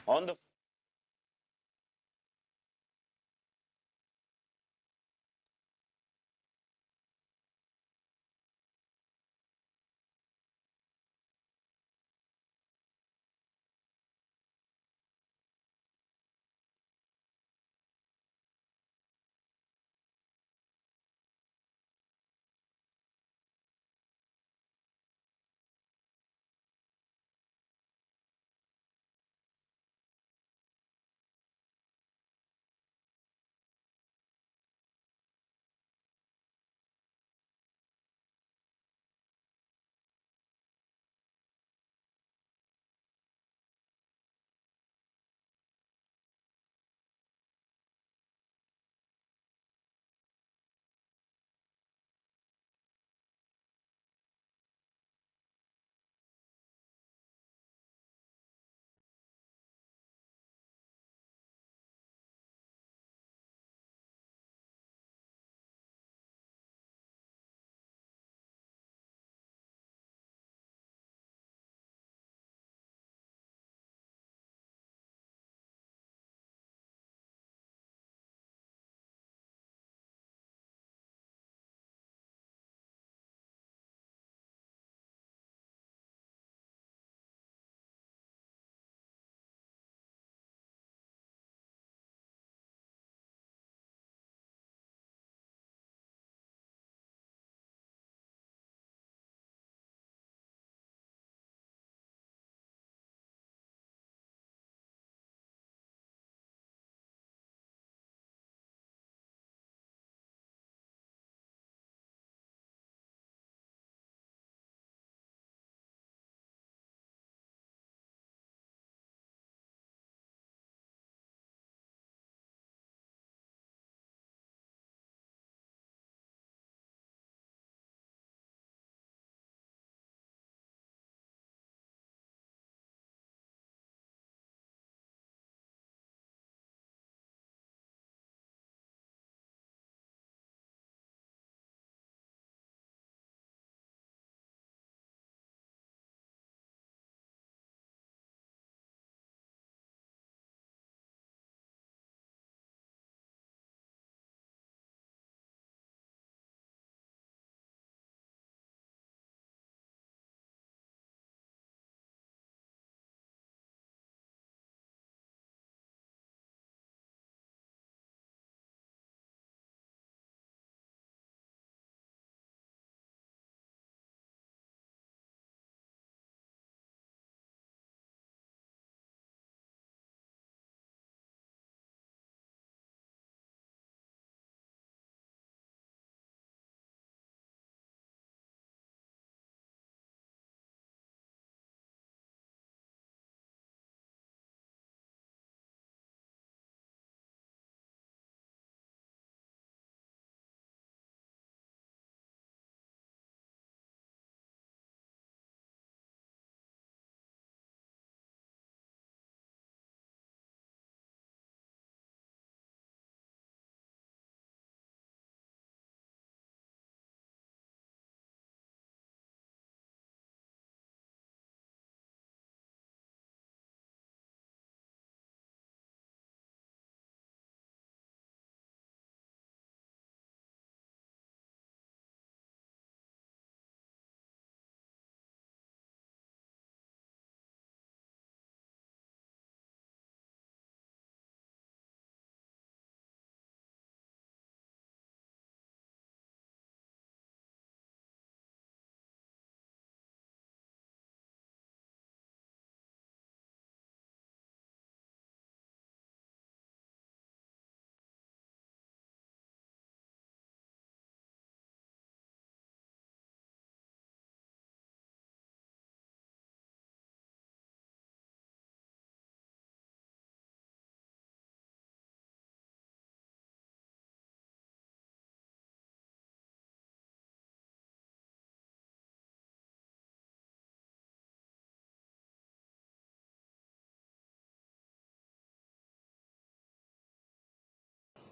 S2: On the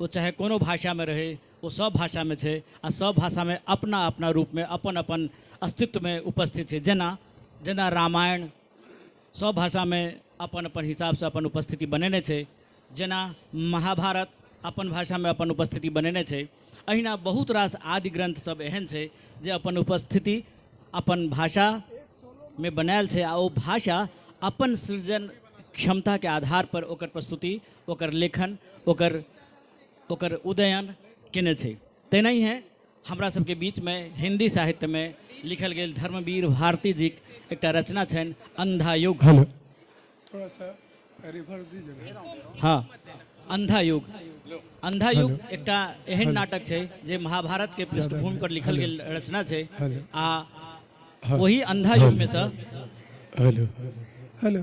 S16: ओ चाहे कोनो भाषामे रहै, ओ सब भाषामे छै आ सब भाषामे अपना अपना रूपमे अपन अपन अस्तित्वमे उपस्थित छै। जेना जेना रामायण सब भाषामे अपन अपन हिसाबसँ अपन उपस्थिति बनेने छै। जेना महाभारत अपन भाषामे अपन उपस्थिति बनेने छै, अहिना बहुत रास आदि ग्रंथ सब एहन छै जे अपन उपस्थिति अपन भाषामे बनायल छै आ ओ भाषा अपन सृजन क्षमताके आधार पर ओकर प्रस्तुति, ओकर लेखन, ओकर उदयन केने छै। तेनाहिए हमरा सबके बीचमे हिंदी साहित्यमे लिखल गेल धर्मवीर भारती जीक एकटा रचना छनि अंधा युग।
S2: हेलो, थोड़ा सा रिवर्ब दीजिए।
S16: हाँ, अंधा युग। अंधा युग एकटा एहन नाटक छै जे महाभारत के पृष्ठभूमि पर लिखल गेल रचना छै आ वही अंधा युग में से
S2: हेलो हेलो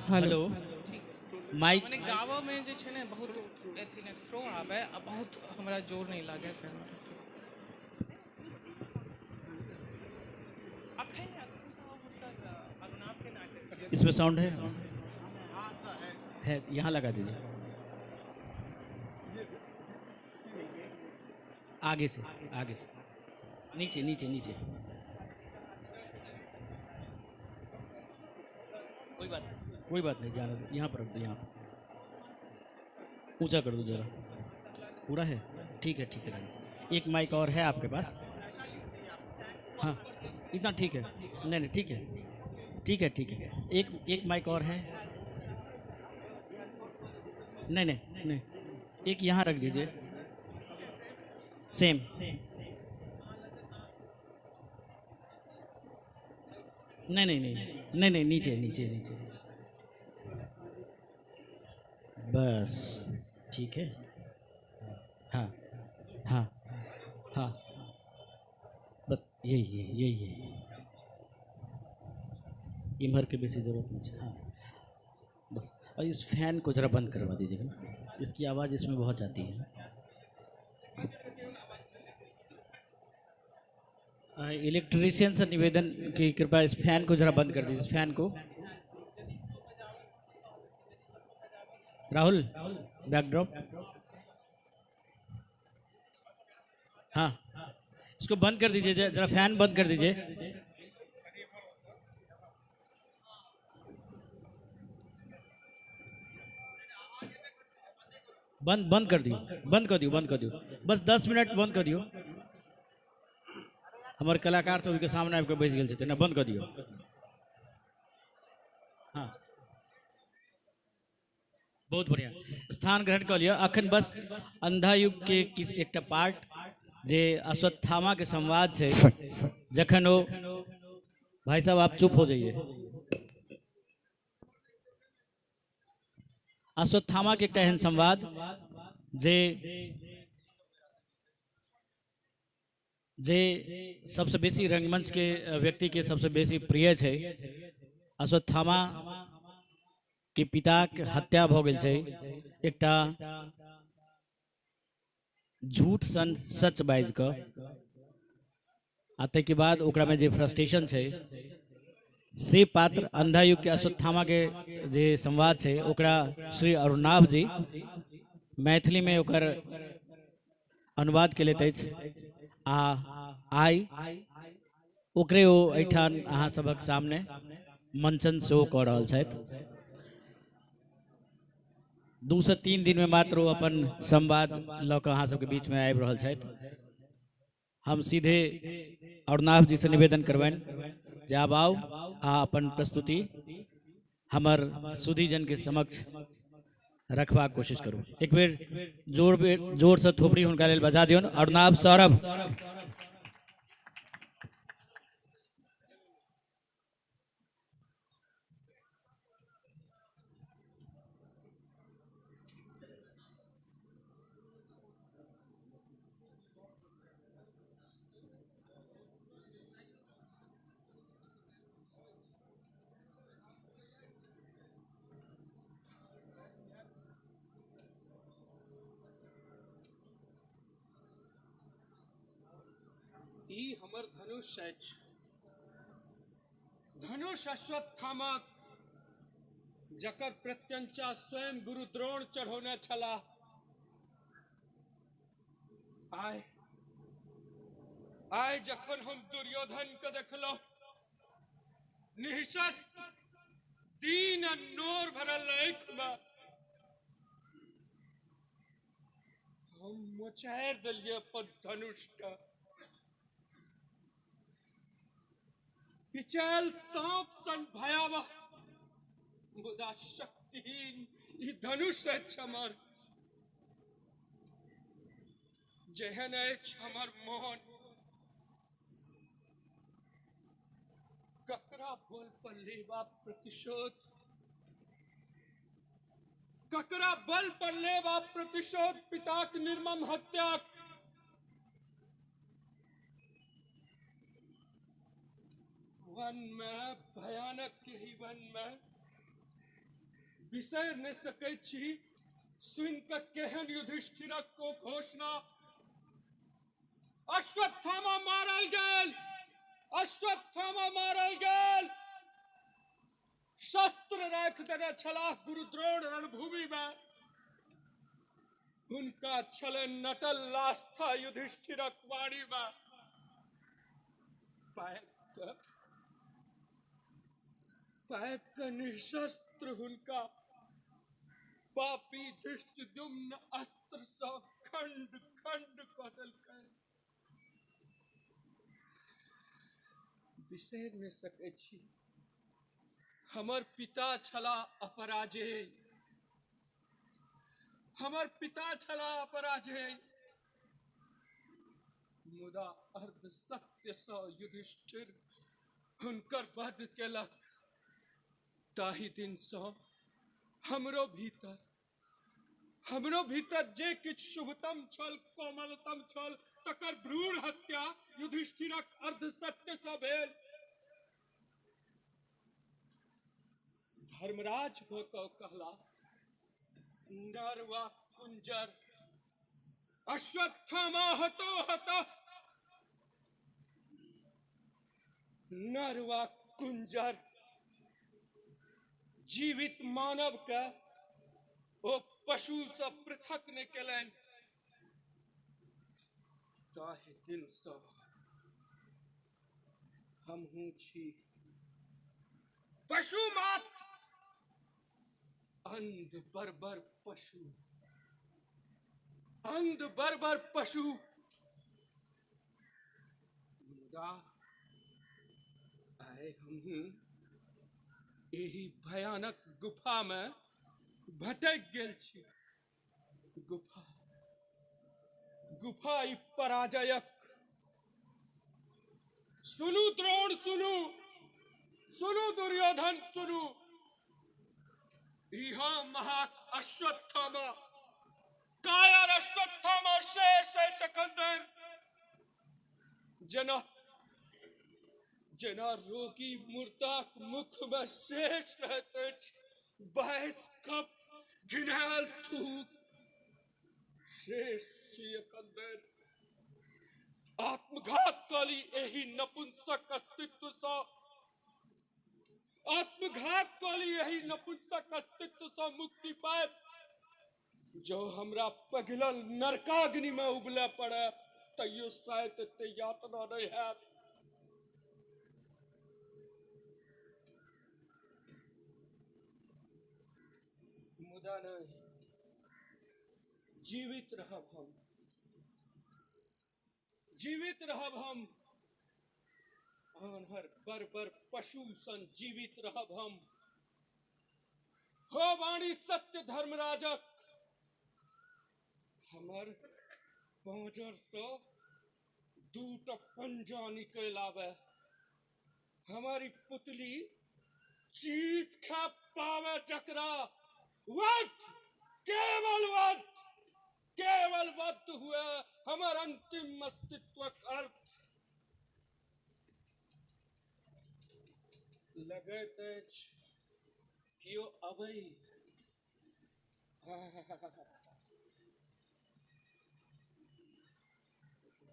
S16: हेलो माइक
S21: मने गाबऽ में जे छै ने बहुत अथी ने थ्रो आबै आ बहुत हमरा जोर नहीं लागे से।
S16: इसमें साउंड है यहाँ लगा दीजिए, आगे से, आगे से, नीचे नीचे नीचे, कोई बात नहीं, कोई बात नहीं, जाने दो, यहाँ पर रख दो, यहाँ पर ऊंचा कर दो जरा, पूरा है, ठीक है ठीक है। एक माइक और है आपके पास? हाँ इतना ठीक है, नहीं नहीं ठीक है ठीक है ठीक है। एक एक माइक और है? नहीं नहीं नहीं, एक यहाँ रख दीजिए, सेम। नहीं नहीं नहीं नहीं नहीं, नीचे नीचे नीचे, बस ठीक है। हाँ हाँ हाँ, बस यही यही यही यही, इम्हर के बेसी जरूरत नहीं है। हाँ बस, और इस फैन को ज़रा बंद करवा दीजिएगा ना, इसकी आवाज़ इसमें बहुत आती है। इलेक्ट्रीशियन से निवेदन कि कृपया इस फैन को ज़रा बंद कर दीजिए, इस फैन को। राहुल बैकड्रॉप, हाँ इसको बंद कर दीजिए, जरा फैन बंद कर दीजिए। बंद बंद कर दियो, बंद कर दियो, बंद कर दियो, बस 10 मिनट बंद कर दियो। हमारे कलाकार सब के सामने आबि के बैस गेल छथिन, बंद कर दियो। हाँ बहुत बढ़िया, स्थान ग्रहण कऽ लिअ। अखन बस अंधा युग के एकटा पार्ट जे अश्वत्थामा के संवाद छै, जखन ओ, भाई साहब आप चुप हो जाइए, अश्वत्थामा के एकटा एहन संवाद जे जे सबसे बेसी रंगमंच के व्यक्ति के सबसे बेसी प्रिय छै। अश्वत्थामा के पिता के हत्या भ गेल छै एकटा झूठ सन सच बाजि कऽ, आ ताहिके बाद ओकरा में जे फ्रस्ट्रेशन छै से पात्र अंधा युग के अश्वत्थामा के जे संवाद छै ओकरा श्री अरुणाभ जी मैथिली में ओकर अनुवाद केलथि अछि आ आइ ओकरे ओ एहिठाम अहाँ सभक सामने मंचन सेहो कऽ रहल छथि। 2 से 3 दिन में मात्र ओ अपन संवाद लऽ कऽ अहाँ सबके बीच में आबि रहल छथि। हम सीधे अरुणाभ जी से निवेदन करबनि जे आब आउ आ अपन प्रस्तुति हमर सुधीजन के समक्ष रखबाक कोशिश करू। एक बेर जोर से थोपड़ी हुनका लेल बजा दियौन। अरुणाभ सौरभ।
S23: ई हमर धनुष अछि, धनुष अश्वत्थामाक, जकर प्रत्यंचा स्वयं गुरु द्रोण चढ़ौने छलाह। आइ आइ जखन हम दुर्योधन के देखलहुँ निःशस्त्र दीन आ नोर भरल आँखि में, हम मोचारि देलियै अपन धनुष के। पिचैल सांप सन भयावह मुदा शक्तिहीन ई धनुष अछि हमर, जेहन अछि हमर मोन। ककरा बल पर लेब आप प्रतिशोध, ककरा बल पर लेब आप प्रतिशोध पिताक निर्मम हत्या। वन में, भयानक एहि वन में बिसरि नहि सकैत छी सुनि कऽ केहन युधिष्ठिरक को घोषणा, अश्वत्थामा मारल गेल, अश्वत्थामा मारल गेल। शस्त्र राखि देने छलाह गुरुद्रोण रणभूमि में, हुनका छलनि नटल आस्था युधिष्ठिरक वाणी में। पाबि कऽ निःशस्त्र हुनका पापी धृष्टद्युम्न अस्त्र सँ खंड खंड कऽ देलकनि। बिसरि नहि सकै छी हमर पिता छलाह अपराजेय, हमर पिता छलाह अपराजेय, मुदा अर्ध सत्य सँ युधिष्ठिर हुनकर वध केलक। ताहि दिन सँ हमरो भीतर जे किछु शुभतम छल, कोमलतम छल, तकर भ्रूण हत्या युधिष्ठिरक अर्ध सत्य सँ भेल। धर्मराज भऽ कऽ कहला, नर वा कुंजर अश्वत्थामा हतो हतः, नर वा कुंजर जीवित मानव के ओ पशु सँ पृथक नहि केलनि। ताहि दिन सँ हमहूँ छी पशु मात्र, अंध बर्बर पशु, अंध बर्बर पशु। मुदा आइ हमहूँ एहि भयानक गुफा में भटकि गेल छी। गुफा गुफा ई पराजयक। सुनू द्रोण सुनू, सुनू दुर्योधन सुनू, इहा महा अश्वत्थामा, कायर अश्वत्थामा शेष अछि एखन धरि। जेना जेना रोगी मुर्दाक मुख में शेष रहैत अछि 22 कप घिनायल थूक, शेष छी एखन धरि। आत्मघात कऽ ली एहि नपुंसक अस्तित्व सँ, आत्मघात कऽ ली एहि नपुंसक अस्तित्व सँ मुक्ति पाबि जो हमरा पघिलल नरकाग्नि में उबलय पड़े तैयो शायद एते यातना नहि हैत। मुदा नहि, जीवित रहब हम, जीवित रहब हम, आन्हर बर्बर पशु सन जीवित रहब हम। हो वाणी सत्य धर्मराजक, हमर बाँजर सँ 2 पंजा निकलि आवे, हमारी पुतली चीत खा पावे जकरा। वध, केवल वध, केवल वध हुए हमर अंतिम अस्तित्वक अर्थ। लगैत अछि केओ अबै,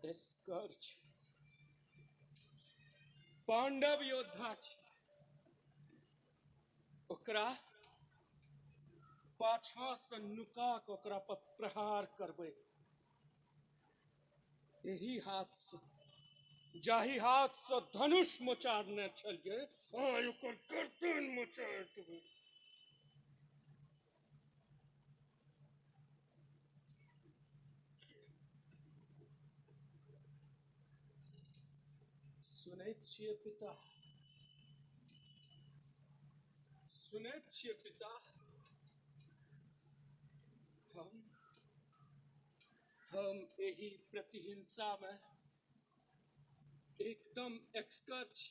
S23: निष्कर्ष पांडव योद्धा छी, ओकरा पाछाँ से नुका के ओकरा पर प्रहार करबै। एही हाथसँ, जाहि हाथसँ धनुष मोचारने छलियै, आइ ओकर गर्दन मोचारि देबै। सुनैत छियै पिता, सुनैत छियै पिता, हम एहि प्रतिहिंसामे एकदम एक्सकर छी,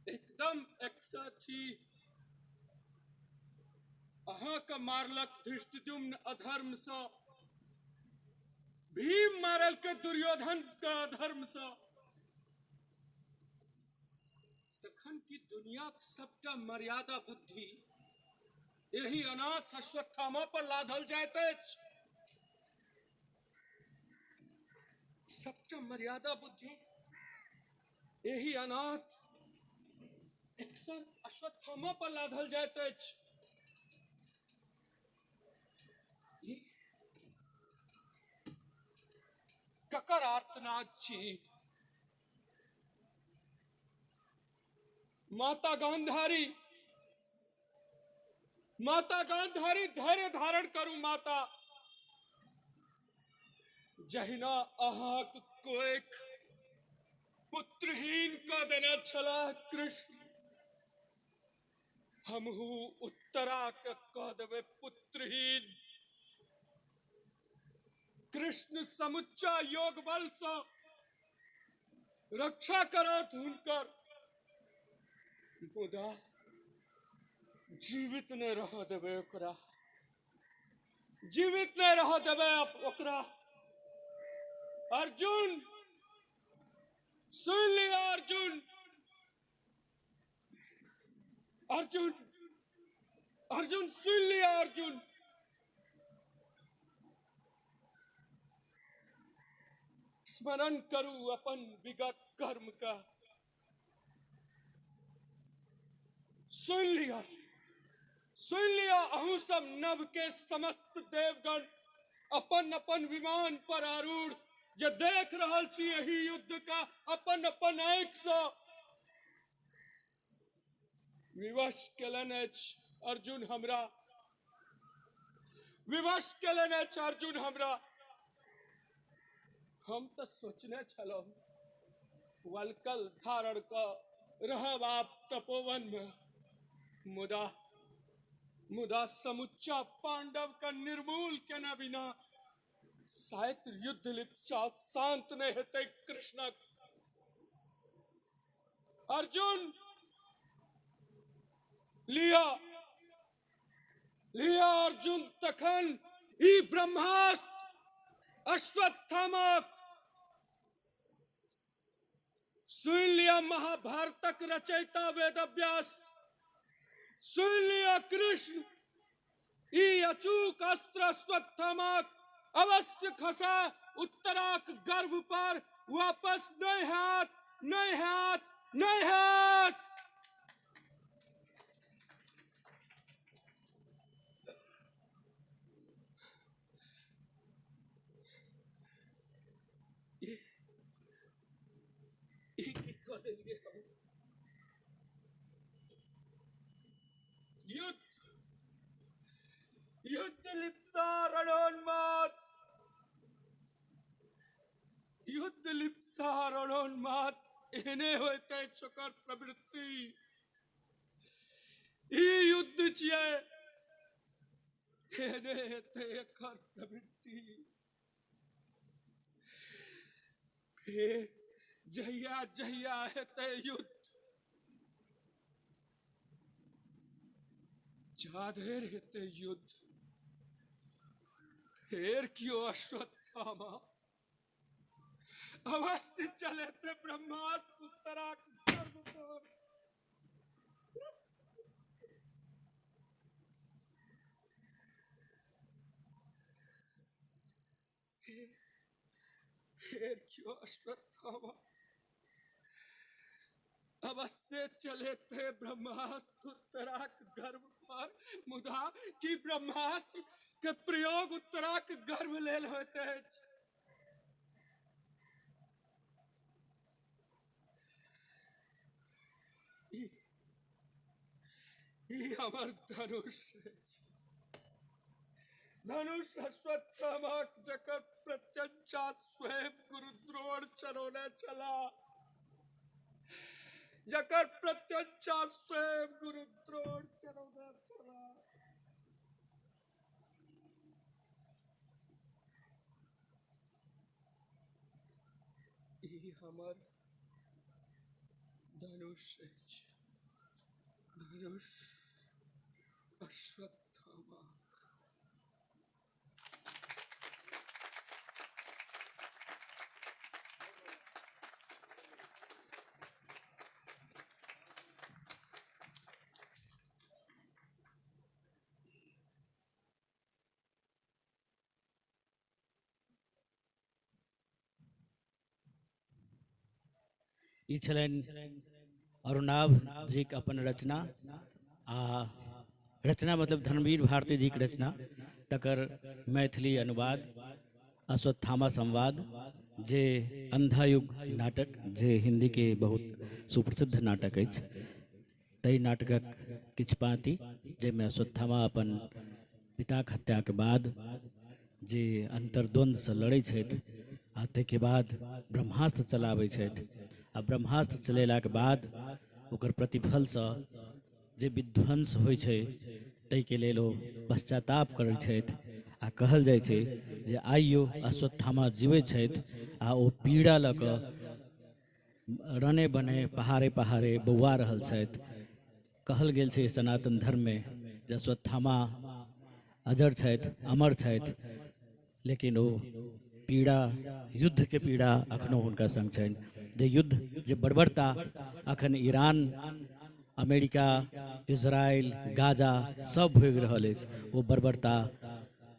S23: एकदम एक्सकर छी। अहाँके मारलक धृष्टद्युम्न अधर्मसँ, भीम मारलकै दुर्योधन के अधर्मसँ, तखन की दुनियाक सबटा मर्यादा बुद्धि एहि अनाथ अश्वत्थामा पर लाधल जाइत अछि? सबटा मर्यादा बुद्धि एहि अनाथ एकसर अश्वत्थामा पर लाधल जाइत अछि। ककर आर्तनाद छी? माता गांधारी, माता गांधारी, धैर्य धारण करू माता। जहिना अहाँक कोख पुत्रहीन कऽ देने छलाह कृष्ण, हमहू उत्तरा के कऽ देबै पुत्रहीन। कृष्ण समुच्चा योग बल सँ रक्षा करत हुनकर, मुदा जीवित नहि रह देबै ओकरा, जीवित नहि रह देबै ओकरा। अर्जुन सुन लिया, अर्जुन, अर्जुन, अर्जुन सुन लिया अर्जुन। स्मरण करू अपन विगत कर्म का। सुन लिया, सुन लिया अहू सब नभ के समस्त देवगण अपन अपन विमान पर आरूढ़ जे देख रहल छी एहि युद्ध का अपन अपन आँखि सँ। विवश केलनि अछि अर्जुन हमरा, विवश केलनि अछि अर्जुन हमरा। हम तऽ सोचने छलहुँ वलकल धारण कऽ रहब आप तपोवन में, मुदा मुदा समुच्चा पांडव का निर्मूल केना बिना शायद युद्ध लिप्सा शांत नहीं हेतै कृष्णक। अर्जुन लिया, लिया अर्जुन, तखन ई ब्रह्मास्त्र अश्वत्थामक। सुन लिया महाभारतक रचयिता वेदव्यास, सुन लिया कृष्ण, ई अचूक अस्त्र अश्वत्थामक अवश्य खसा उत्तराक गर्भ पर वापस नहीं हैत, नहीं हैत, नहीं हैत। युद्ध, युद्ध लिप्सा रणोन्माद, युद्ध लिप्सा रणोन्माद एहने होइत अछि ओकर प्रवृत्ति। ई युद्ध छियै, एहने हेतै एकर प्रवृत्ति। फेर जहिया जहिया हेतै युद्ध, जा धरि हेतै युद्ध, फेर कियो अश्वत्थामा अवश्य चलेतै ब्रह्मास्त्र उत्तराक गर्भ पर। फेर कियो अश्वत्थामा अवश्य चलेतै ब्रह्मास्त्र उत्तराक गर्भ पर, मुदा की ब्रह्मास्त्र के प्रयोग उत्तराक गर्भ लेल होइत अछि। ई हमर धनुष अछि, धनुष अश्वत्थामाक, जकर प्रत्यंचा स्वयं गुरु द्रोण चढ़ौने छला, जकर प्रत्यंचा स्वयं गुरु द्रोण चढ़ौने छला। ई हमर धनुष अछि, धनुष अश्वत्थामा।
S16: ई छलनि अरुणाभ जीके अपन रचना, आ रचना मतलब धर्मवीर भारती जीके रचना, तकर मैथिली अनुवाद अश्वत्थामा संवाद, जे अंधा युग नाटक, जे हिंदी के बहुत सुप्रसिद्ध नाटक अछि, ताहि नाटकक किछु पाँति जाहिमे अश्वत्थामा अपन पिताक हत्याके बाद जे अन्तर्द्वन्द्वसँ लड़ै छथि आ ताहिके बाद ब्रह्मास्त्र चलाबै छथि, आ ब्रह्मास्त्र चलेलाके बाद ओकर प्रतिफलसँ जे विध्वंस होइ छै ताहिके लेल ओ पश्चाताप करै छथि, आ कहल जाइ छै जे आइयो अश्वत्थामा जीवैत छथि आ ओ पीड़ा लऽ कऽ रने बने पहाड़े पहाड़े बौआ रहल छथि। कहल गेल छै सनातन धर्ममे जे अश्वत्थामा अजर छथि, अमर छथि, लेकिन ओ पीड़ा, युद्धके पीड़ा अखनो हुनका संग छनि। जे युद्ध, जे बर्बरता अखन ईरान, अमेरिका, इजराइल, गाजा सब भोगि रहल अछि, ओ बर्बरता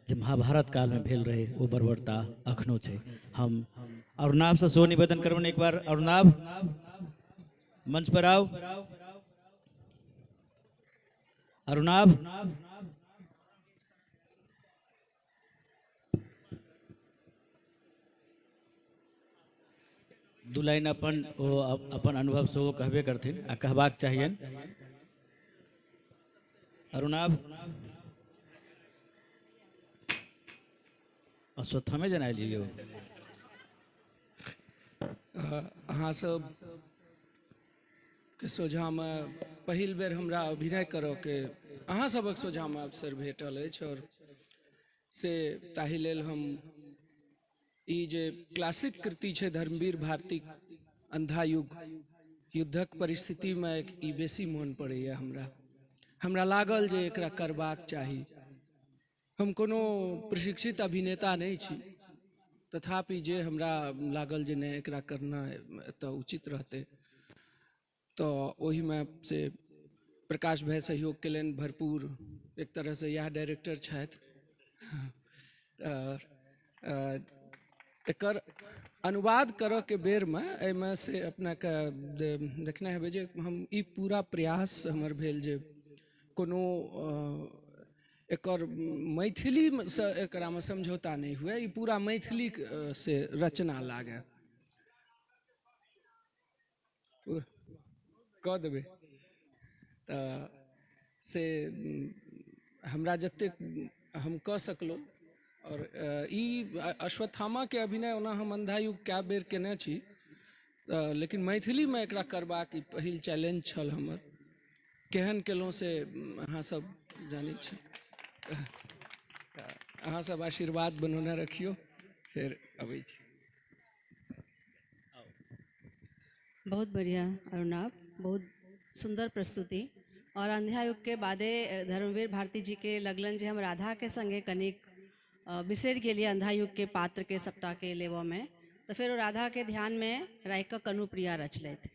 S16: जे महाभारत कालमे भेल रहै ओ बर्बरता अखनो छै। हम अरुणाभसँ सेहो निवेदन करबनि, एक बार अरुणाभ मंच पर आउ। अरुणाभ, दू लाइन अपन ओ अपन अनुभव सेहो कहबे करथिन आ कहबाक चाहियनि। अरुणाभ, अश्वत्थामे जेना एलियै।
S21: अहाँ सब के सोझामे पहिल बेर हमरा अभिनय करऽके अहाँ सबक सोझामे अवसर भेटल अछि, और से ताहि लेल हम ई जे क्लासिक कृति छै धर्मवीर भारतीक अंधा युग, युद्धक परिस्थितिमे ई बेसी मोन पड़ैए हमरा। हमरा लागल जे एकरा करबाक चाही। हम कोनो प्रशिक्षित अभिनेता नहि छी, तथापि जे हमरा लागल जे नहि एकरा करना तऽ उचित रहतै, तऽ ओहिमे से प्रकाश भाई सहयोग केलनि भरपूर, एक तरहसँ इएह डायरेक्टर छथि। एकर अनुवाद करऽके बेरमे एहिमे से अपनेके देखने हेबै जे हम ई पूरा प्रयास हमर भेल जे कोनो एकर मैथिलीसँ एकरामे समझौता नहि हुए, ई पूरा मैथिली से रचना लागै। कऽ देबै तऽ से हमरा जतेक हम कऽ सकलहुँ। और ई अश्वत्थामाके अभिनय ओना हम अंधा युग कए बेर केने छी, लेकिन मैथिलीमे एकरा करबाक ई पहिल चैलेंज छल हमर। केहन केलहुँ से अहाँ सब जानै छी। अहाँ सब आशीर्वाद बनौने रखियौ, फेर अबै छी।
S5: बहुत बढ़िया अरुणाभ, बहुत सुंदर प्रस्तुति। और अंधा युग के बादे धर्मवीर भारती जी के लगलन जे हम राधा के संगे कनिक बिसरि गेलियै अंधा युग के पात्र के सबटा के लेबऽ में, तो फिर राधा के ध्यान में राखि कऽ कनुप्रिया रचलथि,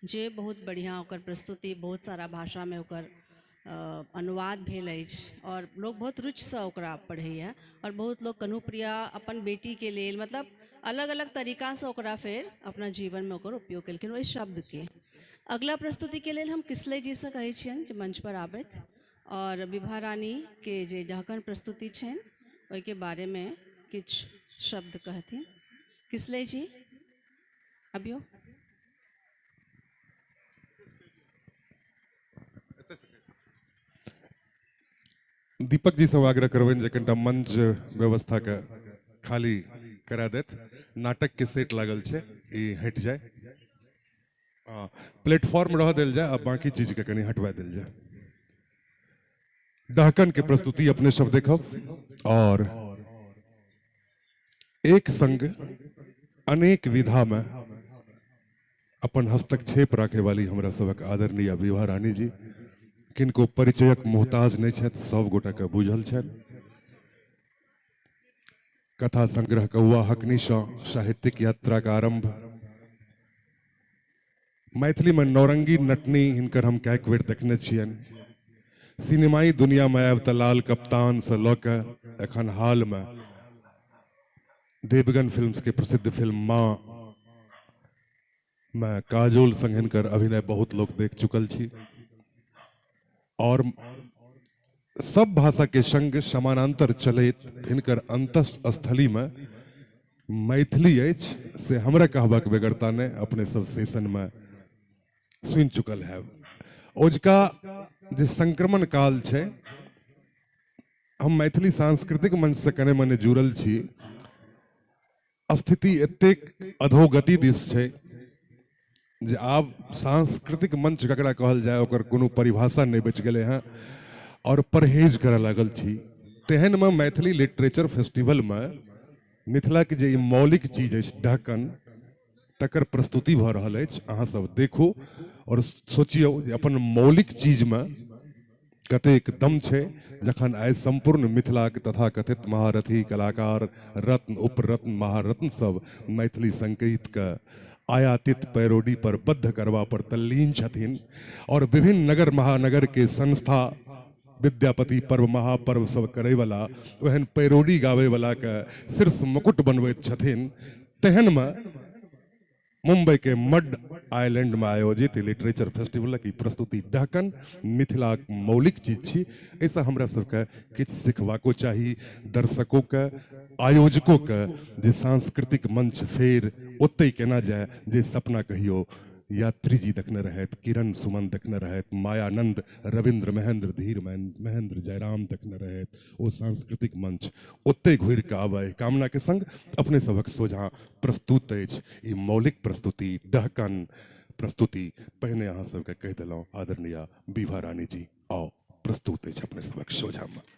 S5: जे बहुत बढ़िया ओकर प्रस्तुति, बहुत सारा भाषा में ओकर अनुवाद भेल अछि और लोग बहुत रुचिसँ ओकरा पढ़ैए। और बहुत लोग कनुप्रिया अपन बेटीके लेल मतलब अलग अलग तरीकासँ ओकरा फेर अपना जीवनमे ओकर उपयोग केलखिन ओहि शब्दके। अगला प्रस्तुतिके लेल हम किसलय जीसँ कहै छियनि जे मंच पर आबथि आओर विभा रानीके जे डहकन प्रस्तुति छनि ओहिके बारेमे किछु शब्द कहथिन। किसलय जी अबियौ।
S4: दीपक जी सब आग्रह करबनि जे कनिटा मंच व्यवस्था के खाली करा देत। नाटक के सेट लागल छै, ई हटि जाय, प्लेटफॉर्म रह देल जाय आ बाकी चीज के कनि हटवा देल जाय। डहकन के प्रस्तुति अपने सब देखब और एक संग अनेक विधा में अपन हस्तक्षेप राखे वाली हमरा सबक आदरणीय विभा रानी जी, किनको परिचयक मोहताज नहीं छथि, सब गोटा के बुझल छनि। कथा संग्रह कौआ हकनी सँ साहित्यिक यात्रा का आरंभ। मैथिली में नौरंगी नटनी हिनकर हम कएक बेर देखने छियनि। सिनेमाई दुनिया में आयब तऽ लाल कप्तान से लऽ के एखन हाल में देवगन फिल्म्स के प्रसिद्ध फिल्म माँ में काजोल संग हिनकर अभिनय बहुत लोग देख चुकल छी। और सब भाषा के संग समानांतर चलैत हिनकर अंतस्थली में मैथिली अछि से हमरा कहबाक बेगरता नहि, अपने सब सेशन में सुनि चुकल है। ओजका जे संक्रमण काल छै, हम मैथिली सांस्कृतिक मंच से कने मने जुड़ल छी। स्थिति एतेक अधोगति दिस छै जे आब सांस्कृतिक मंच ककरा कहल जाय ओकर कोनो परिभाषा नहि बचि गेलै हँ और परहेज करऽ लागल छी। तेहनमे मैथिली लिटरेचर फेस्टिवलमे मिथिलाके जे ई मौलिक चीज अछि डहकन, तकर प्रस्तुति भऽ रहल अछि। अहाँ सब देखू और सोचियौ जे अपन मौलिक चीजमे कतेक दम छै। जखन आइ सम्पूर्ण मिथिलाके तथाकथित महारथी कलाकार रत्न उपरत्न महारत्न सब मैथिली संगीतके आयातित पैरोडी पर बद्ध करबा पर तल्लीन छथिन और विभिन्न नगर महानगर के संस्था विद्यापति पर्व महापर्व सब करैवला ओहन पैरोडी गाबैवला के शीर्ष मुकुट बनबैत छथिन, तेहनमे मुंबई के मड आइलैंड में आयोजित लिटरेचर फेस्टिवल की प्रस्तुति डहकन मिथिलाक मौलिक चीज छी। एहिसँ हमरा सबके किछु सिखबाको चाही, दर्शकों के, आयोजकों के, जे सांस्कृतिक मंच फेर ओतहि केना जाय जे सपना कहियो यात्री जी देखने रहथि, किरण सुमन देखने रहथि, मायानंद, रविन्द्र महेंद्र, धीर महेंद्र, जयराम देखने रहथि। ओ सांस्कृतिक मंच ओतहि घुरि कऽ आबय कामना के संग अपने सभक सोझाँ प्रस्तुत अछि ई मौलिक प्रस्तुति डहकन प्रस्तुति। पहिने अहाँ सबके कहि देलहुँ, आदरणीय विभा रानी जी आओ प्रस्तुत अछि अपने सभक सोझाँमे।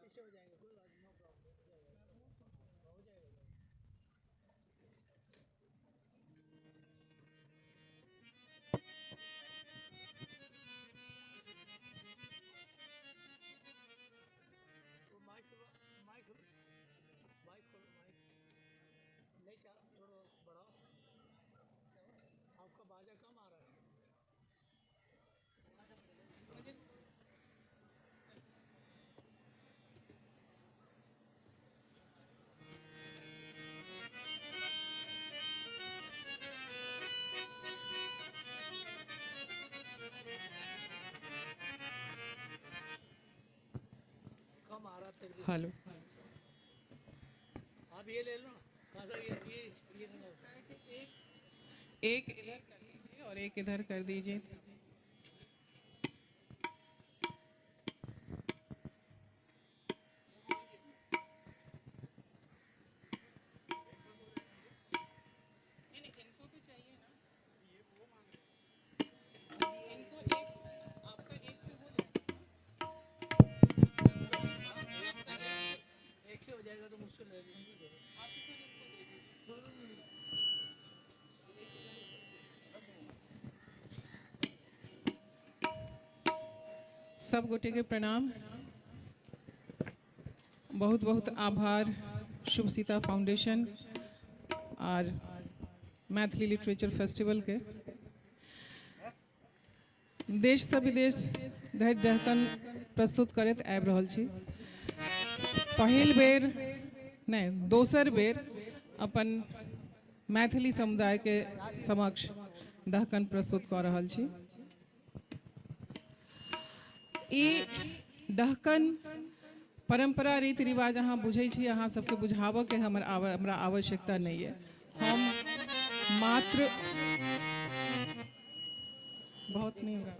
S6: पीछे हो जाएंगे, कोई बात नो प्रॉब्लम, हो जाएगा। वो माइक माइक माइक खोलो, माइक नहीं चाह, थोड़ा बढ़ाओ, आपका बाजा कम आ रहा है। कम आ रहा है।
S7: हेलो,
S6: आप ये ले लो ना सर, ये ले लो।
S7: एक इधर कर दीजिए और एक इधर कर दीजिए। नहीं, इनको तो चाहिए ना, इनको एक, आपका एक से हो जाएगा,
S6: एक से हो जाएगा तो मुझसे ले लीजिए।
S7: आप इधर इनको दे दीजिए। सब गोटे के प्रणाम, बहुत बहुत आभार शुभ सीता फाउंडेशन और मैथिली लिटरेचर फेस्टिवल के। देश से विदेश धरि डहकन प्रस्तुत करैत आबि रहल छी। पहिल बेर नहीं, दोसर बेर अपन मैथिली समुदाय के समक्ष डहकन प्रस्तुत कऽ रहल छी। ई डहकन परंपरा रीति रिवाज अहाँ बुझै छी, अहाँ सबके बुझाबऽके हमरा आवश्यकता नहीं है। हम मात्र बहुत नहीं होगा।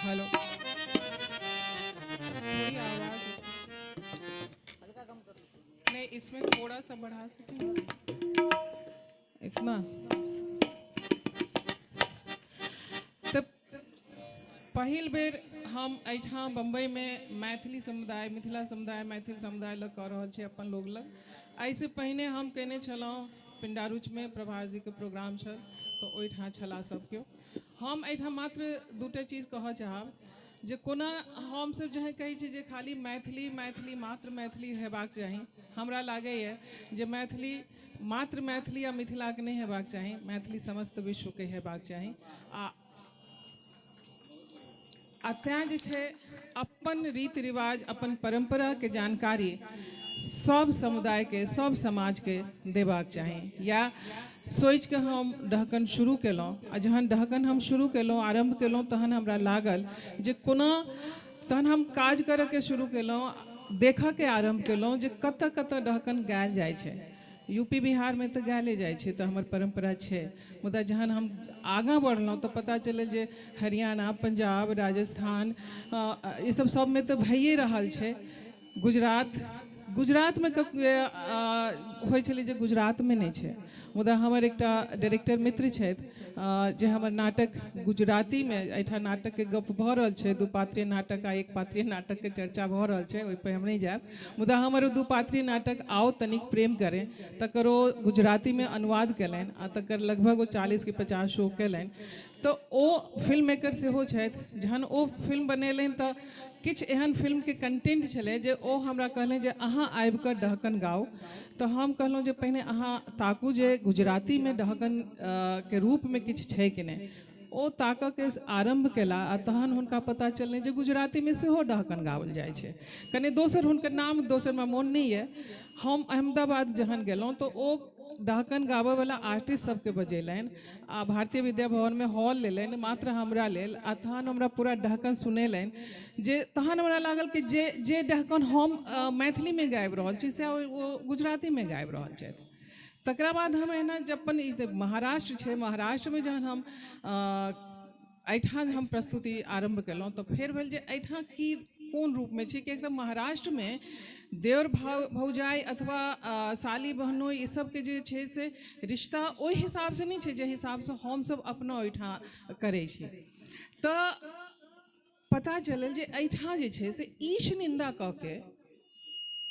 S7: हेलो, थोड़ी आवाज़ इसमें नहीं, इसमें थोड़ा सा बढ़ा सकें इतना। तब पहिल बेर हम एहिठाम बम्बई में मैथिली समुदाय, मिथिला समुदाय, मैथिल समुदाय लग कऽ रहल छी अपन लोग लग। एहिसँ पहिने हम कयने छलहुँ पिंडारूचमे प्रभास जीके प्रोग्राम छल, तऽ ओहिठाम छलाह सब केओ। हम एहिठाम मात्र दूटा चीज कहऽ चाहब जे कोना हमसब जहन कहै छी जे खाली मैथिली मैथिली मात्र मैथिली हेबाक चाही, हमरा लागैए जे मैथिली मात्र मैथिली आ मिथिलाके नहि हेबाक चाही, मैथिली समस्त विश्वके हेबाक चाही। आ तैँ जे छै अपन रीति रिवाज, अपन परम्पराके जानकारी सब समुदायके, सब समाजके देबाक चाही। या सोचिके हम डहकन शुरू केलहुँ आ जहन डहकन हम शुरू केलहुँ, आरम्भ केलहुँ, तहन हमरा लागल जे कोना, तहन हम काज करऽके शुरू केलहुँ, देखऽके आरम्भ केलहुँ जे कतऽ कतऽ डहकन गायल जाइ छै। यूपी बिहारमे तऽ गायले जाइ छै, तऽ हमर परम्परा छै, मुदा जहन हम आगाँ बढ़लहुँ तऽ पता चलल जे हरियाणा, पंजाब, राजस्थान, ई सब सबमे तऽ भइए रहल छै। गुजरातमे होइ छलै जे गुजरातमे नहि छै, मुदा हमर एकटा डायरेक्टर मित्र छथि जे हमर नाटक गुजरातीमे, एहिठाम नाटकके गप भऽ रहल छै, दुपात्रीय नाटक आ एक पात्रीय नाटकके चर्चा भऽ रहल छै, ओहिपर हम नहि जायब, मुदा हमर ओ दुपात्रीय नाटक आओ तनिक प्रेम करें, तकर ओ गुजरातीमे अनुवाद कयलनि आ तकर लगभग ओ 40 कि 50 शो कयलनि। तऽ ओ फिल्म मेकर सेहो छथि। जहन ओ फिल्म बनेलनि तऽ किछु एहन फिल्मके कंटेंट छलै जे ओ हमरा कहलनि जे अहाँ आबिकऽ डहकन गाउ। तऽ हम कहलहुँ जे पहिने अहाँ ताकू जे गुजरातीमे डहकन के रूपमे किछु छै कि नहि। ओ ताकऽके आरम्भ केला आ तहन हुनका पता चललनि जे गुजरातीमे सेहो डहकन गाओल जाइ छै। कने दोसर हुनकर नाम दोसरमे मोन नहि यऽ। हम अहमदाबाद जहन गेलहुँ तऽ ओ डहकन गाबयवला आर्टिस्ट सबके बजेलनि आ भारतीय विद्या भवनमे हॉल लेलनि मात्र हमरा लेल आ तहन हमरा पूरा डहकन सुनेलनि। जे तहन हमरा लागल कि जे जे डहकन हम मैथिलीमे गाबि रहल छी से ओ गुजरातीमे गाबि रहल छथि। तकरा बाद हम एहिना जब अपन ई महाराष्ट्र छै, महाराष्ट्रमे जहन हम एहिठाम हम प्रस्तुति आरम्भ केलहुँ तऽ फेर भेल जे एहिठाम की कोन रूपमे छै, किएक तऽ महाराष्ट्रमे देवर भौजाइ अथवा साली बहनोई ई सबके जे छै से रिश्ता ओहि हिसाबसँ नहि छै जे हिसाबसँ हमसब अपना ओहिठाम करै छी। तऽ पता चलल जे एहिठाम जे छै से ईश निन्दा कऽ के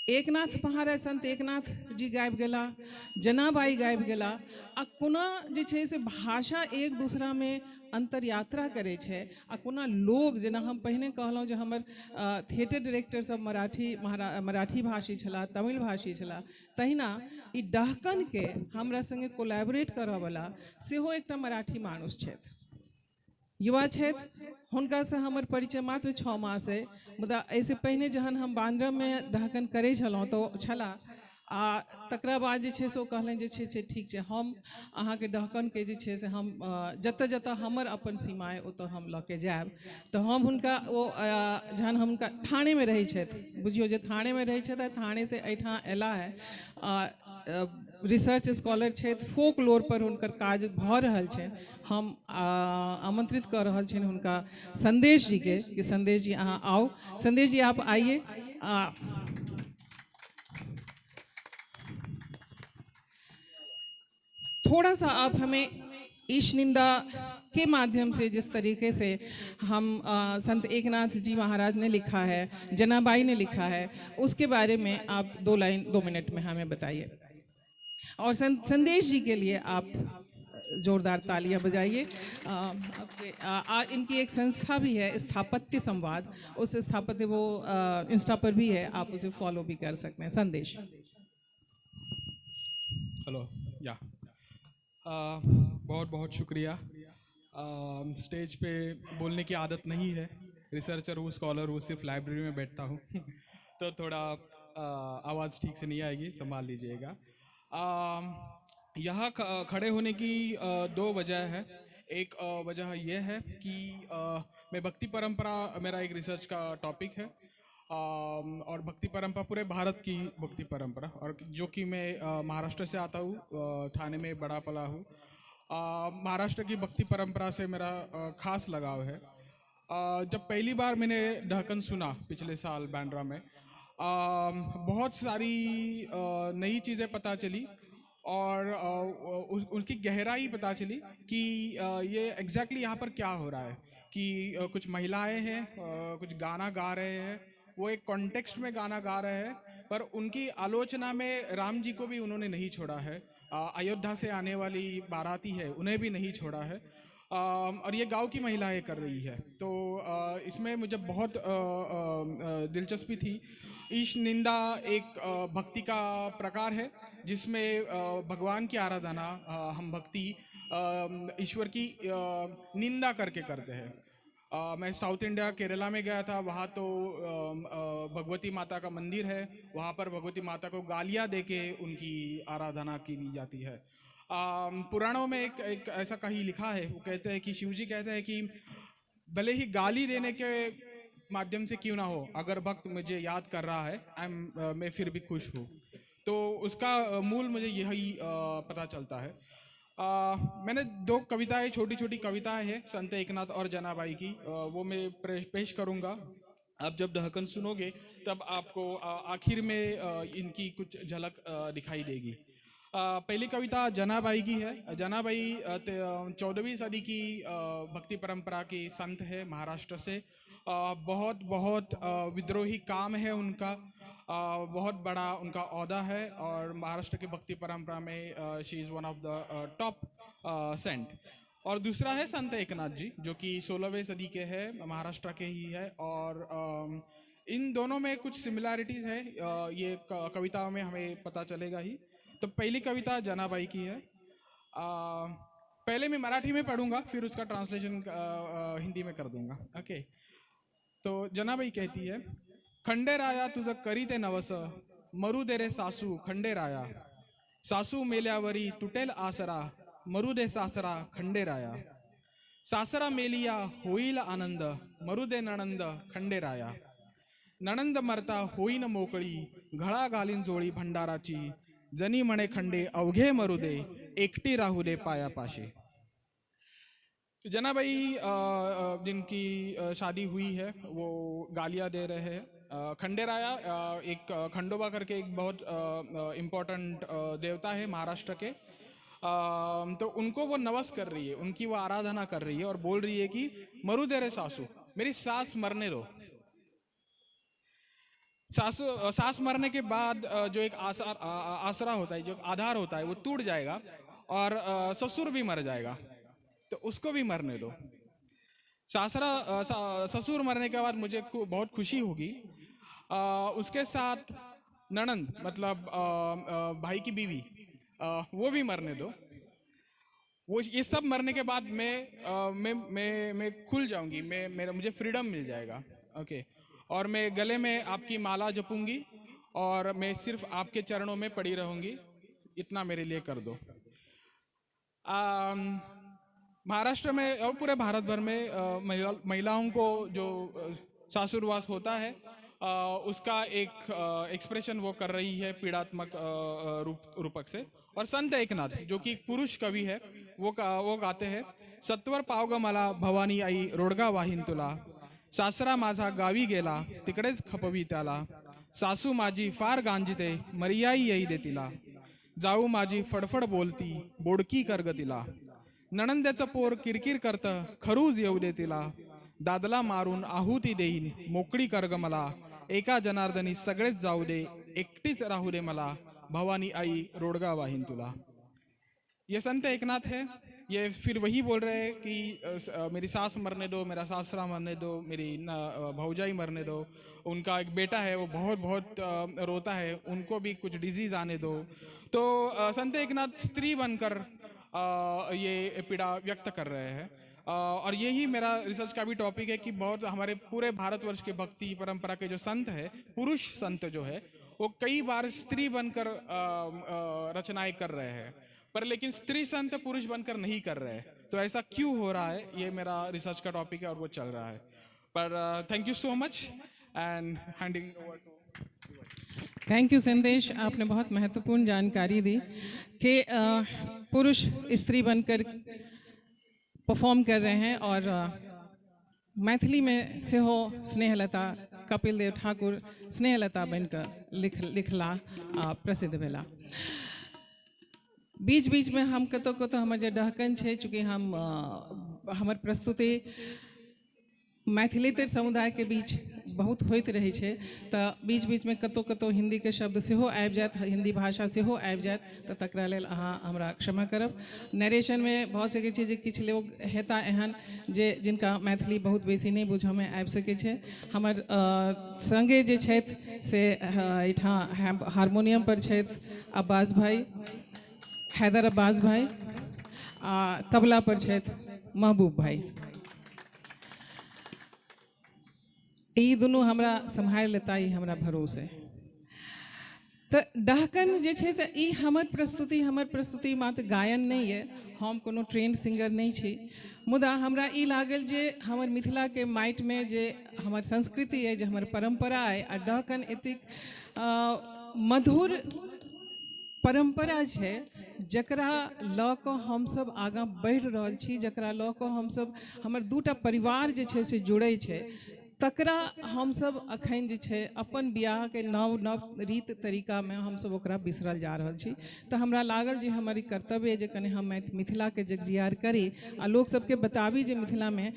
S7: एकनाथ महाराज संत एकनाथ जी गाबि गेला, जनाबाई गाबि गेला, आ कोना जे छै से भाषा एक दूसरामे अंतर्यात्रा करै छै आ कोना लोग, जेना हम पहिने कहलहुँ जे हमर थिएटर डायरेक्टर सब मराठी भाषी छलाह, तमिल भाषी छलाह, तहिना ई डहकनके हमरा संगे कोलैबोरेट करऽवला सेहो एकटा मराठी मानुष छथि, युवा छथि। हुनकासँ हमर परिचय मात्र 6 मास अइ, मुदा एहिसँ पहिने जहन हम बान्द्रामे डहकन करै छलहुँ तऽ ओ छलाह, आ तकरा बाद जे छै से ओ कहलनि जे छै से ठीक छै, हम अहाँके डहकनके जे छै से हम जतऽ जतऽ हमर अपन सीमा अइ ओतऽ हम लऽ के जायब। तऽ हम हुनका ओ जहन हम हुनका थानेमे रहै छथि, बुझियौ जे थानेमे रहै छथि आ थानेसँ एहिठाम अयलाह है, रिसर्च स्कॉलर छथि, फोकलोर पर हुनकर काज भऽ रहल छनि। हम आमंत्रित कऽ रहल छियनि हुनका संदेश जी के कि संदेश जी अहाँ आउ, संदेश जी आप आइए। थोड़ा सा आप हमें ईश निंदा के माध्यम से जिस तरीके से हम संत एकनाथ जी महाराज ने लिखा है, जनाबाई ने लिखा है, उसके बारे में आप 2 लाइन 2 मिनट में हमें बताइए। और संदेश जी के लिए आप जोरदार तालियां बजाइए। इनकी एक संस्था भी है स्थापत्य संवाद, उस स्थापत्य वो इंस्टा पर भी है, आप उसे फॉलो भी कर सकते हैं। संदेश।
S8: हेलो या बहुत बहुत शुक्रिया। स्टेज पे बोलने की आदत नहीं है, रिसर्चर हूँ, स्कॉलर हूँ, सिर्फ लाइब्रेरी में बैठता हूँ तो थोड़ा आवाज़ ठीक से नहीं आएगी, संभाल लीजिएगा। यहाँ खड़े होने की 2 वजह है। एक वजह यह है कि मैं भक्ति परंपरा, मेरा एक रिसर्च का टॉपिक है, और भक्ति परंपरा पूरे भारत की भक्ति परंपरा, और जो कि मैं महाराष्ट्र से आता हूँ, थाने में बड़ा पला हूँ। महाराष्ट्र की भक्ति परंपरा से मेरा ख़ास लगाव है। जब पहली बार मैंने ढहकन सुना पिछले साल बांद्रा में, बहुत सारी नई चीज़ें पता चली और उनकी गहराई पता चली कि ये एग्जैक्टली यहाँ पर क्या हो रहा है, कि कुछ महिलाएं हैं, कुछ गाना गा रहे हैं, वो एक कॉन्टेक्स्ट में गाना गा रहे हैं, पर उनकी आलोचना में राम जी को भी उन्होंने नहीं छोड़ा है, अयोध्या से आने वाली बाराती है उन्हें भी नहीं छोड़ा है, और ये गांव की महिलाएं कर रही है। तो इसमें मुझे बहुत दिलचस्पी थी। ईश निंदा एक भक्ति का प्रकार है जिसमें भगवान की आराधना हम भक्ति ईश्वर की निंदा करके करते हैं। मैं साउथ इंडिया केरला में गया था, वहाँ तो भगवती माता का मंदिर है, वहाँ पर भगवती माता को गालियाँ देके उनकी आराधना की जाती है। पुराणों में एक एक ऐसा कहीं लिखा है, वो कहते हैं कि शिवजी कहते हैं कि भले ही गाली देने के माध्यम से क्यों ना हो, अगर भक्त मुझे याद कर रहा है मैं फिर भी खुश हूँ। तो उसका मूल मुझे यही पता चलता है। मैंने 2 कविताएं, छोटी छोटी कविताएं हैं संत एकनाथ और जनाबाई की, वो मैं पेश करूँगा। आप जब दहकन सुनोगे तब आपको आखिर में इनकी कुछ झलक दिखाई देगी। पहली कविता जनाबाई की है। जनाबाई 14वीं सदी की भक्ति परंपरा की संत है, महाराष्ट्र से। बहुत बहुत विद्रोही काम है उनका, बहुत बड़ा उनका औहदा है और महाराष्ट्र की भक्ति परंपरा में she is one of the top saint. और दूसरा है संत एकनाथ जी, जो कि 16वीं सदी के हैं, महाराष्ट्र के ही है, और इन दोनों में कुछ सिमिलैरिटीज़ है, ये कविताओं में हमें पता चलेगा ही। तो पहली कविता जनाबाई की है। पहले मैं मराठी में पढ़ूंगा, फिर उसका ट्रांसलेशन हिंदी में कर दूंगा। ओके, तो जनाबाई कहती है, खंडेराया तुझं करीते नवस, मरू दे रे सासू खंडेराया, सासू मेल्यावरी तुटेल आसरा, मरू दे सासरा खंडेराया, सासरा मेलिया होईल आनंद, मरू दे नणंद खंडेराया, नणंद मरता होईन मोकळी, घळा घालीन जोळी भंडाराची, जनी म्हणे खंडे अवघे मरू दे, एकटी राहू दे पायापाशी। तो जनाबाई जिनकी शादी हुई है वो गालियाँ दे रहे हैं। खंडेराया एक खंडोबा करके एक बहुत इम्पोर्टेंट देवता है महाराष्ट्र के, तो उनको वो नवस कर रही है, उनकी वो आराधना कर रही है और बोल रही है कि मरू दे रे सासू, मेरी सास मरने दो। सास मरने के बाद जो एक आसरा होता है, जो आधार होता है, वो टूट जाएगा और ससुर भी मर जाएगा, तो उसको भी मरने दो। ससुर मरने के बाद मुझे बहुत खुशी होगी। उसके साथ ननंद, मतलब भाई की बीवी, वो भी मरने दो। वो ये सब मरने के बाद मैं खुल जाऊंगी, मुझे फ्रीडम मिल जाएगा। ओके, और मैं गले में आपकी माला जपूंगी और मैं सिर्फ आपके चरणों में पड़ी रहूंगी, इतना मेरे लिए कर दो। महाराष्ट्र में और पूरे भारत भर में महिलाओं को जो सासुरवास होता है उसका एक एक्सप्रेशन वो कर रही है पीड़ात्मक रूपक से। और संत एकनाथ जो कि एक पुरुष कवि है, वो गाते हैं, सत्वर पावग मला भवानी आई रोडगा वाहीन तुला, सासरा माझा गावी गेला तिकडेच खपवी त्याला, सासू माझी फार गांजिते मर्याई येई दे तिला, जाऊ माझी फडफड बोलती बोडकी करग तिला, नणंद्याचं पोर किरकिर करतं खरूज येऊ दे तिला, दादला मारून आहुती देईन मोकळी करग मला, एका जनार्दनी सगळेच जाऊ दे एकटीच राहू दे मला, भवानी आई रोडगा वाहीन तुला। ये संत एकनाथ है। ये फिर वही बोल रहे हैं कि मेरी सास मरने दो, मेरा सासरा मरने दो, मेरी भौजाई मरने दो, उनका एक बेटा है वो बहुत बहुत रोता है, उनको भी कुछ डिजीज़ आने दो। तो संत एकनाथ स्त्री बनकर ये पीड़ा व्यक्त कर रहे हैं। और यही मेरा रिसर्च का भी टॉपिक है कि बहुत हमारे पूरे भारतवर्ष के भक्ति परंपरा के जो संत है, पुरुष संत जो है, वो कई बार स्त्री बनकर रचनाएं कर रहे हैं, पर लेकिन स्त्री संत पुरुष बनकर नहीं कर रहे हैं। तो ऐसा क्यों हो रहा है, ये मेरा रिसर्च का टॉपिक है और वो चल रहा है। पर thank you so much and handing over to.
S7: Thank you Sandesh, आपने बहुत महत्वपूर्ण जानकारी दी कि पुरुष स्त्री बनकर परफॉर्म कर रहे हैं। और मैथिली में सेहो स्नेहलता, कपिल देव ठाकुर स्नेहलता बनकर लिखला प्रसिद्ध भेला। बीच बीच में हम कतौ कतौ हमर जे डहकन छै, चूँकि हम हमर प्रस्तुति मैथिलेतर समुदायके बीच बहुत होइत रहै छै, तऽ बीच बीचमे कतौ कतौ हिन्दीके शब्द सेहो आबि जायत, हिन्दी भाषा सेहो आबि जायत, तऽ तकरा लेल अहाँ हमरा क्षमा करब। नरेशनमे भऽ सकै छै जे किछु लोग हेता एहन जे जिनका मैथिली बहुत बेसी नहि बुझऽमे आबि सकै छै। हमर संगे जे छथि से एहिठाम हारमोनियम पर छथि अब्बास भाई, हैदर अब्बास भाई, आ तबला पर छथि महबूब भाई। ई दुनू हमरा सम्हारि लेता, ई हमरा भरोस है। तऽ डहकन जे छै से ई हमर प्रस्तुति मात्र गायन नहि यऽ, हम कोनो ट्रेंड सिंगर नहि छी, मुदा हमरा ई लागल जे हमर मिथिलाके माटिमे जे हमर संस्कृति अइ, जे हमर परम्परा अइ, आ डहकन एतेक मधुर परम्परा छै जकरा लऽ कऽ हमसब आगाँ बढ़ि रहल छी, जकरा लऽ कऽ हमसब हमर दूटा परिवार जे छै से जुड़ै छै, तकरा हमसब अखन जे छै अपन बियाहके नव नव रीत तरीकामे हमसब ओकरा बिसरल जा रहल छी। तऽ हमरा लागल जे हमर ई कर्तव्य अइ जे कनि हम मिथिलाके जगजियार करी आ लोक सबके बताबी जे मिथिलामे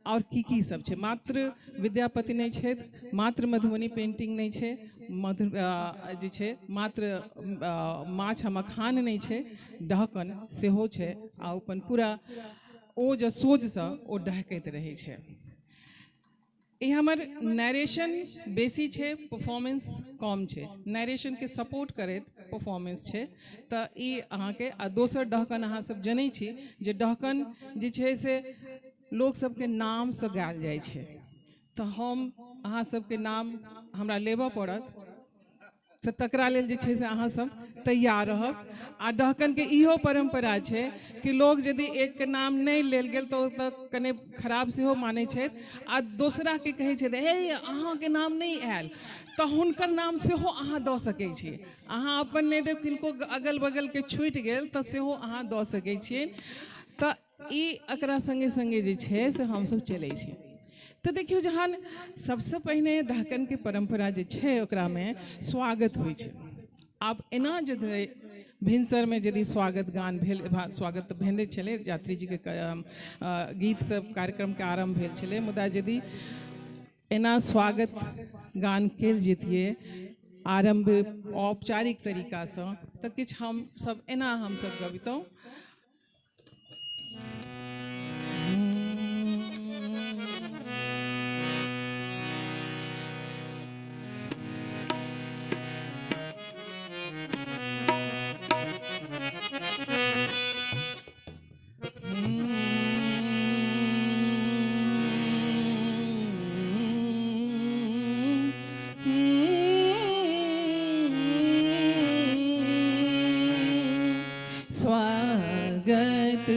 S7: आओर की की सब छै। मात्र विद्यापति नहि छथि, मात्र मधुबनी पेंटिंग नहि छै, जे छै मात्र माछ आ मखान नहि छै, डहकन सेहो छै आ अपन पूरा ओ जे सोझसँ ओ डहकैत रहै छै। ई हमर नरेशन बेसी छै, परफॉर्मेंस कम छै, नरेशनके सपोर्ट करैत परफॉर्मेंस छै। तऽ ई अहाँके आ दोसर डहकन अहाँ सब जनै छी जे डहकन जे छै से लोक सबके नामसँ गायल जाइ छै, तऽ हम अहाँ सबके नाम हमरा लेबऽ पड़त, तऽ तकरा लेल जे छै से अहाँ सब तैयार रहब। आ डहकनके इहो परम्परा छै कि लोग यदि एकके नाम नहि लेल गेल तऽ ओतऽ कने खराब सेहो मानै छथि आ दोसराके कहै छथि हे अहाँके नाम नहि आयल, तऽ हुनकर नाम सेहो अहाँ दऽ सकै छी। अहाँ अपन नहि देब, किनको अगल बगलके छूटि गेल तऽ सेहो अहाँ दऽ सकै छियनि। तऽ ई एकरा सङ्गे सङ्गे जे छै से हमसब चलै छी। तऽ देखियौ जहन सबसँ पहिने डहकनके परम्परा जे छै ओकरामे स्वागत होइ छै। आब एना जे भिनसरमे यदि स्वागत गान भेल, स्वागत तऽ भेले छलै, यात्री जीके गीत सब कार्यक्रमके आरम्भ भेल छलै, मुदा यदि एना स्वागत गान कयल जैतियै आरम्भ औपचारिक तरीकासँ तऽ किछु हमसब एना हमसब गबितहुँ। स्वागत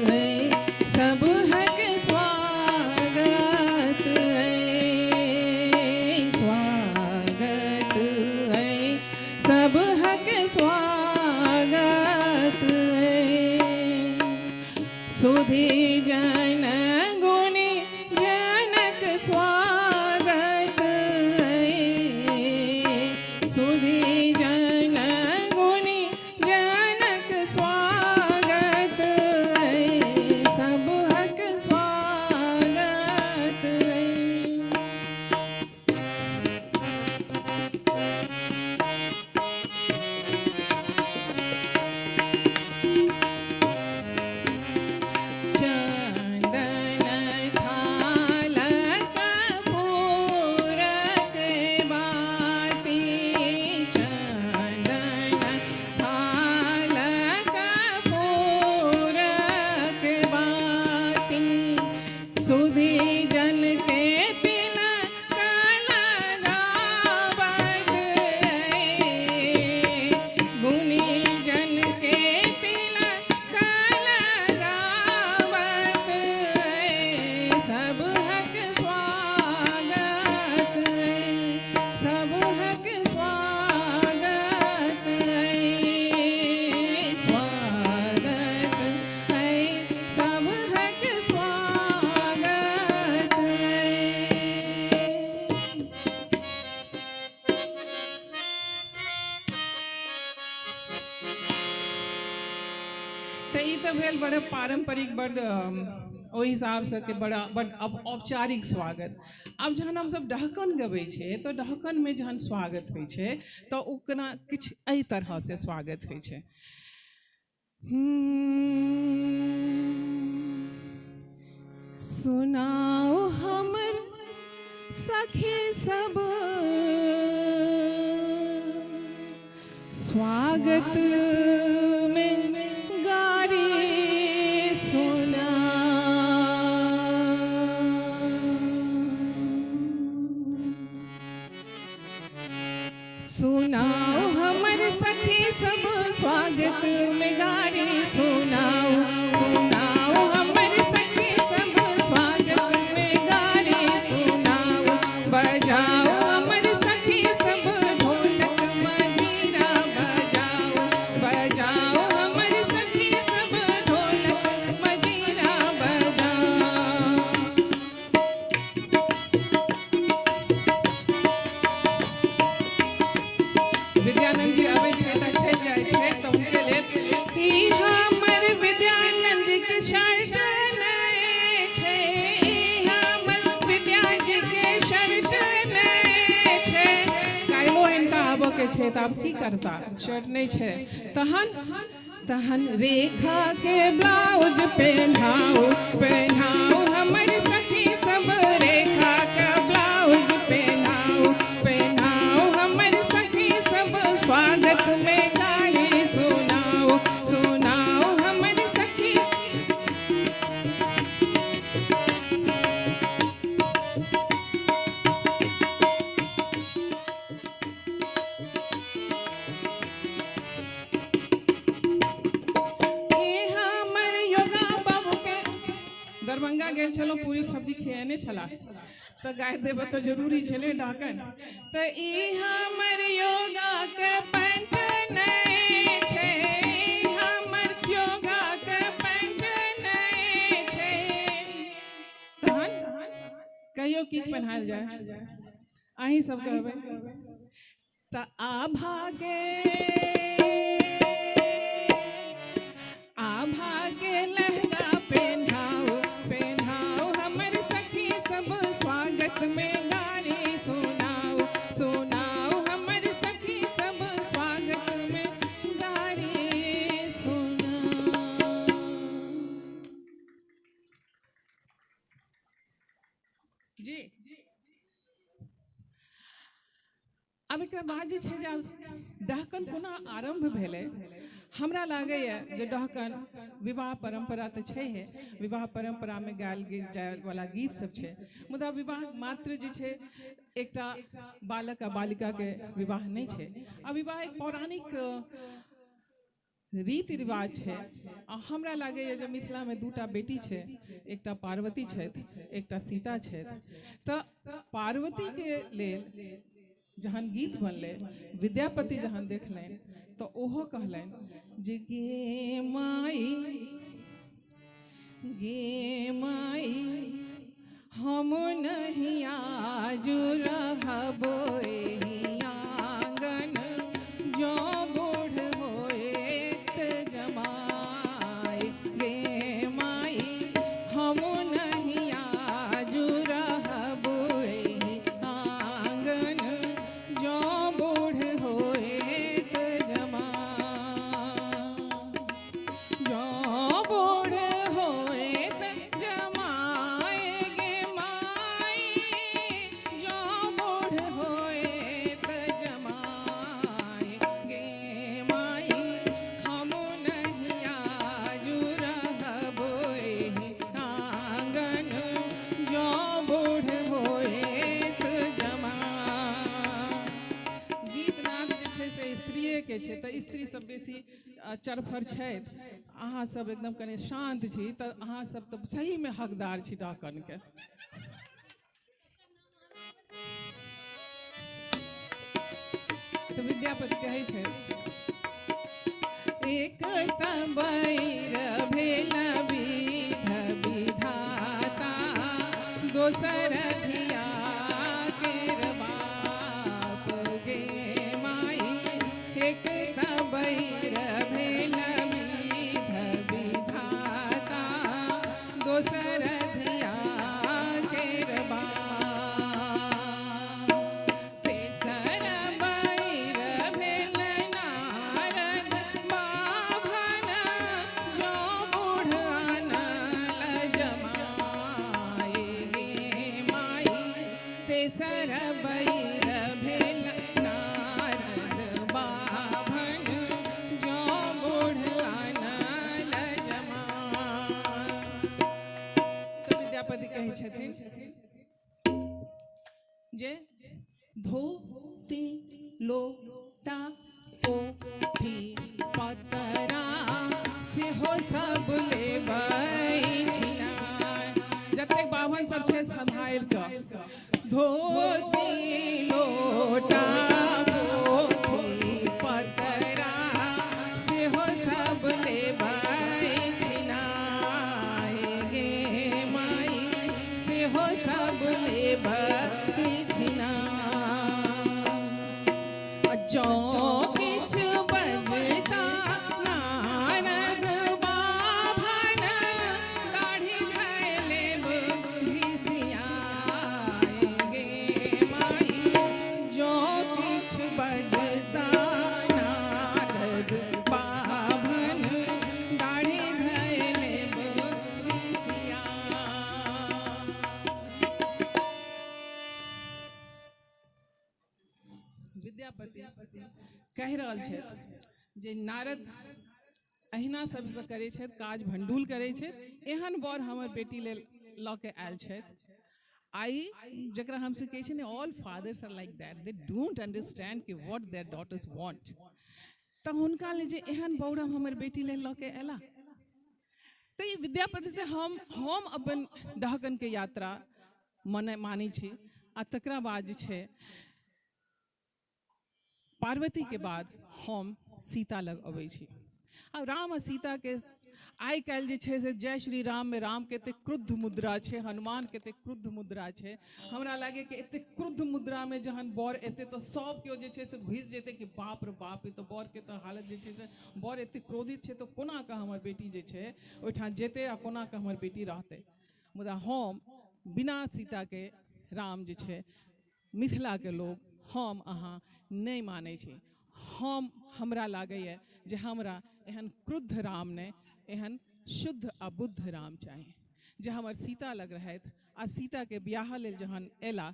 S7: है सब हक स्वागत है, स्वागत है सब हक स्वागत है। सुधी जन गुणी जनक स्वागत है, सुधी जन गुणी जनक स्वागत है, सब हक स्वागत है। चंदन थाल कपूरक बाती, चंदन थाल कपूरक बाती, सुधी जन के तिलक लगावत है, गुणी जन के तिलक लगावत है, सब हक स्वागत है, सब हक स्वागत है, स्वागत है, सब हक स्वागत है। तऽ ई तऽ भेल बड़ा पारम्परिक, बड ओहि हिसाबसँ के बड़ा बड औपचारिक स्वागत। आब जहन हमसब डहकन गबै छियै तऽ डहकनमे जहन स्वागत होइ छै तऽ ओ केना किछु एहि तरहसँ स्वागत होइ छै। सुनाओ हमर सखी सब स्वागत में गारी सुना, सुनाओ हमर सखी सब स्वागत में गारी सुनाओ, सुनाओ हमर सखी सब स्वागत में गारी सुनाओ, बजाओ हमर सखी सब ढोलक मजीरा बजाओ, बजाओ हमर सखी सब ढोलक मजीरा बजाओ। विद्यानंद जी अबै छै तऽ चलि जाइ छै तऽ हुनके लेल ई हमर विद्यानंद जी के शर्ट नहि छै, ई हमर विद्या जी के शर्ट नहि छै। काल्हिओ हिनका आबऽके छै तऽ आब की करता, शर्ट नहि छै। तहन तहन रेखा के ब्लाउज पहनाओ, पहनाओ हमर सखी सब रेखा का ब्लाउज पहनाओ, पहनाओ हमर सखी सब स्वागत में गाली सुनाओ, सुनाओ हमर सखी। ई हमर योगा बाबू के दरभंगा गेल छलहुँ, पूरी सब्जी खिएने छलाह तऽ गारि देबऽ तऽ जरूरी छलै ढाकन। तऽ ई हमर योगा के पैंट नहि छै, ई हमर योगा के पैंट नहि कहियो की पहनायल जाय, अहीं सब कहबै त आभा के लहंगा पेन्हाओ पेन्हाओ हमर सखी सब स्वागत में गारी सुनाओ सुनाओ हमर सखी सब स्वागत में गारी सुनाओ। जी आब एक बाद जे छै जे डहकन कोना आरम्भ भेलै, हमरा लागैए जे डहकन विवाह परम्परा तऽ छैहे, विवाह परम्परामे गायल जायवला गीत सब छै, मुदा विवाह मात्र जे छै एकटा बालक आ बालिकाके विवाह नहि छै। आ विवाह एक पौराणिक रीति रिवाज छै। आ हमरा लागैए जे मिथिलामे दूटा बेटी छै, एकटा पार्वती छथि, एकटा सीता छथि। तऽ पार्वतीके लेल जहन गीत बनलै, विद्यापति जहन देखलनि तऽ ओहो कहलनि जे गे माई हम नहीं आज रहब एहि आंगन, जो बूढ़ होएत जमाए गे माई हम नहीं आज रहब एहि आंगन, जो बूढ़ होएत जमाए, जो बूढ़ होएत जमाए गे माई, जो बूढ़ होएत जमाए गे माई हम नहीं आज रहब एहि आंगन, जो बूढ़ होएत जमाए। गीतनाद जे छै से स्त्रिएके छै, तऽ स्त्री सब बेसी चरफर छथि, अहाँ सब एकदम कनि शान्त छी, तऽ अहाँ सब तऽ सहीमे हकदार छी डहकनके। तऽ विद्यापति कहै छै एक बैर भेल विध विधाता, दोसर धिया केर बाप गे माई, एक बैर भेल विध विधाता, दोसर धिया केर बाप, तेसर बैर भेल नारद बाभन, जो बूढ़ अनल जमाए गे माई, तेसर बैर भेल नारद बाभन, जो बूढ़ अनल जमाए। तऽ विद्यापति कहै छथिन जे धोती लोटा पोथी पतरा सेहो सब लेबै छिनाय। जतेक बाभन सब छै सम्हारि कऽ धोती लोटा पोथी पतरा सेहो सब लेबै छिनाय गे माई, सेहो सब लेबै छिनाय। जौ किछु बजता नारद बाभन, दाढ़ी धैलेब घिसियाए गे माई, जौ किछु बजता नारद बाभन, दाढ़ी धैलेब घिसियाए। विद्यापति कहि रहल छथि जे नारद अहिना सबसँ करै छथि, काज भंडूल करै छथि, एहन बर हमर बेटी लेल लऽ के आयल छथि। आइ जकरा हमसब कहै छियै ने, all fathers are like that, they don't understand कि what there daughters want. तऽ हुनका लेल जे एहन बौर हम हमर बेटी लेल लऽ के अयला। तऽ ई विद्यापतिसँ हम अपन डहकनके यात्रा मानै छी। आ तकरा बाद जे छै पार्वती के बाद हम सीता लग अबै छी। आ राम आ सीताके आइ काल्हि जे छै से जय श्री राममे रामके एतेक क्रुद्ध मुद्रा छै, हनुमानके एतेक क्रुद्ध मुद्रा छै। हमरा लागै कि एतेक क्रुद्ध मुद्रामे जहन बर एतै तऽ सब केओ जे छै से घुसि जेतै कि बाप रे बाप, ई तऽ बरके तऽ हालत जे छै से बर एतेक क्रोधित छै तऽ कोना कऽ हमर बेटी जे छै ओहिठाम जेतै आ कोना कऽ हमर बेटी रहतै। मुदा हम बिना सीताके राम जे छै मिथिलाके लोक हम अहाँ नहि मानै छी। हमरा लागैए जे हमरा एहन क्रुद्ध राम नहि, एहन शुद्ध आ बुद्ध राम चाही जे हमर सीता लग रहथि। आ सीताके बियाह लेल जहन अयला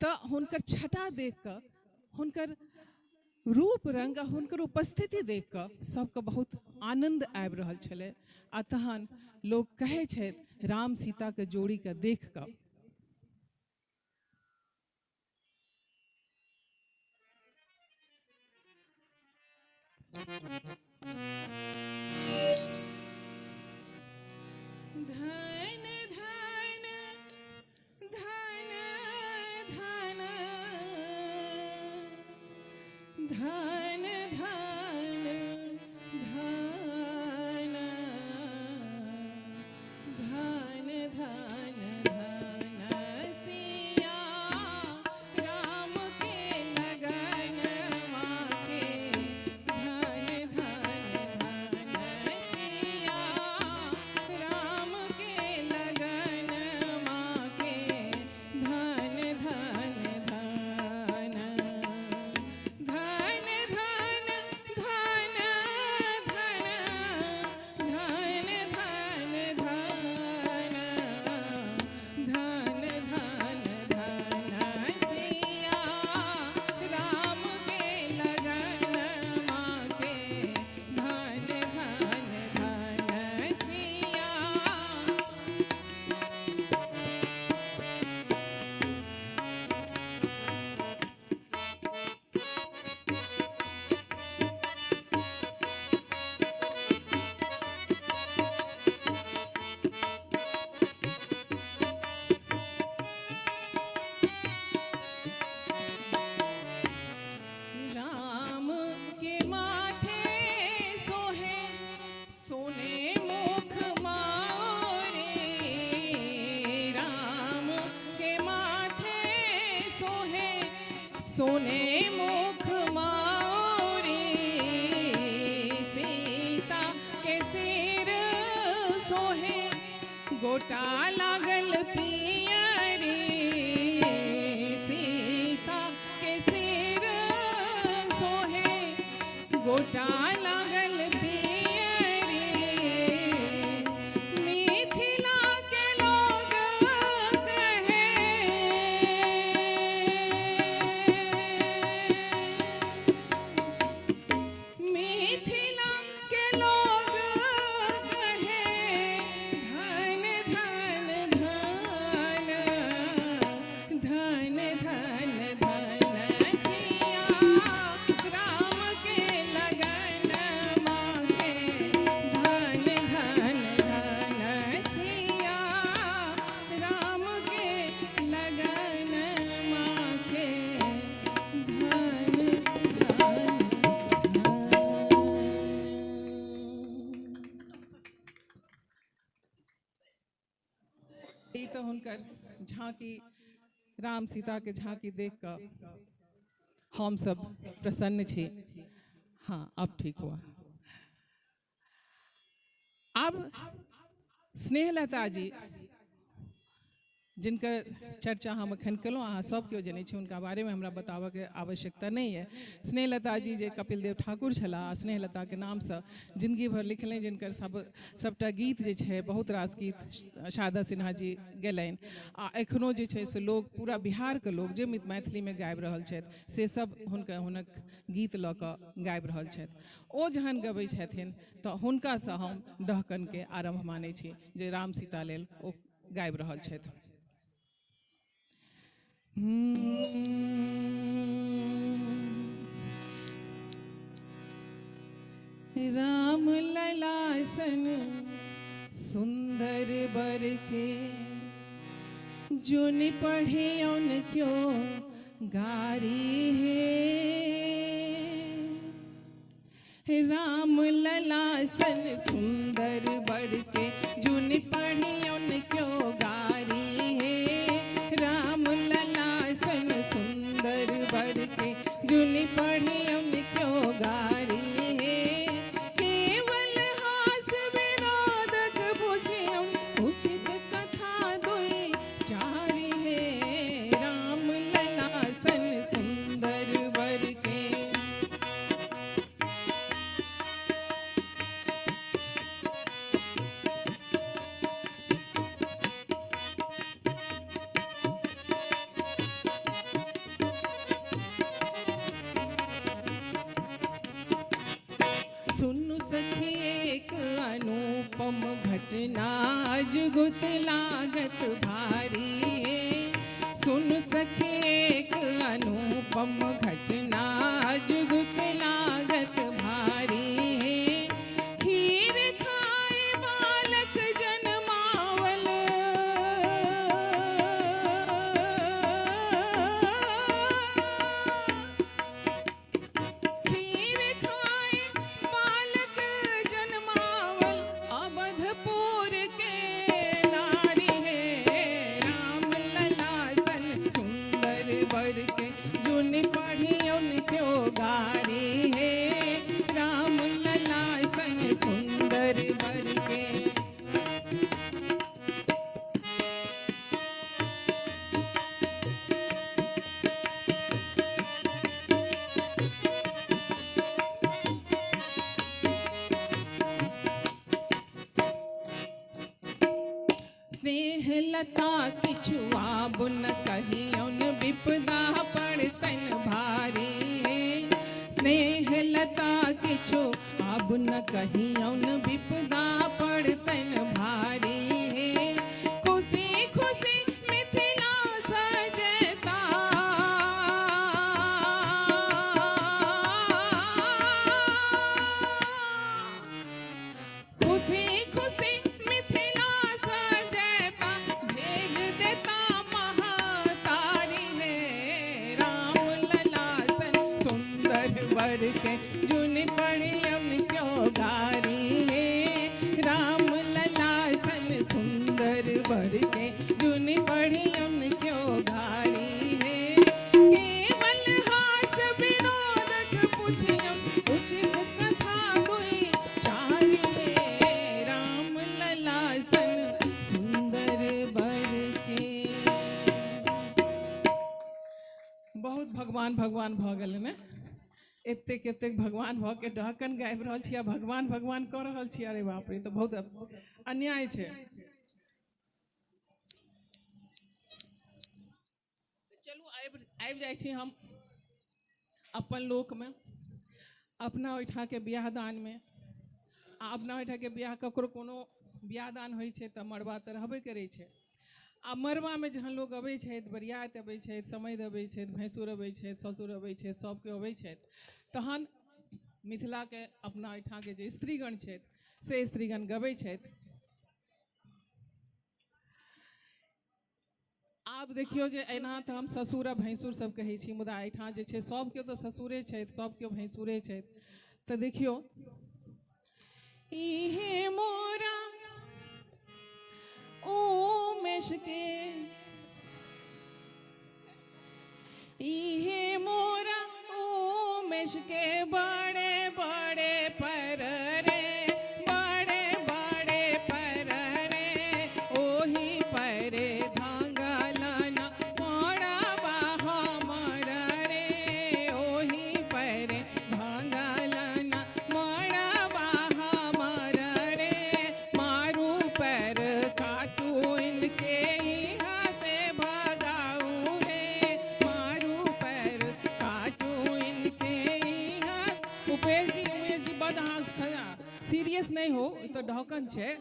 S7: तऽ हुनकर छटा देख कऽ, हुनकर रूप रंग आ हुनकर उपस्थिति देख कऽ सबके बहुत आनन्द आबि रहल छलै। आ तहन लोक कहै छथि राम सीताके जोड़ीके देख कऽ धन धन धन धन धन धन धन धन धन धन सिया राम के लगन के धन धन धन सिया राम के लगन के धन धन धन धन धन धन धन धन धन धन धन धन सिया राम के लगन के धन धन धन सिया। राम के माथे सोहे सोने मुख मारे, राम के माथे सोहे सोने मुख मारे, सीता के सिर सोहे गोटा लागल पियरी, सीता के सिर सोहे गोटा लागल पियरी। मिथिला के लोग कहे मिथिला के लोग कहे धन धन धन धन धन धन सिया राम के लगन के धन धन धन सिया राम के लगन के धन धन। ई तऽ हुनकर झांकी, राम सीता के झांकी देख कऽ हम सब प्रसन्न छी। हाँ, अब ठीक हुआ। अब स्नेहलता जी जिनकर चर्चा हम एखन केलहुँ, अहाँ सब केओ जनै छी, हुनका बारेमे हमरा बताबऽके आवश्यकता नहि है। स्नेहलता जी जे कपिल देव ठाकुर छलाह, स्नेहलताके नामसँ जिंदगी भर लिखलनि, जिनकर सबटा गीत जे छै बहुत रास गीत शारदा सिन्हा जी गेलनि आ एखनो जे छै से लोग पूरा बिहारके लोग जे मैथिलीमे गाबि रहल छथि से सब हुनक गीत लऽ कऽ गाबि रहल छथि। ओ जहन गबै छथिन तऽ हुनकासँ हम डहकनके आरम्भ मानै छी जे राम सीता लेल ओ गाबि रहल छथि। राम ललासन सुंदर बर के जुनि पढ़े उन क्यों गारी है। राम ललासन सुंदर बर अनुपम घटना जुगुत लागत भारी। सुन सखी एक अनुपम घटना जुगुत लागत भारी। खीर खाए बालक जनमावल, खीर खाए बालक जनमावल अवधपुर के नारी है। राम लला सन सुंदर बर के जुन पढ़ियन क्यों गारी है। राम लला सन सुंदर बर के। स्नेह लता किछु आब न कहियौन विपदा पड़तन भारी। स्नेह लता किछु आब न कहियौन विपदा पड़तन भारी। खुशी खुशी मिथिला सजता, खुशी खुशी मिथिला सजता भेज देता महातारी है। राम लला सन सुंदर वर के जुन पढ़ियन क्यों गारी है। राम लला सन सुंदर वर के जुन पढ़ियन क्यों गारी है। केवल हास विनोदक पुछियन उचित कथा दुई चारी है। राम लला सन सुंदर बर के। बहुत भगवान भगवान भऽ गेल ने, एतेक एतेक भगवान भऽ के ढहकन गाबि रहल छी आ भगवान भगवान कऽ रहल छी। अरे बाप रे, तऽ बहुत अन्याय छै। चलू आबि जाइ छी हम अपन लोकमे, अपना ओहिठामके बियाह दानमे। आ अपना ओहिठामके बियाह, ककरो कोनो बियाह दान होइ छै तऽ मड़बा तऽ रहबे करै छै। आ मड़बामे जहन लोक अबै छथि, बरियात अबै छथि, समैध अबै छथि, भैंसुर अबै छथि, ससुर अबै छथि, सभ केओ अबै छथि, तहन मिथिलाके अपना ओहिठामके जे स्त्रीगण छथि से स्त्रीगण गबै छथि। आब देखियौ जे एना तऽ हम ससुर आ भैंसुर सब कहै छी, मुदा एहिठाम जे छै सभ केओ तऽ ससुरे छथि, सभ केओ भैंसुरे छथि। तऽ देखियौ, इहे मोरा उमेश के, इहे मोरा उमेश के बड़े बड़े पर रे, बड़े बड़े पर रे, ओही पर धांगलना मोड़बा हमर रे, ओही पर धांगलना मोड़बा हमर रे। मारू पैर काटू इनके यहाँ से भगाऊ रे, मारू पैर काटू इनके यहाँ। उपेश जी, उमेश जी, बड अहाँ सीरियस नहीं हो, ई तऽ ढहकन छै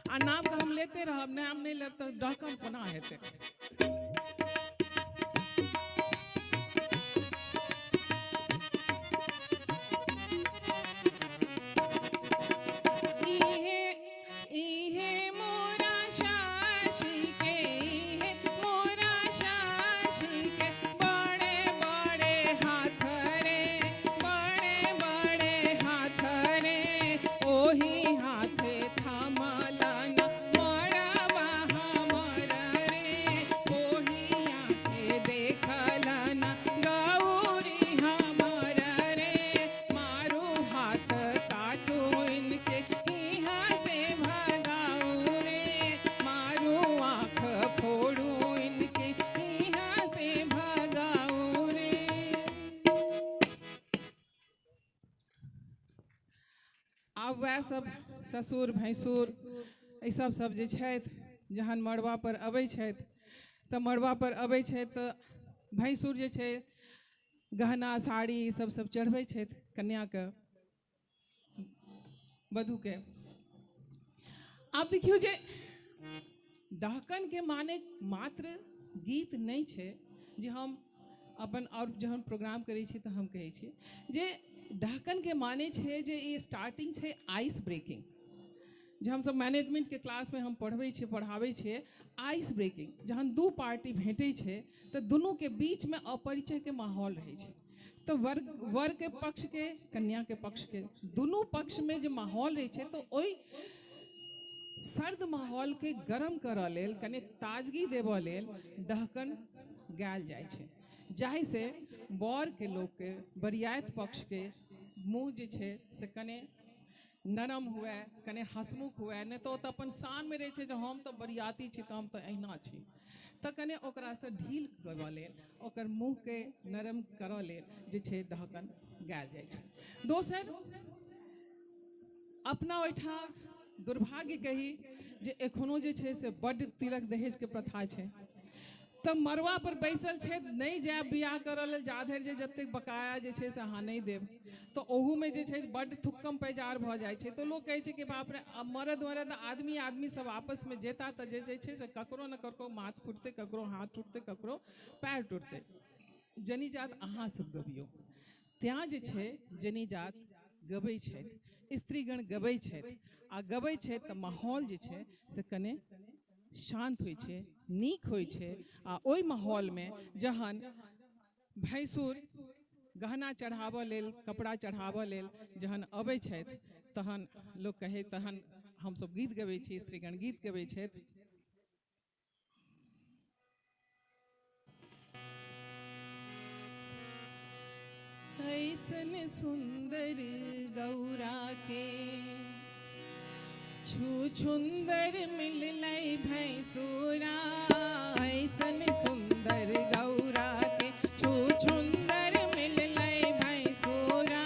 S7: आ नाम तऽ हम लेते रहब, नाम नहि लेब तऽ ढहकन कोना हेतै। इहे इहे मोरा शाशी के, इहे मोरा शाशी के बड़े बड़े हाथ रे, बड़े बड़े हाथ रे, ओही हाथे थामलन मड़बा हमर रे, ओही आँखे देखलन गौरी हमर रे। मारू हाथ काटू इनके यहाँ से भगाऊ रे, मारू आँख फोड़ू इनके यहाँ से भगाऊ रे। आब वएह सब ससुर भैंसुर ई सब सब जे छथि, जहन मड़बा पर अबै छथि तऽ मड़बा पर अबै छथि तऽ भैंसुर जे छै गहना साड़ी ई सब सब चढ़बै छथि कन्याके। वधूके। आब देखियौ जे डहकनके माने मात्र गीत नहि छै, जे हम अपन आओर जहन प्रोग्राम करै छी तऽ हम कहै छी जे डहकनके माने छै जे ई स्टार्टिंग छै आइस ब्रेकिंग। जे हमसब मैनेजमेंटके क्लासमे हम पढ़बै छियै, पढ़ाबै छियै आइस ब्रेकिंग। जहन दू पार्टी भेटै छै तऽ दुनूके बीचमे अपरिचयके माहौल रहै छै, तऽ वरके पक्षके कन्याके पक्षके दुनू पक्षमे जे माहौल रहै छै, तऽ ओहि सर्द माहौलके गरम करऽ लेल, कने ताजगी देबऽ लेल डहकन गायल जाइ छै, जाहिसँ बरके लोकके, बरियात पक्षके मुँह जे छै से कने नरम हुए, कने हँसमुख हुए। नहि तऽ ओ तऽ अपन शानमे रहै छै जे हम तऽ बरियाती छी, तऽ हम तऽ अहिना छी। तऽ कने ओकरासँ ढील देबऽ लेल, ओकर मुँहके नरम करऽ लेल जे छै डहकन गायल जाइ छै। दोसर, अपना ओहिठाम दुर्भाग्य कही जे एखनो जे छै से बड्ड तिलक दहेजके प्रथा छै, तऽ मड़वा पर बैसल छै, नहि जायब बियाह करऽ लेल जा धरि जे जतेक बकाया जे छै से अहाँ नहि देब, तऽ ओहूमे जे छै बड्ड थुक्कम पैजार भऽ जाइ छै। तऽ लोक कहै छै कि बाप रे, आब मरद मरद आदमी आदमी सब आपसमे जेता तऽ जे छै से ककरो ने ककरो माथ फुटतै, ककरो हाथ टूटतै, ककरो पैर टूटतै। जनीजात अहाँ सब गबियौ, तैँ जे छै जनीजात गबै छथि, स्त्रीगण गबै छथि, आ गबै छथि तऽ माहौल जे छै से कने शान्त होइ छै, नीक होइ छै। आ ओहि माहौलमे जहन भैंसुर गहना चढ़ाबऽ लेल, कपड़ा चढ़ाबऽ लेल जहन अबै छथि, तहन लोक कहै, तहन हमसब गीत गबै छी, स्त्रीगण गीत गबै छथि। ऐसन सुंदर गौरा के छू छुंदर मिललै भैंसुरा, ऐसन सुंदर गौरा के छू छुंदर मिललै भैंसुरा।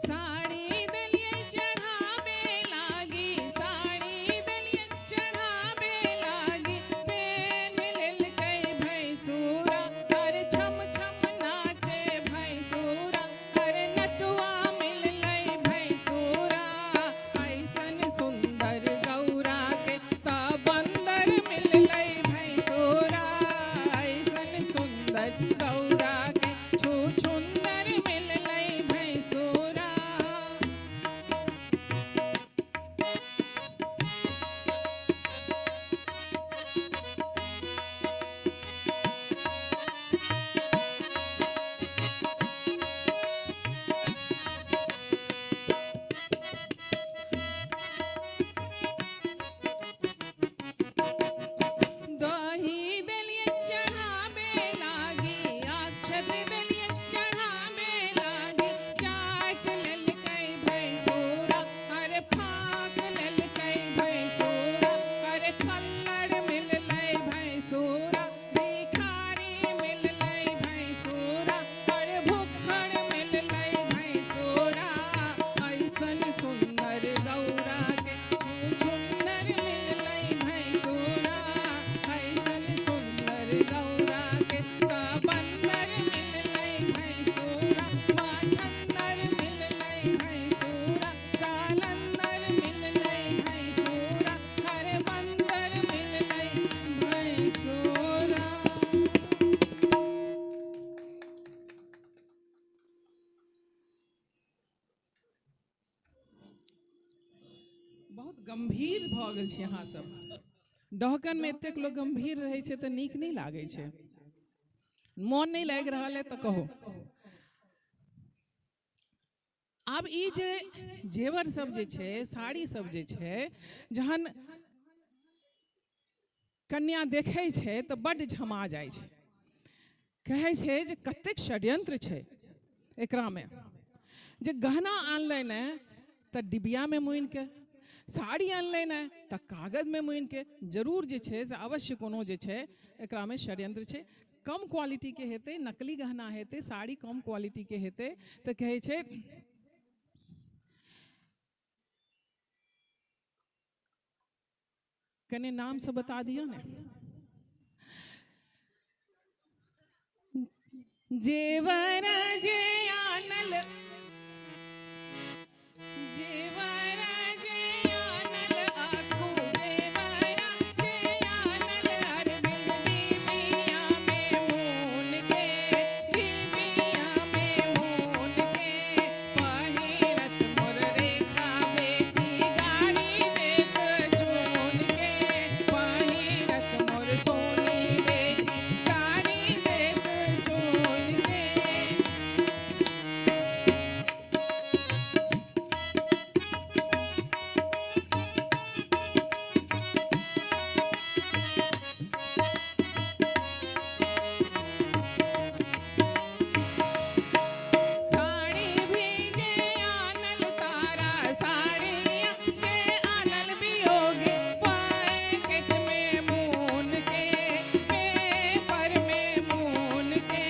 S7: साड़ी देलियै चढ़ाबे लागी, साड़ी देलियै चढ़ाबे लागी, पेन लेलकै भैंसुरा, अरे छम छम नाचे भैंसुरा, अरे नटुआ मिललै भैंसुरा। ऐसन सुंदर गौरा के ता बंदर मिललै भैंसुरा, ऐसन सुंदर गौरा के छू छुंदर मिललै भैंसुरा। दही देलियै चढ़ाबे लागी, अक्षत देलियै चढ़ाबे लागी, चाट लेलकै भैंसुरा, अरे फाँक लेलकै भैंसुरा, अरे कल्लर मिललै भैंसुरा, भिखारी मिललै भैंसुरा, अरे भुक्खड़ मिललै भैंसुरा। ऐसन सुंदर गौरा के छू छुंदर मिललै भैंसुरा, ऐसन सुंदर गौरा के ता बंदर मिललै भैंसुरा, माछंदर मिललै भैंसुरा, कालंदर मिललै भैंसुरा, अरे बंदर मिललै भैंसुरा। बहुत गंभीर भऽ गेल छी अहाँ सब। डहकनमे एतेक लोक गंभीर रहै छै तऽ नीक नहि लागै छै। मोन नहि लागि रहल है तऽ कहू। आब ई जे जेवर सब जे छै, साड़ी सब जे छै, जहन कन्या देखै छै तऽ बड्ड झमा जाइ छै, कहै छै जे कतेक षड्यंत्र छै एकरामे, जे गहना आनलै ने तऽ डिबियामे मुनिके, साड़ी आनलै ने तऽ कागजमे मुनिके, जरूर जे छै से अवश्य कोनो जे छै एकरामे षड्यंत्र छै। कम क्वालिटीके हेतै, नकली गहना हेतै, साड़ी कम क्वालिटीके हेतै, तऽ कहै छै कने नामसँ बता दिअ ने। जेवर जे आनल, जेवर जे आनल आखू, जेवर जे आनल अरविंद डिबिया में मून के, डिबिया में मून के, पहिरत मोर रेखा बेटी गाड़ी देत चुन के, पहिरत मोर सोनी बेटी गाड़ी देत चुन के। साड़ी भीजे आनल तारा, साड़ी जे आनल वियोगी, पैकेट में मून के, पेपर में मून के,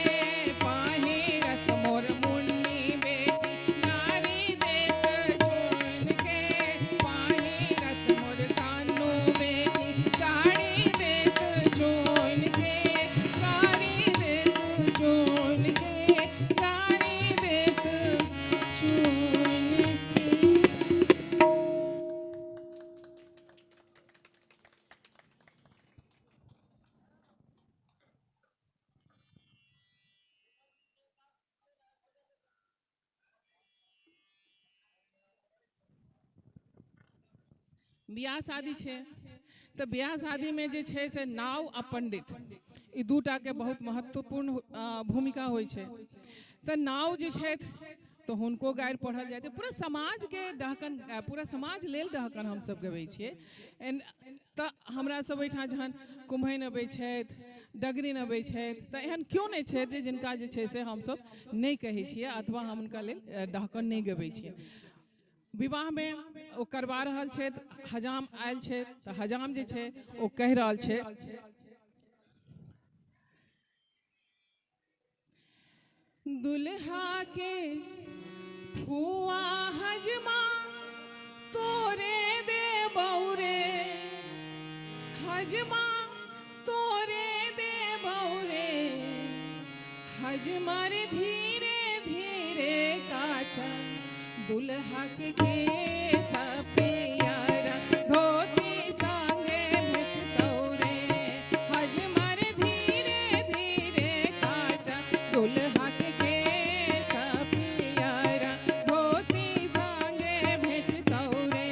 S7: पहिरत मोर मुन्नी बेटी नारी देत चुन के, पहिरत मोर कानू बेटी गाड़ी देत चुन के, गाड़ी देत चुन के, गाड़ी देत चुन के। बियाह शादी छै तऽ बियाह शादीमे जे छै से नाव आ पंडित ई दूटाके बहुत महत्वपूर्ण भूमिका होइ छै। तऽ नाव जे छथि तऽ हुनको गारि पढ़ल जाइ छै। पूरा समाजके डहकन, पूरा समाज लेल डहकन हमसब गबै छियै। एन तऽ हमरा सब ओहिठाम जहन कुम्हैन अबै छथि, डगरिन अबै छथि, तऽ एहन केओ नहि छथि जे जिनका जे छै से हमसब नहि कहै छियै अथवा हम हुनका लेल डहकन नहि गबै छियै। विवाहमे ओ करवा रहल छथि, हजाम आयल छै तऽ हजाम जे छै ओ कहि रहल छै, दुल्हा के फुआ हजमा तोरे दे बौरे, हजमा तोरे दे बौरे, हजमा रे धीरे धीरे काटा दुल्हा के केस पियरा, धोती संगे भेटतौ रे, हजमा रे धीरे धीरे काटा दुल्हा के केस पियरा, धोती संगे भेटतौ रे।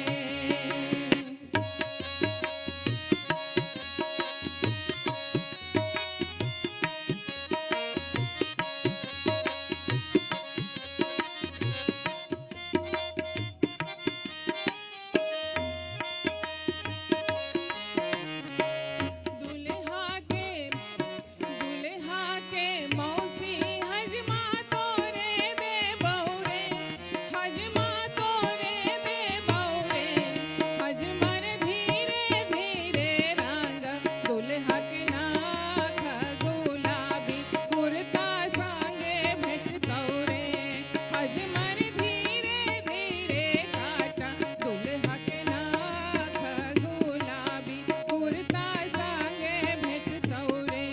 S7: दुल्हा के, दुल्हा के मौसी हजमा तोरे दे बौरे, हजमा तोरे दे बौरे, हजमा रे धीरे धीरे रंग दुल्हा के नाख गुलाबी, कुर्ता संगे भेटतौ रे, हजमा रे धीरे धीरे काटा दुल्हा के नाख गुलाबी, कुर्ता संगे भेटतौ रे।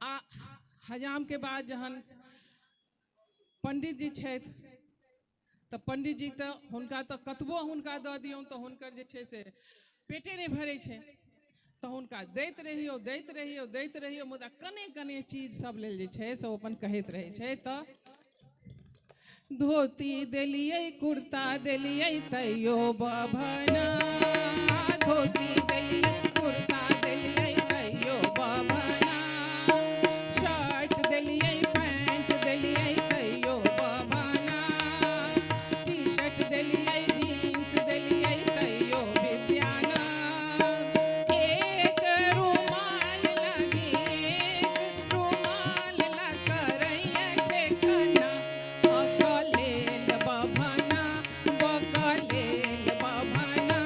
S7: आ हजाम के बाद जहन पंडित जी छथि तऽ पंडित जी तऽ हुनका तऽ कतबो हुनका दऽ दियौन तऽ हुनकर जे छै से पेटे नहि भरै छै, तऽ हुनका दैत रहियौ दैत रहियौ दैत रहियौ, मुदा कने कने चीज सब लेल जे छै से ओ अपन कहैत रहै छै। तऽ धोती देलियै कुर्ता देलियै तैयो बभना, धोती देलियै कुर्ता देलियै तैयो बभना, शर्ट देलियै पैंट देलियै तैयो बभना, टी शर्ट देलियै जीन्स देलियै तैयो विद्याना, एक रुमाल लगी एक रुमाल लकरैया खेखना, बकलेल बभना बकलेल बभना।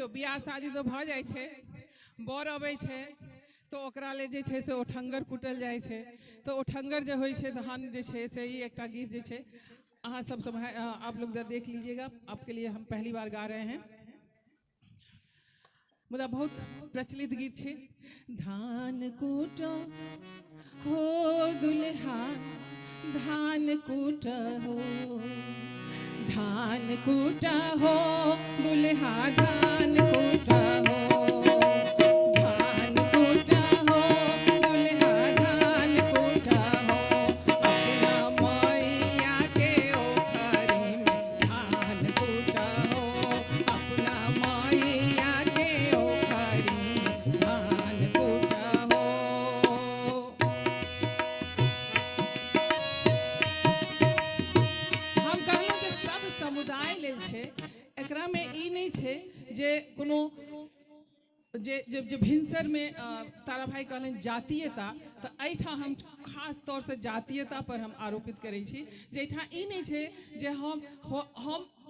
S7: देखियौ बियाह शादी तऽ भऽ जाइ छै, बर अबै छै तऽ ओकरा लेल जे छै से ओठङ्गर कुटल जाइ छै, तऽ ओठङ्गर जे होइ छै तहन जे छै से ई एकटा गीत जे छै अहाँ सब समय आप लोग देख लीजिएगा, आपके लिए हम पहली बार गा रहे हैं, मुदा बहुत प्रचलित गीत छै। धान कूटो हो दुल्हा, धान कूट हो, धान कूट हो दुल्हा, धान कूट हो, धान कूट हो दुल्हा, धान कूट हो, अपना मैया के ओखरी में धान कूट हो, अपना मैया के ओखरी में धान कूट हो। हम कहलहुँ जे सब समुदाय लेल छै, एकरा में ई नहि छै जे कोनो जे जे जे भिनसरमे तारा भाई कहलनि जातीयता, तऽ एहिठाम हम खास तौरसँ जातीयता पर हम आरोपित करै छी जे एहिठाम ई नहि छै जे हम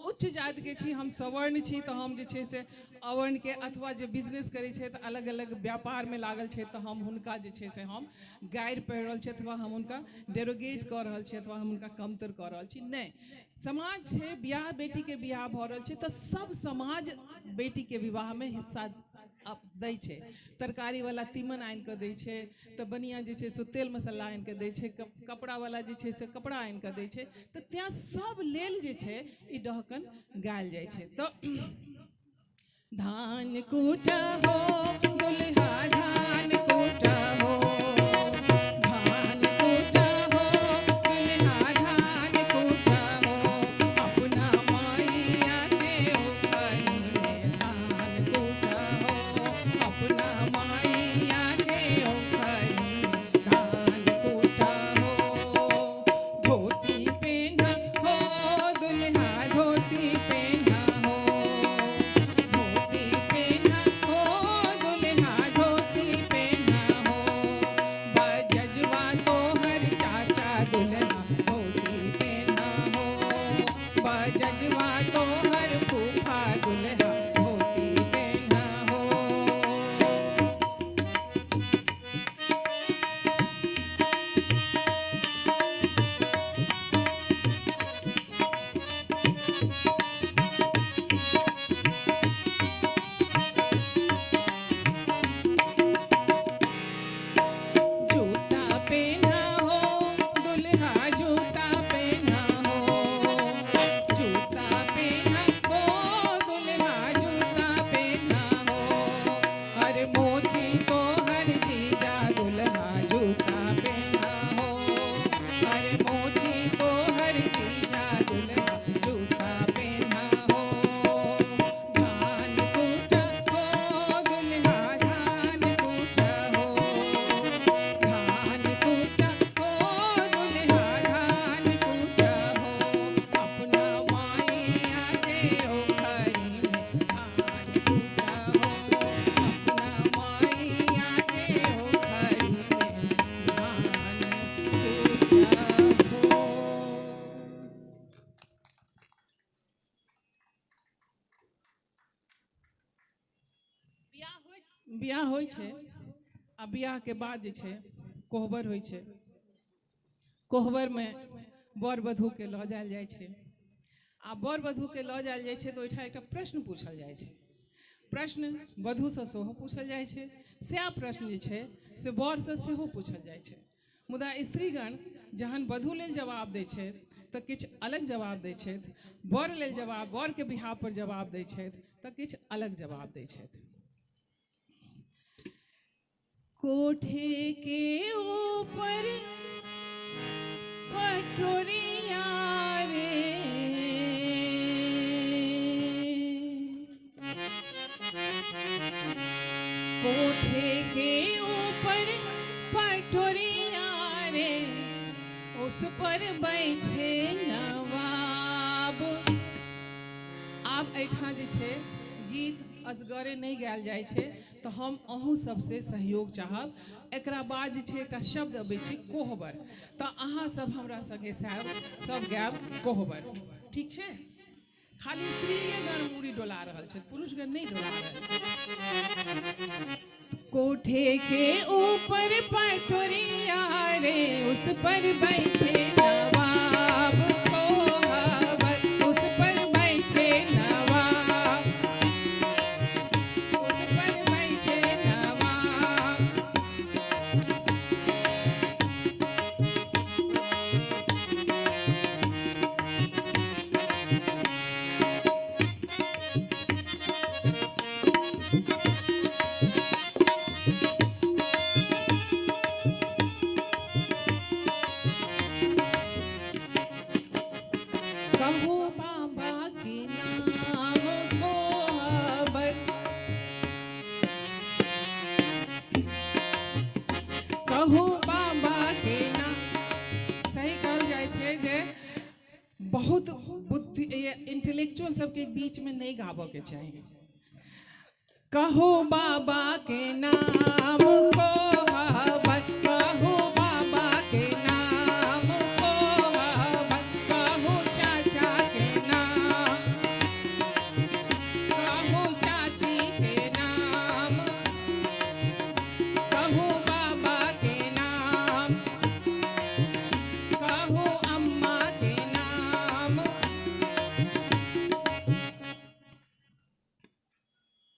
S7: उच्च जातिके छी, हम सवर्ण छी तऽ हम जे छै से अवर्णके, अथवा जे बिजनेस करै छै तऽ अलग अलग व्यापारमे लागल छै तऽ हम हुनका जे छै से हम गारि पढ़ि रहल छी, अथवा हम हुनका डेरोगेट कऽ रहल छी, अथवा हम हुनका कमतर कऽ रहल छी। नहि, समाज छै, बियाह बेटीके बियाह भऽ रहल छै तऽ सब समाज बेटीके विवाहमे हिस्सा दै छै। तरकारीवला तीमन आनि कऽ दै छै, तऽ बनिया जे छै से तेल मसाला आनि कऽ दै छै, कपड़ावला जे छै से कपड़ा आनि कऽ दै छै, तऽ तेँ सब लेल जे छै ई डहकन गायल जाइ छै। तऽ धान कूट हो दुल्हा, धान कूट हो, धान कूट हो दुल्हा, धान कूट हो, अपना मैया के ओखरी में धान कूट हो, अपना मैया के ओखरी में धान कूट हो, धोती पेन्हा हो दुल्हा, धोती पेन्हा हो, धोती पेन्हा हो दुल्हा, धोती पेन्हा हो, बजजवा तोहर चाचा दुल्हा, धोती पेन्हा हो, बजजवा तोहर फूफा दुल्हा, धोती पेन्हा हो। जूता पहना हो दुल्हा, जूता पहना हो, जूता पहना हो दुल्हा, जूता पहना हो, हर मोची तो हर जीजा दुल्हा, जूता पहना हो, हर मोची तो हर जीजा दुल्हा, जूता पहना हो, धान कूट हो दुल्हा, धान कूट हो, धान कूट हो दुल्हा, धान कूट हो, अपना मैया के ओखरी में धान कूट हो, अपना मैया के ओखरी में धान कूट हो। बियाह होइ छै आ बियाहके बाद जे छै कोहबर होइ छै। कोहबरमे वर वधूके लऽ जायल जाइ छै आ वर वधूके लऽ जायल जाइ छै तऽ ओहिठाम एकटा प्रश्न पूछल जाइ छै। प्रश्न वधूसँ सेहो पूछल जाइ छै, सएह प्रश्न जे छै से वरसँ सेहो पूछल जाइ छै। मुदा स्त्रीगण जहन वधू लेल जवाब दै छथि तऽ किछु अलग जवाब दै छथि, वर लेल जवाब, वरके बिहाव पर जवाब दै छथि तऽ किछु अलग जवाब दै छथि। कोठे के ऊपर पटोरिया रे, कोठे के ऊपर पटोरिया रे, उस पर बैठे नवाब। आब एहिठाम जे छै गीत असगरे नहि गायल जाइ छै, तऽ हम अहूँ सबसँ सहयोग चाहब। एकरा बाद जे छै एकटा शब्द अबै छै कोहबर, तऽ अहाँ सब हमरा संगे सब गायब कोहबर, ठीक छै? खाली स्त्रीगण मूड़ी डोला रहल छथि, पुरुषगण नहि डोला रहल छथि। कोठे के ऊपर पटोरिया रे, उस पर बैठे नवाब कोहबर, उस पर बैठे नवाब, उस पर बैठे नवाब। कहो बाबा के नाम को अबर, कहो बाबा के नाम। सही कहल जाइ छै जे बहुत बुद्धि इंटेलेक्चुअल सबके बीच में नहीं गाबऽ के चाही। कहो बाबा के नाम को अबर, कहो बाबा के नाम को अबर, कहो चाचा के नाम, कहो चाची के नाम, कहो बाबा के नाम, कहो अम्मा के नाम।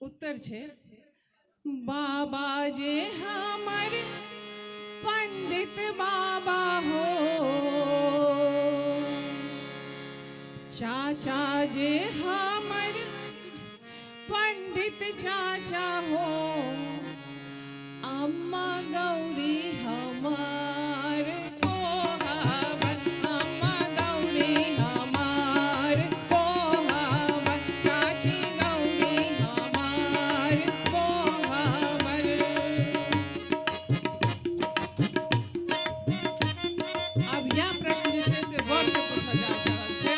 S7: उत्तर छै बाबा जे हमर पंडित बाबा हो, चाचा जे हमर पंडित चाचा हो, अम्मा गौरी हमार कोहबर, अम्मा गौरी हमार कोहबर, चाची गौरी हमार कोहबर। अब यह प्रश्न जे छै से वर से पूछल जा रहल छै।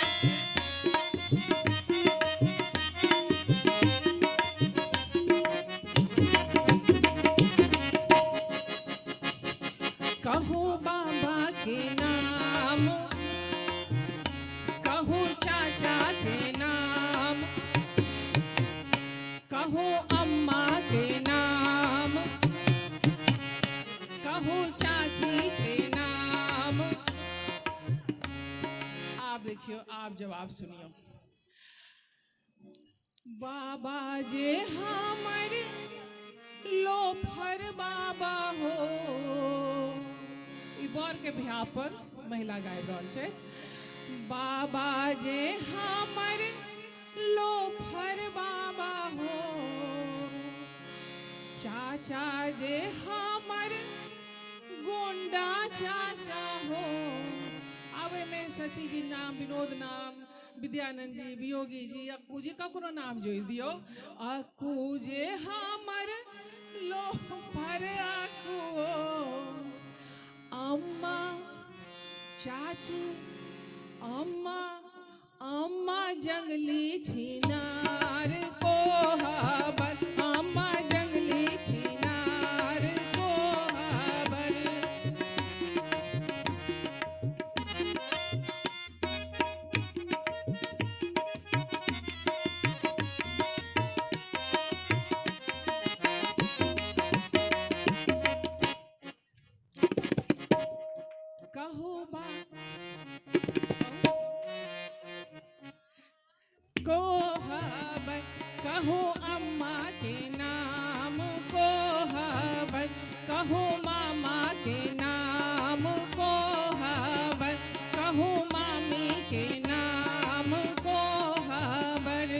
S7: कहो बाबा के नाम, कहो चाचा के नाम, कहो अम्मा के नाम, कहो चाची के नाम। आप देखियो, आप जवाब सुनियो। बाबा जे हमर लोफर बाबा हो, ई बर के बियाह पर महिला गाबि रहल छै। बाबा जे हमर लोफर बाबा हो, चाचा जे हमर गोंडा चाचा हो। आब एहिमे शशि जी नाम, विनोद नाम, विद्यानंद जी, वियोगी जी, अक्कू जी, ककरो नाम जोड़ि दियौ। अक्कू जे हमर लोफर अक्कू हो, अम्मा चाची अम्मा अम्मा जंगली छिनार कोहबर, अम्मा जंगली छिनार कोहबर। कहो बा कोहबर, कहो अम्मा के नाम कोहबर, कहो मामा के नाम कोहबर, कहो मामी के नाम कोहबर।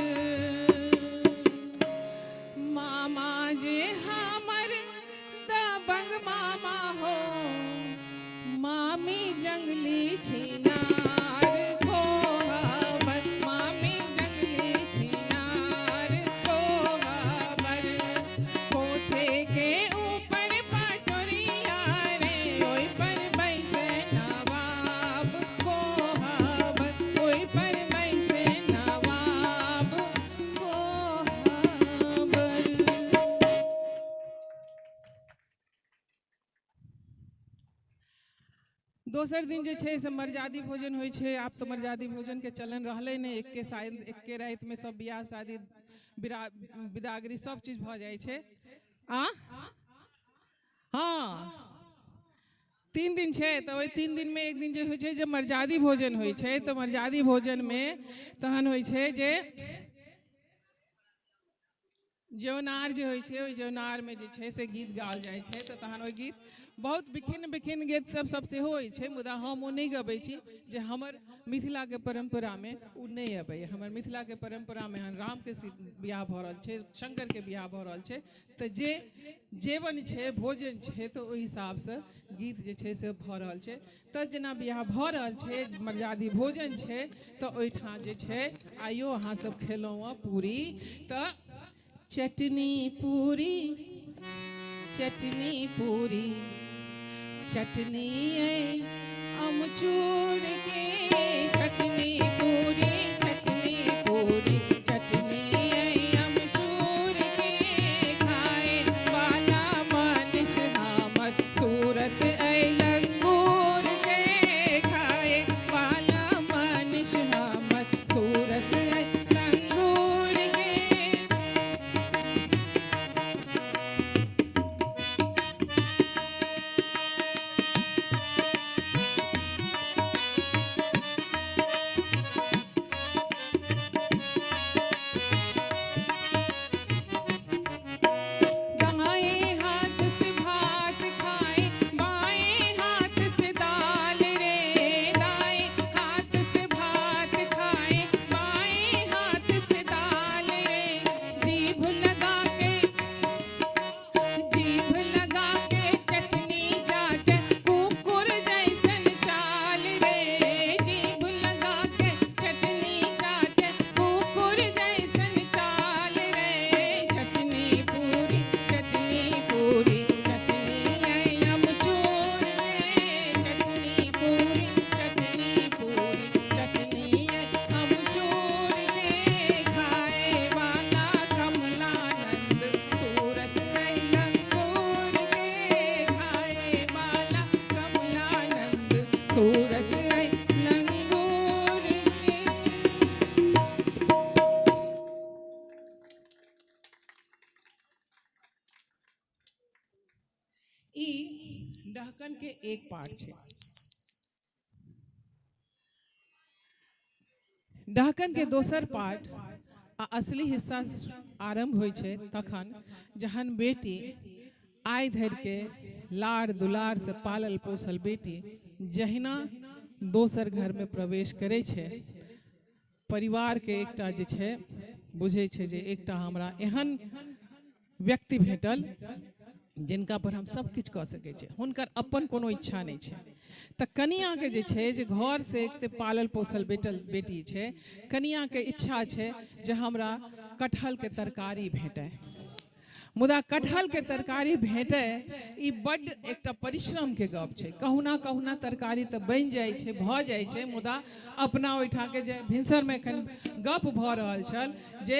S7: मामा जे हमर दबंग मामा हो, मामी जंगली छिनार कोहबर, मामी जंगली छिनार कोहबर। कोठे के ऊपर पटोरिया रे, दोसर दिन जे छै से मर्यादी भोजन होइ छै। आब तऽ मर्यादी भोजनके चलन रहलै नहि, एक्के रातिमे सब बियाह शादी बिदागरी सब चीज भऽ जाइ छै। आ हाँ, 3 दिन छै तऽ ओहि 3 दिनमे एक दिन जे होइ छै जे मर्यादी भोजन होइ छै। तऽ मर्यादी भोजनमे तहन होइ छै जे जेवनार जे होइ छै, ओहि जेवनारमे जे छै से गीत गाओल जाइ छै। तऽ तहन ओहि गीत बहुत विभिन्न विभिन्न गीत सब सब सेहो होइ छै, मुदा हम ओ नहि गबै छी जे हमर मिथिलाके परम्परामे ओ नहि अबैए। हमर मिथिलाके परम्परामे रामके बियाह भऽ रहल छै, शंकरके बियाह भऽ रहल छै, तऽ जे जेवन छै, भोजन छै, तऽ ओहि हिसाबसँ गीत जे छै से भऽ रहल छै। तऽ जेना बियाह भऽ रहल छै, मर्यादी भोजन छै, तऽ ओहिठाम जे छै आइयो अहाँ सब खेलहुँ हँ पूरी, तऽ चटनी पूरी, चटनी पूरी, चटनी अमचूर के, चटनी पूरी, चटनी पूरी, चटनी अमचूर के, खाए वाला मनुष हमर सूरत लंगूर के, खाए वाला मनुष हमर सूरत लंगूर के। दाएं हाथ से भात खाए, बाएं हाथ से दाल रे, दाएं हाथ से भात खाए, बाएं हाथ से दाल रे, जीभ लगा के, जीभ लगा के चटनी चाटे, कुकुर जैसन चाल रे, जीभ लगा के चटनी चाटे, कुकुर जैसन चाल रे, चटनी पूरी, चटनी पूरी, चटनी अमचूर के, चटनी पूरी, चटनी पूरी, चटनी अमचूर के, खाए वाला कमलानंद सूरत लंगूर के, खाए वाला कमलानंद सूरत लंगूर के। ई डहकन के एक पार्ट छै। डहकन के दोसर पार्ट आ असली हिस्सा आरंभ होइ छै तखन जहन बेटी आइ धरि के लाड़ दुलार से पालल पोसल बेटी जहिना दोसर घर में प्रवेश करै छै, परिवार के एकटा जे छै बुझै छै जे एकटा हमरा एहन व्यक्ति भेटल जिनका पर हम सब किछु कऽ सकै छी, हुनकर अपन कोनो इच्छा नहि छै। तऽ कनियाके जे छै जे घर से एक पालल पोसल बेटी छै, कनियाके इच्छा छै जे हमरा कटहलके तरकारी भेटै, मुदा कटहलके तरकारी भेटै ई बड्ड एकटा परिश्रमके गप छै। कहुना कहुना तरकारी तऽ बनि जाइ छै, भऽ जाइ छै, मुदा अपना ओहिठामके जे भिनसरमे एखन गप भऽ रहल छल जे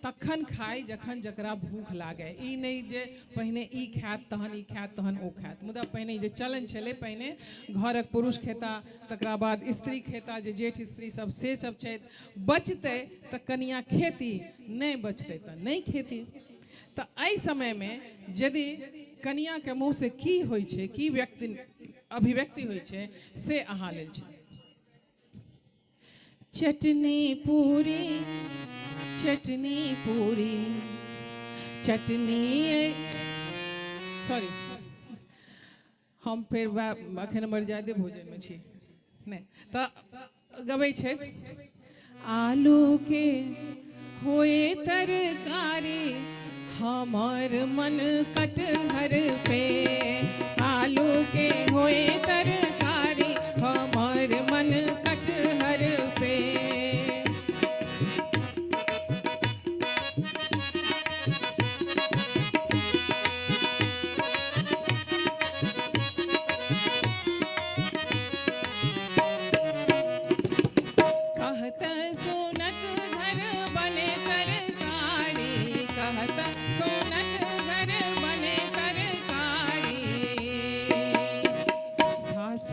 S7: तखन खाइ जखन जकरा भूख लागै, ई नहि जे पहिने ई खायत तहन ई खायत तहन ओ खायत। मुदा पहिने जे चलन छलै, पहिने घरक पुरुष खेता तकरा बाद स्त्री खेता, जे जेठ स्त्री सब से सब छथि, बचतै तऽ कनिया खेती, नहि बचतै तऽ नहि खेती। तऽ एहि समयमे यदि कनियाके मुँहसँ की होइ छै, की व्यक्ति अभिव्यक्ति होइ छै, से अहाँ लेल छै। चटनी पूरी, चटनी पूरी, चटनी, सॉरी हम फेर अखन मर्यादे भोजनमे छी, नहि तऽ गबै छै। आलू के होए तरकारी हमर मन कटहर पे, आलू के होए तरकारी हमर मन कटहर पे। कहत सुनत घर बने तरकारी, कहत सुनत घर बने तरकारी, सासु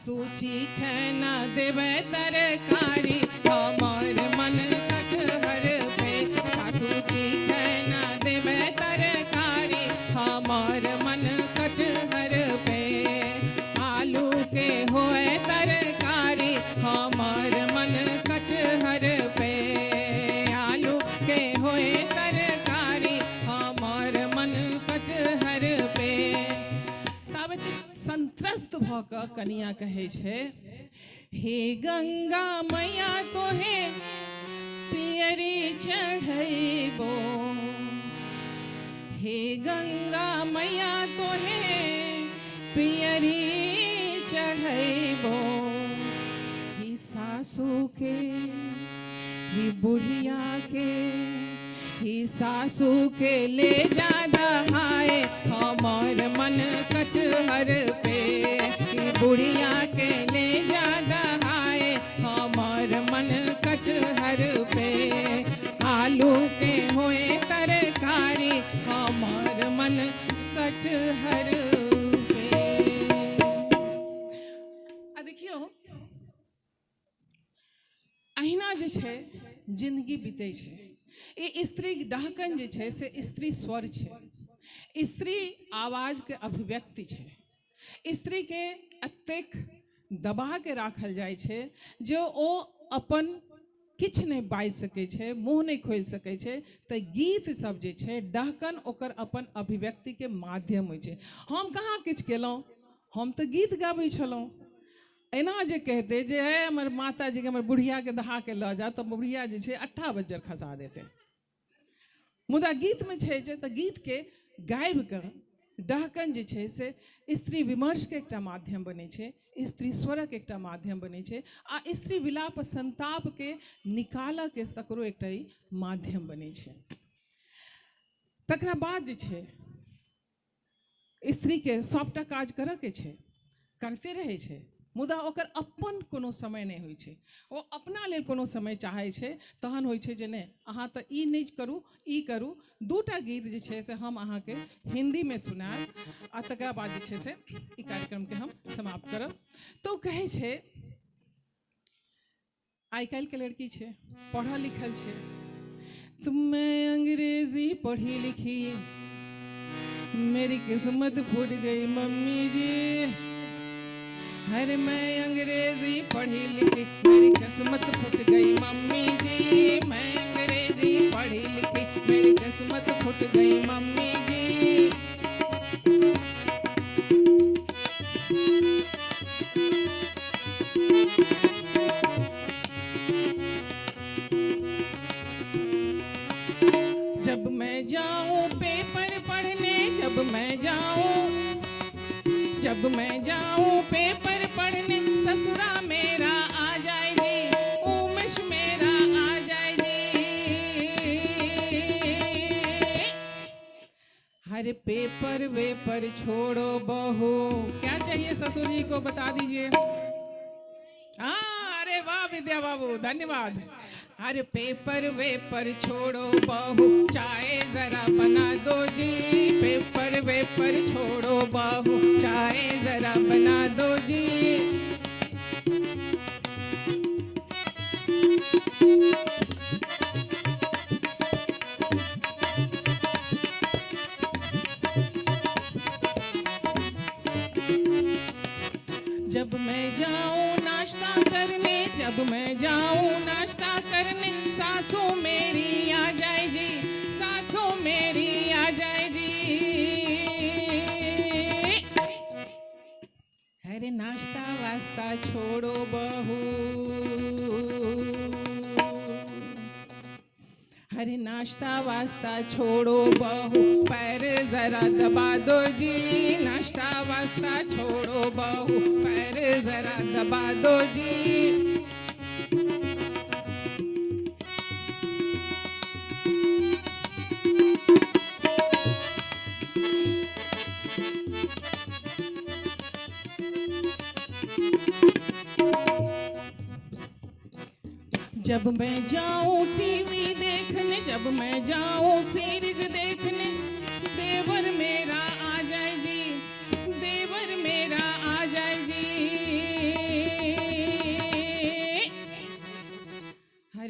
S7: सासू चीखे न देवे तरकारी हमर मन कटहर पे। सासू चीखे न देवे तरकारी हमर मन कटहर पे। आलू के होए तरकारी हमर मन कटहर पे। आलू के होए तरकारी हमर मन कटहर पे। ताबत संत्रस्त भऽ कऽ कनिया कहै छै, हे गंगा मैया तोहे पियरी चढ़ैबो, हे गंगा मैया तोहे पियरी चढ़ैबो। ही सासू के ही बुढ़िया के ही सासू के ले जा दहाए हमर मन कटहर पे। ही बुढ़िया के ले जा दहाए हमर मन कटहर पे। आलू के होए तरकारी हमर मन कटहर पे। आ देखियो अहिना जे छै जिंदगी बीतै छै। ई स्त्री डहकन जे छै से स्त्री स्वर छै, स्त्री आवाजके अभिव्यक्ति छै। स्त्रीके एतेक दबा के राखल जाइ छै जे ओ अपन किछु नहि बाजि सकै छै, मुँह नहि खोलि सकै छै। तऽ गीत सब जे छै डहकन ओकर अपन अभिव्यक्तिके माध्यम होइ छै। हम कहाँ किछु केलहुँ, हम तऽ गीत गाबै छलहुँ। एना जे कहते जे हे हमर माताजीके हमर बुढ़ियाके दहाके लऽ जाउ, तऽ बुढ़िया जे छै अट्ठा बज्जर खसा देतै। मुदा गीतमे छै जे तऽ गीतके गाबिकऽ डहकन जे छै से स्त्री विमर्शके एकटा माध्यम बनै छै, स्त्री स्वरक एकटा माध्यम बनै छै आ स्त्री विलाप संतापके निकालऽके तकरो एकटा ई माध्यम बनै छै। तकरा बाद जे छै स्त्रीके सभटा काज करऽके छै, करते रहै छै, मुदा ओकर अपन कोनो समय नहि होइ छै। ओ अपना लेल कोनो समय चाहै छै, तहन होइ छै जे नहि अहाँ तऽ ई नहि करू ई करू। दूटा गीत जे छै से हम अहाँके हिन्दीमे सुनायब आ तकरा बाद जे छै से ई कार्यक्रमके हम समाप्त करब। तऽ ओ कहै छै आइ काल्हिके लड़की छै, पढ़ल लिखल छै, मैं अंग्रेजी पढ़ी लिखी मेरी किस्मत फूट गई मम्मी जी। हर मैं अंग्रेजी पढ़ी लिखी मेरी किस्मत फूट गई मम्मी जी। मैं अंग्रेजी पढ़ी लिखी मेरी किस्मत फूट गई मम्मी जी। जब मैं जाऊं पेपर पढ़ने, जब मैं जाऊं, जब मैं जाऊं पेपर पढ़ने, ससुरा मेरा आ जाए जी, उमश मेरा आ जाए जी। हर पेपर वेपर छोड़ो बहू। क्या चाहिए ससुर जी को बता दीजिए। हाँ, अरे वाह विद्या बाबू, धन्यवाद। हर पेपर वेपर छोड़ो बहू, चाय जरा बना दो जी। पेपर वेपर छोड़ो बहू, चाय जरा बना दो जी। जब मैं जाऊं नाश्ता करने, जब मैं जाऊं नाश्ता करने, सासू मेरी आ जाए जी, सासू मेरी आ जाए जी। अरे नाश्ता वास्ता छोड़ो बहू, अरे नाश्ता वास्ता छोड़ो बहू, पैर जरा दबा दो जी। नाश्ता वास्ता छोड़ो बहू, पैर जरा दबा दो जी। जब मैं जाऊं टीवी देखने, जब मैं जाऊं सीरीज देखने, देवर मेरा आ जाए जी, देवर मेरा आ जाए जी।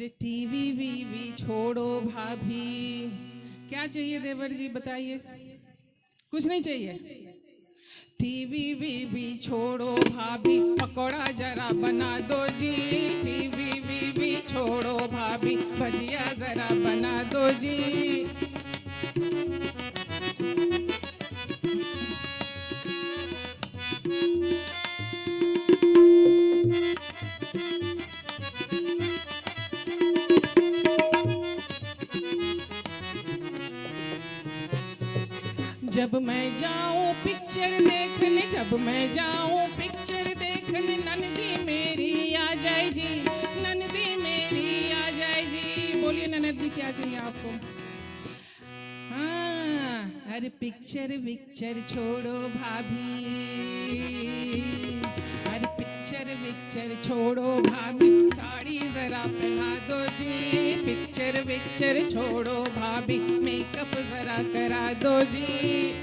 S7: अरे टीवी वीवी छोड़ो भाभी। क्या चाहिए देवर जी बताइए? कुछ नहीं चाहिए। टीवी वीवी छोड़ो भाभी, पकौड़ा जरा बना दो जी। टीवी वीवी छोड़ो भाभी, भजिया जरा बना दो जी। जब मैं जाऊं पिक्चर देखने, जब मैं जाऊं पिक्चर देखने, ननदी मेरी आ जाए जी, ननदी मेरी आ जाए जी। बोलिए ननद जी क्या चाहिए आपको? हाँ, अरे पिक्चर विक्चर छोड़ो भाभी, अरे पिक्चर विक्चर छोड़ो भाभी, साड़ी जरा पहना दो जी। पिक्चर विक्चर छोड़ो भाभी, मेकअप जरा करा दो जी।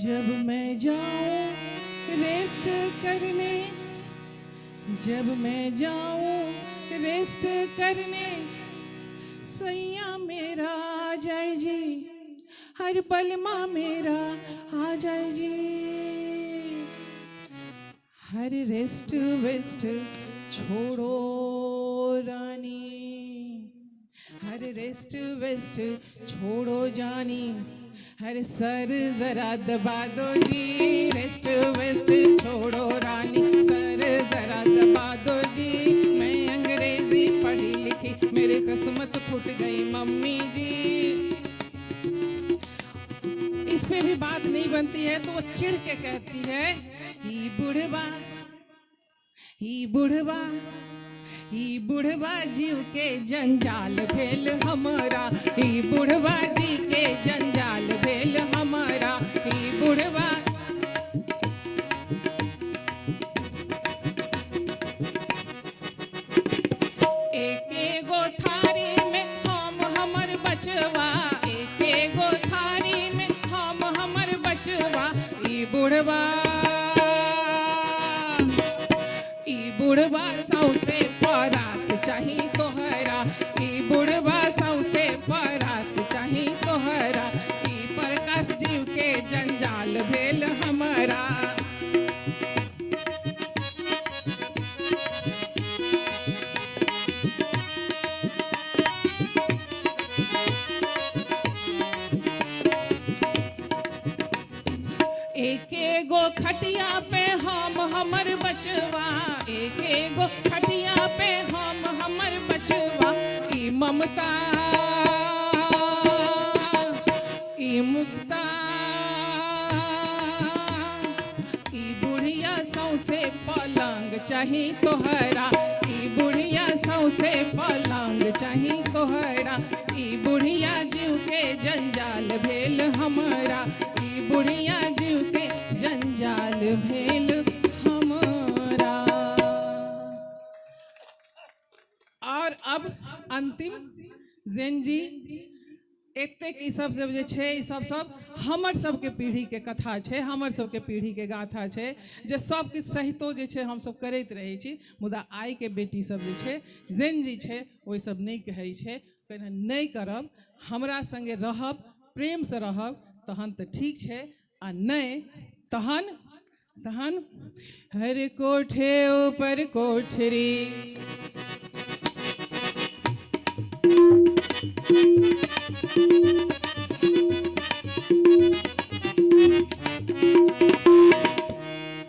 S7: जब मैं जाऊं रेस्ट करने, जब मैं जाऊं रेस्ट करने, सैया मेरा आ जाए जी, हर बलमा मेरा आ जाए जी। हर रेस्ट वेस्ट छोड़ो रानी, हर रेस्ट वेस्ट छोड़ो जानी, हर सर जरा दबा दो जी। रेस्ट वेस्ट छोड़ो रानी, सर जरा दबा दो जी। मैं अंग्रेजी पढ़ी लिखी, मेरे किस्मत फूट गई मम्मी जी। इस पे भी बात नहीं बनती है तो वो चिढ़ के कहती है, ई बुढ़वा, ई बुढ़वा, ई बुढ़वा जीव के जंजाल भेल हमरा, ई बुढ़वा जी के जंजाल भेल हमरा, ई बुढ़वा। एके गो थारी में हम हमर बचवा, एके गो थारी में हम हमर बचवा, ई बुढ़वा, ई बुढ़वा सौसे परात चाही तोहरा, ई बुढ़वा सौसे परात चाही तोहरा, ई प्रकाश जीव के जंजाल भेल हमरा। एके गो खटिया पे हम हमर बचवा, एके गो खटिया पे हम हमर बचवा, ई ममता, ई मुक्ता, ई बुढ़िया सौसे पलंग चाही तोहरा, ई बुढ़िया सौसे पलंग चाही तोहरा, ई बुढ़िया जीव के जंजाल भेल हमरा, ई बुढ़िया जीव के जंजाल भेल हमरा। और अब अंतिम जैन जी, एतेक ई सब सब जे छै, ई सब सब हमर सबके पीढ़ीके कथा छै, हमर सबके पीढ़ीके गाथा छै, जे सब किछु सहितो जे छै हमसब करैत रहै छी, मुदा आइके बेटी सब जे छै जैन जी छै ओहि सब नहि कहै छै, कहै नहि करब, हमरा सङ्गे रहब, प्रेमसँ रहब तहन तऽ ठीक छै, आ नहि तहन तहन हर कोठे ऊपर कोठरी,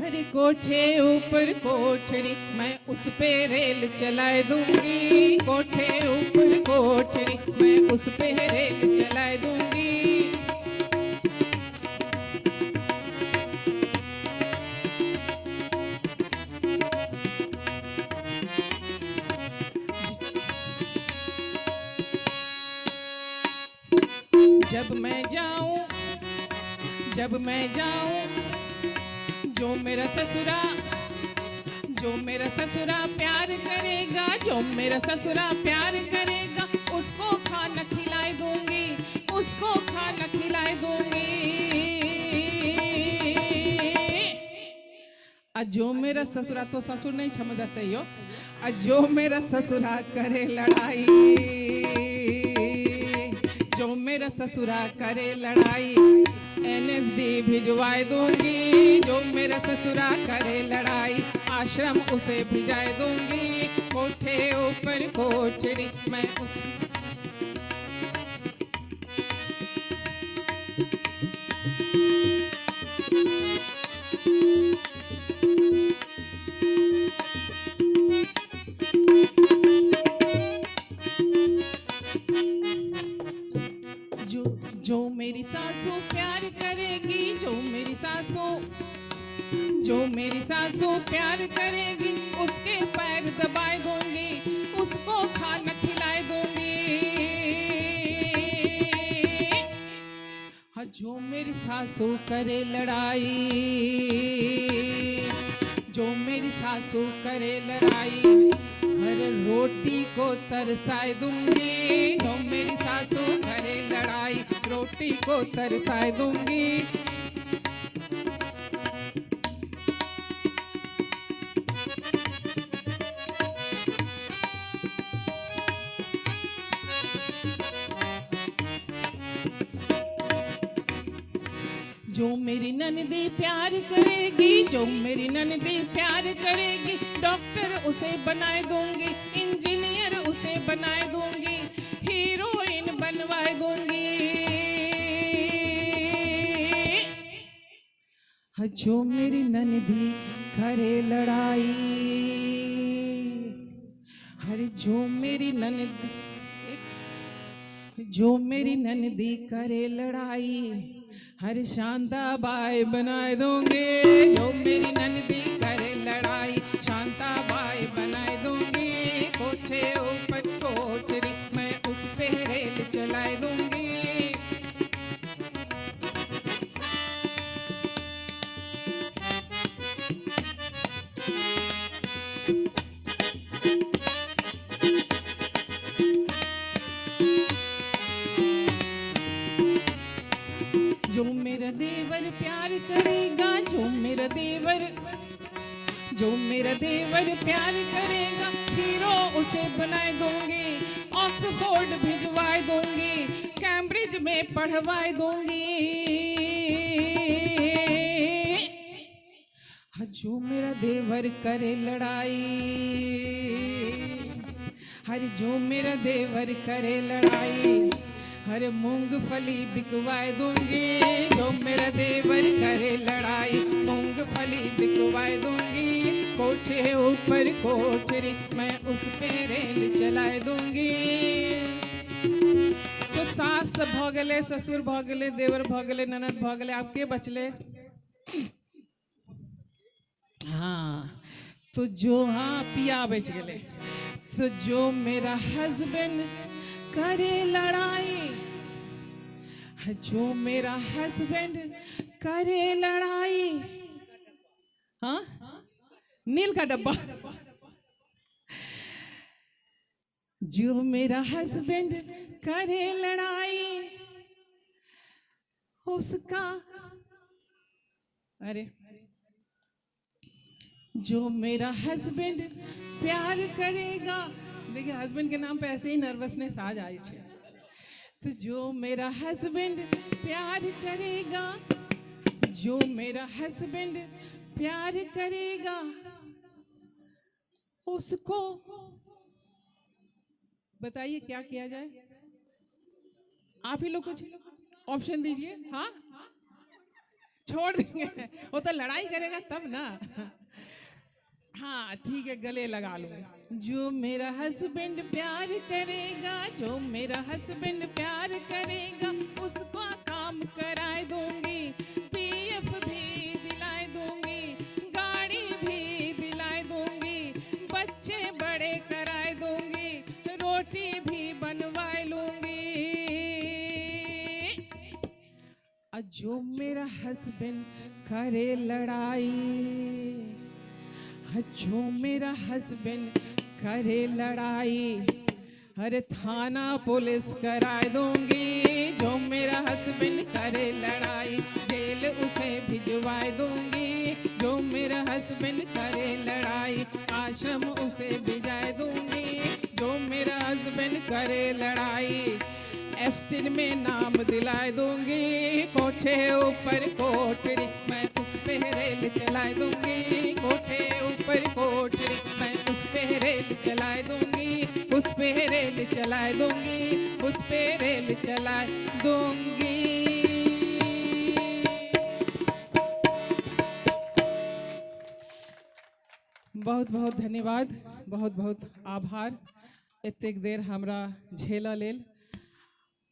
S7: हर कोठे ऊपर कोठरी, मैं उस पे रेल चलाए दूंगी, कोठे ऊपर कोठरी, मैं उस पे रेल चलाए दूंगी। जब मैं जाऊं, जब मैं जाऊं, जो मेरा ससुरा, जो मेरा ससुरा प्यार करेगा, जो मेरा ससुरा प्यार करेगा, उसको खाना खिलाए दूंगी, उसको खाना खिलाए दूंगी। आ जो मेरा ससुरा, तो ससुर नहीं क्षमता तैयो, आ जो मेरा ससुरा करे लड़ाई, जो मेरा ससुरा करे लड़ाई, एनएसडी भिजवाए दूंगी। जो मेरा ससुरा करे लड़ाई, आश्रम उसे भिजाए दूंगी। कोठे ऊपर कोठरी मैं उस जो मेरी सासू प्यार करेगी, जो मेरी सासू, जो मेरी सासू प्यार करेगी, उसके पैर दबाए दूंगी, उसको खाना खिलाए दूंगी। हाँ, जो मेरी सासू करे लड़ाई, जो मेरी सासू करे लड़ाई, हर रोटी को तरसाए दूंगी। जो मेरी सासू करे लड़ाई, रोटी को तरसाए दूंगी। जो मेरी ननदी प्यार करेगी, जो मेरी ननदी प्यार करेगी, डॉक्टर उसे बनाए दूंगी, इंजीनियर उसे बनाए दूंगी, हीरोइन बनवाए दूंगी। जो मेरी ननदी करे लड़ाई, हर जो मेरी ननदी, जो मेरी ननदी करे लड़ाई, हर शांता बाई बनाए दूंगी। जो मेरी ननदी करे लड़ाई, शांता बाई बनाए दूंगी। कोठे ऊपर कोठरी मैं उस पे रेल चलाए दूंगी। जो मेरा देवर प्यार करेगा, जो मेरा देवर, जो मेरा देवर प्यार करेगा, हीरो उसे बनाए दूंगी, ऑक्सफोर्ड भिजवाए दूंगी, कैम्ब्रिज में पढ़वाए दूंगी। जो मेरा देवर करे लड़ाई, हर जो मेरा देवर करे लड़ाई, हर मूंगफली बिकवाए दूंगी। जो मेरा देवर करे लड़ाई, मूंगफली बिकवाए दूंगी। कोठे ऊपर कोठरी मैं उस पे रेल चलाए दूंगी। तो सास भ गेलै, ससुर भ गेलै, देवर भ गेलै, ननद भ गेलै, आब के बचले? हाँ, तो जो, हाँ पिया बच गेलै। तो जो मेरा हस्बैंड करे लड़ाई, जो मेरा हस्बैंड करे लड़ाई, हाँ नील का डब्बा, जो मेरा हस्बैंड करे लड़ाई, उसका, अरे जो मेरा हस्बैंड प्यार करेगा, देखिए हस्बैंड के नाम पे ऐसे ही नर्वसनेस आ जाए छे। तो जो मेरा हस्बैंड प्यार करेगा, जो मेरा हस्बैंड प्यार करेगा, उसको बताइए क्या किया जाए? आप ही लोग कुछ ऑप्शन दीजिए। हाँ छोड़ देंगे, वो तो लड़ाई करेगा तब ना। हाँ ठीक है, गले लगा लूँगी। जो मेरा हस्बैंड प्यार करेगा, जो मेरा हस्बैंड प्यार करेगा, उसको काम कराए दूंगी, पीएफ भी दिलाए दूंगी, गाड़ी भी दिलाए दूंगी, बच्चे बड़े कराए दूंगी, रोटी भी बनवाए लूंगी। जो मेरा हस्बैंड करे लड़ाई, जो मेरा हस्बैंड करे लड़ाई, अरे थाना पुलिस कराए दूंगी। जो मेरा हस्बैंड करे लड़ाई, जेल उसे भिजवाए दूंगी। जो मेरा हस्बैंड करे लड़ाई, आश्रम उसे भिजाए दूंगी। जो मेरा हस्बैंड करे लड़ाई, एफस्टिन में नाम दिलाए दूंगी। कोठे ऊपर कोठरी मैं उस पे रेल चलाए दूंगी। कोठे ऊपर कोठरी मैं उस पे रेल चलाए दूंगी। उस पे रेल चलाए दूंगी, उस पे रेल चलाए दूंगी। बहुत बहुत धन्यवाद, बहुत बहुत आभार। एतेक देर हमरा झेलऽ लेल।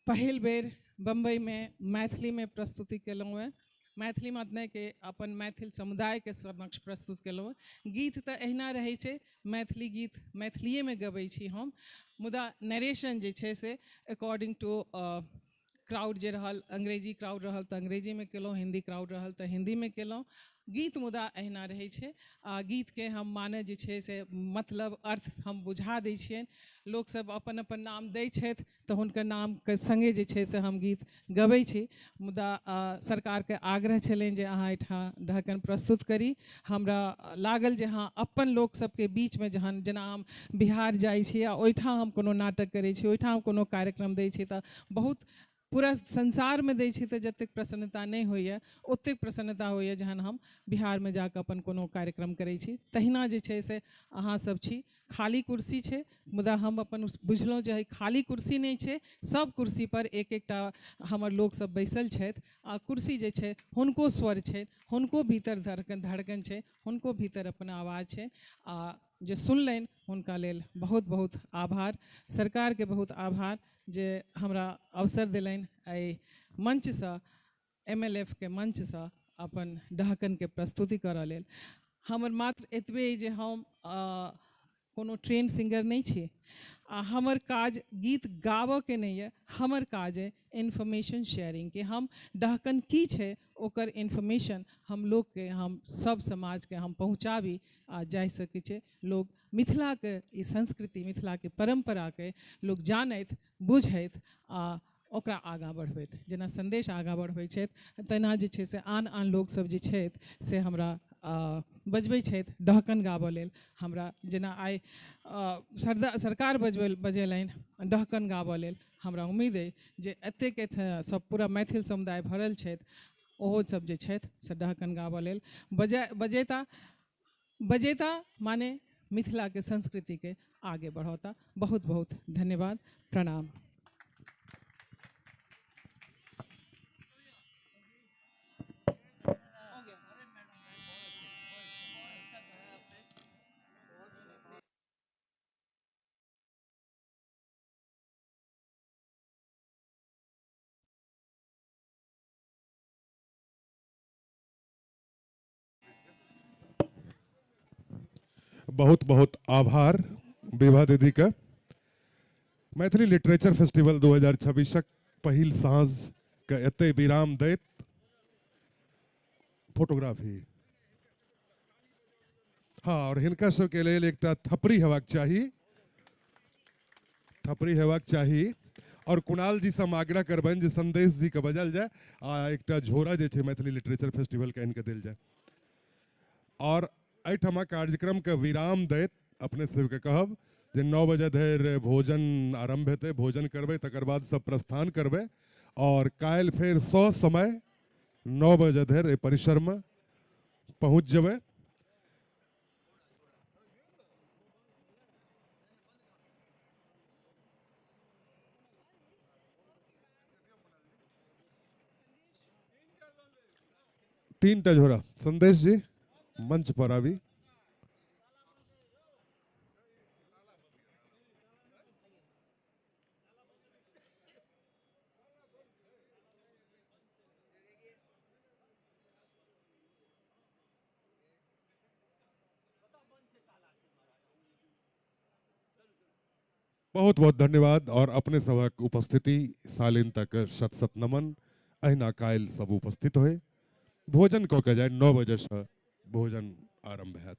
S7: पहिल बेर बम्बई में मैथिली में प्रस्तुति केलहुँ हेँ। मैथिली में के अपन मैथिल समुदाय के समक्ष प्रस्तुत केलहुँ हेँ। गीत तऽ एहिना रहै छै, मैथिली गीत मैथिलीएमे गबै छी हम, मुदा नरेशन जे छै से अकॉर्डिंग टू क्राउड जे रहल, अंग्रेजी क्राउड रहल तऽ अंग्रेजीमे केलहुँ, हिंदी क्राउड रहल तऽ हिंदीमे केलहुँ। गीत मुदा एहिना रहै छै आ गीतके हम माने जे छै से मतलब अर्थ हम बुझा दै छियनि। लोकसब अपन अपन नाम दै छथि तऽ हुनकर नामके सङ्गे जे छै से हम गीत गबै छी। मुदा सरकारके आग्रह छलनि जे अहाँ एहिठाम ढहकन प्रस्तुत करी। हमरा लागल जे हँ, अपन लोकसबके बीचमे जहन जेना हम बिहार जाइ छी आ ओहिठाम हम कोनो नाटक करै छी, ओहिठाम कोनो कार्यक्रम दै छी तऽ बहुत पूरा संसारमे दै छी तऽ जतेक प्रसन्नता नहि होइए ओतेक प्रसन्नता होइए जहन हम बिहारमे जाकऽ अपन कोनो कार्यक्रम करै छी। तहिना जे छै से अहाँ सब छी, खाली कुर्सी छै मुदा हम अपन बुझलहुँ जे खाली कुर्सी नहि छै, सब कुर्सी पर एक एकटा हमर लोकसब बैसल छथि आ कुर्सी जे छै हुनको स्वर छै, हुनको भीतर धड़कन छै, हुनको भीतर अपन आवाज छै। आ जे सुनलनि हुनका लेल बहुत बहुत आभार, सरकारके बहुत आभार जे हमरा अवसर देलनि एहि मंचसँ, MLF के मंचसँ अपन डहकनके प्रस्तुति करऽ लेल। हमर मात्र एतबे जे हम कोनो ट्रेन सिंगर नहि छी आ हमर काज गीत गाबऽके नहि यऽ, हमर काज अइ इन्फॉर्मेशन शेयरिंगके। हम डहकन की छै ओकर इन्फॉर्मेशन हम लोकके, हम सब समाजके हम पहुँचाबी आ जाहि सकै छै लोग मिथिलाके ई संस्कृति, मिथिलाके परम्पराके लोक जानथि, बुझथि आ ओकरा आगाँ बढ़बैत। जेना संदेश आगाँ बढ़बै छथि तहिना जे छै से आन आन लोकसब जे छथि से हमरा बजबै छथि डहकन गाबऽ लेल। हमरा जेना आइ सरकार बजेलनि डहकन गाबऽ लेल, हमरा उम्मीद अइ जे एतेक सब पूरा मैथिल समुदाय भरल छथि ओहो सब जे छथि से डहकन गाबऽ लेल बजेता माने मिथिलाके संस्कृतिके आगे बढ़ौता। बहुत बहुत धन्यवाद, प्रणाम।
S4: बहुत बहुत आभार विभा दीदी का। मैथिली लिटरेचर फेस्टिवल 2026 पहिल साँझ के एते विराम दैत फोटोग्राफी, हाँ, और हिनका सबके लेल एकटा थपड़ी हेबाक चाही, थपड़ी हेबाक चाही। और कुणाल जी से हम आग्रह करबनि जे संदेश जी के बजल जाय आ एकटा झोरा जे छै मैथिली लिटरेचर फेस्टिवल के इनके देल जाय। और एहिठमा कार्यक्रम के विराम दैत अपने सबके कहब जे 9 बजे धरि भोजन आरम्भ हेतै, भोजन करबै, तकर बाद सब प्रस्थान करबै और काल्हि फेर 100 समय 9 बजे धरि एहि परिसरमे पहुँच जेबै। तीन टा झोरा संदेश जी मंच पर आबी। बहुत बहुत धन्यवाद और अपने सभक उपस्थिति शालीनता के शत शत नमन। अहिना काल्हि सब उपस्थित होए। भोजन कऽ के जाय, 9 बजेसँ भोजन आरम्भ हैत।